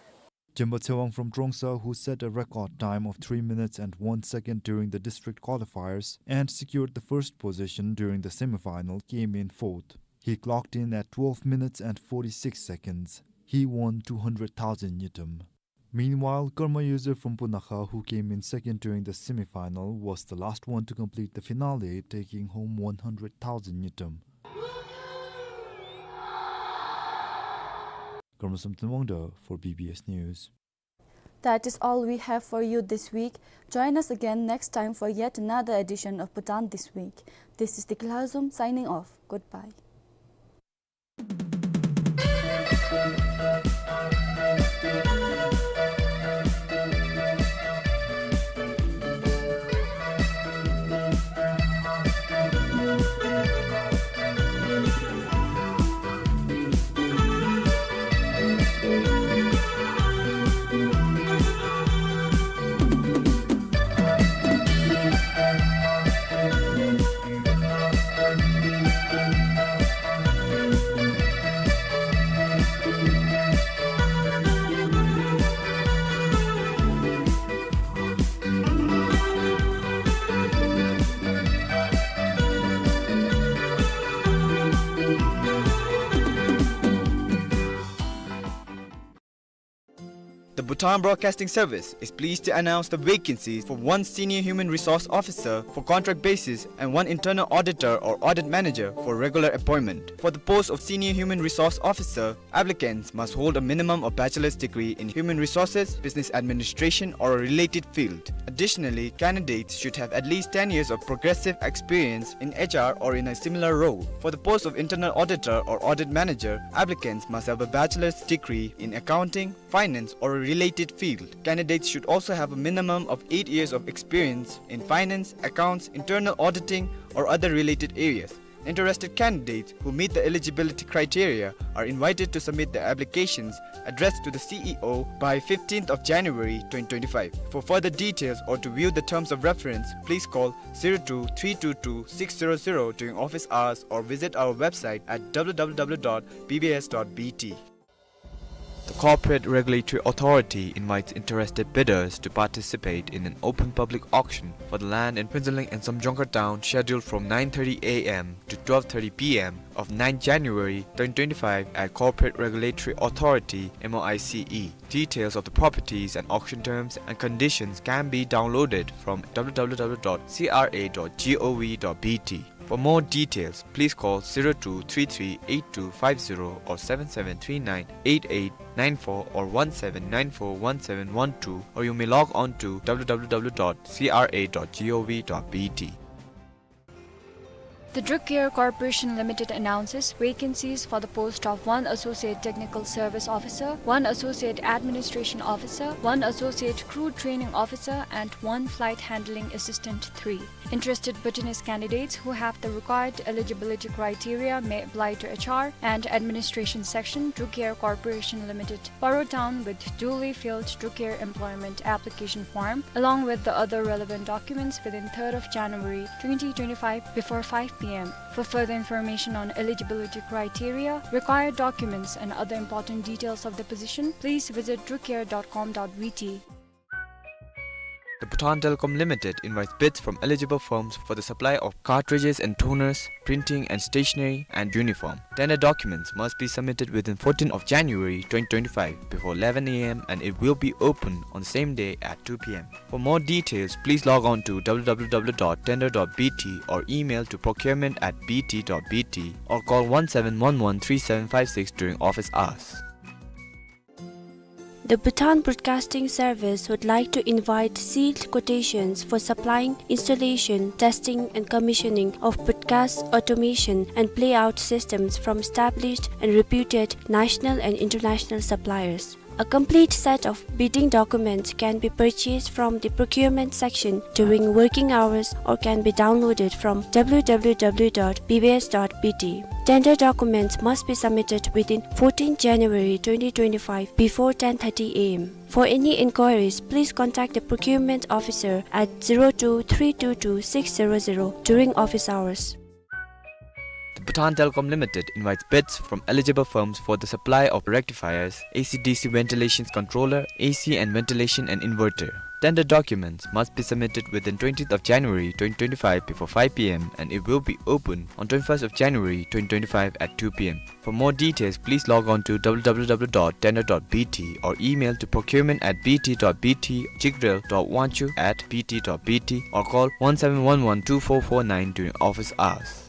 Jemba Tsewang from Trongsa, who set a record time of three minutes and one second during the district qualifiers and secured the first position during the semi-final, came in fourth. He clocked in at twelve minutes and forty-six seconds. He won two hundred thousand ngultrum. Meanwhile, Karma User from Punakha, who came in second during the semi-final, was the last one to complete the finale, taking home one hundred thousand ngultrum. Karma Samten Wangda for B B S News. That is all we have for you this week. Join us again next time for yet another edition of Bhutan This Week. This is Dikla Zum signing off. Goodbye. The Bhutan Broadcasting Service is pleased to announce the vacancies for one Senior Human Resource Officer for contract basis and one Internal Auditor or Audit Manager for regular appointment. For the post of Senior Human Resource Officer, applicants must hold a minimum of bachelor's degree in human resources, business administration, or a related field. Additionally, candidates should have at least ten years of progressive experience in H R or in a similar role. For the post of Internal Auditor or Audit Manager, applicants must have a bachelor's degree in accounting, finance, or a related field. Candidates should also have a minimum of eight years of experience in finance, accounts, internal auditing, or other related areas. Interested candidates who meet the eligibility criteria are invited to submit their applications addressed to the C E O by fifteenth of January twenty twenty-five. For further details or to view the terms of reference, please call zero two three two two six zero zero during office hours or visit our website at W W W dot B B S dot B T. The Corporate Regulatory Authority invites interested bidders to participate in an open public auction for the land in Prinzling and Zomjuangkar Town, scheduled from nine thirty A M to twelve thirty P M of ninth January twenty twenty-five at Corporate Regulatory Authority, M O I C E. Details of the properties and auction terms and conditions can be downloaded from W W W dot C R A dot G O V dot B T. For more details, please call zero two three three eight two five zero or seven seven three nine eight eight nine four or one seven nine four one seven one two, or you may log on to W W W dot C R A dot G O V dot B T. The Druk Air Corporation Limited announces vacancies for the post of one Associate Technical Service Officer, one Associate Administration Officer, one Associate Crew Training Officer, and one Flight Handling Assistant three. Interested Bhutanese candidates who have the required eligibility criteria may apply to H R and Administration Section, Druk Air Corporation Limited, Paro Town, with duly filled Druk Air employment application form, along with the other relevant documents within third of January twenty twenty-five before five P M. For further information on eligibility criteria, required documents, and other important details of the position, please visit druk air dot com dot B T. Bhutan Telecom Limited invites bids from eligible firms for the supply of cartridges and toners, printing and stationery, and uniform. Tender documents must be submitted within fourteenth of January twenty twenty-five before eleven A M and it will be open on the same day at two P M. For more details, please log on to W W W dot tender dot B T or email to procurement at B T dot B T or call one seven one one three seven five six during office hours. The Bhutan Broadcasting Service would like to invite sealed quotations for supplying, installation, testing, and commissioning of broadcast automation and playout systems from established and reputed national and international suppliers. A complete set of bidding documents can be purchased from the procurement section during working hours or can be downloaded from W W W dot B B S dot B T. Tender documents must be submitted within fourteenth January twenty twenty-five before ten thirty A M. For any inquiries, please contact the procurement officer at zero two three two two six zero zero during office hours. The Bhutan Telecom Limited invites bids from eligible firms for the supply of rectifiers, A C D C ventilation controller, A C and ventilation and inverter. Tender documents must be submitted within twentieth of January twenty twenty-five before five P M and it will be open on twenty-first of January twenty twenty-five at two P M. For more details, please log on to W W W dot tender dot B T or email to procurement at B T dot B T, Jigdrel dot Wanchuk at B T dot B T or call one seven one one two four four nine during office hours.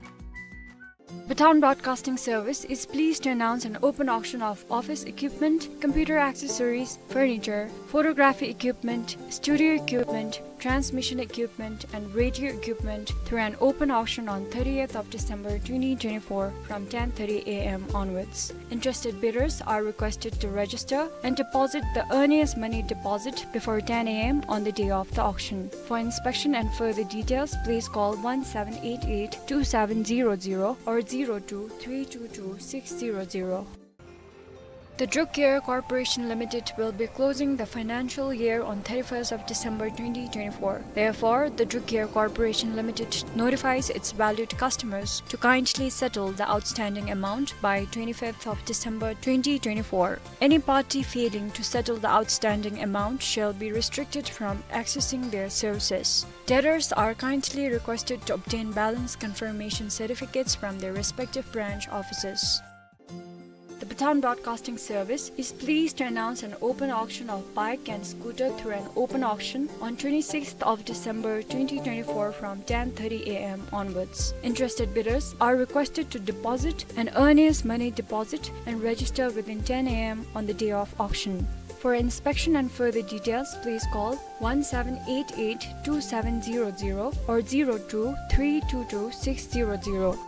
Bhutan Broadcasting Service is pleased to announce an open auction of office equipment, computer accessories, furniture, photography equipment, studio equipment, transmission equipment, and radio equipment through an open auction on thirtieth of December twenty twenty-four from ten thirty A M onwards. Interested bidders are requested to register and deposit the earliest money deposit before ten A M on the day of the auction. For inspection and further details, please call one seven eight eight two seven zero zero or zero two three two two six zero zero. The Druk Air Corporation Limited will be closing the financial year on thirty-first of December twenty twenty-four. Therefore, the Druk Air Corporation Limited notifies its valued customers to kindly settle the outstanding amount by twenty-fifth of December twenty twenty-four. Any party failing to settle the outstanding amount shall be restricted from accessing their services. Debtors are kindly requested to obtain balance confirmation certificates from their respective branch offices. The Bhutan Broadcasting Service is pleased to announce an open auction of bike and scooter through an open auction on twenty-sixth of December twenty twenty-four from ten thirty A M onwards. Interested bidders are requested to deposit an earliest money deposit and register within ten A M on the day of auction. For inspection and further details, please call one seven eight eight two seven zero zero or zero two three two two six zero zero.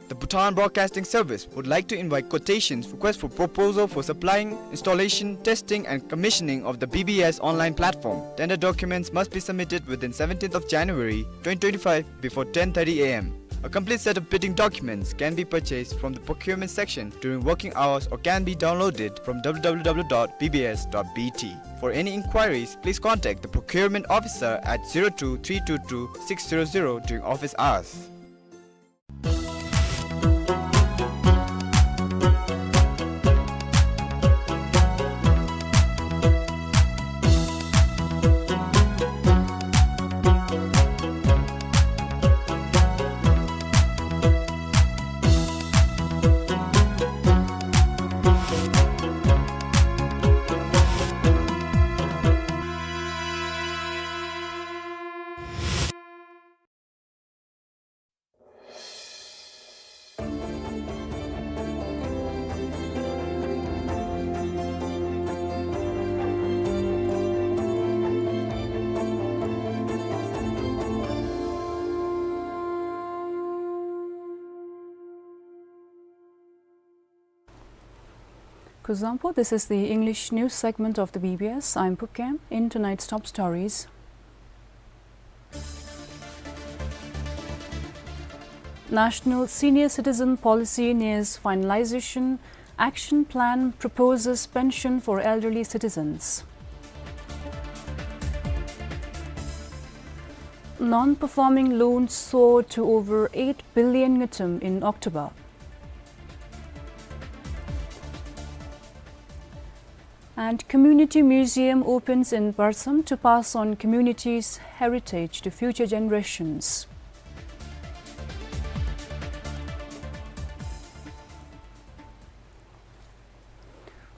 The Bhutan Broadcasting Service would like to invite quotations, request for proposal for supplying, installation, testing, and commissioning of the B B S online platform. Tender documents must be submitted within seventeenth of January twenty twenty-five before ten thirty A M. A complete set of bidding documents can be purchased from the procurement section during working hours or can be downloaded from W W W dot B B S dot B T. For any inquiries, please contact the procurement officer at zero two three two two six zero zero during office hours. Kuzuzangpo, this is the English news segment of the B B S. I'm Phuket. In tonight's top stories. National Senior Citizen Policy nears finalization, action plan proposes pension for elderly citizens. Non-performing loans soar to over eight billion ngultrum in October. And Community Museum opens in Parsam to pass on community's heritage to future generations.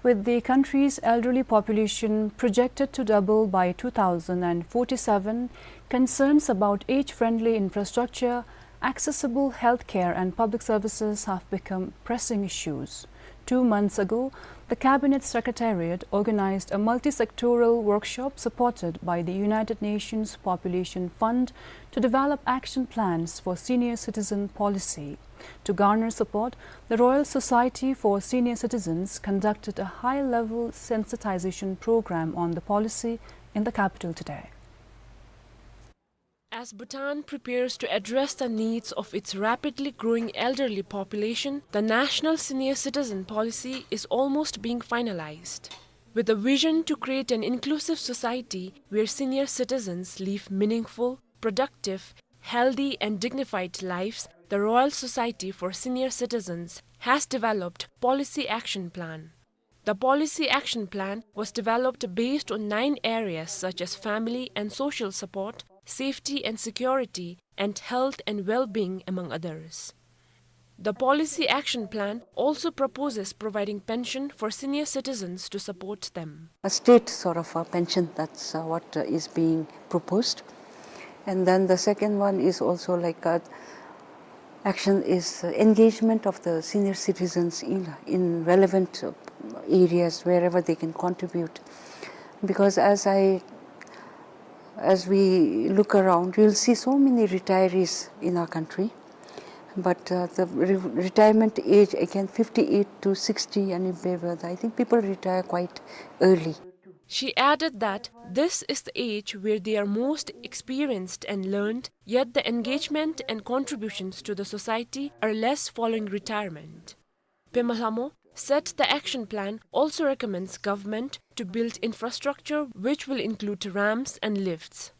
With the country's elderly population projected to double by two thousand and forty-seven, concerns about age-friendly infrastructure, accessible healthcare and public services have become pressing issues. Two months ago, the Cabinet Secretariat organized a multi-sectoral workshop supported by the United Nations Population Fund to develop action plans for senior citizen policy. To garner support, the Royal Society for Senior Citizens conducted a high-level sensitization program on the policy in the capital today. As Bhutan prepares to address the needs of its rapidly growing elderly population, the National Senior Citizen Policy is almost being finalized. With a vision to create an inclusive society where senior citizens live meaningful, productive, healthy and dignified lives, the Royal Society for Senior Citizens has developed Policy Action Plan. The Policy Action Plan was developed based on nine areas such as family and social support, safety and security, and health and well-being, among others. The Policy Action Plan also proposes providing pension for senior citizens to support them. A state sort of a pension, that's, uh, what, uh, is being proposed. And then the second one is also like, uh, action is, uh, engagement of the senior citizens in, in relevant, uh, areas wherever they can contribute. Because as I, as we look around, you'll see so many retirees in our country. But, uh, the re-, retirement age, again, fifty-eight to sixty and above, I think people retire quite early. She added that this is the age where they are most experienced and learned, yet the engagement and contributions to the society are less following retirement. Pema Hlamo said the action plan also recommends government to build infrastructure which will include ramps and lifts.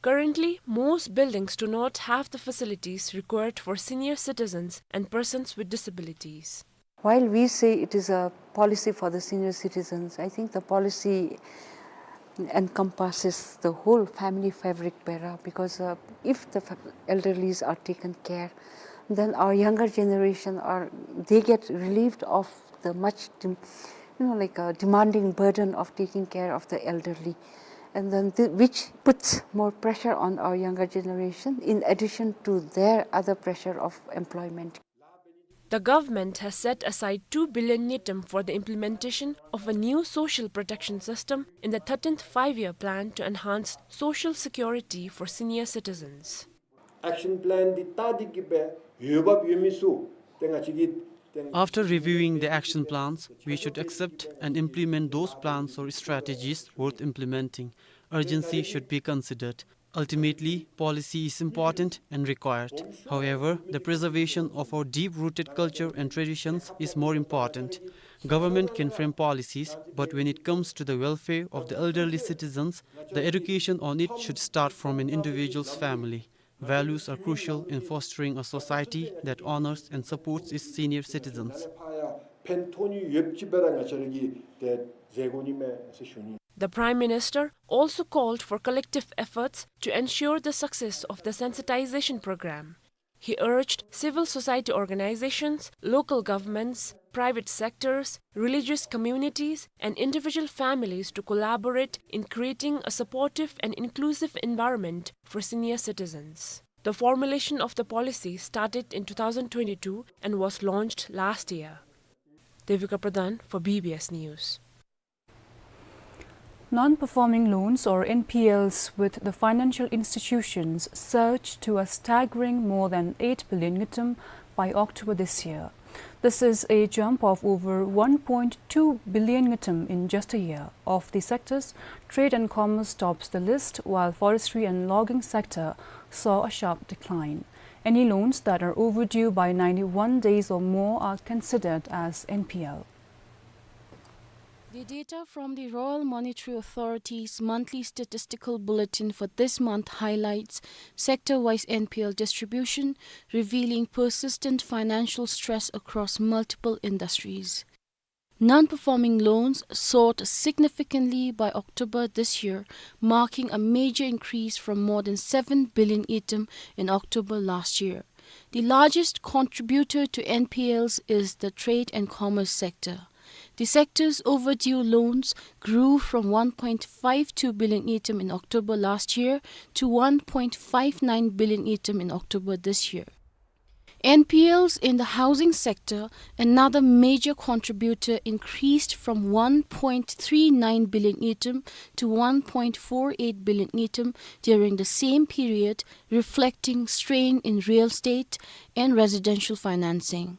Currently, most buildings do not have the facilities required for senior citizens and persons with disabilities. While we say it is a policy for the senior citizens, I think the policy encompasses the whole family fabric, Pema, because, uh, if the fa-, elderlies are taken care, then our younger generation are, they get relieved of the much dem-, you know, like, a demanding burden of taking care of the elderly. And then th-, which puts more pressure on our younger generation in addition to their other pressure of employment. The government has set aside two billion ngultrum for the implementation of a new social protection system in the thirteenth Five-Year Plan to enhance social security for senior citizens. Action plan འདི་ད་འདི་གི་སྦེ་འོས་འབབ་ཡོད་མི་ཚུ་ཏེ་ང་བཅས་ཀྱིས་ཏེ། After reviewing the action plans, we should accept and implement those plans or strategies worth implementing. Urgency should be considered. Ultimately, policy is important and required. However, the preservation of our deep-rooted culture and traditions is more important. Government can frame policies, but when it comes to the welfare of the elderly citizens, the education on it should start from an individual's family. Values are crucial in fostering a society that honors and supports its senior citizens. ཕན་ཐོགས་ནི་ཡོདཔ་ཅིག་སྦེ་ར་ང་བཅས་ར་གིས་ཏེ་མཛད་དགོ་ནི་མས་ཟེར་ཞུ་ནི། The Prime Minister also called for collective efforts to ensure the success of the sensitization program. He urged civil society organizations, local governments, private sectors, religious communities, and individual families to collaborate in creating a supportive and inclusive environment for senior citizens. The formulation of the policy started in two thousand twenty-two and was launched last year. Devika Pradhan for B B S News. Non-performing loans, or N P Ls, with the financial institutions surged to a staggering more than eight billion ngultrum by October this year. This is a jump of over one point two billion ngultrum in just a year. Of the sectors, trade and commerce tops the list, while forestry and logging sector saw a sharp decline. Any loans that are overdue by ninety-one days or more are considered as N P L. The data from the Royal Monetary Authority's monthly statistical bulletin for this month highlights sector-wise N P L distribution, revealing persistent financial stress across multiple industries. Non-performing loans soared significantly by October this year, marking a major increase from more than seven billion ngultrum in October last year. The largest contributor to N P Ls is the trade and commerce sector. The sector's overdue loans grew from one point five two billion ngultrum in October last year to one point five nine billion ngultrum in October this year. N P Ls in the housing sector, another major contributor, increased from one point three nine billion ngultrum to one point four eight billion ngultrum during the same period, reflecting strain in real estate and residential financing.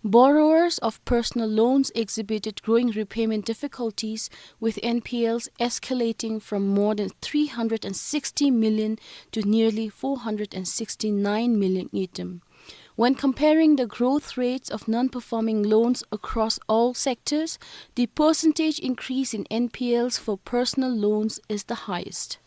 Borrowers of personal loans exhibited growing repayment difficulties, with N P Ls escalating from more than three hundred and sixty million to nearly four hundred and sixty-nine million ngultrum. When comparing the growth rates of non-performing loans across all sectors, the percentage increase in N P Ls for personal loans is the highest.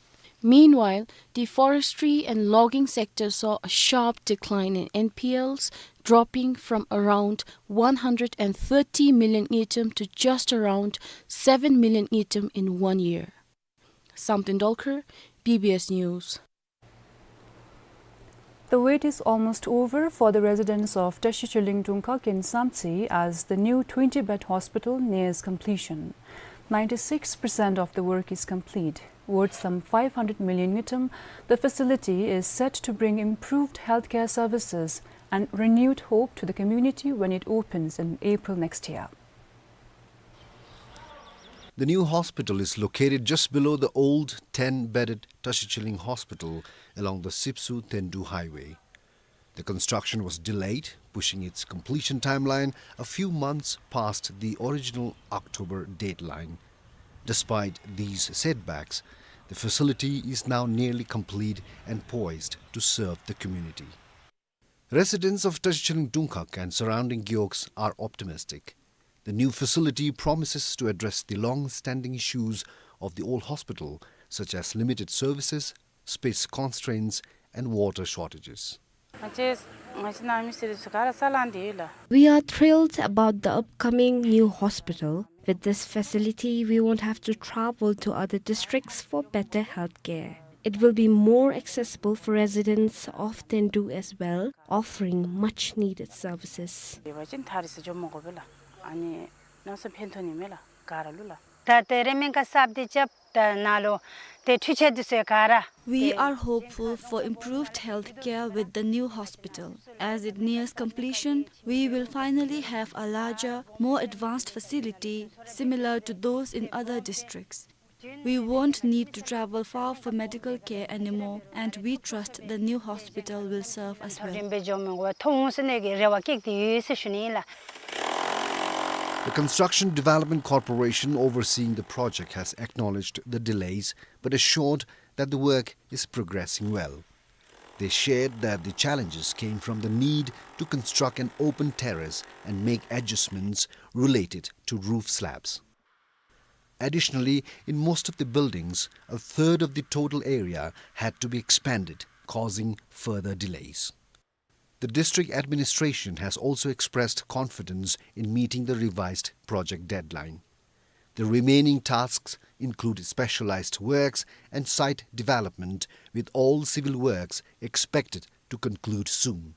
Meanwhile, the forestry and logging sector saw a sharp decline in N P Ls, dropping from around one hundred and thirty million ngultrum to just around seven million ngultrum in one year. Samten Dolkar, B B S News. The wait is almost over for the residents of Tashi Chilling Dungkhag in Samtse, as the new twenty-bed hospital nears completion. Ninety-six percent of the work is complete. Worth some five hundred million ngultrum, the facility is set to bring improved healthcare services and renewed hope to the community when it opens in April next year. The new hospital is located just below the old ten-bedded Tashi Chilling Hospital along the Sipsu-Tendu Highway. The construction was delayed, pushing its completion timeline a few months past the original October deadline. Despite these setbacks, the facility is now nearly complete and poised to serve the community. Residents of Tashi Chilling Dungkhag and surrounding gewogs are optimistic. The new facility promises to address the long-standing issues of the old hospital, such as limited services, space constraints, and water shortages. We are thrilled about the upcoming new hospital. With this facility, we won't have to travel to other districts for better health care. It will be more accessible for residents of Tendu as well, offering much needed services. ད་ཏེ་རེ་མིང་ག་སབ་ཏེ་ཅབ་ད་ན་ལོ་ཏེ་ཁྲུ་ཆད་དུ་སོ་ག་ར། We are hopeful for improved health care with the new hospital. As it nears completion, we will finally have a larger, more advanced facility similar to those in other districts. We won't need to travel far for medical care anymore, and we trust the new hospital will serve us well. The Construction Development Corporation overseeing the project has acknowledged the delays but assured that the work is progressing well. They shared that the challenges came from the need to construct an open terrace and make adjustments related to roof slabs. Additionally, in most of the buildings, a third of the total area had to be expanded, causing further delays. The district administration has also expressed confidence in meeting the revised project deadline. The remaining tasks include specialized works and site development, with all civil works expected to conclude soon.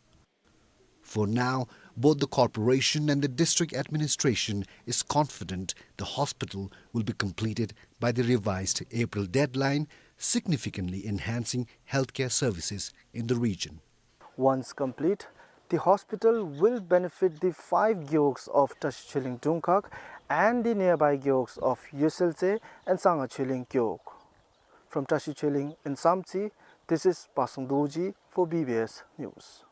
For now, both the corporation and the district administration is confident the hospital will be completed by the revised April deadline, significantly enhancing healthcare services in the region. Once complete, the hospital will benefit the five gewogs of Tashi Chilling Dungkhag and the nearby gewogs of Yesweltse and Sangha Chilling gewog. From Tashi Chilling in Samtse, this is Pasang Dorji for B B S News.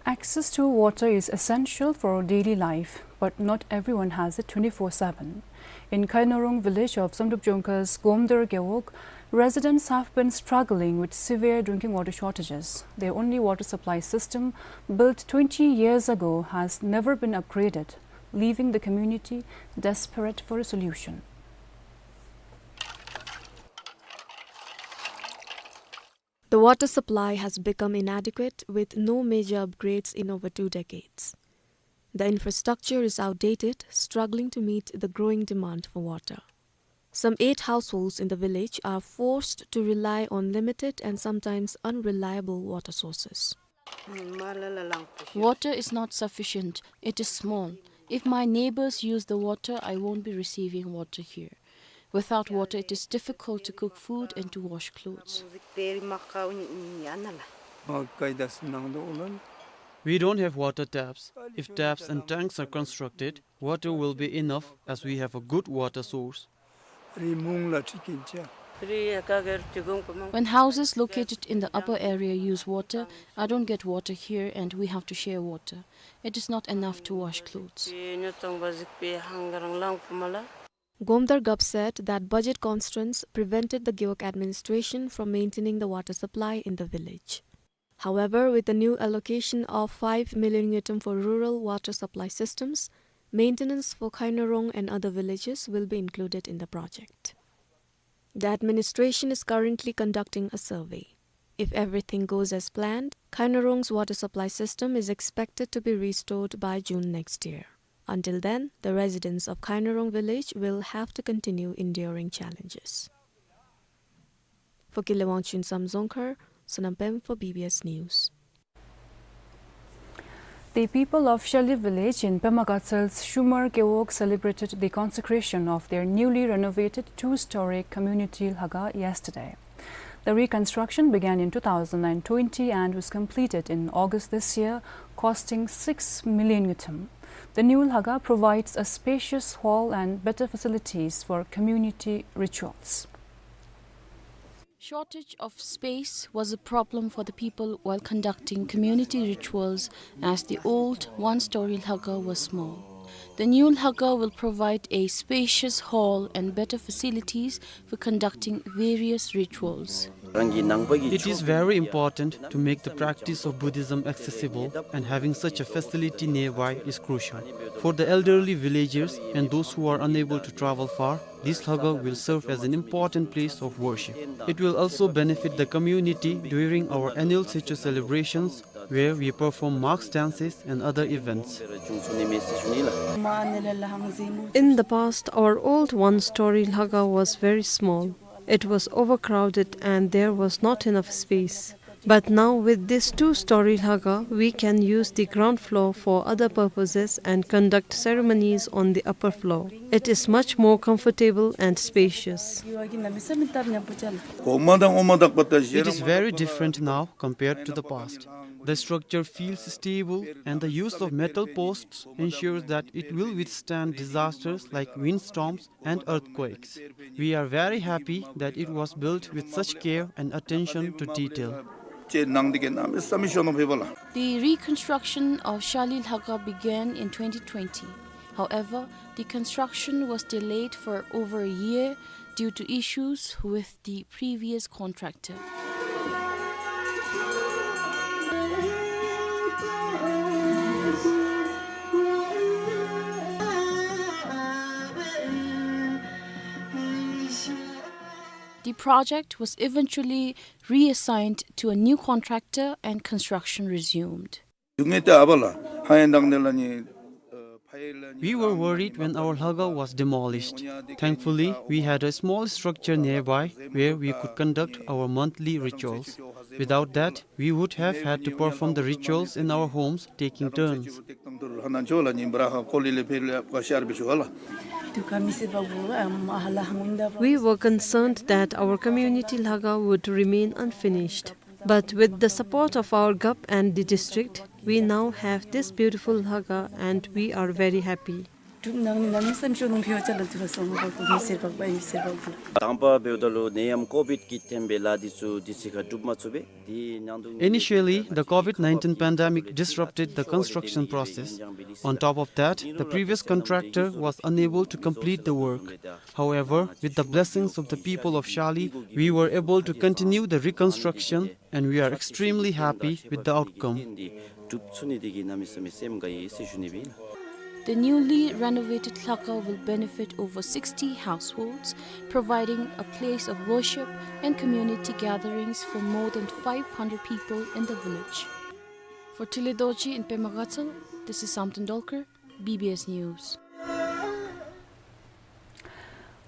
Access to water is essential for daily life, but not everyone has it twenty-four seven. In Khainurung village of Samdrup Jongkha's Gomdar Gewog, residents have been struggling with severe drinking water shortages. Their only water supply system, built twenty years ago, has never been upgraded, leaving the community desperate for a solution. The water supply has become inadequate, with no major upgrades in over two decades. The infrastructure is outdated, struggling to meet the growing demand for water. Some eight households in the village are forced to rely on limited and sometimes unreliable water sources. Water is not sufficient. It is small. If my neighbors use the water, I won't be receiving water here. Without water, it is difficult to cook food and to wash clothes. We don't have water taps. If taps and tanks are constructed, water will be enough as we have a good water source. When houses located in the upper area use water, I don't get water here and we have to share water. It is not enough to wash clothes. Gomdar Gap said that budget constraints prevented the Gewog administration from maintaining the water supply in the village. However, with the new allocation of five million ngultrum for rural water supply systems, maintenance for Khainarong and other villages will be included in the project. The administration is currently conducting a survey. If everything goes as planned, Khainarong's water supply system is expected to be restored by June next year. Until then, the residents of Khainarong village will have to continue enduring challenges. For Kile Wangchuk, Samzongkhar, Sonam Pem for B B S News. The people of Shali village in Pema Gatsel's Shumar Gewog celebrated the consecration of their newly renovated two-story community lhaga yesterday. The reconstruction began in two thousand and twenty and was completed in August this year, costing six million ngultrum. The new lhaga provides a spacious hall and better facilities for community rituals. Shortage of space was a problem for the people while conducting community rituals, as the old one-story lhaga was small. The new lhaga will provide a spacious hall and better facilities for conducting various rituals. It is very important to make the practice of Buddhism accessible, and having such a facility nearby is crucial. For the elderly villagers and those who are unable to travel far, this lhaga will serve as an important place of worship. It will also benefit the community during our annual Secho celebrations, where we perform mask dances and other events. In the past, our old one-story lhaga was very small. It was overcrowded and there was not enough space. But now, with this two-story lhaga, we can use the ground floor for other purposes and conduct ceremonies on the upper floor. It is much more comfortable and spacious. It is very different now compared to the past. The structure feels stable, and the use of metal posts ensures that it will withstand disasters like windstorms and earthquakes. We are very happy that it was built with such care and attention to detail. The reconstruction of Shali Lhaga began in twenty twenty. However, the construction was delayed for over a year due to issues with the previous contractor. The project was eventually reassigned to a new contractor and construction resumed. We were worried when our lhaga was demolished. Thankfully, we had a small structure nearby where we could conduct our monthly rituals. Without that, we would have had to perform the rituals in our homes, taking turns. We were concerned that our community lhaga would remain unfinished. But with the support of our gap and the district, we now have this beautiful lhaga and we are very happy. དང་པ་འབདཝ་ད་ལུ་ནད་ཡམས་ཀོ་བིཌ་ཀྱིས་འཐེན་པའི་ལཱ་འདི་ཚུ་དུས་ཚོད་ཁར་གྲུབ་མ་ཚུགས་པས། Initially, the COVID nineteen pandemic disrupted the construction process. On top of that, the previous contractor was unable to complete the work. However, with the blessings of the people of Shali, we were able to continue the reconstruction, and we are extremely happy with the outcome. The newly renovated lhaga will benefit over sixty households, providing a place of worship and community gatherings for more than five hundred people in the village. For Tili Dorji in Pema Gatshel, This is Samten Dolkar, B B S News.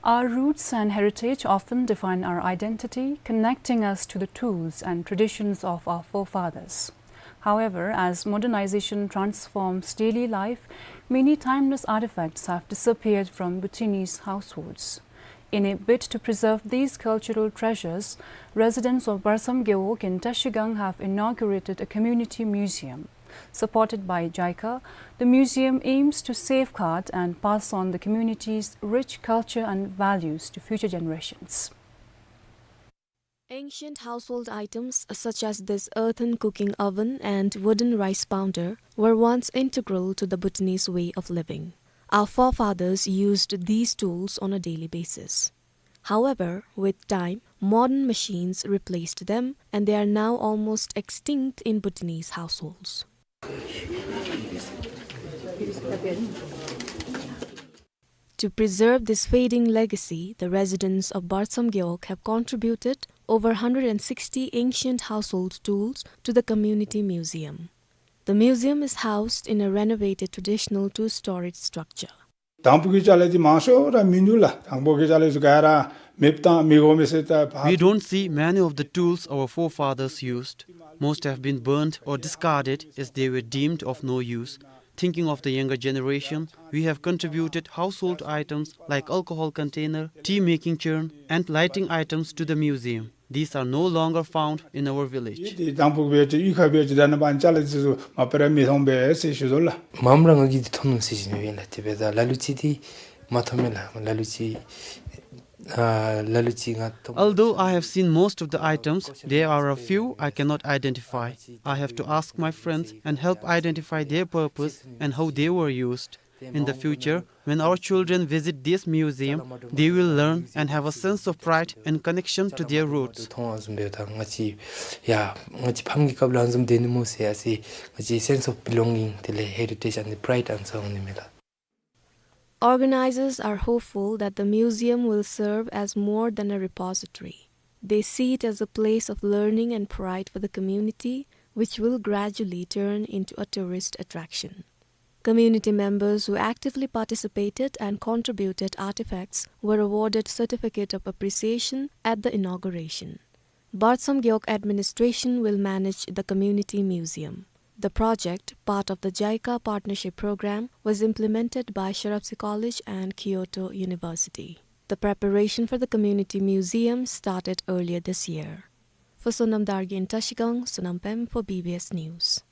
Our roots and heritage often define our identity, connecting us to the tools and traditions of our forefathers. However, as modernization transforms daily life, many timeless artifacts have disappeared from Bhutanese households. In a bid to preserve these cultural treasures, residents of Barsam Gewog in Trashigang have inaugurated a community museum. Supported by JICA, the museum aims to safeguard and pass on the community's rich culture and values to future generations. Ancient household items such as this earthen cooking oven and wooden rice pounder were once integral to the Bhutanese way of living. Our forefathers used these tools on a daily basis. However, with time, modern machines replaced them, and they are now almost extinct in Bhutanese households. To preserve this fading legacy, the residents of Barsam Gewog have contributed over hundred and sixty ancient household tools to the community museum. The museum is housed in a renovated traditional two-storied structure. དང་ཕུ་གི་ཅ་ལ་འདི་མང་ཤོས་ར་མིན་འདུག་ལགས། དང་ཕུ་གི་ཅ་ལ་འདི་ག་ར་མེདཔ་བཏང་མི་དགོ་མི་ཟེར་ད་ཕ། We don't see many of the tools our forefathers used. Most have been burnt or discarded as they were deemed of no use. Thinking of the younger generation, we have contributed household items like alcohol container, tea making churn, and lighting items to the museum. These are no longer found in our village. འདི་དང་ཕུ་སྦེ་ཅིག་གཡུས་ཁ་སྦེ་ཅིག་ད་ནཱ་པ་ཅ་ལ་འདི་ཚུ་མ་པ་ར་མི་མཐོང་པས་ཟེར་ཞུ་དོ་ལགས། མངམ་ར་ང་གིས་འདི་མཐོང་ནུག་ཟེར་ཞུ་ནི་ཨིན་ལགས། དེ་སྦེ་ད་ལ་ལུ་ཅིག་འདི་མ་མཐོང་མས་ལགས། ལ་ལུ་ཅིག་ཨ་ལ་ལུ་ཅིག་ང་མཐོང་། Although I have seen most of the items, there are a few I cannot identify. I have to ask my friends and help identify their purpose and how they were used. In the future, when our children visit this museum, they will learn and have a sense of pride and connection to their roots. མཐོང་བ་བཟུམ་སྦེ་ད་ང་བཅས་ཡ་ང་བཅས་ཕམ་གྱི་སྐབས་ལུ་ཨ་ནི་བཟུམ་སྡོད་ནི་སྨོ་ཟེར་ཨ་ཙི་ང་བཅས་sense of belonging དེ་ལས་heritage and the pride ཨ་ནི་ཚུ་འོང་ནི་མས་ལགས། Organizers are hopeful that the museum will serve as more than a repository. They see it as a place of learning and pride for the community, which will gradually turn into a tourist attraction. Community members who actively participated and contributed artifacts were awarded Certificate of Appreciation at the inauguration. Barsam Gewog administration will manage the community museum. The project, part of the JICA partnership program, was implemented by Sherabsi College and Kyoto University. The preparation for the community museum started earlier this year. For Sonam Dargin Trashigang, Sonam Pem for B B S News.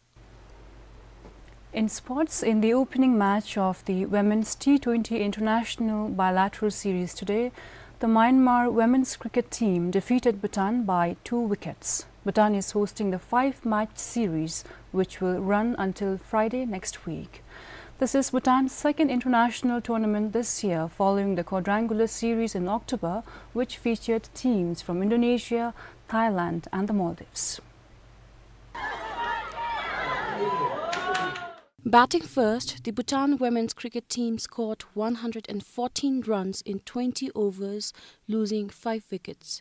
In sports, in the opening match of the Women's T twenty International Bilateral Series today, the Myanmar women's cricket team defeated Bhutan by two wickets. Bhutan is hosting the five-match series, which will run until Friday next week. This is Bhutan's second international tournament this year, following the quadrangular series in October, which featured teams from Indonesia, Thailand, and the Maldives. Batting first, the Bhutan women's cricket team scored one hundred and fourteen runs in twenty overs, losing five wickets.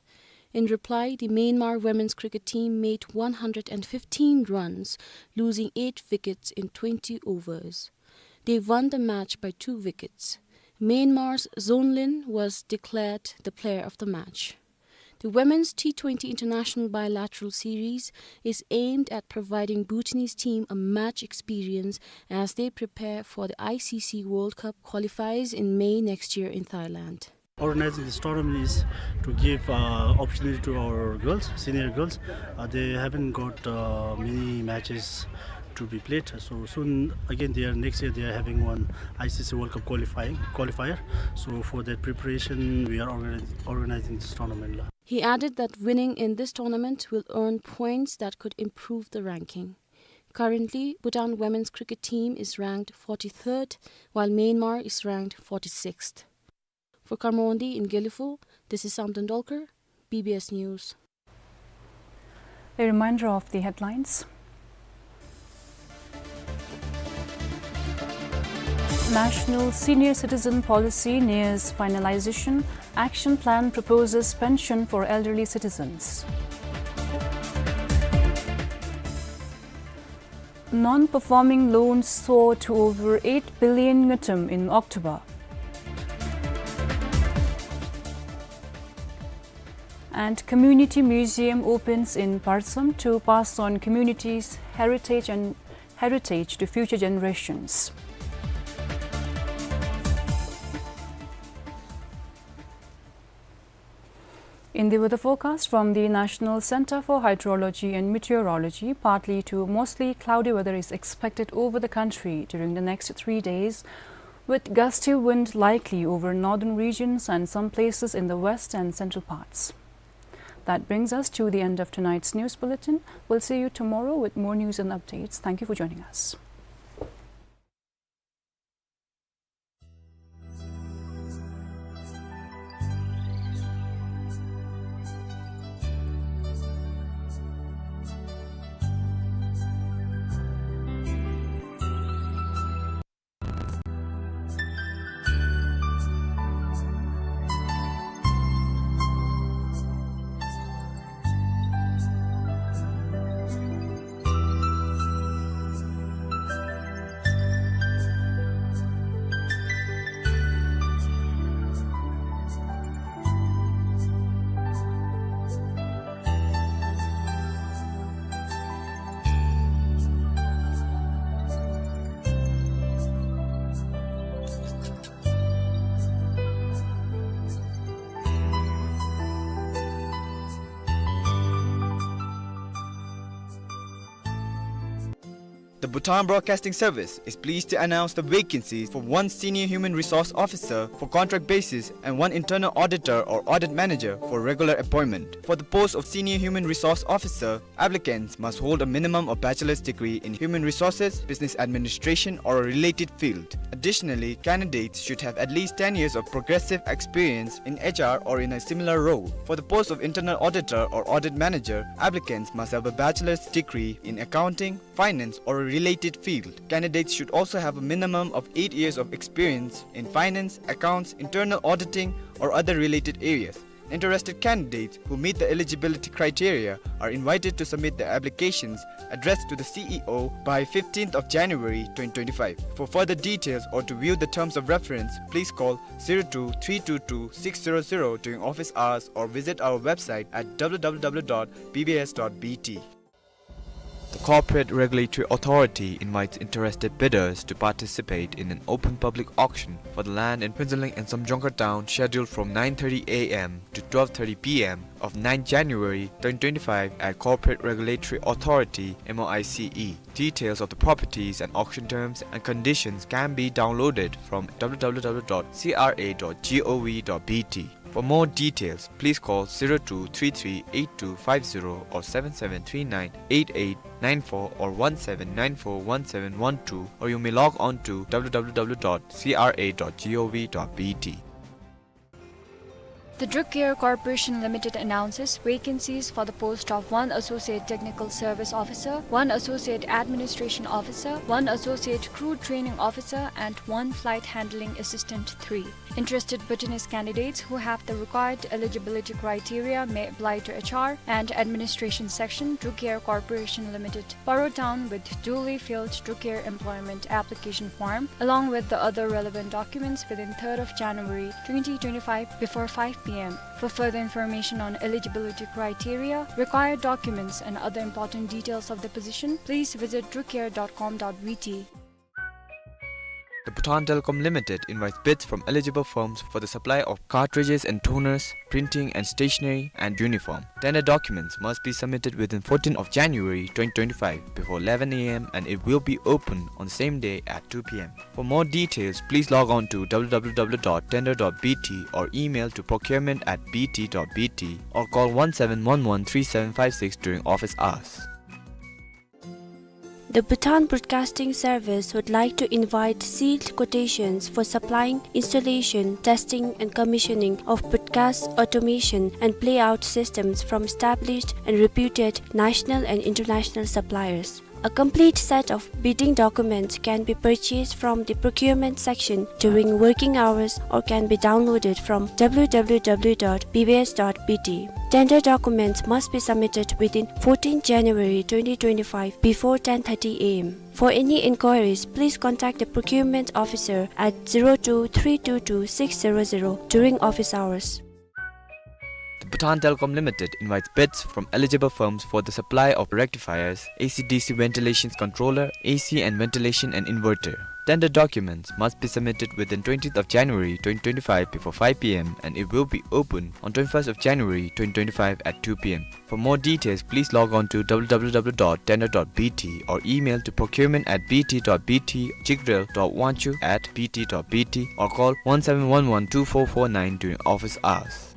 In reply, the Myanmar women's cricket team made one hundred and fifteen runs, losing eight wickets in twenty overs. They won the match by two wickets. Myanmar's Zone Lin was declared the player of the match. The Women's T twenty International Bilateral Series is aimed at providing Bhutanese team a match experience as they prepare for the I C C World Cup qualifiers in May next year in Thailand. Organizing this tournament is to give, uh, opportunity to our girls, senior girls. Uh, they haven't got, uh, many matches to be played. So soon, again, they are, next year they are having one I C C World Cup qualifying, qualifier. So for that preparation, we are organi-, organizing this tournament. He added that winning in this tournament will earn points that could improve the ranking. Currently, Bhutan women's cricket team is ranked forty-third, while Myanmar is ranked forty-sixth. For Karma Wangdi in Gelephu, this is Samten Dolkar, B B S News. A reminder of the headlines. National Senior Citizen Policy nears finalization. Action plan proposes pension for elderly citizens. Non-performing loans soar to over eight billion ngultrum in October. And community museum opens in Parsam to pass on community's heritage and heritage to future generations. In the weather forecast from the National Center for Hydrology and Meteorology, partly to mostly cloudy weather is expected over the country during the next three days, with gusty wind likely over northern regions and some places in the west and central parts. That brings us to the end of tonight's news bulletin. We'll see you tomorrow with more news and updates. Thank you for joining us. The Bhutan Broadcasting Service is pleased to announce the vacancies for one Senior Human Resource Officer for contract basis and one Internal Auditor or Audit Manager for regular appointment. For the post of Senior Human Resource Officer, applicants must hold a minimum of bachelor's degree in human resources, business administration, or a related field. Additionally, candidates should have at least ten years of progressive experience in H R or in a similar role. For the post of Internal Auditor or Audit Manager, applicants must have a bachelor's degree in accounting, finance, or a related field. Candidates should also have a minimum of eight years of experience in finance, accounts, internal auditing, or other related areas. Interested candidates who meet the eligibility criteria are invited to submit their applications addressed to the C E O by fifteenth of January twenty twenty-five. For further details or to view the terms of reference, please call zero two three two two six zero zero during office hours or visit our website at W W W dot B B S dot B T. The Corporate Regulatory Authority invites interested bidders to participate in an open public auction for the land in Phuntsholling and Somdrongkar Town, scheduled from nine thirty A M to twelve thirty P M of ninth January twenty twenty-five at Corporate Regulatory Authority, M O I C E. Details of the properties and auction terms and conditions can be downloaded from W W W dot C R A dot G O V dot B T. For more details, please call zero two three three eight two five zero or seven seven three nine eight eight nine four or one seven nine four one seven one two, or you may log on to W W W dot C R A dot G O V dot B T. The Druk Air Corporation Limited announces vacancies for the post of one Associate Technical Service Officer, one Associate Administration Officer, one Associate Crew Training Officer, and one Flight Handling Assistant three. Interested Bhutanese candidates who have the required eligibility criteria may apply to H R and Administration Section, Druk Air Corporation Limited, Paro Town, with duly filled Druk Air employment application form, along with the other relevant documents, within third of January twenty twenty-five before five P M. For further information on eligibility criteria, required documents, and other important details of the position, please visit druk air dot com dot B T. The Bhutan Telecom Limited invites bids from eligible firms for the supply of cartridges and toners, printing and stationery, and uniform. Tender documents must be submitted within fourteenth of January twenty twenty-five before eleven A M and it will be open on the same day at two P M. For more details, please log on to W W W dot tender dot B T or email to procurement at B T dot B T or call one seven one one three seven five six during office hours. The Bhutan Broadcasting Service would like to invite sealed quotations for supplying, installation, testing and commissioning of broadcast automation and playout systems from established and reputed national and international suppliers. A complete set of bidding documents can be purchased from the procurement section during working hours or can be downloaded from W W W dot B B S dot B T. Tender documents must be submitted within fourteenth January twenty twenty-five before ten thirty A M. For any inquiries, please contact the procurement officer at zero two three two two six zero zero during office hours. The Bhutan Telecom Limited invites bids from eligible firms for the supply of rectifiers, A C D C ventilation controller, A C and ventilation and inverter. Tender documents must be submitted within twentieth of January twenty twenty-five before five P M, and it will be open on twenty-first of January twenty twenty-five at two P M. For more details, please log on to W W W dot tender dot B T or email to procurement at B T dot B T, Jigdrel dot Wangchuck at B T dot B T, or call one seven one one two four four nine during office hours.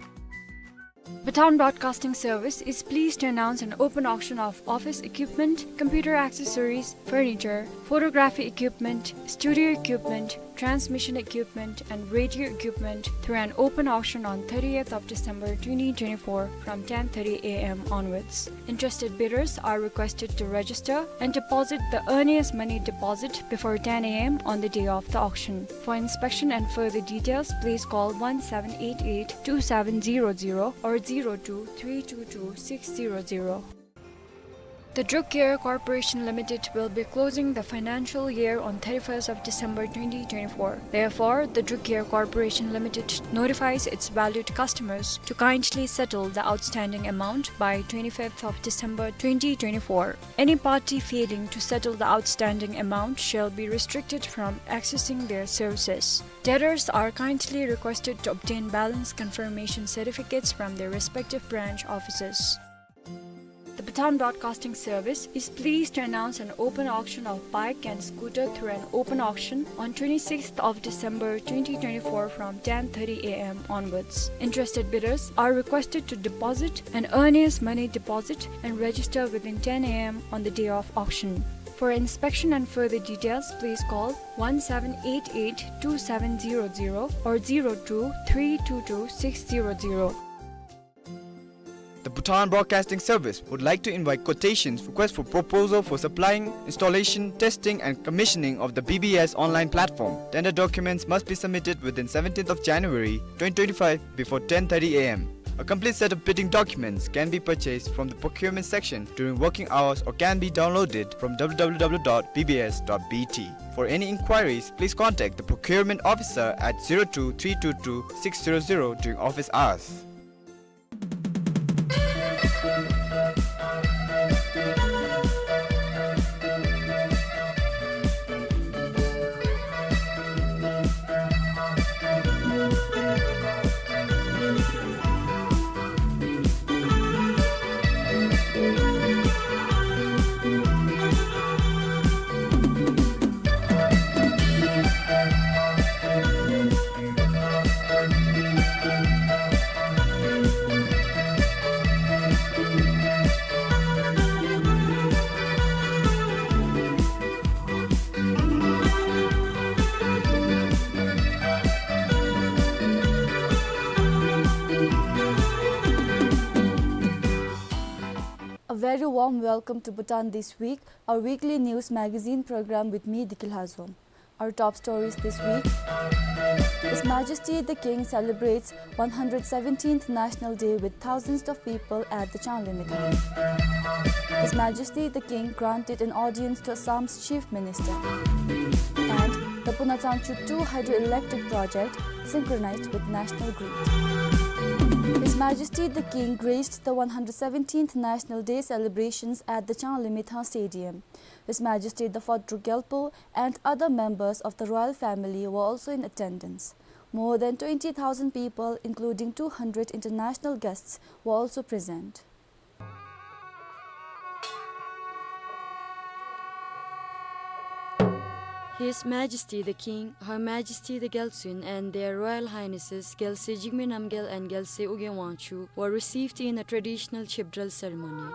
Bhutan Broadcasting Service is pleased to announce an open auction of office equipment, computer accessories, furniture, photography equipment, studio equipment, transmission equipment, and radio equipment through an open auction on thirtieth of December twenty twenty-four from ten thirty A M onwards. Interested bidders are requested to register and deposit the earnest money deposit before ten A M on the day of the auction. For inspection and further details, please call one seven eight eight two seven zero zero or zero two three two two six zero zero. The Druk Care Corporation Limited will be closing the financial year on thirty-first of December twenty twenty-four. Therefore, the Druk Care Corporation Limited notifies its valued customers to kindly settle the outstanding amount by twenty-fifth of December twenty twenty-four. Any party failing to settle the outstanding amount shall be restricted from accessing their services. Debtors are kindly requested to obtain balance confirmation certificates from their respective branch offices. The Bhutan Broadcasting Service is pleased to announce an open auction of bike and scooter through an open auction on twenty-sixth of December twenty twenty-four from ten thirty A M onwards. Interested bidders are requested to deposit an earnest money deposit and register within ten A M on the day of auction. For inspection and further details, please call one seven eight eight two seven zero zero or zero two three two two six zero zero. The Bhutan Broadcasting Service would like to invite quotations, request for proposal for supplying, installation, testing, and commissioning of the B B S online platform. Tender documents must be submitted within seventeenth of January twenty twenty-five before ten thirty A M. A complete set of bidding documents can be purchased from the procurement section during working hours or can be downloaded from W W W dot B B S dot B T. For any inquiries, please contact the procurement officer at zero two three two two six zero zero during office hours. A very warm welcome to Bhutan This Week, our weekly news magazine program with me, Diki Lhazom. Our top stories this week. His Majesty the King celebrates one hundred seventeenth National Day with thousands of people at the Changlimithang. His Majesty the King granted an audience to Assam's Chief Minister. And the Punachangchu two hydroelectric project synchronized with national grid. His Majesty the King graced the one hundred seventeenth National Day celebrations at the Changlimithang Stadium. His Majesty the Fourth Druk Gyalpo and other members of the royal family were also in attendance. More than twenty thousand people, including two hundred international guests, were also present. His Majesty the King, Her Majesty the Gyaltsuen, and Their Royal Highnesses Gyaltsuen Jigme Namgyal and Gyaltsuen Ugyen Wangchuck were received in a traditional chepdral ceremony.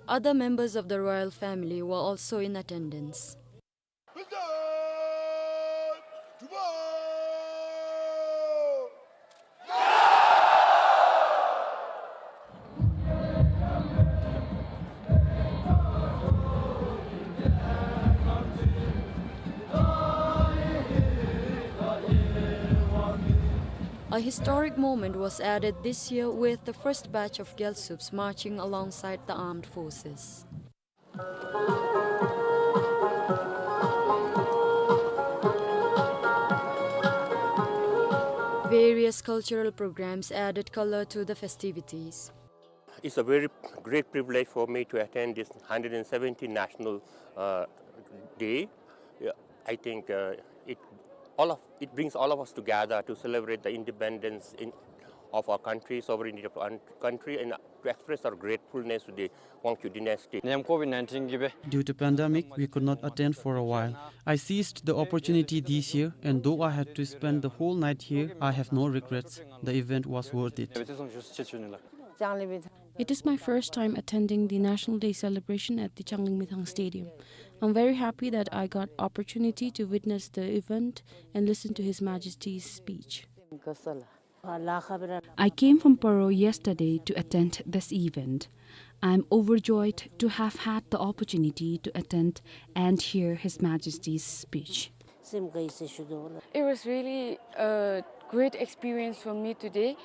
Other members of the royal family were also in attendance. A historic moment was added this year with the first batch of Gyalsups marching alongside the armed forces. Various cultural programs added color to the festivities. It's a very great privilege for me to attend this hundred and seventieth National, uh, Day. Yeah, I think, uh, it, all of, it brings all of us together to celebrate the independence in, of our country, sovereignty of our country, and to express our gratefulness to the Wangchuck dynasty. Niam COVID nineteen གིས་སྦེ། Due to pandemic, we could not attend for a while. I seized the opportunity this year, and though I had to spend the whole night here, I have no regrets. The event was worth it. It is my first time attending the National Day celebration at the Changlimithang Stadium. I'm very happy that I got opportunity to witness the event and listen to His Majesty's speech. I came from Paro yesterday to attend this event. I'm overjoyed to have had the opportunity to attend and hear His Majesty's speech. It was really a great experience for me today,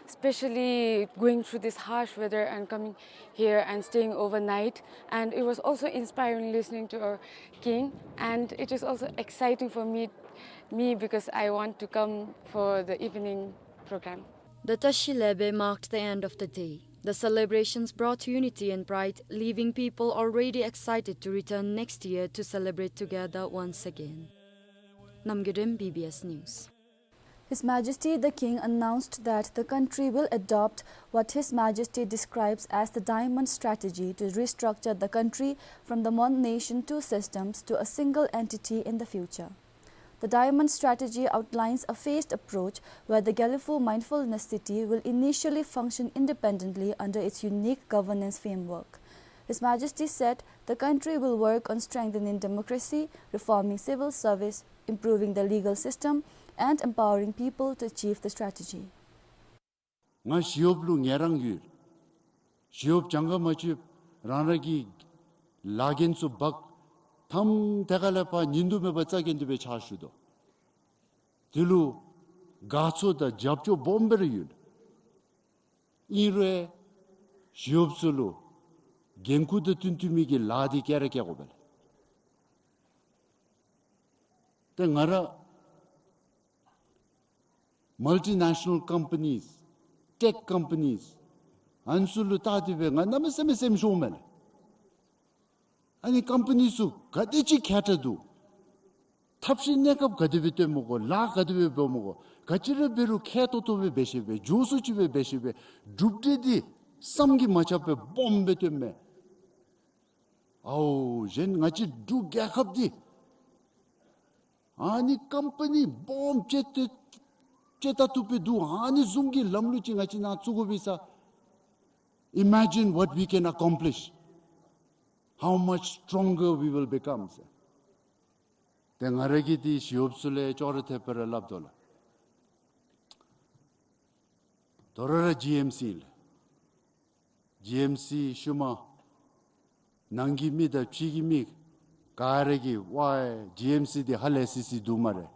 especially going through this harsh weather and coming here and staying overnight. And it was also inspiring listening to our king. And it is also exciting for me, me because I want to come for the evening program. The Tashi Lebe marked the end of the day. The celebrations brought unity and pride, leaving people already excited to return next year to celebrate together once again. Namgay Rim, B B S News. His Majesty the King announced that the country will adopt what His Majesty describes as the Diamond Strategy to restructure the country from the one nation, two systems to a single entity in the future. The Diamond Strategy outlines a phased approach where the Gelephu Mindfulness City will initially function independently under its unique governance framework. His Majesty said the country will work on strengthening democracy, reforming civil service, improving the legal system, and empowering people to achieve the strategy. ང་ཞི་གཡོགཔ་ལུ་ངལ་རངས་ཡོད། ཞི་གཡོགཔ་གྱངས་ཁ་མ་ཆོདཔ་རང་རང་གི་ལཱ་འགན་ཚུ་འབག་ཐམ་དེ་ཁ་ལས་ཕར་ཉིན་དུ་མེད་པར་རྩ་འགེངས་ཏེ་སྦེ་ཕྱག་ཞུ་དོ། དེ་ལུ་དགའ་ཚོར་དང་རྒྱབ་སྐྱོར་སྦོམ་སྦེ་ར་ཡོད། ཨིན་རུང་ཞི་གཡོགཔ་ཚུ་ལུ་འགན་ཁུར་དང་བསྟུན་བསྟུན་མི་གི་ལཱ་འདི་བཀལ་ར་བཀལ་དགོ་པས་ལགས། ཏེ་ང་ར་multinational companies, tech companies ཨ་ནི་ཚུ་ལུ་བལྟ་སྟེ་སྦེ་ང་གནམ་མེད་ས་མེད་སེམས་ཤོརཝ་མས་ལགས། ཨ་ནི་ཀམ་པ་ནི་ཚུ་ག་དེ་ཅིག་མཁས་དྲགས་འདུག། ཐབས་ཤེས་གནས་སྐབས་ག་དེ་སྦེ་སྟོནམ་དགོ། ལཱ་ག་དེ་སྦེ་འབདཝ་དགོ། ག་ཅི་ར་འབད་རུང་མཁས་ཏོག་ཏོ་སྦེ་འབད་ཤེས་པས། མགྱོགས་སུ་ཅིག་སྦེ་འབད་ཤེས་པས། གྲུབ་འབྲས་འདི་བསམ་གྱིས་མ་ཁྱབ་པའི་སྦོམ་སྦེ་སྟོནམ་མས། ཨའོ་གཞན་ང་བཅས་འབྲུག་རྒྱལ་ཁབ་འདི་ཨ་ནི་ཀམ་པ་ནི་སྦོམ་ཅིག་ཏེ་ཅིག་ད་བཏུབ་པས་འདུག། ཨ་ནི་བཟུམ་གྱི་ལམ་ལུགས་ཅིག་ང་བཅས་ནང་བཙུགས་དགོ་པས་ས། Imagine what we can accomplish, how much stronger we will become ཟེར། ཏེ་ང་ར་གིས་འདི་ཞི་གཡོགཔ་ཚུ་ལུ་ཅོག་ར་འཐདཔ་སྦེ་ར་སླབ་དོ་ལགས། དོ་རུང་ར་ཇི་ཨེམ་སི་ཨིན་ལགས། ཇི་ཨེམ་སི་ཤུལ་མ་ནང་གི་མི་དང་ཕྱི་གི་མི་ག་ར་གིས་ཝའི་ཇི་ཨེམ་སི་འདི་ཧ་ལས་སི་སི་འདུག་སྨ་རེ།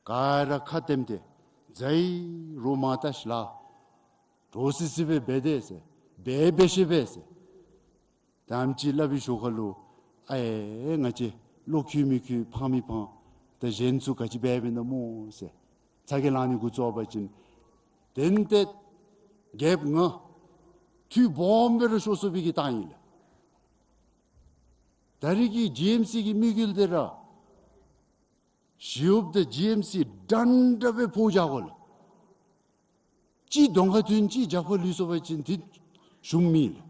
ག་ར་ཁ་བསྟནམ་ཏེ་ཛའི་རོགས་མ་བལྟ་ཤིག་ལགས། འདྲོག་སི་སི་སྦེ་འབད་དེས་ཟེར། འབད་འབད་ཤེས་པས་ཟེར། ད་ཨེམ་ཅིག་སླབ་པའི་ཞོར་ཁ་ལུ་ཨའེ་ང་བཅས་བློ་འཁྱུད་མི་འཁྱུད་ཕངས་མི་ཕངས། ད་གཞན་ཚུ་ག་ཅི་འབད་འབདཝ་ཨིན་ན་སྨོ་ཟེར་ཚ་གྱང་ལང་ནི་འགོ་བཙུགས་པ་ཅིན་ཏན་ཏན་རྒྱལཔོ་ང་འཐུས་སྦོམ་སྦེ་ར་ཤོར་སོང་བའི་གི་རྟགས་ཨིན་ལགས། ད་རེས་ཀྱི་ཇི་ཨེམ་སི་གི་དམིགས་ཡུལ་འདི་ར་ཞི་གཡོགཔ་དང་ཇི་ཨེམ་སི་འདྲན་འདྲ་སྦེ་ཕོག་བཞག་དགོ་ལགས། གཅིག་གདོང་ཁར་ཐོན་གཅིག་རྒྱབ་ཁར་ལུས་སོང་པ་ཅིན་འདི་ཞུམ་མི་ལགས།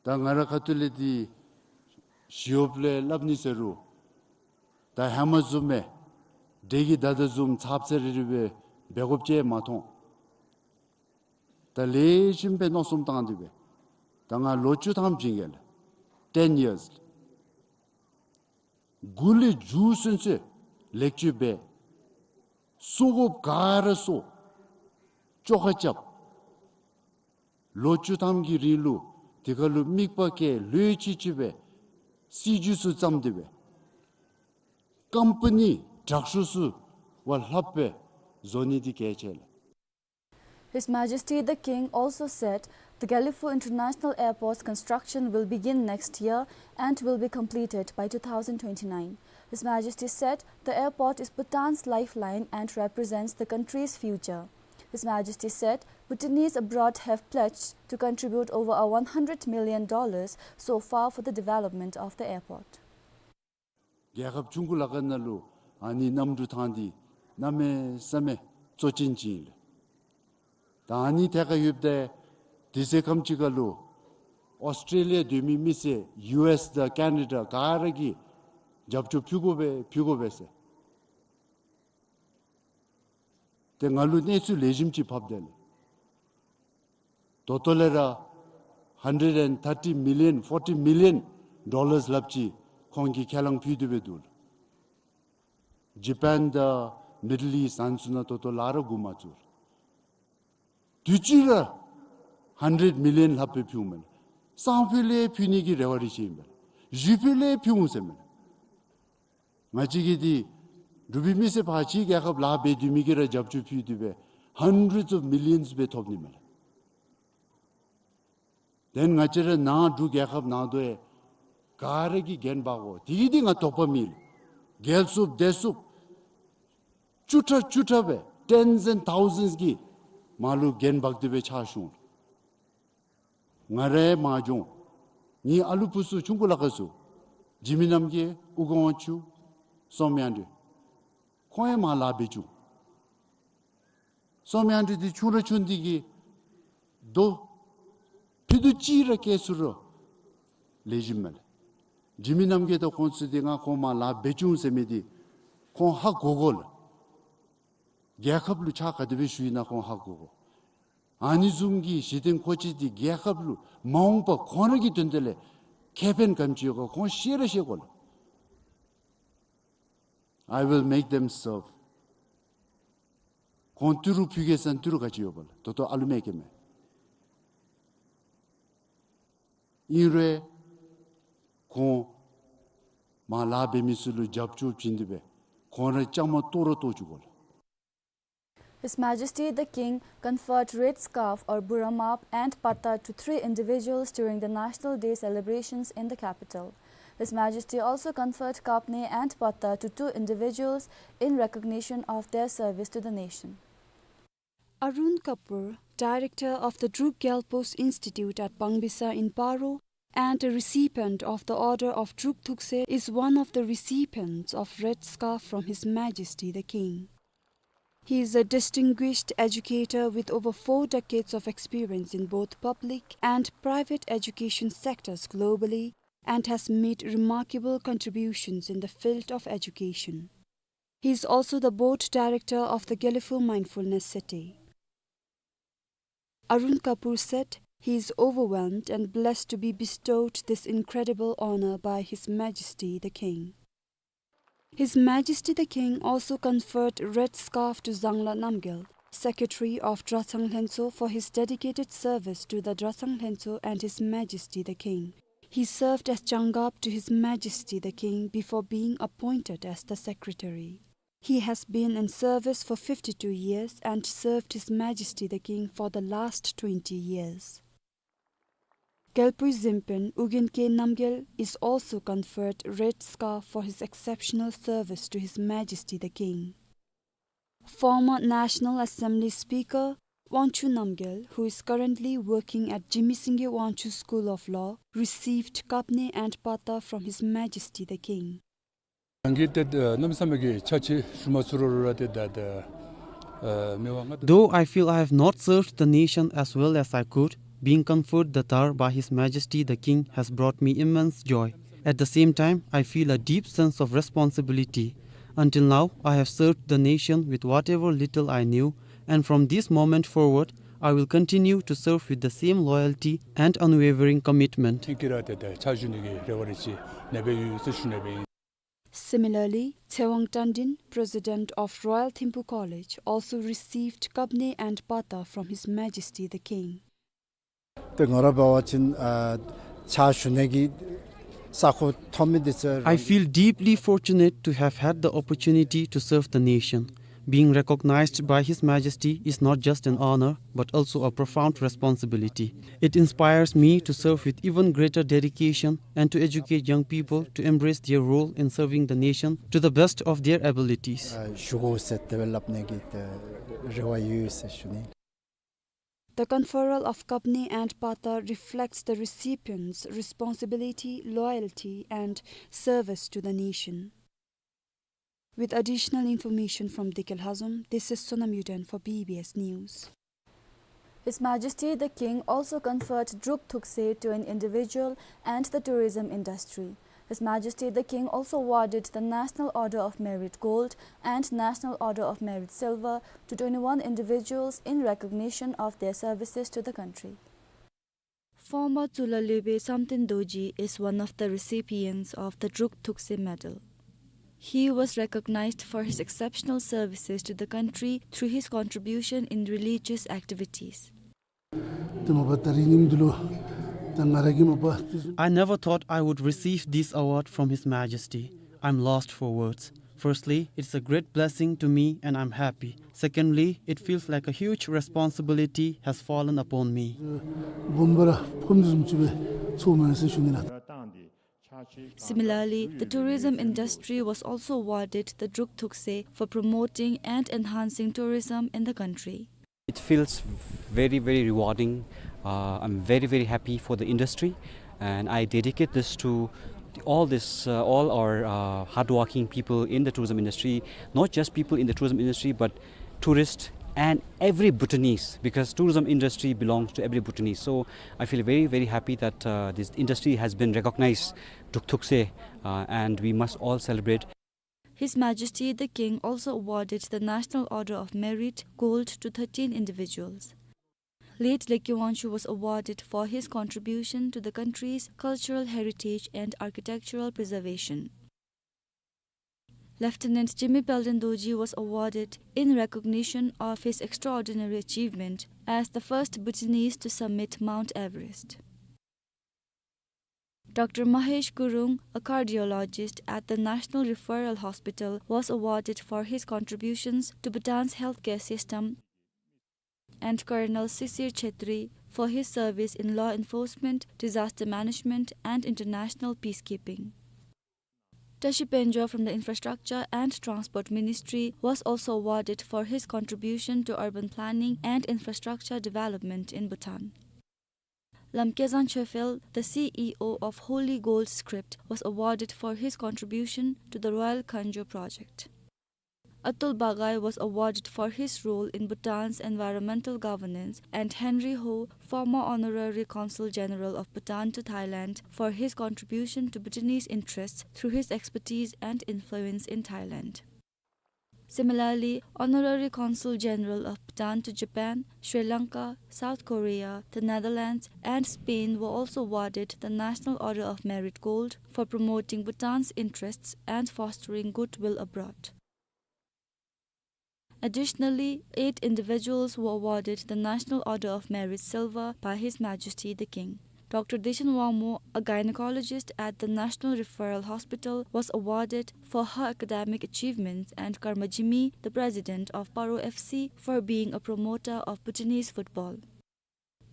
ད་ང་ར་ཁ་ཐུག་ལས་འདི་ཞི་གཡོགཔ་ལས་སླབ་ནི་ཟེར་རུང་ད་ཧེ་མ་བཟུམ་སྦེ་འདྲེ་གིས་བདའ་དོ་བཟུམ་ཚབ་ཚ་རི་རི་སྦེ་འབད་དགོཔ་ཅིག་མ་མཐོང་། ད་ལེགས་ཤོམ་སྦེ་མནོ་བསམ་བཏང་སྟེ་སྦེ་ད་ང་ལོ་བཅུ་ཐམ་བྱིན་གེ་ལགས། Ten years། དགུ་ལས་མཇུག་སོང་ཚེ་ལེགས་བཅོས་འབད། གསོ་དགོཔ་ག་ར་གསོ། བཅོ་ཁ་རྐྱབ། ལོ་བཅུ་ཐམ་གྱི་རིང་ལུ་དེ་ཁར་ལུ་དམིགས་པ་བསྐྱེད་ལྷོད་ཅིག་ཅིག་སྦེ་སྲིད་བྱུས་ཚུ་བརྩམས་ཏེ་སྦེ་ཀམ་པ་ནི་ དྲག་ཤོས་ཚུ་བ་ལྷགཔ་སྦེ་བཟོ་ནི་འདི་གལ་ཆེ་ལགས། His Majesty the King also said the Gelephu International Airport's construction will begin next year and will be completed by two thousand twenty-nine. His Majesty said the airport is Bhutan's lifeline and represents the country's future. His Majesty said Bhutanese abroad have pledged to contribute over a one hundred million dollars so far for the development of the airport. རྒྱལ་ཁབ་ཆུང་ཀུ་ལ་ཁ་ནང་ལུ་ཨ་ནི་གནམ་གྲུ་ཐང་འདི་གནམ་མེད་ས་མེད་གཙོ་ཅན་ཅིག་ཨིན་ལགས། ད་ཨ་ནི་ཐད་ཁར་ཡོདཔ་ད་དུས་ཚོད་ཁམ་ཅིག་ཁར་ལུ་ཨོསི་ཊྲེ་ལི་ཡ་སྡོད་མི་མི་སེར་ཡུ་ཨེསི་དང་ཀེ་ན་ཌ་ག་ར་གིས་རྒྱབ་སྐྱོར་ཕུལ་དགོ་པས་ཕུལ་དགོ་པས་ཟེར། ཏེ་ང་ལུ་གནས་ཚུལ་ལེགས་ཤོམ་ཅིག་ཕབ་དེས་ལགས། ད་ལྟོ་ལས་ར་hundred and thirty million, forty million dollars ལྷགཔ་ཅིག་ཁོང་གིས་ཁས་བླངས་ཕུལ་ཏེ་སྦེ་འདུག་ལགས། ཇ་པཱན་དང་མིཌལ་ཨིསཊ་ཨ་ནི་ཚུ་ནང་ད་ལྟོ་ལཱ་ར་འགོ་མ་བཙུགས་ལགས། དུས་ཅི་ར་hundred million ལྷགཔ་སྦེ་ཕུལཝ་མས་ལགས། སང་ཕོད་ལས་ཕུལ་ནི་གི་རེ་བ་རེ་ཆེ་ཨིན་པས་ལགས། གཞེས་ཕོད་ལས་ཕུལ་འོང་ཟེར་མས་ལགས། ང་བཅས་ཀྱི་འདི་འབྲུག་པའི་མི་སེར་ཕར་ཕྱི་རྒྱལ་ཁབ་ལཱ་འབད་སྡོད་མི་གིས་ར་རྒྱབ་སྐྱོར་ཕུལ་ཏེ་སྦེ་hundreds of millions སྦེ་ཐོབ་ནི་མས་ལགས། དེ་ལས་ང་བཅས་ར་ནཱ་འབྲུག་རྒྱལ་ཁབ་ནང་དོ་ཡང་ག་ར་གིས་འགན་འབག་དགོ། དེ་གིས་འདི་ང་དོགས་པ་མེད་ལགས། རྒྱལ་སོངམ་དེ་སོངམ་བཅུ་ཕྲག་བཅུ་ཕྲག་སྦེ་tens and thousands གིས་མར་ལུ་འགན་འབག་སྟེ་སྦེ་ཕྱག་ཞུ་འོང་། ང་རའི་མ་འགྱོ། ངེའི་ཨ་ལུ་བུ་ཚུ་ཆུང་ཀུ་ལ་ཁ་ཚུ་འཇིགས་མེད་རྣམ་རྒྱལ་ཨོ་རྒྱན་དབང་ཕྱུག་བསོད་དམན་དབང་འདུས། ཁོང་ཡང་མར་ལཱ་འབད་བཅུག། བསོད་དམན་དབང་འདུས་འདི་ཆུང་ར་ཆུང་འདི་གིས་རྡོ་ཕྱེད་དོ་ཅིག་ར་བཀལ་ཚུགས་རུང་ལེགས་ཤོམ་མས་ལགས། འཇིགས་མེད་རྣམ་རྒྱལ་དང་ཁོང་ཚུ་འདི་ང་ཁོང་མར་ལཱ་འབད་བཅུག་ཟེར་མི་འདི་ཁོང་ཧ་གོ་དགོ་ལགས། རྒྱལ་ཁབ་ལུ་ཕྱག་ག་དེ་སྦེ་ཞུ་ཡི་ན་ཁོང་ཧ་གོ་དགོ། ཨ་ནི་བཟུམ་གྱི་གཞི་རྟེན་མཁོ་ཆས་འདི་རྒྱལ་ཁབ་ལུ་མ་འོངས་པ་ཁོང་ར་གི་དོན་དག་ལས་ཁེ་ཕན་ག་དེམ་ཅིག་ཡོད་ག་ཁོང་ཤེས་ར་ཤེས་དགོ་ལགས། I will make them serve. ཁོང་ཏི་རུ་ཕུལ་གེ་ཟེར་ན་ཏི་རུ་ག་ཅི་ཡོདཔ་ལགས། ད་ལྟོ་ཨ་ལུ་མེད་ཀྱི་མས། ཨིན་རུང་ཁོང་མར་ལཱ་འབད་མི་ཚུ་ལུ་རྒྱབ་སྐྱོར་བྱིན་ཏེ་སྦེ་ཁོང་ར་བཅའ་མར་གཏོགས་ར་གཏོགས་བཅུག་དགོ་ལགས། His Majesty the King conferred Red Scarf or Burra Map and Patta to three individuals during the National Day celebrations in the capital. His Majesty also conferred Kapne and Patta to two individuals in recognition of their service to the nation. Arun Kapoor, director of the Druk Gyalpo's Institute at Bangbisa in Paro and a recipient of the Order of Druk Thukse, is one of the recipients of Red Scarf from His Majesty the King. He is a distinguished educator with over four decades of experience in both public and private education sectors globally and has made remarkable contributions in the field of education. He is also the board director of the Gelephu Mindfulness City. Arun Kapoor said he is overwhelmed and blessed to be bestowed this incredible honor by His Majesty the King. His Majesty the King also conferred red scarf to Zangla Namgyel, secretary of Drachang Lhencho, for his dedicated service to the Drachang Lhencho and His Majesty the King. He served as Jangab to His Majesty the King before being appointed as the secretary. He has been in service for fifty-two years and served His Majesty the King for the last twenty years. Gyalpoi Zingpen Ugyen K Namgyel is also conferred red scarf for his exceptional service to His Majesty the King. Former National Assembly Speaker Wangchuk Namgyel, who is currently working at Jigme Singye Wangchuk School of Law, received kapne and patta from His Majesty the King. ང་གིས་ཏེ་གནམ་མེད་ས་མེད་ཀྱི་ཕྱག་ཕྱིད་ཞུ་མ་ཚུགས་རུང་ར་ཏེ་ད་ད་མི་དབང་མངའ་བདག Though I feel I have not served the nation as well as I could, being conferred the dhar by His Majesty the King has brought me immense joy. At the same time, I feel a deep sense of responsibility. Until now, I have served the nation with whatever little I knew, and from this moment forward, I will continue to serve with the same loyalty and unwavering commitment. ཁྱེད་ཀྱིས་ར་ཏེ་ད་ཕྱག་ཞུ་ནི་གི་རེ་བ་རེ་ཆེ་ནེ་སྦེ་ཡོད་ཟེར་ཞུ་ནི་སྦེ་ཨིན། Similarly, Tsewang Tandin, President of Royal Thimphu College, also received kapne and patta from His Majesty the King. ཏེ་ང་ར་འབད་བ་ཅིན་ཨ་ཕྱག་ཞུ་ནི་གི་ I feel deeply fortunate to have had the opportunity to serve the nation. Being recognized by His Majesty is not just an honor, but also a profound responsibility. It inspires me to serve with even greater dedication and to educate young people to embrace their role in serving the nation to the best of their abilities. ཨ་ཞུ་དགོ་ཟེར་དེ་སྦེ་སླབ་ནི་གི་ཏེ་རེ་བ་ཡོད་ཟེར་ཞུ་ནི། The conferral of Kabni and Pata reflects the recipient's responsibility, loyalty, and service to the nation. With additional information from Dikil Hazum, this is Sonam Yuden for B B S News. His Majesty the King also conferred Druk Thukse to an individual and the tourism industry. His Majesty the King also awarded the National Order of Merit Gold and National Order of Merit Silver to twenty-one individuals in recognition of their services to the country. Former Tsulalepe Samten Dorji is one of the recipients of the Druk Thukse Medal. He was recognized for his exceptional services to the country through his contribution in religious activities. ཏེ་མ་པ་ད་རིས་ཉིནམ་འདི་ལུ་ད་ང་ར་གིས་མ་པ་ཏེ། I never thought I would receive this award from His Majesty. I'm lost for words. Firstly, it's a great blessing to me and I'm happy. Secondly, it feels like a huge responsibility has fallen upon me. སྦོམ་སྦེ་ར་ཕོགཔ་བཟུམ་ཅིག་སྦེ་ཚོརཝ་མས་ཟེར་ཞུ་ནི་ལགས། Similarly, the tourism industry was also awarded the Druk Thukse for promoting and enhancing tourism in the country. It feels very, very rewarding. Uh, I'm very, very happy for the industry, and I dedicate this to all this, uh, all our, uh, hardworking people in the tourism industry, not just people in the tourism industry, but tourists and every Bhutanese, because tourism industry belongs to every Bhutanese. So I feel very, very happy that, uh, this industry has been recognized, Druk Thukse, uh, and we must all celebrate. His Majesty the King also awarded the National Order of Merit Gold to thirteen individuals. Late Lekki Wangchuck was awarded for his contribution to the country's cultural heritage and architectural preservation. Lieutenant Jigme Palden Dorji was awarded in recognition of his extraordinary achievement as the first Bhutanese to summit Mount Everest. Doctor Mahesh Gurung, a cardiologist at the National Referral Hospital, was awarded for his contributions to Bhutan's healthcare system, and Colonel Sisir Chhetri for his service in law enforcement, disaster management, and international peacekeeping. Tashi Pengjo from the Infrastructure and Transport Ministry was also awarded for his contribution to urban planning and infrastructure development in Bhutan. Lamkezang Chofel, the C E O of Holy Gold Script, was awarded for his contribution to the Royal Kangyo project. Atul Bagai was awarded for his role in Bhutan's environmental governance, and Henry Ho, former Honorary Consul General of Bhutan to Thailand, for his contribution to Bhutanese interests through his expertise and influence in Thailand. Similarly, Honorary Consul General of Bhutan to Japan, Sri Lanka, South Korea, the Netherlands, and Spain were also awarded the National Order of Merit Gold for promoting Bhutan's interests and fostering goodwill abroad. Additionally, eight individuals were awarded the National Order of Merit Silver by His Majesty the King. Doctor Deshan Wangmo, a gynecologist at the National Referral Hospital, was awarded for her academic achievements, and Karma Jigme, the president of Paro F C, for being a promoter of Bhutanese football.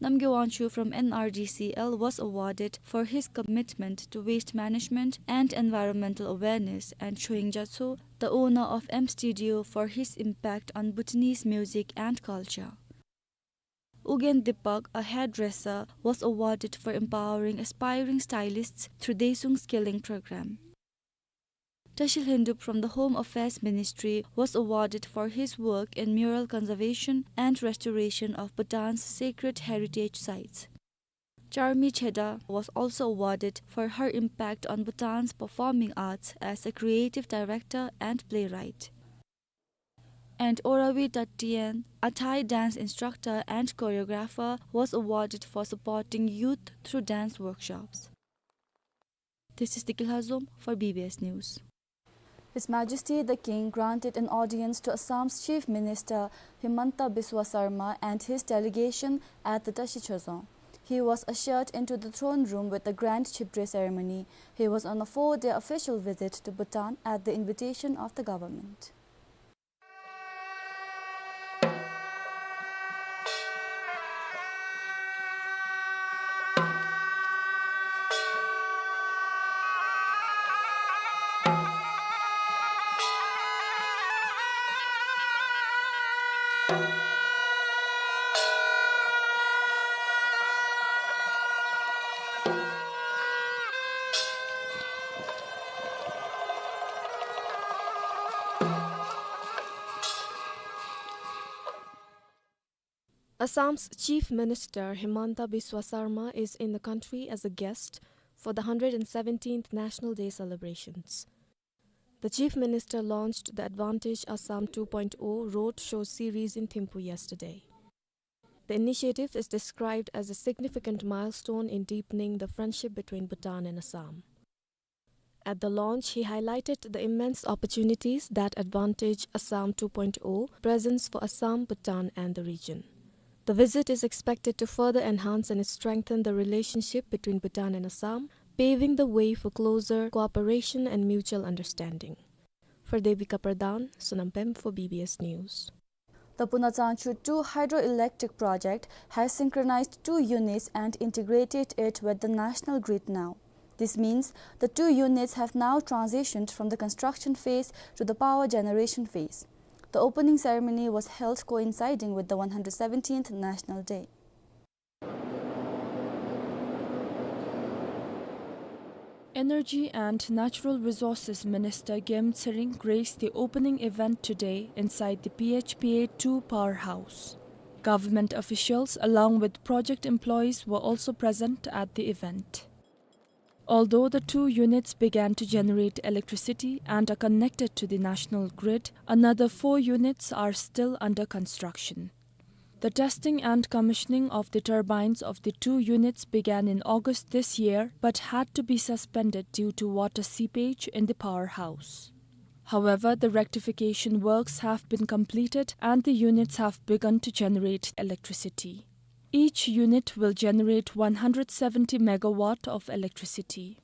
Namgay Wangchuk from N R D C L was awarded for his commitment to waste management and environmental awareness, and Choying Gyatso, the owner of M Studio, for his impact on Bhutanese music and culture. Ugyen Deepak, a hairdresser, was awarded for empowering aspiring stylists through Desuung Skilling Program. Tashi Lhendup from the Home Affairs Ministry was awarded for his work in mural conservation and restoration of Bhutan's sacred heritage sites. Charmi Cheda was also awarded for her impact on Bhutan's performing arts as a creative director and playwright. And Orawi Tatien, a Thai dance instructor and choreographer, was awarded for supporting youth through dance workshops. This is Dikil Hazum for B B S News. His Majesty the King granted an audience to Assam's Chief Minister Himanta Biswa Sarma and his delegation at the Tashi Chozon. He was ushered into the throne room with the grand chipdre ceremony. He was on a four-day official visit to Bhutan at the invitation of the government. Assam's Chief Minister Himanta Biswa Sarma is in the country as a guest for the hundred and seventeenth National Day celebrations. The Chief Minister launched the Advantage Assam two point oh roadshow series in Thimphu yesterday. The initiative is described as a significant milestone in deepening the friendship between Bhutan and Assam. At the launch, he highlighted the immense opportunities that Advantage Assam two point oh presents for Assam, Bhutan, and the region. The visit is expected to further enhance and strengthen the relationship between Bhutan and Assam, paving the way for closer cooperation and mutual understanding. For Devika Pradhan, Sonam Pem for B B S News. The Punachangchu two hydroelectric project has synchronized two units and integrated it with the national grid now. This means the two units have now transitioned from the construction phase to the power generation phase. The opening ceremony was held coinciding with the one hundred seventeenth National Day. Energy and Natural Resources Minister Gem Tsering graced the opening event today inside the P H P A two powerhouse. Government officials, along with project employees, were also present at the event. Although the two units began to generate electricity and are connected to the national grid, another four units are still under construction. The testing and commissioning of the turbines of the two units began in August this year, but had to be suspended due to water seepage in the powerhouse. However, the rectification works have been completed and the units have begun to generate electricity. Each unit will generate one hundred seventy megawatt of electricity.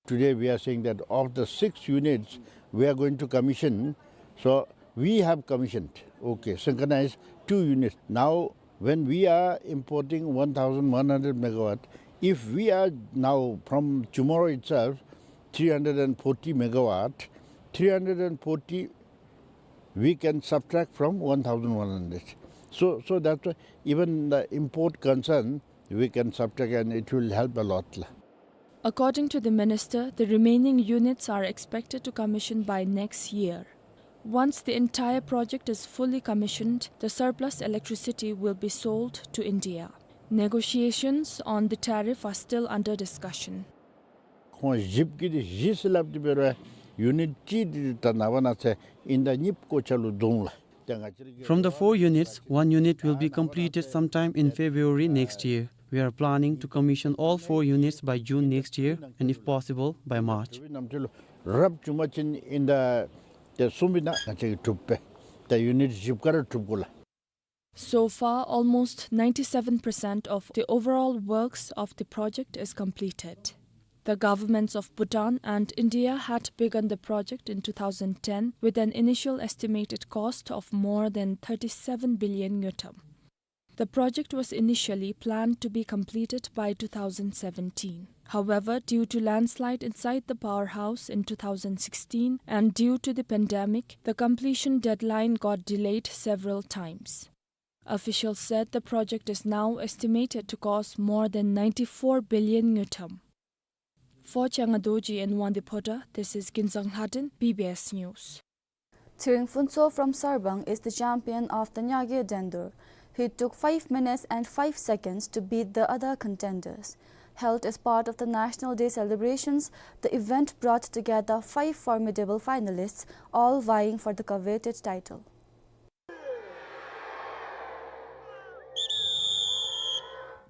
Today we are saying that of the six units we are going to commission, so we have commissioned, okay, synchronized two units. Now, when we are importing one thousand one hundred megawatt, if we are now from tomorrow itself, three hundred and forty megawatt, three hundred and forty we can subtract from one thousand one hundred. So, so that's why even the import concern, we can subtract and it will help a lot la. According to the minister, the remaining units are expected to commission by next year. Once the entire project is fully commissioned, the surplus electricity will be sold to India. Negotiations on the tariff are still under discussion. ཁོང་བཞི་གི་དེ་བཞི་ཟེར་སླབ་དེ་འབད་རུང་ཡུ་ནིཊ་གཅིག་དེ་ད་ནངས་པ་གནངས་ཚེ་ཨིན་ཟླ་གཉིས་པའི་སྐོར་ལུ་འདུག་ལགས། ཏེ་ང་བཅས་ར་གི From the four units, one unit will be completed sometime in February next year. We are planning to commission all four units by June next year and, if possible, by March. རབ་བྱུང་པ་ཅིན་ཨིན་ཟླ་དེ་གསུམ་པའི་ནང་ང་བཅས་ཀྱིས་གྲུབ་པས། ད་ཡུ་ནིཊ་བཞི་ག་ར་གྲུབ་དགོ་ལགས། So far, almost ninety-seven percent of the overall works of the project is completed. The governments of Bhutan and India had begun the project in two thousand ten with an initial estimated cost of more than thirty-seven billion ngultrum. The project was initially planned to be completed by two thousand seventeen. However, due to landslide inside the powerhouse in two thousand sixteen and due to the pandemic, the completion deadline got delayed several times. Officials said the project is now estimated to cost more than ninety-four billion ngultrum. For Changa Dorji and Wangdi Phota, this is Ginzang Lhadon, B B S News. Tshering Phuntsho from Sarbang is the champion of the Nyage Dendur. He took five minutes and five seconds to beat the other contenders. Held as part of the National Day celebrations, the event brought together five formidable finalists, all vying for the coveted title.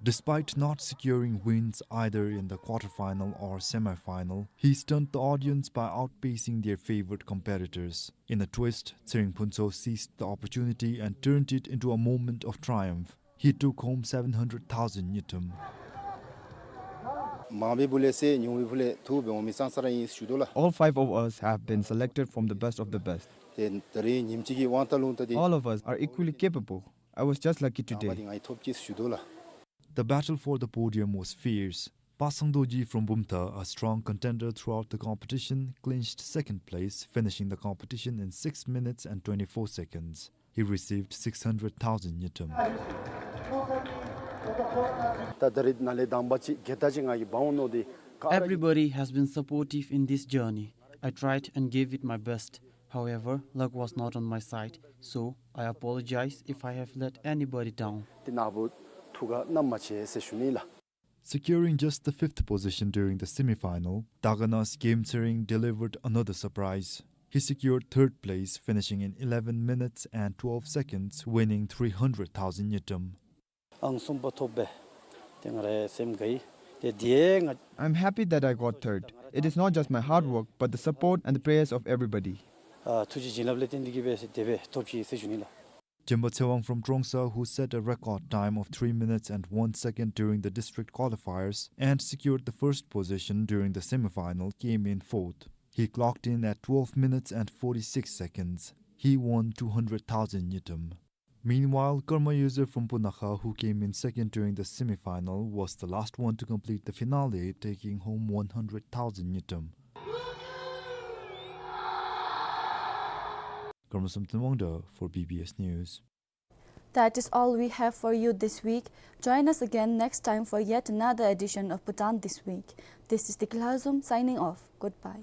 Despite not securing wins either in the quarter-final or semi-final, he stunned the audience by outpacing their favored competitors. In a twist, Tshering Phuntsho seized the opportunity and turned it into a moment of triumph. He took home seven hundred thousand ngultrum. མང་པའི་ཕུ་ལས་སེ་ཉུང་པའི་ཕུ་ལས་ཐུ་འབད་འོང་མི་ཙང་ཙ་ར་ཨིན་ཞུ་དོ་ལགས། All five of us have been selected from the best of the best. ཏེ་ད་རིས་ཉིནམ་གཅིག་གི་དབང་ཐང་ལུ་ད་འདི། All of us are equally capable. I was just lucky today. ང་འདི་ང་ཡི་ཐོབ་ཅི་ཞུ་དོ་ལགས། The battle for the podium was fierce. Pa Sangdorji from Bumthang, a strong contender throughout the competition, clinched second place, finishing the competition in six minutes and twenty-four seconds. He received six hundred thousand ngultrum. ད་ད་རིས་ནཱ་ལས་དང་པ་ཅིག་གེ་ད་ཅིག་ང་གིས་འབག་འོང་མནོ་སྟེ་ག་ར། Everybody has been supportive in this journey. I tried and gave it my best. However, luck was not on my side, so I apologize if I have let anybody down. ཏེ་ནཱ་བུ་ཐུགས་ཁར་བསྣམ་མ་ཆེ་ཟེར་ཞུ་ནི་ལགས། Securing just the fifth position during the semi-final, Daganas Kemtsering delivered another surprise. He secured third place, finishing in eleven minutes and twelve seconds, winning three hundred thousand ngultrum. ཨང་གསུམ་པ་ཐོབ་པས། ཏེ་ང་རའི་སེམས་དགའ་ཡི། ཏེ་དེ་ང་། I'm happy that I got third. It is not just my hard work, but the support and the prayers of everybody. ཨ་ཐུགས་རྗེ་བྱིན་རླབས་ལས་བརྟེན་ཏེ་གིས་སྦེ་དེ་སྦེ་ཐོབ་ཅི་ཟེར་ཞུ་ནི་ལགས། Jemba Tsewang from Trongsa, who set a record time of three minutes and one second during the district qualifiers and secured the first position during the semi-final, came in fourth. He clocked in at twelve minutes and forty-six seconds. He won two hundred thousand ngultrum. Meanwhile, Karma User from Punakha, who came in second during the semi-final, was the last one to complete the finale, taking home one hundred thousand ngultrum. Karma Samten Wangda for B B S News. That is all we have for you this week. Join us again next time for yet another edition of Bhutan This Week. This is Dikla Hazum signing off. Goodbye.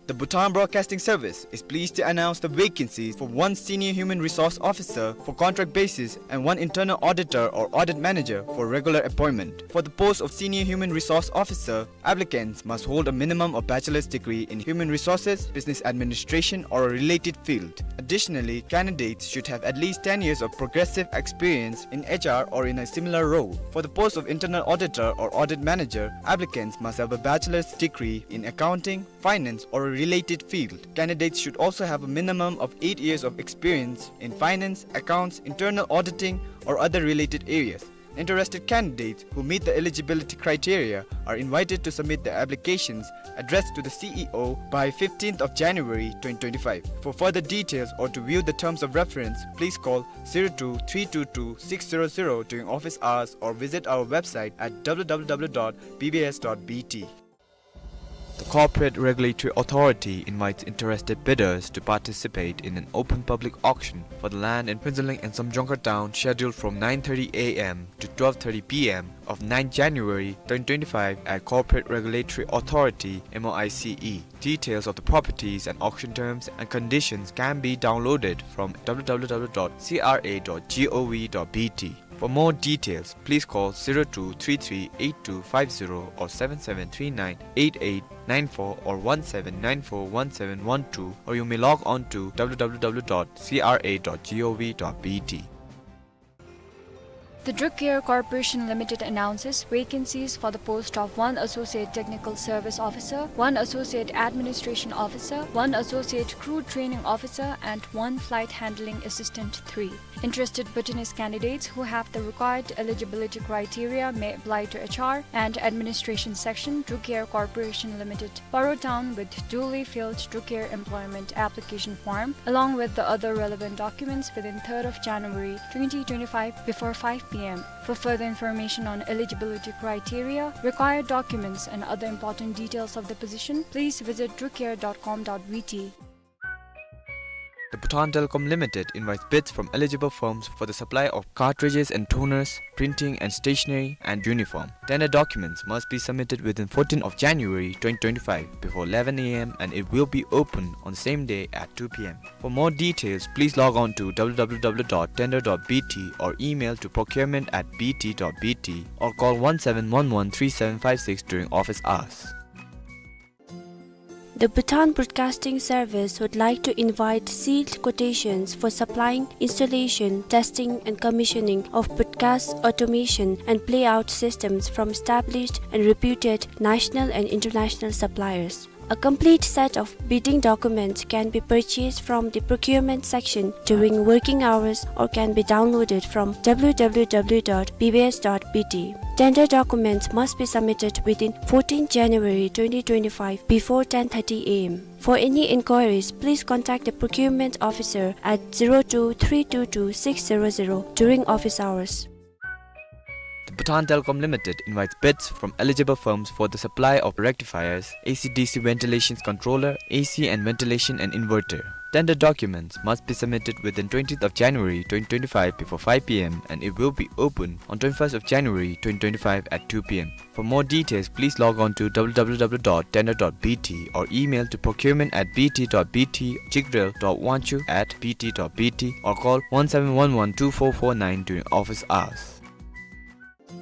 The Bhutan Broadcasting Service is pleased to announce the vacancies for one Senior Human Resource Officer for contract basis and one Internal Auditor or Audit Manager for regular appointment. For the post of Senior Human Resource Officer, applicants must hold a minimum of bachelor's degree in human resources, business administration, or a related field. Additionally, candidates should have at least ten years of progressive experience in H R or in a similar role. For the post of Internal Auditor or Audit Manager, applicants must have a bachelor's degree in accounting, finance, or a related field. Candidates should also have a minimum of eight years of experience in finance, accounts, internal auditing, or other related areas. Interested candidates who meet the eligibility criteria are invited to submit their applications addressed to the C E O by fifteenth of January twenty twenty-five. For further details or to view the terms of reference, please call zero two three two two six zero zero during office hours or visit our website at W W W dot B B S dot B T. The Corporate Regulatory Authority invites interested bidders to participate in an open public auction for the land in Phuentsholing and Samjongkhar Town, scheduled from nine thirty A M to twelve thirty P M of ninth January twenty twenty-five at Corporate Regulatory Authority, M O I C E. Details of the properties and auction terms and conditions can be downloaded from W W W dot C R A dot gov dot B T. For more details, please call zero two three three eight two five zero or seven seven three nine eight eight nine four or one seven nine four one seven one two, or you may log on to W W W dot C R A dot gov dot B T. The Druk Air Corporation Limited announces vacancies for the post of one Associate Technical Service Officer, one Associate Administration Officer, one Associate Crew Training Officer, and one Flight Handling Assistant three. Interested Bhutanese candidates who have the required eligibility criteria may apply to H R and Administration Section, Druk Air Corporation Limited, Paro Town, with duly filled Druk Air employment application form, along with the other relevant documents within third of January twenty twenty-five before five P M. For further information on eligibility criteria, required documents, and other important details of the position, please visit druk air dot com dot B T. Bhutan Telecom Limited invites bids from eligible firms for the supply of cartridges and toners, printing and stationery, and uniform. Tender documents must be submitted within fourteenth of January twenty twenty-five before eleven A M and it will be open on the same day at two P M. For more details, please log on to W W W dot tender dot B T or email to procurement at B T dot B T or call one seven one one three seven five six during office hours. The Bhutan Broadcasting Service would like to invite sealed quotations for supplying, installation, testing, and commissioning of broadcast automation and playout systems from established and reputed national and international suppliers. A complete set of bidding documents can be purchased from the procurement section during working hours or can be downloaded from W W W dot B B S dot B T. Tender documents must be submitted within fourteenth January twenty twenty-five before ten thirty A M. For any inquiries, please contact the procurement officer at zero two three two two six zero zero during office hours. The Bhutan Telecom Limited invites bids from eligible firms for the supply of rectifiers, A C D C ventilation controller, A C and ventilation and inverter. Tender documents must be submitted within twentieth of January twenty twenty-five before five P M and it will be open on twenty-first of January twenty twenty-five at two P M. For more details, please log on to W W W dot tender dot B T or email to procurement at B T dot B T, Jigdrel dot Wanchuk at B T dot B T or call one seven one one two four four nine during office hours.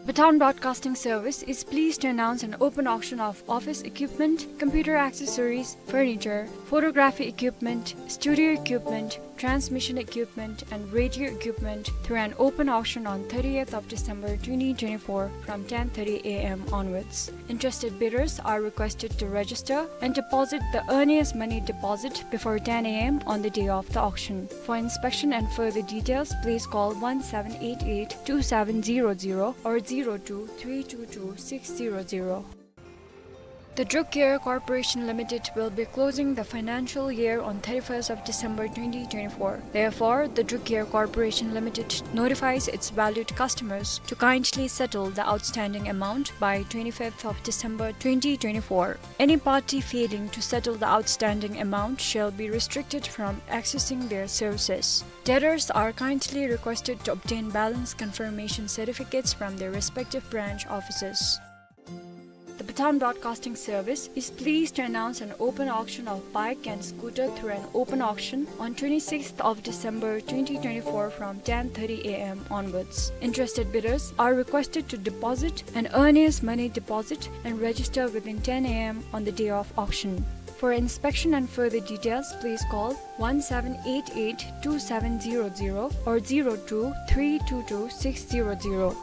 Bhutan Broadcasting Service is pleased to announce an open auction of office equipment, computer accessories, furniture, photography equipment, studio equipment, transmission equipment, and radio equipment through an open auction on thirtieth of December twenty twenty-four from ten thirty A M onwards. Interested bidders are requested to register and deposit the earliest money deposit before ten A M on the day of the auction. For inspection and further details, please call one seven eight eight two seven zero zero or zero two three two two six zero zero. The Druk Air Corporation Limited will be closing the financial year on thirty-first of December twenty twenty-four. Therefore, the Druk Air Corporation Limited notifies its valued customers to kindly settle the outstanding amount by twenty-fifth of December twenty twenty-four. Any party failing to settle the outstanding amount shall be restricted from accessing their services. Debtors are kindly requested to obtain balance confirmation certificates from their respective branch offices. The Bhutan Broadcasting Service is pleased to announce an open auction of bike and scooter through an open auction on twenty-sixth of December twenty twenty-four from ten thirty A M onwards. Interested bidders are requested to deposit an earliest money deposit and register within ten A M on the day of auction. For inspection and further details, please call one seven eight eight two seven zero zero or zero two three two two six zero zero.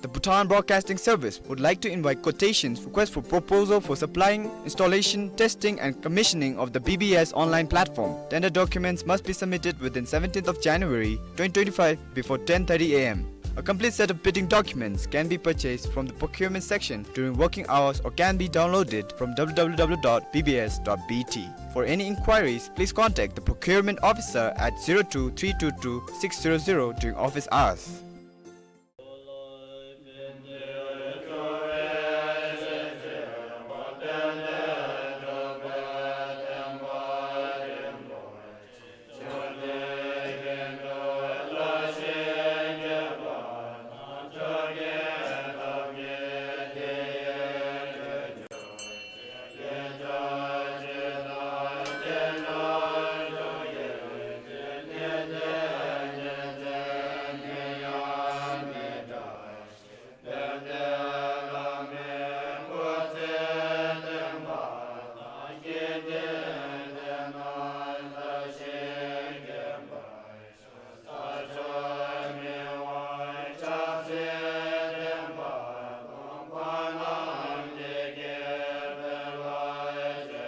The Bhutan Broadcasting Service would like to invite quotations, request for proposal for supplying, installation, testing and commissioning of the B B S online platform. Tender documents must be submitted within seventeenth of January twenty twenty-five before ten thirty A M. A complete set of bidding documents can be purchased from the procurement section during working hours or can be downloaded from W W W dot B B S dot B T. For any inquiries, please contact the procurement officer at zero two three two two six zero zero during office hours.